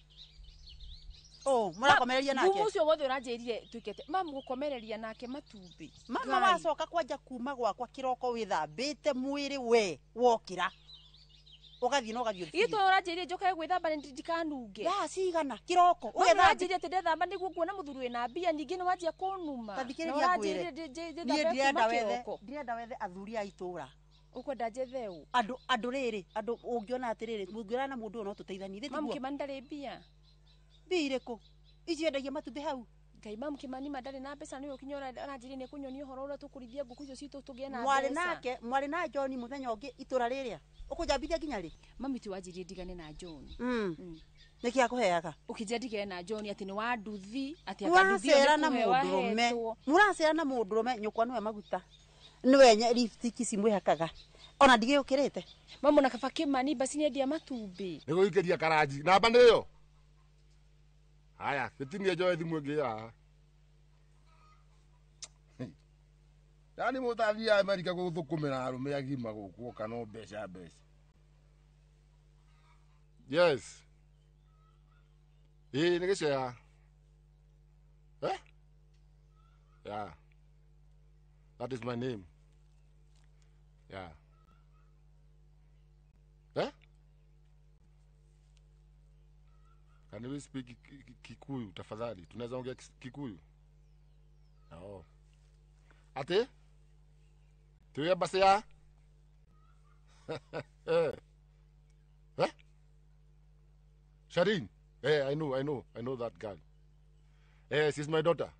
Oh, mũrakomereria nake? Thumu ũcio wothe ũranjĩrire tuĩkĩte. Mamu gũkomereria nake matumbĩ. Mama wacoka kwanja kuma gwakwa kĩroko wĩthambĩte mwĩrĩ we wokĩra. Ũgathiĩ na ũgathiĩ ũthiĩ. Gĩtũ ũranjĩrire njũkage gwĩthamba ndikanunge. Thaa cigana kĩroko ũgethamba. Ũranjĩrire atĩ ndethamba nĩguo nguona mũthuri wĩna mbia ningĩ nĩ wanjia kũnuma. Ta thikĩrĩria ngwĩre. Niĩ ndĩrenda wethe, ndĩrenda wethe athuri a itũra. Ũkwenda njethe ũ? Andũ andũ rĩrĩ, andũ ũngĩona atĩrĩrĩ, mũngĩona na mũndũ ũyũ no tũteithanie. Thĩ Mamu tiguo? Kĩmani ndarĩ mbia. Mbia irĩkũ? Icio endagia matumbĩ hau. Ngai mamu Kĩmani ma ndarĩ na mbeca nĩwe ũkinya ũranjĩrire nĩ kũnyonia ũhoro ũrĩa tũkũrithia ngũkũ icio citũ tũgĩe na Mwarĩ mbeca. nake, mwarĩ na John mũthenya ũngĩ itũra rĩrĩa. Ũkũnjambithia nginya rĩ? Mami ti wanjĩrire ndigane na John. Nĩkĩ akũheaga? Ũkĩnjĩra ndigane na John atĩ nĩ wa nduthi, atĩ anga nduthi ĩyo Mũracera nĩ na kũheo mũndũrũme. ahetwo. Mũracera na mũndũrũme nyũkwa nĩwe maguta. Nĩwe lipstick ici mwĩhakaga. Ona ndigĩũkĩrĩte. Mamu na kaba Kĩmani basi nĩendia matumbĩ. Nĩ gũikĩria karanji. Namba nĩ ĩyo. Haya, gĩtinie njoe thimũ ĩngĩ haha. Yaani mũtathiaga Amerika gũthũkũmĩra arũme agima gũkũ oka no mbeca mbeca. Yes. Ĩĩ nĩ gĩcea. Eh? Yeah. That is my name. Yeah. Eh? Can we speak Kikuyu tafadhali? Tunaweza ongea Kikuyu? Oh. Ate? Tuwe basi ya? Eh. Eh? Sharin. Eh, I know that girl. Eh, she's my daughter.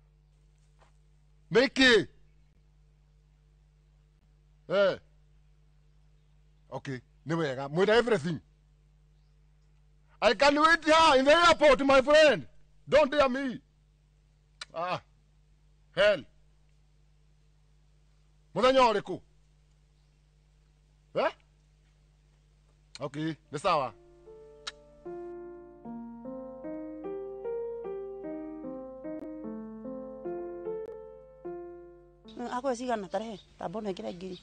Mickey. Eh. Okay, ni wega. Mwida everything. I can wait here in the airport, my friend. Don't dare me. Ah. Hell. Muthenya ũrĩkũ? Eh? Okay, nĩ sawa. Akwe cigana tarehe tamba ũnengere ngiri.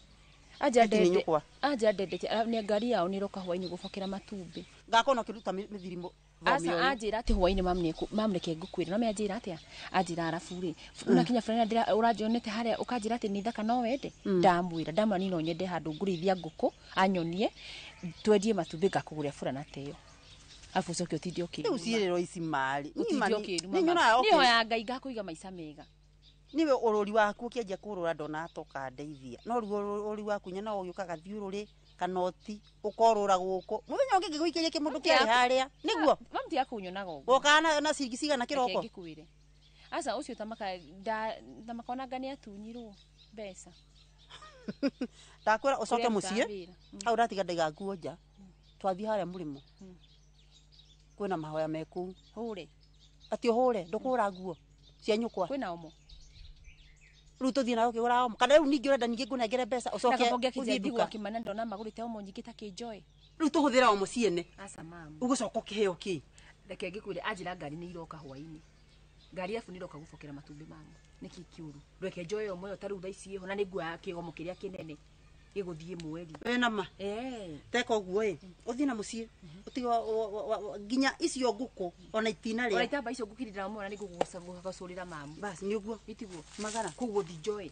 Anja Gĩkĩ nĩ ndende nyũkwa. anja ndendete nĩ ngari yao nĩ ĩroka hwainĩ gũbokera matumbĩ. Ngakona ũkĩruta mĩthirimo. Aca anjĩra atĩ hwainĩ mam reke ngũkwĩre no anjĩra atĩa anjĩra arabu rĩ unakinya fulani ndĩra ũranjonete harĩa ũkanjĩra atĩ nĩ thaka no wende ndamwĩra ndamwĩra niĩ no nyende handũ ngũrĩithia ngũkũ anyonie twendie matumbĩ ngakũgũrĩra burana ta ĩyo arabu ũcoke ũtinde ũkĩruma. Rĩu ciĩrĩro ici marĩ. Ũtinde ũkĩruma. Nĩ nyonaga Niĩ hoyaga Ngai ngakũiga maica mega. Niwe ũrũri waku ũkĩanjia kũrũra ndonatoka ndeithia no rĩu ũrũri waku nyonaga ũgĩũka gathiũrũrĩ kanoti ũkorũra gũkũ mũthenya ũngĩ ngĩgũikĩria kĩmũndũ kĩarĩ harĩa nĩguo Mamu tiga kũnyonaga ũguo. wokaga na ciringi cigana kĩroko. Reke ngĩkwĩre. Aca ũcio tamaka tamaka ona anga nĩatunyirwo mbeca. Ndakwĩra ũcoke Kũrĩa mũciĩ arutaga wĩra. Hau ndatiga ndaiga nguo nja twathiĩ harĩa mũrĩmo kwĩna mahoya me kũu. Hũre. Atĩ ũhũre ndũkũhũra nguo cia nyũkwa. Kwĩna omo. Rĩu tũthiĩ nawe ũkĩgũra omo kana rĩu ningĩ ũrenda ningĩ ngũnengere mbeca ũcoke ũthiĩ nduka. Kĩmana ndona magũrĩte omo nyingĩ ta kĩnjoe. Rĩu tũhũthĩra omo ciene. Aca mamu. Ũgũcoka ũkĩheo kĩ? Reke ngĩkwĩre anjĩra ngari nĩ iroka hwainĩ. Ngari yabu nĩ iroka gũbokera matumbĩ mamu. Nĩkĩ kĩũru? Reke njoe omo ĩyo ta rĩu thaa ici ĩho na nĩ nguoya kĩgomo kĩrĩa kĩnene gĩgũthiĩ mweri. Wĩna ma? Eh. Teka ũguo ĩ ũthiĩ na mũciĩ ũtige nginya icio ngũkũ ona itinarĩa. Ona itamba icio ngũkirĩra omo na nĩ ngũgũcũrĩra mamu. Basi nĩ ũguo. Itiguo. Magara. Koguo thi njoe.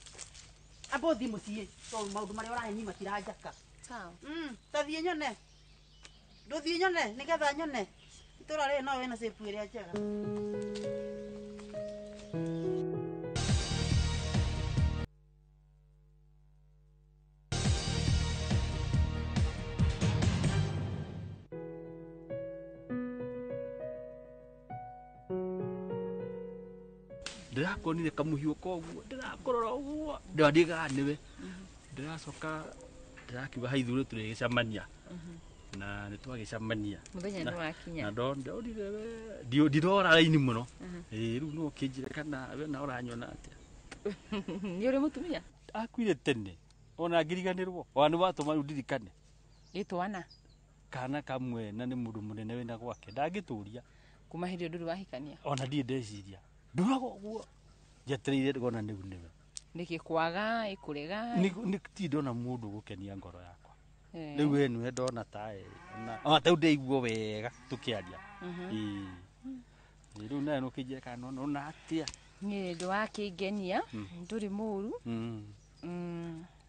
Amba ũthiĩ mũciĩ tondũ maũndũ marĩa ũrahe niĩ matiranjaka. Sawa. Ta thiĩ nyone. Ndũthiĩ nyone nĩgetha nyone. Itũra rĩrĩ no wĩna cĩpu ĩrĩa njega. Ndĩrakuonire kamũhiũ koguo ndĩrakũrora ũguo ndĩrandigaga nĩwe ndĩracoka ndĩrakiuga hai ithuĩ tũrĩgĩcemania na nĩ twagĩcemania. Mũthenya nĩ wakinya. Na ndonire we ndirora raini mũno. Ĩĩ rĩu no ũkĩnjĩre kana we na ũranyona atĩa. Nĩ ũrĩ mũtumia? Akuire tene ona ngiriganĩrwo ona nĩ watũma rĩu ndirikane. Ĩ twana? Kana kamwe na nĩ mũndũ mũnene wĩna gwake ndangĩtũria. Kuma hĩndĩ ĩyo ndũrĩ wahikania? Ona ndirĩ ndeciria. Ndũraga ũguo njetereire ngona nĩu nĩwe. Nĩkĩ kwaga ĩkũrega? Nĩ ti ndona mũndũ gũkenia ngoro yakwa. Rĩu we nĩwe ndona ta ona ta rĩu ndĩiguo wega tũkĩaria. Ĩĩ. Rĩu nawe no ũkĩnjĩre kana nona atĩa. Niĩ ndũrakĩngenia ndũrĩ mũru.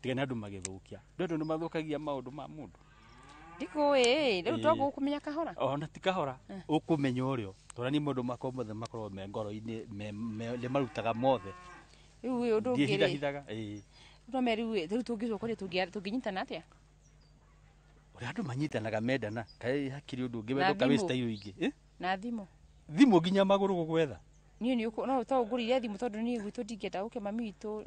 Tiga nĩ andũ magĩthũkia. Andũ nĩ mathũkagia maũndũ ma mũndũ. Ndikũĩ rĩu to gũkũmenya kahora. Ona ti kahora ũkũmenya ũrĩo. Tondũ niĩ maũndũ makwa mothe makoragwo me ngoro-inĩ nĩ marutaga mothe. Rĩu ĩ ũndũ ũngĩ rĩ. Ndiĩhithahithaga. Ĩĩ. No me rĩu rĩu tũngĩcoka rĩ tũngĩnyitana atĩa? Ũrĩa andũ manyitanaga mendana kaĩ hakiri ũndũ ũngĩ wendo kaĩ style ingĩ. Na thimũ. Thimũ nginya magũrũ gũgwetha. Niĩ nĩ no to ngũrire thimũ tondũ niĩ gwitũ ndingĩenda gũke mami witũ.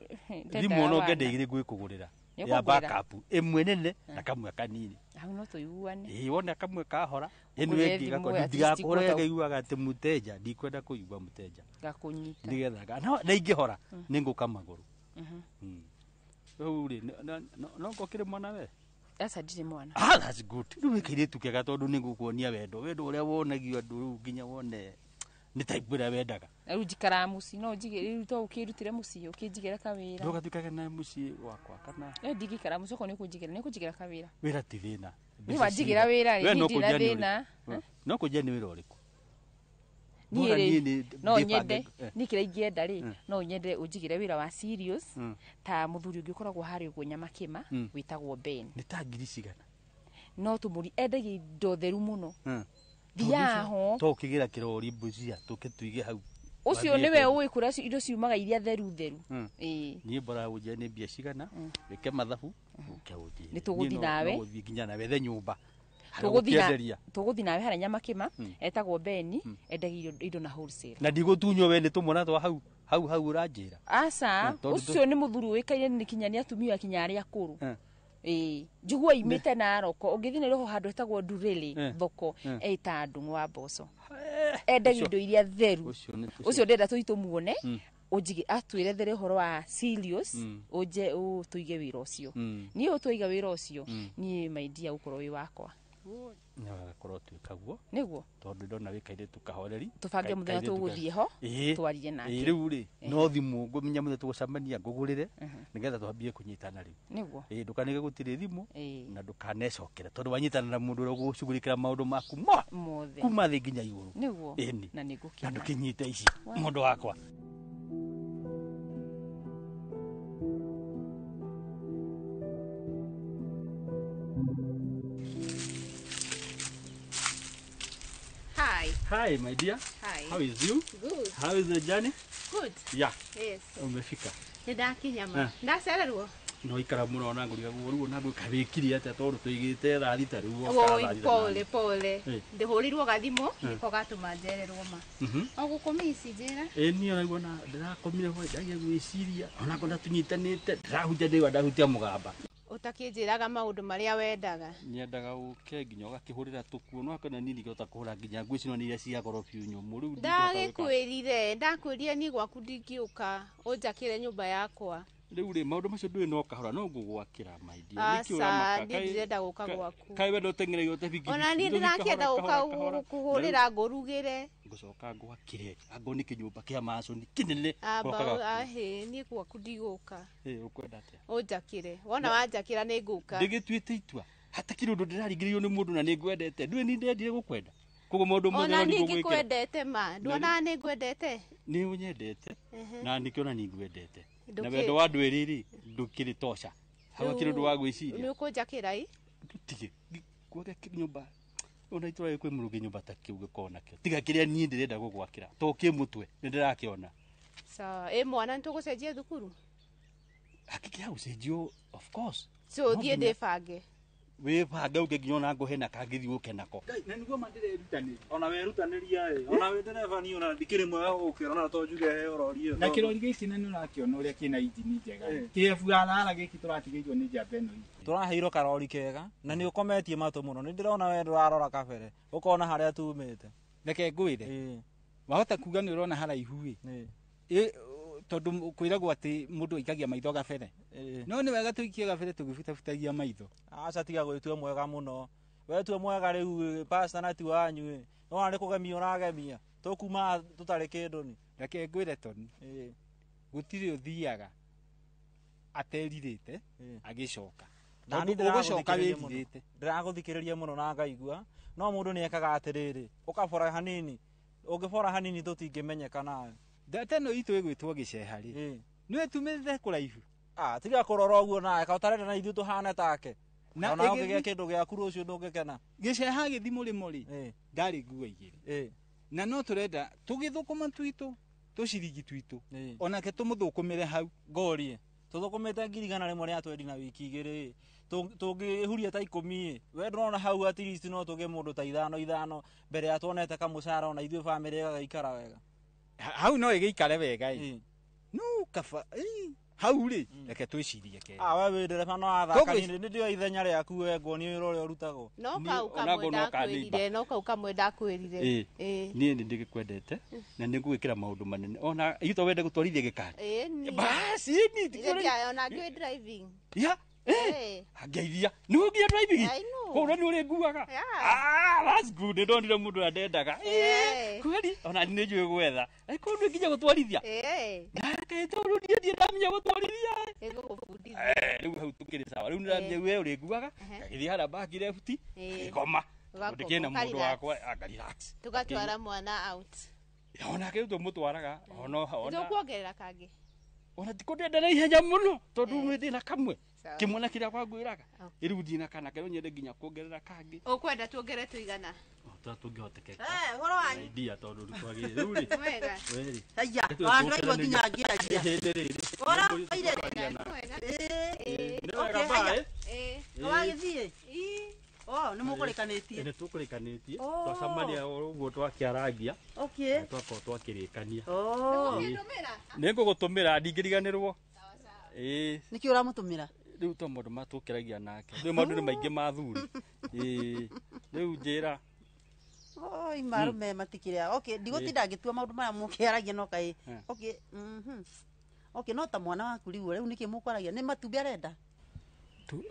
Thimũ no ngende igĩrĩ ngwĩkũgũrĩra. Ya backup ĩmwe nene na kamwe kanini. Hau no tũiguane. Ĩĩ wona kamwe kahora ĩno ĩngĩ gakwa ndigakũhora ngaiguaga atĩ mũteja ndikwenda kũigua mũteja. Ngakũnyita. Nĩgetha na ingĩhora nĩ ngũka magũrũ. Rĩu rĩ no ngokĩrĩ mwana we? Aca ndirĩ mwana. Ah, that's good. Rĩu wĩ kairĩtu kega tondũ nĩ ngũkuonia wendo. Wendo ũrĩa wonagio andũ rĩu nginya wone nĩ type ĩrĩa wendaga. Rĩu njikaraga mũciĩ no njige rĩu to ũkĩrutĩre mũciĩ ũkĩnjigĩre kawĩra. Ndũgatuĩkage na mũciĩ wakwa kana. Ndingĩikara mũciĩ okorwo nĩ ũkũnjigĩra nĩ ũkũnjigĩra kawĩra. Wĩra ti thĩna. Niĩ wanjigĩra wĩra rĩ, niĩ ndirĩ na thĩna. No kũnjia nĩ wĩra ũrĩkũ? Niĩ rĩ no nyende niĩ kĩrĩa ingĩenda rĩ no nyende ũnjigĩre wĩra wa serious ta mũthuri ũngĩ ũkoragwo harĩa ũguo Nyamakĩma wĩtagwo Ben. Nĩ ta ngiri cigana? No tũmũri endagia indo theru mũno. Thiaga ho. To ũkĩgĩra kĩrori Busia tũke tũige hau. Ũcio nĩwe ũĩ kũrĩa indo ciumaga iria theru theru. Ĩĩ. Niĩ mbora ũnjĩre nĩ mbia cigana wĩke mathabu ũke ũnjĩre. Nĩ tũgũthiĩ nawe. No gũthiĩ nginya nawe ethe nyũmba. Tũgũthiĩ nawe harĩa Nyamakĩma etagwo Beni endagia indo na wholesale. Na ndigũtunywo we nĩ tũmwana twa hau hau hau ũranjĩra. Aca ũcio nĩ mũthuri ũĩkaine nĩ kinya nĩ atumia kinya arĩa akũrũ. Ĩĩ njiguo imĩte Narok ũngĩthiĩ Nairobi handũ hetagwo Ndurĩrĩ thoko ĩta Ndung'u wa Mboco. Endagia indo iria theru. Ũcio ndĩrenda tũthiĩ tũmuone ũnjige atwĩrethere ũhoro wa serious ũnje tũige wĩra ũcio. Niĩ ũtwaiga wĩra ũcio niĩ my dear ũkorwo wĩ wakwa. Nĩ wega tuĩka guo. Nĩguo. Tondũ ndona wĩ kairĩtu kahoreri. Tũbange mũthenya tũgũthiĩ ho, twarie nake. Rĩu rĩ, no thimũ ngũmenya mũthenya tũgũcemania ngũgũrĩre nĩgetha twambie kũnyitana rĩu. Nĩguo. Ndũkanige gũtirĩ thimũ na ndũkanecokere tondũ wanyitana na mũndũ ũrĩa ũgũcugurĩkĩra maũndũ maku mothe kuma thĩ nginya igũrũ. Nĩguo. Ĩni. Na nĩngũkena. Na ndũkĩnyite ici mũndũ wakwa. Hi. Hi my dear. Hi. How is you? Good. How is the journey? Good. Yeah. Yes. Umefika. Nĩndakinya ma. Ndacererwo. No ikara mũno ona ngũrigagwo rĩu ona ngwĩka wĩkire atĩa tondũ tũigĩte thaa thita rĩu Oi, pole pole. Ndĩhũrĩirwo gathimũ nĩko gatũma njererwo ma. O gũkũmici njĩra. Ĩ niĩ onaguo na ndĩrakomire hwaĩ ndagia gwĩciria ona ngona tũnyitanĩte ndĩrahutia ndĩigua ndahutia mũgamba. Ũtakĩnjĩraga maũndũ marĩa wendaga. Nyendaga ũke nginya ũgakĩhũrĩra tũkuo no akona niĩ ndingĩhota kũhũra nginya nguo icio nĩ iria cia goro biũ nyũmũ rĩu. Ndagĩkwĩrire, ndakwĩrire niĩ gwaku ndingĩũka ũnjakĩre nyũmba yakwa. Rĩu rĩ maũndũ macio ndũĩ no kahora no ngũgwakĩra my dear. Aca, niĩ ndirenda gũka gwaku. Kaĩ wenda ũteng'ereire ũte bigibigi. Ona niĩ ndĩrakĩenda gũka gũkũhũrĩra ngũrugĩre. Ngũcoka ngwakĩre angorwo nĩ kĩnyũmba kĩa maconi kĩnene. Amba ahĩ niĩ gwaku ndigũka. Ĩ ũkwenda atĩa? Ũnjakĩre. Wona wanjakĩra nĩ ngũka. Ndĩgĩtuĩte itua. Hatakĩrĩ ũndũ ndĩraringĩrĩrio nĩ mũndũ na nĩ ngwendete. Ndũĩ nĩ ndendire gũkwenda. Koguo maũndũ mothe Ona niĩ ngĩkwendete ma. Nduonaga nĩ ngwendete? Nĩ ũnyendete na nĩkĩo ona niĩ ngwendete. Na wendo wa andũ erĩ rĩ ndũkĩrĩ tosha. Hau hakĩrĩ ũndũ wa gwĩciria. Nĩ ũkũnjakĩra ĩ? Tige gwake nyũmba ona itũra kwĩ mũrũgĩ nyũmba ta kĩu gĩkoragwo nakĩo. Tiga kĩrĩa niĩ ndĩrenda gũgwakĩra to kĩ mũtwe nĩ ndĩrakĩona. Sawa, ĩ mwana nĩ tũgũcenjia thukuru? Hakika gũcenjio of course. So thiĩ ndĩbange. Wĩbange ũke nginya ona ngũhe na kangĩthiĩ ũke nako. Na nĩguo ma ndĩrerutanĩria. Ona werutanĩria ĩ, ona wĩ ndereba niĩ ona ndikĩrĩ mwega gũgũkĩra ona to njuge heo rori ĩyo. Na kĩrori gĩkĩ na nĩ ũrakĩona ũrĩa kĩna injini njega. Kĩebuarara gĩkĩ tũratigĩirwo nĩ njamba ĩno itũ. Tũraheirwo karori kega na nĩ ũkometie matũ mũno. Nĩ ndĩrona we ndũrarora kabere ũkona harĩa tumĩte. Reke ngwĩre. Wahota kuga nĩ ũrona haraihu ĩ. Tondũ kwĩragwo atĩ mũndũ aikagia maitho gabere. No nĩ wega tũikie gabere tũgĩbutabutagia maitho. Aca tiga gwĩtua mwega mũno. Wetua mwega rĩu pastor na ti wanyu ĩ. Nĩwona nĩ kũgemia ũragemia. Tũkuma tũtarĩ kĩndũ ni. Reke ngwĩre Toni. Gũtirĩ ũthiaga aterirĩte agĩcoka. Tondũ ũgũcoka wĩrirĩte. Ndĩragũthikĩrĩria mũno na ngaigua. No mũndũ nĩ ekaga atĩrĩrĩ, ũkabora hanini. Ũngĩbora hanini tũtingĩmenyeka nawe. Ndata ĩno itũ ĩgwĩtwo gĩceha rĩ. Nĩ ĩtumĩte kũraihu. Ah, tiga kũrora ũguo nawe, ka ũtarenda na ithuĩ tũhane take. Na ona ũngĩgĩa kĩndũ gĩaku rũciũ ndũngĩkena. Gĩceha gĩthi mũrĩmo rĩ, ndarĩ nguo igĩrĩ. Na no tũrenda tũgĩthũkũma twitũ, tũciringi twitũ. Onake tũmũthũkũmĩre hau. Ngũrie, tũthũkũmĩte 100,000 rĩa twendi na wiki igĩrĩ. Tũngĩhuria ta 10 ĩ. We ndũrona hau at least no tũgĩe mũndũ ta 5 mbere ya tuonete kamũcara ona ithuĩ bamĩrĩ ĩgagĩikara wega. Hau no ĩgĩikare wega ĩ. No kaba hau rĩ reke twĩcirie kerĩ. Ah, we wĩ ndereba no athaka nĩ ndĩoĩ ithenya rĩaku we nguonie wĩra ũrĩa ũrutagwo. No kau kamwe ndakwĩrire, no kau kamwe ndakwĩrire. Niĩ nĩ ndĩgĩkwendete na nĩ ngũgwĩkĩra maũndũ manene. Ona ithuĩ to wende gũtwarithia gĩkari. Ĩ Basi ni. Ona ngĩũĩ driving. Ya. Ngeithia. Nĩ ũngia driving? Koguo nĩ ũrĩ nguaga. Ah, that's good. Nĩ ndonire mũndũ ũrĩa ndendaga. Kweli ona nĩ njũĩ gwetha. Koguo nĩ nginya gũtwarithia. Nake tondũ niĩ ndirĩ ndamenya gũtwarithia. Nĩngũgũbundithia. Rĩu hau tũkĩrĩ sawa. Rĩu nĩndamenya we ũrĩ nguaga. Ngagĩthiĩ harĩa back left. Ngĩkoma. Ndĩkĩrĩ na mũndũ wakwa anga relax. Tũgatwara mwana out. Onake rĩu tũmũtwaraga. Ona Tũkuongerera kangĩ. Ona ti kũndenda na ihenya mũno tondũ nĩ thĩna kamwe. Kĩmwana kĩrĩa kwangwĩraga. Rĩu ndirĩ na kana kerũ nyende nginya kuongerera kangĩ. Ũkwenda tuongere tũigana? Ta tũngĩhotekeka. Ũhoro wanyu. Idea tondũ twagĩrĩire rĩu rĩ. Wega. Weri. Haiya, ona ndĩraigua nginya ngĩaria. Ũhoro waire. Nĩ wega bye. Wagĩthiĩ? Oh, nĩ mũkũrĩkanĩtie. Nĩ tũkũrĩkanĩtie. Twacemania ũguo twakĩarangia. Okay. Twakorwo twakĩrĩkania. Oh. Nĩ ngũgũtũmĩra ndingĩriganĩrwo. Ĩĩ. Nĩkĩ ũramũtũmĩra? Rĩu to maũndũ ma tũkĩragia nake. Rĩu maũndũ nĩ maingĩ ma thuri. Ĩĩ. Rĩu njĩra. Oi marume matikĩrĩa. Okay, ndigũtinda ngĩtua maũndũ maya mũkĩaragia no kaĩ. Okay. Okay, no ta mwana waku rĩu rĩu nĩkĩ mũkwaragia? Nĩ matumbĩ arenda?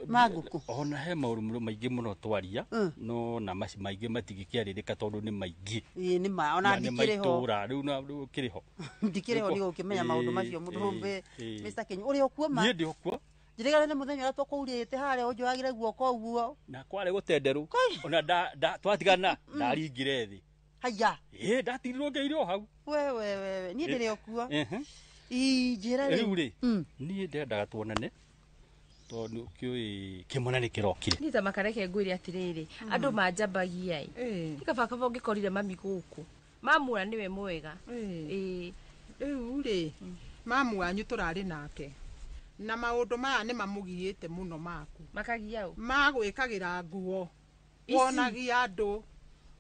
Ma ngũkũ. Ona he maũndũ maingĩ mũno twaria, no na maci maingĩ matingĩkĩarĩrĩka tondũ nĩ maingĩ. Ĩĩ nĩ ma ona Na nĩ ndikĩrĩ ho. maitũra rĩu na rĩu ũkĩrĩ ho. Ndikĩrĩ ho ndigũkĩmenya maũndũ macio mũndũ hũmbĩ. Mr. Kenyu ũrĩ o kuo ma? Niĩ ndĩ o kuo. Njĩrĩgana nĩ mũthenya ũrĩa twakũurĩte harĩa ũnjoyagĩre guoko ũguo. Na kwarĩ gũtenderũ ona twatigana ndaringire thĩ. Haya. Ĩĩ ndatigirwo ngeire o hau. We we we niĩ ndĩrĩ o kuo. Ehe. Ii njĩra rĩu rĩ, niĩ ndendaga tuonane tondũ kĩũĩ kĩmwana nĩ kĩrokire. Niĩ ta makareke ngwĩre atĩrĩrĩ, andũ manjambagia ĩ. Nĩ kaba kaba ũngĩkorire mami gũkũ. Mamura nĩwe mwega. Ĩĩ. Rĩu rĩ, mamu wanyu tũrarĩ nake na maũndũ maya nĩ mamũgiĩte mũno maku. Makagia ũ? Magwĩkagĩra nguo, Ici? wonagia andũ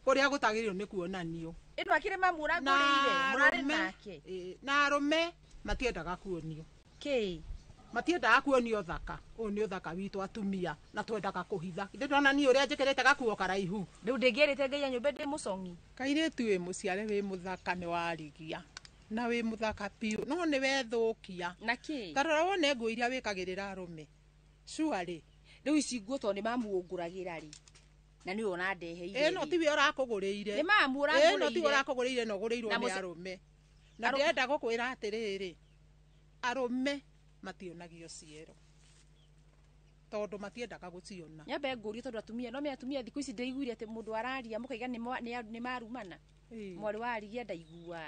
kũrĩa gũtagĩrĩirwo nĩ kuonanio. Ĩno akĩrĩ mamu ũrangũrĩire, mũrarĩ nake. Na arũme matiendaga kuonio. Kĩ? Matiendaga kuonio ũthaka. Ũyũ nĩ ũthaka witũ atumia na twendaga kũhitha. Ithe ndona niĩ ũrĩa njĩkĩrĩte gakuo karaihu. Rĩu ndĩngĩrĩte ngai ya nyũmba ndĩ mũcong'i. Kairĩtu wĩ mũciare wĩ mũthaka nĩ warigia na wĩ mũthaka biũ no nĩ wethũkia. Na kĩ? Ta rora wone nguo iria wĩkagĩrĩra arũme. Surely. Rĩu ici nguo tondũ nĩ mamu ũngũragĩra rĩ. Na nĩwe ũrandeheire. Ĩno tiwe ũrakũgũrĩire. Nĩ mamu ũrangũrĩire. Ĩno tiwe ũrakũgũrĩire na ũgũrĩirwo Na nĩ arũme. Na ndĩrenda gũkwĩra atĩrĩrĩ, arũme mationagio ciero tondũ matiendaga gũciona. Nyambe ngũrie tondũ atumia no me atumia thikũ ici ndĩiguire atĩ mũndũ araria mũkaiga nĩ marumana. Mwarĩ wa arigia ndaigua.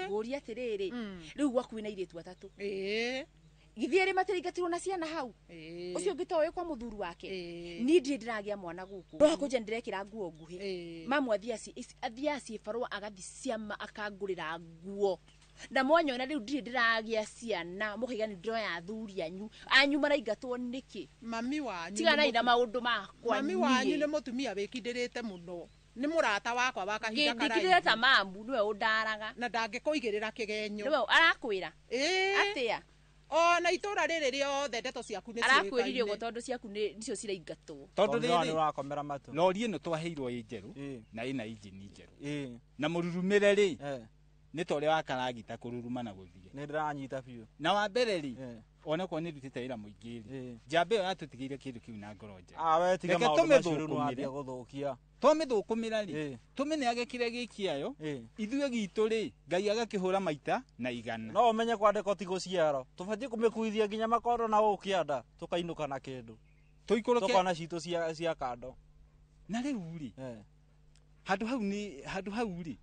Ngũrie atĩrĩrĩ, rĩu gwaku wĩna airĩtu atatũ. Githĩ erĩ matiraingatirwo na ciana hau? Ũcio ũngĩ toĩ kwa mũthuri wake. Niĩ ndirĩ ndĩragĩa mwana gũkũ. No hakũnja nĩndĩrekĩra nguo nguhĩ. Mamu athiaga ciĩbarũa agathiĩ ciama akangũrĩra nguo. Na mwanyona rĩu ndirĩ ndĩragĩa ciana mũkaiga nĩ ndĩroya athuri anyu. Anyu maraingatwo nĩkĩ? Mami wanyu Tiganai na maũndũ makwa Mami niĩ. wanyu nĩ mũtumia wĩkindĩrĩte mũno. Nĩ mũrata wakwa wa kahinda Ngĩndikĩrĩra ta mamu nĩwe ũndaraga. Na ndangĩkũigĩrĩra kĩgenyo. Nĩwe arakwĩra. Ĩĩ. Atĩa? Ona itũra rĩrĩ rĩothe ndeto ciaku nĩ Arakwĩrire ũguo tondũ ciaku nĩcio ciraingatwo. Tondũ rĩrĩ ũrakomera matũ. Lori ĩno twaheirwo ĩ njerũ na ĩna injini njerũ. Na mũrurumĩre rĩ, nĩ ta ũrĩa wa karagita kũruruma na gũthiĩ. Nĩ ndĩranyita biũ. Na wa mbere rĩ, onakorwo nĩ ndutĩte wĩra mũingĩ rĩ, njamba ĩyo yatũtigĩire kĩndũ kĩu na ngoro njega. Ah, we tiga Reke maũndũ macio rĩu tũmĩthũkũmĩre. nĩwambia gũthũkia. Twamĩthũkũmĩra rĩ, tũmĩneage kĩrĩa gĩkĩayo, ithuĩ gitũ rĩ, Ngai agakĩhũra maita na igana. No ũmenye kwandĩkwo ti gũciarwo. Tũbatiĩ kũmĩkuithia nginya makondo na gũkũ kĩanda tũkainũka na kĩndũ. Tũikũrũke. Tũkona citũ cia kando. Na rĩu rĩ, handũ hau nĩ handũ hau rĩ,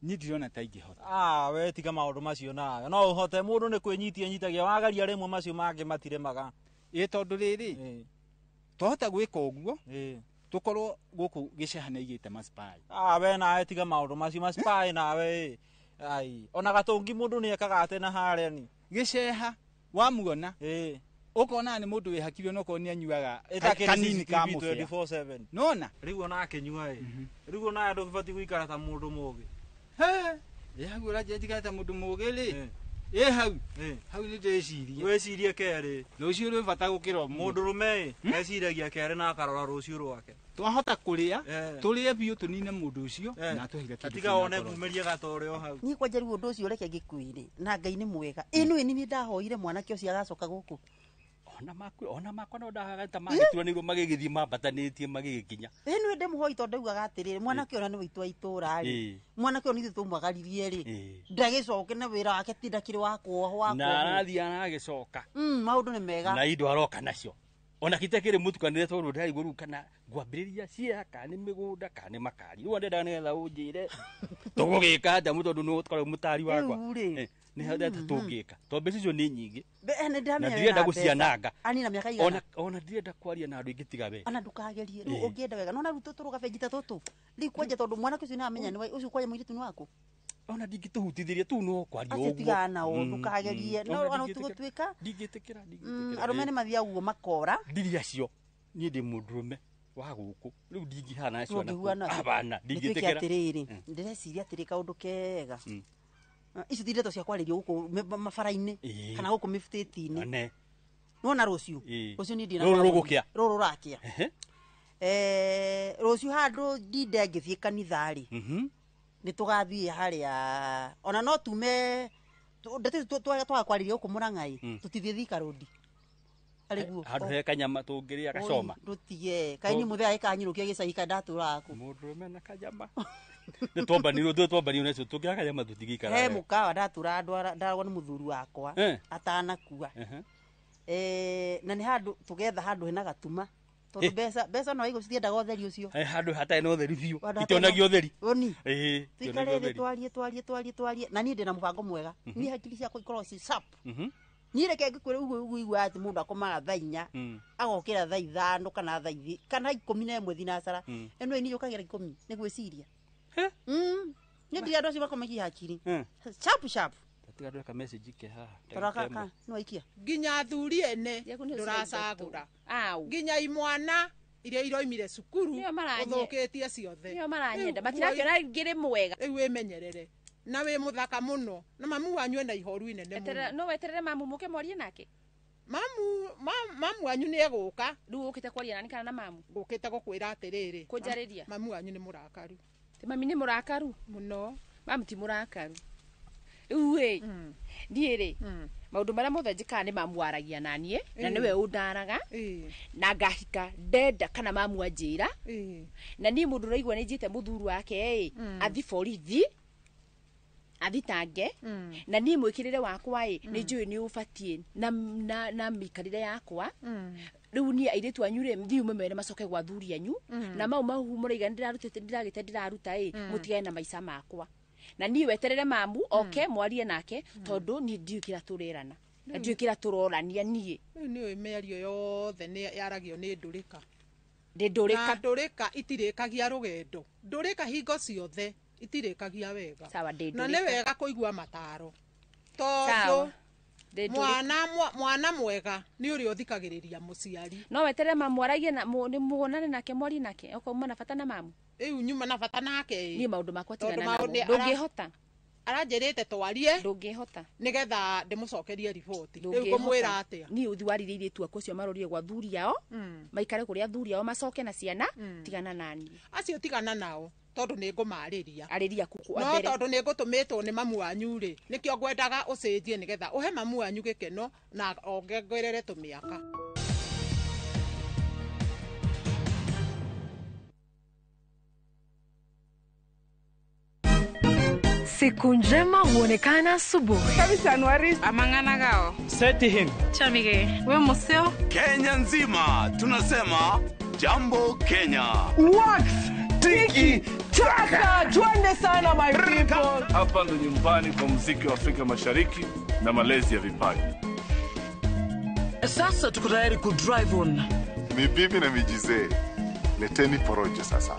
niĩ ndirona ta ingĩhota. Ah, we tiga maũndũ macio nawe. No ũhote mũndũ nĩ kwĩnyitia nyitagia wagaria rĩmwe macio mangĩ matiremaga. Ĩ tondũ rĩrĩ, twahota gwĩka ũguo, tũkorwo gũkũ gĩceha nĩ aigĩte maspai. Ah, we nawe tiga maũndũ macio maspai nawe ĩ. Ai, ona gatũngi mũndũ nĩ ekaga atĩ na harĩa ni. Gĩceha wamuona ũkona nĩ mũndũ wĩhakirio no korwo nĩ anyuaga kanini ka mũbĩa. 24/7. Nona? Rĩu ona akĩnyua ĩ. Rĩu ona ndũbatiĩ gũikara ta mũndũ mũgĩ. Ĩ hau ũranjĩra njikare ta mũndũ mũgĩ rĩ. Ĩ hau. Hau nĩ ndĩcirie. Wĩcirie kerĩ. Rũciũ rwĩ bata gũkĩra ũmũthĩ. Mũndũrũme ĩ, eciragia kerĩ na akarora rũciũ rwake. Twahota kũrĩa, tũrĩe biũ tũnine mũndũ ũcio na atũheire kĩndũ Tiga kĩna wone ngoro. kumĩria gatore o hau. Niĩ kwanja rĩu ũndũ ũcio reke ngĩkwĩre na Ngai nĩ mwega. Ĩno ĩ niĩ ndahoire mwanake ũcio agacoka gũkũ. Ona makwa ona makwa no ndahaga ta magĩtuanĩirwo magĩgĩthiĩ mambatanĩtie magĩgĩkinya. Ĩno ĩ ndĩmũhoi tondũ ndaugaga atĩrĩrĩ mwanake ũyũ na nĩ witũ wa itũũra rĩ. Mwanake ũyũ nĩ ithuĩ tũmwagaririe rĩ. Ndagĩcoke na wĩra wake ti ndakĩrĩ wa kuohwo wa Na kuohwo. arathiĩ aragĩcoka. Maũndũ nĩ mega. Na indo aroka nacio. Ona kitakĩrĩ mũtukanĩre tondũ ndĩraigua rĩu kana ngwambĩrĩria cia kana nĩ mĩgũnda kana nĩ makari. Rĩu ndendaga nĩgetha ũnjĩre tũgũgĩka atĩa mũ tondũ nĩwe ũkoragwo mũtari wakwa. Rĩu rĩ. Nĩ atĩa tũngĩka tondũ mbeca icio nĩ nyingĩ. Nĩ Na ndĩramenya ndirenda wĩna mbeca. gũciananga. Ani na mĩaka igana. Ona ndirenda kwaria na andũ aingĩ tiga we. Ona ndũkagerie rĩu ũngĩenda wega nona rĩu tũtũrũga benji ta tũtũ rĩu kwanja tondũ mwanake ũcio nĩamenya nĩ ũcio kwanja mũirĩtu nĩ waku. Ona ndingĩtũhutithĩria tu no kwaria Acio ũguo. tigana nao ndũkagerie no ona tũgũtuĩka ndingĩtĩkĩra arũme nĩ mathiaga ũguo makora. Ndiri acio niĩ ndĩ mũndũrũme wa gũkũ rĩu ndingĩhana acio na Ndũngĩhuana kũu. Hapana, nĩtuĩke ndingĩtĩkĩra. atĩrĩrĩ ndĩreciria atĩrĩ kaũndũ kega. Icio ti ndeto cia kwarĩrio gũkũ mabara-inĩ kana gũkũ mĩbutĩti-inĩ. One. Nĩwona rũciũ rũciũ niĩ ndirĩ na Rũrũ kaũndũ. rũgũkĩa. Rũrũ rũrakĩa. Rũciũ handũ ndinde ngĩthiĩ kanitha rĩ nĩ tũgathiĩ harĩa ona no tume ndeto ici twaga kwarĩria gũkũ Mũrang'a ĩ tũtithiĩ Thika Road. Arĩguo. Handũ he kanyama tũngĩrĩa gacoma. Ndũtige. Kaĩ niĩ mũthee agĩkanyũrũkia gĩcagi kaĩ ndatũraga kũ? Mũndũrũme na kanyama. Nĩ twambanirwo twambanirwo nacio tũngĩrĩa kanyama tũtingĩikara. He mũkawa ndatũraga ndaragwo nĩ mũthuri wakwa atanakua. Na nĩ handũ tũgetha handũ hena gatuma. Tondũ mbeca no igũ citiendaga ũtheri ũcio. He handũ hatarĩ na ũtheri biũ. Itionagio ũtheri. Ũni. Tuikare thĩ twarie na niĩ ndĩna mũbango mwega. Niĩ hakiri ciakwa ikoragwo ci sharp. Niĩ reke ngĩkwĩre ũguo ũiguaga atĩ mũndũ akomaga thaa 4 agokĩra thaa 5 kana thaa 2 kana 11 thinacara. Ĩno niĩ njũkagĩra 10 nĩ gwĩciria. Niĩ ndirĩ andũ acio makomagia hakiri. Sharp sharp. Tiga ndweka message ke haha. Tora kaka no ikia. Nginya athuri ene ndũracagũra. Nginya imwana iria iroimire cukuru ũthũkĩtie ciothe. Nĩo maranyenda matirakĩona ngĩrĩ mwega. Rĩu wĩmenyerere. Na wĩ mũthaka mũno na mamu wanyu ena ihoru inene mũno. No weterere mamu mũke mwarie nake. Mamu wanyu nĩ egũka. Rĩu ũkĩte kwaria nani kana na mamu? Ngũkĩte gũkwĩra atĩrĩrĩ. Kũnjarĩria. Mamu wanyu nĩ mũrakaru. Ti mami nĩ mũrakaru? Mũno. Mamu ti mũrakaru. Rĩu ĩ niĩ rĩ maũndũ marĩa mothe njĩkaga nĩ mamu waragia na niĩ na nĩwe ũndaraga na ngahika ndenda kana mamu anjĩra na niĩ mũndũ ũraigua nĩ njĩte mũthuri wake ĩ athi borithi athitange na niĩ mwĩkĩrĩre wakwa ĩ nĩ njũĩ nĩ ũbatiĩ na mĩikarĩre yakwa. Rĩu niĩ airĩtu anyu rĩ thiĩ mũmere macoke gwa athuri anyu na mau mahuhu mũraiga nĩndĩrarutĩte ndĩragĩte ndĩraruta ĩ mũtigane na maica makwa. Na niĩ weterere mamu oke mwarie nake tondũ niĩ ndiũĩ kĩrĩa tũrerana na ndiũĩ kĩrĩa tũrorania niĩ. Rĩu nĩũĩ mĩario yothe nĩ yaragio nĩ ndũrĩka. Ndĩ ndũrĩka. Na ndũrĩka itirĩkagia rũgendo. Ndũrĩka hingo ciothe itirĩkagia wega. Sawa, ndĩ ndũrĩka. Na nĩ wega kũigua mataro. Tondũ mwana mwega nĩ ũrĩa ũthikagĩrĩria mũciari. No weterere mamu aragie na nĩ muonane nake mwarie nake okorwo uma na bata na mamu. Rĩu nyuma na bata nake. Niĩ maũndũ makwa tigana namo. Ndũngĩhota. Aranjĩrĩte twarie. Ndũngĩhota. Nĩgetha ndĩmũcokerie riboti. Rĩu ngũmwĩra atĩa? Niĩ ũthi warire airĩtu aku acio marorire gwa athuri ao maikare kũrĩa athuri ao macoke na ciana tigana nani. Acio tigana nao tondũ nĩ ngũmarĩria. Arĩria kuku No tondũ nĩ ngũtũmĩtwo nĩ mamu wanyu rĩ nĩkĩo ngwendaga ũcenjie nĩgetha ũhe mamu wanyu gĩkeno na ongerere tũmĩaka. Siku njema huonekana asubuhi. Kabisa Anuari amangana gao. Seti him. Chamige. We museo. Kenya nzima tunasema jambo Kenya. Wax tiki taka twende sana my people. Hapa ndo nyumbani kwa muziki wa Afrika Mashariki na malezi ya vipaji. Sasa tuko tayari ku drive on. Ni bibi na mijizee. Leteni porojo sasa.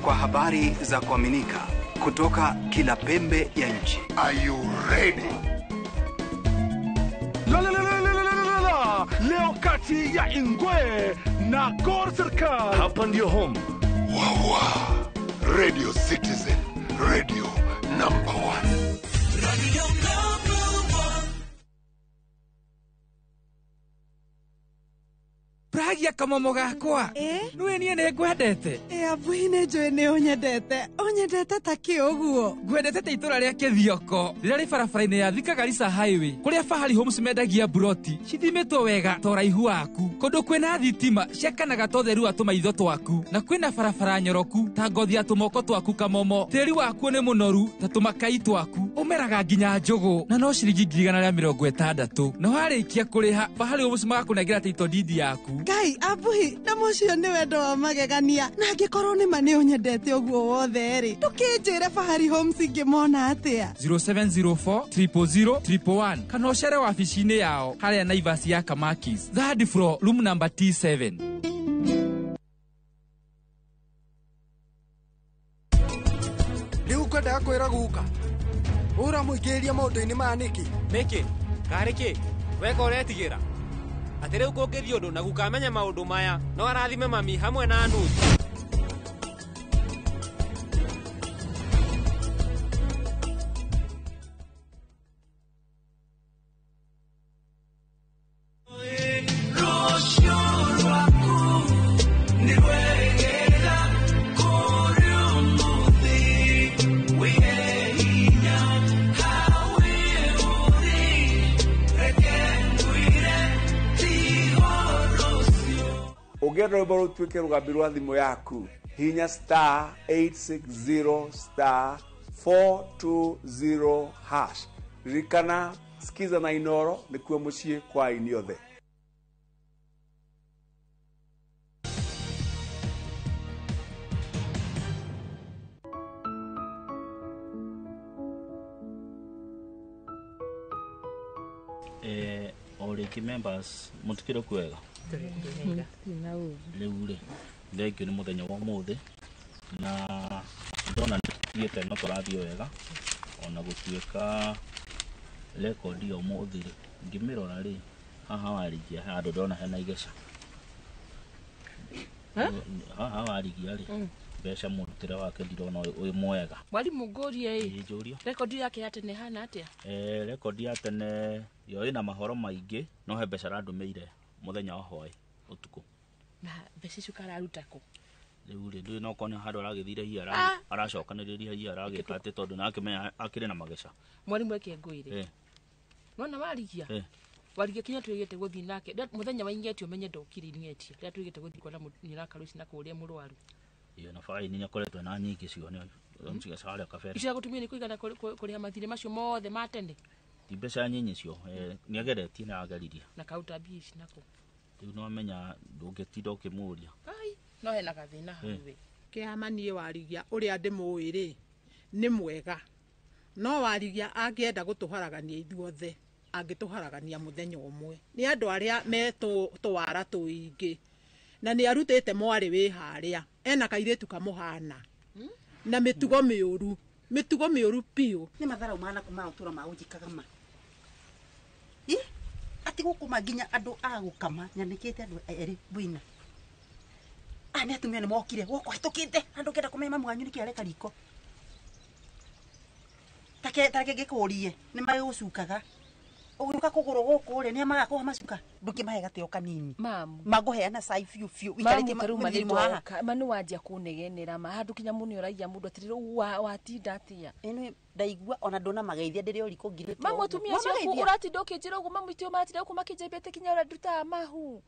Kwa habari za kuaminika kutoka kila pembe ya nchi. Are you ready? La la la la la la la. Leo kati ya Ingwe na Gor Serikal. Hapa ndio home. Wawa. Radio Citizen, radio number 1. Radio number 1. Pragia kamomo gakwa. Nĩwe niĩ nĩ ngwendete. Abuhi nĩ njũĩ nĩ ũnyendete. Ũnyendete ta kĩ ũguo? Ngwendete ta itũra rĩa Kĩthioko rĩrĩa rĩ barabara-inĩ ya Thika Garissa Highway kũrĩa Fahari Homes mendagia buroti cithimĩtwo wega ta ũraihu waku kũndũ kwĩna thitima ciakanaga ta ũtheru wa tũmaitho twaku na kwĩna barabara nyoroku ta ngothi ya tũmoko twaku kamomo. Tĩri wakuo nĩ mũnoru ta tũmakai twaku ũmeraga nginya njũgũ na no ciringi 160,000 na warĩkia kũrĩha Fahari Homes magakũnengera title deed yaku. Ngai abuhi na mũcio nĩ wendo wa magegania na angĩkorwo nĩ ma nĩ ũnyendete ũguo wothe rĩ ndũkĩnjĩre Fahari Homes ingĩmona atĩa? 0704 000 111 kana ũcere wabici-inĩ yao harĩa Naivas ya Kamakis, third floor, room number T7. Rĩu ngwendaga kwĩra guka ũramũingĩrĩria maũndũ-inĩ maya nĩkĩ? Nĩkĩ? Karĩ kĩ? Weka ũretigĩra atĩ rĩu kũngĩthiĩ ũndũ na guka amenye maũndũ maya no arathime mami hamwe na Anuti. Reke Ũngĩenda rwĩmbo rũtuĩke rũgambi rwa thimũ yaku, hihinya star 860 star 420 hash. Ririkana, Skiza na Inoro nĩkuo mũciĩ kwa aini othe. O rĩngĩ members mũtikĩrĩ kwega rĩu rĩ thengio nĩ mũthenya wa ũmũthĩ na ndona nĩtũthiĩte no tũrathiĩ wega ona gũtuĩka rekondi ya ũmũthĩ rĩ ngĩmĩrora rĩ haha warigia he handũ ndona hena igeca haha warigia rĩ mbeca mũrutĩre wake ndirona wĩ mwega. Mwarimu ngũrie ĩ njũria rekondi yake ya tene hana atĩa? Rekondi ya tene yo ĩna mahoro maingĩ no he mbeca arandũmĩire mũthenya wa hwaĩ ũtukũ. Na mbeca icio kararuta kũ? Rĩu rĩ ndũĩ no korwo nĩ handũ aragĩthire hihi aracokanĩrĩria hihi aragĩka atĩ tondũ nĩakĩmenya akĩrĩ na mageca. Mwarimu eke ngwĩre nona warigia warigia kinya twigite guthii nake muthenya wa ingeti umenye ndokire ingeti rĩrĩa twigite guthii kuona nyina Karuci na kũrĩa mũrwaru. Iyo na faini nĩ akoretwo na nyingĩ cio nĩ harĩa kabere. Icio gũtumia nĩ kũigana kũrĩha mathirĩ macio mothe ma tene? Ti mbeca nyinyi cio, nĩ ageretie na ageririe. Na kauta mbia ici nako? Rĩu no amenya ndũngĩtinda ũkĩmũria. Ai, no hena gathĩna hau we. Kĩama niĩ warigia ũrĩa ndĩmũĩ rĩ nĩ mwega no warigia angĩenda gũtũharagania ithuothe angĩtũharagania mũthenya ũmwe. Nĩ andũ arĩa me tũwara tũingĩ na nĩ arutĩte mwarĩ wĩ harĩa ena kairĩtu kamũhana na mĩtugo mĩũru mĩtugo mĩũru biũ. Nĩ matharau mana kuma ũtũra ma ũnjikaga ma ĩ atĩ gũkũma nginya andũ a gũkama nyanĩkĩte andũ erĩ bwina a nĩ atumia nĩ mokire gũkũ hĩtũkĩte andũ kenda kũmenya mamu wanyu nĩkĩ areka riko tareke ngĩkũrie nĩ magũcukaga ũgĩũka kũgũrũ gũkũ rĩ nĩ magakũha macuka ndũkĩmahe gatĩo kanini mangũheana cai biũ biũ wikarĩtie mĩrĩmo haha ma nĩ wanjia kũnegenera ma handũ kinya mũno ũraiya mũndũ atĩrĩrĩ watinda atĩa ĩno ndaigua ona ndona mageithia ndĩrĩ o riko ngirĩte mamu atumia acio aku ũratinda ũkĩnjĩra ũguo mamu itio maratinda gũkũ makĩnjambĩte kinya ũrĩa ndutaga mahu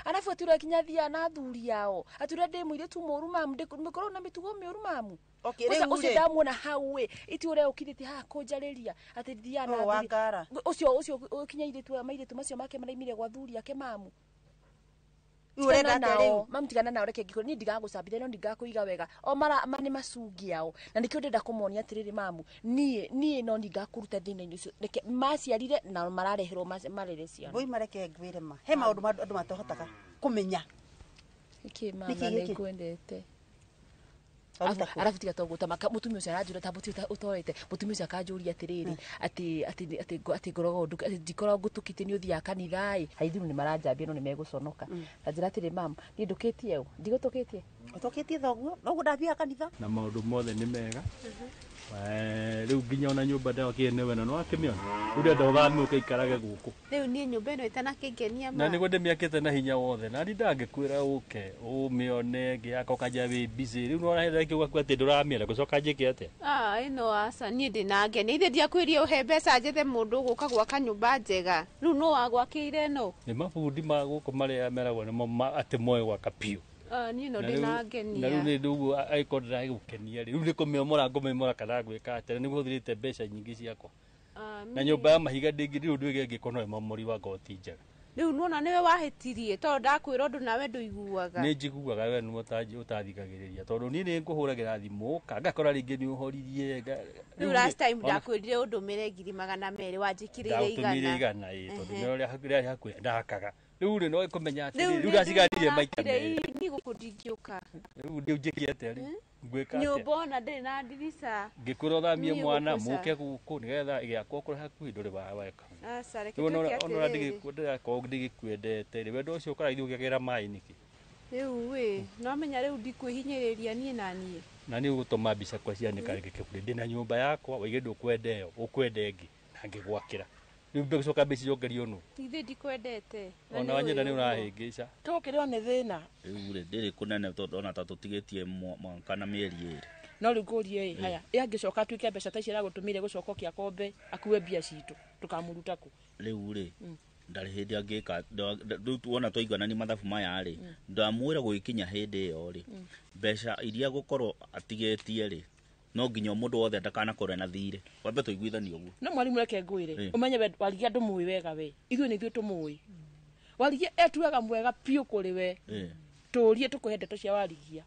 arabu atĩ ũrĩa kinya thiaga na athuri ao atĩ ũrĩa ndĩ mũirĩtu mũũru mamu ndĩkorwo na mĩtugo mĩũru mamu. Ũcio ndamuona hau ĩ iti ũrĩa ũkirĩte haha kũnjarĩria atĩ thiaga na athuri ũcio ũcio ũkinya airĩtu mairĩtu macio make maraimire gwa athuri ake mamu. Ũrenda atĩa rĩu? Mamu tigana nao reke ngĩkũria niĩ ndigagũcambithia no ndigakũiga wega o mara ma nĩ macungi ao na nĩkĩo ndĩrenda kũmonia atĩrĩrĩ mamu niĩ no ningakũruta thĩna-inĩ ũcio reke maciarire na marareherwo marere ciana. Mbũi mareke ngwĩre ma he maũndũ andũ matahotaga kũmenya. Nĩkĩ mama nĩngwendete arabu tiga to gũtama mũtumia ũcio aranjũria ta mũtumia ũtorete mũtumia ũcio akanjũria atĩrĩrĩ atĩ atĩ atĩ atĩ ngoragwo ndikoragwo ngũtũkĩtie nĩ ũthiaga kanitha ĩ haithuru nĩ maranjambia no nĩ megũconoka na njĩra atĩrĩ mamu niĩ ndũkĩtie ũ ndigũtũkĩtie ũtũkĩtie thoguo thoguo ndathiaga kanitha na maũndũ mothe nĩ mega rĩu nginya ona nyũmba ndawakire nĩwe na nĩwakĩmĩona rĩu ndĩrenda ũthame ũkaikarage gũkũ rĩu niĩ nyũmba ĩno ĩtanakĩngenia na nĩguo ndĩmĩakĩte na hinya wothe na niĩ ndangĩkwĩra ũke ũmĩone ngĩaka ũkanjia wĩ busy rĩu nĩwona hĩndĩ ĩngĩ ũgakuga atĩ ndũramĩona ngũcoka njĩke atĩa ĩno aca niĩ ndĩnangenia ithe ndiakwĩrie ũhe mbeca njethe mũndũ ũgũka gwaka nyũmba njega rĩu nũ wagwakĩire ĩno nĩ mabundi ma gũkũ marĩa meragwo nĩmo atĩ moĩ gwaka biũ niĩ no ndĩnangenia na rĩu nĩ ũguo angĩkorwo ndĩragũkenia rĩ rĩu nĩ kũmĩomora ngũmĩomora kana ngwĩka atĩa nĩguo hũthĩrĩte mbeca nyingĩ ciakwa na nyũmba ya mahiga ndĩngĩ rĩu ndwĩge ĩngĩkorwo no ĩmomori wa ngoti njega rĩu nĩwona nĩwe wahĩtirie tondũ ndakwĩra ũndũ nawe ndũiguaga nĩ njiguaga we nĩwe ũtathikagĩrĩria tondũ niĩ nĩ ngũhũragĩra thimũ ka ngakora rĩngĩ nĩ ũhoririe rĩu last time ndakwĩrire ũndũmĩre 200,000 wanjĩkĩrĩire 100 igana ĩ tondũ nĩ rĩarĩ hakuhĩ ndakaga rĩu rĩ no ĩkũmenya atĩrĩ rĩu ndacigarire maita merĩ niĩ gũkũ ndingĩũka rĩu ndĩnjĩkie atĩa rĩu ngwĩka atĩa nyũmba ona ndĩrĩ na ndirica ngĩkwĩra ũthamie mwana mũke gũkũ nĩgetha ĩgĩakwo kũrĩ hakuhĩ ndũrĩ waweka aca reke twĩke atĩrĩrĩ ona ndĩrakorwo ndĩgĩkwendete rĩ wendo ũcio ũkarathiĩ ũkĩagĩra maĩ nĩkĩ rĩu ĩ no menya rĩu ndikwĩhinyĩrĩria niĩ na niĩ na nĩ ũgũtũma mbica kwa cianĩka rĩngĩ kĩbũrĩ ndĩna nyũmba yakwa waige ndũkwenda ĩyo ũkwenda ĩngĩ na ngĩgwakĩra rĩu mbecoka mbeca icokerio nũ ithuĩ ndikwendete ona wanyenda nĩ ũrahĩngĩca tũkĩrĩo nĩ thĩna rĩu rĩ ndĩrĩ kũnene tondũ ona ta tũtigĩtie mwaka na mĩeri ĩrĩ no rĩu ngũrie ĩ haya ĩ angĩcoka atuĩke mbeca ta ici aragũtũmĩire gũcoka ũkĩa kombe akue mbia citũ tũkamũruta kũ rĩu rĩ Ndarĩ hĩndĩ angĩka rĩu wona twaiguanani mathabu maya rĩ, ndamwĩra gũgĩkinya hĩndĩ ĩyo rĩ, mbeca iria gũkorwo atigĩtie rĩ, no nginya mũndũ wothe ndakanakorwo na thirĩ. Wambe tũiguithanie ũguo. No mwarimu reke ngwĩre, ũmenye we Warigia ndũmũĩ wega we. Ithuĩ nĩ ithuĩ tũmũĩ. Warigia etuaga mwega biũ kũrĩ we. Tũrie tũkũhe ndeto cia Warigia.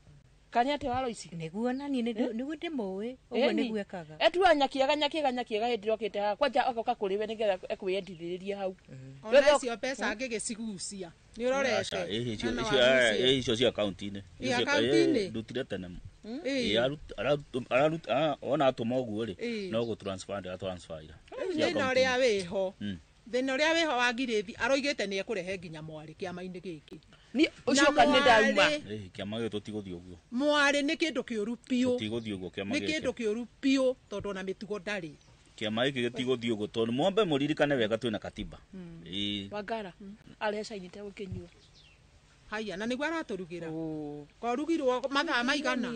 Kana atĩ waro ici? Nĩguo na niĩ nĩguo ndĩmũĩ, ũguo nĩguo ekaga. Etuaga nyakiega nyakiega nyakiega hĩndĩ ĩrĩa okĩte haha. Kwanja agoka kũrĩ we nĩgetha ekwĩyendithĩrĩrie hau. Ona icio mbeca angĩgĩcigucia. Nĩ ũrorete. Icio cia akaunti-inĩ. Ĩ, akaunti-inĩ? Ndutire tene. Ĩ. Ĩ, ona atũma ũguo rĩ, Ĩ. no gũ transfer ndĩra transfer ira. Thĩna ũrĩa wĩho. Thĩna ũrĩa wĩho wa Ngirĩthi aroigĩte nĩ ekũrehe nginya mwarĩ kĩama-inĩ gĩkĩ. Ni ũcio ka nĩ ndauma. Ĩ, kĩama gĩkĩ tũtigũthiĩ ũguo. Mwarĩ nĩ kĩndũ kĩũru biũ. Tũtigũthiĩ ũguo kĩama Nĩ gĩkĩ. kĩndũ kĩũru biũ tondũ ona mĩtugo ndarĩ. Kĩama gĩkĩ gĩtigũthiĩ ũguo tondũ mwambe mũririkane wega twĩna katiba. Ĩ. Wangara arehe caini itegũkĩnyua. Haiya, na nĩguo aratũrugĩra. Korugirwo mathaa maigana.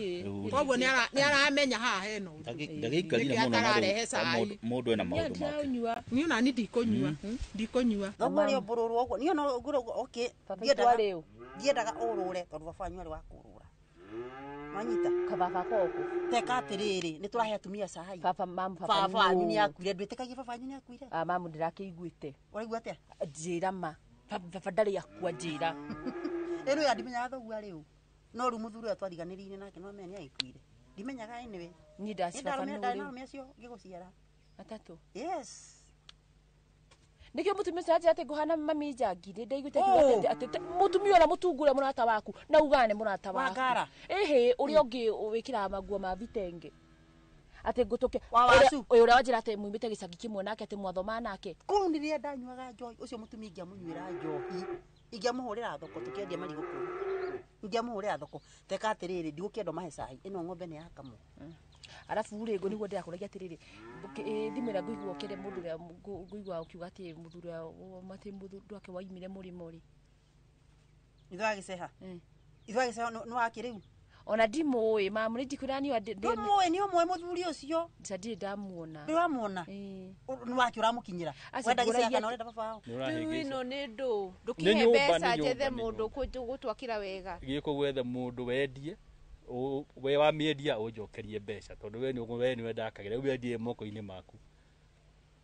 Koguo nĩ aramenya haha hena ũndũ. Ndagĩikarire Nĩkĩo mũno na atararehe cai. mũndũ ena maũndũ make. Niĩ ona niĩ ndikũnyua. Ndikũnyua. Thoguo arĩ o mbũrũrũ ũguo. Niĩ ona ngũrũ okay. Ndiendaga ũrũre tondũ baba wanyu arĩ wa kũrũra. Wanyita? Kababa koku. Teka atĩrĩrĩ, nĩ tũrahe atumia cai. Baba mamu baba. Baba wanyu nĩ akuire, ndwĩtĩkagia baba wanyu nĩ akuire? Ah, mamu ndĩrakĩiguĩte. Ũraigua atĩa? Njĩra ma. Baba ndarĩ akua njĩra. Ĩno ya ndimenyaga thoguo arĩ ũ. No rĩu mũthuri ũrĩa twariganĩrĩire nake no amenya nĩ agĩkuire. Ndimenyaga anyway. Niĩ ndacibaba nĩ nũ ndarĩ rĩu. na arũme acio ngĩgũciara. Atatũ. Yes. Nĩkĩo mũtumia ũcio anjĩra atĩ ngũhana mami njangi nĩ ndaiguĩte akiuga atĩ mũtumia ũrĩa mũtungu ũrĩa mũrata waku na ugaga nĩ mũrata waku. Wangara. Ĩhĩ, ũrĩa ũngĩ wĩkĩraga maguo ma vitenge. Atĩ ngũtũke Wa wacu. ũrĩa wanjĩra atĩ mumĩte gĩcagi kĩmwe nake atĩ mwathoma nake. Kũu nĩrĩa ndanyuaga njohi, ũcio mũtumia ingĩamũnyuĩra njohi, ingĩamũhũrĩra thoko tũkĩendia marigũ kũu. Ingĩamũhũrĩra thoko, teka atĩrĩrĩ, ndigũkĩenda ũmahe cai, ĩno ng'ombe nĩ yakamwo. Arabu rĩ nĩguo ndĩrakũragia atĩrĩrĩ, thimũ ĩrĩa ngũigua ũkĩaria mũndũ ũrĩa ngũigua ũkiuga atĩ mũthuri ũrĩa atĩ mũthuri wake waimire mũrĩmo rĩ. Ithe wa gĩceha? Ithe wa gĩceha nĩ wake rĩu? Ona ndimũĩ mamu nĩ ndikwĩra niĩ Ndũmũĩ, nĩ ũmũĩ mũthuri ũcio. Ndirĩ ndamuona. Ndũrĩ wamuona? Nĩ wake ũramũkinyĩra? Wenda gĩceha kana ũrenda baba wao? Rĩu ĩno nĩ ndũ. Nĩ Ndũkĩhe nyũmba, mbeca nĩ njethe nyũmba, nĩ mũndũ gũtwakĩra wega. Gĩũka gwetha mũndũ wendie, we wamĩendia ũnjokerie mbeca tondũ we nĩwe ndakagĩra, rĩu wendie moko-inĩ maku.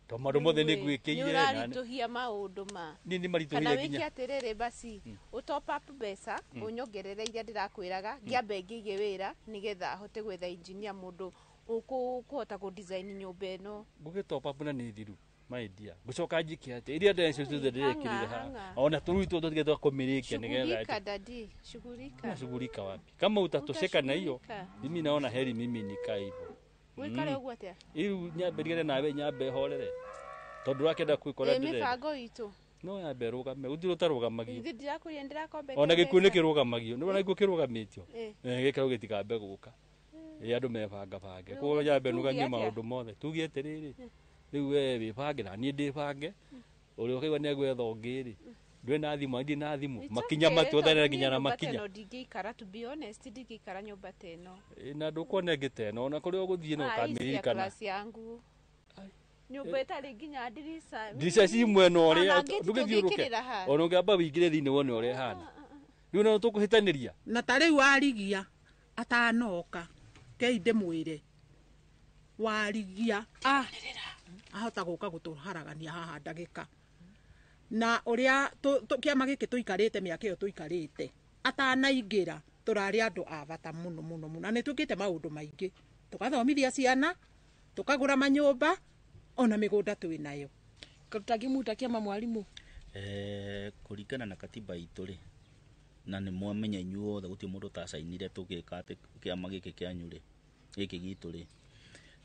Tondũ maũndũ mothe nĩ ngwĩkĩire Nĩ na ũraritũhia maũndũ ma. niĩ nĩ Kana maritũhire wĩke nginya. atĩrĩrĩ basi, ũ top up mbeca, ũnyongerere iria ndĩrakwĩraga, ngĩambe ngĩige wĩra nĩgetha hote gwetha engineer mũndũ ũkũhota kũ design nyũmba ĩno. Ngũgĩ top up na nĩ thiru. My dear, ngũcoka njike atĩ iria ndeco ciothe ndĩrekĩrire haha. Hang'a, hang'a. Ona tũrui tũtũ tũtige twa kũmĩrĩkia nĩgetha Shughulika dadi, shughulika. Nashughulika wapi? Kama utatosheka na hiyo, Utashughulika. mimi naona heri mimi nikae hivyo. Wĩkare ũguo atĩa? Rĩu nyambe ndigane nawe nyambe horere. Tondũ ũrakĩenda kwĩkora Ĩ ndĩrenda. mĩbango itũ. No nyambe rũgame, gũtirĩ ũtarũgamagio. Ithuĩ ndirakwĩrire ndĩrakombete Ona gĩkuũ nĩ mbeca. kĩrũgamagio. Nĩ wona gĩkuũ kĩrũgamĩtio. Ĩ. Gĩkĩro gĩtikambe gũka. Ĩ andũ mebangabange. Rĩu Koguo nyambe tuge nũgamie atĩa? maũndũ mothe. Tuge atĩrĩrĩ, rĩu we wĩbange na niĩ ndĩbange. Ũrĩa ũkaigua nĩ egwetha ũngĩ rĩ, ndwĩ na thimũ, ndirĩ na thimũ. It's Makinya okay, matuothanĩra tondũ nginya niĩ na nyũmba ta makinya. ĩno ndingĩikara, to be honest, ndingĩikara nyũmba ta ĩno. Ĩ, na ndũkuona ĩngĩ ta ĩno, ona kũrĩa ũgũthiĩ no Ah, hii si ya ũkamĩririkana. class yangu. Nyũmba ĩtarĩ nginya ndirica. Ndirica ci mwena ũrĩa Ona ngĩti ndũgĩthiũrũke. tũngĩkĩrĩra ha. Ona ũngĩamba wĩingĩre thĩinĩ wone ũrĩa ĩhana. Rĩu no tũkũhĩtanĩria. Na ta rĩu Warigia atanoka, kei ndĩmwĩre Warigia ahota gũka gũtũharagania haha ndagĩka. Na ũrĩa kĩama gĩkĩ tũikarĩte mĩaka ĩyo tũikarĩte atanaingĩra tũrarĩ andũ a bata mũno mũno mũno, na nĩ twĩkĩte maũndũ maingĩ, tũgathomithia ciana, tũkagũra manyũmba, ona mĩgũnda twĩ nayo. Tũtangĩmuta kĩama mwarimũ. Kũringana na katiba itũ rĩ, na nĩ mwamenya inyuothe gũtirĩ mũndũ ũtacainire tũgĩka atĩ kĩama gĩkĩ kĩanyu rĩ, gĩkĩ gitũ rĩ,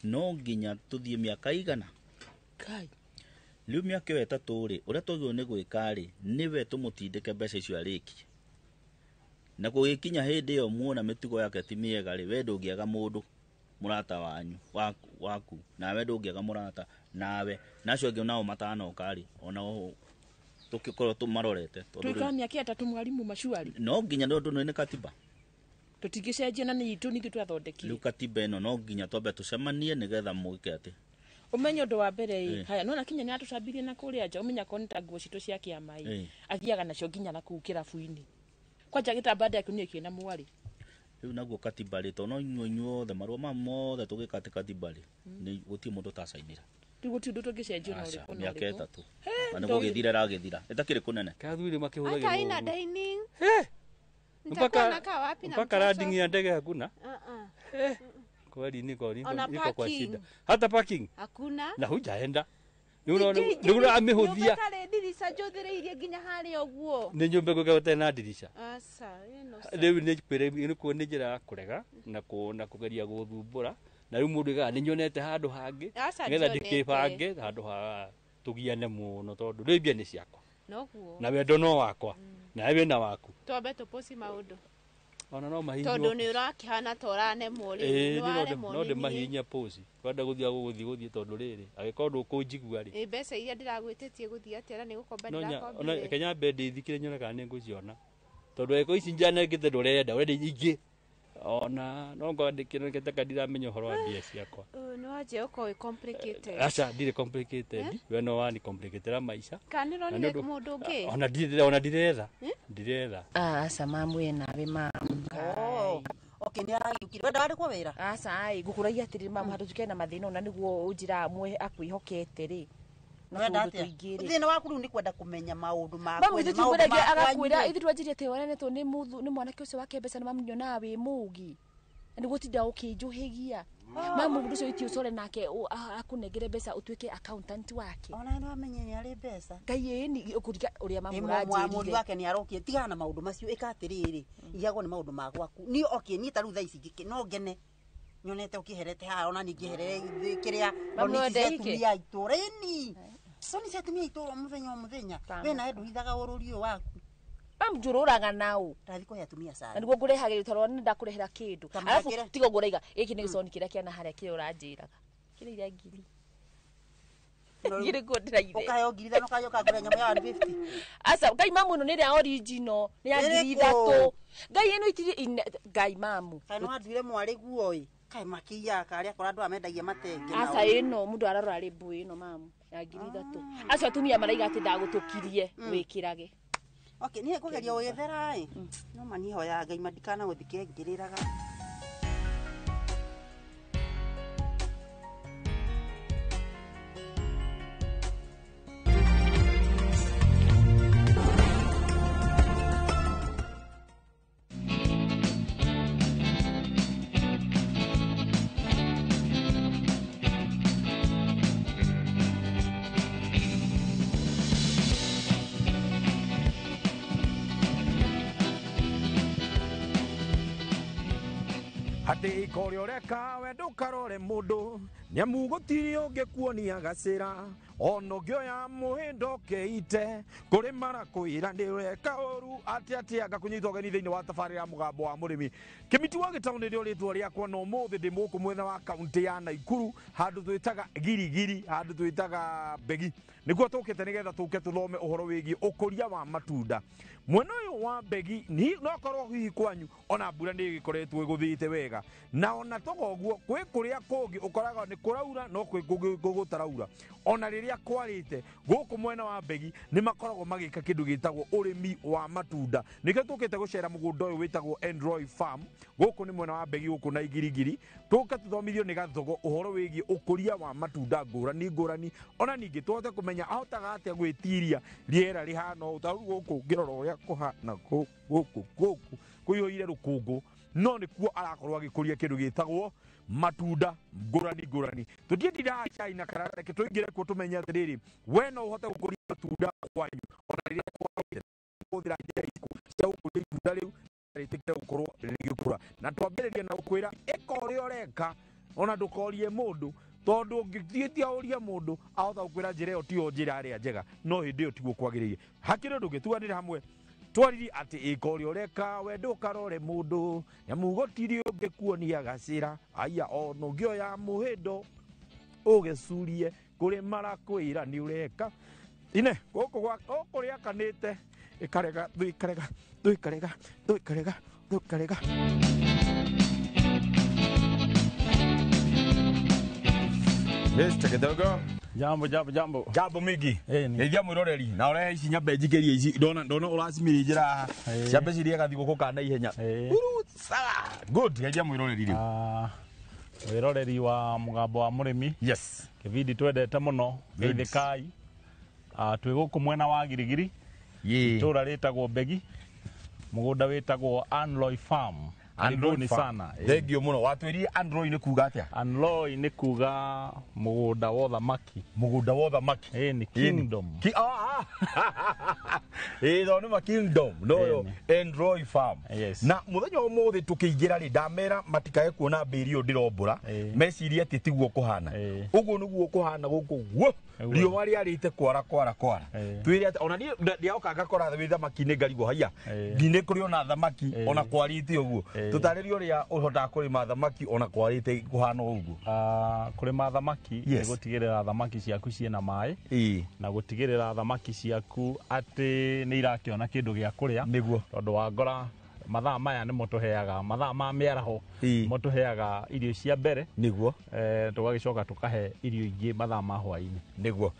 no nginya tũthiĩ mĩaka igana. Kai. Rĩu mĩaka ĩyo ĩtatũ rĩ, ũrĩa twagĩrĩirwo nĩ gwĩka rĩ, nĩwe tũmũtindĩke mbeca icio arĩkie. Na gũgĩkinya hĩndĩ ĩyo muona mĩtugo yake ti mĩega rĩ, we ndũngĩaga mũndũ mũrata wanyu waku, nawe ndũngĩaga mũrata nawe, na acio angĩ nao matanoka rĩ, onao tũkĩkorwo tũmarorete. Tondũ Tũikara rĩu mĩaka ĩtatũ mwarimũ macuari. no nginya nĩ ũndũ nĩ katiba. Tũtingĩcenjia na nĩ itũ nithuĩ twathondekire. Rĩu katiba ĩno no nginya twambe tũcemanie nĩgetha mwĩke atĩ. Ũmenye ũndũ wa mbere ĩ Eh. haya nona kinya nĩ atũcambirie na kũrĩa nja ũmenya korwo nĩ ta nguo citũ cia kĩama ĩ Eh. athiaga nacio nginya na kũu kĩrabu-inĩ kwanja gĩtambaya ndekĩonie kĩna mwarĩ Rĩu naguo katiba rĩ, tondũ no inyuĩ inyuothe marũa maya mothe tũgĩka atĩ katiba rĩ, nĩ gũtirĩ mũndũ ũtacainĩra. Rĩu gũtirĩ ũndũ tũngĩcenjia ona Aca, ũrĩkũ na mĩaka ũrĩkũ. 3. He, Na nĩ ndũĩ. gũgĩthira ĩragĩthira. Ĩtakĩrĩ kũnene. Kathuri Hata haina dining. Nitakuwa Mpaka nakaa wapi na mpaka mtoto? landing ya ndege hakuna. Uh-uh. Kweli niko niko Ona niko kwa parking. shida. Hata parking Hakuna. na hujaenda. Nĩ ũrona nĩ ũrona amĩhũthia. Nyũmba ĩtarĩ ndirica njũthĩrĩirie nginya harĩa ũguo. Nĩ nyũmba ĩgũka gũtarĩ na ndirica. Aca, ĩno sa- Rĩu nĩ kwĩra nĩ kuo nĩ njĩra ya kũrega na kũ na kũgeria gũthumbũra. Na rĩu mũndũ aigaga nĩ nyonete handũ hangĩ Aca, nĩgetha ndionete. ndĩkĩbange handũ ha tũgiane mũno tondũ rĩu mbia nĩ ciakwa Noguo. na wendo no wakwa nawe wĩna waku Twambe tũpoci maũndũ. ona no mahihinywo Tondũ nĩ ũrakĩhana ta ũranemwo rĩu. Ĩĩ, Nĩ niĩ no waremwo no nĩ niĩ. ndĩmahihinye posi kwenda gũthiĩ gũgũthiĩ gũthiĩ tondũ rĩrĩ angĩkorwo ndũkũnjigua rĩ Ĩ mbeca iria ndĩragwĩtĩtie gũthiĩ atĩa na nĩ gũkomba no nya ona ndĩrakombire. reke nyambe ndĩthikĩre nyone kana nĩ ngũciona tondũ angĩkorwo ici njanengete ndũrenda ũrenda ingĩ ona no ngorwo ndĩkĩonekete ka ndiramenya ũhoro wa mbia ciakwa. Nĩ wanjia gũkorwo wĩ complicated. Aca ndirĩ complicated we no wani complicatera maica. Kana nĩ Na ũronire nĩ ũndũ- mũndũ ũngĩ? ona ndirĩ ona ndiretha ndiretha. Aca mamu ĩ nawe mamu. Oh, okay nĩ aragĩũkire wenda wandĩkwo wĩra. Aca ĩ ngũkũragia atĩrĩrĩ mamu handũ njũke na mathĩna ona nĩguo ũnjĩraga mwe akwĩhokete rĩ. Na Wenda tũũndũ atĩa? tũingĩ rĩ. Thĩna waku rĩu nĩ kwenda kũmenya maũndũ Mamu makwa ithuĩ maũndũ twĩragia makwa agakwĩra inyuĩ. ithuĩ twanjirie atĩ wanenetwo nĩ mũthu nĩ mwanake ũcio wake mbeca na mamu nyonaga wĩ mũgi. Na nĩguo tinda ũkĩnjũhĩgia. Mamu mũndũ ũcio iti ũcore nake akũnengere mbeca ũtuĩke accountant wake. Ona nĩ wamenye nĩ arĩ mbeca. Ngai ĩ ni ũkũriga ũrĩa mamu Ĩ, mũriũ ũranjĩrire. wake nĩ arokire tigana na maũndũ macio ĩka atĩrĩrĩ igagwo nĩ maũndũ ma gwaku niĩ okay niĩ ta rĩu thaa ici no ngene nyonete ũkĩherete haha ona niĩ ngĩherere kĩrĩa Mamu roni ici cia no ndeike? atumia a itũra ĩni roni cia atumia a itũra o mũthenya o mũthenya we nawe ndũhithaga ũrũri ũyũ waku. Mamu njũrũraga nao. Ndathi kũhe atumia cai. Na nĩguo ngũrehagĩra tondũ nĩ ndakũrehera kĩndũ. Ta Arabu mũhakĩre. tiga ũguo ũraiga gĩkĩ nĩ gĩconi kĩrĩa kĩana harĩa kĩrĩa ũranjĩraga. Kĩrĩa iria ngiri. Ngiri kuo ndĩraire. Ũkaheo 5,000 ũkaja ũkangũrĩra nyamũ ya 150. Aca Ngai mamu ĩno nĩ ĩrĩa original nĩ ya ngiri Ĩrĩkũ? ithatũ. Ngai ĩno itirĩ Ngai mamu. Kaĩ nĩ wanduire mwarĩ guo ĩ kaĩ makĩiyaga karĩa akora andũ aya mendagia matenge nao. Aca ĩno mũndũ ararora rĩmbu ĩno mamu ya 3,000. Acio atumia maraiga atĩ ndagũtũkirie wĩkĩrage. Okay, niĩ ngũgeria gũgĩthera ĩ no ma niĩ hoyaga Ngai mandikana gũthike ngĩrĩraga. Atĩ ika ũrĩa ũreka we ndũkarore mũndũ nĩamu gũtirĩ ũngĩkuonia gacĩra ona ũngĩoya mũhĩndo ũkĩite kũrĩ marakwĩra nĩ ũreka ũru atĩ atĩa ngakũnyita ũgeni thĩinĩ wa tabarĩra ya mũgambo wa mũrĩmi kĩmiti wa gĩtaũ nĩrĩo rĩtwa rĩakwa na ũmũthĩ ndĩ mũkũ mwena wa kaunti ya Naikuru handũ twĩtaga girigiri handũ twĩtaga mbegi nĩkuo tũkĩte nĩgetha tũke tũthome ũhoro wĩgiĩ ũkũria wa matunda mwena ũyũ wa mbegi no korwo hihi kwanyu ona mbura nĩ ĩgĩkoretwo ĩgũthĩte wega na ona toga ũguo kwĩ kũrĩa kũngĩ ũkoraga nĩ kũraura no kwĩ kũngĩ gũtaraura ona rĩrĩa kwarĩte gũkũ mwena wa mbegi nĩ makoragwo magĩka kĩndũ gĩtagwo ũrĩmi wa matunda nĩkĩo tũkĩte gũcera mũgũnda ũyũ wĩtagwo Android Farm gũkũ nĩ mwena wa mbegi gũkũ na igirigiri tũke tũthomithio nĩ gathogo ũhoro wĩgiĩ ũkũria wa matunda ngũrani ngũrani ona ningĩ tũhote kũmenya ahotaga atĩa gwĩtiria rĩera rĩhana ũũ ta rĩu gũkũ ngĩrora ũrĩa kũhana gũkũ gũkũ kũiyũire rũkũngũ no nĩkuo arakorwo agĩkũria kĩndũ gĩtagwo matunda ngũrani ngũrani tũtiĩtindaga cai na karara reke tũingĩre kuo tũmenye atĩrĩrĩ we no ũhote gũkũria matunda kwanyu ona rĩrĩa kwagĩte kũhũthĩra njĩra irĩkũ cia gũkũria itunda rĩu rĩtĩkĩre gũkorwo rĩgĩkũra na twambĩrĩrie na gũkwĩra ĩka ũrĩa ũreka ona ndũkorie mũndũ tondũ ũngĩthiĩtia ũrie mũndũ ahota gũkwĩra njĩra ĩyo tiyo njĩra ĩrĩa njega no hĩndĩ ĩyo tiguo kwagĩrĩire hakĩrĩ ũndũ ũngĩ tuganĩre hamwe twaririe atĩ ĩka ũrĩa ũreka we ndũkarore mũndũ nĩamu gũtirĩ ũngĩkuonia gacĩra aya ona ũngĩoya mũhĩndo ũgĩcurie kũrĩ marakwĩra nĩ ũreka ine gũkũ gũkũ rĩakanĩte ĩkarega thũ ĩkarega thũ ĩkarega thũ ĩkarega thũ ĩkarega Mr. Kidogo. Jambo jambo jambo. Jambo mingi. Geithia mwiroreri na urehe ici nyambe njikĩrie ici ndona ndona ũracimĩrĩnjĩra haha. Ciambe cirĩe gathigũkũ ka na ihenya. Uru sawa. Good. Geithia mwiroreri rĩu. Mwiroreri wa mũgambo wa mũrĩmi. Yes. Kĩbindi twendete mũno. Geithĩkai. Twĩ gũkũ mwena wa Girigiri. Itũra rĩtagwo Mbegi. Mũgũnda wĩtagwo Anloy Farm. Karibuni sana. Thengio muno. Watwĩrire Android nĩ kuga atĩa? Anloy nĩ kuga mũgũnda wa ũthamaki. Mũgũnda wa ũthamaki. Ĩĩ nĩ kingdom. Ĩĩ no nĩ ma kingdom. No yo Android Farm. Yes. Na mũthenya ũmũthĩ tũkĩingĩra rĩ ndamera matikae kuona mbĩri ũyũ ndĩrombũra mecirie atĩ tiguo kũhana. Ũguo nĩguo kũhana gũkũ guo. Riũa rĩarĩte kwara kwara kwara. Twĩre atĩ ona niĩ ndĩoka ngakora wĩ thamaki-inĩ ngarigwo haiya. Nginĩ kũrĩ ona thamaki ona kwarĩte ũguo. Tũtarĩrie ũrĩa ũhotaga kũrĩma thamaki ona kwarĩte kũhana ũguo. Kũrĩma thamaki nĩ gũtigĩrĩra thamaki ciaku ciĩna maĩ na gũtigĩrĩra thamaki ciaku atĩ nĩ irakĩona kĩndũ gĩa kũrĩa. Nĩguo. Tondũ wangora mathaa maya nĩmo tũheaga mathaa ma mĩaraho nĩmo tũheaga irio cia mbere. Nĩguo. Tũgagĩcoka tũkahe irio ingĩ mathaa ma hwaĩ-inĩ. Nĩguo.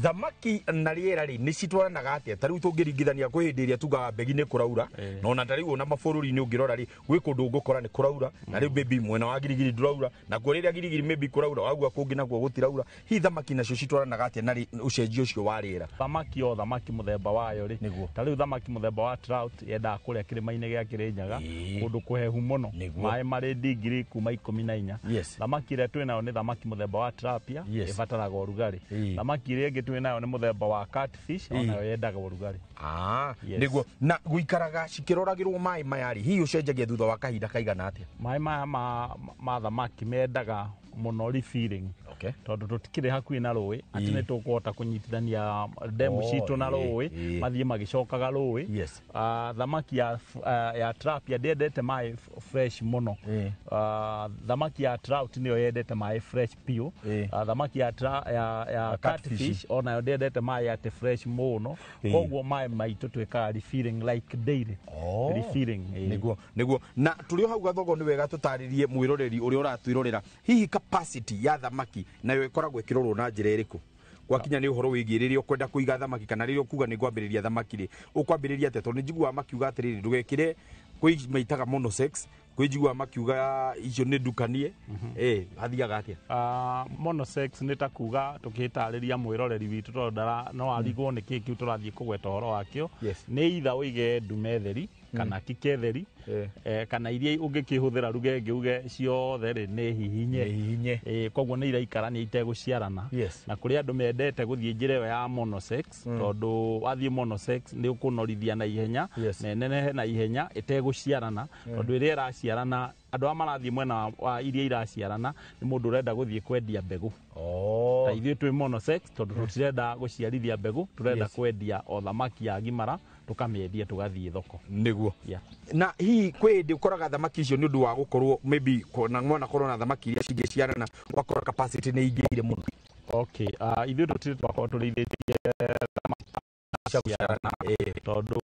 Thamaki na rĩera rĩ nĩ citwaranaga atĩa? Ta rĩu tũngĩringithania kwĩ hĩndĩ ĩrĩa tugaga Mbegi nĩ kũraura na ona ta rĩu ona mabũrũri-inĩ ũngĩrora rĩ gwĩ kũndũ ũngũkora nĩ kũraura na rĩu maybe mwena wa Girigiri ndũraura nakuo rĩrĩa Girigiri maybe kũraura wagua kũngĩ nakuo gũtiraura. Hihi thamaki nacio citwaranaga atĩa na ũcenjio ũcio wa rĩera? Thamaki o thamaki mũthemba wayo rĩ, ta rĩu thamaki mũthemba wa trout yendaga kũrĩa kĩrĩma-inĩ gĩa Kĩrĩnyaga kũndũ kũhehu mũno, maĩ marĩ digiri kuma 14. Thamaki ĩrĩa twĩ nayo nĩ thamaki mũthemba wa tilapia ĩbataraga ũrugarĩ. Thamaki ĩrĩa ĩngĩ twĩ nayo nĩ mũthemba wa catfish onayo yendaga ũrugarĩ. Nĩguo. Na gũikaraga cikĩroragĩrwo maĩ maya rĩ, hihi ũcenjagia thutha wa kahinda kaigana atĩa? Maĩ maya ma thamaki mendaga mũno refilling. Tondũ tũtikĩrĩ hakuhĩ na rũĩ atĩ nĩ tũkũhota kũnyitithania ndemu citũ na rũĩ mathiĩ magĩcokaga rũĩ. Thamaki ya tilapia ndĩendete maĩ fresh mũno. Thamaki ya trout nĩyo yendete maĩ fresh piũ. Thamaki ya catfish onayo ndĩendete maĩ atĩ fresh mũno. Koguo maĩ maitũ twĩkaga refilling like daily. Refilling. Nĩguo nĩguo. Na tũrĩ o hau Gathogo nĩ wega tũtarĩrie mwĩroreri ũrĩa ũratwĩrorera hihi capacity ya thamaki nayo ĩkoragwo ĩkĩrorwo na njĩra ĩrĩkũ? Gwakinya nĩ ũhoro wĩgiĩ rĩrĩa ũkwenda kũiga thamaki kana rĩrĩa ũkuga nĩ ngwambĩrĩria thamaki rĩ, ũkwambĩrĩria atĩa? Tondũ nĩ njiguaga makiuga atĩrĩrĩ ndũgekĩre kwĩ maitaga monosex, kwĩ njiguaga makiuga icio nĩ ndukanie. Hathiaga atĩa? Monosex nĩ ta kuga tũkĩtarĩria mwĩroreri witũ tondũ no arigwo nĩ kĩĩ kĩu tũrathiĩ kũgweta ũhoro wakĩo. Nĩ either ũige ndume theri kana kike theri kana iria ũngĩkĩhũthĩra ruge ĩngĩ uge ciothe rĩ nĩ hihinye. Koguo nĩ iraikarania itegũciarana. Na kũrĩ andũ mendete gũthiĩ njĩra ĩyo ya monosex tondũ wathiĩ monosex nĩ ũkũnorithia na ihenya na ĩnenehe na ihenya ĩtegũciarana tondũ ĩrĩa ĩraciarana andũ arĩa marathiĩ mwena wa iria iraciarana nĩ mũndũ ũrenda gũthiĩ kwendia mbegũ. Ta ithuĩ twĩ monosex tondũ tũtirenda gũciarithia mbegũ, tũrenda kwendia o thamaki ya gimara tũkamĩendia tũgathiĩ thoko. Nĩguo. Na hihi kwĩ hĩndĩ ũkoraga thamaki icio nĩ ũndũ wa gũkorwo maybe na mwana korwo na thamaki iria cingĩciarana ũgakora capacity nĩ ingĩire mũno? Okay, ithuĩ tũtirĩ twakorwo tũrĩithĩtie thamaki ciarana tondũ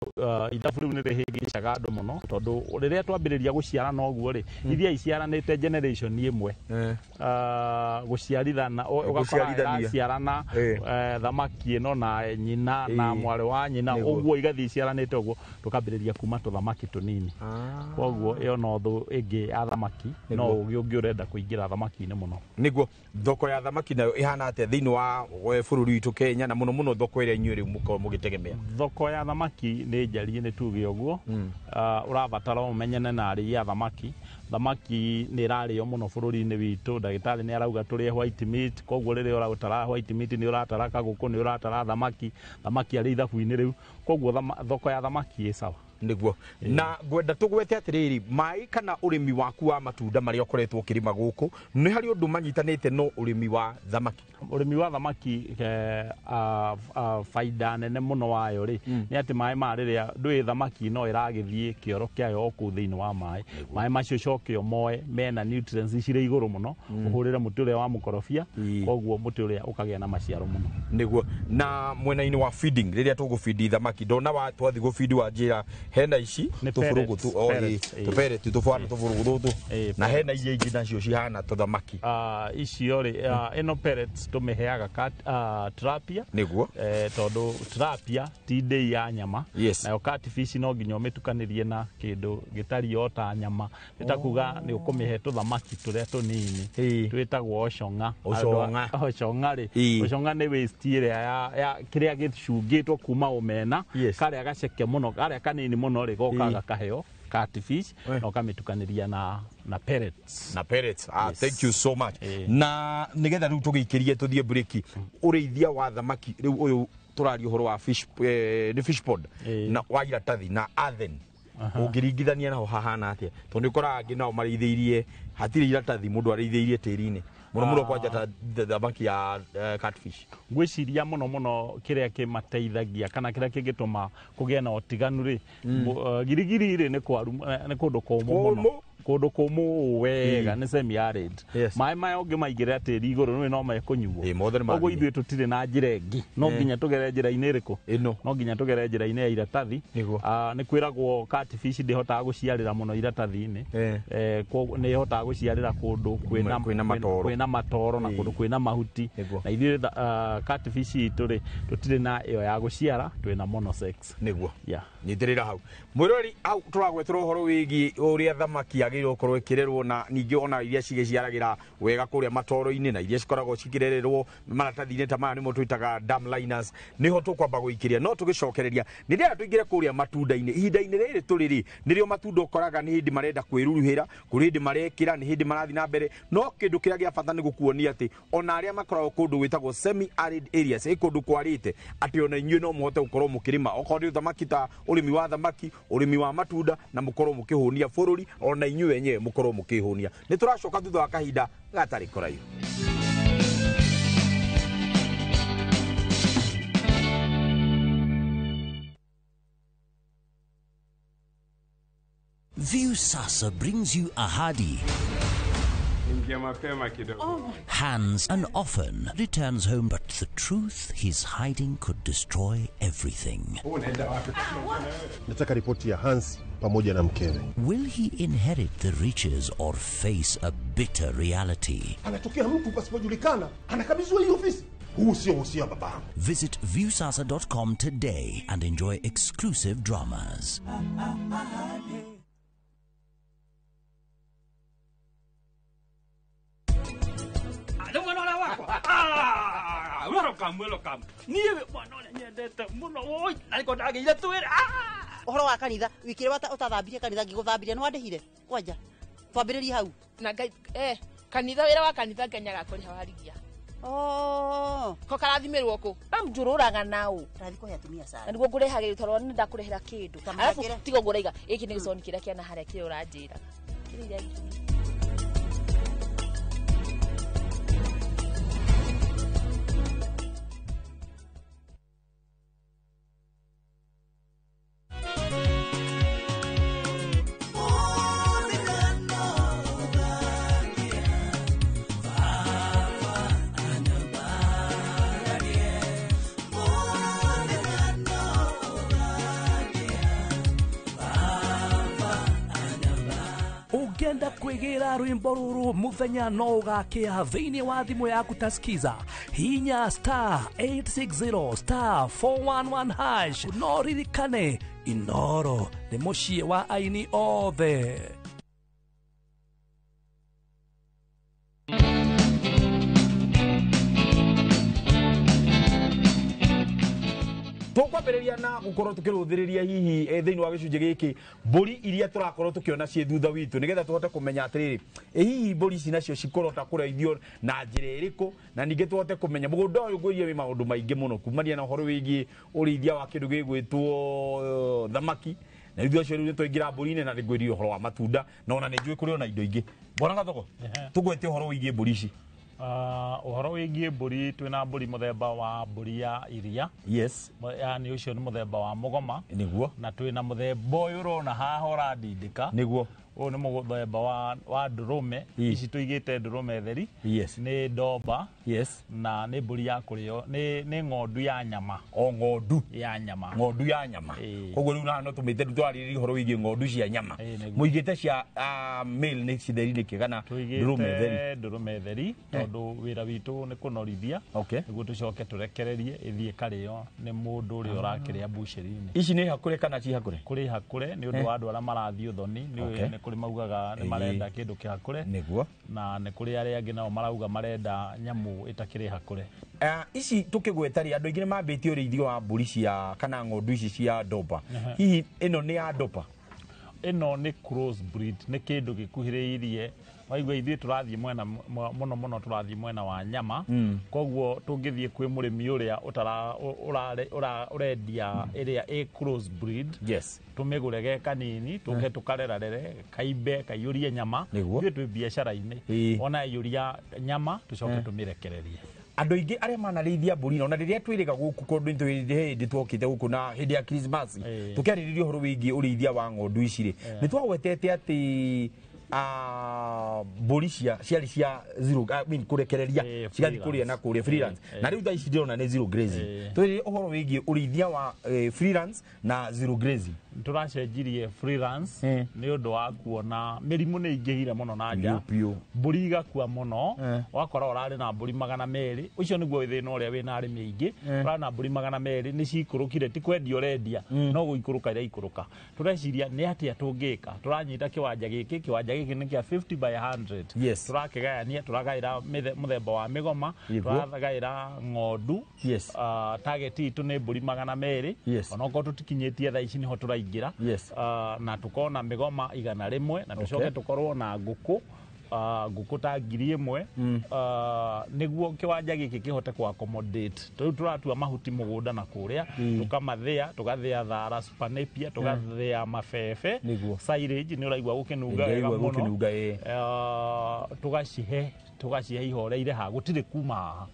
ithabu rĩu nĩ rĩhĩngĩcaga andũ mũno tondũ rĩrĩa twambĩrĩria gũciarana ũguo rĩ iria iciaranĩte generation ĩmwe gũciarithana ũgakora ĩraciarana thamaki ĩno na nyina na mwarĩ wa nyina ũguo igathiĩ iciaranĩte ũguo tũkambĩrĩria kuma tũthamaki tũnini. Koguo ĩyo no thũ ĩngĩ ya thamaki, no ũgĩ ũngĩ ũrenda kũingĩra thamaki-inĩ mũno. Nĩguo. Thoko ya thamaki nayo ĩhana atĩa thĩinĩ wa bũrũri witũ Kenya na mũno mũno thoko ĩrĩa inyuĩ rĩu mũkorwo mũgĩtegemea? Thoko ya thamaki nĩ njariĩ nĩ tuge ũguo. Ũrabatara ũmenyane na arĩi a thamaki. Thamaki nĩ ĩrarĩo mũno bũrũri-inĩ witũ. Ndagĩtarĩ nĩ arauga tũrĩe white meat, koguo rĩrĩa ũratara white meat nĩ ũratara kagũkũ, nĩ ũratara thamaki, thamaki arĩ ithabu-inĩ rĩu. Koguo thoko ya thamaki ĩ sawa. Nĩguo. Na ngwenda tũgwete atĩrĩrĩ, maĩ kana ũrĩmi waku wa matunda marĩa ũkoretwo ũkĩrĩma gũkũ nĩ harĩ ũndũ manyitanĩte no ũrĩmi wa thamaki? Ũrĩmi wa thamaki baida nene mũno wayo rĩ nĩ atĩ maĩ ma rĩrĩa ndũĩ thamaki no ĩragĩthiĩ kĩoro kĩayo o kũu thĩinĩ wa maĩ. Maĩ macio ũcoke ũmoe mena nutrients cirĩ igũrũ mũno, ũhũrĩre mũtĩ ũrĩa wa mũkorobia, koguo mũtĩ ũrĩa ũkagĩa na maciaro mũno. Nĩguo. Na mwena-inĩ wa feeding rĩrĩa tũgũbindi thamaki ndona wa twathiĩ gũbindi wa njĩra Hena ici Nĩ tũbũrũgũ pellets, ĩĩ. tũpereti tũbwana tũbũrũgũ tũtũ, na hena iria ingĩ nacio cihana tũthamaki. Icio rĩ, ĩno pellets tũmĩheaga tilapia. Nĩguo. Tondũ tilapia ti ndĩi ya nyama. Yes. Nayo catfish no nginya ũmĩtukanĩrie na kĩndũ gĩtariĩ o ta nyama, nĩ ta kuga nĩ ũkũmĩhe tũthamaki tũrĩa tũnini twĩtagwo ocong'a. Ocong'a. Ocong'a rĩ, ocong'a nĩ waste ĩrĩa ya kĩrĩa gĩcungĩtwo kuma omena, karĩa gaceke mũno, karĩa kanini mũno rĩ, gokaga gakaheo catfish na ũkamĩtukanĩria na pellets. Na pellets. Ah, Yes. thank you so much. Na nigetha rĩu tũgĩikĩrie tũthiĩ break, ũrĩithia wa thamaki rĩu ũyũ tũraria ũhoro wa fish, nĩ fish pond na wa iratathi na earthen, ũngĩringithania naho hahana atĩa? Tondũ nĩ ũkoraga angĩ nao marĩithĩirie hatirĩ iratathi, mũndũ arĩithĩirie tĩri-inĩ mũno mũno, kwanja ta thamaki ya catfish. Ngwĩciria mũno mũno kĩrĩa kĩmateithagia kana kĩrĩa kĩngĩtũma kũgĩe na ũtiganu rĩ, girigiri rĩ, nĩ kwaru, nĩ kũndũ kũmũ mũno, Kũmũ. kũndũ kũmũ wega, nĩ semi arid. Maĩ maya ũngĩmaigĩrĩra tĩri igũrũ nĩ no mekũnyuo. Mothe nĩ Koguo mathiĩ. ithuĩ tũtirĩ na njĩra ĩngĩ, no nginya tũgere njĩra-inĩ ĩrĩkũ? Ĩno. No nginya tũgere njĩra-inĩ ya iratathi. Nĩ kwĩragwo catfish ndĩhotaga gũciarĩra mũno iratathi-inĩ. Koguo nĩ ĩhotaga gũciarĩra kũndũ kwĩna Kwĩna matoro. Kwĩna matoro na kũndũ kwĩna mahuti. Na ithuĩ catfish itũ rĩ, tũtirĩ na ĩyo ya gũciara, twĩna monosex. Nĩguo. Yeah. Nyitĩrĩra hau, mwĩrori, hau tũragwetera ũhoro wĩgiĩ ũrĩa thamaki yagĩrĩirwo gũkorwo ĩkĩrerwo, na ningĩ ona iria cigĩciaragĩra wega kũrĩa matoro-inĩ na iria cikoragwo cikĩrererwo maratathi-inĩ ta maya nĩmo twĩtaga dam liners. Nĩho tũkwamba gũikĩria, no tũgĩcokereria nĩ ndĩrenda tũingĩre kũrĩa matunda-inĩ. Ihinda-inĩ rĩrĩ tũrĩ rĩ, nĩrĩo matunda ũkoraga nĩ hĩndĩ marenda kwĩruruhĩra, kũrĩ hĩndĩ marekĩra, nĩ hĩndĩ marathiĩ na mbere. No kĩndũ kĩrĩa gĩa bata nĩ gũkuonia atĩ ona arĩa makoragwo kũndũ gwĩtagwo semi arid areas, ĩ kũndũ kwarĩte, atĩ ona inyuĩ no mũhote gũkorwo mũkĩrĩma okorwo nĩ thamaki, ta ũrĩmi wa thamaki, ũrĩmi wa matunda, na mũkorwo mũkĩhũnia bũrũri, ona inyuĩ enyewe mũkorwo mũkĩhũnia. Nĩ tũracoka thutha wa kahinda gatarĩ kũraihu. Viusasa brings you Ahadi. Ingia mapema kidogo. Hans and often returns home, but the truth he's hiding could destroy everything. Unaenda wapi? Nataka ripoti ya Hans pamoja na mkewe. Will he inherit the riches or face a bitter reality? Anatokea mtu pasipojulikana, anakabidhiwa hii ofisi. Huu sio uhusia wa babangu. Visit viusasa.com today and enjoy exclusive dramas. Rĩu mwana ũrĩa wakwa. Ah, welcome, welcome. Niĩ mwana ũrĩa nyendete mũno, woi, na nĩko ndagĩire twĩre. Ũhoro wa kanitha, wiki ĩrĩa ũtathambirie kanitha, ngĩgũthambirie, nĩ wandĩhire kwanja twambĩrĩrie hau. Na Ngai, kanitha, wĩra wa kanitha Ngai nĩagakũrĩha warigia. Oh. Ko karathimĩrwo kũ? Amjũrũraga nau. Ũrathiĩ kũhe atumia Na cai. nĩguo ngũrehagĩra, tondũ nĩ ndakũrehera kĩndũ. Ta Arabu mũhagĩre. tiga ũguo ũraiga, gĩkĩ nĩ gĩconi kĩrĩa kĩana harĩa kĩrĩa ũranjĩra. Kĩrĩa iria ingĩ. Ũngĩenda kwĩgĩra rwĩmbo rũrũ mũthenya no ũgakĩa thĩinĩ wa thimũ yaku ta skiza, hinya star 860 star 411 hash. No ririkane, Inoro nĩ mũciĩ wa aini othe. Tũkwambĩrĩria na gũkorwo tũkĩrũthĩrĩria hihi thĩinĩ wa gĩcunjĩ gĩkĩ mbũri iria tũrakorwo tũkĩona ciĩ thutha witũ, nĩgetha tũhote kũmenya atĩrĩrĩ, ĩ hihi mbũri ici nacio cikũrota kũrĩithio na njĩra ĩrĩkũ, na ningĩ tũhote kũmenya mũgũnda ũyũ ngwĩrie wĩ maũndũ maingĩ mũno kumania na ũhoro wĩgiĩ ũrĩithia wa kĩndũ gĩgwĩtwo thamaki, na ithuĩ acio rĩu nĩ twaingĩra mbũri-inĩ, na nĩngwĩrie ũhoro wa matunda, na ona nĩ njũĩ kũrĩ ona indo ingĩ. Bwana Gathogo, tũgwete ũhoro wĩgiĩ mbũri ici. Ũhoro wĩgiĩ mbũri, twĩna mbũri mũthemba wa mbũri ya iria. Yes. Yani ũcio nĩ mũthemba wa mũgoma. Nĩguo. Na twĩna mũthemba ũyũ ũrona haha ũrandindĩka. Nĩguo. Ũyũ nĩ mũthemba wa ndũrũme. Ici tũigĩte ndũrũme theri. Nĩ ndomba. Na nĩ mbũri ya kũrĩo, nĩ ng'ondu ya nyama. O ng'ondu ya nyama. Ng'ondu ya nyama. Koguo rĩu naha no tũmĩte rĩu twarĩrĩria ũhoro wĩgiĩ ng'ondu cia nyama. Mũigĩte cia male nĩ citheri nĩkĩ kana ndũrũme theri? Tũigĩte ndũrũme theri tondũ wĩra witũ nĩ kũnorithia nĩguo tũcoke tũrekererie ĩthiĩ ĩkarĩo nĩ mũndũ ũrĩa ũrakĩrĩa mbucĩri-inĩ. Ici nĩ hakũre kana ci hakũre? Kũrĩ hakũre nĩ ũndũ wa andũ arĩa marathiĩ ũthoni, nĩ kũrĩ maugaga nĩ marenda kĩndũ kĩhakũre. Nĩguo. Na nĩ kũrĩ arĩa angĩ nao marauga marenda nyamũ ĩtakĩrĩ hakũre. Ici tũkĩgweta rĩ, andũ aingĩ nĩ mambĩtie ũrĩithio wa mbũri cia kana ng'ondu ici cia ndomba. Hihi ĩno nĩ ya ndomba? Ĩno nĩ cross breed, nĩ kĩndũ gĩkuhĩrĩirie. Waigua ithuĩ tũrathiĩ mwena mũno mũno tũrathiĩ mwena wa nyama. Koguo tũngĩthiĩ kwĩ mũrĩmi ũrĩa ũrendia ĩrĩa ĩ cross breed, tũmĩgũre ge kanini, tũke tũkarerarere, kaimbe, kaiyũrie nyama. Ithuĩ twĩ biacara-inĩ. Ona yaiyũria nyama, tũcoke tũmĩrekererie. Andũ aingĩ arĩa manarĩithia mbũri ona rĩrĩa twĩrĩga gũkũ kũndũ hĩndĩ twokĩte gũkũ na hĩndĩ ya Christmas tũkĩarĩrĩria ũhoro wĩgiĩ ũrĩithia wa ng'ondu ici rĩ, nĩ twagwetete atĩ mbũri ciarĩ cia zero, I mean, kũrekereria cigathiĩ kũrĩa na kũrĩa freelance, na rĩu thaa ici ndĩrona nĩ zero grazing. Twĩrĩre ũhoro wĩgiĩ ũrĩithia wa freelance na zero grazing. Tũracenjirie freelance nĩ ũndũ wa kuona mĩrimũ nĩ ingĩhire mũno na nja, mbũri igakua mũno, ũgakora ũrarĩ na mbũri 200. Ũcio nĩguo thĩna ũrĩa wĩna arĩmi aingĩ. Ũrarĩ na mbũri 200 nĩ cikũrũkire, ti kwendia ũrendia, no gũikũrũka iraikũrũka. Tũreciria nĩ atĩa tũngĩka. Tũranyita kĩwanja gĩkĩ, kĩwanja gĩkĩ nĩ kĩa 50 by 100. Tũrakĩgayania, tũragaĩra mũthemba wa mĩgoma, tũragaĩra ng'ondu. Target itũ nĩ mbũri 200. Onokorwo tũtikinyĩtie thaa ici nĩho tũraingĩra. Na tukona mĩgoma 100 na tũcoke tũkorwo na ngũkũ, ngũkũ ta 1000, nĩguo kĩwanja gĩkĩ kĩhote kũ accommodate. Rĩu tũratua mahuti mũgũnda na kũrĩa, tũkamathĩa, tũgathĩa thara supernapier, tũgathĩa mabebe, silage nĩ ũraigua gũkĩnunga wega mũno. Tũgacihe ihoreire haha, gũtirĩ kuma haha.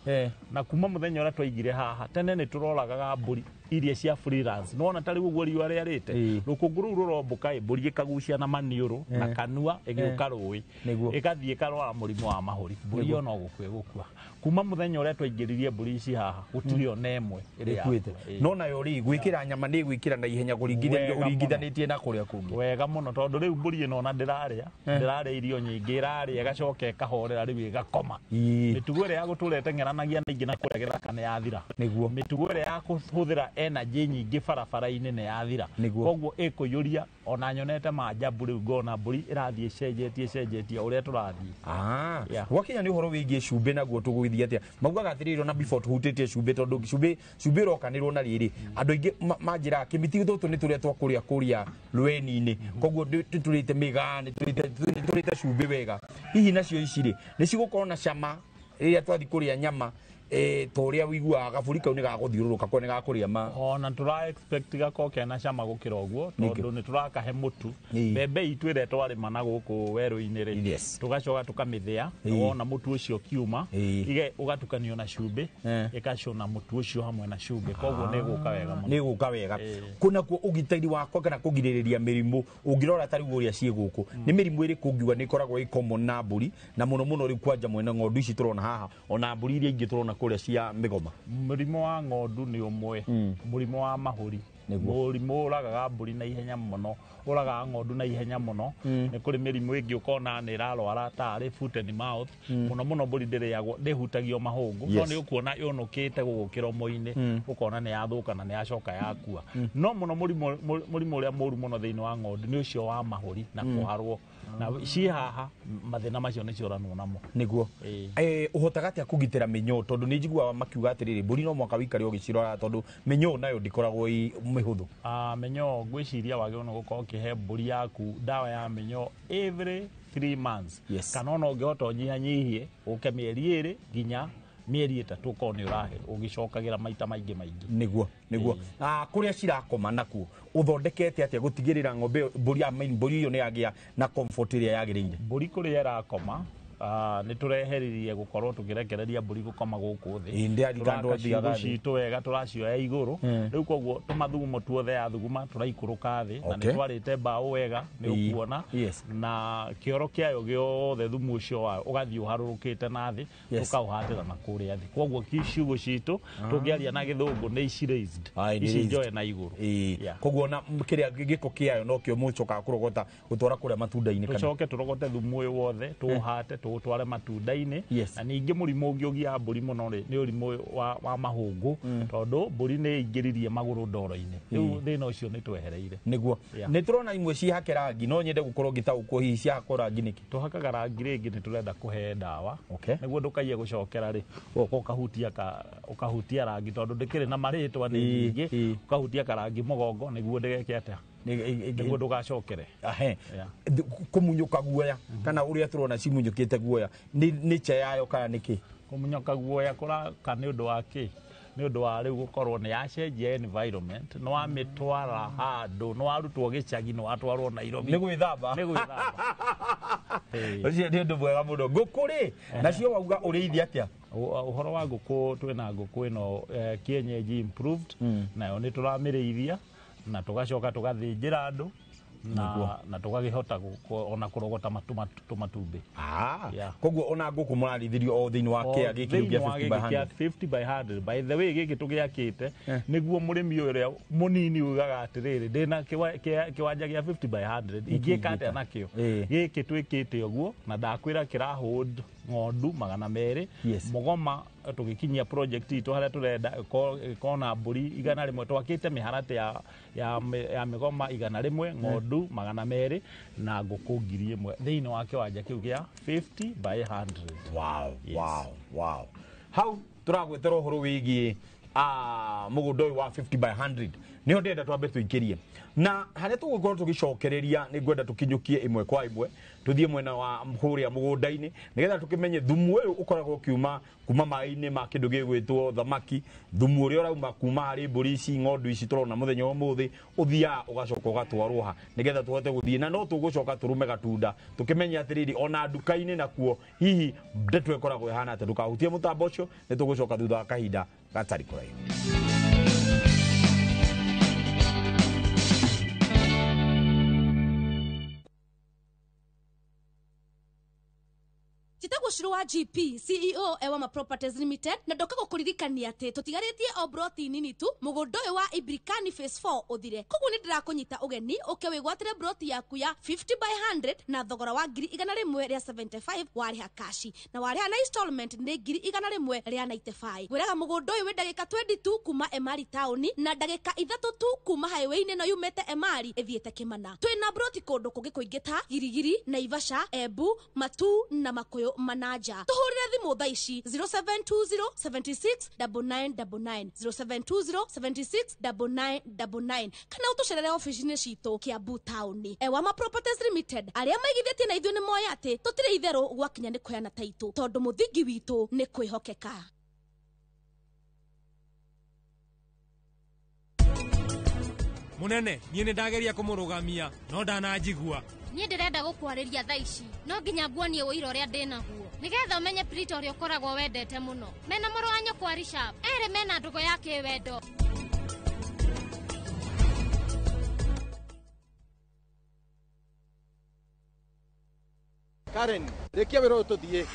Na kuma mũthenya ũrĩa twaigire haha, tene nĩ tũroragaga mbũri iria cia freelance. Nĩwona ta rĩu ũguo riũa rĩarĩte, rũkũngũ rũu rũrombũka, mbũri ĩkagucia na maniũrũ na kanua ĩgĩũka rũĩ, ĩgathiĩ ĩkarwara mũrimũ wa mahũri, mbũri ĩyo no gũkua ĩgũkua. Kuma mũthenya ũrĩa twaingĩririe mbũri ici haha, gũtirĩ ona ĩmwe ĩrĩa ĩkuĩte. No nayo rĩ, gwĩkĩra nyama nĩ gwĩkĩra na ihenya ũringithanĩtie na kũrĩa kũngĩ. Wega mũno, tondũ rĩu mbũri ĩno ona ndĩrarĩa irio nyingĩ, ĩrarĩa ĩgacoka ĩkahorera rĩu ĩgakoma. Mĩtugo ĩrĩa ya gũtũra ĩteng'eranagia na ingĩ na kũrĩa gĩthaka nĩ yathira. Mĩtugo ĩrĩa ya kũhũthĩra energy nyingĩ barabara-inĩ nĩ yathira. Koguo ĩkũiyũria, ona nyonete manjambu rĩu ngona mbũri ĩrathiĩ ĩcenjetie ũrĩa tũrathiĩ. Gwakinya nĩ ũhoro wĩgiĩ cumbĩ naguo tũgũgĩthiĩ atĩa? Maugaga atĩrĩrĩ ona before tũhutĩtie cumbĩ, tondũ cumbĩ ũrokanĩrwo na rĩrĩ, andũ aingĩ manjĩraga kĩmiti tũtũ nĩ tũrĩa twa kũrĩa kũrĩa rweni-inĩ, koguo tũrĩte mĩgaa, nĩ tũrĩte cumbĩ wega. Hihi nacio ici rĩ, nĩ cigũkorwo na cama rĩrĩa twathiĩ kũrĩa nyama, ta ũrĩa ũiguaga gabũri kau nĩ gagũthiũrũrũka ko nĩ gakũrĩa ma. Ona tũra expect gakorwo kena cama gũkĩra ũguo, tondũ nĩ tũrakahe mũtu. Mbembe itũ ĩrĩa twarĩma na gũkũ werũ-inĩ rĩ, tũgacoka tũkamĩthĩa, wona mũtu ũcio ũkiuma, ũgatukanio na cumbĩ, ĩgacũna mũtu ũcio hamwe na cumbĩ, koguo nĩ ĩgũka wega mũno. Nĩ ĩgũka wega. Kũnakuo ũgitĩri wakwa kana kũgirĩrĩria mĩrimũ, ũngĩrora ta rĩu ũrĩa ciĩ gũkũ, nĩ mĩrimũ ĩrĩkũ ũngiuga nĩ ĩkoragwo ĩ common na mbũri, na mũno mũno rĩu kwanja mwena ng'ondu ici tũrona haha, ona mbũri iria ingĩ tũrona kũrĩa cia mĩgoma? Mũrimũ wa ng'ondu nĩ ũmwe, mũrimũ wa mahũri, mũrimũ ũragaga mbũri na ihenya mũno, ũragaga ng'ondu na ihenya mũno. Nĩ kũrĩ mĩrimũ ĩngĩ ũkona nĩ ĩrarwara tarĩ foot and mouth, mũno mũno mbũri ndĩrĩagwo, ndĩhutagio mahũngũ, no nĩ ũkuona yũnũkĩte gũkũ kĩromo-inĩ, ũkona nĩ yathũka na nĩ yacoka yakua. No mũno mũrimũ ũrĩa mũru mũno thĩinĩ wa ng'ondu nĩ ũcio wa mahũri na kũharwo. Na ciĩ haha mathĩna macio nĩ cioranwo namo. Nĩguo. Ũhotaga atĩa kũgitĩra mĩnyoo? Tondũ nĩ njiguaga makiuga atĩrĩrĩ, mbũri no mũhaka wĩikare ũgĩcirora tondũ mĩnyoo nayo ndĩkoragwo ĩ mĩhũthũ. Mĩnyoo ngwĩciria wagĩrĩirwo nĩ gũkorwo ũkĩhe mbũri yaku ndawa ya mĩnyoo every 3 months. Kana ona ũngĩhota ũnyihanyihie ũke mĩeri 2 nginya mĩeri 3 ũkorwo nĩ ũrahe ũgĩcokagĩra maita maingĩ maingĩ. Nĩguo, nĩguo. Kũrĩa cirakoma nakuo ũthondekete atĩa gũtigĩrĩra ng'ombe mbũri ĩyo nĩ yagĩa na comfort ĩrĩa yagĩrĩire? Mbũri kũrĩa ĩrakoma Nĩ tũreheririe gũkorwo tũkĩrekereria mbũri gũkoma gũkũ thĩ. Ĩĩ, ndĩarika andũ Tũraka athiaga ciugũ thĩ. citũ wega, tũracioya igũrũ. Rĩu koguo tũmathugumo tuothe ya thuguma tũraikũrũka thĩ, na Okay. nĩ twarĩte mbaũ wega nĩ Ĩĩ. ũkuona. Yes. Na kĩoro kĩayo gĩothe thumu ũcio wayo ũgathiĩ ũharũrũkĩte na thĩ, Yes. tũkaũhatĩra na kũrĩa thĩ. Koguo ciugũ citũ tũngĩaria na gĩthũngũ nĩ ici raised, Aye, nĩ ici raised. njoe na igũrũ. Ĩĩ. Yeah. Koguo na kĩrĩa gĩko kĩayo nokĩo mũcokaga kũrogota gũtwara kũrĩa matunda-inĩ kana? Tũcoke tũrogote thumu ũyũ wothe, tũũhate, tũũtware matunda-inĩ. Yes. Na ningĩ mũrimũ ũngĩ ũgiaga mbũri mũno rĩ, nĩ ũrimũ wa mahũngũ, tondũ mbũri nĩ ĩingĩririe magũrũ ndoro-inĩ. Rĩu thĩna ũcio nĩ twehereire. Nĩguo. Yeah. Nĩ tũrona imwe cihake rangi, no nyende gũkorwo ngĩtaũkwo hihi ciahakwo rangi nĩkĩ? Tũhakaga rangi rĩngĩ nĩ tũrenda kũhe ndawa. Okay. Nĩguo ndũkaiye gũcokera rĩ, ũgoka ũkahutia rangi, tondũ ndĩkĩrĩ na marĩtwa nĩ nyingĩ, ũkahutia karangi mũgongo nĩguo ndĩgeke atĩa? Nĩguo ndũgacokere. Ahe. Yeah. Kũmunyũka guoya kana ũrĩa tũrona cimunyũkĩte guoya nĩ nja yayo kana nĩkĩ? Kũmunyũka guoya kũraka nĩ ũndũ wa kĩ? Nĩ ũndũ wa rĩu gũkorwo nĩ yacenjia environment, nĩ wamĩtwara handũ, nĩ warutwo gĩcagi, nĩ watwarwo Nairobi. Nĩ gwĩthamba. Nĩ gwĩthamba. Ũcio nĩ ũndũ mwega mũno. Ngũkũ rĩ, nacio wauga ũrĩithia atĩa? Ũhoro wa ngũkũ, twĩna ngũkũ ĩno kienyeji improved, nayo nĩ tũramĩrĩithia na tũgacoka tũgathĩnjĩra andũ na tũgakĩhota ona kũrogota tũmatumbĩ. Yeah. Koguo ona ngũkũ mũrarĩithĩrio o thĩinĩ wa kĩa gĩkĩ kĩu Thĩinĩ wa kĩa 50 by gĩkĩ kĩa 100. 50 by 100. By the way, gĩkĩ tũgĩakĩte nĩguo mũrĩmi ũrĩa mũnini ugaga atĩrĩrĩ, ndĩna kĩwanja gĩa 50 by 100, ingĩka atĩa nakĩo? Gĩkĩ twĩkĩte ũguo na ndakwĩra kĩra hold ng'ondu 200. Yes. Mũgoma tũgĩkinyia project itũ harĩa tũrenda ĩkorwo na mbũri 100, twakĩte mĩharatĩ ya mĩgoma 100, ng'ondu 200 na ngũkũ 1000 thĩinĩ wa kĩwanja kĩu kĩa 50 by 100. Wow, Yes. wow, wow. Hau tũragwetera ũhoro wĩgiĩ mũgũnda ũyũ wa 50 by 100, nĩho ndĩrenda twambe tũingĩrie na harĩa tũgũkorwo tũgĩcokereria. Nĩ ngwenda tũkinyũkie ĩmwe kwa ĩmwe, tũthiĩ mwena wa kũrĩa mũgũnda-inĩ nĩgetha tũkĩmenye thumu ũyũ ũkoragwo ũkiuma kuma maĩ-inĩ ma kĩndũ gĩgwĩtwo thamaki, thumu ũrĩa ũrauma kuma harĩ mbũri ici, ng'ondu ici tũrona mũthenya wa ũmũthĩ, ũthiaga ũgacoka ũgatwarwo ha nĩgetha tũhote gũthiĩ, na no tũgũcoka tũrũme gatunda tũkĩmenye atĩrĩrĩ, ona nduka-inĩ nakuo hihi ndeto ĩkoragwo ĩhana atĩa. Ndũkahutie mũtambo ũcio, nĩ tũgũcoka thutha wa kahinda gatarĩ kũraihu. Njĩtagwo Shiro wa GP CEO Ewama Properties Limited, na ndoka gũkũririkania atĩ tũtigarĩtie o broti nini tu mũgũnda ũyũ wa Ibrikani Phase 4 ũthire. Koguo nĩ ndĩrakũnyita ũgeni ũke wĩgwatĩre broti yaku ya 50 by 100 na thogora wa 175,000 warĩha kashi, na warĩha na installment nĩ 195,000. Ngwĩraga mũgũnda ũyũ wĩ ndagĩka 20 tu kuma Emari taũni na ndagĩka 3 tu kuma highway-inĩ ĩno yumĩte Emari ĩthiĩte Kĩmana. Twĩna broti kũndũ kũngĩ kũingĩ ta Girigiri, Naivasha, Embu, Matu na Makuyu Manaja. Tuhurire thimu thaa ici 0720 76 9999, 0720 76 9999, kana ũtũcerere ofici-inĩ citũ Kiambu taũni. Ewama Properties Limited, arĩa maigithĩtie na ithuĩ nĩ moĩ atĩ tũtirĩ itherũ gwakinya nĩ kũheana taitũ, tondũ mũthingi witũ nĩ kwĩhokeka. Munene, niĩ nĩ ndageria kũmũrũgamia no ndananjigua. Niĩ ndĩrenda gũkwarĩria thaa ici, no nginya nguonie ũira ũrĩa ndĩnaguo nĩgetha ũmenye Prita ũrĩa ũkoragwo wendete mũno mena mũrũ wa nyũkwa Rishab, erĩ mena ndũgũ ya kĩwendo. Karen, rĩkia wĩra ũyũ tũthiĩ.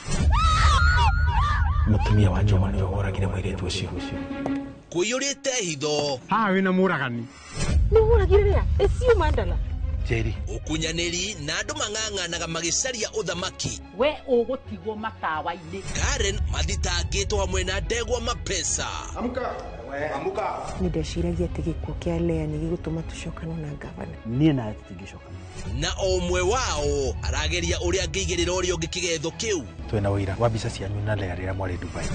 Mũtumia wa Juma nĩwe woragire mũirĩtu ũcio. Kũiyũrĩte hitho. Haha wĩna mũragani. Nĩ wũragire rĩa ĩciũ mandala. Njeri. Ũkunyanĩri na andũ mang'ang'anaga magĩcaria ũthamaki. We ũgũtigwo matawa-inĩ. Karen mathitangĩtwo hamwe na ndegwa mapesa. Amka. Amka. Nĩ ndeciragia atĩ gĩkuũ kĩa Lea nĩ gĩgũtũma tũcokane na ngavana. Niĩ nawe tũtingĩcokana. Na o ũmwe wao arageria ũrĩa angĩigĩrĩra ũrĩa ũngĩ kĩgetho kĩu. Twĩna ũira wa mbica cianyu na Lea rĩrĩa mwarĩ Dubai.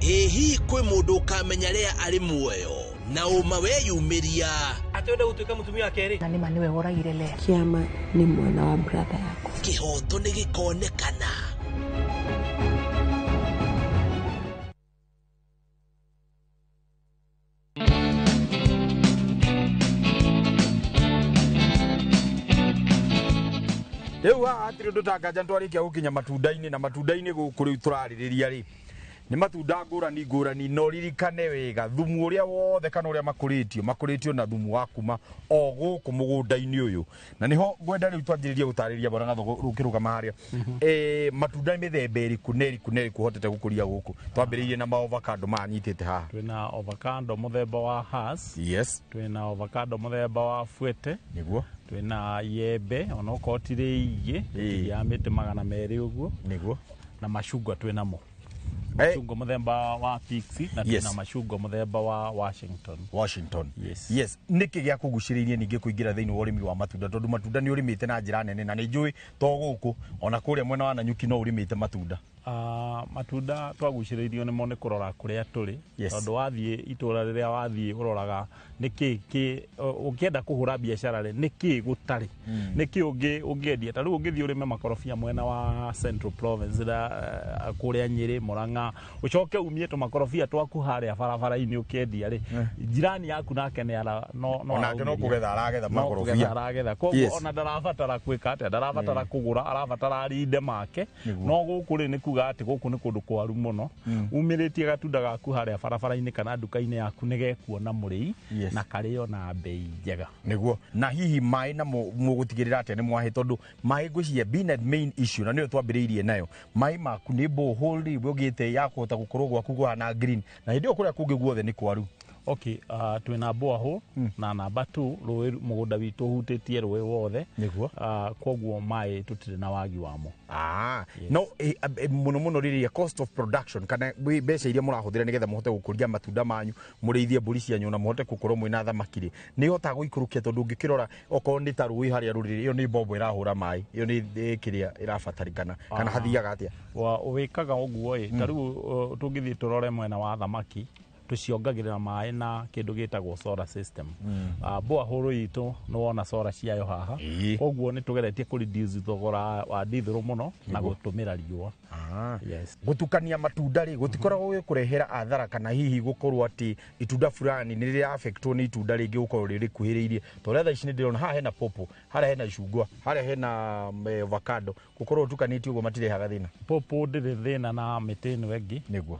Ĩ hihi kwĩ mũndũ ũkamenya Lea arĩ muoyo na ũma weyumĩria? Atĩ wenda gũtuĩka mũtumia wa kerĩ? Na nĩma nĩwe woragire Lea. Kĩama nĩ mwana wa brother yakwa. Kĩhoto nĩ gĩkonekana. Rĩu haha hatirĩ ũndũ tanganja twarĩkia gũkinya matunda-inĩ na matunda-inĩ gũkũ rĩu tũrarĩrĩria rĩ nĩ matunda ngũrani ngũrani no ririkane wega thumu ũrĩa wothe kana ũrĩa makũrĩtio na thumu wa kuma o gũkũ mũgũnda-inĩ ũyũ na nĩho ngwenda rĩu twanjĩrĩrie gũtarĩria bwana Gathogo rũkĩrũgama harĩa matunda mĩthemba ĩrĩkũ na ĩrĩkũ na ĩrĩkũ ũhotete gũkũria gũkũ twambĩrĩirie na maovacado manyitĩte haha twĩna avocado mũthemba wa Hass. Yes. Twĩna avocado mũthemba wa Fuete. Nĩguo. Twĩna yembe onokorwo ti rĩingĩ ya mĩtĩ 200 ũguo. Nĩguo. Na macungwa twĩnamo. Macungwa mũthemba wa Pixie na twĩna macungwa mũthemba wa Washington. Washington. Yes. Yes. Nĩkĩ gĩa kũgucĩrĩirie ningĩ kũingĩra thĩinĩ wa ũrĩmi wa matunda tondũ matunda nĩ ũrĩmĩte na njĩra nene na nĩ njũĩ to gũkũ ona kũrĩa mwena wa Nanyuki no ũrĩmĩte matunda. Matunda twagucĩrĩirio nĩmo nĩ kũrora kũrĩa tũrĩ tondũ wathiĩ itũra rĩrĩa wathiĩ ũroraga nĩkĩ kĩ ũngĩenda kũhũra biacara rĩ nĩkĩ gũtarĩ nĩkĩ ũngĩendia ta rĩu ũngĩthiĩ ũrĩme makorobia mwena wa Central Province kũrĩa Nyĩrĩ Murang'a ũcoke umie tũmakorobia twaku harĩa barabara-inĩ ũkĩendia rĩ jirani yaku nake nĩ ara no onake no kũgetha aragetha makorobia aragetha koguo ona ndarabatara gwĩka atĩa ndarabatara kũgũra arabatara arinde make no gũkũ rĩ nĩ kuga atĩ gũkũ nĩ kũndũ kwaru mũno umĩrĩtie gatunda gaku harĩa barabara-inĩ kana nduka-inĩ yaku nĩgekuona mũrĩi na karĩo na bei njega nĩguo na hihi maĩ namo mũgũtigĩrĩra atĩa nĩ mwahe tondũ maĩ ngwĩciria being a main issue na nĩyo twambĩrĩirie nayo maĩ maku nĩ borehole rĩ ũgĩte ya kũhota gũkorwo gwaku kũhana green na hĩndĩ ĩyo kũrĩa kũngĩ guothe nĩ kwaru. Okay, twĩna borehole na namba 2 rũĩ mũgũnda witũ ũhutĩtie rũĩ wothe nĩguo koguo maĩ tũtirĩ na wagi wamo. Yes. No mũno mũno rĩrĩa cost of production kana mbeca iria mũrahũthĩra nĩgetha mũhote gũkũria matunda manyu mũrĩithie mbũri cianyu na mũhote gũkorwo mwĩna thamaki rĩ nĩ ihotaga gũikũrũkia tondũ ũngĩkĩrora okorwo nĩ ta rũĩ harĩa rũrĩ ĩyo nĩ mbombo ĩrahũra maĩ ĩyo nĩ kĩrĩa ĩrabatarĩkana kana hathiaga atĩa wĩkaga ũguo ĩ ta rĩu tũngĩthiĩ tũrore mwena wa thamaki tuciongagĩrĩra maĩ na kĩndũ gĩtagwo solar system. Borehole itũ nĩ wona solar ciayo haha koguo nĩ tũgeretie kũ reduce thogora wa ndithũrũ mũno na gũtũmĩra riũa. Yes. Gũtukania matunda rĩ gũtikoragwo gĩkũrehera athara kana hihi gũkorwo atĩ itunda fulani nĩ rĩra affectwo nĩ itunda rĩngĩ gũkorwo rĩrĩkuhĩrĩirie tondũ thaa ici nĩ ndĩrona haha hena popo harĩa hena icungwa harĩa hena avocado gũkorwo ũtukanĩtie ũguo matirehaga thĩna. Popo ndĩrĩ thĩna na mĩtĩ ĩno ĩngĩ nĩguo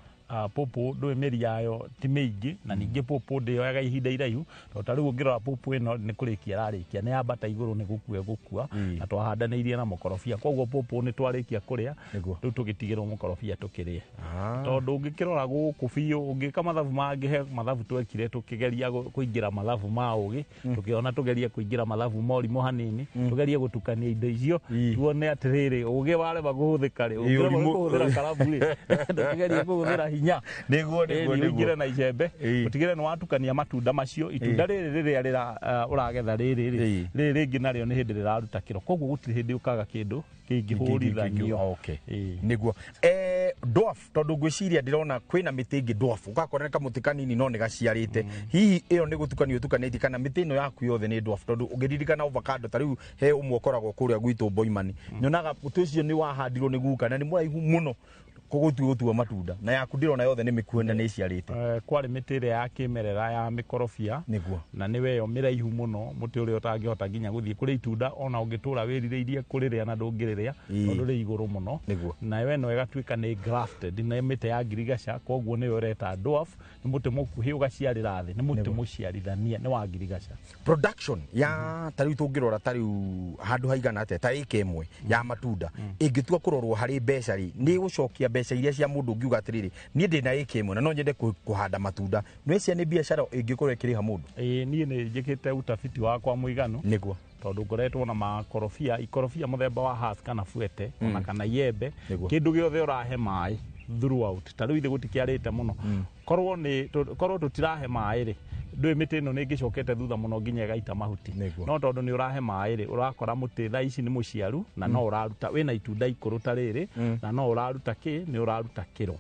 popo ndũĩ mĩri yayo ti mĩingĩ na ningĩ popo ndĩyoyaga ihinda iraihu tondũ ta rĩu ũngĩrora popo ĩno nĩ kũrĩkia ĩrarĩkia nĩ yambata igũrũ nĩ gũkua ĩgũkua na twahandanĩirie na mũkorobia koguo popo nĩ twarĩkia kũrĩa rĩu tũgĩtigĩrwo mũkorobia tũkĩrĩe tondũ ũngĩkĩrora gũkũ biũ ũngĩka mathabu mangĩ he mathabu twekire tũkĩgeria kũingĩra mathabu ma ũgĩ tũkĩona tũgerie kũingĩra mathabu ma ũrimũ hanini tũgerie gũtukania indo icio tuone atĩrĩrĩ ũgĩ warema kũhũthĩka rĩ ũngĩrema kũhũthĩra karabu rĩ tũkĩgerie kũhũthĩra hinya nĩguo nĩguo nĩguo na icembe utigire nĩ watukania matunda macio itunda rĩrĩ rĩrĩa ũragetha rĩrĩ rĩrĩ rĩngĩ narĩo nĩ hĩndĩ rĩraruta kĩro koguo gũtirĩ hĩndĩ ũkaga kĩndũ kĩngĩhũrithanio. Nĩguo dwarf tondũ ngwĩciria ndĩrona kwĩna mĩtĩ ĩngĩ dwarf ũgakora nĩ kamũtĩ kanini no nĩ gaciarĩte hihi ĩyo nĩ gũtukanio ũtukanĩtie kana mĩtĩ ĩno yaku yothe nĩ dwarf tondũ ũngĩririkana avocado ta rĩu he ũmwe ũkoragwo kũrĩa gwitũ Boimani nyonaga mũtĩ ũcio nĩ wahandirwo nĩ guka na nĩ mũraihu mũno kũgũtua matunda na yaku ndĩrona yothe nĩ mĩkuhĩ na nĩ ĩciarĩte. Kwarĩ mĩtĩ ĩrĩa ya kĩmerera ya mĩkorobia nĩguo na nĩwe ĩyo mĩraihu mũno mũtĩ ũrĩa ũtangĩhota nginya gũthiĩ kũrĩ itunda ona ũngĩtũra wĩrirĩirie kũrĩrĩa na ndũngĩrĩrĩa tondũ rĩ igũrũ mũno nayo ĩno ĩgatuĩka nĩ grafted nĩ mĩtĩ ya ngirigaca koguo nĩyo ũreta dwarf nĩ mũtĩ mũkuhĩ ũgaciarĩra thĩ nĩ mũtĩ mũciarithania nĩ wa ngirigaca. Production ya ta rĩu tũngĩrora ta rĩu handũ haigana atĩa ta ĩka ĩmwe ya matunda ĩngĩtua kũrorwo harĩ mbeca rĩ nĩ ĩgũcokia mbeca iria cia mũndũ ũngiuga atĩrĩrĩ niĩ ndĩna ĩka ĩmwe na no nyende kũhanda matunda nĩcia nĩ biacara ĩngĩkorwo ĩkĩrĩha mũndũ. Niĩ nĩ njĩkĩte utafiti wakwa mũiganu nĩguo tondũ ngoretwo na makorobia ikorobia mũthemba wa Hass kana Fuete ona kana yembe kĩndũ gĩothe ũrahe maĩ throughout ta rĩu ithe gũtikĩarĩte mũno korwo tũtirahe maĩ rĩ ndũĩ mĩtĩ ĩno nĩ ĩngĩcokete thutha mũno nginya ĩgaita mahuti no tondũ nĩ ũrahe maĩ rĩ ũrakora mũtĩ thaa ici nĩ mũciaru na no ũraruta wĩna itunda ikũrũ ta rĩrĩ na no ũraruta kĩ nĩ ũraruta kĩro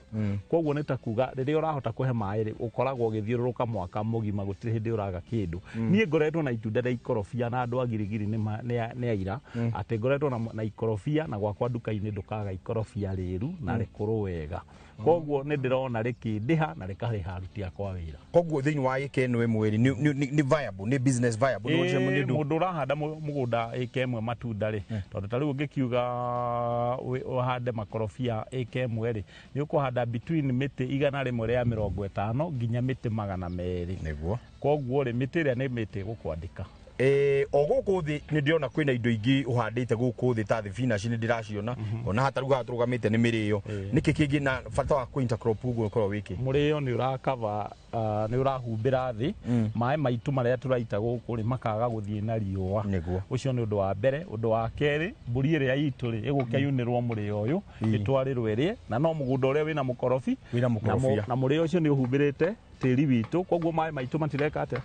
koguo nĩ ta kuga rĩrĩa ũrahota kũhe maĩ rĩ ũkoragwo ũgĩthiũrũrũka mwaka mũgima gũtirĩ hĩndĩ ũraga kĩndũ. Niĩ ngoretwo na itunda rĩa ikorobia na andũ a Girigiri nĩ aira atĩ ngoretwo na ikorobia na gwakwa nduka-inĩ ndũkaga ikorobia rĩru na rĩkũrũ wega Koguo nĩ ndĩrona rĩkĩndĩha na rĩkarĩha aruti akwa wĩra. Koguo thĩinĩ wa ĩka ĩno ĩmwe rĩ, nĩ viable, nĩ business viable, nĩ Ĩĩ, mũndũ ũrahanda mũgũnda ĩka ĩmwe matunda rĩ, tondũ ta rĩu ũngĩkiuga ũhande makorobia ĩka ĩmwe rĩ, nĩ ũkũhanda between mĩtĩ 150 nginya mĩtĩ 200. Nĩguo. Koguo rĩ, mĩtĩ ĩrĩa nĩ mĩtĩ ĩgũkwandĩka. O gũkũ thĩ nĩ ndĩrona kwĩna indo ingĩ ũhandĩte gũkũ thĩ ta thibinaci nĩ ndĩraciona, ona hata rĩu haha tũrũgamĩte nĩ mĩrĩo. Nĩkĩ kĩngĩ na bata wa kũ intercrop ũguo ũkoragwo wĩkĩ? Mũrĩo nĩ ũrakava, nĩ ũrahumbĩra thĩ, maĩ maitũ marĩa tũraita gũkũ rĩ makaga gũthiĩ na riũa. Ũcio nĩ ũndũ wa mbere. Ũndũ wa kerĩ, mbũri ĩrĩa itũ rĩ ĩgũka yunĩrwo mũrĩo ũyũ, ĩtwarĩrwo ĩrĩe, na no mũgũnda ũrĩa wĩna mũkorobi, Wĩna mũkorobia. na mũrĩo ũcio nĩ ũhumbĩrĩte tĩri witũ, koguo maĩ maitũ matireka atĩa?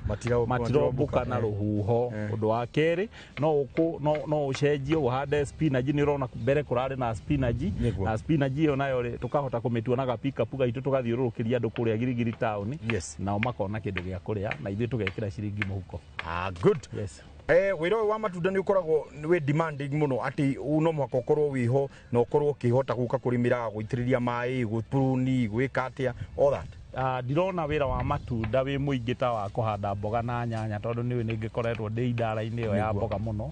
Matirombũka na rũhuho. Ũndũ wa kerĩ, no ũcenjie ũhande spinach. Nĩ ũrona mbere kũrarĩ na spinach, na spinach ĩyo nayo rĩ tũkahota kũmĩtua na gapikapu gaitũ tũgathiũrũrũkĩria andũ kũrĩa Girigiri town. Nao makona kĩndũ gĩa kũrĩa na ithuĩ tũgekĩra ciringi mũhuko. Good. Yes. Wĩra ũyũ wa matunda nĩ ũkoragwo wĩ demanding mũno, atĩ no mũhaka ũkorwo wĩho na ũkorwo ũkĩhota gũka kũrĩmĩra, gũitĩrĩria maĩ, gũpruni, gwĩka atĩa, all that. Ndirona wĩra wa matunda wĩ mũingĩ ta wa kũhanda mboga na nyanya, tondũ nĩũĩ nĩngĩkoretwo ndĩ idara-inĩ ĩyo ya mboga mũno.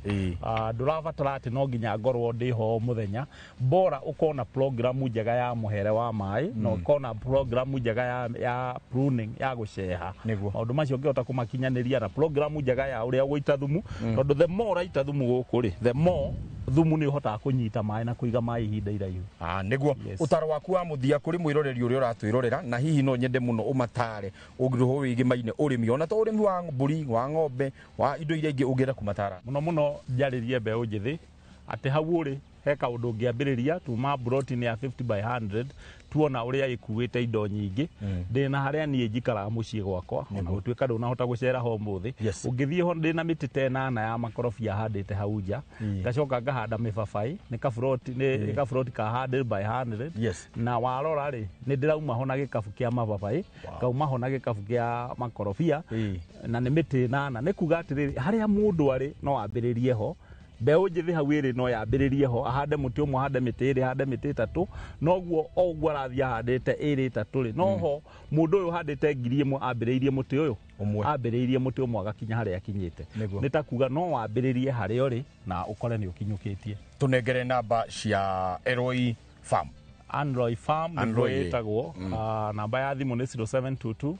Ndũrabatara atĩ no nginya ngorwo ndĩ ho mũthenya, bora ũkona programu njega ya mũhere wa maĩ, na ũkona programu njega ya pruning, ya gũceha. Maũndũ macio ũngĩhota kũmakinyanĩria na programu njega ya ũrĩa ũgũita thumu, tondũ the more ũraita thumu gũkũ rĩ, the more thumu nĩ ũhotaga kũnyita maĩ na kũiga maĩ ihinda iraihu. Nĩguo. Ũtaro waku wa mũthia kũrĩ mwĩroreri ũrĩa ũratwĩrorera, na hihi no nyende mũno ũmatare ũngĩrũhwo wĩgĩmaine ũrĩmi, ona to ũrĩmi wa mbũri, wa ng'ombe, wa indo iria ingĩ ũngĩenda kũmatara. Mũno mũno njarĩrie mbeũ njĩthĩ atĩ hau ũrĩ he kaũndũ ũngĩambĩrĩria tuma broti-inĩ ya 50 by 100, tuona ũrĩa ĩkuĩte indo nyingĩ. Ndĩna harĩa niĩ njikaraga mũciĩ gwakwa, ona gũtuĩka ndũnahota gũcera ho ũmũthĩ, ũngĩthiĩ ho ndĩna mĩtĩ ta ĩnana ya makorobia handĩte hau nja, ngacoka ngahanda mĩbabaĩ, nĩ kaburoti, nĩ kaburoti ka 100 by 100. Na warora rĩ, nĩ ndĩrauma ho na gĩkabu kĩa mababaĩ, ngauma ho na gĩkabu kĩa makorobia, na nĩ mĩtĩ ĩnana. Nĩ kuga atĩrĩrĩ, harĩa mũndũ arĩ no ambĩrĩrie ho. Mbeũ njĩthĩ hau ĩrĩ no yambĩrĩrie ho, ahande mũtĩ ũmwe, ahande mĩtĩ ĩrĩ, ahande mĩtĩ ĩtatũ, noguo o ũguo arathiĩ ahandĩte ĩrĩ ĩtatũ rĩ, noho mũndũ ũyũ ũhandĩte 1000 ambĩrĩirie mũtĩ ũyũ ambĩrĩirie mũtĩ ũmwe agakinya harĩa akinyĩte. Nĩ ta kuga no wambĩrĩrie harĩa ũrĩ na ũkore nĩ ũkinyũkĩtie. Tũnengere namba cia Elroy Farm. Anroy Farm nĩguo ĩtagwo. Namba ya thimũ nĩ 0722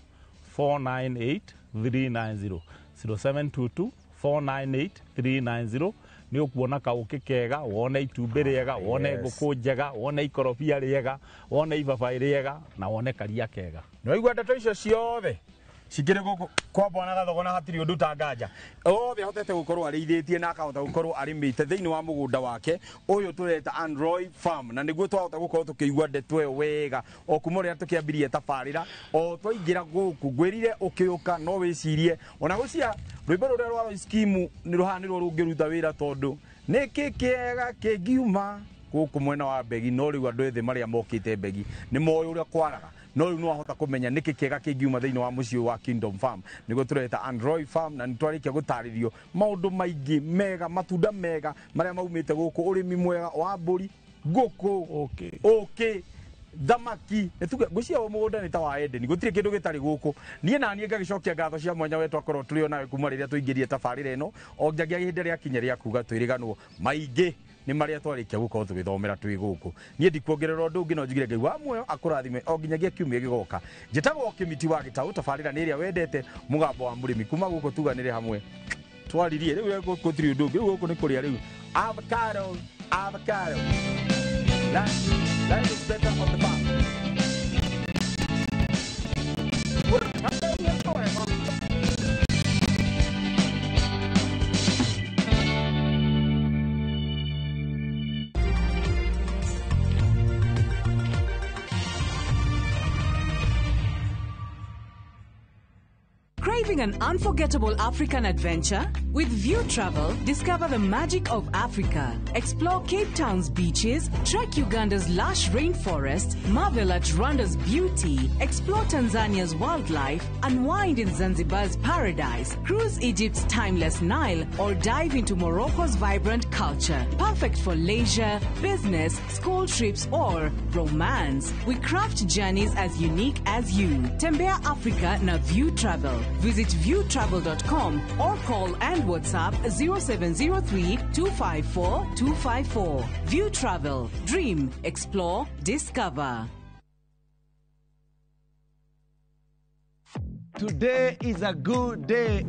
498 390, 0722 498 390. Nĩ ũkuona kaũkĩ kega, wone itumbĩ rĩega, wone ngũkũ njega, wone ikorobia rĩega, wone ibabaĩ rĩega, na wone karia kega. Nĩ waigua ndeto icio ciothe cikĩrĩ gũkũ kwa bwana Gathogo na hatirĩ ũndũ ta nganja. Othe ahotete gũkorwo arĩithĩtie na akahota gũkorwo arĩmĩte thĩinĩ wa mũgũnda wake ũyũ tũreta Android Farm, na nĩguo twahota gũkorwo tũkĩigua ndeto ĩyo wega o kuma ũrĩa tũkĩambirie tabarĩra o twaingĩra gũkũ. Ngwĩrire ũkĩũka no wĩcirie ona gũcia rwĩmbo rũrĩa rwa skimu nĩ rũhana nĩruo rũngĩruta wĩra, tondũ nĩkĩ kĩega kĩngiuma gũkũ mwena wa Mbegi, no rĩu andũ ethĩ marĩa mokĩte Mbegi nĩ moĩ ũrĩa kwaraga, no rĩu nĩwahota kũmenya nĩkĩ kĩega kĩngiuma thĩinĩ wa mũciĩ wa Kingdom Farm. Nĩguo tũreta Android Farm, na nĩtwarĩkia gũtarĩrio maũndũ maingĩ mega, matunda mega marĩa maumĩte gũkũ, ũrĩmi mwega wa mbũri, ngũkũ, ũkĩ, thamaki. Nĩtuge ngwĩciria ũyũ mũgũnda nĩ ta wa Eden, gũtirĩ kĩndũ gĩtarĩ gũkũ. Niĩ na niĩ ngagĩcokia ngatho cia mwanya we twakorwo tũrĩ o nawe kuma rĩrĩa tũingĩrie tabarĩra ĩno, o nginyagia ihinda rĩakinya rĩa kuga twĩrĩganwo maingĩ nĩ marĩa twarĩkia gũkorwo tũgĩthomera twĩ gũkũ. Niĩ ndikuongerera ũndũ ũngĩ, no njugire Ngai wa muoyo akũrathime o nginyagia kiumia gĩgoka. Njĩtagwo Kĩmiti wa Gĩtaũ, tabarĩra nĩ ĩrĩa wendete, mũgambo wa mũrĩmi. Kuma gũkũ tuganĩre hamwe twaririe rĩu gũtirĩ ũndũ ũngĩ, rĩu gũkũ nĩ kũrĩa rĩu. Avocado, avocado. Life is better on the farm. Craving an unforgettable African adventure? With View Travel, discover the magic of Africa. Explore Cape Town's beaches, trek Uganda's lush rainforest, marvel at Rwanda's beauty, explore Tanzania's wildlife, unwind in Zanzibar's paradise, cruise Egypt's timeless Nile, or dive into Morocco's vibrant culture. Perfect for leisure, business, school trips, or romance. We craft journeys as unique as you. Tembea Africa na View Travel. Visit viewtravel.com or call and WhatsApp 0703 254 254. View Travel. Dream, explore, discover. Today is a good day.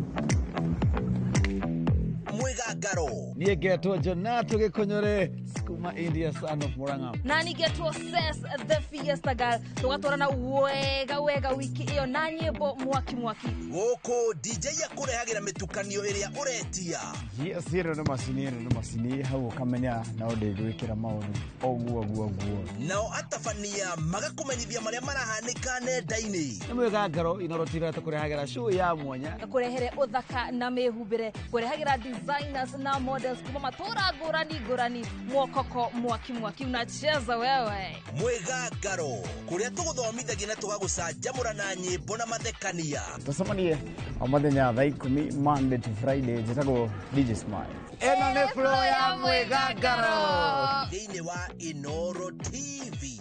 Mwigangaro. Niĩ ngetwo Jonato Gĩkũnyũrĩ kuma India, son of Murang'a. Na nĩngetwo Ses the Fiesta Girl, tũgatwarana wega wega wiki ĩyo na nyĩmbo mwaki mwaki. Gũkũ DJ akũrehagĩra mĩtukanio ĩrĩa ũretia. Yes, ĩno nĩ macini, ĩno nĩ macini, hau ũkamenya no ndĩgwĩkĩra maũndũ ũguo ũguo ũguo. Nao atabania magakũmenyithia marĩa marahanĩka nenda-inĩ. Nĩ mwĩgangaro inorotira tũkũrehagĩra show ya mwanya. Kũrehere ũthaka na mĩhumbĩre, kũrehagĩra designers na models kuma matũra ngũrani ngũrani, mwokoko mwaki mwaki unacheza wewe. Mwĩgangaro kũrĩa tũgũthomithagia na tũgagũcanjamũra na nyĩmbo na mathekania. Tũcemanie o mũthenya thaa 10 Monday to Friday, njĩtagwo DJ Smile. Ĩno nĩ flow ya mwĩgangaro thĩinĩ wa Inoro TV.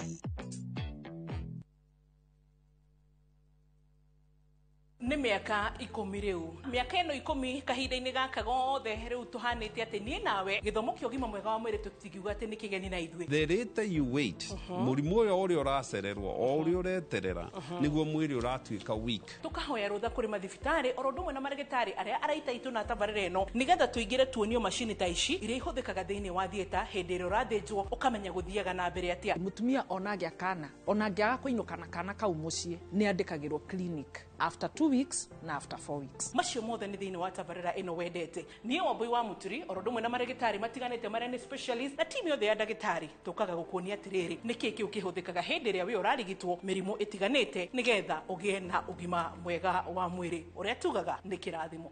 Nĩ mĩaka 10 rĩu, mĩaka ĩno 10 kahinda-inĩ gaka gothe rĩu tũhanĩte atĩ niĩ nawe gĩthomo kĩa ũgima mwega wa mwĩrĩ tũtingiuga atĩ nĩ kĩgeni na ithuĩ. The later you wait, mũrimũ ũyũ ũrĩa ũracererwo o ũrĩa ũreterera nĩguo mwĩrĩ ũratuĩka weak. Tũkahoya rũtha kũrĩ mathibitarĩ oro ũndũ ũmwe na marĩgĩtarĩ arĩa araita itũ na tabarĩra ĩno nĩgetha tũingĩre tuonio macini ta ici iria ihũthĩkaga thĩinĩ wa theatre hĩndĩ ĩrĩa ũrathĩnjwo ũkamenya gũthiaga na mbere atĩa. Mũtumia ona angĩa kana ona angĩaga kũinũka na kana kau mũciĩ nĩ andĩkagĩrwo clinic after 2 weeks na after 4 weeks. Macio mothe nĩ thĩinĩ wa tabarĩra ĩno wendete. Niĩ Wambui wa Mũturi oro ũndũ ũmwe na marĩgĩtarĩ matiganĩte marĩa nĩ specialist na timu yothe ya ndagĩtarĩ tũkaga gũkuonia atĩrĩrĩ nĩkĩĩ kĩu kĩhũthĩkaga hĩndĩ ĩrĩa wĩ ũrarigitwo mĩrimũ ĩtiganĩte nĩgetha ũgĩe na ũgima mwega wa mwĩrĩ ũrĩa tugaga nĩ kĩrathimo.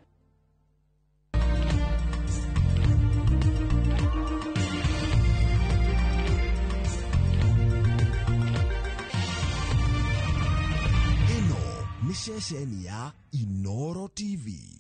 Nĩ ceceni ya Inoro TV.